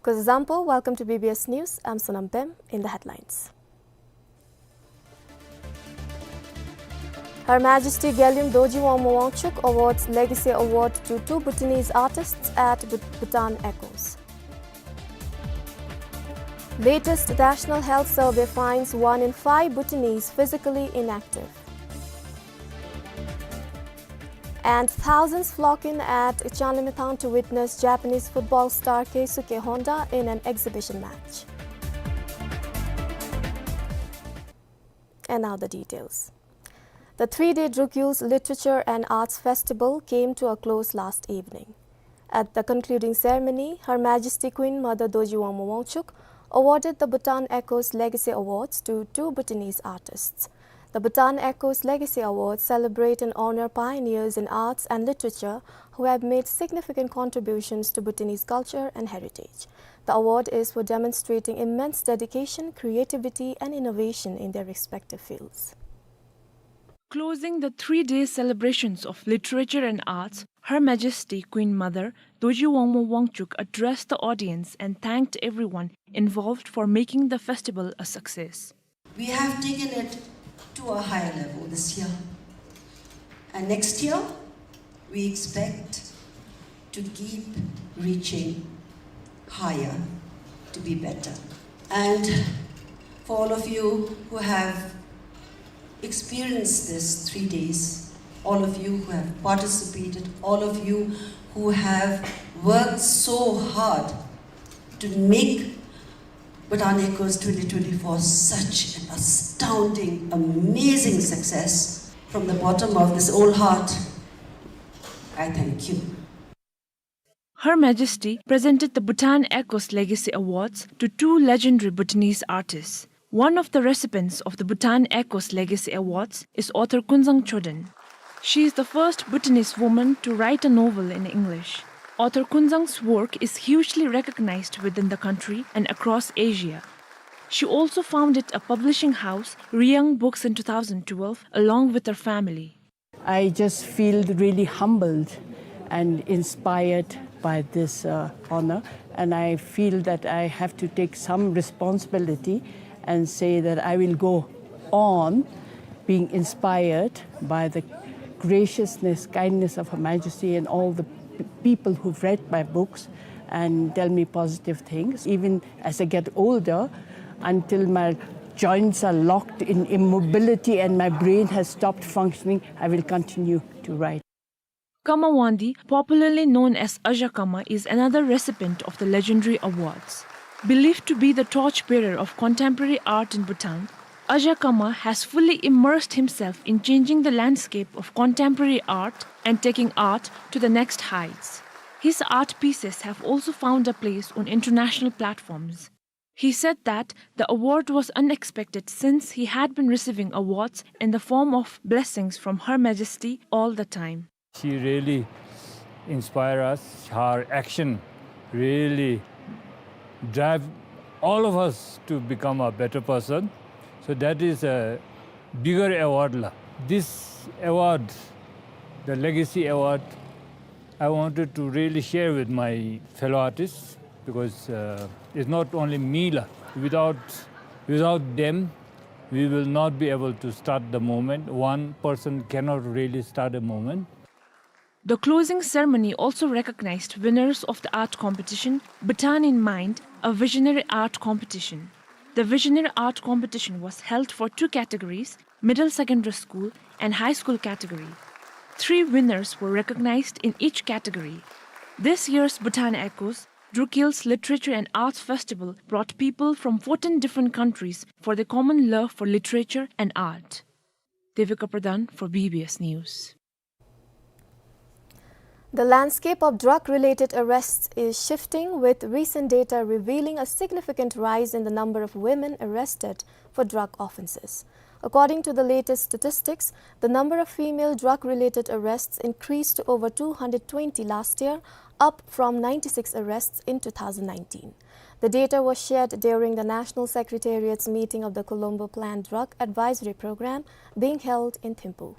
Kuzuzangpo, welcome to B B S News. I'm Sonam Pem. In the headlines. Her Majesty Gellyum Dorji Wangmo Wangchuck awards Legacy Award to two Bhutanese artists at Bhut-, Bhutan Echoes. Latest National Health Survey finds one in five Bhutanese physically inactive. And thousands flock in at Changlimithang to witness Japanese football star Keisuke Honda in an exhibition match. And now the details. The three-day Druk Yul's Literature and Arts Festival came to a close last evening. At the concluding ceremony, Her Majesty Queen Mother Dorji Wangmo Wangchuck awarded the Bhutan Echoes Legacy Awards to two Bhutanese artists. The Bhutan Echoes Legacy Awards celebrate and honor pioneers in arts and literature who have made significant contributions to Bhutanese culture and heritage. The award is for demonstrating immense dedication, creativity, and innovation in their respective fields. Closing the three-day celebrations of literature and arts, Her Majesty Queen Mother Dorji Wangmo Wangchuck addressed the audience and thanked everyone involved for making the festival a success. We have taken it to a higher level this year. And next year, we expect to keep reaching higher, to be better. And for all of you who have experienced this three days, all of you who have participated, all of you who have worked so hard to make Bhutan Echoes twenty twenty-four such an astounding, amazing success. From the bottom of this old heart, I thank you. Her Majesty presented the Bhutan Echoes Legacy Awards to two legendary Bhutanese artists. One of the recipients of the Bhutan Echoes Legacy Awards is author Kunzang Choden. She is the first Bhutanese woman to write a novel in English. Author Kunzang's work is hugely recognized within the country and across Asia. She also founded a publishing house, Riyang Books, in two thousand twelve, along with her family. I just feel really humbled and inspired by this, uh, honor, and I feel that I have to take some responsibility and say that I will go on being inspired by the graciousness, kindness of Her Majesty and all the p-, people who've read my books and tell me positive things. Even as I get older, until my joints are locked in immobility and my brain has stopped functioning, I will continue to write. Kama Wangdi, popularly known as Azha Kama, is another recipient of the legendary awards. Believed to be the torchbearer of contemporary art in Bhutan, Azha Kama has fully immersed himself in changing the landscape of contemporary art and taking art to the next heights. His art pieces have also found a place on international platforms. He said that the award was unexpected since he had been receiving awards in the form of blessings from Her Majesty all the time. She really inspire us. Her action really drive all of us to become a better person. So that is a bigger award la. This award, the Legacy Award, I wanted to really share with my fellow artists because, uh, it's not only me la. Without, without them, we will not be able to start the movement. One person cannot really start a movement. The closing ceremony also recognized winners of the art competition, Bhutan in Mind, a visionary art competition. The visionary art competition was held for two categories, middle secondary school and high school category. Three winners were recognized in each category. This year's Bhutan Echoes, Druk Yul's Literature and Arts Festival brought people from fourteen different countries for their common love for literature and art. Devika Pradhan for B B S News. The landscape of drug-related arrests is shifting, with recent data revealing a significant rise in the number of women arrested for drug offenses. According to the latest statistics, the number of female drug-related arrests increased to over two hundred twenty last year, up from ninety-six arrests in two thousand nineteen. The data was shared during the National Secretariat's meeting of the Colombo Planned Drug Advisory Program being held in Thimphu.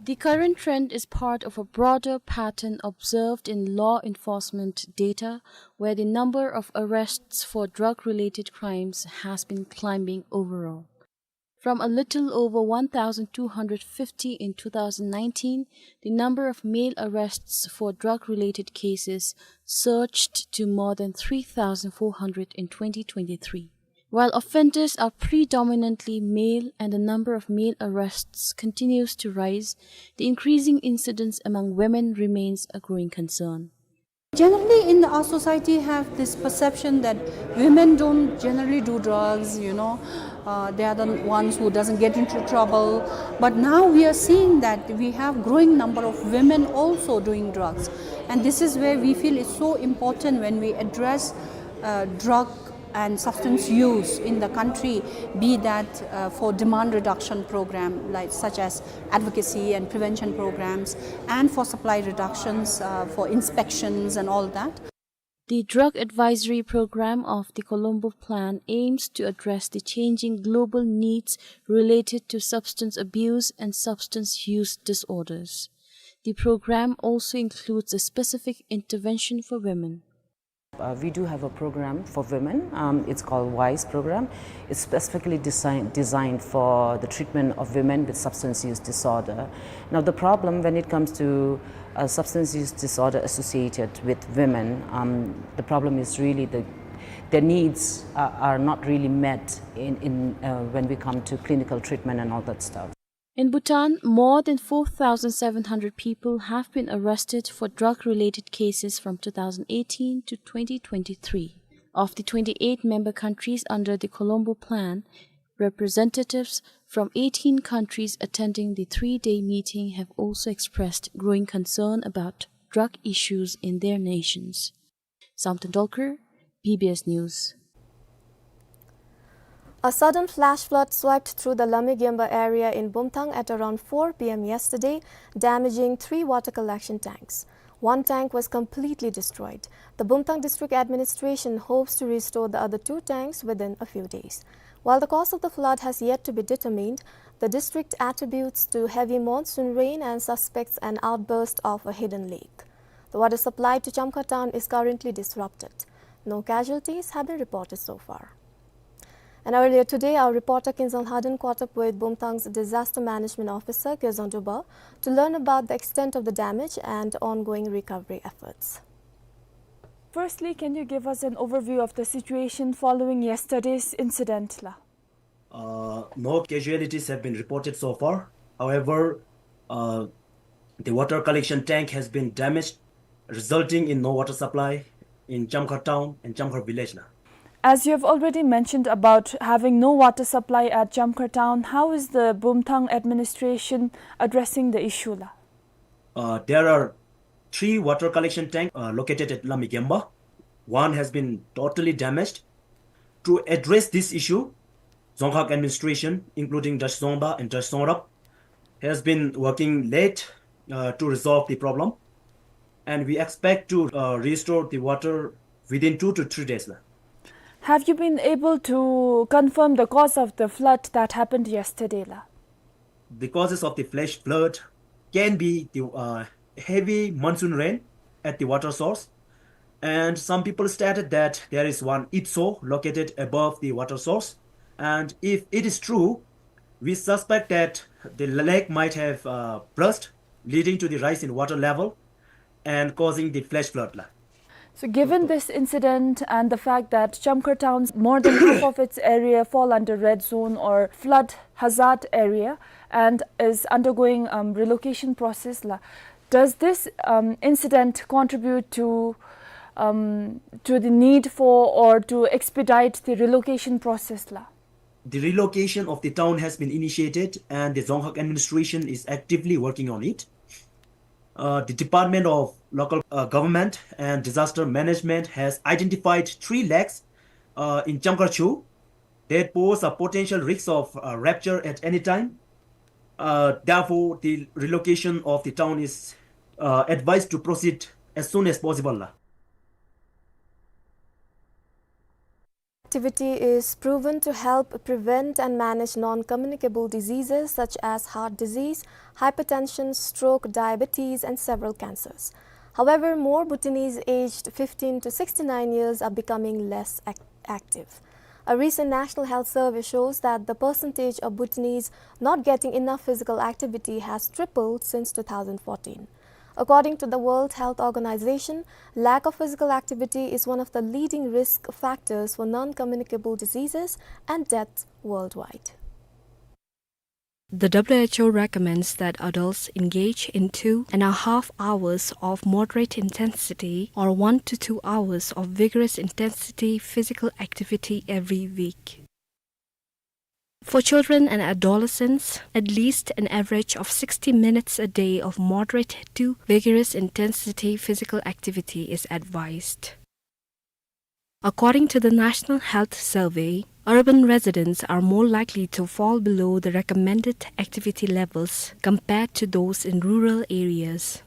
The current trend is part of a broader pattern observed in law enforcement data, where the number of arrests for drug-related crimes has been climbing overall. From a little over one thousand two hundred fifty in two thousand nineteen, the number of male arrests for drug-related cases surged to more than three thousand four hundred in twenty twenty-three. While offenders are predominantly male and the number of male arrests continues to rise, the increasing incidence among women remains a growing concern. Generally, in our society, have this perception that women don't generally do drugs, you know, uh, they are the ones who doesn't get into trouble. But now we are seeing that we have growing number of women also doing drugs, and this is where we feel it's so important when we address uh, drug and substance use in the country, be that uh, for demand reduction program, like, such as advocacy and prevention programs, and for supply reductions, uh, for inspections and all that. The Drug Advisory Program of the Colombo Plan aims to address the changing global needs related to substance abuse and substance use disorders. The program also includes a specific intervention for women. Uh, we do have a program for women. Um, it's called WISE program. It's specifically design-, designed for the treatment of women with substance use disorder. Now, the problem when it comes to uh, substance use disorder associated with women, um, the problem is really the, their needs are, are not really met in, in, uh, when we come to clinical treatment and all that stuff. In Bhutan, more than four thousand seven hundred people have been arrested for drug-related cases from two thousand eighteen to twenty twenty-three. Of the twenty-eight member countries under the Colombo Plan, representatives from eighteen countries attending the three-day meeting have also expressed growing concern about drug issues in their nations. Samten Dolkar, B B S News. A sudden flash flood swept through the Lamigemba area in Bumthang at around four P M yesterday, damaging three water collection tanks. One tank was completely destroyed. The Bumthang District Administration hopes to restore the other two tanks within a few days. While the cause of the flood has yet to be determined, the district attributes to heavy monsoon rain and suspects an outburst of a hidden lake. The water supply to Chamkhar town is currently disrupted. No casualties have been reported so far. And earlier today, our reporter Kinzang Lhaden caught up with Bumthang's disaster management officer, Gyozang Drupal, to learn about the extent of the damage and ongoing recovery efforts. Firstly, can you give us an overview of the situation following yesterday's incident, la? Uh, no casualties have been reported so far. However, uh, the water collection tank has been damaged, resulting in no water supply in Chamkhar town and Chamkhar village, la. As you have already mentioned about having no water supply at Chamkhar town, how is the Bumthang administration addressing the issue, la? Uh, there are three water collection tanks, uh, located at Lamigemba. One has been totally damaged. To address this issue, Dzongkhag administration, including Drash Dzongda and Drash Dzongrap, has been working late, uh, to resolve the problem, and we expect to, uh, restore the water within two to three days, la. Have you been able to confirm the cause of the flood that happened yesterday, la? The causes of the flash flood can be the, uh, heavy monsoon rain at the water source, and some people stated that there is one ipso located above the water source, and if it is true, we suspect that the lake might have, uh, burst, leading to the rise in water level and causing the flash flood, la. So, given this incident and the fact that Chamkhar town's more than half of its area fall under red zone or flood hazard area and is undergoing, um, relocation process, la, does this, um, incident contribute to, um, to the need for or to expedite the relocation process, la? The relocation of the town has been initiated and the Dzongkhag administration is actively working on it. Uh, the Department of Local, uh, Government and Disaster Management has identified three lakes, uh, in Chamkhar Chu that pose a potential risk of, uh, rupture at any time. Uh, therefore, the relocation of the town is, uh, advised to proceed as soon as possible, la. Activity is proven to help prevent and manage non-communicable diseases such as heart disease, hypertension, stroke, diabetes, and several cancers. However, more Bhutanese aged fifteen to sixty-nine years are becoming less ac-, active. A recent national health survey shows that the percentage of Bhutanese not getting enough physical activity has tripled since two thousand fourteen. According to the World Health Organization, lack of physical activity is one of the leading risk factors for non-communicable diseases and death worldwide. The W H O recommends that adults engage in two and a half hours of moderate intensity or one to two hours of vigorous intensity physical activity every week. For children and adolescents, at least an average of sixty minutes a day of moderate to vigorous intensity physical activity is advised. According to the National Health Survey, urban residents are more likely to fall below the recommended activity levels compared to those in rural areas.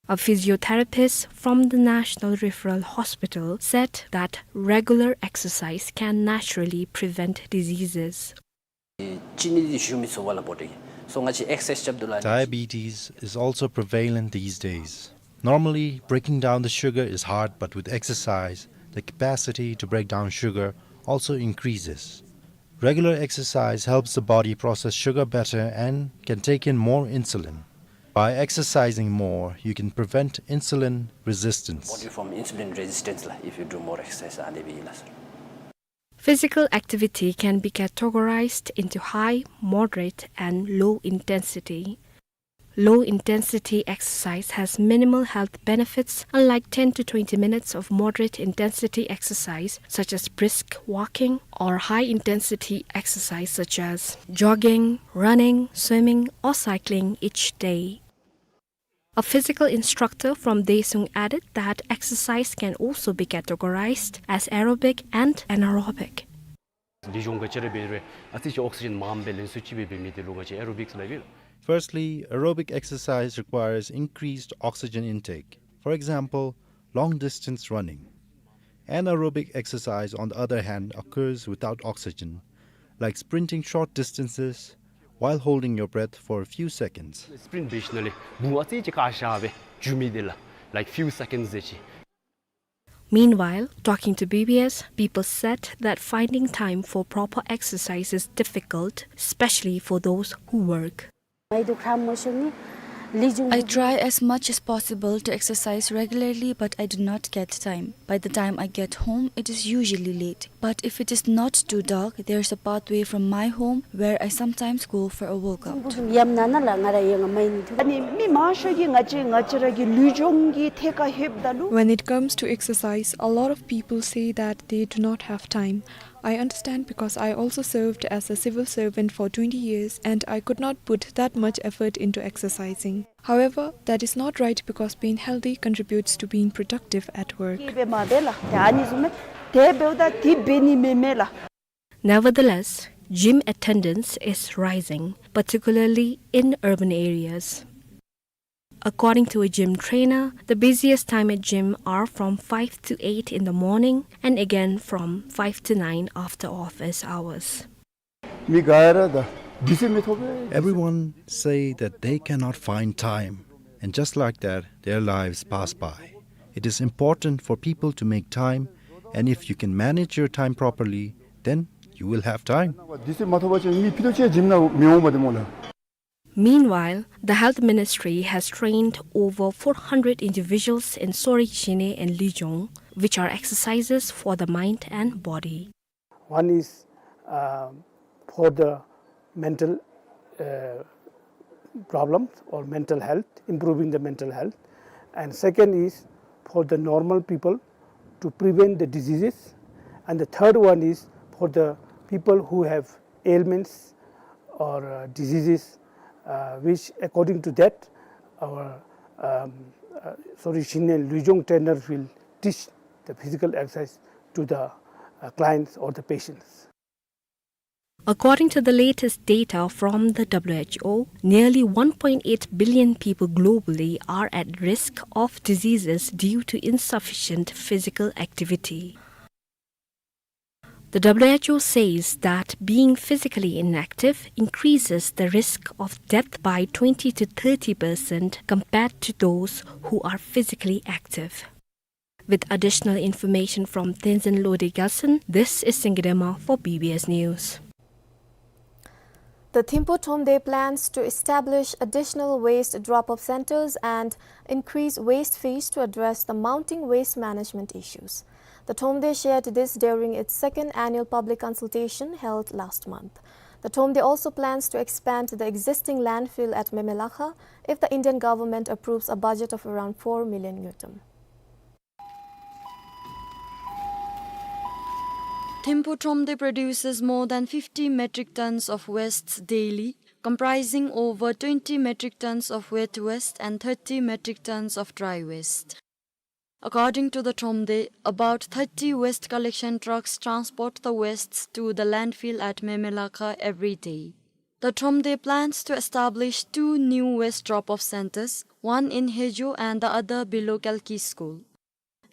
A physiotherapist from the National Referral Hospital said that regular exercise can naturally prevent diseases. ཨེ་གཅིན་སྙི་འདི་ཞུ་མི་ཚུགས་པས་ལགས་བོ་ཏེ། སོ་ང་བཅས་ཨེགསར་སའིཛ་རྐྱབ་དོ་ལགས། Diabetes is also prevalent these days. Normally, breaking down the sugar is hard, but with exercise, the capacity to break down sugar also increases. Regular exercise helps the body process sugar better and can take in more insulin. By exercising more, you can prevent insulin resistance. Body form insulin resistance ལགས། If you do more exercise, ཨ་ནི་སྦེ་ཨིན་ལགས་སར། Physical activity can be categorized into high, moderate, and low intensity. Low intensity exercise has minimal health benefits, unlike ten to twenty minutes of moderate intensity exercise, such as brisk walking, or high intensity exercise, such as jogging, running, swimming, or cycling each day. A physical instructor from Daesung added that exercise can also be categorized as aerobic and anaerobic. ལུས་སྦྱོང་ག་ཅི་ར་འབད་རུང་ཨ་ཙི་ཅིག་ཨོག་སི་ཇེན་མངམ་སྦེ་ལེན་སུ་ཅིག་སྦེ་འབད་མི་འདི་ལུ་ང་བཅས་ཨེ་རོ་བིཀསི་ལགས་ཨིན། Firstly, aerobic exercise requires increased oxygen intake. For example, long distance running. Anaerobic exercise, on the other hand, occurs without oxygen, like sprinting short distances while holding your breath for a few seconds. སི་པི་རིནཊ་འབད་ཞིནམ་ལས་བུ་ཨ་ཙི་ཅིག་ཁ་བཞག་སྦེ་འགྱོ་མི་འདི་ལགས། Like few seconds ཟེར་ཅིག། Meanwhile, talking to B B S, people said that finding time for proper exercise is difficult, especially for those who work. I try as much as possible to exercise regularly, but I do not get time. By the time I get home, it is usually late. But if it is not too dark, there is a pathway from my home where I sometimes go for a workout. ཨ་ནི་མི་མང་ཤོས་ཀྱིས་ང་བཅས་ང་བཅས་ར་གི་ལུས་སྦྱོང་གི་ཐད་ཁར་ལྷོདཔ་ད་ལུ། When it comes to exercise, a lot of people say that they do not have time. I understand because I also served as a civil servant for twenty years and I could not put that much effort into exercising. However, that is not right because being healthy contributes to being productive at work. ཨ་ནི་བཟུམ་སྦེ་དེ་འབདཝ་ད་དེ་འབད་ནི་མེན་མས་ལགས། Nevertheless, gym attendance is rising, particularly in urban areas. According to a gym trainer, the busiest time at gym are from five to eight in the morning and again from five to nine after office hours. མི་ག་ར་ད་དུས་ཚོད་མི་ཐོབ་པས། Everyone say that they cannot find time, and just like that, their lives pass by. It is important for people to make time, and if you can manage your time properly, then you will have time. དུས་ཚོད་མ་ཐོབ་པ་ཅིན་མི་ཕྱེད་དོ་ཅིག་ཡང་ཇིམ་ནང་མི་འོང་མས་ཏེ་སྨོ་ལགས། Meanwhile, the Health Ministry has trained over four hundred individuals in Sorik Jine and Lujong, which are exercises for the mind and body. One is, uh, for the mental, uh, problems or mental health, improving the mental health. And second is for the normal people to prevent the diseases. And the third one is for the people who have ailments or, uh, diseases, uh, which according to that, our, um, uh, Sorik Jine and Lujong trainers will teach the physical exercise to the, uh, clients or the patients. According to the latest data from the W H O, nearly one point eight billion people globally are at risk of diseases due to insufficient physical activity. The W H O says that being physically inactive increases the risk of death by twenty to thirty percent compared to those who are physically active. With additional information from Tenzin Lode Gyaltsen, this is Singye Dema for B B S News. The Thimphu Thromde plans to establish additional waste drop-off centers and increase waste fees to address the mounting waste management issues. The Thromde shared this during its second annual public consultation held last month. The Thromde also plans to expand the existing landfill at Memelakha if the Indian government approves a budget of around four million ngultrum. Thimphu Thromde produces more than fifty metric tons of wastes daily, comprising over twenty metric tons of wet waste and thirty metric tons of dry waste. According to the Thromde, about thirty waste collection trucks transport the wastes to the landfill at Memelakha every day. The Thromde plans to establish two new waste drop-off centers, one in Hejo and the other below Kalki School.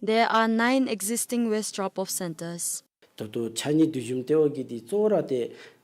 There are nine existing waste drop-off centers. ད་ལྟོ་ཕྱགས་སྙིགས་འདུ་འཇོམས་ལྟེ་བ་གིས་འདི་གཙོ་བོ་ར་ཏེ་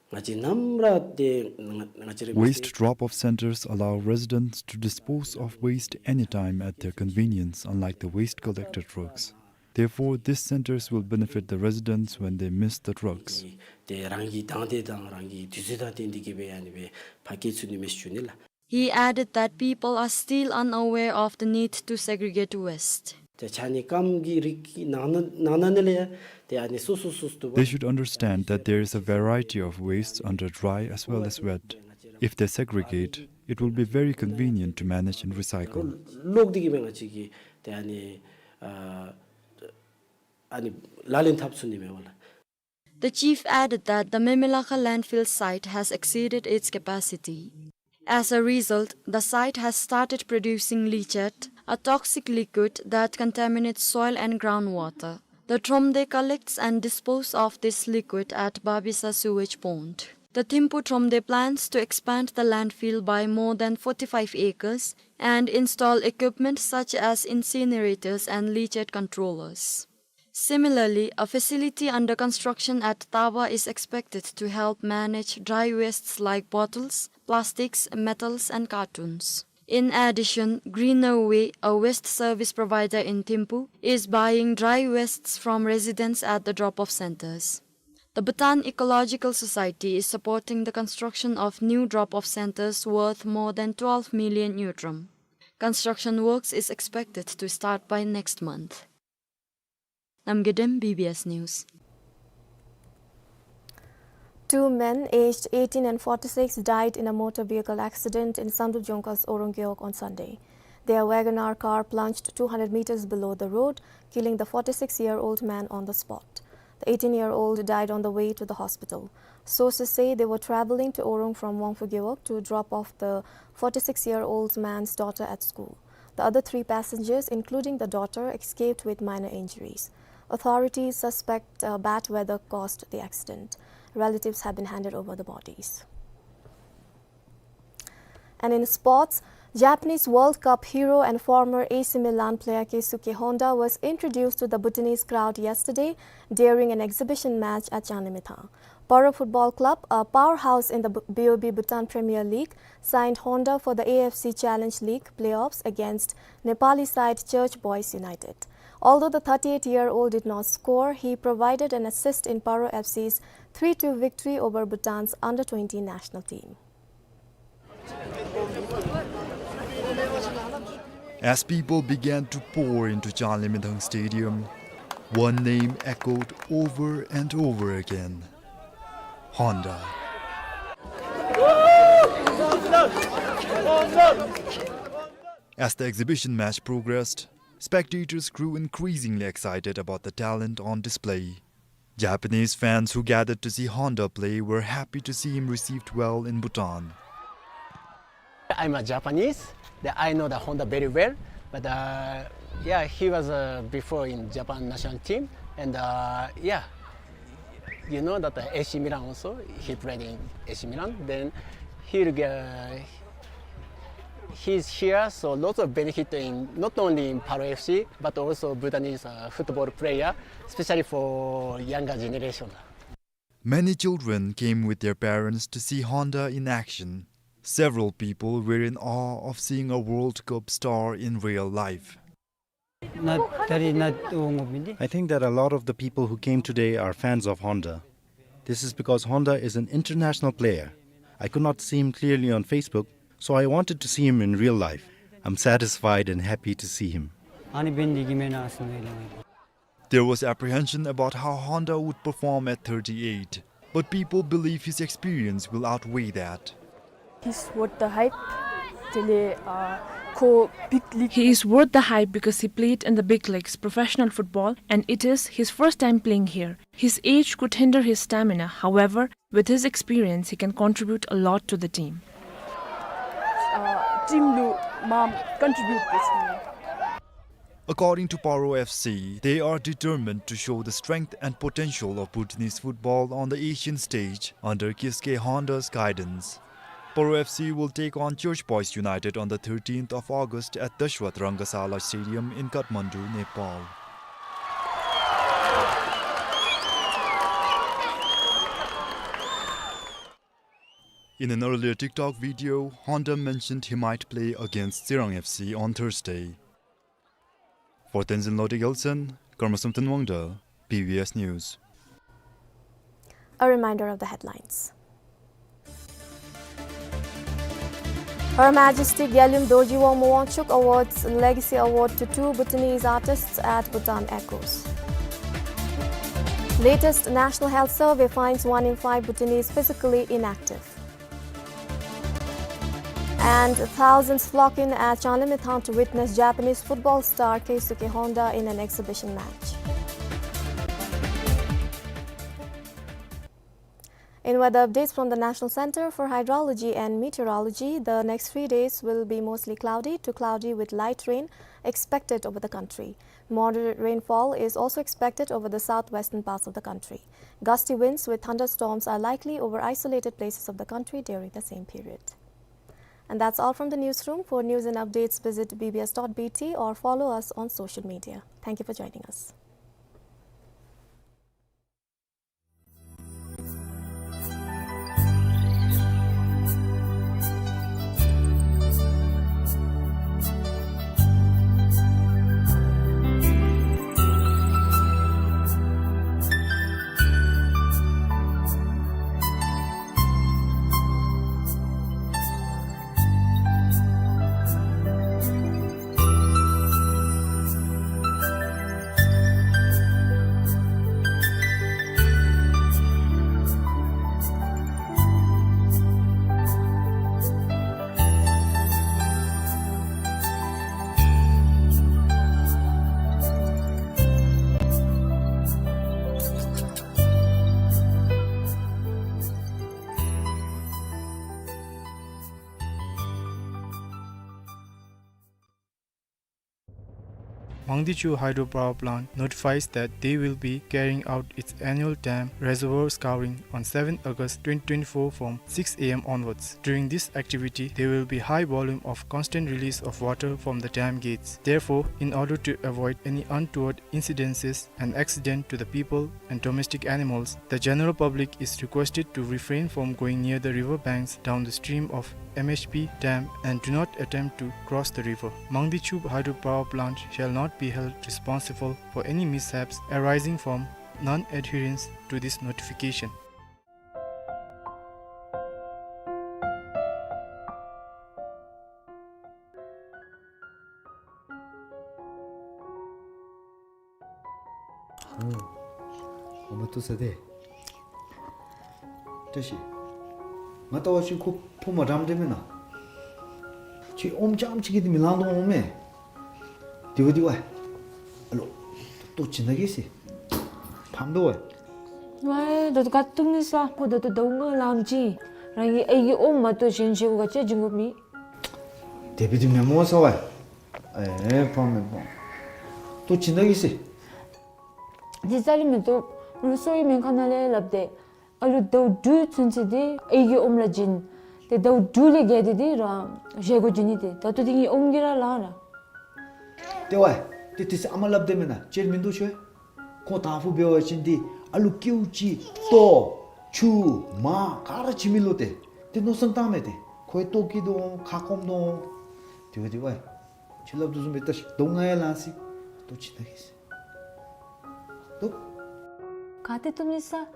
ང་བཅས་ནམ་ར་ཏེ་ང་ང་བཅས་ར་Waste drop-off centers allow residents to dispose of waste anytime at their convenience, unlike the waste collector trucks. Therefore, these centers will benefit the residents when they miss the trucks. ཏེ་རང་གི་དང་འདོད་དང་རང་གི་དུས་ཚོད་དང་བསྟུན་ཏེ་གི་སྦེ་ཨ་ནི་སྦེ་ཕར་སྐྱེལ་ཚུགས་ནི་མས་ཟེར་ཞུ་ནི་ལགས། He added that people are still unaware of the need to segregate waste. ཏེ་ཕྱགས་སྙིགས་སྐམ་གྱི་རིགས་ཀྱི་ནང་ན་ནང་ན་ནི་ལས་ཡང་ཏེ་ཨ་ནི་སོ་སོ་སོ་སོ་འདུག་པ། They should understand that there is a variety of waste under dry as well as wet. If they segregate, it will be very convenient to manage and recycle. ལོག་སྟེ་གི་སྦེ་ང་བཅས་ཀྱིས་ཏེ་ཨ་ནི་ཨ་ཨ་ནི་ལག་ལེན་འཐབ་ཚུགས་ནི་མས་པ་ལགས། The chief added that the Memelakha landfill site has exceeded its capacity. As a result, the site has started producing leachate, a toxic liquid that contaminates soil and groundwater. The Thromde collects and disposes of this liquid at Babisa sewage pond. The Thimphu Thromde plans to expand the landfill by more than forty-five acres and install equipment such as incinerators and leachate controllers. Similarly, a facility under construction at Taba is expected to help manage dry wastes like bottles, plastics, metals, and cartons. In addition, Greener Way, a waste service provider in Thimphu, is buying dry wastes from residents at the drop-off centers. The Bhutan Ecological Society is supporting the construction of new drop-off centers worth more than twelve million ngultrum. Construction works is expected to start by next month. Namgay Dem, B B S News. Two men, aged eighteen and forty-six, died in a motor vehicle accident in Samdrup Jongkhal's Ohrung Gewog on Sunday. Their WagonR car plunged two hundred meters below the road, killing the forty-six-year-old man on the spot. The eighteen-year-old died on the way to the hospital. Sources say they were traveling to Ohrung from Wangphu Gewog to drop off the forty-six-year-old man's daughter at school. The other three passengers, including the daughter, escaped with minor injuries. Authorities suspect, uh, bad weather caused the accident. Relatives have been handed over the bodies. And in sports, Japanese World Cup hero and former A C Milan player Keisuke Honda was introduced to the Bhutanese crowd yesterday during an exhibition match at Changlimithang. Paro Football Club, a powerhouse in the B-, B O B Bhutan Premier League, signed Honda for the A F C Challenge League playoffs against Nepali side Church Boys United. Although the thirty-eight-year-old did not score, he provided an assist in Paro F C's three two victory over Bhutan's under twenty national team. As people began to pour into Changlimithang Stadium, one name echoed over and over again: Honda. As the exhibition match progressed, spectators grew increasingly excited about the talent on display. Japanese fans who gathered to see Honda play were happy to see him received well in Bhutan. I'm a Japanese. The, I know the Honda very well, but, uh, yeah, he was, uh, before in Japan national team, and, uh, yeah, you know that, uh, A C Milan also, he played in A C Milan. Then he, uh, he's here, so lots of benefit in not only in Paro F C, but also Bhutanese, uh, football player, especially for younger generation. Many children came with their parents to see Honda in action. Several people were in awe of seeing a World Cup star in real life. I think that a lot of the people who came today are fans of Honda. This is because Honda is an international player. I could not see him clearly on Facebook, so I wanted to see him in real life. I'm satisfied and happy to see him. There was apprehension about how Honda would perform at thirty-eight, but people believe his experience will outweigh that. He's worth the hype. Tele, uh, ko big league. He is worth the hype because he played in the big leagues, professional football, and it is his first time playing here. His age could hinder his stamina. However, with his experience, he can contribute a lot to the team. Uh, team lu mam contribute this. According to Paro F C, they are determined to show the strength and potential of Bhutanese football on the Asian stage under Keisuke Honda's guidance. Paro F C will take on Church Boys United on the thirteenth of August at Dashrath Rangasala Stadium in Kathmandu, Nepal. In an earlier TikTok video, Honda mentioned he might play against Tsirang F C on Thursday. For Tenzin Lhode Gyaltsen, Karmasum Tanwangdal, B B S News. A reminder of the headlines. Her Majesty Gyalem Dorji Wangmo Wangchuck awards Legacy Award to two Bhutanese artists at Bhutan Echoes. Latest National Health Survey finds one in five Bhutanese physically inactive. And thousands flock in at Changlimithang to witness Japanese football star Keisuke Honda in an exhibition match. In weather updates from the National Center for Hydrology and Meteorology, the next three days will be mostly cloudy to cloudy with light rain expected over the country. Moderate rainfall is also expected over the southwestern parts of the country. Gusty winds with thunderstorms are likely over isolated places of the country during the same period. And that's all from the newsroom. For news and updates, visit B B S dot B T or follow us on social media. Thank you for joining us. Mangdechu Hydropower Plant notifies that they will be carrying out its annual dam reservoir scouring on seventh August twenty twenty-four from six A M onwards. During this activity, there will be high volume of constant release of water from the dam gates. Therefore, in order to avoid any untoward incidences and accident to the people and domestic animals, the general public is requested to refrain from going near the river banks down the stream of M H P dam and do not attempt to cross the river. Mangdechu Hydropower Plant shall not be held responsible for any mishaps arising from non-adherence to this notification. ཨོ། ཨོ་མ་ཏོ་ས་དེ། ཏེ་ཤི། ང་ལྟ་བ་ཅིན་ཁོ་ཕོ་མ་འགྲམ་དེ་མེན་ན། ཁྱོད་ཨོམ་རྐྱངམ་ཅིག་གིས་དེ་མི་ལང་དོ་འོང་མེ། དེ་བ་དེ་བ། ཨ་ལོ། ཏོ་ཅི་ན་གི་སི། ཕམ་དོ་བ། ཝའི་ད་དུ་ག་ཏུམ་ནི་ས་ཁོ་ད་དུ་ད་འུ་ང་ལམ་ཅི། རང་གི་ཨའི་གི་ཨོམ་མ་གཏོགས་གཞན་ཅིག་གུ་ག་ཅི་འབྱུང་གོ་མི། དེ་བ་དེ་མེན་མོ་ས་བ། ཨེ་ཕམ་མེན་ཕམ། ཏོ་ཅི་ན་གི་སི། དེ་ཙ་ལི་མེ་ཏོ་རུ་སོ་ཡི་མེན་ཁ་ན་ལེ་ལབ་དེ། ཨ་ལུ་ཟླཝ་དྲུག་ཚུན་ཚོད་དེ་ཨའི་གི་ཨོམ་ལ་བྱིན། དེ་ཟླཝ་དྲུག་ལས་བརྒལ་ཏེ་དེ་རང་བཞེས་སྒོ་བྱིན་ནི་དེ་ད་ལྟོ་དེ་ངའི་ཨོམ་གྱིས་ར་ལང་ར། ཏེ་བ། དེ་དེ་ཚེ་ཨ་མ་ལབ་དེ་མེན་ན་ཅེར་མིན་འདུག་ཤོད། ཁོ་དང་ཕུ་འབད་བ་ཅིན་དེ་ཨ་ལུ་ཀེའུ་ཅིག་ཏོ། ཆུ་མར་ག་ར་བྱིན་མི་ལུ་ཏེ་ཏེ་མནོ་བསམ་བཏངམ་མས། ཏེ་ཁོ་ཡང་ལྟོ་བཀྱེས་དོ་འོང་། ཁ་སྐོམ་དོ་འོང་། དེ་སྦེ་དེ་སྦེ་ཁྱོད་སླབ་དོ་བཟུམ་སྦེ་ད་ཞིནམ་ལས་ང་ཡང་ལང་སི་ལྟོ་བྱིན་ད་གེ་ཟེར། ལྟོ། ག་ཏེ་བཏུབ་ནི་ས།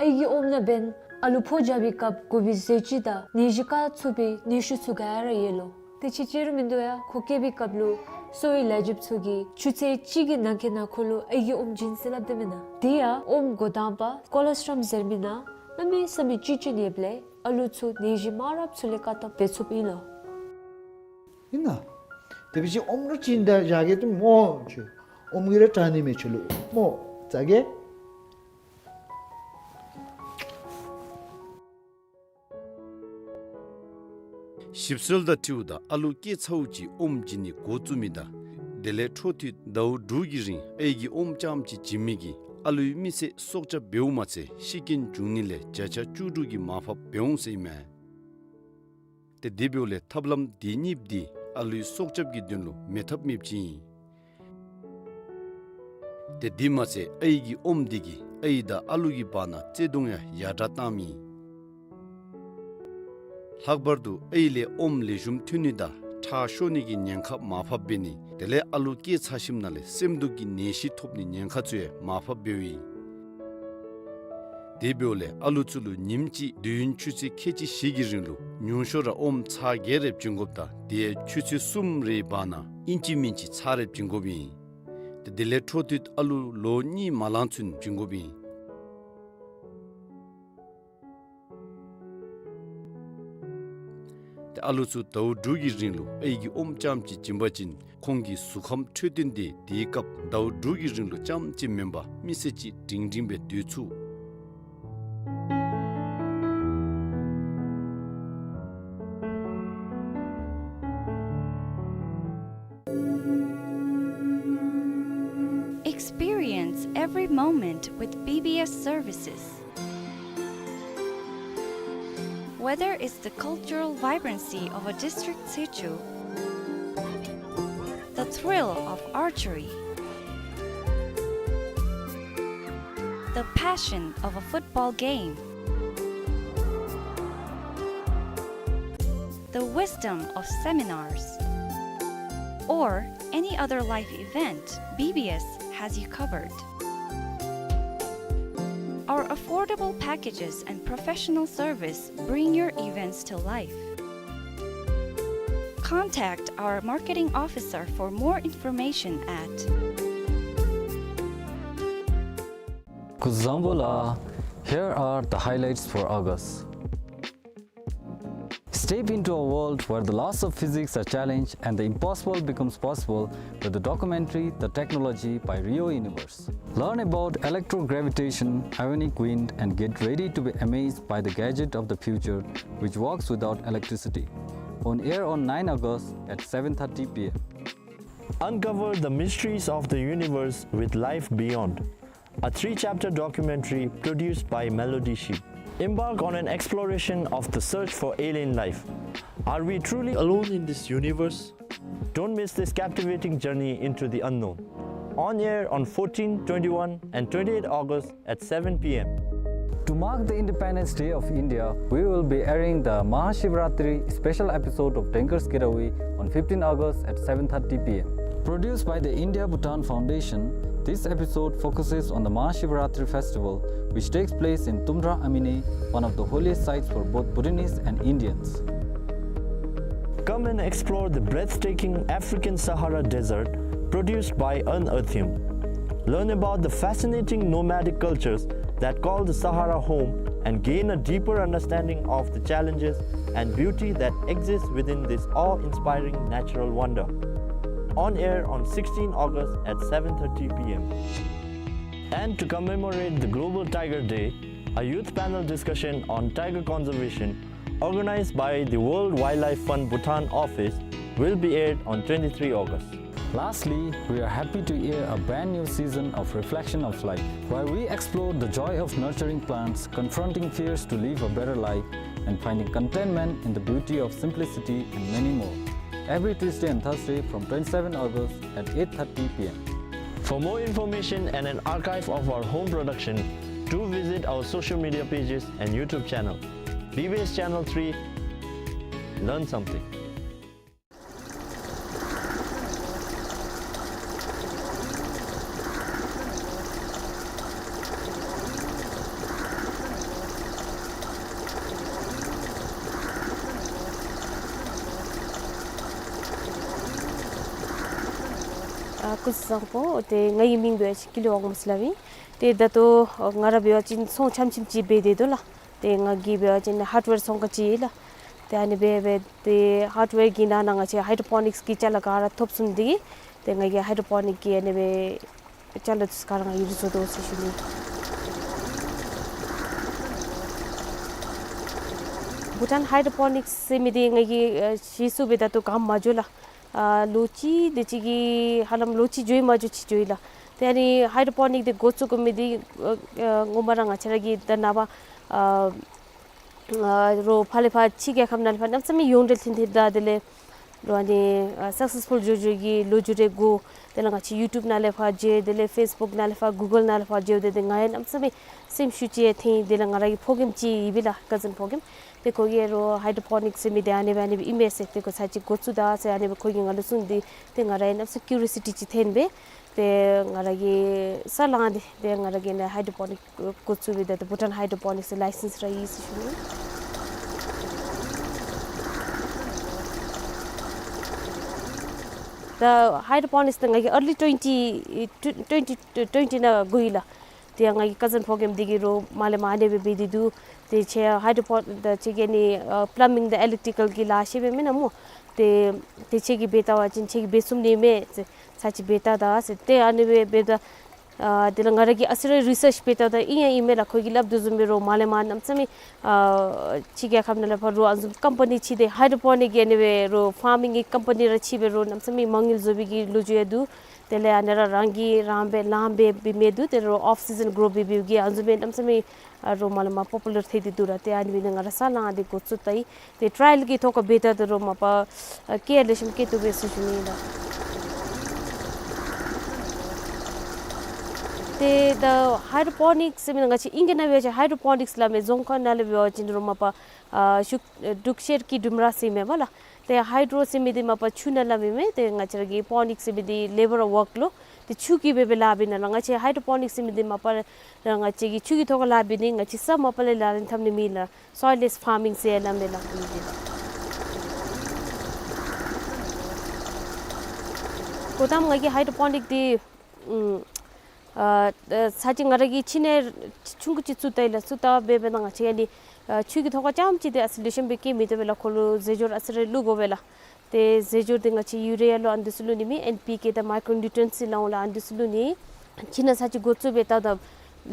ཨའི་གི་ཨོམ་ནང་འབདན་ཨ་ལུ་ཕོ་རྒྱས་པའི་སྐབས་དགོ་པའི་ཟས་བཅུད་དང་ནད་གཞི་བཀག་ཚུགས་པའི་ནུས་ཤུགས་ཚུ་ག་ར་ཡོད་ལོ། དེ་ཅིག་ཅིག་ར་མིན་འདུག་ཡ། ཁོ་སྐྱེས་པའི་སྐབས་ལུ་གསོ་བའི་ལས་བྱེདཔ་ཚུ་གིས་ཆུ་ཚོད་གཅིག་གི་ནང་འཁོད་ནང་ཁོ་ལུ་ཨའི་གི་ཨོམ་བྱིན་ཟེར་སླབ་དེས་མེན་ན། དེ་ཡང་ཨོམ་འགོ་དང་པ་ཀོ་ལོ་སི་ཊམ་ཟེར་མི་ནང་གནམ་མེད་ས་མེད་བཅུད་བྱིན་ནི་ཡོདཔ་ལས་ཨ་ལུ་ཚུ་ནད་གཞི་མང་རབས་ཚུ་ལས་བཀག་ཐབས་འབད་ཚུགསཔ་ཨིན་ལོ། ཨིན་ན། དེ་འབད་བ་ཅིན་ཨོམ་ར་བྱིན་ད་བཞག་གེ། ཏེ་སྨོ་ཁྱོད་ཨོམ་གྱིས་ར་དྲག་ནི་མས། ཁྱོད་ལུ་སྨོ་བཟའ་གེ། ཞིབ་འཚོལ་དང་འཁྲིལཝ་ད་ཨ་ལུ་སྐྱེས་ཚརཝ་ཅིག་ཨོམ་བྱིན་ནི་འགོ་བཙུགས་མི་དང་དེ་ལས་འཕྲོ་མཐུད་ཟླཝ་དྲུག་གི་རིང་ཨའི་གི་ཨོམ་རྐྱངམ་ཅིག་བྱིན་མི་གིས་ཨ་ལུའི་མི་ཚེ་སྲོག་སྐྱབས་འབདཝ་མ་ཚད་ཤི་རྐྱེན་འབྱུང་ནི་ལས་བརྒྱ་ཆ་བཅུ་དྲུག་གི་མར་ཕབ་འབད་འོང་ཟེར་ཨིན་མས། ཏེ་དེ་འབདཝ་ལས་ཐབས་ལམ་དེ་གཉིས་འདི་ཨ་ལུའི་སྲོག་སྐྱབས་ཀྱི་དོན་ལུ་མེད་ཐབས་མེདཔ་ཅིག་ཨིན། ཏེ་དེ་མ་ཚད་ཨའི་གི་ཨོམ་འདི་གིས་ཨའི་དང་ཨ་ལུ་གི་བར་ན་བརྩེ་གདུང་ཡང་ཡར་དྲག་བཏངམ་ཨིན། ལྷག་པར་དུ་ཨའི་ལས་ཨོམ་ལེགས་ཤོམ་ཐོན་ནི་དང་ཁྲག་ཤོར་ནི་གི་ཉེན་ཁ་མར་ཕབ་འབད་ནི་དེ་ལས་ཨ་ལུ་སྐྱེས་ཚར་ཞིནམ་ལས་སེམས་སྡུག་གི་ནད་གཞི་ཐོབ་ནི་ཉེན་ཁ་ཚུ་ཡང་མར་ཕབ་འབདཝ་ཨིན། དེ་འབདཝ་ལས་ཨ་ལུ་ཚུ་ལུ་ཉིནམ་གཅིག་དུས་ཡུན་ཆུ་ཚོད་ཁལ་གཅིག་བཞི་གི་རིང་ལུ་ཉུང་ཤོས་ར་ཨོམ་ཚར་བརྒྱད་རེ་བྱིན་དགོཔ་དང་དེ་ཡང་ཆུ་ཚོད་གསུམ་རེའི་བར་ན་ཨིན་ཅི་མིན་ཅི་ཚར་རེ་བྱིན་དགོཔ་ཨིན། ཏེ་དེ་ལས་འཕྲོ་མཐུད་ཨ་ལུ་ལོ་གཉིས་མ་ལང་ཚུན་བྱིན་དགོཔ་ཨིན། ཏེ་ཨ་ལུ་ཚུ་ཟླཝ་དྲུག་གི་རིང་ལུ་ཨའི་གི་ཨོམ་རྐྱངམ་ཅིག་བྱིན་པ་ཅིན་ཁོང་གི་གཟུགས་ཁམས་འཕྲོད་བསྟེན་དེ་དེའི་སྐབས་ཟླཝ་དྲུག་གི་རིང་ལུ་རྐྱངམ་ཅིག་མེན་པར་མི་ཚེ་གཅིག་སྒྲིང་སྒྲིང་སྦེ་སྡོད་ཚུགས། Experience every moment with B B S services. Whether it's the cultural vibrancy of a district situ, the thrill of archery, the passion of a football game, the wisdom of seminars, or any other life event, B B S has you covered. Our affordable packages and professional service bring your events to life. Contact our marketing officer for more information at Kuzuzangpo la, here are the highlights for August. Step into a world where the laws of physics are challenged and the impossible becomes possible with the documentary The Technology by Rio Universe. Learn about electrogravitation, ionic wind, and get ready to be amazed by the gadget of the future which works without electricity. On air on nine August at seven thirty P M. Uncover the mysteries of the universe with Life Beyond, a three-chapter documentary produced by Melody Sheep. Embark on an exploration of the search for alien life. Are we truly alone in this universe? Don't miss this captivating journey into the unknown. On air on fourteen, twenty-one, and twenty-eight August at seven P M. To mark the Independence Day of India, we will be airing the Mahashivratri special episode of Danger's Getaway on fifteen August at seven thirty P M. Produced by the India Bhutan Foundation, this episode focuses on the Mahashivratri festival, which takes place in Tumdra Amine, one of the holiest sites for both Bhutanese and Indians. Come and explore the breathtaking African Sahara Desert, produced by Unearthium. Learn about the fascinating nomadic cultures that call the Sahara home and gain a deeper understanding of the challenges and beauty that exists within this awe-inspiring natural wonder. On air on sixteen August at seven thirty P M. And to commemorate the Global Tiger Day, a youth panel discussion on tiger conservation organized by the World Wildlife Fund Bhutan office will be aired on twenty-three August. Lastly, we are happy to air a brand new season of Reflection of Life, where we explore the joy of nurturing plants, confronting fears to live a better life, and finding contentment in the beauty of simplicity, and many more. Every Tuesday and Thursday from twenty-seven August at eight thirty P M. For more information and an archive of our home production, Do visit our social media pages and YouTube channel, B B S Channel three. Learn something. ཨ་སྐུ་གཟུགས་བཟང་པོ། ཏེ་ངེའི་མིང་འབད་བ་ཅིན་ཀུན་ལེགས་དབང་མོ་ཟེར་སླབ་ཨིན། ཏེ་ད་ལྟོ་ང་ར་འབད་བ་ཅིན་ཚོང་ཆམ་ཆིམ་ཅིག་འབད་དེ་འདུག་ལགས། ཏེ་ང་གིས་འབད་བ་ཅིན་ཧརཌ་ཝེར་ཚོང་ཁང་ཅིག་ཨིན་ལགས། ཏེ་ཨ་ནི་སྦེ་འབད་དེ་ཧརཌ་ཝེར་གྱི་ནང་ན་ང་བཅས་ཧའི་ཌོ་པོ་ནིཀསི་གི་ཅ་ལ་ག་ར་ཐོབ་ཚུགས་མི་འདི་གིས་ཏེ་ང་གིས་ཧའི་ཌོ་པོ་ནིཀ་གི་ཨ་ནི་སྦེ་ཅ་ལ་ཚུ་ག་ར་ང་གིས་ར་བཟོ་དོ་ཟེར་ཞུ་ནི། བྷུ་ཊཱན་ཧའི་ཌོ་པོ་ནིཀསི་ཟེར་མི་འདི་ང་གིས་ཨ་ཤེས་ཚུགས་སྦེ་ད་ལྟོ་གནམ་མ་འགྱོ་ལགས། ཨ་ལོ་གཅིག་དེ་ཅིག་གི་ཧ་ལམ་ལོ་གཅིག་འགྱོ་ཡི་མ་འགྱོ་ཅིག་འགྱོ་ཡི་ལགས། ཏེ་ཨ་ནི་ཧའི་ཌོ་པོ་ནིཀ་འདི་འགོ་བཙུགས་དགོ་མི་འདི་ཨ་ཨ་ངོ་མ་ར་ང་བཅས་ར་གི་ད་ནངས་པ་ཨ་ཨ་རོགས་ཕར་ལས་ཕར་ཕྱི་རྒྱལ་ཁབ་ནང་ལས་ཕར་གནམ་མེད་ས་མེད་ཡོངས་འབྲེལ་ཐོན་ཐོནམ་ད་དེ་ལས་རོགས་ཨ་ནི་ཨ་སག་སེསི་ཕུལ་འགྱོ་འགྱོ་གི་ལོ་རྒྱུས་རེ་དགོ། དེ་ལས་ང་བཅས་ཡུ་ཊུབ་ནང་ལས་ཕར་མཇལ། དེ་ལས་ཕེསི་བུཀ་ནང་ལས་ཕར་གུ་གཱལ་ནང་ལས་ཕར་མཇལ། ཏེ་ཏེ་ང་ཡང་གནམ་མེད་ས་མེད་སེམས་ཤུགས་ཅིག་ཐོན། དེ་ལས་ང་ར་གི་ཕོ་རྒནམ་ཅིག་ཡོདཔ་ཨིན་ལགས། ཀ་ཛིན་ཕོ་རྒནམ། ཏེ་ཁོ་གིས་རོགས་ཧའི་ཌོ་པོ་ནིཀསི་ཟེར་མི་འདི་ཨ་ནི་སྦེ་ཨ་ནི་སྦེ་ཨིན་མས་ཟེར། ཏེ་ཁོ་ཚར་ཅིག་འགོ་བཙུགས་ད་ཟེར་ཨ་ནི་སྦེ་ཁོ་གིས་ང་ལུ་གསུངས་ཏེ་ཏེ་ང་ར་ཡང་གནམ་མེད་ས་མེད་ཀིའུ་རི་ཡོ་སི་ཊི་ཅིག་ཐོན་སྦེ་ཏེ་ང་ར་གིས་ནཱ་ས་ལངས་ཏེ་ཏེ་ང་ར་གིས་ནཱ་ཧའི་ཌོ་པོ་ནིཀ་འགོ་བཙུགས་སྦེ་ད་ལྟོ་བྷུ་ཊཱན་ཧའི་ཌོ་པོ་ནིཀསི་ལའི་སེནསི་ར་ཡོད་ཟེར་ཞུ་ནི། ད་ཧའི་ཌོ་པོ་ནིཀསི་འདི་ང་གིས་ཨར་ལི་ཊུ་ཝེན་ཊི་ཊུ་ཝེན་ཊི་ཊུ་ཝེན་ཊི་ནང་འགོ་ཡི་ལགས། ཏེ་ང་གི་ཀ་ཛིན་ཕོ་རྒནམ་འདི་གིས་རོགས་མར་ལས་མར་ཨ་ནི་སྦེ་འབད་དེ་འདུག། ཏེ་ཁྱོད་ཧའི་ཌོ་པོ་ད་ཁྱོད་ཀྱིས་ཨ་ནི་ཨ་པླམ་མིང་དང་ཨི་ལེཀ་ཊི་རི་ཀཱལ་གྱི་ལཱ་ཤེས་པས་མེན་ན་སྨོ། ཏེ་ཏེ་ཁྱོད་ཀྱིས་འབད་བལྟ་བ་ཅིན་ཁྱོད་ཀྱིས་འབད་ཚུགས་ནི་མས་ཟེར། ཚར་ཅིག་འབད་བལྟ་ད་ཟེར། ཏེ་ཨ་ནི་སྦེ་འབདཝ་ད་ཨ་དེ་ལས་ང་ར་གིས་ཨ་ཙི་རེ་རི་སརཆ་འབད་བལྟཝ་ད་ཨིན་ཡང་ཨིན་མས་ལགས། ཁོ་གིས་སླབ་དོ་བཟུམ་སྦེ་རོགས་མར་ལས་མར་གནམ་མེད་ས་མེད་ཨ་ཕྱི་རྒྱལ་ཁབ་ནང་ལས་ཕར་རོགས་ཨ་ནི་བཟུམ་ཀམ་པ་ནི་ཅིག་ཏེ་ཧའི་ཌོ་པོ་ནིཀ་གི་ཨ་ནི་སྦེ་རོགས་ཕར་མིང་གི་ཀམ་པ་ནི་ར་ཅིག་སྦེ་རོགས་གནམ་མེད་ས་མེད་མ་དངུལ་བཟོ་བའི་གི་ལོ་རྒྱུས་ཡང་འདུག། དེ་ལས་ཨ་ནི་ར་རང་གིས་རང་འབད་ལཱ་འབད་འབད་མི་འདུག། ཏེ་རོགས་ཨོཕ་སི་ཛན་གྲོ་འབད་འབདཝ་གི་ཨ་ནི་བཟུམ་སྦེ་གནམ་མེད་ས་མེད་ཨ་རོགས་མར་ལས་མར་པོ་པུ་ལར་ཐལ་ཏེ་འདུག་ར། ཏེ་ཨ་ནི་སྦེ་ནི་ང་ར་ས་ལངས་ཏེ་འགོ་བཙུགས་ད་ཡི། ཏེ་ཊ་རའི་ཡལ་གྱི་ཐོག་ཁར་འབད་བལྟ་ད་རོགས་མ་པ་ཨ་སྐྱེད་ལེགས་ཤོམ་སྐྱེད་བཏུབ་པས་ཟེར་ཞུ་ནི་ཨིན་ལགས། ཏེ་ད་ཧའི་ཌོ་པོ་ནིཀསི་ཟེར་མི་འདི་ང་བཅས་ཨིང་སྐད་ནང་འབད་བ་ཅིན་ཧའི་ཌོ་པོ་ནིཀསི་སླབ་མས། རྫོང་ཁ་ནང་ལས་འབད་བ་ཅིན་རོགས་མ་པ་ཨ་ཤུག་ཨ་འབྲུག་ཤེལ་གྱི་ལྡུམ་ར་ཟེར་མས་པ་ལགས། ཏེ་ཧའི་ཌོ་རོ་ཟེར་མི་འདི་མ་པ་ཆུ་ནང་སླབ་མི་མས། ཏེ་ང་བཅས་ར་གི་པོ་ནིཀསི་ཟེར་མི་འདི་ལེ་བར་ཝརཀ་ལུ་ཏེ་ཆུ་གིས་འབད་འབད་ལཱ་འབད་ནི་ལགས། ང་བཅས་ཧའི་ཌོ་པོ་ནིཀསི་ཟེར་མི་འདི་མ་པ་ར་ང་བཅས་ཀྱིས་ཆུ་གི་ཐོག་ཁར་ལཱ་འབད་ནི། ང་བཅས་ས་མ་པ་ལས་ལག་ལེན་འཐབ་ནི་མེད་ལགས། སོའིལ་ལེསི་ཕར་མིང་ཟེར་སླབ་མས་ལགས། ཨ་ནི་འདི་ལགས། གོ་ཏམ་ང་གིས་ཧའི་ཌོ་པོ་ནིཀ་འདི་ཨམ་ཨ་ཚར་ཅིག་ང་ར་གིས་ཕྱི་ནང་ཆུང་ཀུ་ཅིག་བཙུགས་ད་ཡི་ལགས། བཙུགས་ད་འབད་འབདཝ་ད་ང་བཅས་ཨ་ནི་ཨ་ཆུ་གི་ཐོག་ཁར་རྐྱངམ་ཅིག་འདི་ཨ་ཙི་ལེགས་ཤོམ་སྦེ་སྐྱེ་མི་བཏུབ་པས་ལགས། ཁོ་ལུ་རྫས་སྦྱོར་ཨ་ཙི་རེ་བླུག་དགོ་པས་ལགས། ཏེ་རྫས་སྦྱོར་འདི་ང་བཅས་ཡུ་རེ་ཡ་ལོ་ཨ་ནི་འདི་ཚུ་བླུག་ནི་མེན། ཨེན་པི་ཀེ་དང་མའི་ཀྲོ་ནིའུ་ཊི་རེནཊ་ཟེར་སླབ་འོང་ལགས། ཨ་ནི་འདི་ཚུ་བླུག་ནི། ཁྱོད་ནཱ་ཚར་ཅིག་འགོ་བཙུགས་འབད་བལྟ་ད་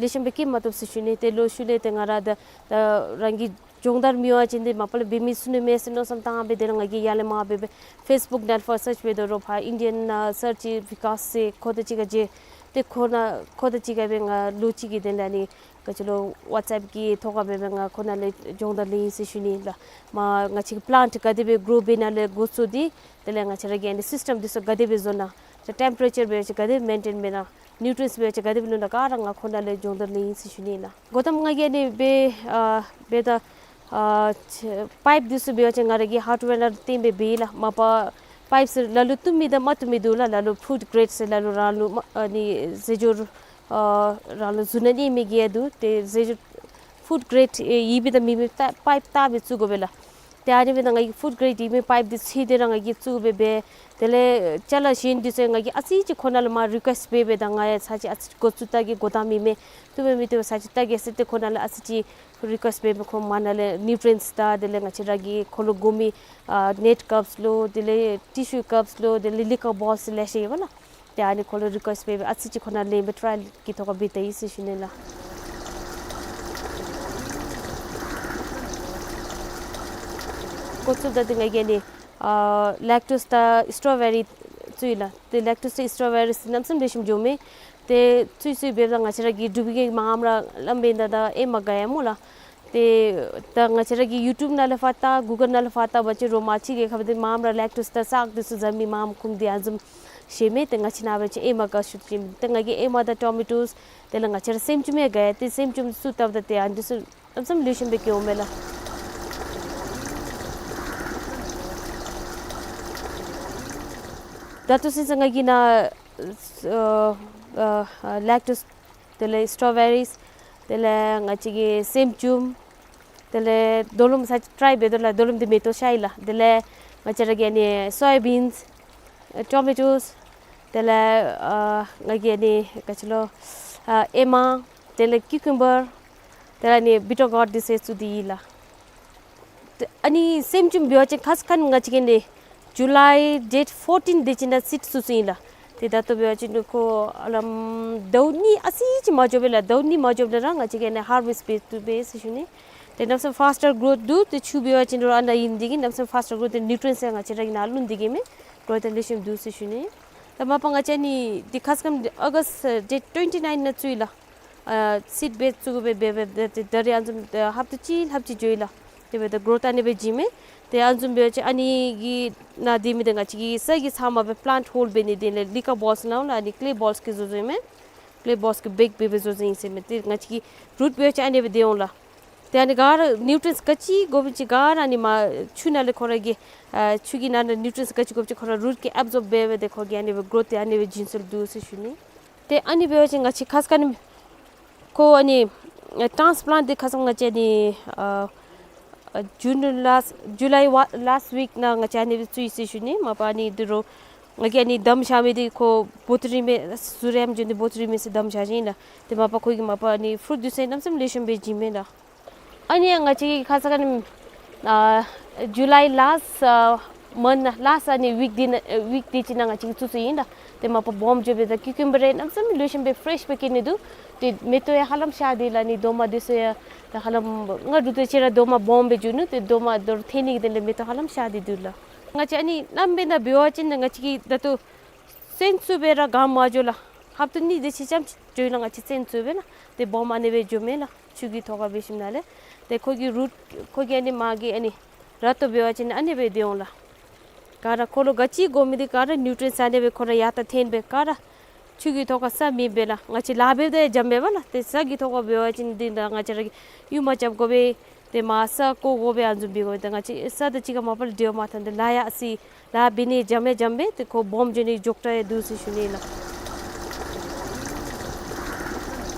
ལེགས་ཤོམ་སྦེ་སྐྱེ་མ་བཏུབ་ཟེར་ཞུ་ནི། ཏེ་ལོག་ཤུལ་ལས་ཏེ་ང་ར་ད་ད་རང་གི་སྦྱོང་བརྡར་མི་འབད་བ་ཅིན་འདི་མ་པ་ལས་འབད་མི་ཚུགས་ནི་མས་ཟེར་མནོ་བསམ་བཏང་སྦེ་དེ་ལས་ང་གིས་ཡར་ལས་མར་འབད་འབད་ཕེསི་བུཀ་ནང་ཕར་སརཆ་འབད་དོ་རོགས་ཕར་ཨིན་ཌི་ཡན་ཨ་སར་ཅི་བི་ཀཱས་ཟེར་ཁོ་དང་གཅིག་ཁར་མཇལ། ཏེ་ཁོ་ནཱ་ཁོ་དང་གཅིག་ཁར་སྦེ་ང་ལོ་གཅིག་གི་དོན་ལས་ཨ་ནི་ག་ཅི་ལོ་ཝཊས་ཨེཔ་གི་ཐོག་ཁར་འབད་འབད་ང་ཁོ་ནཱ་ལས་སྦྱོང་བརྡར་ལེན་ཡི་ཟེར་ཞུ་ནི་ལགས། མར་ང་བཅས་ཀྱི་པི་ལེནཊ་ག་དེ་སྦེ་གྲོ་འབད་ནི་ལས་འགོ་བཙུགས་ཏེ་དེ་ལས་ང་བཅས་ར་གི་ཨ་ནི་སིསི་ཊམ་འདི་ཚུ་ག་དེ་སྦེ་བཟོ་ནི། ཏེ་ཊེམ་པེ་རེ་ཅར་འབད་བ་ཅིན་ག་དེ་སྦེ་མེན་ཊེན་འབད་ནི། ནིའུ་ཊི་རེནཊ་འབད་བ་ཅིན་ག་དེ་སྦེ་བླུག་ནི་ག་ར་ང་ཁོ་ནཱ་ལས་སྦྱོང་བརྡར་ལེན་ཡི་ཟེར་ཞུ་ནི་ལགས། གོ་ཏམ་ང་གིས་ཨ་ནི་འབད་ཨ་འབད་ད་ཨ་པའིཔ་འདི་ཚུ་འབད་བ་ཅིན་ང་ར་གིས་ཧརཌ་ཝེར་ནང་བཏོན་སྦེ་འབད་ཡི་ལགས། མ་པ་པའིཔ་ཟེར་ལ་ལུ་བཏུབ་མི་དང་མ་བཏུབ་མི་འདུག་ལགས། ལ་ལུ་ཕུཌ་གྲེཌ་ཟེར་ལ་ལུ་རང་ལུ་མ་ཨ་ནི་རྫས་སྦྱོར་ཨ་རང་ལུ་བཟོ་ནི་མེད་མི་གི་ཡང་འདུག། ཏེ་རྫས་སྦྱོར་ཕུཌ་གྲེཌ་ཨེ་ཡོད་པའི་དང་མེད་མི་པའིཔ་བལྟ་སྦེ་བཙུགས་དགོ་པས་ལགས། ཏེ་ཨ་ནི་འབདཝ་ད་ང་གིས་ཕུཌ་གྲེཌ་ཡོད་མི་པའིཔ་འདི་འཚོལ་ཏེ་ར་ང་གིས་བཙུགས་སྦེ་འབད། དེ་ལས་ཅ་ལ་གཞན་འདི་ཚུ་ང་གིས་ཨ་ཙི་ཅིག་ཁོ་ནཱ་ལས་མར་རི་ཀུ་ཨེསཊ་འབད་འབད་ད་ང་ཡང་ཚར་ཅིག་ཨ་ཙི་འགོ་བཙུགས་བལྟ་གེ། གོ་ཏམ་ཨིན་མས་བཏུབ་མས་མི་བཏུབ་ཚར་ཅིག་བལྟ་གེ་ཟེར་ཏེ་ཁོ་ནཱ་ལས་ཨ་ཙི་ཅིག་རི་ཀུ་ཨེསཊ་འབད་འབད་ཁོ་མར་ནཱ་ལས་ནིའུ་ཊི་རེནཊ་དང་དེ་ལས་ང་བཅས་ར་གི་ཁོ་ལུ་དགོ་མི་ཨ་ནེཊ་ཀཔསི་ལོ་དེ་ལས་ཊི་ཤུ་ཀཔསི་ལོ་དེ་ལས་ལི་ཀར་བོ་ཊལ་ལེ་ཤ་ཡོད་པ་ལགས། ཏེ་ཨ་ནི་ཁོ་ལུ་རི་ཀུ་ཨེསཊ་འབད་འབད་ཨ་ཙི་ཅིག་ཁོ་ནཱ་ལེན་སྦེ་ཊ་རའི་ཡལ་གྱི་ཐོག་ཁར་འབད་བལྟ་ཡི་ཟེར་ཞུ་ནི་ལགས། འགོ་བཙུགསཔ་ད་འདི་ང་གིས་ཨ་ནི་ཨ་ལེཀ་ཊོས་དང་སི་ཊོ་བེ་རི་བཙུགས་ཡི་ལགས། ཏེ་ལེཀ་ཊོས་དང་སི་ཊོ་བེ་རི་གནམ་མེད་ས་མེད་ལེགས་ཤོམ་འགྱོཝ་མས། ཏེ་བཙུགས་བཙུགས་འབདཝ་ད་ང་བཅས་ར་གི་འབྲུག་པའི་གི་མངམ་ར་བླམ་འབདཝ་ད་ད་ཨེ་མ་དགའ་ཡ་སྨོ་ལགས། ཏེ་ད་ང་བཅས་ར་གི་ཡུ་ཊུབ་ནང་ལས་ཕར་བལྟ་གུ་གཱལ་ནང་ལས་ཕར་བལྟ་བ་ཅིན་རོགས་མར་ཕྱི་རྒྱལ་ཁབ་འདི་མངམ་ར་ལེཀ་ཊོས་དང་སག་འདི་ཚུ་བཟའ་མི་མངམ་ཁུངས་འདི་ཨ་ནི་བཟུམ་ ཤེས་མས། ཏེ་ང་བཅས་ནཱ་འབད་བ་ཅིན་ཨེ་མ་དགའ་ཤོས་ཅིག་ཏེ་ང་གིས་ཨེ་མ་དང་ཊོ་མེ་ཊོས་དེ་ལས་ང་བཅས་ར་སེམ་ཅུམ་ཡང་དགའ་ཡ། ཏེ་སེམ་ཅུམ་བཙུགས་བཏབ་ད་ཏེ་ཨ་ནི་ཚུ་གནམ་མེད་ས་མེད་ལེགས་ཤོམ་སྦེ་སྐྱེཝ་མས་ལགས། ད་ལྟོ་ཚུན་ཚོད་ང་གིས་ནཱ་ཨ་ཨ་ལེག་ཊུས་དེ་ལས་སི་ཊོ་བེ་རིས་དེ་ལས་ང་བཅས་ཀྱི་སེམ་ཅུམ་དེ་ལས་རྡོ་ལུམ་ཚུ་ཊའི་འབད་དོ་ལགས། རྡོ་ལུམ་འདི་མེ་ཏོག་ཤར་ཡི་ལགས། དེ་ལས་ང་བཅས་ར་གི་ཨ་ནི་སོ་ཡ་བིནསི་ཨེ་ཊོ་མེ་ཊོས་དེ་ལས་ཨ་ང་གིས་ཨ་ནི་ག་ཅི་ལོ་ཨ་ཨེ་མ་དེ་ལས་ཀིའུ་ཀམ་བར་དེ་ལས་ཨ་ནི་བི་ཊར་གོརཌ་འདི་ཚུ་བཙུགས་ཏེ་ཡོད་ལགས། ཏེ་ཨ་ནི་སེམ་ཅུམ་འབད་བ་ཅིན་ཁ་ཙ་ཁ་ཉིནམ་ང་བཅས་ཀྱིས་ནི་ཇུ་ལའི་ཌེཊ་ཕོར་ཊིན་དེ་ཅིག་ནང་སིཌ་བཙུགས་བཙུགསཔ་ཨིན་ལགས། ཏེ་ད་ལྟོ་འབད་བ་ཅིན་ཁོ་ཨ་ལམ་ཟླཝ་གཉིས་ཨ་ཙི་ཅིག་མ་འགྱོཝ་སྦེ་ལགས། ཟླཝ་གཉིས་མ་འགྱོཝ་ལས་ར་ང་བཅས་ཀྱིས་ནི་ཧར་བེསཊ་འབད་བཏུབ་པས་ཟེར་ཞུ་ནི། ཏེ་གནམ་མེད་ས་མེད་ཕཱསཊ་གོ་རོཐ་འདུག། ཏེ་ཆུ་འབད་བ་ཅིན་རོགས་ཨ་ནཱ་ཨིན་དེ་གིས་གནམ་མེད་ས་མེད་ཕཱསཊ་གོ་རོཐ་ཏེ་ནིའུ་ཊི་རིནཊ་ཡང་ང་བཅས་ར་གི་ནཱ་བླུན་དེ་གིས་མས། གོ་རོཐ་ལེགས་ཤོམ་འདུག་ཟེར་ཞུ་ནི། ད་མ་པ་ང་བཅས་ནི་འདི་ཁ་ཙ་ཁ་ཉིནམ་ཨོ་གསཊ་ཌེཊ་ཊུ་ཝེན་ཊི་ནའིན་ནང་བཙུགས་ཡི་ལགས། ཨ་སིཌ་འབད་བཙུགས་འབད་འབད་འབད་ཏེ་ད་རེས་ཨ་ནི་བཟུམ་ཨ་ཧབ་ཏ་གཅིག་ལྷགཔ་ཅིག་འགྱོ་ཡི་ལགས། དེ་འབདཝ་ད་གོ་རོཐ་ཨ་ནི་སྦེ་བྱིན་མས། ཏེ་ཨ་ནི་བཟུམ་འབད་བ་ཅིན་ཨ་ནི་གི་ནང་དེ་མི་དེ་ང་བཅས་ཀྱིས་ས་གི་ཚབ་མ་སྦེ་པ་ལེནཊ་ཧོལ་འབད་ནི་དེ་ལས་ལི་ཀ་བཱོལསི་ནང་ལུ་ཨ་ནི་ཀེ་ལེ་བཱོལསི་གི་བཟོ་བཟོཝ་ཨིན་མས། ཀེ་ལེ་བཱོལསི་གི་བེག་འབད་འབད་བཟོ་བཟོཝ་ཨིན་ཟེར་མས། ཏེ་ང་བཅས་ཀྱི་རུཊ་འབད་བ་ཅིན་ཨ་ནི་སྦེ་སྡོད་འོང་ལགས། ཏེ་ཨ་ནི་ག་ར་ནིའུ་ཊི་རིནཊ་ག་ཅི་དགོ་པ་ཅིན་ག་ར་ཨ་ནི་མར་ཆུ་ནང་ལས་ཁོ་ར་གི་ཨ་ཆུ་གི་ནང་ན་ནིའུ་ཊི་རིནཊ་ག་ཅི་དགོ་པ་ཅིན་ཁོ་ར་རུཊ་གིས་ཨེབ་ཛོརབ་འབད་འབད་དེ་ཁོ་གིས་ཨ་ནི་སྦེ་གོ་རོཐ་ཏེ་ཨ་ནི་སྦེ་བྱིན་སྲོལ་འདུག་ཟེར་ཞུ་ནི། ཏེ་ཨ་ནི་འབད་བ་ཅིན་ང་བཅས་ཁ་ཙ་ཁ་ཉིནམ་ཁོ་ཨ་ནི་ཨ་ཊེན་སི་པི་ལེནཊ་འདི་ཁ་ཙ་ང་བཅས་ཨ་ནི་ཨ་ཨ་ཇུན་ལཱསཊ་ཇུ་ལའི་ཝ་ལཱསཊ་ཝིཀ་ནང་ང་བཅས་ཨ་ནི་སྦེ་བཙུགས་ཡི་ཟེར་ཞུ་ནི། མ་པ་ཨ་ནི་འདི་རོགས་ང་གིས་ཨ་ནི་བསྡམས་བཞག་མི་འདི་ཁོ་བོ་ཏི་རིལ་མས་ཟུར་ཡང་འགྱོ་ནི་བོ་ཏི་རིལ་མས་ཟེར་བསྡམས་བཞག་ཅི་ཨིན་ལགས། ཏེ་མ་པ་ཁོ་གིས་མ་པ་ཨ་ནི་ཕུ་རུཊ་འདི་ཚུ་གནམ་མེད་ས་མེད་ལེགས་ཤོམ་སྦེ་བྱིན་མས་ལགས། ཨ་ནི་ང་བཅས་ཀྱིས་ཁ་ཙ་ཁ་ཉིནམ་ཨ་ཇུ་ལའི་ལཱསཊ་ཨ་མནཐ་ལཱསཊ་ཨ་ནི་ཝིཀ་འདི་ནང་ཨ་ཝིཀ་འདི་ཅིག་ནང་ང་བཅས་ཀྱིས་བཙུགས་བཙུགསཔ་ཨིན་ལགས། ཏེ་མ་པ་སྦོམ་འགྱོ་སྦེ་ད་ཀིའུ་ཀམ་བར་ར་གནམ་མེད་ས་མེད་ལེགས་ཤོམ་སྦེ་ཕེ་རེཤ་སྦེ་སྐྱེ་ནི་འདུག། ཏེ་མེ་ཏོག་ཡང་ཧ་ལམ་ཤར་ཏེ་ལགས། ཨ་ནི་རྡོག་མ་འདི་ཚུ་ཡང་ད་ཧ་ལམ་སྔར་འདྲུད་དེ་ཅིག་ར་རྡོག་མ་སྦོམ་སྦེ་འགྱོ་ནུག། ཏེ་རྡོག་མ་དོ་རུང་ཐོན་ནི་གི་དོན་ལས་མེ་ཏོག་ཧ་ལམ་ཤར་ཏེ་འདུག་ལགས། ང་བཅས་ཨ་ནི་ནམ་སྦེ་ནཱ་འབད་བ་ཅིན་ང་བཅས་ཀྱིས་ད་ལྟོ་བཙོན་བཙུགས་སྦེ་ར་ག་མ་འགྱོ་ལགས། ཧབ་ཏ་གཉིས་དེ་ཅིག་ཙམ་ཅིག་འགྱོ་ཡི་ལགས། ང་བཅས་བཙོན་བཙུགས་སྦེ་ལགས། ཏེ་སྦོམ་ཨ་ནི་སྦེ་འགྱོཝ་མས་ལགས། ཆུ་གི་ཐོག་ཁར་འབད་ཞིནམ་ལས། ཏེ་ཁོ་གི་རུཊ་ཁོ་གི་ཨ་ནི་མར་གྱི་ཨ་ནི་ར་ཏོ་འབད་བ་ཅིན་ཨ་ནི་སྦེ་སྡོད་འོང་ལགས། ག་ར་ཁོ་ལུ་ག་ཅི་དགོ་མི་འདི་ག་ར་ནིའུ་ཊི་རིནཊ་ཨ་ནི་སྦེ་ཁོ་ར་ཡར་ད་ཐོན་སྦེ་ག་ར་ཆུ་གི་ཐོག་ཁར་ས་མེདཔ་སྦེ་ལགས། ང་བཅས་ལཱ་འབདཝ་ད་ཡང་འཇམ་པས་པ་ལགས། ཏེ་ས་གི་ཐོག་ཁར་འབད་བ་ཅིན་འདི་ད་ང་བཅས་ར་གིས་གཡུག་མ་རྐྱབ་དགོ་པས། ཏེ་མར་ས་བརྐོ་དགོ་པས། ཨ་ནི་བཟུམ་འབད་དགོ་པས། ཏེ་ང་བཅས་ས་དང་གཅིག་ཁར་མ་པ་ལས་འབྲེལ་བ་མ་བཏང་། ཏེ་ལཱ་ཡང་ཨ་ཙི་ལཱ་འབད་ནི་འཇམ་ཡང་འཇམ་པས། ཏེ་ཁོ་སྦོམ་འགྱོ་ནི་མགྱོགས་དྲགས་ཡང་འདུག་ཟེར་ཞུ་ནི་ལགས།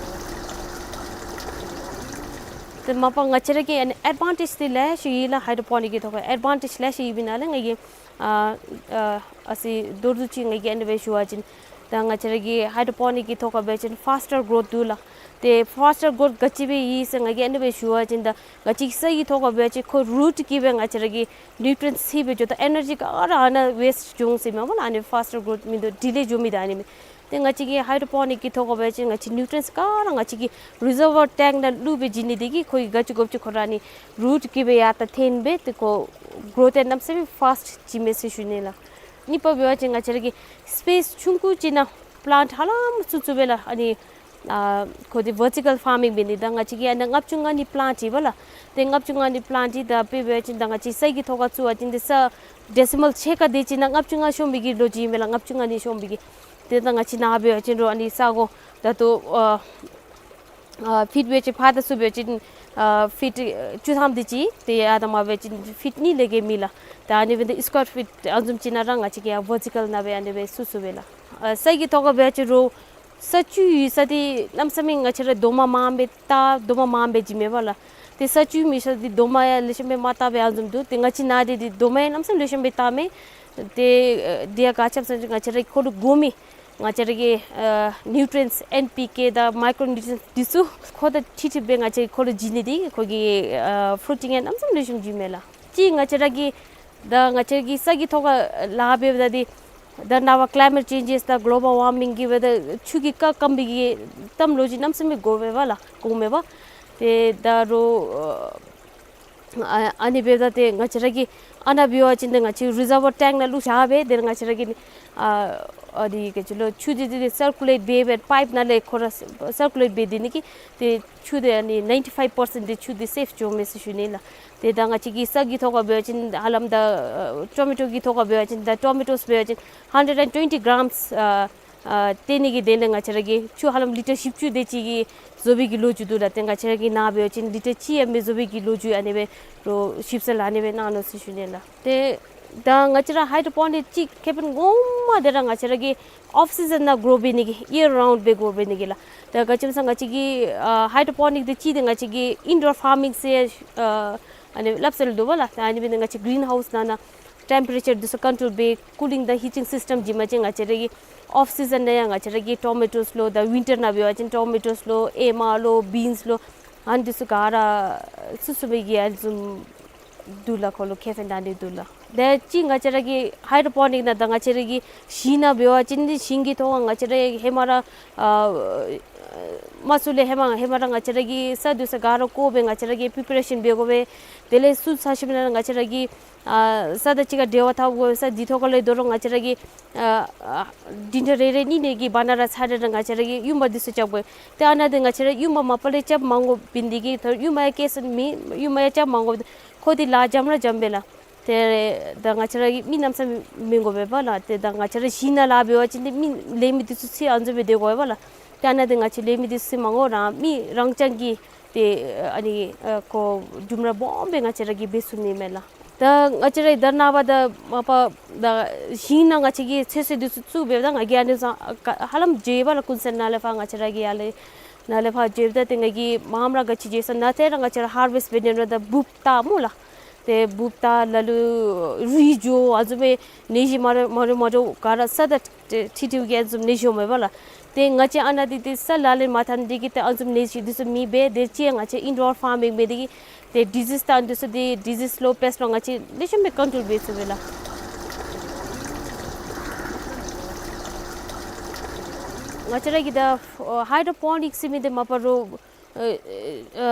ཏེ་མ་པ་ང་བཅས་ར་གི་ཨ་ནི་ཨེཌ་བཱན་ཊེཇ་འདི་ལེ་ཤ་ཡོད་ལགས། ཧའི་ཌོ་པོ་ནིཀ་གི་ཐོག་ཁར་ཨེཌ་བཱན་ཊེཇ་ལེ་ཤ་ཡོད་པའི་ནང་ལས་ང་གིས་ཨ་ཨ་ཨ་ཙི་མདོར་བསྡུས་ཅིག་ང་གིས་ཨ་ནི་སྦེ་ཞུ་བ་ཅིན་ད་ང་བཅས་ར་གི་ཧའི་ཌོ་པོ་ནིཀ་གི་ཐོག་ཁར་འབད་བ་ཅིན་ཕཱསི་ཊར་གོ་རོཐ་འདུག་ལགས། ཏེ་ཕཱསི་ཊར་གོ་རོཐ་ག་ཅི་སྦེ་ཡོད་ཟེར་ང་གིས་ཨ་ནི་སྦེ་ཞུ་བ་ཅིན་ད་ང་བཅས་ས་གི་ཐོག་ཁར་འབད་བ་ཅིན་ཁོ་རུཊ་གིས་སྦེ་ང་བཅས་ར་གི་ནིའུ་ཊི་རིནཊ་ཚིག་སྦེ་འགྱོ། ད་ཨེ་ནར་ཇི་ག་ར་ཨ་ནཱ་ཝེསཊ་འགྱོ་འོང་ཟེར་མས་པ་ལགས། ཨ་ནི་ཕཱསི་ཊར་གོ་རོཐ་མིན་འདུག། ཌི་ལེ་འགྱོ་མི་ད་ཨ་ནི་མས། ཏེ་ང་བཅས་ཀྱི་ཧའི་ཌོ་པོ་ནིཀ་གི་ཐོག་ཁར་འབད་བ་ཅིན་ང་བཅས་ནིའུ་ཊི་རིནཊ་ག་ར་ང་བཅས་ཀྱི་རི་ཛར་བར་ཊེངཀ་ནང་བླུགས་སྦེ་བྱིན་ནི་དེ་གིས་ཁོ་གིས་ག་ཅི་དགོཔ་ཅིག་ཁོ་ར་ཨ་ནི་རུཊ་གིས་སྦེ་ཡར་ད་ཐོན་སྦེ་ཏེ་ཁོ་གོ་རོཐ་ཡང་གནམ་མེད་ས་མེད་ཕཱསཊ་བྱིན་མས་ཟེར་ཞུ་ནི་ལགས། གཉིས་པ་འབད་བ་ཅིན་ང་བཅས་ར་གི་སི་པེསི་ཆུང་ཀུ་ཅིག་ནང་པ་ལེནཊ་ཧ་ལམ་བཙུགས་བཙུགསཔ་སྦེ་ལགས། ཨ་ནི་ཨ་ཁོ་འདི་ཝར་ཊི་ཀལ་ཕཱར་མིང་འབད་ནི། ད་ང་བཅས་ཀྱི་ཨ་ནི་ལྔ་བཅུ་ང་གཉིས་པ་ལེནཊ་ཨིན་པ་ལགས། ཏེ་ལྔ་བཅུ་ང་གཉིས་པ་ལེནཊ་འདི་ད་དཔེ་འབད་བ་ཅིན་ད་ང་བཅས་ས་གི་ཐོག་ཁར་བཙུགས་པ་ཅིན་ཏེ་ས་ཌེ་སི་མཱལ་ཕྱེད་ཀ་དེ་ཅིག་ནང་ལྔ་བཅུ་ང་ཤོང་པའི་གི་ལོ་རྒྱུས་ཨིན་པས་ལགས། ལྔ་བཅུ་ང་གཉིས་ཤོང་པའི་གི། ཏེ་ད་ང་བཅས་ནཱ་འབད་བ་ཅིན་རོགས་ཨ་ནི་ས་གོ་ད་ལྟོ་ཨ་ཨ་ཕིཊ་འབད་བ་ཅིན་ཕར་དང་ཚུར་འབད་བ་ཅིན་ཨ་ཕིཊ་བཅུ་ཐམ་དེ་ཅིག། ཏེ་ཡར་དང་མར་འབད་བ་ཅིན་ཕིཊ་གཉིས་ལས་བརྒལ་མེད་ལགས། ད་ཨ་ནི་འབདཝ་ད་སི་ཀོར་ཕིཊ་ཨ་ནི་བཟུམ་ཅིག་ནང་ར་ང་བཅས་ཀྱིས་ཡར་ཝར་ཊི་ཀལ་ནང་སྦེ་ཨ་ནི་སྦེ་བཙུགས་བཙུགསཔ་སྦེ་ལགས། ཨ་ས་གི་ཐོག་ཁར་འབད་བ་ཅིན་རོགས་ས་བཅུད་ཡོད་ས་འདི་གནམ་མེད་ས་མེད་ང་བཅས་ར་རྡོག་མ་མངམ་སྦེ་བཏགས། རྡོག་མ་མངམ་སྦེ་བྱིན་མས་པ་ལགས། ཏེ་ས་བཅུད་མེད་ས་འདི་རྡོག་མ་ཡང་ལེགས་ཤོམ་སྦེ་མ་བཏགས་པའི་ཨ་ནི་བཟུམ་འདུག། ཏེ་ང་བཅས་ནཱ་འདི་འདི་རྡོག་མ་ཡང་གནམ་མེད་ས་མེད་ལེགས་ཤོམ་སྦེ་བཏགས་མས། ཏེ་ཨ་འདི་ཡང་ག་ཅི་སྨོ་ཟེར་བ་ཅིན་ང་བཅས་ར་ཁོ་ལུ་དགོ་མི་ང་བཅས་ར་གི་ཨ་ནིའུ་ཊི་རིནཊ་ཨེན་པི་ཀེ་དང་མའི་ཀོརོ་ནིའུ་ཊི་རིནཊ་འདི་ཚུ་ཁོ་དང་འཁྲིལ་འཁྲིལ་སྦེ་ང་བཅས་ཁོ་ལུ་བྱིན་ནི་དེ་གིས་ཁོ་གི་ཨ་ཕུ་རུ་ཊིང་ཡང་གནམ་མེད་ས་མེད་ལེགས་ཤོམ་བྱུང་མས་ལགས། གཅིག་ང་བཅས་ར་གི་ད་ང་བཅས་ཀྱི་ས་གི་ཐོག་ཁར་ལཱ་འབདཝ་ད་འདི་ད་ནངས་པ་ཀི་ལའི་མེཊ་ཅེན་ཇེསི་དང་གི་ལོ་བཱལ་ཝར་མིང་གི་འབདཝ་ད་ཆུ་གི་སྐར་སྐམ་པའི་གི་གཏམ་ལོ་རྒྱུས་གནམ་མེད་ས་མེད་གོཝ་མས་པ་ལགས། གོཝ་མས་པ། ཏེ་ད་རོགས་ཨ་ཨ་ནི་འབདཝ་ད་ཏེ་ང་བཅས་ར་གིས་ཨ་ནཱ་འབད་བ་ཅིན་ཏེ་ང་བཅས་རི་ཛར་བར་ཊེངཀ་ནང་བླུགས་བཞག་སྦེ་ཏེ་ང་བཅས་ར་གི་ཨ་ ཨ་དེ་ག་ཅི་ལོ་ཆུ་དེ་དེ་སར་ཀུ་ལེཊ་འབད་འབད་པའི་པའིཔ་ནང་ལས་ཁོ་ར་སར་ཀུ་ལེཊ་འབད་དེ་ནི་གི་དེ་ཆུ་དེ་ཨ་ནི་ནའིན་ཊི་ཕའིབ་པར་སེནཊ་དེ་ཆུ་དེ་སེཕ་འགྱོཝ་མས་ཟེར་ཞུ་ནི་ལགས། ཏེ་ད་ང་བཅས་ཀྱི་ས་གི་ཐོག་ཁར་འབད་བ་ཅིན་ཧ་ལམ་ད་ཨ་ཊོ་མེ་ཊོ་གི་ཐོག་ཁར་འབད་བ་ཅིན་ད་ཊོ་མེ་ཊོས་འབད་བ་ཅིན་ཧན་ཌེཌ་ཨེནཌ་ཊུ་ཝེན་ཊི་གྲམས་ཨ་ཨ་ཏེ་ནི་གི་དེ་ལས་ང་བཅས་ར་གི་ཆུ་ཧ་ལམ་ལི་ཊར་བཞི་བཅུ་དེ་ཅིག་གི་བཟོ་བའི་གི་ལོ་རྒྱུས་འདུག་ལགས། ཏེ་ང་བཅས་ར་གི་ནཱ་འབད་བ་ཅིན་ལི་ཊར་གཅིག་ཡང་མི་བཟོ་བའི་གི་ལོ་རྒྱུས་ཨ་ནི་སྦེ་རོགས་ཞིབ་འཚོལ་ཨ་ནི་སྦེ་གནང་ནུག་ཟེར་ཞུ་ནི་ལགས། ཏེ་ད་ང་བཅས་ར་ཧའི་ཌོ་པོ་ནིག་ཅིག་ཁེ་ཕན་ངོ་མ་དེ་ར་ང་བཅས་ར་གི་ཨོཕ་སི་ཛན་ནང་གྲོ་འབད་ནི་གི་ཡིར་རའུནཌ་སྦེ་གྲོ་འབད་ནི་གི་ལགས། ད་ག་ཅི་སྨོ་ཟེར་ང་བཅས་ཀྱི་ཨ་ཧའི་ཌོ་པོ་ནིག་དེ་ཅིག་དེ་ང་བཅས་ཀྱི་ཨིན་ཌོར་ཕར་མིང་ཟེར་ཨ་ཨ་ནི་སླབ་སྲོལ་འདུག་པ་ལགས། ད་ཨ་ནི་འབད་ནི་ང་བཅས་གྲིན་ཧའུསི་ནང་ན་ཊེམ་པེ་རེ་ཅར་དེ་ཚུ་ཀོན་ཊོལ་འབད་ཀུ་ལིང་དང་ཧི་ཊིང་སིསི་ཊེམ་བྱིན་པ་ཅིན་ང་བཅས་ར་གི་ཨོཕ་སི་ཛན་ནང་ཡང་ང་བཅས་ར་གི་ཊོ་མེ་ཊོས་ལོ་ད་ཝིན་ཊར་ནང་འབད་བ་ཅིན་ཊོ་མེ་ཊོས་ལོ་ཨེ་མ་ལོ་བིནསི་ལོ་ཨ་ནི་དེ་ཚུ་ག་ར་ཚུ་ཚུ་སྦེ་གི་ཨ་ནི་བཟུམ་འདུག་ལགས། ཁོ་ལུ་ཁེ་ཕན་ད་ཨ་ནི་འདུག་ལགས། ད་ཅི་ང་བཅས་ར་གི་ཧའི་ཌོ་པོ་ནིག་ནང་ད་ང་བཅས་ར་གི་ཞིང་ནང་འབད་བ་ཅིན་ནི་ཞིང་གི་ཐོག་ང་བཅས་ར་ཧེ་མ་ར་ཨ་མ་ཚུ་ལས་ཧེ་མ་ཧེ་མ་ར་ང་བཅས་ར་གི་ས་དེ་ཚུ་ག་ར་བརྐོ་སྦེ་ང་བཅས་ར་གི་པི་པེ་རེ་ཤཱན་འབད་དགོ་པས། དེ་ལས་ཚུ་ཚར་ཞིནམ་ལས་ང་བཅས་ར་གི་ཨ་ས་དང་གཅིག་ཁར་འབྲེལ་བ་འཐབ་དགོ་པས། ས་དེ་ཐོག་ཁ་ལས་དོ་རུང་ང་བཅས་ར་གི་ཨ་ཨ་འགྲིམ་འགྲུལ་རེ་རེ་གཉིས་གཉིས་ཀྱི་བར་ན་ར་ཚར་རེ་ར་ང་བཅས་ར་གི་ཡུམ་བ་དེ་ཚུ་རྐྱབ་དགོ་པས། ཏེ་ཨ་ནཱ་དེ་ང་བཅས་ར་ཡུམ་བ་མ་པ་ལས་རྐྱབ་མ་དགོ་པའི་འདི་གིས་ད་ཡུམ་བ་ཡང་སྐྱེ་ས་མེད། ཡུམ་བ་ཡང་རྐྱབ་མ་དགོ་པས། ཁོ་དེ་ལཱ་འཇམ་ར་འཇམ་པས་ལགས། ཏེ་ད་ང་བཅས་ར་གི་མི་གནམ་མེད་ས་མེད་མི་དགོ་པས་པ་ལགས། ཏེ་ད་ང་བཅས་ར་ཞིང་ནང་ལཱ་འབད་བ་ཅིན་ཏེ་མི་ལེན་མི་དེ་ཚུ་ཚུ་ཨ་ནི་བཟུམ་སྦེ་སྡོད་དགོ་པས་པ་ལགས། ཏེ་ཨ་ནཱ་དེ་ང་བཅས་ལེན་མི་དེ་ཚུ་མ་དགོ་ར་མི་རང་རྐྱང་གིས་ཏེ་ཨ་ནི་ཨ་ཁོ་ལྗོངས་མི་ར་སྦོམ་སྦེ་ང་བཅས་ར་གིས་འབད་ཚུགས་ནི་མས་ལགས། ད་ང་བཅས་ར་ད་ནངས་པ་ད་མ་པ་ད་ཞིང་ནང་ང་བཅས་ཀྱིས་ཚོད་བསྲེ་དེ་ཚུ་བཙུགས་འབདཝ་ད་ང་གིས་ཨ་ནི་ཚུ་ཧ་ལམ་འགྱོ་ཡི་པ་ལགས། ཀུན་གསལ་ནང་ལས་ཕར་ང་བཅས་ར་གི་ཡར་ལས་ནང་ལས་ཕར་འགྱོཝ་ད་ཏེ་ང་གིས་མངམ་ར་ག་ཅི་འགྱོ་ས་ནཱ་ཏེ་ར་ང་བཅས་ར་ཧར་ཝེསཊ་འབད་ནི་ར་ད་འབུཔ་བཏགས་སྨོ་ལགས། ཏེ་འབུཔ་བཏགས་ལ་ལུ་རུལ་འགྱོ་ཨ་ནི་བཟུམ་སྦེ་ནད་གཞི་མ་འདྲཝ་མ་འདྲཝ་མ་འདྲཝ་ག་ར་ས་དང་ཁྲིག་ཁྲི་གི་ཨ་ནི་བཟུམ་ནད་གཞི་འོང་མས་པ་ལགས། ཏེ་ང་བཅས་ཨ་ནཱ་འདི་ཏེ་ས་ལ་ལས་མ་ཐོན་འདི་གིས་ཏེ་ཨ་ནི་བཟུམ་ནད་གཞི་འདི་ཚུ་མེད་པས། ཏེ་ཅིག་ང་བཅས་ཨིན་ཌོར་ཕར་མིང་འབད་འདི་གིས་ཏེ་ཌི་ཛིས་དང་འདི་ཚུ་ཏེ་ཌི་ཛིས་ལོ་པེསཊ་ལོ་ང་བཅས་ལེགས་ཤོམ་སྦེ་ཀོན་ཊོལ་འབད་ཚུགས་པས་ལགས། ང་བཅས་ར་གི་ད་ཨ་ཧའི་ཌོ་པོ་ནིག་ཟེར་མི་འདི་མ་པ་རོགས་ཨ་ཨ་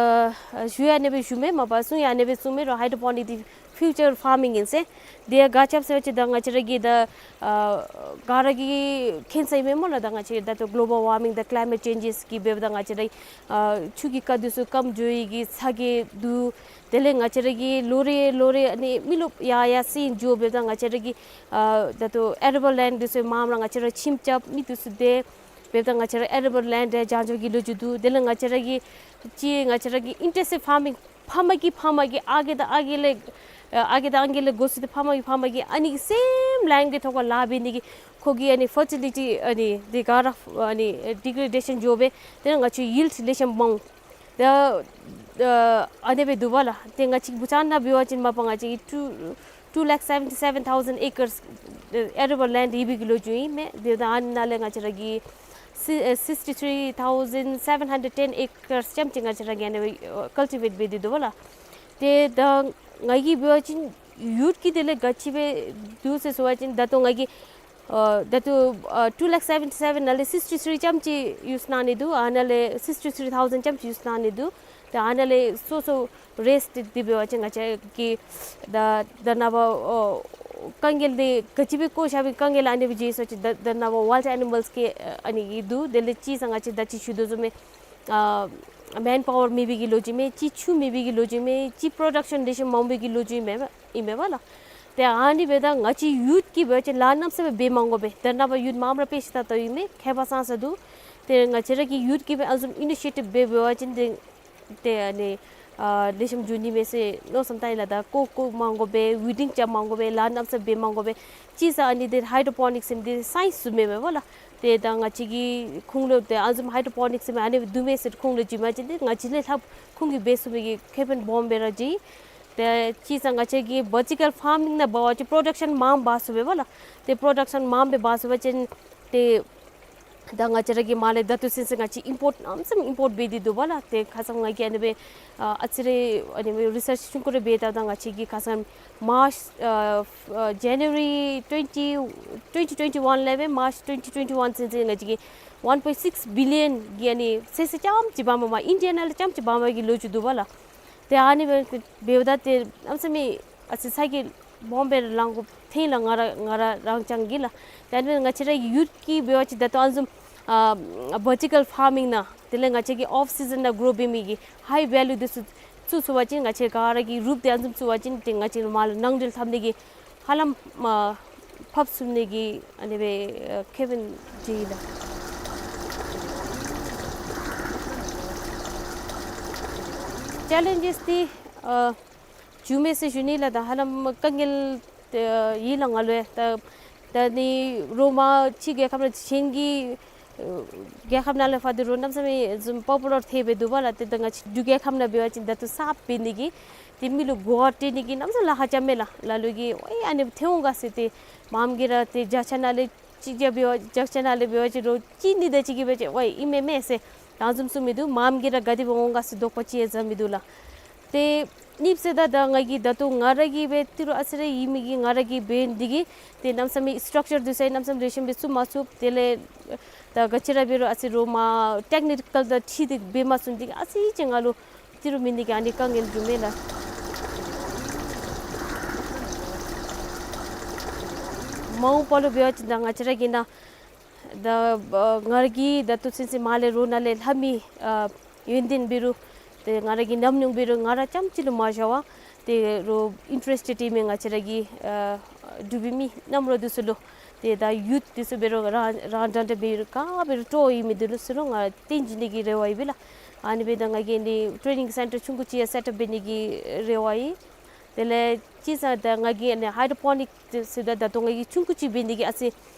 ཨ་ཞུ་ཡང་ཨ་ནི་སྦེ་ཞུ་མས། མ་པ་གསུང་ཡང་ཨ་ནི་སྦེ་གསུང་མས། རོགས་ཧའི་ཌོ་པོ་ནིག་འདི་ཕིའུ་ཅར་ཕར་མིང་ཨིན་ཟེར། དེ་ཡང་ག་ཅི་སྨོ་ཟེར་བ་ཅིན་ད་ང་བཅས་ར་གི་ད་ཨ་ག་ར་གིས་མཁྱེན་ས་ཨིན་མས་སྨོ་ལགས། ད་ང་བཅས་ད་ལྟོ་གློ་བཱལ་ཝར་མིང་དང་ཀི་ལའི་མེཊ་ཅེནཇས་ཀྱིས་འབདཝ་ད་ང་བཅས་ར་ཨ་ཆུ་གི་རྐ་འདི་ཚུ་སྐམ་འགྱོ་ཡི་གི་ཚ་གྱང་འདུག། དེ་ལས་ང་བཅས་ར་གི་ལོ་རེ་ལོ་རེ་ཨ་ནི་མི་རློབས་ཡར་ཡར་སེང་འགྱོ་འབདཝ་ད་ང་བཅས་ར་གི་ཨ་ད་ལྟོ་ཨེ་རེ་བཱལ་ལེནཌ་འདི་ཚུ་མངམ་ར་ང་བཅས་ར་ཁྱིམ་རྐྱབ་མི་འདི་ཚུ་དེ་འབདཝ་ད་ང་བཅས་ར་ཨེ་རེ་བཱལ་ལེནཌ་ཡང་བྱང་འགྱོ་གི་ལོ་རྒྱུས་འདུག། དེ་ལས་ང་བཅས་ར་གི་ཅིག་ང་བཅས་ར་གི་ཨིན་ཊེན་སིབ་ཕར་མིང་ཕ་མ་གི་ཕ་མ་གི་ཨ་རྒས་དང་ཨ་རྒས་ལས་ཨ་རྒས་དང་ཨང་རྒས་ལས་འགོ་བཙུགས་ཏེ་ཕ་མ་གི་ཕ་མ་གི་ཨ་ནི་གི་སེམ་ལཱའི་གི་ཐོག་ཁར་ལཱ་འབད་ནི་གི་ཁོ་གི་ཨ་ནི་ཕར་ཊི་ལི་ཊི་ཨ་ནི་འདི་ག་ར་ཨ་ནི་ཌི་གྲེ་ཌེ་ཤཱན་འགྱོ་སྦེ་དེ་ལས་ང་བཅས་ཡིལཌ་ལེགས་ཤོམ་མང་། ད་ཨ་ཨ་ནི་སྦེ་འདུག་པ་ལགས། ཏེ་ང་བཅས་བུ་ཆུ་ནང་འབད་བ་ཅིན་མ་པ་ང་བཅས་ཀྱི་two two lakh seventy seven thousand acres ཨེ་རེ་བཱལ་ལེནཌ་ཡོད་པའི་གི་ལོ་རྒྱུས་ཨིན་མས། དེ་ད་ཨ་ནི་ནང་ལས་ང་བཅས་ར་གི་སི་ཨེ་sixty three thousand seven hundred ten acres ཙམ་ཅིག་ང་བཅས་ར་གིས་ཨ་ནི་སྦེ་ཨ་ཀལ་ཊི་ཝེཊ་འབད་དེ་འདུག་པ་ལགས། ཏེ་ད་ང་གིས་འབད་བ་ཅིན་ཡུཊ་ཀྱི་དེ་ལས་ག་ཅི་སྦེ་འདུག་ཟེར་ཟེར་བ་ཅིན་ད་ལྟོ་ང་གིས་ཨ་ད་ལྟོ་ཨ་two lakh seventy seven ནང་ལས་sixty three ཙམ་ཅིག་ཡུསི་གནང་ནི་འདུག། ཨ་ནཱ་ལས་sixty three thousand ཙམ་ཅིག་ཡུསི་གནང་ནི་འདུག། ཏེ་ཨ་ནཱ་ལས་སོ་སོ་རེསཊ་འདི་འབད་བ་ཅིན་ང་བཅས་ཀྱི་ད་ད་ནངས་པ་ཨོ་དཀའ་ངལ་འདི་ག་ཅི་སྦེ་བཀོ་བཞག་པའི་དཀའ་ངལ་ཨ་ནི་སྦེ་འགྱོ་སོ་ཅི། ད་ད་ནངས་པ་ཝའིལཌ་ཨེ་ནི་མཱལསི་གི་ཨ་ནི་གི་འདུག། དེ་ལས་ཅིག་ཟེར་ང་བཅས་ད་ཅི་ཞུ་དོ་བཟུམ་སྦེ་ཨ་མེན་པ་ཝར་མེད་པའི་གི་ལོ་རྒྱུས་མས། ཅིག་ཆུ་མེད་པའི་གི་ལོ་རྒྱུས་མས། ཅིག་པྲོ་ཌག་ཤཱན་ལེགས་ཤོམ་མ་འོང་པའི་གི་ལོ་རྒྱུས་མས་ཨིན་མས་པ་ལགས། ཏེ་ཨ་ནི་འབདཝ་ད་ང་བཅས་ཡུཊ་ཀྱིས་འབད་བ་ཅིན་ལཱ་གནམ་མེད་ས་མེད་འབད་མ་དགོ་པས། ད་ནངས་པ་ཡུཊ་མངམ་ར་དཔེ་ཆ་ལྟ་ལྟཝ་ཨིན་མས། མཁས་པ་ཙང་ཙ་འདུག། ཏེ་ང་བཅས་ར་གི་ཡུཊ་ཀྱིས་འབད་ཨ་ནི་བཟུམ་ཨི་ནི་ཤི་ཨེ་ཊིབ་འབད་འབད་བ་ཅིན་ཏེ་ཏེ་ཨ་ནི་ཨ་ལེགས་ཤོམ་འགྱོ་ནི་མས་ཟེར་མནོ་བསམ་བཏང་ཡི་ལགས། ད་བཀོ་བཀོ་མ་དགོ་པས། ཝིཌིང་རྐྱབ་མ་དགོ་པས། ལཱ་གནམ་མེད་ས་མེད་འབད་མ་དགོ་པས། ཅིག་ཟེར་ཨ་ནི་འདི་ཧའི་ཌོ་པོ་ནིགསི་ཟེར་མི་འདི་སའིནསི་བཟུམ་མས་མས་པ་ལགས། ཏེ་ད་ང་བཅས་ཀྱི་ཁུངས་ལུ་ཏེ་ཨ་ནི་བཟུམ་ཧའི་ཌོ་པོ་ནིགསི་ཟེར་མི་ཨ་ནི་འདུག་མས་ཟེར་ཁུངས་ལུ་འགྱོ་བ་ཅིན་ཏེ་ང་བཅས་ལས་ལྷག་ཁོང་གིས་འབད་ཚུགས་པའི་གི་ཁེ་ཕན་སྦོམ་སྦེ་ར་འདུག། ཏེ་ཅིག་ཟེར་ང་བཅས་ཀྱིས་ཝར་ཊི་ཀལ་ཕར་མིང་ནང་འབད་བ་ཅིན་པྲོ་ཌག་ཤཱན་མངམ་འབག་ཚུགས་པས་པ་ལགས། ཏེ་པྲོ་ཌག་ཤཱན་མངམ་སྦེ་འབག་ཚུགས་པ་ཅིན་ཏེ་ད་ང་བཅས་ར་གིས་མར་ལས་ད་ལྟོ་ཚུན་ཚོད་ང་བཅས་ཨིམ་པོརཊ་གནམ་མེད་ས་མེད་ཨིམ་པོརཊ་འབད་དེ་འདུག་པ་ལགས། ཏེ་ཁ་ཙ་ང་གིས་ཨ་ནི་སྦེ་ཨ་ཨ་ཙི་རེ་ཨ་ནི་སྦེ་རི་སརཆ་ཆུང་ཀུ་རེ་འབད་ད་ད་ང་བཅས་ཀྱིས་ཁ་ཙ་མཱརཆ་ཨ་ཨ་ཇ་ནུ་ཝ་རི་twenty twenty twenty one ལས་སྦེ་མཱརཆ་twenty twenty one ཚུན་ཚོད་ང་བཅས་ཀྱིས་one point six billion གི་ཨ་ནི་ཚོད་བསྲེ་རྐྱངམ་ཅིག་འབག་མ་མ་ཨིན་ཌི་ཡ་ནང་ལས་རྐྱངམ་ཅིག་འབག་མ་གི་ལོ་རྒྱུས་འདུག་པ་ལགས། ཏེ་ཨ་ནི་སྦེ་འབདཝ་ད་ཏེ་གནམ་མེད་ས་མེད་ཨ་ཙི་ཚ་གྱང་ སྦོམ་སྦེ་ར་ལང་དགོཔ་ཐོན་ལགས། ང་ར་ང་ར་རང་རྐྱང་གིས་ལགས། ད་ཨ་ནི་ང་བཅས་ར་ཡུཐ་ཀྱིས་འབད་བ་ཅིན་ད་ལྟོ་ཨ་ནི་བཟུམ་ཨ་ཝར་ཊི་ཀལ་ཕཱར་མིང་ནང་དེ་ལས་ང་བཅས་ཀྱི་ཨོཕ་སི་ཛན་ནང་གྲོ་འབད་མི་གི་ཧའི་ཝེ་ལུ་འདི་ཚུ་བཙུགས་ཚུགས་པ་ཅིན་ང་བཅས་ག་ར་གིས་རོགས་ཏེ་ཨ་ནི་བཟུམ་བཙུགས་པ་ཅིན་ཏེ་ང་བཅས་མར་ལས་ནང་འགྲིལ་འཐབ་ནི་གི་ཧ་ལམ་ཨ་ཕབ་ཚུགས་ནི་གི་ཨ་ནི་སྦེ་ཨ་ཁེ་ཕན་ཅིག་ཨིན་ལགས། ཅེ་ལེནཇེས་འདི་ཨ་བྱུང་མས་ཟེར་ཞུ་ནི་ལགས། ད་ཧ་ལམ་དཀའ་ངལ་ཨ་ཡོད་ལགས་ང་ལུ་ཡང་། ད་ད་ནི་རོགས་མར་ཕྱི་རྒྱལ་ཁབ་ནང་གཞན་གྱི་ཨ་རྒྱལ་ཁབ་ནང་ལས་ཕར་འདི་རོགས་གནམ་མེད་ས་མེད་བཟུམ་པོ་པུ་ལར་ཐལ་སྦེ་འདུག་པ་ལགས། ཏེ་ད་ང་བཅས་འབྲུག་རྒྱལ་ཁབ་ནང་འབད་བ་ཅིན་ད་ལྟོ་གསརཔ་འབད་ནི་གི་ཏེ་མི་ལུ་གོ་བ་སྤྲོད་ནི་གི་གནམ་མེད་ས་ལཱ་ཁག་རྐྱབ་མས་ལགས། ལ་ལུ་གིས་ཝའི་ཨ་ནི་ཐོན་འོང་ག་ཟེར། ཏེ་མངམ་གིས་ར་ཏེ་བརྒྱ་ཆ་ནང་ལས་གཅིག་བརྒྱ་འབད་བ་བརྒྱ་ཆ་ནང་ལས་འབད་བ་ཅིན་རོགས་གཅིག་གཉིས་དེ་ཅིག་གིས་འབད་བ་ཅིན་ཝའི་ཨིན་མས་མས་ཟེར་ད་ཨ་ནི་བཟུམ་གསུངས་མི་འདུག། མངམ་གིས་ར་ག་དེ་སྦེ་འོང་ག་ཟེར་དོགས་པ་ཅིག་ཡང་ཟ་མི་འདུག་ལགས། ཏེ་ཨ་ནི་སྦེ་ཟེར་ད་ད་ང་གིས་ད་ལྟོ་ང་ར་གིས་སྦེ་ཏི་རུ་ཨ་ཙི་རེ་ཨིན་མི་གིས་ང་ར་གིས་འབད་ནི་འདི་གིས་ཏེ་གནམ་མེད་ས་མེད་སི་ཊག་ཅར་འདི་ཚུ་གནམ་མེད་ས་མེད་རེ་ཤམ་སྦེ་བཙུགས་མ་ཚུགས། དེ་ལས་ད་ག་ཅི་ར་འབད་རུང་ཨ་ཙི་རོགས་མར་ཊེཀ་ནི་ཀལ་དང་འཁྲིལ་ཏེ་འབད་མ་ཚུགས་ནི་འདི་གིས་ཨ་ཙི་ཅིག་ང་ལུ་ཏི་རུ་མེད་ནི་གི་ཨ་ནི་དཀའ་ངལ་འབྱུངམ་མས་ལགས། མ་འོངས་པ་ལུ་འབད་བ་ཅིན་ད་ང་བཅས་ར་གི་ནཱ་ད་ཨ་ང་ར་གིས་ད་ལྟོ་ཚུན་ཚོད་མར་ལས་རོགས་ནཱ་ལས་ལྷབ་མི་ཨ་ཡོན་ཏན་འབད་རུང་ཏེ་ང་ར་གི་ཉམས་མྱོང་འབད་རུང་ང་ར་རྐྱངམ་ཅིག་ལུ་མ་བཞག་པར་ཏེ་རོགས་ཨིན་ཊ་རེསཊེཌ་ཨིན་མི་ང་བཅས་ར་གི་ཨ་འབྲུག་པའི་མི་རྣམ་རོགས་འདི་ཚུ་ལུ་ཏེ་ད་ཡུཐ་འདི་ཚུ་འབད་རུང་རང་རང་འདྲན་འདྲ་འབད་རུང་ག་འབད་རུང་སྤྲོ་བ་ཡོད་མི་འདི་ཚུ་ལུ་ང་སྟོན་བྱིན་ནི་གི་རེ་བ་ཡོད་པས་ལགས། ཨ་ནི་སྦེ་ད་ང་གིས་ནི་ཊེ་ནིང་སེན་ཊར་ཆུང་ཀུ་ཅིག་ཡང་སེཊ་ཨཔ་འབད་ནི་གི་རེ་བ་ཡོད། དེ་ལས་ཅིག་ཟེར་ད་ང་གིས་ཨ་ནི་ཧའི་ཌོ་པོ་ནིཀ་ཟེར་ད་ད་ལྟོ་ང་གིས་ཆུང་ཀུ་ཅིག་འབད་ནི་གིས་ཨ་ཙི་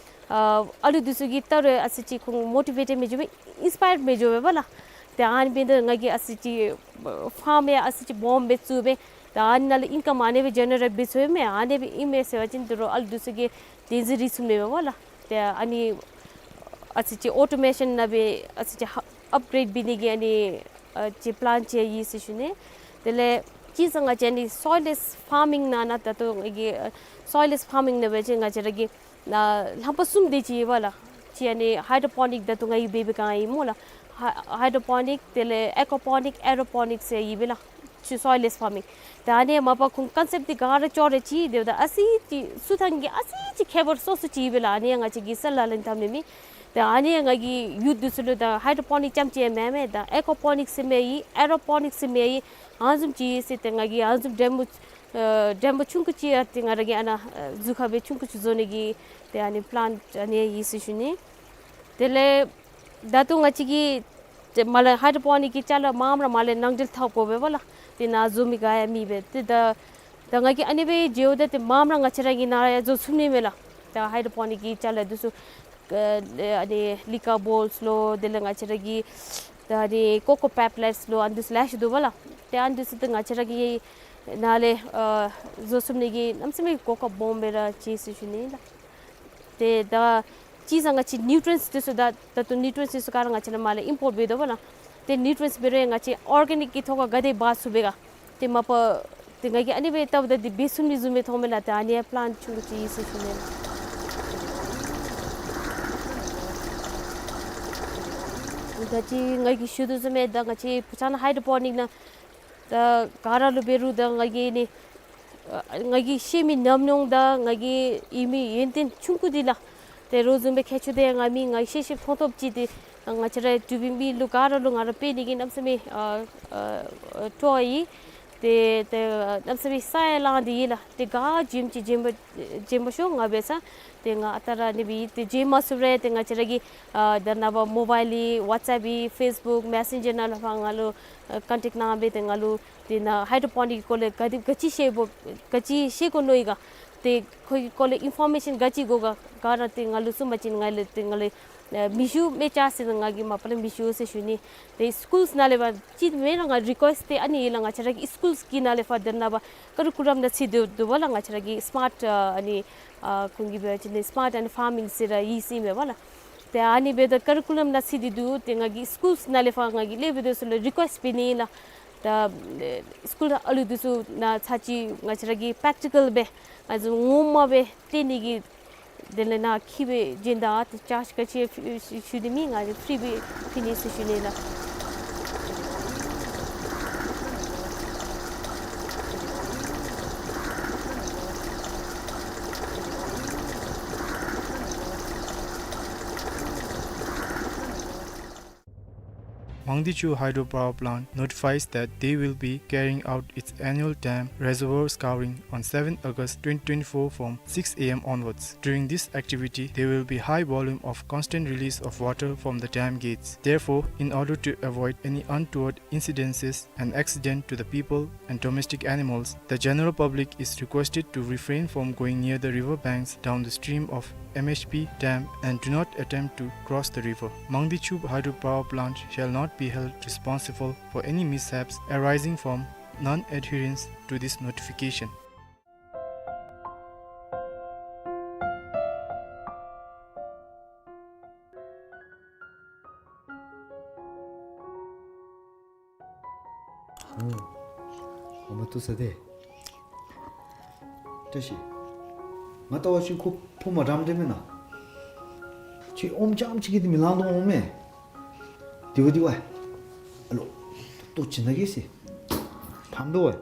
ཨ་ཨ་ལུ་འདི་ཚུ་གིས་ད་རུང་ཨ་ཙི་ཅིག་ཁོང་མོ་ཊི་ཝེ་ཊེཌ་མི་འགྱོ་བས། ཨིན་སི་པ་ཡར་མི་འགྱོ་བས་པ་ལགས། ཏེ་ཨ་ནི་འབདཝ་ད་ང་གིས་ཨ་ཙི་ཅིག་ཕཱརམ་ཡང་ཨ་ཙི་ཅིག་སྦོམ་སྦེ་བཙུགས་སྦེ་ད་ཨ་ནི་ནང་ལས་ཨིན་ཀམ་ཨ་ནི་སྦེ་ཇེ་ནེ་རེཊ་འབད་ཚུགས་ཡོད་མས། ཨ་ནི་སྦེ་ཨིན་མས་ཟེར་བ་ཅིན་ད་རུང་ཨ་ལུ་འདི་ཚུ་གི་བདེན་འཛིན་རེ་ཚུགས་མས་པ་ལགས། ཏེ་ཨ་ནི་ཨ་ཙི་ཅིག་ཨོ་ཊོ་མེ་ཤཱན་ནང་སྦེ་ཨ་ཙི་ཅིག་ཧ་ཨཔ་གྲེཌ་འབད་ནི་གི་ཨ་ནི་ཨ་ཅིག་པི་ལཱན་ཅིག་ཡོད་ཟེར་ཞུ་ནི། དེ་ལས་ཅིག་ཟེར་ང་བཅས་ཨ་ནི་སོའིལ་ལེསི་ཕཱར་མིང་ནང་ན་ད་ལྟོ་ང་གིས་ཨ་སོའིལ་ལེསི་ཕཱར་མིང་ནང་འབད་བ་ཅིན་ང་བཅས་ར་གི་ཨ་རྣམ་པ་གསུམ་དེ་ཅིག་ཡོད་པ་ལགས། ཅིག་ཨ་ནི་ཧའི་ཌོ་པོ་ནིཀ་ད་ལྟོ་ང་གིས་འབད་བའི་སྒང་ཨིན་མས་ལགས། ཧ་ཧའི་ཌོ་པོ་ནིཀ་དེ་ལས་ཨེ་ཀོ་པོ་ནིཀ་ཨེ་རོ་པོ་ནིཀ་ཟེར་ཡོད་པས་ལགས། ཅིག་སོའིལ་ལེསི་ཕཱར་མིང་། ད་ཨ་ནི་མ་པ་ཁོང་ཀོན་སེཔཊ་འདི་ག་ར་ཅོག་ར་གཅིག་དེ་འབདཝ་ད་ཨ་ཙི་ཅིག་ཚུ་ཐང་གི་ཨ་ཙི་ཅིག་ཁྱད་པར་སོ་སོ་ཅིག་ཡོད་པས་ལགས། ཨ་ནི་ཡང་ང་བཅས་ཀྱིས་སེལ་ལ་ལེན་འཐབ་ནི་མེད། ད་ཨ་ནི་ཡང་ང་གིས་ཡུཐ་འདི་ཚུ་ལུ་ད་ཧའི་ཌོ་པོ་ནིཀ་རྐྱངམ་ཅིག་ཡང་མེན་མས། ད་ཨེ་ཀོ་པོ་ནིཀ་ཟེར་མི་ཡོད། ཨེ་རོ་པོ་ནིཀ་ཟེར་མི་ཡོད། ཨ་ནི་བཟུམ་ཅིག་ཡོད་ཟེར། ཏེ་ང་གིས་ཨ་ནི་བཟུམ་ཌེ་མོ་ཨ་ཌེ་མོ་ཆུང་ཀུ་ཅིག་ཡང་ཏེ་ང་ར་གིས་ཨ་ནཱ་ཨ་ཟུར་ཁ་སྦེ་ཆུང་ཀུ་ཅིག་བཟོ་ནི་གི་ཏེ་ཨ་ནི་པི་ལཱན་ཨ་ནི་ཡོད་ཟེར་ཞུ་ནི། དེ་ལས་ད་ལྟོ་ང་བཅས་ཀྱིས་ཏེ་མར་ལས་ཧའི་ཌོ་པོ་ནིཀ་གི་ཅ་ལ་མངམ་ར་མར་ལས་ནང་འགྲིལ་འཐབ་དགོ་པས་པ་ལགས། ཏེ་ནཱ་བཟོ་མི་ག་ཡང་མེད་པས། ཏེ་ད་ད་ང་གིས་ཨ་ནི་སྦེ་འགྱོཝ་ད་ཏེ་མངམ་ར་ང་བཅས་ར་གིས་ནཱ་ཡང་བཟོ་ཚུགས་ནི་མས་ལགས། ད་ཧའི་ཌོ་པོ་ནིཀ་གི་ཅ་ལ་འདི་ཚུ་ཨ་ཨ་ནི་ལི་ཀ་བོལསི་ལོ་དེ་ལས་ང་བཅས་ར་གི་ད་ཨ་ནི་ཀོ་ཀོ་པེབ་ལེཊསི་ལོ་ཨ་ནི་འདི་ཚུ་ལེ་ཤ་འདུག་པ་ལགས། ཏེ་ཨ་ནི་འདི་ཚུ་ཏེ་ང་བཅས་ར་གིས་ནཱ་ལས་ཨ་བཟོ་ཚུགས་ནི་གི་གནམ་མེད་ས་མེད་གོ་སྐབས་སྦོམ་སྦེ་ར་ཅིག་ཟེར་ཞུ་ནི་ལགས། ཏེ་ད་ཅིག་ཟེར་ང་བཅས་ནིའུ་ཊི་རི་ཡེནཊསི་འདི་ཚུ་ད་ད་ལྟོ་ནིའུ་ཊི་རི་ཡེནཊསི་འདི་ཚུ་ག་ར་ང་བཅས་ནཱ་མར་ལས་ཨིམ་པོརཊ་འབད་དོ་པ་ལགས། ཏེ་ནིའུ་ཊི་རི་ཡེནཊསི་འབད་རུང་ཡང་ང་བཅས་ཨོར་གེ་ནིཀ་གི་ཐོག་ཁར་ག་དེ་འབག་ཚུགས་པས་ག། ཏེ་མ་པ་ཏེ་ང་གིས་ཨ་ནི་སྦེ་བལྟཝ་ད་ཏེ་འབད་ཚུགས་མི་བཟུམ་སྦེ་མཐོངམ་མས་ལགས། ཏེ་ཨ་ནི་ཡང་པི་ལཱན་ཆུང་ཀུ་ཅིག་ཨིན་ཟེར་ཞུ་ནི་ལགས། ད་ཅི་ང་གིས་ཞུ་དོ་བཟུམ་སྦེ་ད་ང་བཅས་བུ་ཆུ་ནང་ཧའི་ཌོ་པོ་ནིཀ་ནང་ད་ག་ར་ལུ་འབད་རུང་ད་ང་གིས་ནི་ཨ་ང་གིས་ཤེས་མི་ཉམས་མྱོང་དང་ང་གིས་ཡོད་མི་ཡོན་ཏན་ཆུང་ཀུ་འདི་ལགས། ཏེ་རོགས་བཟུམ་སྦེ་མཁས་མཆོག་འདི་ཡང་ང་མེད། ང་ཤེས་ཤེསཔ་མཐོང་མཐོངམ་ཅིག་འདི་ང་བཅས་ར་འབྲུག་པའི་མི་ལུ་ག་ར་ལུ་ང་ར་སྤེལ་ནི་གི་གནམ་མེད་ས་མེད་ཨ་ཨ་སྤྲོ་བ་ཡོད། ཏེ་ཏེ་གནམ་མེད་ས་མེད་ས་ཡང་ལང་སྟེ་ཡོད་ལགས། ཏེ་ག་བྱོནམ་ཅིག་བྱོན་པ་བྱོན་པ་ཤོག། ང་འབད་ས་ཏེ་ང་ཨ་རྟག་ར་ཨ་ནི་སྦེ་ཏེ་བྱོན་མ་ཚུགས་རུང་ཏེ་ང་བཅས་ར་གི་ཨ་ད་ནངས་པ་མོ་བཱའིལ་ཡོད། ཝཊས་ཨེཔ་ཡོད། ཕེསི་བུཀ་མེ་སེན་ཇར་ནང་ལས་ཕར་ང་ལུ་ཨ་ཀོན་ཊེཀཊ་གནང་སྦེ་ཏེ་ང་ལུ་ཏེ་ནཱ་ཧའི་ཌོ་པོ་ནིཀ་གི་སྐོར་ལས་ག་དེ་ག་ཅི་ཤེས་དགོ་ག་ཅི་ཤེས་དགོ་མནོ་ཡི་ག། ཏེ་ཁོ་གི་སྐོར་ལས་ཨིན་ཕོར་མེ་ཤཱན་ག་ཅི་དགོ་ག་ག་ར་ཏེ་ང་ལུ་གསུངས་པ་ཅིན་ང་ལས་ཏེ་ང་ལས་ཨ་མེད་ཞུ་མི་ཅིག་ཟེར་ང་གིས་མ་པ་ལས་མེད་ཞུ་ཟེར་ཞུ་ནི། ཏེ་སི་ཀུལསི་ནང་ལས་ཕར་ཅིག་མེན་རུང་ང་རི་ཀུ་ཨེསཊ་འདི་ཨ་ནི་ཡོད་ལགས། ང་བཅས་ར་གི་སི་ཀུལསི་གི་ནང་ལས་ཕར་ད་ནངས་པ་ཀ་རི་ཀུ་ལམ་ནང་ཚུད་དོ་འདུག་པ་ལགས། ང་བཅས་ར་གི་སི་མཱཊ་ཨ་ཨ་ནི་ཨ་ཁོང་གིས་འབད་བ་ཅིན་ནི་སི་མཱཊ་ཨེནཌ་ཕཱར་མིང་ཟེར་ར་ཡོད་ཟེར་མས་པ་ལགས། ཏེ་ཨ་ནི་འབདཝ་ད་ཀ་རི་ཀུ་ལམ་ནང་ཚུད་དེ་འདུག། ཏེ་ང་གིས་སི་ཀུལསི་ནང་ལས་ཕར་ང་གིས་སླབ་སྦེ་འདི་ཚུ་ལུ་རི་ཀུ་ཨེསཊ་འབད་ནི་ལགས། ད་ཨེ་སི་ཀུལ་ཨ་ལུ་འདི་ཚུ་ནཱ་ཚར་གཅིག་ང་བཅས་ར་གིས་པེརེག་ཊི་ཀཱལ་སྦེ་ང་བཅས་ངོ་མ་སྦེ་སྟོན་ནི་གི་དེ་ལས་ནཱ་འཁྱིད་སྦེ་བྱོན་ད་ཏེ་ཅཱརཇ་ག་ཅི་ཕུལ་ཞུ་ཞུ་ནི་མེད། ང་གིས་ཕི་རི་སྦེ་ཕུལ་ནི་ཟེར་ཞུ་ནི་ལགས། Mangdechew Hydropower Plant notifies that they will be carrying out its annual dam reservoir scouring on seventh August twenty twenty-four from six A M onwards. During this activity, there will be high volume of constant release of water from the dam gates. Therefore, in order to avoid any untoward incidences and accident to the people and domestic animals, the general public is requested to refrain from going near the river banks down the stream of M H P dam and do not attempt to cross the river. Mangdechew Hydropower Plant shall not be held responsible for any mishaps arising from non-adherence to this notification. ཨོ། ཨོ་མ་བཏུབ་ས་དེ། བཀྲ་ཤིས། ང་ལྟ་བ་ཅིན་ཁོ་ཕོ་མ་འགྲམ་འདི་མེན་ན། ཁྱོད་ཨོམ་རྐྱངམ་ཅིག་གིས་འདི་མི་ལང་དོ་འོང་མས། དེ་བ་དེ་བ། ཨ་ལོ། ལྟོ་བྱིན་ན་གེ་ཟེར། ཕམ་དོ་བ།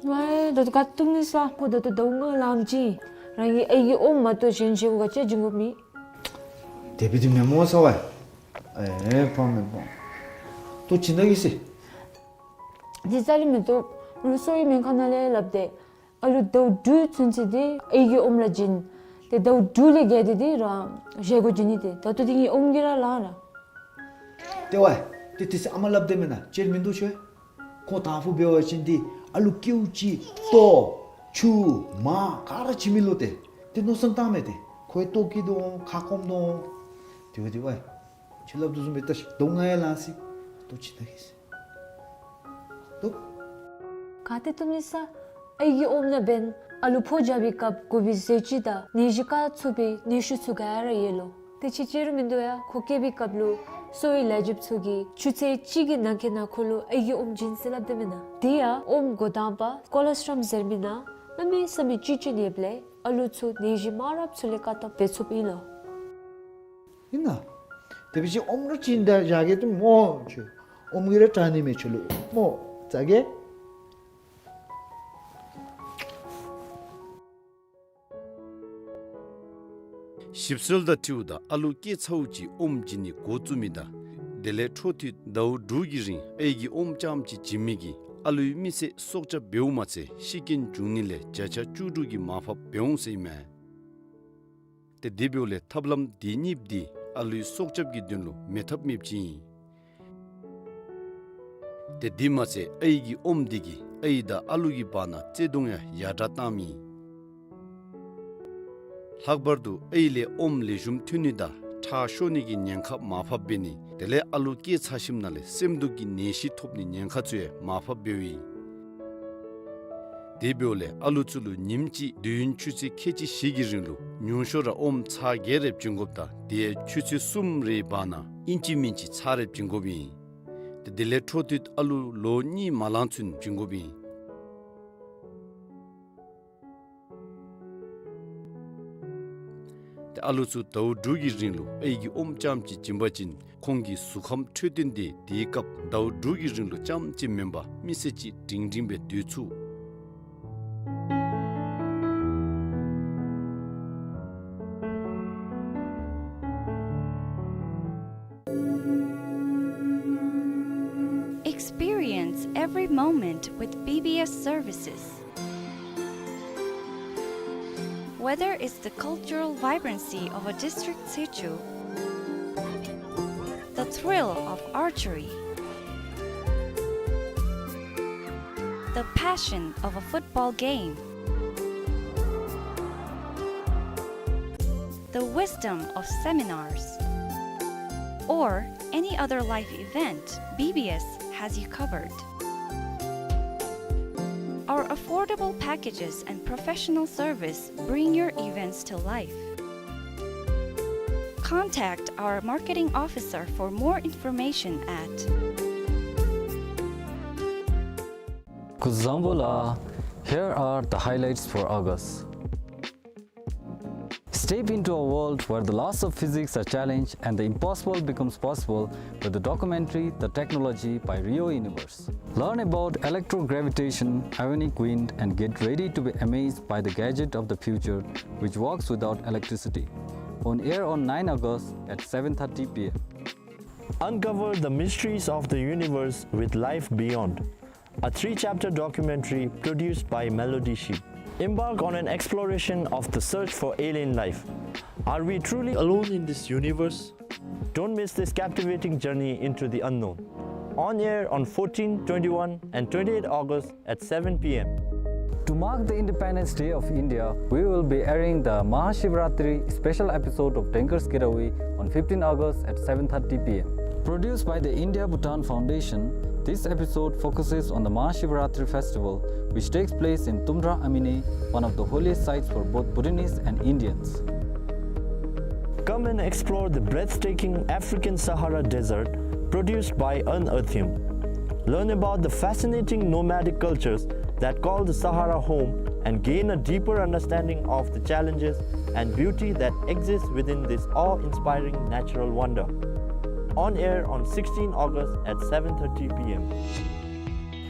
ཝའི་ད་ལྟོ་ག་བཏུབ་ནི་ས། ཁོ་ད་ལྟོ་ཟླཝ་ལྔ་ལངམ་ཅིག་རང་གི་ཨའི་གི་ཨོམ་མ་གཏོགས་གཞན་བཞེས་སྒོ་ག་ཅི་བྱིན་དགོཔ་མེད། དེ་བ་དེ་མེན་མོ་ས་བ། ཨེ་ཕམ་མེན་ཕམ། ལྟོ་བྱིན་ན་གེ་ཟེར། འདི་རྩ་ལས་མི་བཏུབ། ལོ་གསོ་བའི་སྨན་ཁང་ནང་ལས་སླབ་སྟེ། ཨ་ལུ་ཟླཝ་དྲུག་ཚུན་ཚོད་འདི་ཨའི་གི་ཨོམ་ར་བྱིན། ཏེ་ཟླཝ་དྲུག་ལས་བརྒལ་ཏེ་འདི་རང་བཞེས་སྒོ་བྱིན་ནི་ཏེ། ད་ལྟོ་འདི་ངེའི་ཨོམ་གིས་ར་ལང་ར། ཏེ་ཝའི་ཏེ་ཏེ་ཟེར་ཨ་མ་སླབ་སྟེ་མེན་ན་ཅིག་མིན་འདུག་ཤེས། ཁོ་དང་ཕུ་འབད་བ་ཅིན་འདི་ཨ་ལུ་ཀེའུ་ཅིག་ལྟོ་ཆུ་མར་ག་ར་བྱིན་མི་ལོ་ཏེ། ཏེ་མནོ་བསམ་བཏངམ་མས་ཏེ། ཁོ་ལྟོ་སྐྱེ་དོ་འོང་ཁ་སྐོམ་དོ་འོང་། དེ་བ་དེ་བ། ཁྱོད་སླབ་དོ་བཟུམ་སྦེ་ལྟ་ཤིག། ཟླཝ་ལྔ་ཡང་ལང་སོ་ཡི། ལྟོ་བྱིན་ན་གེ་ཟེར། ལྟོ། ག་ཏེ་བཏུབ་ནི་ས། ཨའི་གི་ཨོམ་ནང་འབདན་ཨ་ལུ་ཕོ་རྒྱབ་པའི་སྐབས་དགོ་པའི་ཟས་བཅུད་དང་ནད་གཞི་བཀག་ཚུགས་པའི་ནད་ཤུགས་ཚུ་ག་ར་ཡོད་ལོ། ཏེ་ཅིག་ཅིག་རུང་མིན་འདུག་ཡ། ཁོ་སྐྱེ་བའི་སྐབས་ལུ་གསོ་བའི་ལས་བྱེདཔ་ཚུ་གིས་ཆུ་ཚོད་གཅིག་གི་ནང་འཁོད་ནང་ཁོ་ལུ་ཨའི་གི་ཨོམ་བྱིན་ཟེར་སླབ་སྟེ་མེན་ན། དེ་ཡང་ཨོམ་འགོ་དང་པ་ཀོ་ལོ་སི་ཊྲོམ་ཟེར་མི་ནང་གནམ་མེད་ས་མེད་བཅུད་ཅིག་ཡོདཔ་ལས་ཨ་ལུ་ཚུ་ནད་གཞི་མང་རབས་ཚུ་ལས་བཀག་ཐབས་འབད་ཚུགསཔ་ཨིན་ལོ། ཨིན་ན། དེ་བ་ཅིན་ཨོམ་ར་བྱིན་ད་བཞག་གེ་ཏེ་མོ་ཁྱོད། ཨོམ་གིས་ར་དྲག་ནི་མས་ཁྱོད་ལུ་མོ། ཙ་གེ། ཞིབ་འཚོལ་དང་འཁྲིལཝ་ད་ཨ་ལུ་སྐྱེ་ཚརཝ་ཅིག་ཨོམ་བྱིན་ནི་འགོ་བཙུགས་མི་དང་དེ་ལས་འཕྲོ་མཐུད་ཟླཝ་དྲུག་གི་རིང་ཨའི་གི་ཨོམ་རྐྱངམ་ཅིག་བྱིན་མི་གིས་ཨ་ལུའི་མི་ཚེ་སྲོག་སྐྱབས་འབདཝ་མ་ཚད་ཤི་རྐྱེན་འབྱུང་ནི་ལས་བརྒྱ་ཆ་བཅུ་དྲུག་གི་མར་ཕབ་འབད་འོང་ཟེར་ཨིན་མས། ཏེ་དེ་འབདཝ་ལས་ཐབས་ལམ་དེ་གཉིས་འདི་ཨ་ལུའི་སྲོག་སྐྱབས་ཀྱི་དོན་ལུ་མེད་ཐབས་མེདཔ་ཅིག་ཨིན། ཏེ་དེ་མ་ཚད་ཨའི་གི་ཨོམ་འདི་གིས་ཨའི་དང་ཨ་ལུ་གི་བར་ན་བརྩེ་གདུང་ཡང་ཡར་དྲག་བཏངམ་ཨིན། ལྷག་པར་དུ་ཨའི་ལས་ཨོམ་ལེགས་ཤོམ་ཐོན་ནི་དང་ཁྲག་ཤོར་ནི་གི་ཉེན་ཁ་མར་ཕབ་འབད་ནི་དེ་ལས་ཨ་ལུ་སྐྱེ་ཚར་ཞིནམ་ལས་སེམས་སྡུག་གི་ནད་གཞི་ཐོབ་ནི་ཉེན་ཁ་ཚུ་ཡང་མར་ཕབ་འབདཝ་ཨིན། དེ་འབདཝ་ལས་ཨ་ལུ་ཚུ་ལུ་ཉིནམ་གཅིག་དུས་ཡུན་ཆུ་ཚོད་ཁལ་གཅིག་བཞི་གི་རིང་ལུ་ཉུང་ཤོས་ར་ཨོམ་ཚར་བརྒྱད་རེ་བྱིན་དགོཔ་དང་དེ་ཡང་ཆུ་ཚོད་གསུམ་རེའི་བར་ན་ཨིན་ཅི་མིན་ཅི་ཚར་རེ་བྱིན་དགོཔ་ཨིན། ཏེ་དེ་ལས་འཕྲོ་མཐུད་ཨ་ལུ་ལོ་གཉིས་མ་ལང་ཚུན་བྱིན་དགོཔ་ཨིན། ཏེ་ཨ་ལུ་ཚུ་ཟླཝ་དྲུག་གི་རིང་ལུ་ཨའི་གི་ཨོམ་རྐྱངམ་ཅིག་བྱིན་པ་ཅིན་ཁོང་གི་གཟུགས་ཁམས་འཕྲོད་བསྟེན་དེ་དེའི་སྐབས་ཟླཝ་དྲུག་གི་རིང་ལུ་རྐྱངམ་ཅིག་མེན་པར་མི་ཚེ་གཅིག་སྒྲིང་སྒྲིང་སྦེ་སྡོད་ཚུགས། Experience every moment with B B S services. Whether it's the cultural vibrancy of a district situ, the thrill of archery, the passion of a football game, the wisdom of seminars, or any other life event, B B S has you covered. Our affordable packages and professional service bring your events to life. Contact our marketing officer for more information at Kuzuzangpo la, here are the highlights for August. Step into a world where the laws of physics are challenged and the impossible becomes possible with the documentary The Technology by Rio Universe. Learn about electrogravitation, ionic wind, and get ready to be amazed by the gadget of the future which works without electricity. On air on nine August at seven thirty P M. Uncover the mysteries of the universe with Life Beyond, a three-chapter documentary produced by Melody Sheep. Embark on an exploration of the search for alien life. Are we truly alone in this universe? Don't miss this captivating journey into the unknown. On air on fourteen, twenty-one, and twenty-eight August at seven p m. To mark the Independence Day of India, we will be airing the Mahashivratri special episode of Denker's Getaway on fifteen August at seven thirty p m. Produced by the India Bhutan Foundation, this episode focuses on the Mahashivratri festival, which takes place in Tumra Amine, one of the holiest sites for both Bhutanese and Indians. Come and explore the breathtaking African Sahara Desert produced by Unearthium. Learn about the fascinating nomadic cultures that call the Sahara home and gain a deeper understanding of the challenges and beauty that exists within this awe-inspiring natural wonder. On air on sixteen August at seven thirty p m.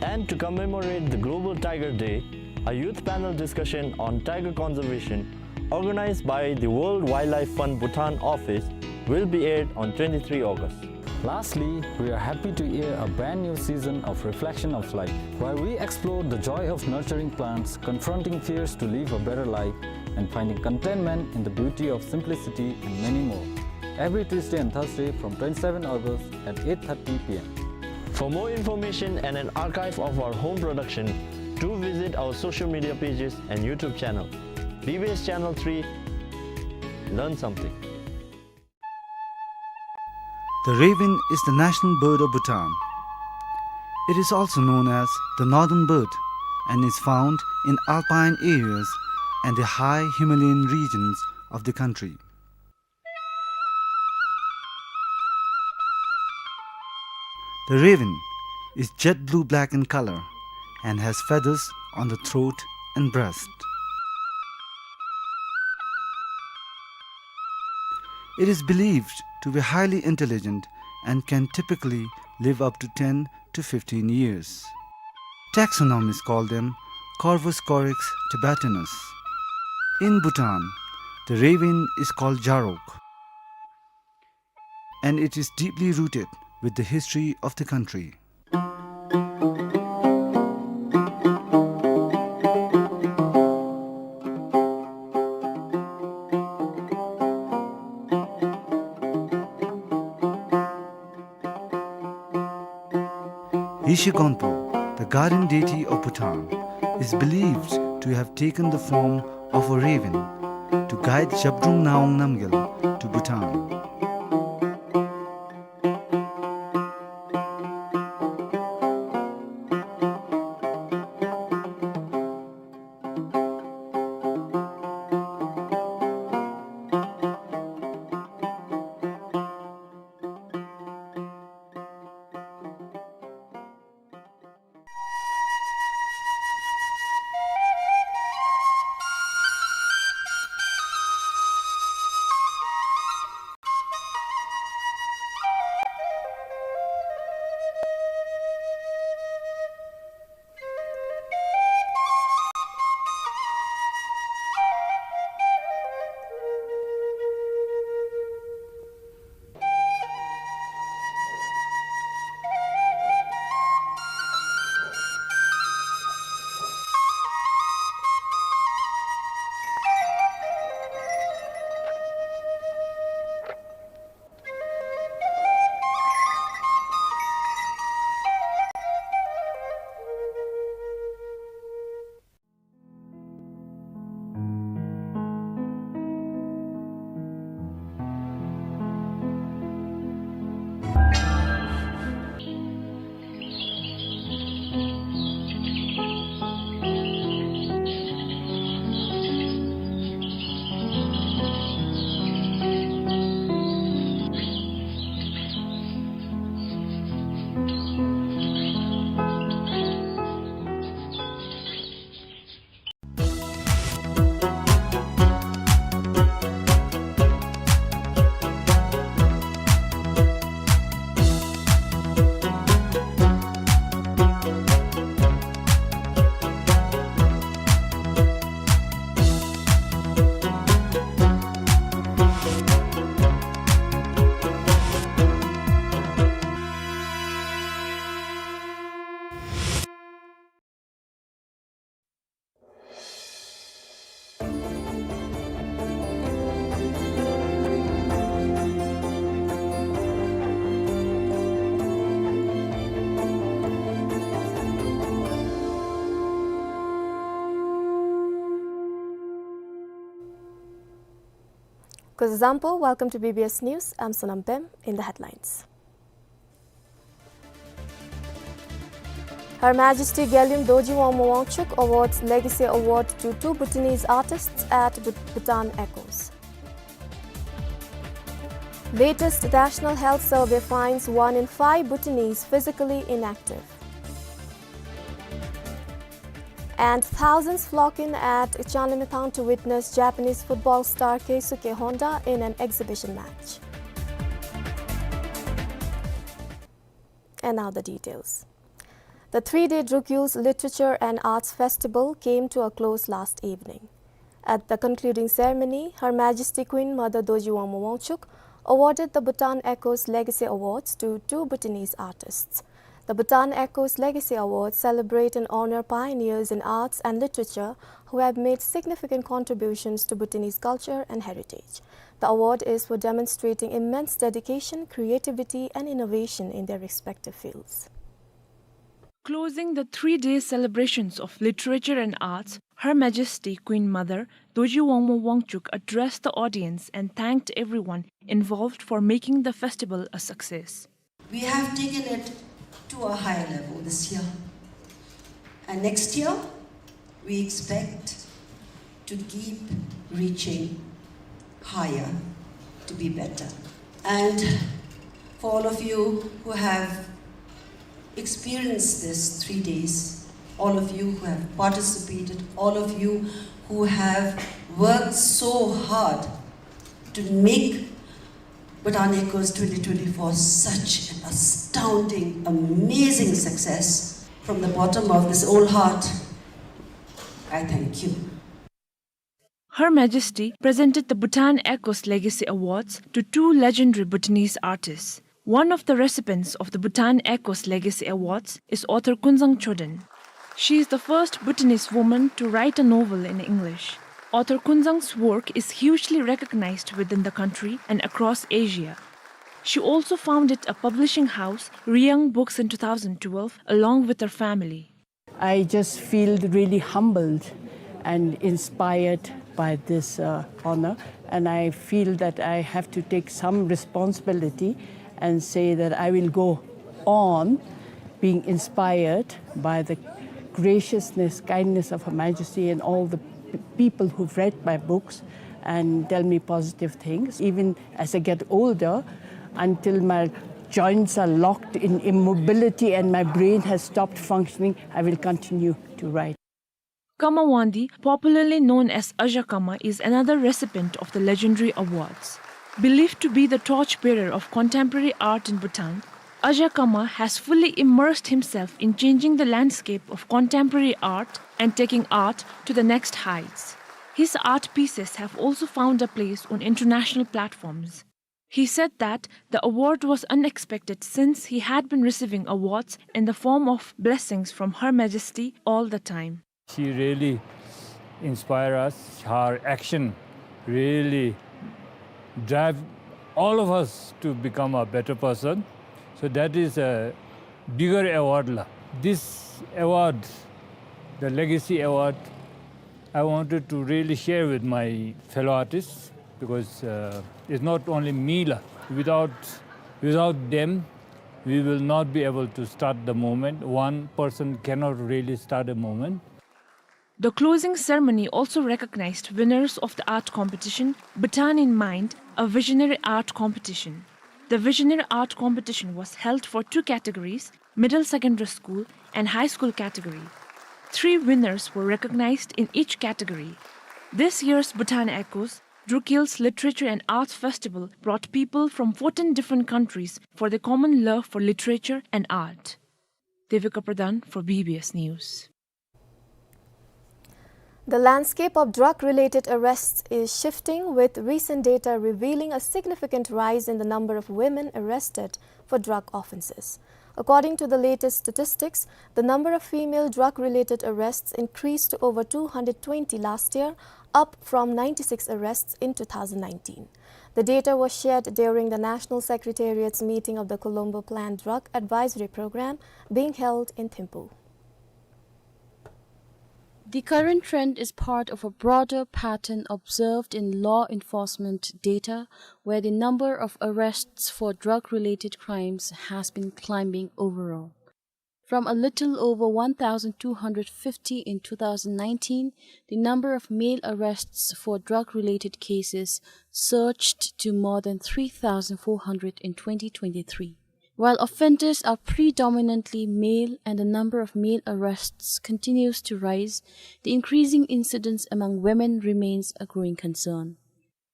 And to commemorate the Global Tiger Day, a youth panel discussion on tiger conservation organized by the World Wildlife Fund Bhutan office will be aired on twenty-three August. Lastly, we are happy to air a brand new season of Reflection of Life, where we explore the joy of nurturing plants, confronting fears to live a better life, and finding contentment in the beauty of simplicity, and many more. Every Tuesday and Thursday from twenty-seven August at eight thirty p m. For more information and an archive of our home production, do visit our social media pages and YouTube channel. B B S Channel three, learn something. The raven is the national bird of Bhutan. It is also known as the northern bird and is found in alpine areas and the high Himalayan regions of the country. The raven is jet blue-black in color and has feathers on the throat and breast. It is believed to be highly intelligent and can typically live up to ten to fifteen years. Taxonomists call them Corvus corax tibetanus. In Bhutan, the raven is called jarok, and it is deeply rooted with the history of the country. Yeshe Gonpo, the guardian deity of Bhutan, is believed to have taken the form of a raven to guide Zhabdrung Ngawang Namgyal to Bhutan. This is Zampo. Welcome to B B S News. I'm Sonam Pem. In the headlines. Her Majesty Gelgem Dorji Wangmo Wangchuck awards Legacy Award to two Bhutanese artists at Bhut-, Bhutan Echoes. Latest National Health Survey finds one in five Bhutanese physically inactive. And thousands flock in at Changlimithang to witness Japanese football star Keisuke Honda in an exhibition match. And now the details. The three-day Druk Yul's Literature and Arts Festival came to a close last evening. At the concluding ceremony, Her Majesty Queen Mother Dorji Wangmo Wangchuck awarded the Bhutan Echoes Legacy Awards to two Bhutanese artists. The Bhutan Echoes Legacy Awards celebrate and honor pioneers in arts and literature who have made significant contributions to Bhutanese culture and heritage. The award is for demonstrating immense dedication, creativity, and innovation in their respective fields. Closing the three-day celebrations of literature and arts, Her Majesty Queen Mother Dorji Wangmo Wangchuck addressed the audience and thanked everyone involved for making the festival a success. We have taken it to a higher level this year. And next year, we expect to keep reaching higher, to be better. And for all of you who have experienced this three days, all of you who have participated, all of you who have worked so hard to make Bhutan Echoes twenty twenty-four such an astounding, amazing success. From the bottom of this old heart, I thank you. Her Majesty presented the Bhutan Echoes Legacy Awards to two legendary Bhutanese artists. One of the recipients of the Bhutan Echoes Legacy Awards is author Kunzang Choden. She is the first Bhutanese woman to write a novel in English. Author Kunzang's work is hugely recognized within the country and across Asia. She also founded a publishing house, Riyang Books, in two thousand twelve, along with her family. I just feel really humbled and inspired by this, uh, honor, and I feel that I have to take some responsibility and say that I will go on being inspired by the graciousness, kindness of Her Majesty and all the p-, people who've read my books and tell me positive things. Even as I get older, until my joints are locked in immobility and my brain has stopped functioning, I will continue to write. Kama Wangdi, popularly known as Azha Kama, is another recipient of the legendary awards. Believed to be the torchbearer of contemporary art in Bhutan, Azha Kama has fully immersed himself in changing the landscape of contemporary art and taking art to the next heights. His art pieces have also found a place on international platforms. He said that the award was unexpected since he had been receiving awards in the form of blessings from Her Majesty all the time. She really inspire us. Her action really drive all of us to become a better person. So that is a bigger award la. This award, the Legacy Award, I wanted to really share with my fellow artists because, uh, it's not only me la. Without, without them, we will not be able to start the movement. One person cannot really start a movement. The closing ceremony also recognized winners of the art competition, Bhutan in Mind, a visionary art competition. The visionary art competition was held for two categories, middle secondary school and high school category. Three winners were recognized in each category. This year's Bhutan Echoes, Druk Yul's Literature and Arts Festival brought people from fourteen different countries for their common love for literature and art. Devika Pradhan for B B S News. The landscape of drug-related arrests is shifting, with recent data revealing a significant rise in the number of women arrested for drug offenses. According to the latest statistics, the number of female drug-related arrests increased to over two hundred twenty last year, up from ninety-six arrests in two thousand nineteen. The data was shared during the National Secretariat's meeting of the Colombo Planned Drug Advisory Program being held in Thimphu. The current trend is part of a broader pattern observed in law enforcement data, where the number of arrests for drug-related crimes has been climbing overall. From a little over one thousand two hundred fifty in two thousand nineteen, the number of male arrests for drug-related cases surged to more than three thousand four hundred in twenty twenty-three. While offenders are predominantly male and the number of male arrests continues to rise, the increasing incidence among women remains a growing concern.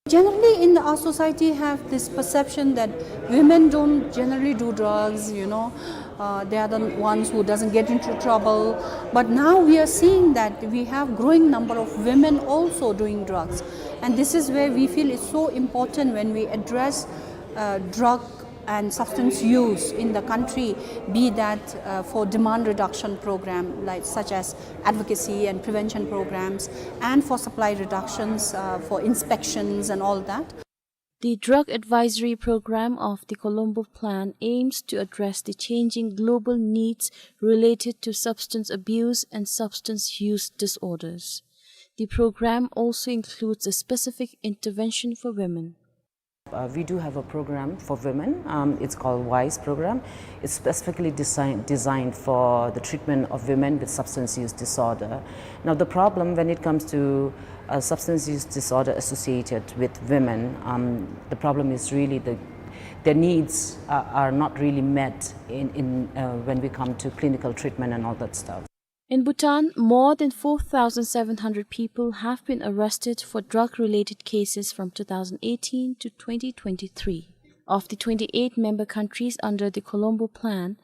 Generally, in our society, have this perception that women don't generally do drugs, you know, uh, they are the ones who doesn't get into trouble. But now we are seeing that we have growing number of women also doing drugs. And this is where we feel it's so important when we address, uh, drug and substance use in the country, be that, uh, for demand reduction program, like, such as advocacy and prevention programs, and for supply reductions, uh, for inspections and all that. The Drug Advisory Program of the Colombo Plan aims to address the changing global needs related to substance abuse and substance use disorders. The program also includes a specific intervention for women. Uh, we do have a program for women. Um, it's called WISE program. It's specifically design-, designed for the treatment of women with substance use disorder. Now, the problem when it comes to, uh, substance use disorder associated with women, um, the problem is really the, their needs are, are not really met in, in, uh, when we come to clinical treatment and all that stuff. In Bhutan, more than four thousand seven hundred people have been arrested for drug-related cases from two thousand eighteen to twenty twenty-three. Of the twenty-eight member countries under the Colombo Plan,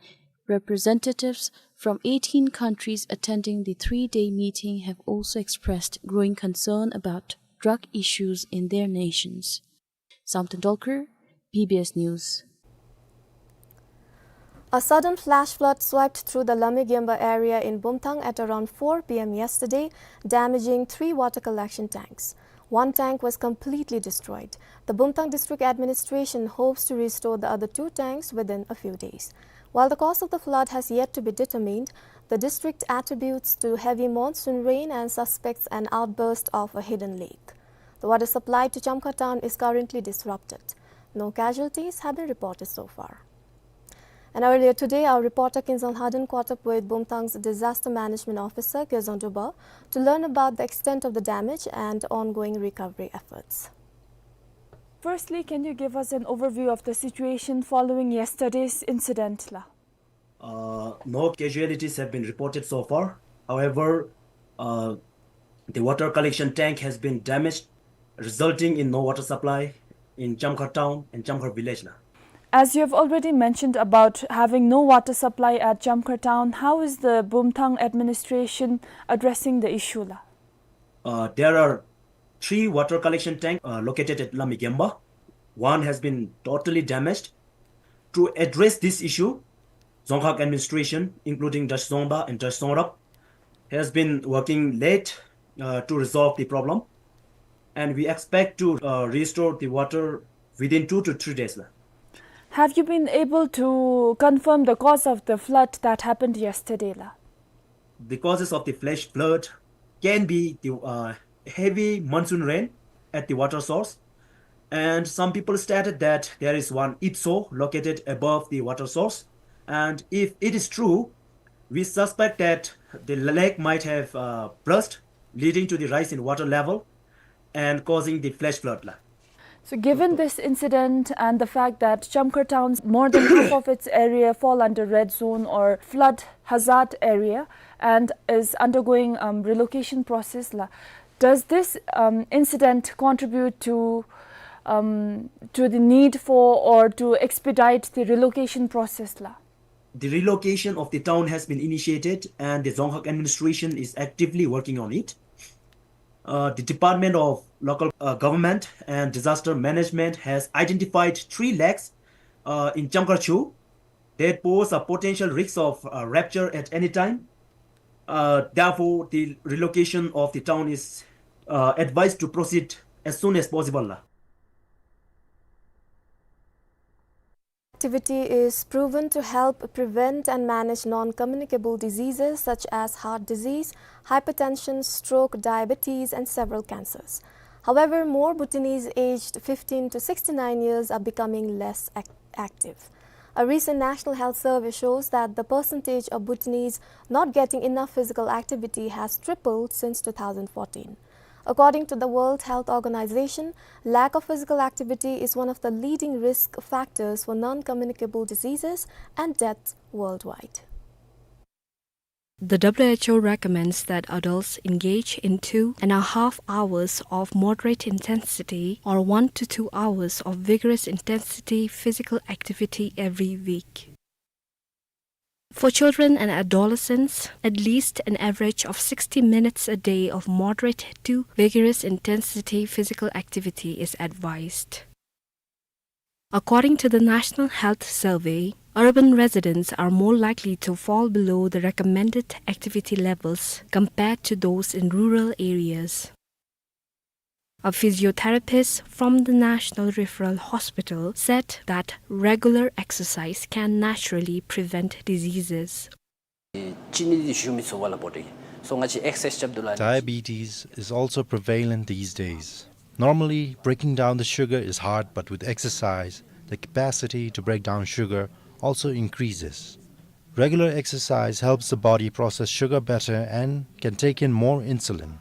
representatives from eighteen countries attending the three-day meeting have also expressed growing concern about drug issues in their nations. Sam Tendolkar, B B S News. A sudden flash flood swept through the Lamigemba area in Bumthang at around four P M yesterday, damaging three water collection tanks. One tank was completely destroyed. The Bumthang District Administration hopes to restore the other two tanks within a few days. While the cause of the flood has yet to be determined, the district attributes to heavy monsoon rain and suspects an outburst of a hidden lake. The water supply to Chamkhar town is currently disrupted. No casualties have been reported so far. And earlier today, our reporter Kinzang Lhaden caught up with Bumthang's disaster management officer, Gyozong Drupal, to learn about the extent of the damage and ongoing recovery efforts. Firstly, can you give us an overview of the situation following yesterday's incident, la? Uh, no casualties have been reported so far. However, uh, the water collection tank has been damaged, resulting in no water supply in Chamkhar town and Chamkhar village, la. As you have already mentioned about having no water supply at Chamkhar town, how is the Bumthang administration addressing the issue, la? Uh, there are three water collection tanks, uh, located at Lamigemba. One has been totally damaged. To address this issue, Dzongkhag administration, including Drash Dzongda and Drash Dzongrap, has been working late, uh, to resolve the problem, and we expect to, uh, restore the water within two to three days, la. Have you been able to confirm the cause of the flood that happened yesterday, la? The causes of the flash flood can be the, uh, heavy monsoon rain at the water source, and some people stated that there is one ipso located above the water source, and if it is true, we suspect that the lake might have, uh, burst, leading to the rise in water level and causing the flash flood, la. So, given this incident and the fact that Chamkhar town's more than half of its area fall under red zone or flood hazard area and is undergoing, um, relocation process, la, does this, um, incident contribute to, um, to the need for or to expedite the relocation process, la? The relocation of the town has been initiated and the Dzongkhag administration is actively working on it. Uh, the Department of Local, uh, Government and Disaster Management has identified three lakes, uh, in Chamkhar Chu that pose a potential risk of, uh, rupture at any time. Uh, therefore, the relocation of the town is, uh, advised to proceed as soon as possible, la. Activity is proven to help prevent and manage non-communicable diseases such as heart disease, hypertension, stroke, diabetes, and several cancers. However, more Bhutanese aged fifteen to sixty-nine years are becoming less ac-, active. A recent national health survey shows that the percentage of Bhutanese not getting enough physical activity has tripled since two thousand fourteen. According to the World Health Organization, lack of physical activity is one of the leading risk factors for non-communicable diseases and death worldwide. The W H O recommends that adults engage in two and a half hours of moderate intensity or one to two hours of vigorous intensity physical activity every week. For children and adolescents, at least an average of sixty minutes a day of moderate to vigorous intensity physical activity is advised. According to the National Health Survey, urban residents are more likely to fall below the recommended activity levels compared to those in rural areas. A physiotherapist from the National Referral Hospital said that regular exercise can naturally prevent diseases. Diabetes is also prevalent these days. Normally, breaking down the sugar is hard, but with exercise, the capacity to break down sugar also increases. Regular exercise helps the body process sugar better and can take in more insulin.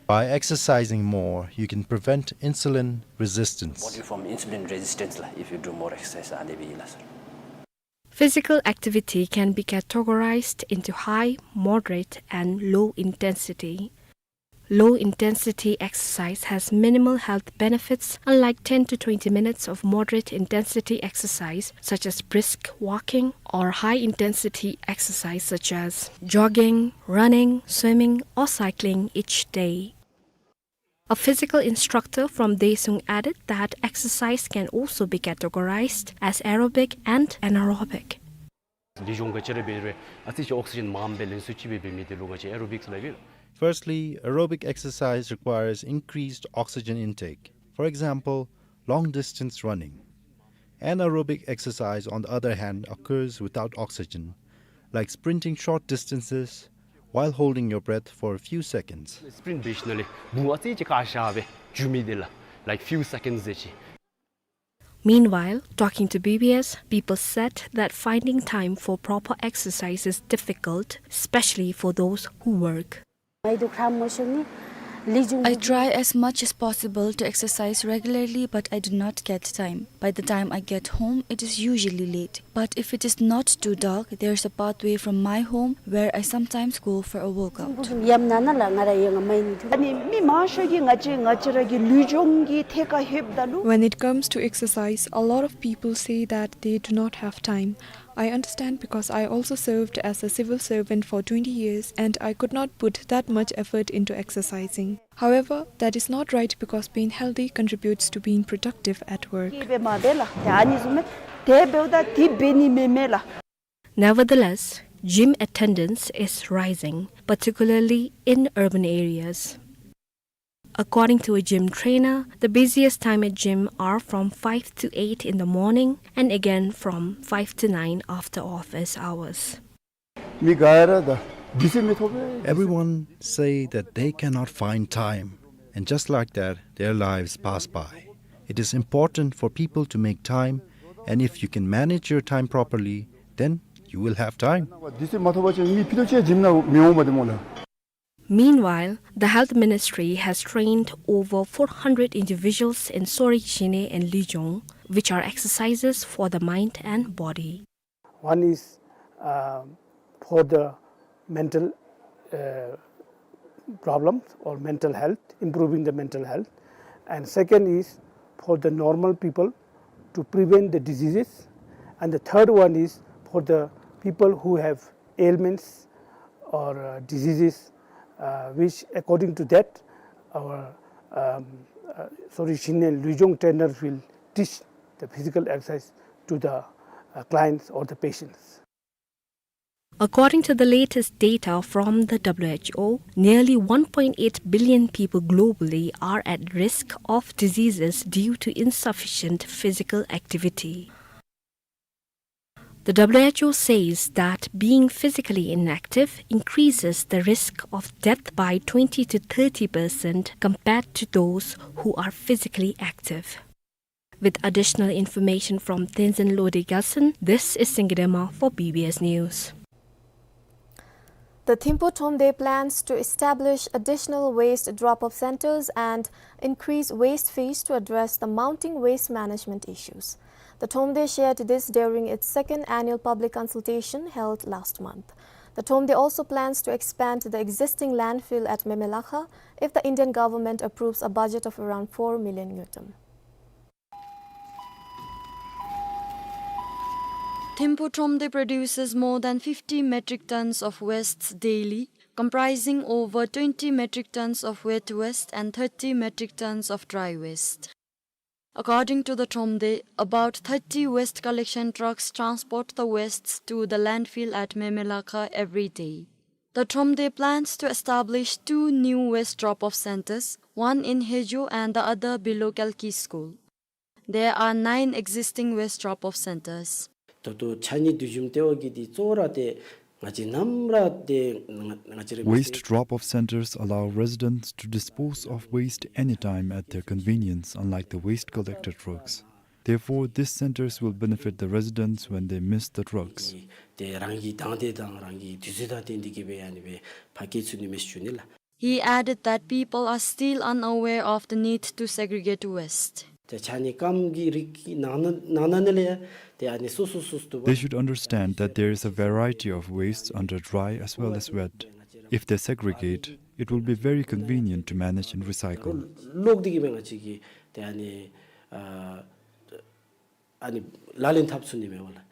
By exercising more, you can prevent insulin resistance. Body form insulin resistance la, if you do more exercise, ande bi la, sir. Physical activity can be categorized into high, moderate, and low intensity. Low intensity exercise has minimal health benefits, unlike ten to twenty minutes of moderate intensity exercise, such as brisk walking, or high intensity exercise, such as jogging, running, swimming, or cycling each day. A physical instructor from Daesung added that exercise can also be categorized as aerobic and anaerobic. ལུས་སྦྱོང་ག་ཅི་ར་འབད་རུང་ཨ་ཙི་ཅིག་ཨོག་སི་ཇེན་མངམ་སྦེ་ལེན་ཚུགས་ཅིག་སྦེ་འབད་མི་དེ་ལུ་ང་བཅས་aerobics ལབ་ཨིན། Firstly, aerobic exercise requires increased oxygen intake. For example, long distance running. Anaerobic exercise, on the other hand, occurs without oxygen, like sprinting short distances while holding your breath for a few seconds. སི་པི་རིནཊ་འབད་ཞིནམ་ལས་བུ་ཨ་ཙི་ཅིག་བཀག་བཞག་སྦེ་འགྱོ་མི་དེ་ལགས། Like few seconds ཟེར་ཅིག། Meanwhile, talking to B B S, people said that finding time for proper exercise is difficult, especially for those who work. I try as much as possible to exercise regularly, but I do not get time. By the time I get home, it is usually late. But if it is not too dark, there is a pathway from my home where I sometimes go for a workout. ཨ་ནི་མི་མང་ཤོས་ཀྱིས་ང་བཅས་ང་བཅས་ར་གི་ལུས་སྦྱོང་གི་ཐད་ཁར་ལྷོདཔ་ད་ལུ། When it comes to exercise, a lot of people say that they do not have time. I understand because I also served as a civil servant for twenty years and I could not put that much effort into exercising. However, that is not right because being healthy contributes to being productive at work. ཨ་ནི་བཟུམ་མའི་དེ་འབདཝ་ད་དེ་འབད་ནི་མེན་མས་ལགས། Nevertheless, gym attendance is rising, particularly in urban areas. According to a gym trainer, the busiest time at gym are from five to eight in the morning and again from five to nine after office hours. མི་ག་ར་ད་དུས་ཚོད་མི་ཐོབ་པས། Everyone say that they cannot find time, and just like that, their lives pass by. It is important for people to make time, and if you can manage your time properly, then you will have time. དུས་ཚོད་མ་ཐོབ་པ་ཅིན་མི་ཕྱེད་དོ་ཅིག་ཡང་ཇིམ་ནང་མི་འོང་པ་དེ་སྨོ་ལགས། Meanwhile, the Health Ministry has trained over four hundred individuals in Sorik Jingne and Lujong, which are exercises for the mind and body. One is, uh, for the mental, uh, problems or mental health, improving the mental health. And second is for the normal people to prevent the diseases. And the third one is for the people who have ailments or, uh, diseases, uh, which according to that, our, um, uh, Sorik Jingne Lujong trainers will teach the physical exercise to the, uh, clients or the patients. According to the latest data from the W H O, nearly one point eight billion people globally are at risk of diseases due to insufficient physical activity. The W H O says that being physically inactive increases the risk of death by twenty to thirty percent compared to those who are physically active. With additional information from Tenzin Lode Gyaltsen, this is Singye Dema for B B S News. The Thimphu Thromde plans to establish additional waste drop-off centers and increase waste fees to address the mounting waste management issues. The Thromde shared this during its second annual public consultation held last month. The Thromde also plans to expand the existing landfill at Memelakha if the Indian government approves a budget of around four million ngultrum. Thimphu Thromde produces more than fifty metric tons of wastes daily, comprising over twenty metric tons of wet waste and thirty metric tons of dry waste. According to the Thromde, about thirty waste collection trucks transport the wastes to the landfill at Memelakha every day. The Thromde plans to establish two new waste drop-off centers, one in Hejo and the other below Kalki School. There are nine existing waste drop-off centers. ད་ལྟོ་ཆ་གཉིས་བསྡུ་ཞིབ་ལྟེ་བ་གིས་འདི་གཙོ་བོ་ར་ཏེ་ང་བཅས་ནམ་ར་ཏེ་ང་ང་བཅས་ར་Waste drop-off centers allow residents to dispose of waste anytime at their convenience, unlike the waste collector trucks. Therefore, these centers will benefit the residents when they miss the trucks. ཏེ་རང་གི་དང་འདོད་དང་རང་གི་དུས་ཚོད་དང་བསྟུན་ཏེ་གི་སྦེ་ཨ་ནི་སྦེ་ཕར་སྐྱེལ་ཚུགས་ནི་མས་ཟེར་ཞུ་ནི་ལགས། He added that people are still unaware of the need to segregate waste. ཏེ་ཆ་གཉིས་སྐམ་གྱི་རིགས་ཀྱི་ནང་ན་ནང་ན་ནི་ལས་ཏེ་ཨ་ནི་སོ་སོ་སོ་སོ་འདུག་པ། They should understand that there is a variety of waste under dry as well as wet. If they segregate, it will be very convenient to manage and recycle. ལོག་སྟེ་གི་སྦེ་ང་བཅས་ཀྱིས་ཏེ་ཨ་ནི་ཨ་ཨ་ནི་ལག་ལེན་འཐབ་ཚུགས་ནི་མས་པ་ལགས།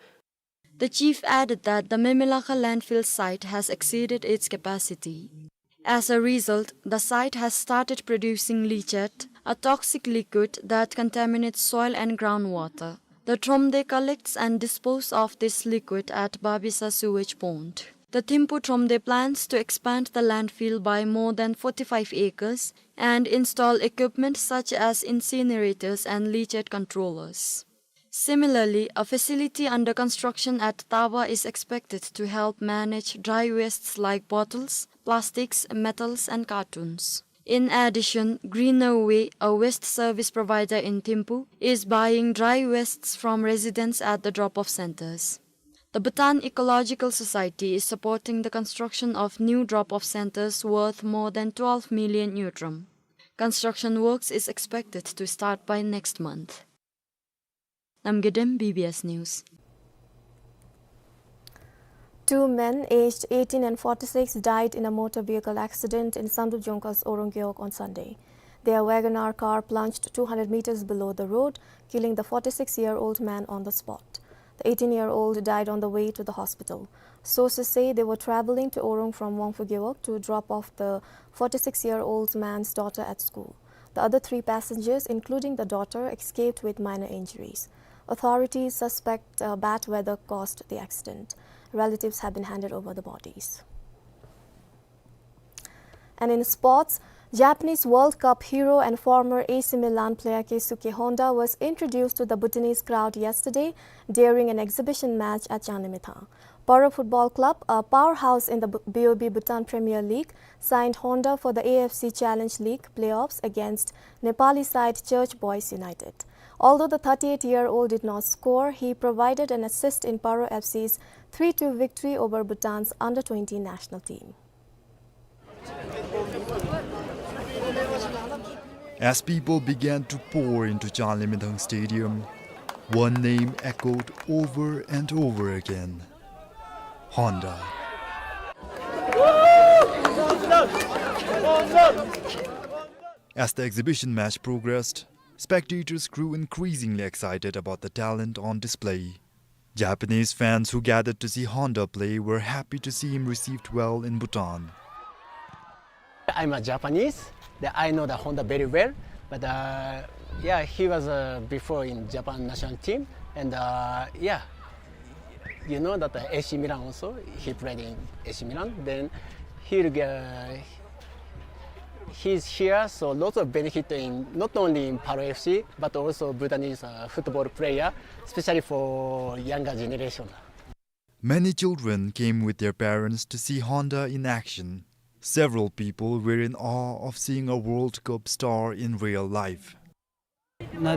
The chief added that the Memelakha landfill site has exceeded its capacity. As a result, the site has started producing leachate, a toxic liquid that contaminates soil and groundwater. The Thromde collects and disposes of this liquid at Babisa sewage pond. The Thimphu Thromde plans to expand the landfill by more than forty-five acres and install equipment such as incinerators and leachate controllers. Similarly, a facility under construction at Taba is expected to help manage dry wastes like bottles, plastics, metals, and cartons. In addition, Greener Way, a waste service provider in Thimphu, is buying dry wastes from residents at the drop-off centers. The Bhutan Ecological Society is supporting the construction of new drop-off centers worth more than twelve million ngultrum. Construction works is expected to start by next month. Namgay Dem, B B S News. Two men aged eighteen and forty-six died in a motor vehicle accident in Sandur Jongkhas Orung Gewog on Sunday. Their WagonR car plunged two hundred meters below the road, killing the forty-six-year-old man on the spot. The eighteen-year-old died on the way to the hospital. Sources say they were traveling to Orung from Wangphu Gewog to drop off the forty-six-year-old man's daughter at school. The other three passengers, including the daughter, escaped with minor injuries. Authorities suspect, uh, bad weather caused the accident. Relatives have been handed over the bodies. And in sports, Japanese World Cup hero and former A C Milan player Keisuke Honda was introduced to the Bhutanese crowd yesterday during an exhibition match at Changlimithang. Paro Football Club, a powerhouse in the B-, B O B Bhutan Premier League, signed Honda for the A F C Challenge League playoffs against Nepali side Church Boys United. Although the thirty-eight-year-old did not score, he provided an assist in Paro F C's three two victory over Bhutan's under twenty national team. As people began to pour into Changlimithang Stadium, one name echoed over and over again: Honda. As the exhibition match progressed, spectators grew increasingly excited about the talent on display. Japanese fans who gathered to see Honda play were happy to see him received well in Bhutan. I'm a Japanese. The, I know the Honda very well, but, uh, yeah, he was, uh, before in Japan national team, and, uh, yeah, you know that, uh, A C Milan also, he played in A C Milan. Then he, uh, he's here, so lots of benefit in, not only in Paro F C, but also Bhutanese, uh, football player, especially for younger generation. Many children came with their parents to see Honda in action. Several people were in awe of seeing a World Cup star in real life. I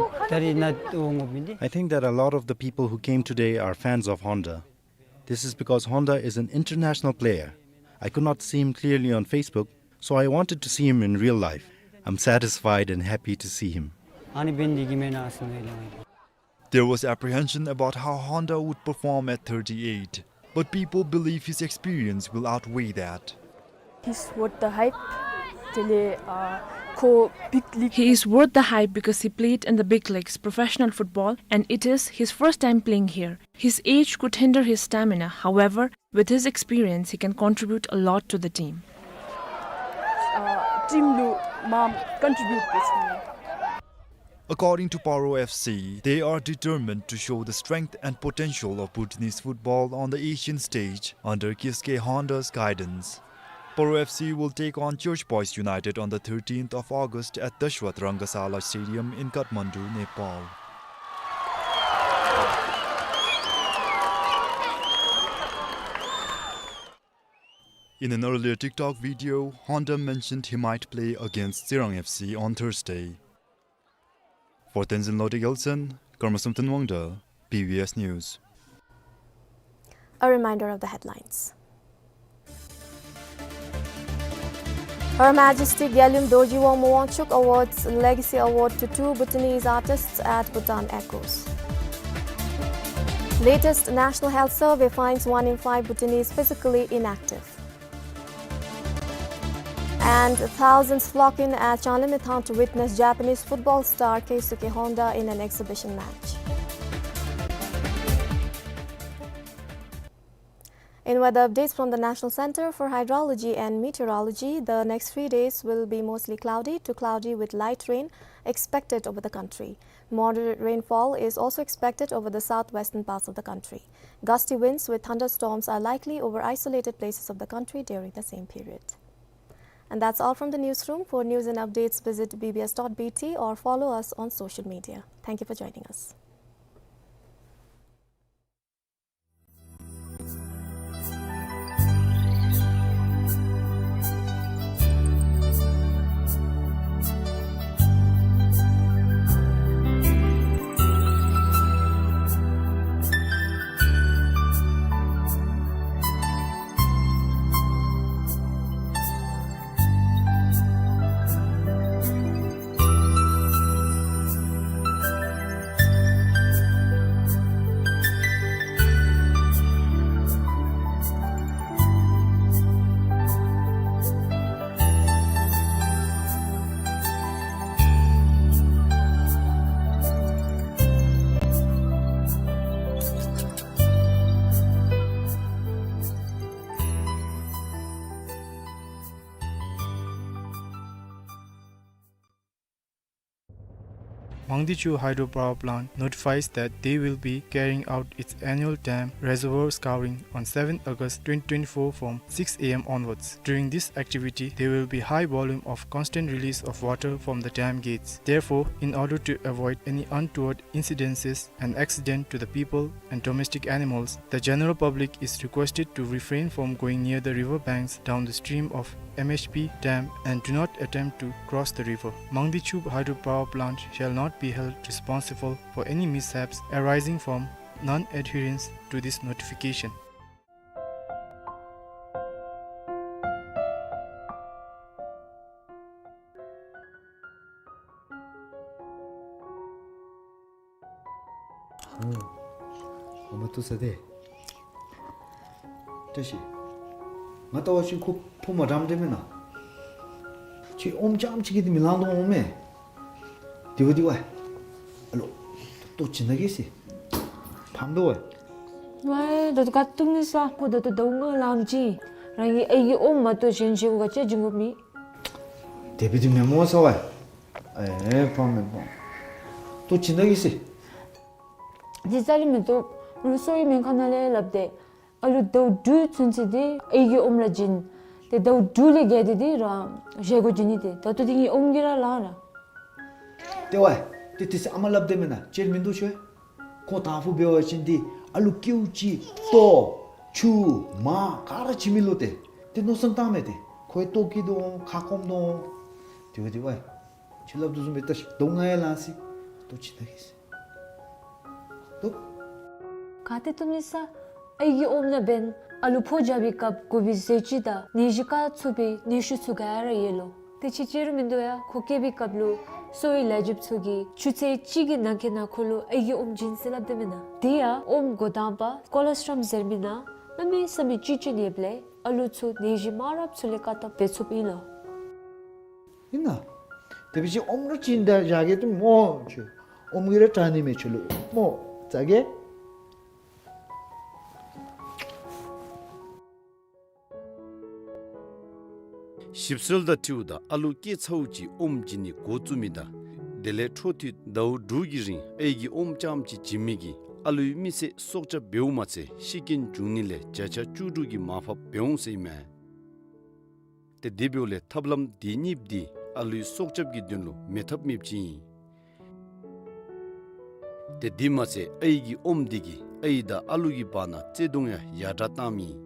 think that a lot of the people who came today are fans of Honda. This is because Honda is an international player. I could not see him clearly on Facebook, so I wanted to see him in real life. I'm satisfied and happy to see him. There was apprehension about how Honda would perform at thirty-eight, but people believe his experience will outweigh that. He's worth the hype. He is worth the hype because he played in the big leagues, professional football, and it is his first time playing here. His age could hinder his stamina. However, with his experience, he can contribute a lot to the team. Team lu mam contribute. According to Paro F C, they are determined to show the strength and potential of Bhutanese football on the Asian stage under Kisuke Honda's guidance. Paro F C will take on Church Boys United on the thirteenth of August at Dashrath Rangasala Stadium in Kathmandu, Nepal. In an earlier TikTok video, Honda mentioned he might play against Tsirang F C on Thursday. For Tenzin Lhode Gyaltsen, Karmasum Thanwangdal, B B S News. A reminder of the headlines. Her Majesty Gyalem Dorji Wangmo Wangchuck awards Legacy Award to two Bhutanese artists at Bhutan Echoes. Latest National Health Survey finds one in five Bhutanese physically inactive. And thousands flock in at Changlimithang to witness Japanese football star Keisuke Honda in an exhibition match. In weather updates from the National Center for Hydrology and Meteorology, the next three days will be mostly cloudy to cloudy with light rain expected over the country. Moderate rainfall is also expected over the southwestern parts of the country. Gusty winds with thunderstorms are likely over isolated places of the country during the same period. And that's all from the newsroom. For news and updates, visit B B S dot B T or follow us on social media. Thank you for joining us. Mangdechu Hydropower Plant notifies that they will be carrying out its annual dam reservoir scouring on seventh August twenty twenty-four from six A M onwards. During this activity, there will be high volume of constant release of water from the dam gates. Therefore, in order to avoid any untoward incidences and accident to the people and domestic animals, the general public is requested to refrain from going near the river banks down the stream of M H P dam and do not attempt to cross the river. Mangdechu Hydropower Plant shall not be held responsible for any mishaps arising from non-adherence to this notification. ཨོ། ཨོ་མ་ཐུག་ས་དེ། བཀྲ་ཤིས། ང་ལྟ་བ་ཅིན་ཁོ་ཕོ་མ་འགྲམ་འདྲ་མེན་ན། ཁྱོད་ཨོམ་རྐྱངམ་ཅིག་གིས་དེ་མི་ལང་དོ་འོང་མས། དེ་བ་དེ་བ། ཨ་ལོ། ལྟོ་བྱིན་ན་གི་སི། ཕམ་དོ་བ། ཝའི་ད་དུ་ག་ཏུང་ནི་ས་ཁོ་ད་དུ་ད་འུ་ང་ལམ་ཅི། རང་གི་ཨའི་གི་ཨོམ་མ་གཏོགས་གཞན་ཅིག་ག་ཅི་བྱིན་དགོ་མི། དེ་བ་དེ་མེན་མོ་ས་བ། ཨེ་ཕམ་མེན་ཕམ། ལྟོ་བྱིན་ན་གི་སི། དེ་ཙ་ལི་མེན་ཏོ། རུ་སོ་ཡི་མེན་ཁ་ན་ལས་ལབ་སྟེ། ཨ་ལུ་ཟླཝ་དྲུག་ཚུན་ཚོད་དེ་ཨའི་གི་ཨོམ་ར་བྱིན། དེ་ཟླཝ་དྲུག་ལས་བརྒལ་ཏེ་དེ་རང་བཞེས་སྒོ་བྱིན་ནི་དེ། ད་ལྟོ་དེ་ངའི་ཨོམ་གྱིས་ར་ལང་ར། དེ་བ། དེ་དེ་སི་ཨ་མ་ལབ་སྟེ་མེན་ན་ཅེར་མིན་འདུག་ཤོད། ཁོ་དང་ཕུ་འབད་བ་ཅིན་དེ་ཨ་ལུ་ཀེའུ་ཅིག་ལྟོ། ཆུ་མ་ག་ར་བྱིན་མི་ལུ་ཏེ་ཏེ་མནོ་བསམ་བཏང་མས། ཏེ་ཁོ་ཡང་ལྟོ་གི་དོ་ཁ་སྐོམ་དོ། ཏེ་འབདཝ་ད་ཨའི་ཁྱོད་སླབ་དོ་བཟུམ་སྦེ་ད་ཞིབ་ཏོག་ང་ཡང་ལང་སི་ལྟོ་ཅིག་ད་གེ་ཟེར། ལྟོ། ག་ཏེ་བཏུབ་ནི་ས། ཨའི་གི་ཨོམ་ནང་འབདན་ཨ་ལུ་ཕོ་རྒྱས་པའི་སྐབས་དགོ་པའི་ཟས་བཅུད་དང་ནད་གཞི་བཀག་ཚུགས་པའི་ནུས་ཤུགས་ཚུ་ག་ར་ཡོད་ལོ། དེ་ཅིག་ཅིག་ར་མིན་འདུག་ཡ། ཁོ་སྐྱེས་པའི་སྐབས་ལུ་གསོ་བའི་ལས་བྱེདཔ་ཚུ་གིས་ཆུ་ཚོད་གཅིག་གི་ནང་འཁོད་ནང་ཁོ་ལུ་ཨའི་གི་ཨོམ་བྱིན་ཟེར་སླབ་སྟེ་མེན་ན། དེ་ཡང་ཨོམ་འགོ་དང་པ་ཀོ་ལོ་སི་ཊོམ་ཟེར་མི་ནང་གནམ་མེད་ས་མེད་བཅུད་བྱིན་ཡོདཔ་ལས་ཨ་ལུ་ཚུ་ནད་གཞི་མང་རབས་ཚུ་ལས་བཀག་ཐབས་འབད་ཚུགསཔ་ཨིན་ལོ། ཨིན་ན། དེ་འབད་བ་ཅིན་ཨོམ་ར་བྱིན་ད་བཞག་གེ་ཏེ་སྨོ་ཁྱོད། ཨོམ་གྱིས་ར་དྲག་ནི་མས་ཁྱོད་ལུ་སྨོ། བཟའ་གེ། ཞིབ་འཚོལ་དང་འཁྲིལཝ་ད་ཨ་ལུ་སྐྱེས་ཚརཝ་ཅིག་ཨོམ་བྱིན་ནི་འགོ་བཙུགས་མི་དང་དེ་ལས་འཕྲོ་མཐུད་ཟླཝ་དྲུག་གི་རིང་ཨའི་གི་ཨོམ་རྐྱངམ་ཅིག་བྱིན་མི་གིས་ཨ་ལུའི་མི་ཚེ་སྲོག་སྐྱབས་འབདཝ་མ་ཚད་ཤི་རྐྱེན་འབྱུང་ནི་ལས་བརྒྱ་ཆ་བཅུ་དྲུག་གི་མར་ཕབ་འབད་འོང་ཟེར་ཨིན་མས། ཏེ་དེ་འབདཝ་ལས་ཐབས་ལམ་དེ་གཉིས་འདི་ཨ་ལུའི་སྲོག་སྐྱབས་ཀྱི་དོན་ལུ་མེད་ཐབས་མེདཔ་ཅིག་ཨིན། ཏེ་དེ་མ་ཚད་ཨའི་གི་ཨོམ་འདི་གིས་ཨའི་དང་ཨ་ལུ་གི་བར་ན་བརྩེ་གདུང་ཡང་ཡར་དྲག་བཏངམ་ཨིན།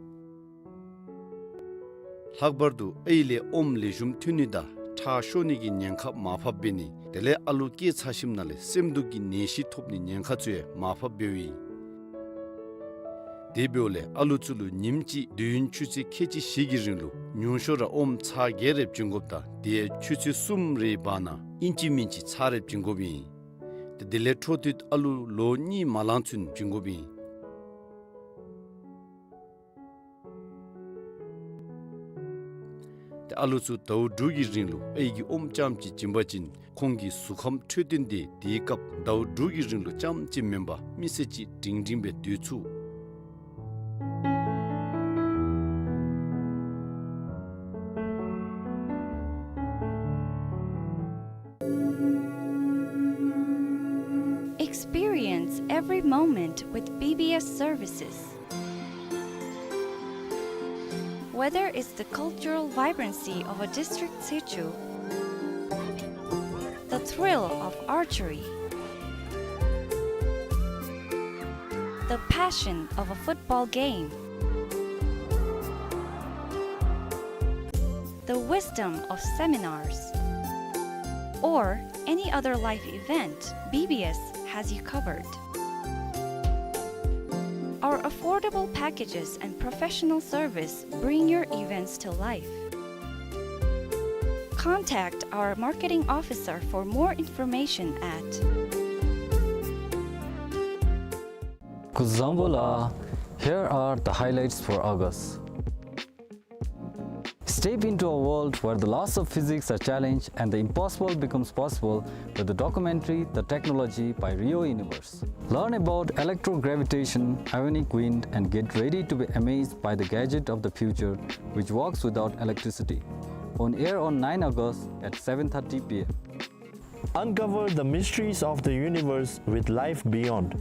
ལྷག་པར་དུ་ཨའི་ལས་ཨོམ་ལེགས་ཤོམ་ཐོན་ནི་དང་ཁྲག་ཤོར་ནི་གི་ཉེན་ཁ་མར་ཕབ་འབད་ནི་དེ་ལས་ཨ་ལུ་སྐྱེས་ཚར་ཞིནམ་ལས་སེམས་སྡུག་གི་ནད་གཞི་ཐོབ་ནི་ཉེན་ཁ་ཚུ་ཡང་མར་ཕབ་འབདཝ་ཨིན། དེ་འབདཝ་ལས་ཨ་ལུ་ཚུ་ལུ་ཉིནམ་གཅིག་དུས་ཡུན་ཆུ་ཚོད་ཁལ་གཅིག་བཞི་གི་རིང་ལུ་ཉུང་ཤོས་ར་ཨོམ་ཚར་བརྒྱད་རེ་བྱིན་དགོཔ་དང་དེ་ཡང་ཆུ་ཚོད་གསུམ་རེའི་བར་ན་ཨིན་ཅི་མིན་ཅི་ཚར་རེ་བྱིན་དགོཔ་ཨིན། ཏེ་དེ་ལས་འཕྲོ་མཐུད་ཨ་ལུ་ལོ་གཉིས་མ་ལང་ཚུན་བྱིན་དགོཔ་ཨིན། ཏེ་ཨ་ལུ་ཚུ་ཟླཝ་དྲུག་གི་རིང་ལུ་ཨའི་གི་ཨོམ་རྐྱངམ་ཅིག་བྱིན་པ་ཅིན་ཁོང་གི་གཟུགས་ཁམས་འཕྲོད་བསྟེན་དེ་དེའི་སྐབས་ཟླཝ་དྲུག་གི་རིང་ལུ་རྐྱངམ་ཅིག་མེན་པར་མི་ཚེ་གཅིག་སྒྲིང་སྒྲིང་སྦེ་སྡོད་ཚུགས། Experience every moment with B B S services. Whether it's the cultural vibrancy of a district sichu, the thrill of archery, the passion of a football game, the wisdom of seminars, or any other life event, B B S has you covered. Our affordable packages and professional service bring your events to life. Contact our marketing officer for more information at Kuzuzangpo la, here are the highlights for August. Step into a world where the laws of physics are challenged and the impossible becomes possible with the documentary The Technology by Rio Universe. Learn about electrogravitation, ionic wind, and get ready to be amazed by the gadget of the future which works without electricity. On air on nine August at seven thirty P M. Uncover the mysteries of the universe with Life Beyond,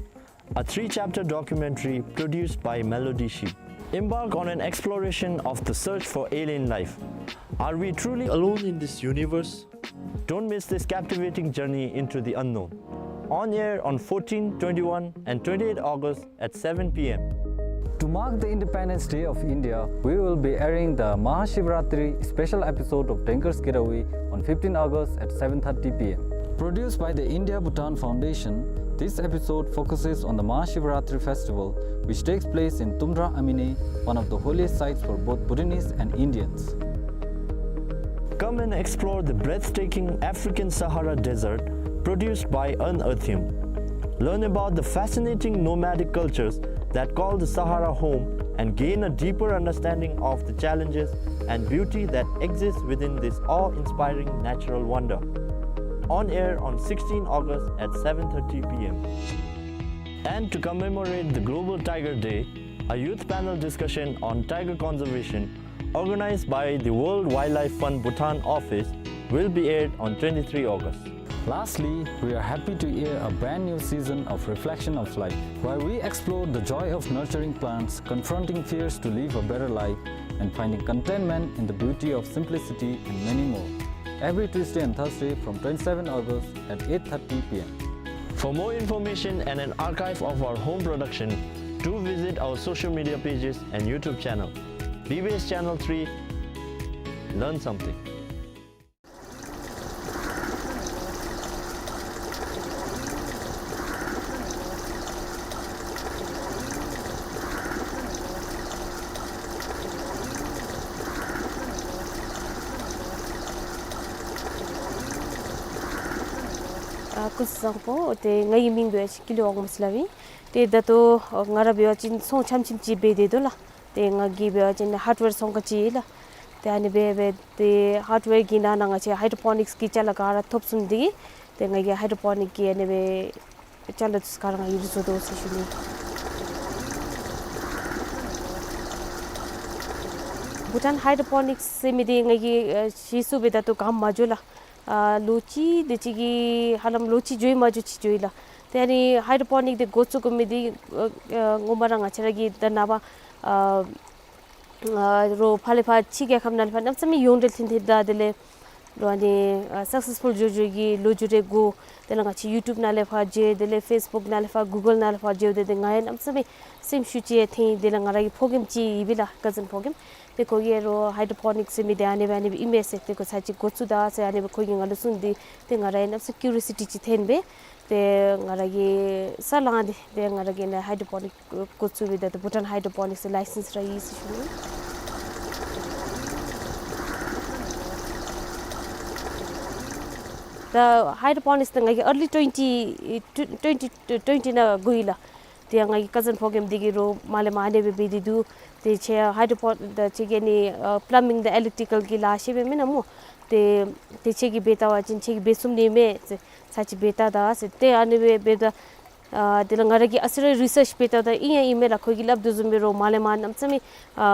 a three-chapter documentary produced by Melody Sheep. Embark on an exploration of the search for alien life. Are we truly alone in this universe? Don't miss this captivating journey into the unknown. On air on fourteen, twenty-one, and twenty-eight August at seven P M. To mark the Independence Day of India, we will be airing the Mahashivratri special episode of Dangerous Getaway on fifteen August at seven thirty P M. Produced by the India Bhutan Foundation, this episode focuses on the Mahashivratri festival, which takes place in Tumra Amine, one of the holiest sites for both Bhutanese and Indians. Come and explore the breathtaking African Sahara Desert, produced by Unearthium. Learn about the fascinating nomadic cultures that call the Sahara home and gain a deeper understanding of the challenges and beauty that exists within this awe-inspiring natural wonder. On air on sixteen August at seven thirty P M. And to commemorate the Global Tiger Day, a youth panel discussion on tiger conservation organized by the World Wildlife Fund Bhutan office will be aired on twenty-three August. Lastly, we are happy to air a brand new season of Reflection of Life, where we explore the joy of nurturing plants, confronting fears to live a better life, and finding contentment in the beauty of simplicity, and many more. Every Tuesday and Thursday from twenty-seven August at eight thirty P M. For more information and an archive of our home production, Do visit our social media pages and YouTube channel, B B S Channel three. Learn something. ཨ་སྐུ་གཟུགས་བཟང་པོ། ཏེ་ངེའི་མིང་འབད་བ་ཅིན་ཀུན་ལེགས་དབང་མོ་ཟེར་སླབ་ཨིན། ཏེ་ད་ལྟོ་ང་ར་འབད་བ་ཅིན་ཚོང་ཆམ་ཆིམ་ཅིག་འབད་དེ་འདུག་ལགས། ཏེ་ང་གིས་འབད་བ་ཅིན་ཧརཌ་ཝེར་ཚོང་ཁང་ཅིག་ཨིན་ལགས། ཏེ་ཨ་ནི་སྦེ་འབད་དེ་ཧརཌ་ཝེར་གྱི་ནང་ན་ང་བཅས་ཧའི་ཌོ་པོ་ནིཀསི་གི་ཅ་ལ་ག་ར་ཐོབ་ཚུགས་ནི་དེ་གིས་ཏེ་ང་གིས་ཧའི་ཌོ་པོ་ནིཀསི་གི་ཨ་ནི་སྦེ་ཅ་ལ་ཚུ་ག་ར་ང་གིས་ར་བཟོ་དོ་ཟེར་ཞུ་ནི། བྷུ་ཊཱན་ཧའི་ཌོ་པོ་ནིཀསི་ཟེར་མི་འདི་ང་གིས་ཨ་གཞི་བཙུགས་སྦེ་ད་ལྟོ་གནམ་མ་འགྱོ་ལགས། ཨ་ལོ་གཅིག་དེ་ཅིག་གི་ཧ་ལམ་ལོ་གཅིག་འགྱོ་ཡི་མ་འགྱོ་ཅིག་འགྱོ་ཡི་ལགས། ཏེ་ཨ་ནི་ཧའི་ཌོ་པོ་ནིཀསི་འདི་འགོ་བཙུགས་དགོ་མི་འདི་ཨ་ངོ་མ་ར་ང་བཅས་ར་གི་ད་ནངས་པ་ཨ་ཨ་རོགས་ཕར་ལས་ཕར་ཕྱི་རྒྱལ་ཁབ་ནང་ལས་ཕར་གནམ་མེད་ས་མེད་ཡོངས་འབྲེལ་ཐོན་ཐོནམ་ད་དེ་ལས་རོགས་ཨ་ནི་ཨ་སག་སེསི་ཕུལ་འགྱོ་འགྱོ་གི་ལོ་རྒྱུས་རེ་གོ། དེ་ལས་ང་བཅས་ཡུ་ཊུབ་ནང་ལས་ཕར་མཇལ། དེ་ལས་ཕེསི་བུཀ་ནང་ལས་ཕར་གུ་གཱལ་ནང་ལས་ཕར་མཇལ། ཏེ་ཏེ་ང་ཡང་གནམ་མེད་ས་མེད་སེམས་ཤུགས་ཅིག་ཐོན། དེ་ལས་ང་ར་གི་ཕོ་རྒནམ་ཅིག་ཡོད་པས་ལགས། ཀ་ཛིན་ཕོ་རྒནམ། ཏེ་ཁོ་གིས་རོགས་ཧའི་ཌོ་པོ་ནིཀསི་ཟེར་མི་འདི་ཨ་ནི་སྦེ་ཨ་ནི་སྦེ་ཨིན་མས་ཟེར། ཏེ་ཁོ་ཚར་ཅིག་འགོ་བཙུགས་ད་ཟེར་ཨ་ནི་སྦེ་ཁོ་གིས་ང་ལུ་གསུངས་ཏེ་ཏེ་ང་ར་ཡང་གནམ་མེད་ས་མེད་ཀིའུ་རི་ཨོ་སི་ཊི་ཅིག་ཐོན་སྦེ་ཏེ་ང་ར་གིས་ས་ལངས་ཏེ་ཏེ་ང་ར་གིས་ཨ་ནི་ཧའི་ཌོ་པོ་ནིཀསི་འགོ་བཙུགས་སྦེ་ད་ལྟོ་བྷུ་ཊཱན་ཧའི་ཌོ་པོ་ནིཀསི་ལའི་སེནསི་ར་ཡོད་ཟེར་ཞུ་ནི། ད་ཧའི་ཌོ་པོ་ནིཀསི་འདི་ང་གིས་ཨར་ལི་ཊུ་ཝེན་ཊི་ཊུ་ཝེན་ཊི་ཊུ་ཝེན་ཊི་ནང་གོ་ཡི་ལགས། ཏེ་ང་གི་ཀ་ཛིན་ཕོ་རྒནམ་འདི་གིས་རོགས་མར་ལས་མར་ཨ་ནི་སྦེ་འབད་དེ་འདུག། ཏེ་ཁྱོད་ཧའི་ཌོ་པོ་ད་ཁྱོད་ཀྱིས་ཨ་ནི་ཨ་པ་ལམ་མིང་དང་ཨི་ལེཀ་ཊི་ཀལ་གྱི་ལཱ་ཤེས་པས་མེན་ན་སྨོ། ཏེ་ཏེ་ཁྱོད་ཀྱིས་འབད་བལྟ་བ་ཅིན་ཁྱོད་ཀྱིས་འབད་ཚུགས་ནི་མས་ཟེར། ཚར་ཅིག་འབད་བལྟ་ད་ཟེར། ཏེ་ཨ་ནི་སྦེ་འབདཝ་ད་ཨ་དེ་ལས་ང་ར་གིས་ཨ་ཙི་རེ་རི་སརཆ་འབད་བལྟཝ་ད་ཨིན་ཡང་ཨིན་མས་ལགས། ཁོ་གིས་སླབ་དོ་བཟུམ་སྦེ་རོགས་མར་ལས་མར་གནམ་མེད་ས་མེད་ཨ་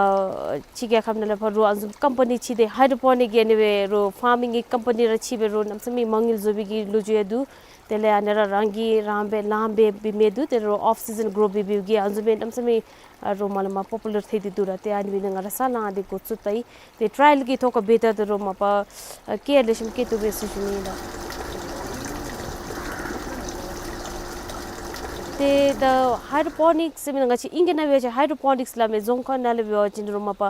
ཕྱི་རྒྱལ་ཁབ་ནང་ལས་ཕར་རོགས་ཨ་ནི་བཟུམ་ཀམ་པ་ནི་ཕྱེ་སྟེ་ཧའི་ཌོ་པོ་ནིཀ་གི་ཨ་ནི་སྦེ་རོགས་ཕར་མིང་གི་ཀམ་པ་ནི་ར་ཕྱེ་སྦེ་རོགས་གནམ་མེད་ས་མེད་མ་དངུལ་བཟོ་བའི་གི་ལོ་རྒྱུས་ཡང་འདུག། དེ་ལས་ཨ་ནི་ར་རང་གིས་རང་འབད་ལཱ་འབད་འབད་མི་འདུག། ཏེ་རོགས་ཨོཕ་སི་ཛན་གྲོ་འབད་འབདཝ་གི་ཨ་ནི་བཟུམ་སྦེ་གནམ་མེད་ས་མེད་ཨ་རོགས་མར་ལས་མར་པོ་པུ་ལར་ཐལ་ཏེ་འདུག་ར། ཏེ་ཨ་ནི་སྦེ་ནི་ང་ར་ས་ལངས་ཏེ་འགོ་བཙུགས་ད་ཡི། ཏེ་ཊ་རའི་ཡལ་གྱི་ཐོག་ཁར་འབད་བལྟ་ད་རོགས་མ་པ་ཨ་སྐྱེད་ལེགས་ཤོམ་སྐྱེད་བཏུབ་པས་ཟེར་ཞུ་ནི་ཨིན་ལགས། ཏེ་ད་ཧའི་ཌོ་པོ་ནིཀསི་ཟེར་མི་འདི་ང་བཅས་ཨིང་སྐད་ནང་འབད་བ་ཅིན་ཧའི་ཌོ་པོ་ནིཀསི་སླབ་མས། རྫོང་ཁ་ནང་ལས་འབད་བ་ཅིན་རོགས་མ་པ་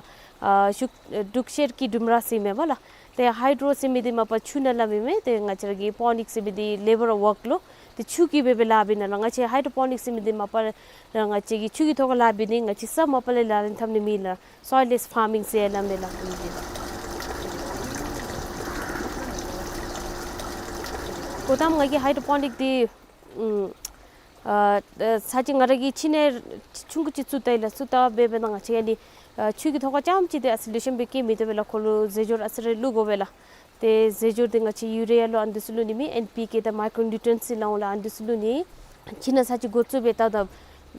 ཨ་ཤུག་ཨ་འབྲུག་ཤེལ་གྱི་ལྡུམ་ར་ཟེར་མས་པ་ལགས། ཏེ་ཧའི་ཌོ་རོ་ཟེར་མི་འདི་མ་པ་ཆུ་ནང་སླབ་ཨིན་མས། ཏེ་ང་བཅས་ར་གི་པོ་ནིཀསི་ཟེར་མི་འདི་ལེ་བར་ཝརཀ་ལོ། ཏེ་ཆུ་གིས་འབད་འབད་ལཱ་འབད་ནི་ལགས། ང་བཅས་ཧའི་ཌོ་པོ་ནིཀསི་ཟེར་མི་འདི་མ་པ་ར་ང་བཅས་ཀྱིས་ཆུ་གི་ཐོག་ཁར་ལཱ་འབད་ནི། ང་བཅས་ས་མ་པ་ལས་ལག་ལེན་འཐབ་ནི་མེད་ལགས། སོའིལ་ལེསི་ཕར་མིང་ཟེར་སླབ་མས་ལགས། ཨ་ནི་འདི་ལགས། གོ་ཏམ་ང་གིས་ཧའི་ཌོ་པོ་ནིཀ་འདི་ཨམ་ཨ་ཚར་ཅིག་ང་ར་གིས་ཕྱི་ནང་ཆུང་ཀུ་ཅིག་བཙུགས་ད་ཡི་ལགས། བཙུགས་ད་འབད་འབདཝ་ད་ང་བཅས་ཨ་ནི་ཨ་ཆུ་གི་ཐོག་ཁར་རྐྱངམ་ཅིག་འདི་ཨ་ཙི་ལེགས་ཤོམ་སྦེ་སྐྱེ་མི་བཏུབ་པས་ལགས། ཁོ་ལུ་རྫས་སྦྱོར་ཨ་ཙི་རེ་བླུག་དགོ་པས་ལགས། ཏེ་རྫས་སྦྱོར་འདི་ང་བཅས་ཡུ་རི་ཡ་ལོ་ཨ་ནི་འདི་ཚུ་བླུག་ནི་མེད། ཨེན་པི་ཀེ་དང་མའི་ཀྲོ་ནིའུ་ཊྲིའེནཊི་ཟེར་སླབ་འོང་ལགས། ཨ་ནི་འདི་ཚུ་བླུག་ནི། ཁྱོད་ནཱ་ཚར་ཅིག་འགོ་བཙུགས་འབད་བལྟ་ད་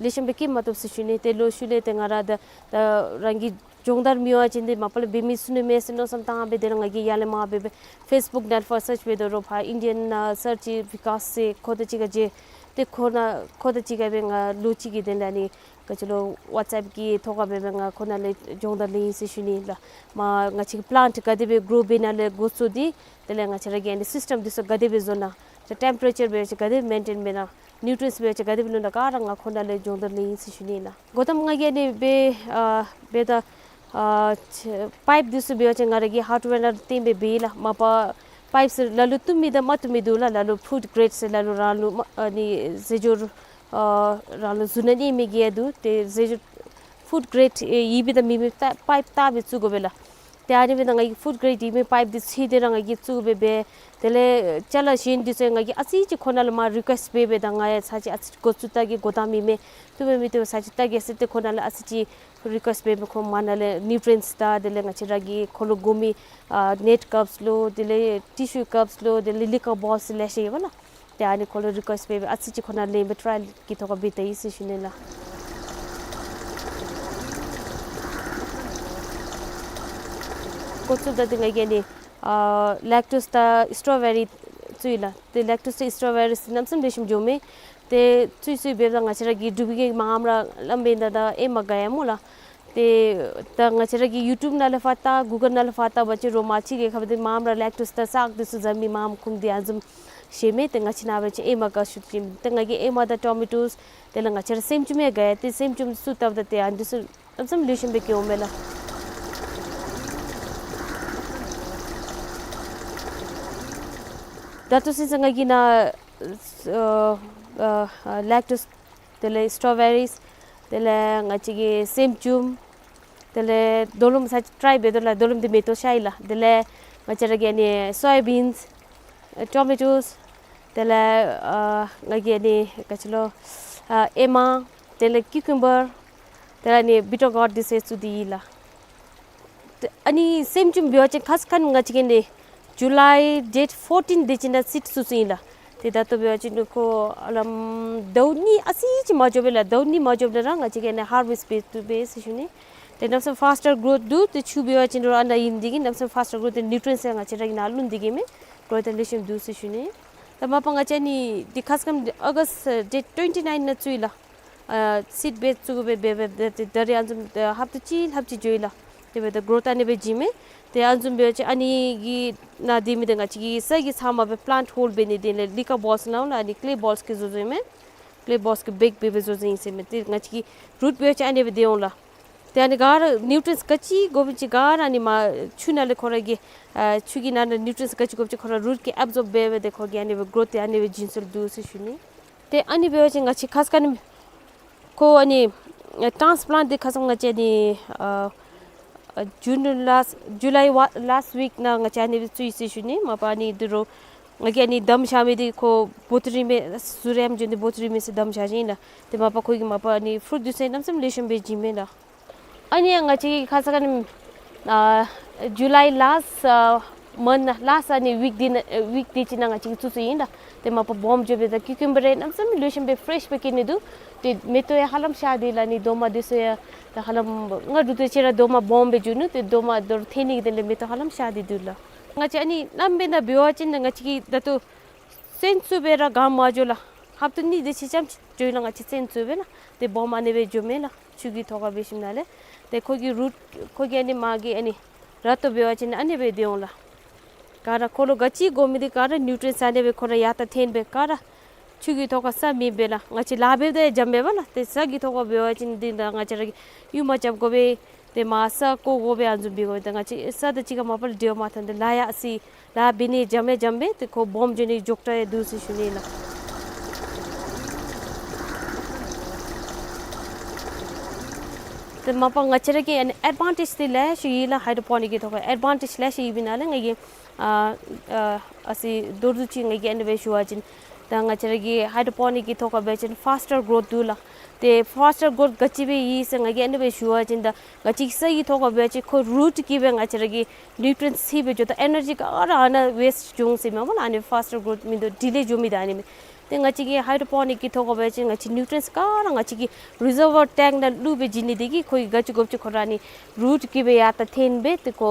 ལེགས་ཤོམ་སྦེ་སྐྱེ་མ་བཏུབ་ཟེར་ཞུ་ནི། ཏེ་ལོག་ཤུལ་ལས་ཏེ་ང་ར་ད་ད་རང་གི་སྦྱོང་བརྡར་མི་འོང་བ་ཅིན་འདི་མ་པ་ལས་འབད་མི་ཚུགས་ནི་མས་ཟེར་མནོ་བསམ་བཏང་སྦེ་དེ་ལས་ང་གིས་ཡར་ལས་མར་འབད་འབད་ཕེསི་བུཀ་ནང་ཕར་སརཆ་འབད་དོ་རོགས་ཕར་ཨིན་ཌི་ཡན་ཨ་སར་ཅི་བི་ཀཱས་ཟེར་ཁོ་དང་གཅིག་ཁར་མཇལ། ཏེ་ཁོ་ནཱ་ཁོ་དང་གཅིག་ཁར་སྦེ་ང་ལོ་གཅིག་གི་དོན་ལས་ཨ་ནི་ག་ཅི་ལོ་ཝཊས་ཨེཔ་གི་ཐོག་ཁར་འབད་འབད་ང་ཁོ་ནང་ལས་སྦྱོང་བརྡར་ལེན་ཡི་ཟེར་ཞུ་ནི་ལགས། མ་ང་བཅས་ཀྱི་པི་ལཱནཊ་ག་དེ་སྦེ་གྲོ་འབད་ནི་ལས་འགོ་བཙུགས་ཏེ་དེ་ལས་ང་བཅས་ར་གི་ཨ་ནི་སིསི་ཊམ་འདི་ཚུ་ག་དེ་སྦེ་བཟོ་ནི། ཏེ་ཊེམ་པེ་རེ་ཅར་འབད་བ་ཅིན་ག་དེ་སྦེ་མེན་ཊེན་འབད་ནི། ནིའུ་ཊི་རིའེནཊི་འབད་བ་ཅིན་ག་དེ་སྦེ་བླུག་ནི་ག་ར་ང་ཁོ་ནང་ལས་སྦྱོང་བརྡར་ལེན་ཡི་ཟེར་ཞུ་ནི་ལགས། གོ་ཏམ་ང་གིས་ཨ་ནི་འབད་ཨ་འབད་ད་ཨ་པའིཔ་འདི་ཚུ་འབད་བ་ཅིན་ང་ར་གིས་ཧརཌ་ཝེར་ནང་བརྟེན་སྦེ་འབད་ཡི་ལགས། མ་པ་པའིཔ་ཚུ་ལ་ལུ་བཏུབ་མི་དང་མ་བཏུབ་མི་འདུག་ལགས། ལ་ལུ་ཕུཌ་གྲེཌ་ཟེར་ལ་ལུ་རང་ལུ་མ་ཨ་ནི་རྫས་སྦྱོར་ཨ་རང་ལུ་བཟོ་ནི་མེད་མི་གི་ཡང་འདུག། ཏེ་རྫས་སྦྱོར་ཕུཌ་གྲེཌ་ཨེ་ཡོད་པའི་དང་མེད་མི་ད་པའིཔ་བལྟ་སྦེ་བཙུགས་དགོ་པས་ལགས། ཏེ་ཨ་ནི་འབདཝ་ད་ང་གིས་ཕུཌ་གྲེཌ་ཡོད་མི་པའིཔ་འདི་འཚོལ་ཏེ་ར་ང་གིས་བཙུགས་སྦེ་འབད། དེ་ལས་ཅ་ལ་གཞན་འདི་ཚུ་ང་གིས་ཨ་ཙི་ཅིག་ཁོ་ནང་ལས་མར་རི་ཀུ་ཨེསཊ་འབད་འབད་ད་ང་ཡང་ཚར་ཅིག་ཨ་ཙི་འགོ་བཙུགས་བལྟ་གེ། གོ་ཏམ་ཨིན་མས། བཏུབ་པས་མི་བཏུབ་པས་ཚར་ཅིག་བལྟ་གེ་ཟེར་ཏེ་ཁོ་ནང་ལས་ཨ་ཙི་ཅིག་རི་ཀུ་ཨེསཊ་འབད་འབད་ཁོ་མར་ནཱ་ལས་ནིའུ་ཊི་རིའེནཊི་དང་དེ་ལས་ང་བཅས་ར་གི་ཁོ་ལུ་དགོ་མི་ཨ་ནེཊ་ཀཔསི་ལོ་དེ་ལས་ཊི་ཤུ་ཀཔསི་ལོ་དེ་ལས་ལི་ཀར་བོ་ཊལ་ལེ་ཤ་ཡོད་པ་ལགས། ཏེ་ཨ་ནི་ཁོ་ལུ་རི་ཀུ་ཨེསཊ་འབད་འབད་ཨ་ཙི་ཅིག་ཁོ་ནང་ལེན་སྦེ་ཊ་རའི་ཡལ་གྱི་ཐོག་ཁར་འབད་བལྟ་ཡི་ཟེར་ཞུ་ནི་ལགས། འགོ་བཙུགསཔ་ད་འདི་ང་གིས་ཨ་ནི་ཨ་ལེཀ་ཊོས་དང་སི་ཊོ་བེ་རི་བཙུགས་ཡི་ལགས། ཏེ་ལེཀ་ཊོས་དང་སི་ཊོ་བེ་རི་གནམ་མེད་ས་མེད་ལེགས་ཤོམ་འགྱོཝ་མས། ཏེ་བཙུགས་བཙུགས་འབདཝ་ད་ང་བཅས་ར་གི་འབྲུག་པའི་གི་མངམ་ར་བླམ་འབདཝ་ད་ད་ཨེ་མ་དགའ་ཡ་སྨོ་ལགས། ཏེ་ད་ང་བཅས་ར་གི་ཡུ་ཊུབ་ནང་ལས་ཕར་བལྟ་གུ་གཱལ་ནང་ལས་ཕར་བལྟ་བ་ཅིན་རོགས་མ་གཅིག་གིས་ཁ་བ་ཏེ་མངམ་ར་ལེཀ་ཊོས་དང་ཙག་འདི་ཚུ་བཟའ་མི་མངམ་ཁུངས་འདི་ཨ་བཟུམ་ཤེས་མས། ཏེ་ང་བཅས་ནཱ་འབད་བ་ཅིན་ཨེ་མ་ག་ཤུད་ཀྱི་ཏེ་ང་གིས་ཨེ་མ་དང་ཊོ་མེ་ཊོས་དེ་ལས་ང་བཅས་ར་སེམ་ཅུམ་ཡང་དགའ་ཡ། ཏེ་སེམ་ཅུམ་ཚུ་བཏབ་ད་ཏེ་ཨ་འདི་ཚུ་ཨ་བཟུམ་ལེགས་ཤོམ་སྦེ་སྐྱེཝ་མས་ལགས། ད་ལྟོ་ཚུན་ཚོད་ང་གིས་ནཱ་ཨ་ཨ་ལེཀ་ཊོས་དེ་ལས་སི་ཊོ་བེ་རིས་དེ་ལས་ང་བཅས་ཀྱི་སེམ་ཅུམ་དེ་ལས་རྡོ་ལུམ་ས་ཊའི་འབད་དོ་ལགས། རྡོ་ལུམ་འདི་མེ་ཏོག་ཤར་ཡི་ལགས། དེ་ལས་ང་བཅས་ར་གི་ཨ་ནི་སོ་ཡ་བིནསི་ཨེ་ཊོ་མེ་ཊོས་དེ་ལས་ཨ་ང་གི་ཨ་ནི་ག་ཅི་ལོ་ཨ་ཨེ་མ་དེ་ལས་ཀིའུ་ཀུམ་བར་དེ་ལས་ཨ་ནི་བི་ཊར་གོརཌ་འདི་ཚུ་ཚུ་འདི་ཨིན་ལགས། ཏེ་ཨ་ནི་སེམ་ཅུམ་འབད་བ་ཅིན་ཁ་ཙ་ཁ་ཉིནམ་ང་བཅས་ཀྱིས་ནི་ཇུ་ལའི་ཌེཊ་ཕོར་ཊིན་དེ་ཅིག་ནང་སིཌ་བཙུགས་བཙུགསཔ་ཨིན་ལགས། ཏེ་ད་ལྟོ་འབད་བ་ཅིན་ཁོ་ཨ་ལམ་ཟླཝ་གཉིས་ཨ་ཙི་ཅིག་མ་འགྱོ་བས་ལགས། ཟླཝ་གཉིས་མ་འགྱོཝ་ད་ར་ང་བཅས་ཀྱིས་ནི་ཧར་ཝེསཊ་འབད་བཏུབ་པས་ཟེར་ཞུ་ནི། ཏེ་གནམ་མེད་ས་མེད་ཕཱསཊ་གོ་རོཐ་འདུག། ཏེ་ཆུ་འབད་བ་ཅིན་རོགས་ཨ་ནཱ་ཨིན་འདི་གིས་གནམ་མེད་ས་མེད་ཕཱསཊ་གོ་རོཐ་ཏེ་ནིའུ་ཊི་རིའེནཊ་ཡང་ང་བཅས་ར་གིས་ནཱ་བླུན་འདི་གིས་མས། གོ་རོཐ་ཡང་ལེགས་ཤོམ་འདུག་ཟེར་ཞུ་ནི། ད་མ་པ་ང་བཅས་ཨ་ནི་འདི་ཁ་ཙ་ཁ་ཉིནམ་ཨོ་གསཊ་ཌེཊ་ཊུ་ཝེན་ཊི་ནའིན་ནང་བཙུགས་ཡི་ལགས། ཨ་སིཌ་འབད་བཙུགས་འབད་འབད་འབད་ཏེ་ད་རེས་ཨ་བཟུམ་ཨ་ཧབ་ཏ་གཅིག་ལྷགཔ་ཅིག་འགྱོ་ཡི་ལགས། དེ་འབདཝ་ད་གོ་རོཐ་ཨ་ནི་སྦེ་བྱིན་མས། ཏེ་ཨ་བཟུམ་འབད་བ་ཅིན་ཨ་ནི་གི་ནང་སྡོད་མི་འདི་ང་བཅས་ཀྱིས་ས་གི་ཚབ་མ་སྦེ་པ་ལེནཊ་ཧོལཌ་འབད་ནི་དེ་ལས་ལི་ཀ་བོགསི་ནང་ལུ་ཨ་ནི་ཀེ་ལེ་བོགསི་གི་བཟོ་བཟོཝ་ཨིན་མས། ཀེ་ལེ་བོགསི་གི་བེག་འབད་འབད་བཟོ་བཟོཝ་ཨིན་ཟེར་མས། ཏེ་ང་བཅས་ཀྱི་རུཊ་འབད་བ་ཅིན་ཨ་ནི་སྦེ་སྡོད་འོང་ལགས། ཏེ་ཨ་ནི་ག་ར་ནིའུ་ཊི་རིའེནཊ་ག་ཅི་དགོ་མི་ཅིག་ག་ར་ཨ་ནི་མར་ཆུ་ནང་ལས་ཁོ་ར་གིས་ཨ་ཆུ་གི་ནང་ན་ནིའུ་ཊི་རིའེནཊ་ག་ཅི་དགོ་མི་ཅིག་ཁོ་ར་རུཊ་གིས་ཨེབ་ཛོརབ་འབད་འབད་དེ་ཁོ་གིས་ཨ་ནི་སྦེ་གོ་རོཐ་ཏེ་ཨ་ནི་སྦེ་བྱིན་སྲོལ་འདུག་ཟེར་ཞུ་ནི། ཏེ་ཨ་ནི་འབད་བ་ཅིན་ང་བཅས་ཁ་ཙ་ཁ་ཉིནམ་ཁོ་ཨ་ནི་ཨ་ཊཱནསི་པ་ལེནཊ་འདི་ཁ་ཙ་ང་བཅས་ཨ་ནི་ཨ་ཨ་ཇུན་ལཱསཊ་ཇུ་ལའི་ཝ་ལཱསཊ་ཝིཀ་ནང་ང་བཅས་ཨ་ནི་སྦེ་བཙུགས་ཡི་ཟེར་ཞུ་ནི། མ་པ་ཨ་ནི་འདི་རོགས་ང་གིས་ཨ་ནི་བསྡམས་བཞག་མི་འདི་ཁོ་བོ་ཊི་རི་མས་ཟུར་ཡང་འགྱོ་ནི་བོ་ཊི་རི་མས་ཟེར་བསྡམས་བཞག་ཅི་ཨིན་ལགས། ཏེ་མ་པ་ཁོ་གིས་མ་པ་ཨ་ནི་ཕུ་རུཊ་འདི་ཚུ་གནམ་མེད་ས་མེད་ལེགས་ཤོམ་སྦེ་བྱིན་མས་ལགས། ཨ་ནི་ཡང་ང་བཅས་ཀྱིས་ཁ་ཙ་ཁ་ཉིནམ་ཨ་ཇུ་ལའི་ལཱསཊ་ཨ་མནཐ་ལཱསཊ་ཨ་ནི་ཝིཀ་འདི་ནང་ཨ་ཝིཀ་འདི་ཅིག་ནང་ང་བཅས་ཀྱིས་བཙུགས་བཙུགསཔ་ཨིན་ལགས། ཏེ་མ་པ་སྦོམ་འགྱོ་འབདཝ་ད་ཀིའུ་ཀུམ་བར་ཡང་གནམ་མེད་ས་མེད་ལེགས་ཤོམ་སྦེ་ཕེ་རེཤ་སྦེ་སྐྱེ་ནི་འདུག། ཏེ་མེ་ཏོག་ཡང་ཧ་ལམ་ཤར་ཏེ་ལགས། ཨ་ནི་རྡོག་མ་འདི་ཚུ་ཡང་ད་ཧ་ལམ་སྔར་འདྲུད་དེ་ཅིག་ར་རྡོག་མ་སྦོམ་སྦེ་འགྱོ་ནུག། ཏེ་རྡོག་མ་མདོར་ཐོན་ནི་གི་དོན་ལས་མེ་ཏོག་ཧ་ལམ་ཤར་ཏེ་འདུག་ལགས། ང་བཅས་ཨ་ནི་ནམ་འབད་ན་འབད་བ་ཅིན་ང་བཅས་ཀྱིས་ད་ལྟོ་སོན་བཙུགས་སྦེ་ར་ག་མ་འགྱོ་ལགས། ཧབ་ཏ་གཉིས་དེ་ཅིག་ཙམ་ཅིག་འགྱོ་ཡི་ལགས། ང་བཅས་སོན་བཙུགས་སྦེ་ལགས། ཏེ་སྦོམ་ཨ་ནི་སྦེ་འགྱོཝ་མས་ལགས། ཆུ་གི་ཐོག་ཁར་འབད་ཞིནམ་ལས། ཏེ་ཁོ་གི་རུཊ་ཁོ་གི་ཨ་ནི་མར་གྱི་ཨ་ནི་ར་ཏོ་འབད་བ་ཅིན་ཨ་ནི་སྦེ་སྡོད་འོང་ལགས། ག་ར་ཁོ་ལུ་ག་ཅི་དགོ་མི་འདི་ག་ར་ནིའུ་ཊི་རིའེནཊ་ཨ་ནི་སྦེ་ཁོ་ར་ཡར་ལྟ་ཐོན་སྦེ་ག་ར་ཆུ་གི་ཐོག་ཁར་ས་མེདཔ་སྦེ་ལགས། ང་བཅས་ལཱ་འབདཝ་ད་ཡང་འཇམ་པས་པ་ལགས། ཏེ་ས་གི་ཐོག་ཁར་འབད་བ་ཅིན་འདི་ད་ང་བཅས་ར་གིས་ཡུར་མ་རྐྱབ་དགོ་པས། ཏེ་མར་ས་བརྐོ་དགོ་པས། ཨ་བཟུམ་འབད་དགོ་པས། ཏེ་ང་བཅས་ས་དང་གཅིག་ཁར་མ་པ་ལས་འབྲལ་བ་མ་བཏང་། ཏེ་ལཱ་ཡང་ཨ་ཙི་ལཱ་འབད་ནི་འཇམ་ཡང་འཇམ་པས། ཏེ་ཁོ་སྦོམ་འགྱོ་ནི་མགྱོགས་དྲགས་ཡང་འདུག་ཟེར་ཞུ་ནི་ལགས། ཏེ་མ་པ་ང་བཅས་ར་གི་ཨ་ནི་ཨེཌ་ཝཱན་ཊེཇ་འདི་ལེ་ཤ་ཡོད་ལགས། ཧའི་ཌོ་པོ་ནིག་གི་ཐོག་ཁར་ཨེཌ་ཝཱན་ཊེཇ་ལེ་ཤ་ཡོད་པའི་ནང་ལས་ང་གིས་ཨ་ཨ་ཨ་ཙི་མདོར་བསྡུས་ཅིག་ང་གིས་ཨ་ནི་སྦེ་ཞུ་བ་ཅིན་ད་ང་བཅས་ར་གི་ཧའི་ཌོ་པོ་ནིག་གི་ཐོག་ཁར་འབད་བ་ཅིན་ཕཱསཊར་གོ་རོཐ་འདུག་ལགས། ཏེ་ཕཱསཊར་གོ་རོཐ་ག་ཅི་སྦེ་ཡོད་ཟེར་ང་གིས་ཨ་ནི་སྦེ་ཞུ་བ་ཅིན་ད་ང་བཅས་ས་གི་ཐོག་ཁར་འབད་བ་ཅིན་ཁོ་རུཊ་གིས་སྦེ་ང་བཅས་ར་གི་ནིའུ་ཊི་རིའེནཊ་ཚུ་སྦེ་འགྱོ་དོ། ཨེ་ནར་ཇི་ག་ར་ཨ་ནཱ་ཝེསཊ་འགྱོ་འོང་ཟེར་མས་པ་ལགས། ཨ་ནི་ཕཱསཊར་གོ་རོཐ་མིན་འདུག། ཌི་ལེ་འགྱོ་མི་འདི་ཨ་ནི་མས། ཏེ་ང་བཅས་ཀྱི་ཧའི་ཌོ་པོ་ནིག་གི་ཐོག་ཁར་འབད་བ་ཅིན་ང་བཅས་ནིའུ་ཊི་རིའེནཊ་ག་ར་ང་བཅས་ཀྱི་རི་ཛར་བར་ཊེངཀ་ནང་བླུགས་སྦེ་བྱིན་ནི་དེ་གིས་ཁོ་གིས་ག་ཅི་དགོཔ་ཅིག་ཁོ་ར་ཨ་ནི་རུཊ་གིས་སྦེ་ཡར་ལྟ་ཐོན་སྦེ་ཏེ་ཁོ་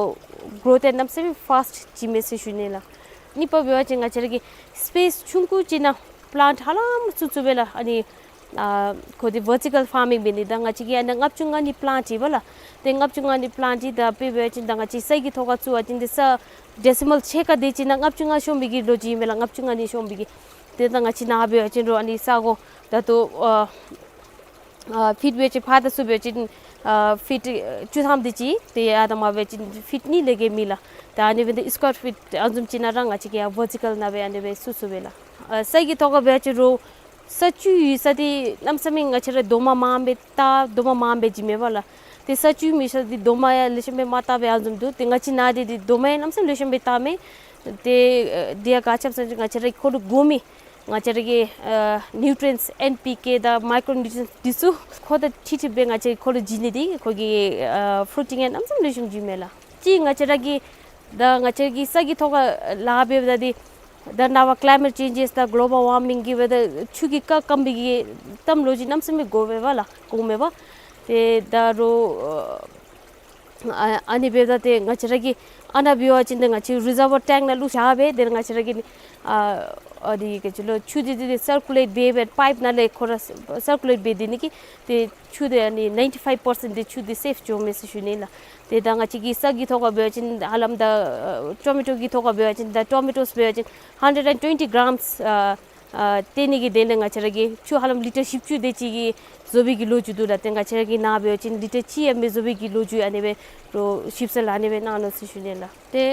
གོ་རོཐ་ཡང་གནམ་མེད་ས་མེད་ཕཱསཊ་བྱིན་མས་ཟེར་ཞུ་ནི་ལགས། གཉིས་པ་འབད་བ་ཅིན་ང་བཅས་ར་གི་སི་པེསི་ཆུང་ཀུ་ཅིག་ནང་པ་ལེནཊ་ཧ་ལམ་བཙུགས་བཙུགསཔ་སྦེ་ལགས། ཨ་ནི་ཨ་ཁོ་འདི་ཝར་ཊི་ཀལ་ཕཱར་མིང་འབད་ནི། ད་ང་བཅས་ཀྱི་ཨ་ནི་ལྔ་བཅུ་ང་གཉིས་པ་ལེནཊ་ཅིག་པ་ལགས། ཏེ་ལྔ་བཅུ་ང་གཉིས་པ་ལེནཊ་ཅིག་ད་དཔེ་འབད་བ་ཅིན་ད་ང་བཅས་ས་གི་ཐོག་ཁར་བཙུགས་པ་ཅིན་ཏེ་ས་ཌེ་སི་མལ་ཕྱེད་ཀ་དེ་ཅིག་ནང་ལྔ་བཅུ་ང་ཤོང་པའི་གི་ལོ་རྒྱུས་མས་ལགས། ལྔ་བཅུ་ང་གཉིས་ཤོང་པའི་གི། ཏེ་ད་ང་བཅས་ནཱ་འབད་བ་ཅིན་རོགས་ཨ་ནི་ས་གོ་ད་ལྟོ་ཨ་ཨ་ཕིཊ་འབད་བ་ཅིན་ཕར་དང་ཚུར་འབད་བ་ཅིན་ཨ་ཕིཊ་ཨ་བཅུ་ཐམ་དེ་ཅིག། ཏེ་ཡར་དང་མར་འབད་བ་ཅིན་ཕིཊ་གཉིས་ལས་བརྒལ་མེད་ལགས། ད་ཨ་ནི་འབདཝ་ད་སི་ཀོར་ཕིཊ་ཨ་བཟུམ་ཅིག་ནང་ར་ང་བཅས་ཀྱིས་ཡར་ཝར་ཊི་ཀལ་ནང་སྦེ་ཨ་ནི་སྦེ་བཙུགས་བཙུགསཔ་སྦེ་ལགས། ཨ་ས་གི་ཐོག་ཁར་འབད་བ་ཅིན་རོགས་ས་ཆུ་ཡོད་ས་འདི་གནམ་མེད་ས་མེད་ང་བཅས་ར་རྡོག་མ་མངམ་སྦེ་བཏགས། རྡོག་མ་མངམ་སྦེ་བྱིན་མས་པ་ལགས། ཏེ་ས་ཆུ་མེད་ས་འདི་རྡོག་མ་ཡང་ལེགས་ཤོམ་སྦེ་མ་བཏགས་པས། ཨ་བཟུམ་འདུག། ཏེ་ང་བཅས་ནཱ་འདི་འདི་རྡོག་མ་ཡང་གནམ་མེད་ས་མེད་ལེགས་ཤོམ་སྦེ་བཏགས་མས། ཏེ་ཨ་འདི་ཡང་ག་ཅི་སྨོ་ཟེར་བ་ཅིན་ང་བཅས་ར་ཁོ་ལུ་དགོ་མི་ང་བཅས་ར་གི་ཨ་ནིའུ་ཊི་རིའེནཊ་ཨེན་པི་ཀེ་དང་མའི་ཀྲོ་ནིའུ་ཊི་རིའེནཊ་འདི་ཚུ་ཁོ་དང་འཁྲིལ་འཁྲིལ་སྦེ་ང་བཅས་ཁོ་ལུ་བྱིན་ནི་འདི་ཁོ་གི་ཨ་ཕུ་རུ་ཊིང་ཡང་གནམ་མེད་ས་མེད་ལེགས་ཤོམ་བྱིན་མས་ལགས། ཅིག་ང་བཅས་ར་གི་ད་ང་བཅས་ཀྱི་ས་གི་ཐོག་ཁར་ལཱ་འབདཝ་ད་འདི་ད་ནངས་པ་ཀི་ལའི་མེཊ་ཅེནཇེསི་དང་གི་ལོ་བཱལ་ཝར་མིང་གིས་འབདཝ་ད་ཆུ་གི་སྐར་སྐམ་པའི་གི་གཏམ་ལོ་རྒྱུས་གནམ་མེད་ས་མེད་གོཝ་མས་པ་ལགས། གོཝ་མས་པ། ཏེ་ད་རོགས་ཨ་ཨ་ནི་འབདཝ་ད་ཏེ་ང་བཅས་ར་གིས་ཨ་ནཱ་འབད་བ་ཅིན་ཏེ་ང་བཅས་རི་ཛར་བར་ཊེངཀ་ནང་བླུགས་བཞག་སྦེ་ཏེ་ང་བཅས་ར་གིས་ཨ་ ཨ་དེ་ག་ཅི་ལོ་ཆུ་དེ་དེ་དེ་སར་ཀུ་ལེཊ་འབད་འབད་པའིཔ་ནང་ལས་ཁོ་ར་སར་ཀུ་ལེཊ་འབད་དེ་ནི་གི་དེ་ཆུ་དེ་ཨ་ནི་ནའིན་ཊི་ཕའིབ་པར་སེནཊ་དེ་ཆུ་དེ་སེཕ་འགྱོཝ་མས་ཟེར་ཞུ་ནི་ལགས། དེ་ད་ང་བཅས་ཀྱི་ས་གི་ཐོག་ཁར་འབད་བ་ཅིན་ཧ་ལམ་ད་ཨ་ཊོ་མེ་ཊོ་གི་ཐོག་ཁར་འབད་བ་ཅིན་ད་ཊོ་མེ་ཊོས་འབད་བ་ཅིན་ཧན་ཌེཌ་ཨེནཌ་ཊུ་ཝེན་ཊི་གྲམས་ཨ་ཨ་སྟེར་ནི་གི་དོན་ལས་ང་བཅས་ར་གིས་ཆུ་ཧ་ལམ་ལི་ཊར་བཞི་བཅུ་དེ་ཅིག་གི་བཟོ་བའི་གི་ལོ་རྒྱུས་འདུག་ལགས། དེ་ང་བཅས་ར་གི་ནཱ་འབད་བ་ཅིན་ལི་ཊར་གཅིག་ཡང་མི་བཟོ་བའི་གི་ལོ་རྒྱུས་ཨ་ནི་སྦེ་རོགས་ཞིབ་འཚོལ་ཨ་ནི་སྦེ་གནང་ནུག་ཟེར་ཞུ་ནི་ལགས། དེ་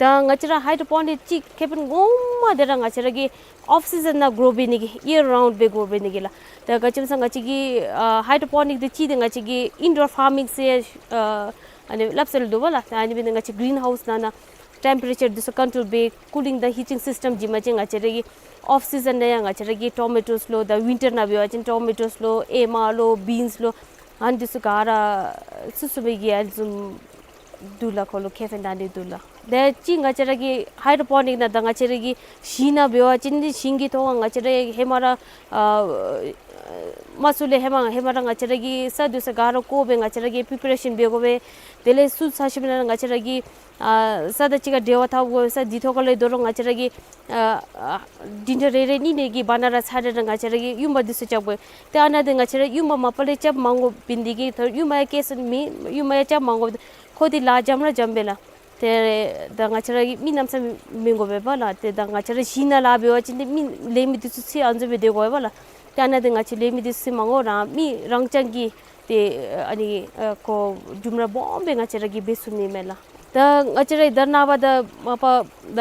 ད་ང་བཅས་ར་ཧའི་ཌོ་པོ་ནིག་ཅིག་ཁེ་ཕན་ངོ་མ་དེ་ར་ང་བཅས་ར་གིས་ཨོཕ་སི་ཛན་ནང་གྲོ་འབད་ནི་གི་ཡིར་རའུནཌ་སྦེ་གྲོ་འབད་ནི་གི་ལགས། ད་ག་ཅི་སྨོ་ཟེར་ང་བཅས་ཀྱི་ཨ་ཧའི་ཌོ་པོ་ནིག་དེ་ཅིག་དེ་ང་བཅས་ཀྱི་ཨིན་ཌོར་ཕར་མིང་ཟེར་ཨ་ཨ་ནི་སླབ་སྲོལ་འདུག་པ་ལགས། ད་ཨ་ནི་སྦེ་ང་བཅས་གི་གིརིན་ཧའུསི་ནང་ན་ཊེམ་པེ་རེ་ཅར་འདི་ཚུ་ཀོན་ཊོལ་འབད་ཀུ་ལིང་དང་ཧི་ཊིང་སིསི་ཊེམ་བྱིན་པ་ཅིན་ང་བཅས་ར་གི་ཨོཕ་སི་ཛན་ནང་ཡང་ང་བཅས་ར་གི་ཊོ་མེ་ཊོས་ལོ་དང་ཝིན་ཊར་ནང་འབད་བ་ཅིན་ཊོ་མེ་ཊོས་ལོ་ཨེ་མ་ལོ་བིནསི་ལོ་ཨ་ནི་འདི་ཚུ་ག་ར་ཚུ་ཚུ་སྦེ་གི་ཨ་ནི་བཟུམ་འདུག་ལགས། ཁོ་ལུ་ཁེ་ཕན་ད་ཨ་ནི་འདུག་ལགས། དེ་ཅིག་ང་བཅས་ར་གི་ཧའི་ཌོ་པོ་ནིག་ནང་ད་ང་བཅས་ར་གི་ཞིང་ནང་འབད་བ་ཅིན་ནི་ཞིང་གི་ཐོག་ང་བཅས་ར་ཧེ་མ་ར་ཨ་མ་ཚུ་ལས་ཧེ་མ་ཧེ་མ་ར་ང་བཅས་ར་གི་ས་འདི་ཚུ་ག་ར་བརྐོ་སྦེ་ང་བཅས་ར་གིས་པི་པེ་རེ་ཤཱན་འབད་དགོ་པས། དེ་ལས་ཚུ་ཚར་ཞིནམ་ལས་ང་བཅས་ར་གི་ཨ་ས་དང་གཅིག་ཁར་འབྲེལ་བ་འཐབ་དགོ་པས། ས་འདི་ཐོག་ཁ་ལས་དོ་རུང་ང་བཅས་ར་གིས་ཨ་ཨ་འགྲིམ་འགྲུལ་རེ་རེ་གཉིས་གཉིས་ཀྱི་བར་ན་ར་ཚར་རེ་ར་ང་བཅས་ར་གིས་ཡུམ་བ་འདི་ཚུ་རྐྱབ་དགོ་པས། ཏེ་ཨ་ནཱ་འདི་ང་བཅས་ར་ཡུམ་བ་མ་པ་ལས་རྐྱབ་མ་དགོ་པའི་འདི་གིས་ད་ཡུམ་བ་ཡང་སྐྱེལ་ས་མེད། ཡུམ་བ་ཡང་རྐྱབ་མ་དགོ། ཁོ་འདི་ལཱ་འཇམ་ར་འཇམ་པས་ལགས། ཏེ་ད་ང་བཅས་ར་གིས་མི་གནམ་ས་མེད་དགོ་པས་པ་ལགས། ཏེ་ད་ང་བཅས་ར་ཞིང་ནང་ལཱ་འབད་བ་ཅིན་འདི་མི་ལས་མི་འདི་ཚུ་ཚུ་ཨ་ནི་བཟུམ་སྦེ་སྡོད་དགོ་པས་པ་ལགས། ཏེ་ཨ་ནཱ་འདི་ང་བཅས་ལས་མི་འདི་ཚུ་མ་དགོ་ར་མི་རང་རྐྱང་གིས་ཏེ་ཨ་ནི་ཨ་ཁོ་ལྗོངས་མི་སྦོམ་སྦེ་ང་བཅས་ར་གིས་འབད་ཚུགས་ནི་མས་ལགས། ད་ང་བཅས་ར་ད་ནངས་པ་ད་མ་པ་ད་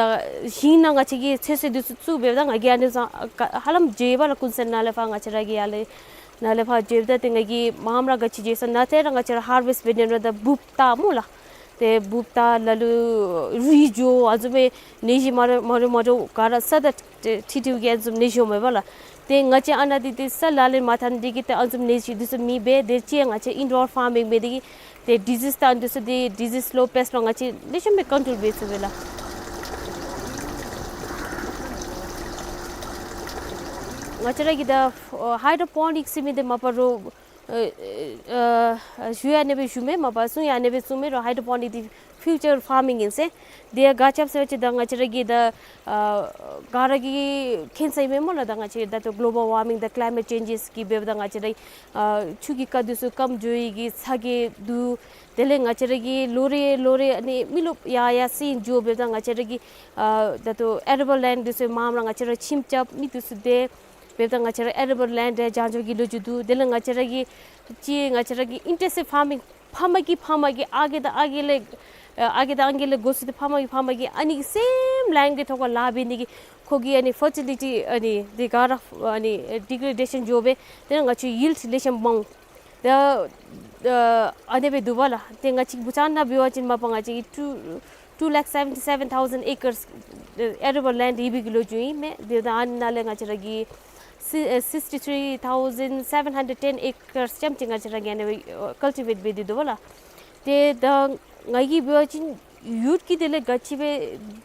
ཞིང་ནང་ང་བཅས་ཀྱིས་ཚོད་བསྲེ་འདི་ཚུ་བཙུགས་འབདཝ་ད་ང་གིས་ཨ་ནི་ཚུ་ཧ་ལམ་འགྱོ་ཡི་པ་ལགས། ཀུན་གསལ་ནང་ལས་ཕར་ང་བཅས་ར་གི་ཡར་ལས་ནང་ལས་ཕར་འགྱོཝ་ད་ཏེ་ང་གིས་མངམ་ར་ག་ཅི་འགྱོ་ས་ནཱ་ཏེ་ར་ང་བཅས་ར་ཧར་ཝེསཊ་འབད་ནི་ར་ད་འབུཔ་བཏགས་སྨོ་ལགས། ཏེ་འབུཔ་བཏགས་ལ་ལུ་རུལ་འགྱོ་ཨ་ནི་བཟུམ་སྦེ་ནད་གཞི་མ་རེ་མ་རེ་མ་རེ་ག་ར་ས་དང་འཁྲིལ་འཁྲིལཝ་གི་ཨ་ནི་བཟུམ་ནད་གཞི་འོང་མས་པ་ལགས། ཏེ་ང་བཅས་ཨ་ནཱ་འདི་ཏེ་ས་ལ་ལས་མ་ཐོན་འདི་གིས་ཏེ་ཨ་ནི་བཟུམ་ནད་གཞི་འདི་ཚུ་མེད་པས། དེ་ཅིག་ང་བཅས་ཨིན་ཌོར་ཕར་མིང་འབད་འདི་གིས་ཏེ་ཌི་ཛིསི་དང་འདི་ཚུ་ཏེ་ཌི་ཛིསི་ལོ་པེསཊ་ལོ་ང་བཅས་ལེགས་ཤོམ་སྦེ་ཀོན་ཊོལ་འབད་ཚུགས་པས་ལགས། ང་བཅས་ར་གིས་ད་ཨ་ཧའི་ཌོ་པོ་ནིག་ཟེར་མི་འདི་མ་པ་རོགས་ཨ་ཨ་ཞུ་ཡང་ཨ་ནི་སྦེ་ཞུ་མས། མ་པ་གསུང་ཡང་ཨ་ནི་སྦེ་གསུང་མས། རོགས་ཧའི་ཌོ་པོ་ནིག་འདི་ཕིའུ་ཅར་ཕར་མིང་ཨིན་ཟེར། དེ་ཡང་ག་ཅི་སྨོ་ཟེར་བ་ཅིན་ད་ང་བཅས་ར་གི་ད་ཨ་ག་ར་གིས་མཁྱེན་ས་ཨིན་མས་སྨོ་ལགས། ད་ང་བཅས་ད་ལྟོ་གོ་ལོ་བཱལ་ཝར་མིང་དང་ཀི་ལའི་མེཊ་ཅེནཇེསི་གིས་འབདཝ་ད་ང་བཅས་ར་ཨ་ཆུ་གི་རྐ་འདི་ཚུ་སྐམ་འགྱོ་ཡི་གི་ཚ་གྱང་འདུག། དེ་ལས་ང་བཅས་ར་གི་ལོ་རེ་ལོ་རེ་ཨ་ནི་མི་རློབས་ཡར་ཡར་སེང་འགྱོ། འབདཝ་ད་ང་བཅས་ར་གི་ཨ་ད་ལྟོ་ཨེ་རེ་བཱལ་ལེནཌ་འདི་ཚུ་མངམ་ར་ང་བཅས་ར་ཁྱིམ་རྐྱབ་མི་འདི་ཚུ་དེ་འབདཝ་ད་ང་བཅས་ར་ཨེ་རེ་བཱལ་ལེནཌ་ར་བྱང་འགྱོ་གི་ལོ་རྒྱུས་འདུག། དེ་ལས་ང་བཅས་ར་གི་ཅིག་ང་བཅས་ར་གི་ཨིན་ཊེན་སིབ་ཕར་མིང་ཕ་མ་གིས་ཕ་མ་གིས་ཨ་རྒས་དང་ཨ་རྒས་ལས་ཨ་རྒས་དང་ཨང་རྒས་ལས་འགོ་བཙུགས་ཏེ་ཕ་མ་གིས་ཕ་མ་གིས་ཨ་ནི་གི་སེམ་ལཱའི་གི་ཐོག་ཁར་ལཱ་འབད་ནི་གིས་ཁོ་གི་ཨ་ནི་ཕར་ཊི་ལི་ཊི་ཨ་ནི་འདི་ག་ར་ཨ་ནི་ཌི་གྲེ་ཌེ་ཤཱན་འགྱོ་སྦེ་དེ་ལས་ང་བཅས་ཡིལཌ་ལེགས་ཤོམ་མ་འོང་། ད་ཨ་ཨ་ནི་སྦེ་འདུག་པ་ལགས། ཏེ་ང་བཅས་བུ་ཆུ་ནང་འབད་བ་ཅིན་མ་པ་ང་བཅས་ཀྱི་two two lakh seventy seven thousand acres ཨེ་རེ་བཱལ་ལེནཌ་ཡོད་པའི་གི་ལོ་རྒྱུས་ཨིན་མས། དེ་ད་ཨ་ནཱ་ལས་ང་བཅས་ར་གི་སི་ཨེ་sixty three thousand seven hundred ten acres ཙམ་ཅིག་ང་བཅས་ར་གིས་ཨ་ནི་སྦེ་ཨ་ཀལ་ཊི་ཝེཊ་འབད་དེ་འདུག་པ་ལགས། ཏེ་ད་ང་གིས་འབད་བ་ཅིན་ཡུཊ་ཀྱི་དེ་ལས་ག་ཅི་སྦེ་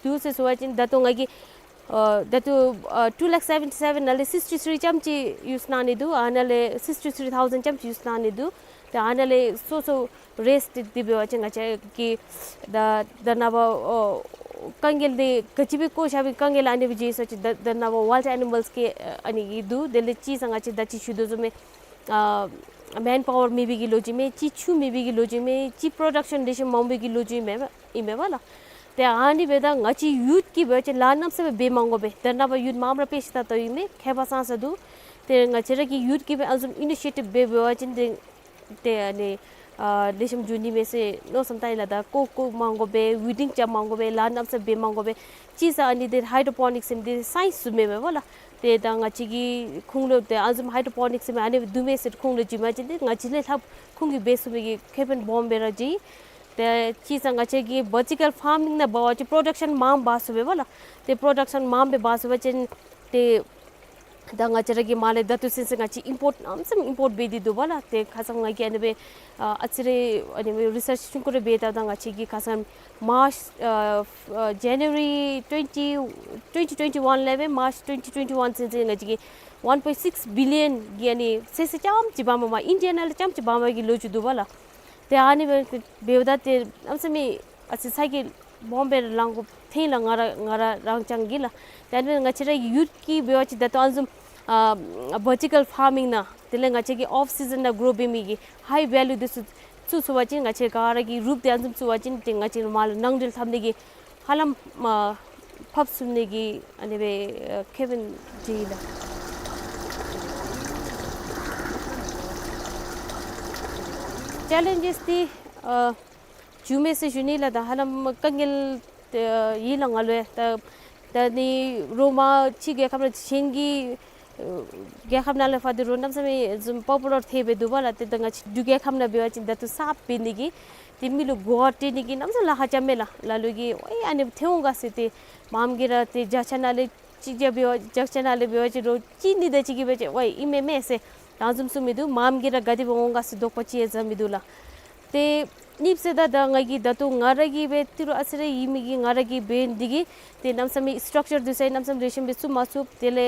འདུག་ཟེར་ཟེར་བ་ཅིན་ད་ལྟོ་ང་གིས་ཨ་ད་ལྟོ་ཨ་two lakh seventy seven ནང་ལས་sixty three ཙམ་ཅིག་ཡུསི་གནང་ནི་འདུག། ཨ་ནཱ་ལས་sixty three thousand ཙམ་ཅིག་ཡུསི་གནང་ནི་འདུག། ཏེ་ཨ་ནཱ་ལས་སོ་སོ་རེསཊ་འདི་འབད་བ་ཅིན་ང་བཅས་ཀྱི་ད་ད་ནངས་པ་ཨོ་དཀའ་ངལ་འདི་ག་ཅི་སྦེ་བཀོ་བཞག་པའི་དཀའ་ངལ་ཨ་ནི་སྦེ་འགྱོ་ཡི་ཟེར་བ་ཅིན་ད་ད་ནངས་པ་ཝའིལཌ་ཨེ་ནི་མཱལསི་གི་ཨ་ནི་གི་འདུག། དེ་ལས་ཅིག་ཟེར་ང་བཅས་ད་ཅི་ཞུ་དོ་བཟུམ་སྦེ་ཨ་མེན་པ་ཝར་མེད་པའི་གི་ལོ་རྒྱུས་མས། ཅིག་ཆུ་མེད་པའི་གི་ལོ་རྒྱུས་མས། ཅིག་པྲོ་ཌག་ཤཱན་ལེགས་ཤོམ་མ་འོང་པའི་གི་ལོ་རྒྱུས་མས་པ་ཨིན་མས་པ་ལགས། ཏེ་ཨ་ནི་འབདཝ་ད་ང་བཅས་ཡུཊ་ཀྱིས་འབད་བ་ཅིན་ལཱ་གནམ་མེད་ས་མེད་འབད་མ་དགོ་པས། ད་ནངས་པ་ཡུཊ་མངམ་ར་དཔེ་ཆ་ལྟ་ལྟཝ་ཨིན་མས། མཁས་པ་ཙང་ཙ་འདུག། ཏེ་ང་བཅས་ར་གི་ཡུཊ་ཀྱིས་འབད་ཨ་ནི་བཟུམ་ཨི་ནི་ཤི་ཡེ་ཊིབ་འབད་འབད་བ་ཅིན་ཏེ་ཏེ་ཨ་ནི་ཨ་ལེགས་ཤོམ་འགྱོ་ནི་མས་ཟེར་མནོ་བསམ་བཏང་ཡི་ལགས། ད་བཀོ་བཀོ་མ་དགོ་པས། ཝི་ཌིང་རྐྱབ་མ་དགོ་པས། ལཱ་གནམ་མེད་ས་མེད་འབད་མ་དགོ་པས། ཅིག་ཟེར་ཨ་ནི་འདི་ཧའི་ཌོ་པོ་ནིག་ཟེར་མི་འདི་སའིནསི་བཟུམ་མས་པ་ལགས། ཏེ་ད་ང་བཅས་ཀྱི་ཁུངས་ལུ་ཏེ་ཨ་ནི་བཟུམ་ཧའི་ཌོ་པོ་ནིག་ཟེར་མི་ཨ་ནི་འདུག་མས་ཟེར་ཁུངས་ལུ་འགྱོ་བ་ཅིན་ཏེ་ང་བཅས་ལས་ལྷག་ཁོང་གིས་འབད་ཚུགས་མི་གི་ཁེ་ཕན་སྦོམ་སྦེ་ར་འགྱོ་ཡི། ཏེ་ཅིག་ཟེར་ང་བཅས་ཀྱིས་ཝར་ཊི་ཀཱལ་ཕར་མིང་ནང་འབད་བ་ཅིན་པྲོ་ཌག་ཤཱན་མངམ་འབག་ཚུགས་པས་པ་ལགས། ཏེ་པྲོ་ཌག་ཤཱན་མངམ་སྦེ་འབག་ཚུགས་པ་ཅིན་ཏེ་ད་ང་བཅས་ར་གིས་མར་ལས་ད་ལྟོ་ཚུན་ཚོད་ང་བཅས་ཨིམ་པོརཊ་གནམ་མེད་ས་མེད་ཨིམ་པོརཊ་འབད་དེ་འདུག་པ་ལགས། ཏེ་ཁ་ཙ་ང་གིས་ཨ་ནི་སྦེ་ཨ་ཨ་ཙི་རེ་ཨ་ནི་སྦེ་རི་སརཆ་ཆུང་ཀུ་རེ་འབད་བལྟཝ་ད་ང་བཅས་ཀྱིས་ཁ་ཙ་མཱརཆ་ཨ་ཨ་ཇེ་ནུ་ཝ་རི་twenty twenty twenty one ལས་སྦེ་མཱརཆ་twenty twenty one ཚུན་ཚོད་ང་བཅས་ཀྱིས་one point six billion གི་ཨ་ནི་ཚོད་བསྲེ་རྐྱངམ་ཅིག་འབག་མས། མར་ཨིན་ཌི་ཡ་ནང་ལས་རྐྱངམ་ཅིག་འབག་མི་གི་ལོ་རྒྱུས་འདུག་པ་ལགས། ཏེ་ཨ་ནི་སྦེ་འབདཝ་ད་ཏེ་གནམ་མེད་ས་མེད་ཨ་ཙི་ཚ་གྱང་ སྦོམ་སྦེ་ར་ལང་དགོཔ་ཐོན་ལགས། ང་ར་ང་ར་རང་རྐྱང་གིས་ལགས། དེ་ལས་ང་བཅས་ར་ཡུཐ་ཀྱིས་འབད་བ་ཅིན་ད་ལྟོ་ཨ་ནི་བཟུམ་ཨ་བར་ཊི་ཀཱལ་ཕཱར་མིང་ནང་དེ་ལས་ང་བཅས་ཀྱི་ཨོཕ་སི་ཛན་ནང་གྲོ་འབད་མི་གི་ཧའི་ཝེ་ལུ་འདི་ཚུ་བཙུགས་ཚུགས་པ་ཅིན་ང་བཅས་ག་ར་གིས་རོགས་འདི་ཨ་ནི་བཟུམ་བཙུགས་པ་ཅིན་ཏེ་ང་བཅས་མར་ལས་ནང་འགྲིལ་འཐབ་ནི་གི་ཧ་ལམ་ཨ་ཕབ་ཚུགས་ནི་གི་ཨ་ནི་སྦེ་ཨ་ཁེ་ཕན་འདི་ཨིན་ལགས། ཅེ་ལེནཇ་སི་འདི་ཨ་བྱུང་མས་ཟེར་ཞུ་ནི་ལགས། ད་ཧ་ལམ་དཀའ་ངལ་ཨ་ཨིན་ལགས་ང་ལུ་ཡང་། ད་ད་ནི་རོགས་མར་ཕྱི་རྒྱལ་ཁབ་ནང་གཞན་གྱི་ཨ་རྒྱལ་ཁབ་ནང་ལས་ཕར་འདི་རོགས་གནམ་མེད་ས་མེད་བཟུམ་པོ་པུ་ལར་ཐལ་སྦེ་འདུག་པ་ལགས། ཏེ་ད་ང་བཅས་འབྲུག་རྒྱལ་ཁབ་ནང་འབད་བ་ཅིན་ད་ལྟོ་གསརཔ་འབད་ནི་གི་ཏེ་མི་ལུ་གོ་བ་སྤྲོད་ནི་གི་གནམ་མེད་ས་མེད་ལཱ་ཁག་རྐྱབ་མས་ལགས། ལ་ལུ་གིས་ཝའི་ཨ་ནི་ཐོན་འོང་ག་ཟེར་ཏེ་མངམ་གིས་ར་ཏེ་བརྒྱ་ཆ་ནང་ལས་གཅིག་བརྒྱ་འབད་བ་བརྒྱ་ཆ་ནང་ལས་འབད་བ་ཅིན་རོགས་གཅིག་གཉིས་དེ་ཅིག་གིས་འབད་བ་ཅིན་ཝའི་ཨིན་མས་མས་ཟེར་ད་ཨ་ནི་བཟུམ་གསུངས་མི་འདུག། མངམ་གིས་ར་ག་དེ་སྦེ་འོང་ག་ཟེར་དོགས་པ་ཅིག་ཡང་ཟ་མི་འདུག་ལགས། ཏེ་གཉིས་པ་ཟེར་ད་ད་ང་གིས་ད་ལྟོ་ང་ར་གིས་སྦེ་ཏི་རུ་ཨ་ཙི་རེ་ཨིན་མི་གི་ང་ར་གིས་འབད་ནི་འདི་གིས་ཏེ་གནམ་མེད་ས་མེད་སི་ཊག་ཅར་འདི་ཚུ་གནམ་མེད་ས་མེད་རེ་ཤིམ་སྦེ་བཙུགས་མ་ཚུགས། དེ་ལས་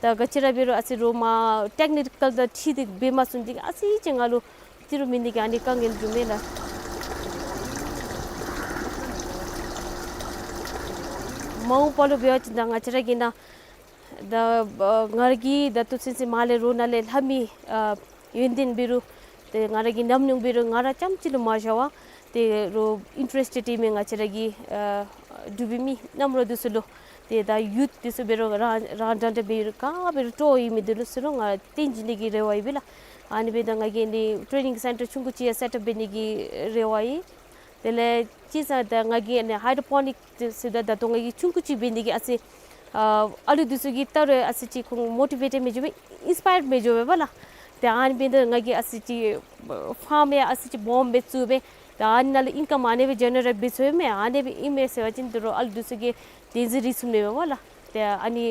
ད་ག་ཅི་ར་འབད་རུང་ཨ་ཙི་རོགས་མར་ཊེཀ་ནི་ཀཱལ་དང་འཁྲིལ་ཏེ་འབད་མ་ཚུགས་འདི་གིས་ཨ་ཙི་ཅིག་ང་ལུ་ཏི་རུ་མེད་ནི་གི་ཨ་ནི་དཀའ་ངལ་འབྱུངམ་མས་ལགས། མ་འོངས་པ་ལུ་འབད་བ་ཅིན་ད་ང་བཅས་ར་གི་ནཱ་ད་ཨ་ང་ར་གིས་ད་ལྟོ་ཚུན་ཚོད་མར་ལས་རོགས་ནཱ་ལས་ལྷབ་མི་ཨ་ཡོན་ཏན་འབད་རུང་ཏེ་ང་ར་གི་ཉམས་མྱོང་འབད་རུང་ང་ར་རྐྱངམ་ཅིག་ལུ་མ་བཞག་པར་ཏེ་རོགས་ཨིན་ཊ་རེསི་ཊེཌ་ཨིན་མི་ང་བཅས་ར་གི་ཨ་འབྲུག་པའི་མི་རྣམ་རོལ་འདི་ཚུ་ལུ་ཏེ་ད་ཡུཐ་འདི་ཚུ་འབད་རུང་རང་རང་འདྲ་འདྲ་འབད་རུང་ག་འབད་རུང་སྤྲོ་བ་ཡོད་མི་འདི་ལུ་ཚུ་ལུ་ང་ར་སྟོན་བྱིན་ནི་གི་རེ་བ་ཡོད་པས་ལགས། ཨ་ནི་སྦེ་ད་ང་གིས་ཨ་ནི་ཊེ་རེ་ནིང་སེན་ཊར་ཆུང་ཀུ་ཅིག་ཡང་སེཊ་ཨཔ་འབད་ནི་གི་རེ་བ་ཡོད། དེ་ལས་གཅིག་ཟེར་ད་ང་གིས་ཨ་ནི་ཧའི་ཌོ་པོ་ནིཀ་ཟེརཝ་ད་ད་ལྟོ་ང་གིས་ཆུང་ཀུ་ཅིག་འབད་ནི་གི་ཨ་ཙི་ཨ་ཨ་ལུ་འདི་ཚུ་གིས་ད་རུང་ཨ་ཙི་ཅིག་ཁོང་མོ་ཊི་ཝེཊ་མི་འགྱོ་བས་ཨིན་སི་པ་ཡར་མི་འགྱོ་བས་པ་ལགས། ཏེ་ཨ་ནི་འབདཝ་ད་ང་གིས་ཨ་ཙི་ཅིག་ཕཱརམ་ཡང་ཨ་ཙི་ཅིག་སྦོམ་སྦེ་བཙུགས་སྦེ་ད་ཨ་ནི་ནང་ལས་ཨིན་ཀམ་ཨ་ནི་སྦེ་ཇེ་ནེ་རེཊ་འབད་ཚུགས་མས། ཨ་ནི་སྦེ་ཨིན་མས་ཟེར་བ་ཅིན་ད་རུང་ཨ་ལུ་འདི་ཚུ་གིས་བདེན་འཛིན་རེ་ཚུགས་མས་པ་ལགས། ཏེ་ཨ་ནི་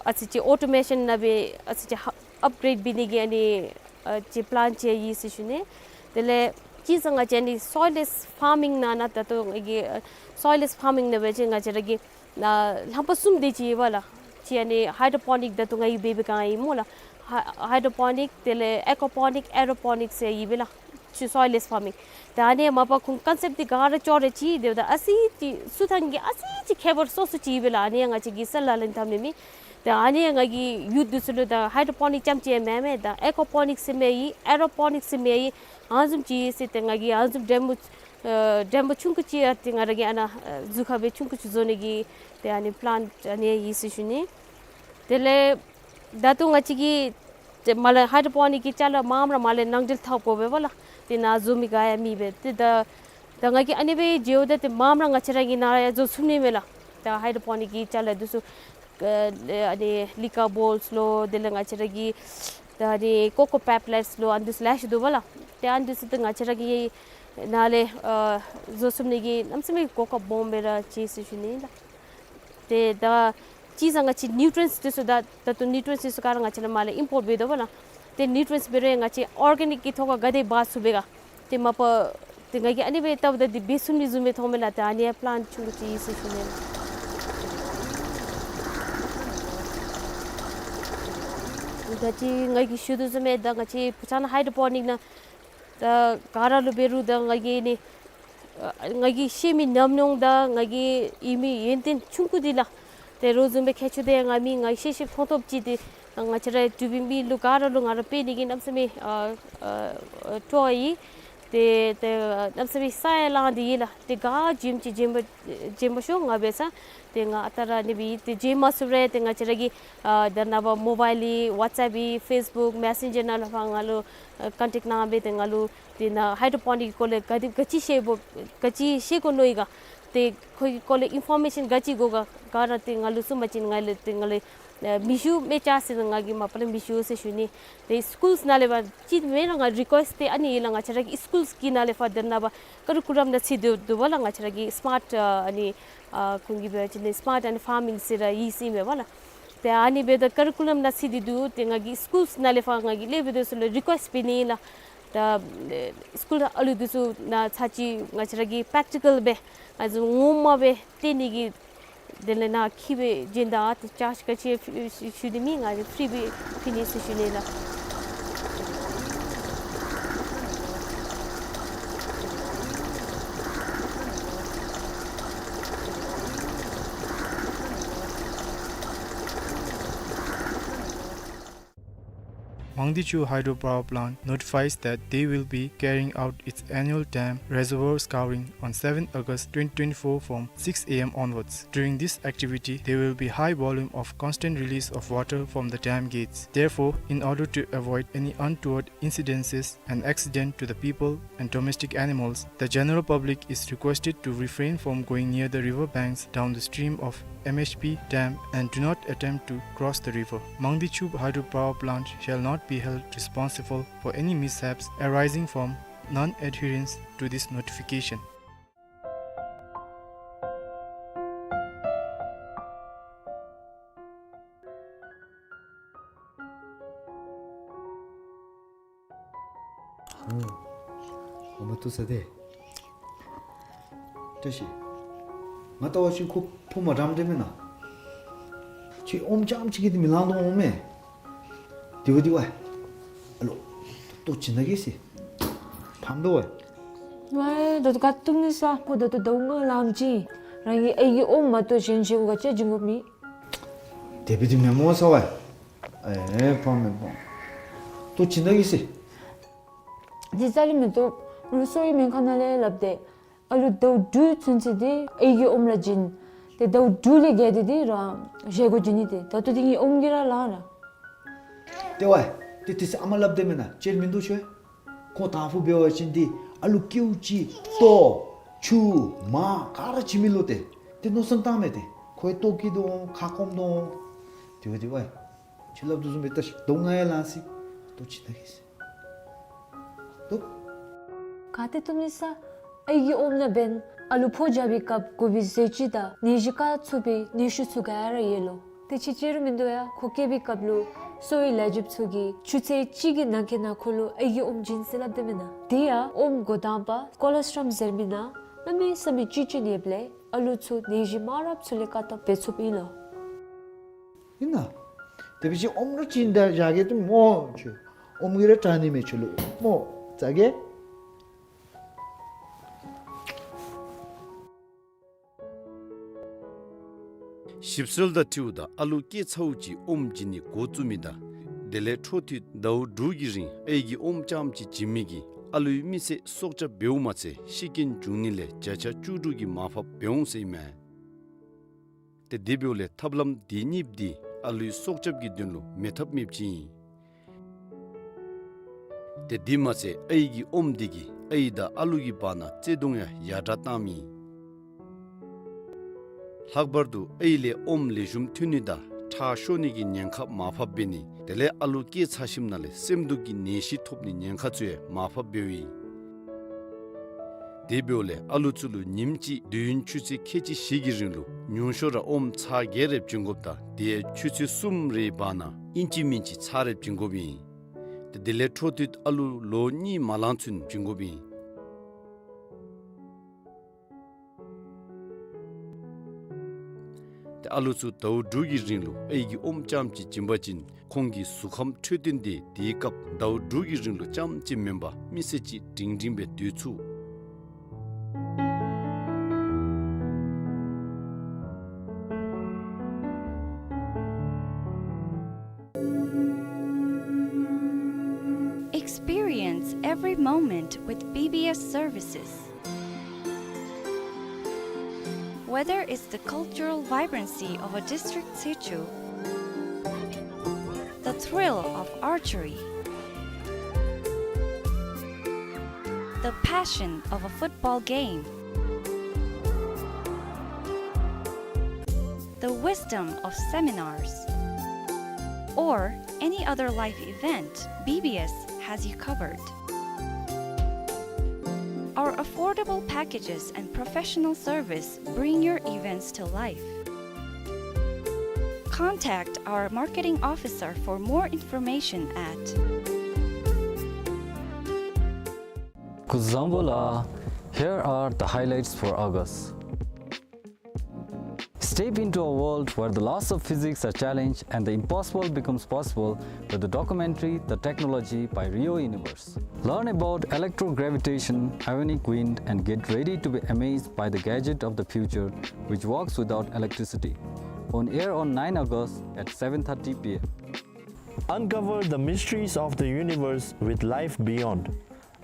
ཨ་ཙི་ཅིག་ཨོ་ཊོ་མེ་ཤཱན་ནང་སྦེ་ཨ་ཙི་ཅིག་ཧ་ཨཔ་གྲེཌ་འབད་ནི་གི་ཨ་ནི་ཨ་ཅིག་པི་ལཱན་ཅིག་ཡོད་ཟེར་ཞུ་ནི། དེ་ལས་གཅིག་ཟེར་ང་བཅས་ཨ་ནི་སོའིལ་ལེསི་ཕཱར་མིང་ནང་ན་ད་ལྟོ་ང་གིས་ཨ་སོའིལ་ལེསི་ཕཱར་མིང་ནང་འབད་བ་ཅིན་ང་བཅས་ར་གི་ཨ་རྣམ་པ་གསུམ་དེ་ཅིག་ཡོད་པ་ལགས། གཅིག་ཨ་ནི་ཧའི་ཌོ་པོ་ནིཀ་ད་ལྟོ་ང་གིས་འབད་བའི་སྒང་ཨིན་སྨོ་ལགས། ཧ་ཧའི་ཌོ་པོ་ནིཀ་དེ་ལས་ཨེ་ཀོ་པོ་ནིཀ་ཨེ་རོ་པོ་ནིཀ་ཟེར་ཡོད་པས་ལགས། གཅིག་སོའིལ་ལེསི་ཕཱར་མིང་། ད་ཨ་ནི་མ་པ་ཁོང་ཀོན་སེཔཊ་འདི་ག་ར་ཅོག་ར་གཅིག་དེ་འབདཝ་ད་ཨ་ཙི་ཅིག་ཚུ་ཐང་གི་ཨ་ཙི་ཅིག་ཁྱད་པར་སོ་སོ་ཅིག་ཡོད་པས་ལགས། ཨ་ནི་ཡང་ང་བཅས་ཀྱིས་སེལ་ལ་ལེན་འཐབ་ནི་མེད། ད་ཨ་ནི་ཡང་ང་གིས་ཡུཐ་འདི་ཚུ་ལུ་ད་ཧའི་ཌོ་པོ་ནིཀ་རྐྱངམ་ཅིག་ཡང་མེན་མས། ད་ཨེ་ཀོ་པོ་ནིཀ་ཟེར་མི་ཡོད། ཨེ་རོ་པོ་ནིཀ་ཟེར་མི་ཡོད། ཨ་ནི་བཟུམ་ཅིག་ཡོད་ཟེར། ཏེ་ང་གིས་ཨ་ནི་བཟུམ་ཌེ་མོ་ཨ་ཌེ་མོ་ཆུང་ཀུ་ཅིག་ཡང་ཏེ་ང་ར་གིས་ཨ་ནཱ་ཨ་ཟུར་ཁ་སྦེ་ཆུང་ཀུ་ཅིག་བཟོ་ནི་གི་ཏེ་ཨ་ནི་པི་ལཱན་ཨ་ནི་ཡོད་ཟེར་ཞུ་ནི། དེ་ལས་ད་ལྟོ་ང་བཅས་ཀྱིས་ཏེ་མར་ལས་ཧའི་ཌོ་པོ་ནིཀ་གི་ཅ་ལ་མངམ་ར་མར་ལས་ནང་འགྲིལ་འཐབ་དགོ་པས་པ་ལགས། ཏེ་ནཱ་བཟོ་མི་ག་ཡང་མེད་པས། ཏེ་ད་ད་ང་གིས་ཨ་ནི་སྦེ་འགྱོཝ་ད་ཏེ་མངམ་ར་ང་བཅས་ར་གིས་ནཱ་ཡང་བཟོ་ཚུགས་ནི་མས་ལགས། ད་ཧའི་ཌོ་པོ་ནིཀ་གི་ཅ་ལ་འདི་ཚུ་ཨ་ཨ་ནི་ལི་ཀ་བོལསི་ལོ་དེ་ལས་ང་བཅས་ར་གི་ད་ཨ་ནི་ཀོ་ཀོ་པེབ་ལེཊསི་ལོ་ཨ་ནི་འདི་ཚུ་ལེ་ཤ་འདུག་པ་ལགས། ཏེ་ཨ་ནི་འདི་ཚུ་ཏེ་ང་བཅས་ར་གིས་ནཱ་ལས་ཨ་བཟོ་ཚུགས་ནི་གི་གནམ་མེད་ས་མེད་གོ་སྐབས་སྦོམ་སྦེ་ར་ཅིག་ཟེར་ཞུ་ནི་ལགས། ཏེ་ད་གཅིག་ཟེར་ང་བཅས་ནིའུ་ཊི་རི་ཡེནཊསི་འདི་ཚུ་ད་ད་ལྟོ་ནིའུ་ཊི་རི་ཡེནཊསི་འདི་ཚུ་ག་ར་ང་བཅས་ནཱ་མར་ལས་ཨིམ་པོརཊ་འབད་དོ་པ་ལགས། ཏེ་ནིའུ་ཊི་རི་ཡེནཊསི་འབད་རུང་ཡང་ང་བཅས་ཨོར་གེ་ནིཀ་གི་ཐོག་ཁར་ག་དེ་འབག་ཚུགས་པས་ག། ཏེ་མ་པ་ཏེ་ང་གིས་ཨ་ནི་སྦེ་བལྟཝ་ད་འདི་འབད་ཚུགས་མི་བཟུམ་སྦེ་མཐོངམ་མས་ལགས། ཏེ་ཨ་ནི་ཡང་པི་ལཱན་ཆུང་ཀུ་ཅིག་ཨིན་ཟེར་ཞུ་ནི་ལགས། ད་ཅི་ང་གིས་ཞུ་དོ་བཟུམ་སྦེ་ད་ང་བཅས་བུ་ཚ་ནང་ཧའི་ཌོ་པོ་ནིཀ་ནང་ད་ག་ར་ལུ་འབད་རུང་ད་ང་གིས་ནི་ཨ་ང་གིས་ཤེས་མི་ཉམས་མྱོང་དང་ང་གིས་ཡོད་མི་ཡོན་ཏན་ཆུང་ཀུ་འདི་ལགས། ཏེ་རོགས་བཟུམ་སྦེ་ཁྱད་ཆོས་འདི་ང་མེད། ང་ཤེས་ཤེས་མཐོང་མཐོངམ་ཅིག་འདི་ང་བཅས་ར་འབྲུག་པའི་མི་ལུ་ག་ར་ལུ་ང་ར་སྤེལ་ནི་གི་གནམ་མེད་ས་མེད་ཨ་ཨ་ཨ་སྤྲོ་བ་ཡོད། ཏེ་ཏེ་གནམ་མེད་ས་མེད་ས་ཡང་ལང་སྟེ་ཡོད་ལགས། ཏེ་ག་བྱོནམ་ཅིག་བྱོན་པ་བྱོན་པ་ཤོག། ང་འབད་ས་ཏེ་ང་ཨ་རྟག་ར་ཨ་ནི་སྦེ་ཏེ་བྱོན་མ་ཚུགས་རུང་ཏེ་ང་བཅས་ར་གི་ཨ་ད་ནངས་པ་མོ་བཱའིལ་ཡོད། ཝཊས་ཨེཔ་ཡོད། ཕེསི་བུཀ་མེ་སེན་ཇར་ནང་ལས་ཕར་ང་ལུ་ཨ་ཀོན་ཊེཀཊ་གནང་སྦེ་ཏེ་ང་ལུ་ཏེ་ནཱ་ཧའི་ཌོ་པོ་ནིཀ་གི་སྐོར་ལས་ག་དེ་ག་ཅི་ཤེས་དགོ་ག་ཅི་ཤེས་དགོ་མནོ་ཡི་ག། ཏེ་ཁོ་གི་སྐོར་ལས་ཨིན་ཕོར་མེ་ཤཱན་ག་ཅི་དགོ་ག་ག་ར་ཏེ་ང་ལུ་གསུངས་པ་ཅིན་ང་ལས་ཏེ་ང་ལས་ཨ་མེད་ཞུ་མེད་ཅ་ཟེར་ང་གིས་མ་པ་ལས་མེད་ཞུ་ཟེར་ཞུ་ནི། ཏེ་སི་ཀུལསི་ནང་ལས་ཕར་ཅིག་མེན་ན་ང་རི་ཀུ་ཨེསཊ་འདི་ཨ་ནི་ཡོད་ལགས། ང་བཅས་ར་གི་སི་ཀུལསི་གི་ནང་ལས་ཕར་ད་ནངས་པ་ཀ་རི་ཀུ་ལམ་ནང་ཚུད་དོ་འདུག་པ་ལགས། ང་བཅས་ར་གི་སི་མཱཊ་ཨ་ཨ་ནི་ཨ་ཁོང་གིས་འབད་བ་ཅིན་ནི་སི་མཱཊ་ཨེནཌ་ཕཱར་མིང་ཟེར་ར་ཡོད་ཟེར་མས་པ་ལགས། ཏེ་ཨ་ནི་འབདཝ་ད་ཀ་རི་ཀུ་ལམ་ནང་ཚུད་དེ་འདུག། ཏེ་ང་གིས་སི་ཀུལསི་ནང་ལས་ཕར་ང་གིས་སླབ་སྦེ་འདི་ཚུ་ལུ་རི་ཀུ་ཨེསཊ་འབད་ནི་ལགས། ད་ཨེ་སི་ཀུལ་ཨ་ལུ་འདི་ཚུ་ནཱ་ཚར་གཅིག་ང་བཅས་ར་གིས་པེརེག་ཊི་ཀཱལ་སྦེ་ང་ཚོ་ངོ་མ་སྦེ་སྟོན་ནི་གི་དེ་ལས་ནཱ་འཁྱིད་སྦེ་བྱོན་ད་ཏེ་ཅཱརཇ་ག་ཅི་ཞུ་ཞུ་ནི་མེད། ང་ཕི་རི་སྦེ་ཕུལ་ནི་ཟེར་ཞུ་ནི་ལགས། Mangdechu Hydropower Plant notifies that they will be carrying out its annual dam reservoir scouring on seventh August twenty twenty-four from six A M onwards. During this activity, there will be high volume of constant release of water from the dam gates. Therefore, in order to avoid any untoward incidences and accident to the people and domestic animals, the general public is requested to refrain from going near the river banks down the stream of M H P dam and do not attempt to cross the river. Mangdechu Hydropower Plant shall not be held responsible for any mishaps arising from non-adherence to this notification. ཨ་ཨོ་མ་བཏུབ་ས་ཏེ། བཀྲ་ཤིས། ང་བལྟ་བ་ཅིན་ཁོ་ཕོ་མ་འདྲཝ་འདྲ་མེན་ན། ཁྱོད་ཨོམ་རྐྱངམ་ཅིག་གིས་འདི་མི་ལང་དོ་འོང་མས། དེ་བ་དེ་བ། ཨ་ལོ། ལྟོ་བྱིན་ད་གེ་ཟེར། ཕམ་འདུག་པ། ཝའི་ད་ལྟོ་ག་བཏུབ་ནི་ས། ཁོ་ད་ལྟོ་ཟླཝ་ལྔ་ལངམ་ཅིག་རང་གི་ཨའི་གི་ཨོམ་མ་གཏོགས་གཞན་གཞན་ག་ཅི་བྱིན་དགོཔ་མེད། དེ་བ་དེ་མེན་མོ་ས་ཝའི། ཨེ་ཕམ་མེན་ཕམ། ལྟོ་བྱིན་ད་གེ་ཟེར། དེ་རྩ་ལས་མི་བཏུབ། ལོག་གསོ་བའི་སྨན་ཁང་ནང་ལས་སླབ་སྟེ། ཨ་ལུ་ཟླཝ་དྲུག་ཚུན་ཚོད་དེ་ཨའི་གི་ཨོམ་ལ་བྱིན། ཏེ་ཟླཝ་དྲུག་ལས་བརྒལ་ཏེ་དེ་རང་བཞེས་སྒོ་བྱིན་ནི་ཏེ། ད་ལྟོ་དེ་ངེའི་ཨོམ་གིས་ར་ལང་ར། ཏེ་ཝའི་ཏེ་དེ་ཚུ་ཨ་མ་སླབ་དེ་མེན་ན་ཅིག་མིན་འདུག་ཤོ། ཁོ་དང་ཕུ་འབད་བ་ཅིན་དེ་ཨ་ལུ་ཀེའུ་ཅིག་ལྟོ་ཆུ་མར་ག་ར་བྱིན་མི་ལོ་ཏེ། དེ་མནོ་བསམ་བཏང་མས་ཏེ། ཁོ་ལྟོ་སྐྱེས་དོ་འོང་ཁ་སྐོམ་དོ་འོང་། དེ་བ་དེ་ཝའི། ཁྱོད་སླབ་དོ་བཟུམ་སྦེ་ད་ཟླཝ་ལྔ་ཡང་ལང་སོ་ཡི། ལྟོ་བྱིན་ད་གེ་ཟེར། ལྟོ། ག་ཏེ་བཏུབ་ནི་ས། ཨའི་གི་ཨོམ་ནང་འབདན་ཨ་ལུ་ཕོ་རྒྱས་པའི་སྐབས་དགོ་པའི་ཟས་བཅུད་དང་ནད་གཞི་བཀག་ཚུགས་པའི་ནད་གཞི་ཚུ་ག་ར་ཡོད་ལོ། དེ་ཅིག་ཅིག་ར་མིན་འདུག་ཡ། ཁོ་སྐྱེས་པའི་སྐབས་ལུ་གསོ་བའི་ལས་བྱེདཔ་ཚུ་གིས་ཆུ་ཚོད་གཅིག་གི་ནང་འཁོད་ནང་ཁོ་ལུ་ཨའི་གི་ཨོམ་བྱིན་ཟེར་སླབ་དེ་མེན་ན། དེ་ཡང་ཨོམ་འགོ་དང་པ་ཀོ་ལོ་སི་ཊྲམ་ཟེར་མི་ནང་གནམ་མེད་ས་མེད་བཅུད་ཅིག་ཡོདཔ་ལས་ཨ་ལུ་ཚུ་ནད་གཞི་མང་རབས་ཚུ་ལས་བཀག་ཐབས་འབད་ཚུགསཔ་ཨིན་ལོ། ཨིན་ན། དེ་བ་ཅིན་ཨོམ་ར་བྱིན་ད་བཞག་གེ་ཏེ་མོ་ཁྱོད། ཨོམ་གིས་ར་དྲག་ནི་མས་ཁྱོད་ལུ། མོ་བཟའ་གེ། ཞིབ་འཚོལ་དང་འཁྲིལཝ་ད་ཨ་ལུ་སྐྱེས་ཚརཝ་ཅིག་ཨོམ་བྱིན་ནི་འགོ་བཙུགས་མི་དང་དེ་ལས་འཕྲོ་མཐུད་ཟླཝ་དྲུག་གི་རིང་ཨའི་གི་ཨོམ་རྐྱངམ་ཅིག་བྱིན་མི་གིས་ཨ་ལུའི་མི་ཚེ་སྲོག་སྐྱབས་འབདཝ་མ་ཚད་ཤི་རྐྱེན་འབྱུང་ནི་ལས་བརྒྱ་ཆ་བཅུ་དྲུག་གི་མར་ཕབ་འབད་འོང་ཟེར་ཨིན་མས། ཏེ་དེ་འབདཝ་ལས་ཐབས་ལམ་དེ་གཉིས་འདི་ཨ་ལུའི་སྲོག་སྐྱབས་ཀྱི་དོན་ལུ་མེད་ཐབས་མེདཔ་ཅིག་ཨིན། ཏེ་དེ་མ་ཚད་ཨའི་གི་ཨོམ་འདི་གིས་ཨའི་དང་ཨ་ལུ་གི་བར་ན་བརྩེ་གདུང་ཡང་ཡར་དྲག་བཏངམ་ཨིན། ལྷག་པར་དུ་ཨའི་ལས་ཨོམ་ལེགས་ཤོམ་ཐོན་ནི་དང་ཁྲག་ཤོར་ནི་གི་ཉེན་ཁ་མར་ཕབ་འབད་ནི་དེ་ལས་ཨ་ལུ་སྐྱེས་ཚར་ཞིནམ་ལས་སེམས་སྡུག་གི་ནད་གཞི་ཐོབ་ནི་ཉེན་ཁ་ཚུ་ཡང་མར་ཕབ་འབདཝ་ཨིན། དེ་འབདཝ་ལས་ཨ་ལུ་ཚུ་ལུ་ཉིནམ་གཅིག་དུས་ཡུན་ཆུ་ཚོད་ཁལ་གཅིག་བཞི་གི་རིང་ལུ་ཉུང་ཤོས་ར་ཨོམ་ཚར་བརྒྱད་རེ་བྱིན་དགོཔ་དང་དེ་ཡང་ཆུ་ཚོད་གསུམ་རེའི་བར་ན་ཨིན་ཅི་མིན་ཅི་ཚར་རེ་བྱིན་དགོཔ་ཨིན། ཏེ་དེ་ལས་འཕྲོ་མཐུད་ཨ་ལུ་ལོ་གཉིས་མ་ལང་ཚུན་བྱིན་དགོཔ་ཨིན། ཏེ་ཨ་ལུ་ཚུ་ཟླཝ་དྲུག་གི་རིང་ལུ་ཨའི་གི་ཨོམ་རྐྱངམ་ཅིག་བྱིན་པ་ཅིན་ཁོང་གི་གཟུགས་ཁམས་འཕྲོད་བསྟེན་དེ་དེའི་སྐབས་ཟླཝ་དྲུག་གི་རིང་ལུ་རྐྱངམ་ཅིག་མེན་པར་མི་ཚེ་གཅིག་སྒྲིང་སྒྲིང་སྦེ་སྡོད་ཚུགས། Experience every moment with B B S services. Whether it's the cultural vibrancy of a district Tshechu, the thrill of archery, the passion of a football game, the wisdom of seminars, or any other life event, B B S has you covered. Our affordable packages and professional service bring your events to life. Contact our marketing officer for more information at Kuzuzangpo la, here are the highlights for August. Step into a world where the laws of physics are challenged and the impossible becomes possible with the documentary The Technology by Rio Universe. Learn about electrogravitation, ionic wind, and get ready to be amazed by the gadget of the future which works without electricity. On air on nine August at seven thirty P M. Uncover the mysteries of the universe with Life Beyond,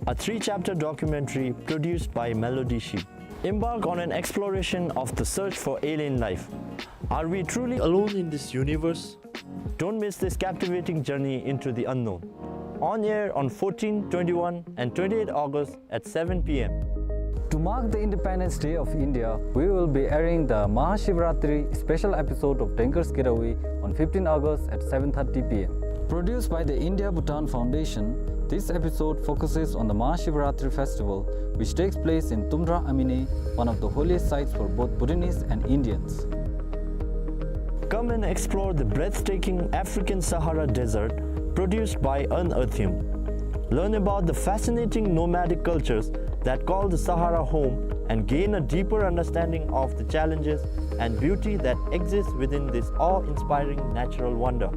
a three-chapter documentary produced by Melody Sheep. Embark on an exploration of the search for alien life. Are we truly alone in this universe? Don't miss this captivating journey into the unknown. On air on fourteen, twenty-one, and twenty-eight August at seven p m. To mark the Independence Day of India, we will be airing the Mahashivratri special episode of Danger's Getaway on fifteen August at seven thirty p m. Produced by the India Bhutan Foundation, this episode focuses on the Mahashivratri festival, which takes place in Tumra Amine, one of the holiest sites for both Bhutanese and Indians. Come and explore the breathtaking African Sahara Desert produced by Unearthium. Learn about the fascinating nomadic cultures that call the Sahara home and gain a deeper understanding of the challenges and beauty that exists within this awe-inspiring natural wonder.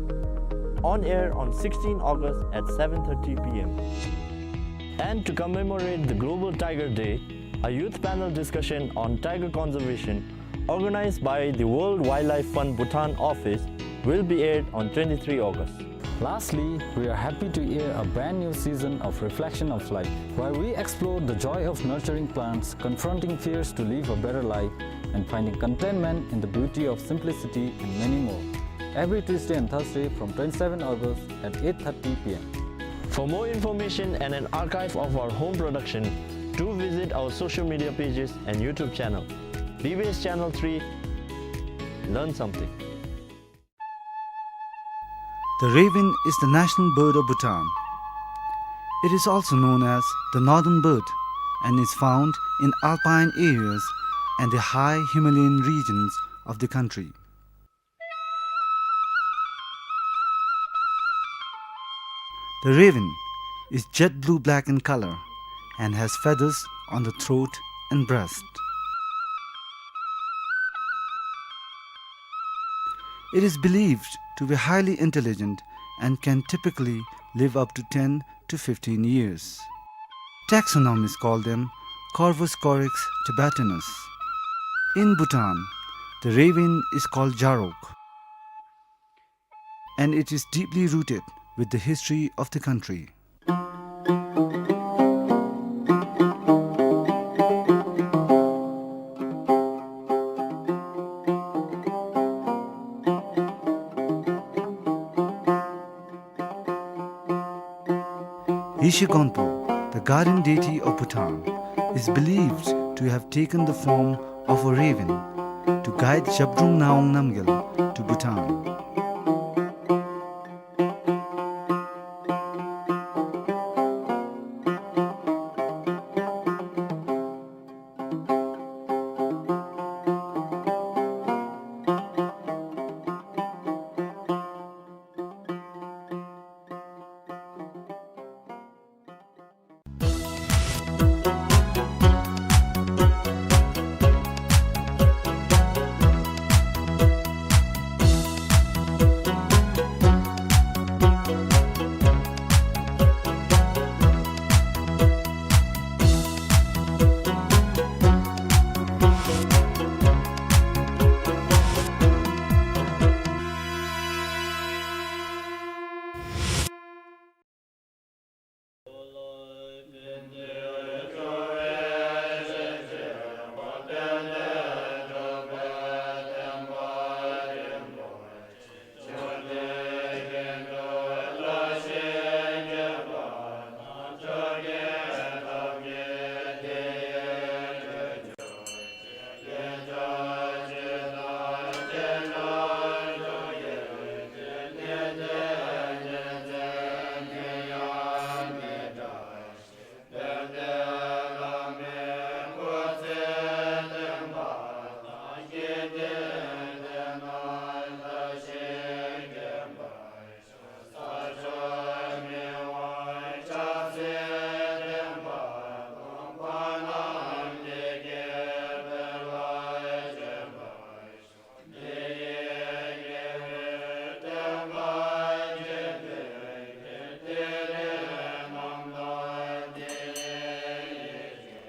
On air on sixteen August at seven thirty p m. And to commemorate the Global Tiger Day, a youth panel discussion on tiger conservation organized by the World Wildlife Fund Bhutan office will be aired on twenty-three August. Lastly, we are happy to air a brand new season of Reflection of Life, where we explore the joy of nurturing plants, confronting fears to live a better life, and finding contentment in the beauty of simplicity, and many more. Every Tuesday and Thursday from twenty-seven August at eight thirty p m. For more information and an archive of our home production, do visit our social media pages and YouTube channel. B B S Channel three, learn something. The raven is the national bird of Bhutan. It is also known as the northern bird and is found in alpine areas and the high Himalayan regions of the country. The raven is jet blue-black in color and has feathers on the throat and breast. It is believed to be highly intelligent and can typically live up to ten to fifteen years. Taxonomists call them Corvus corax tibetanus. In Bhutan, the raven is called jarok, and it is deeply rooted with the history of the country. Yeshe Gonpo, the guardian deity of Bhutan, is believed to have taken the form of a raven to guide Zhabdrung Ngawang Namgyal to Bhutan.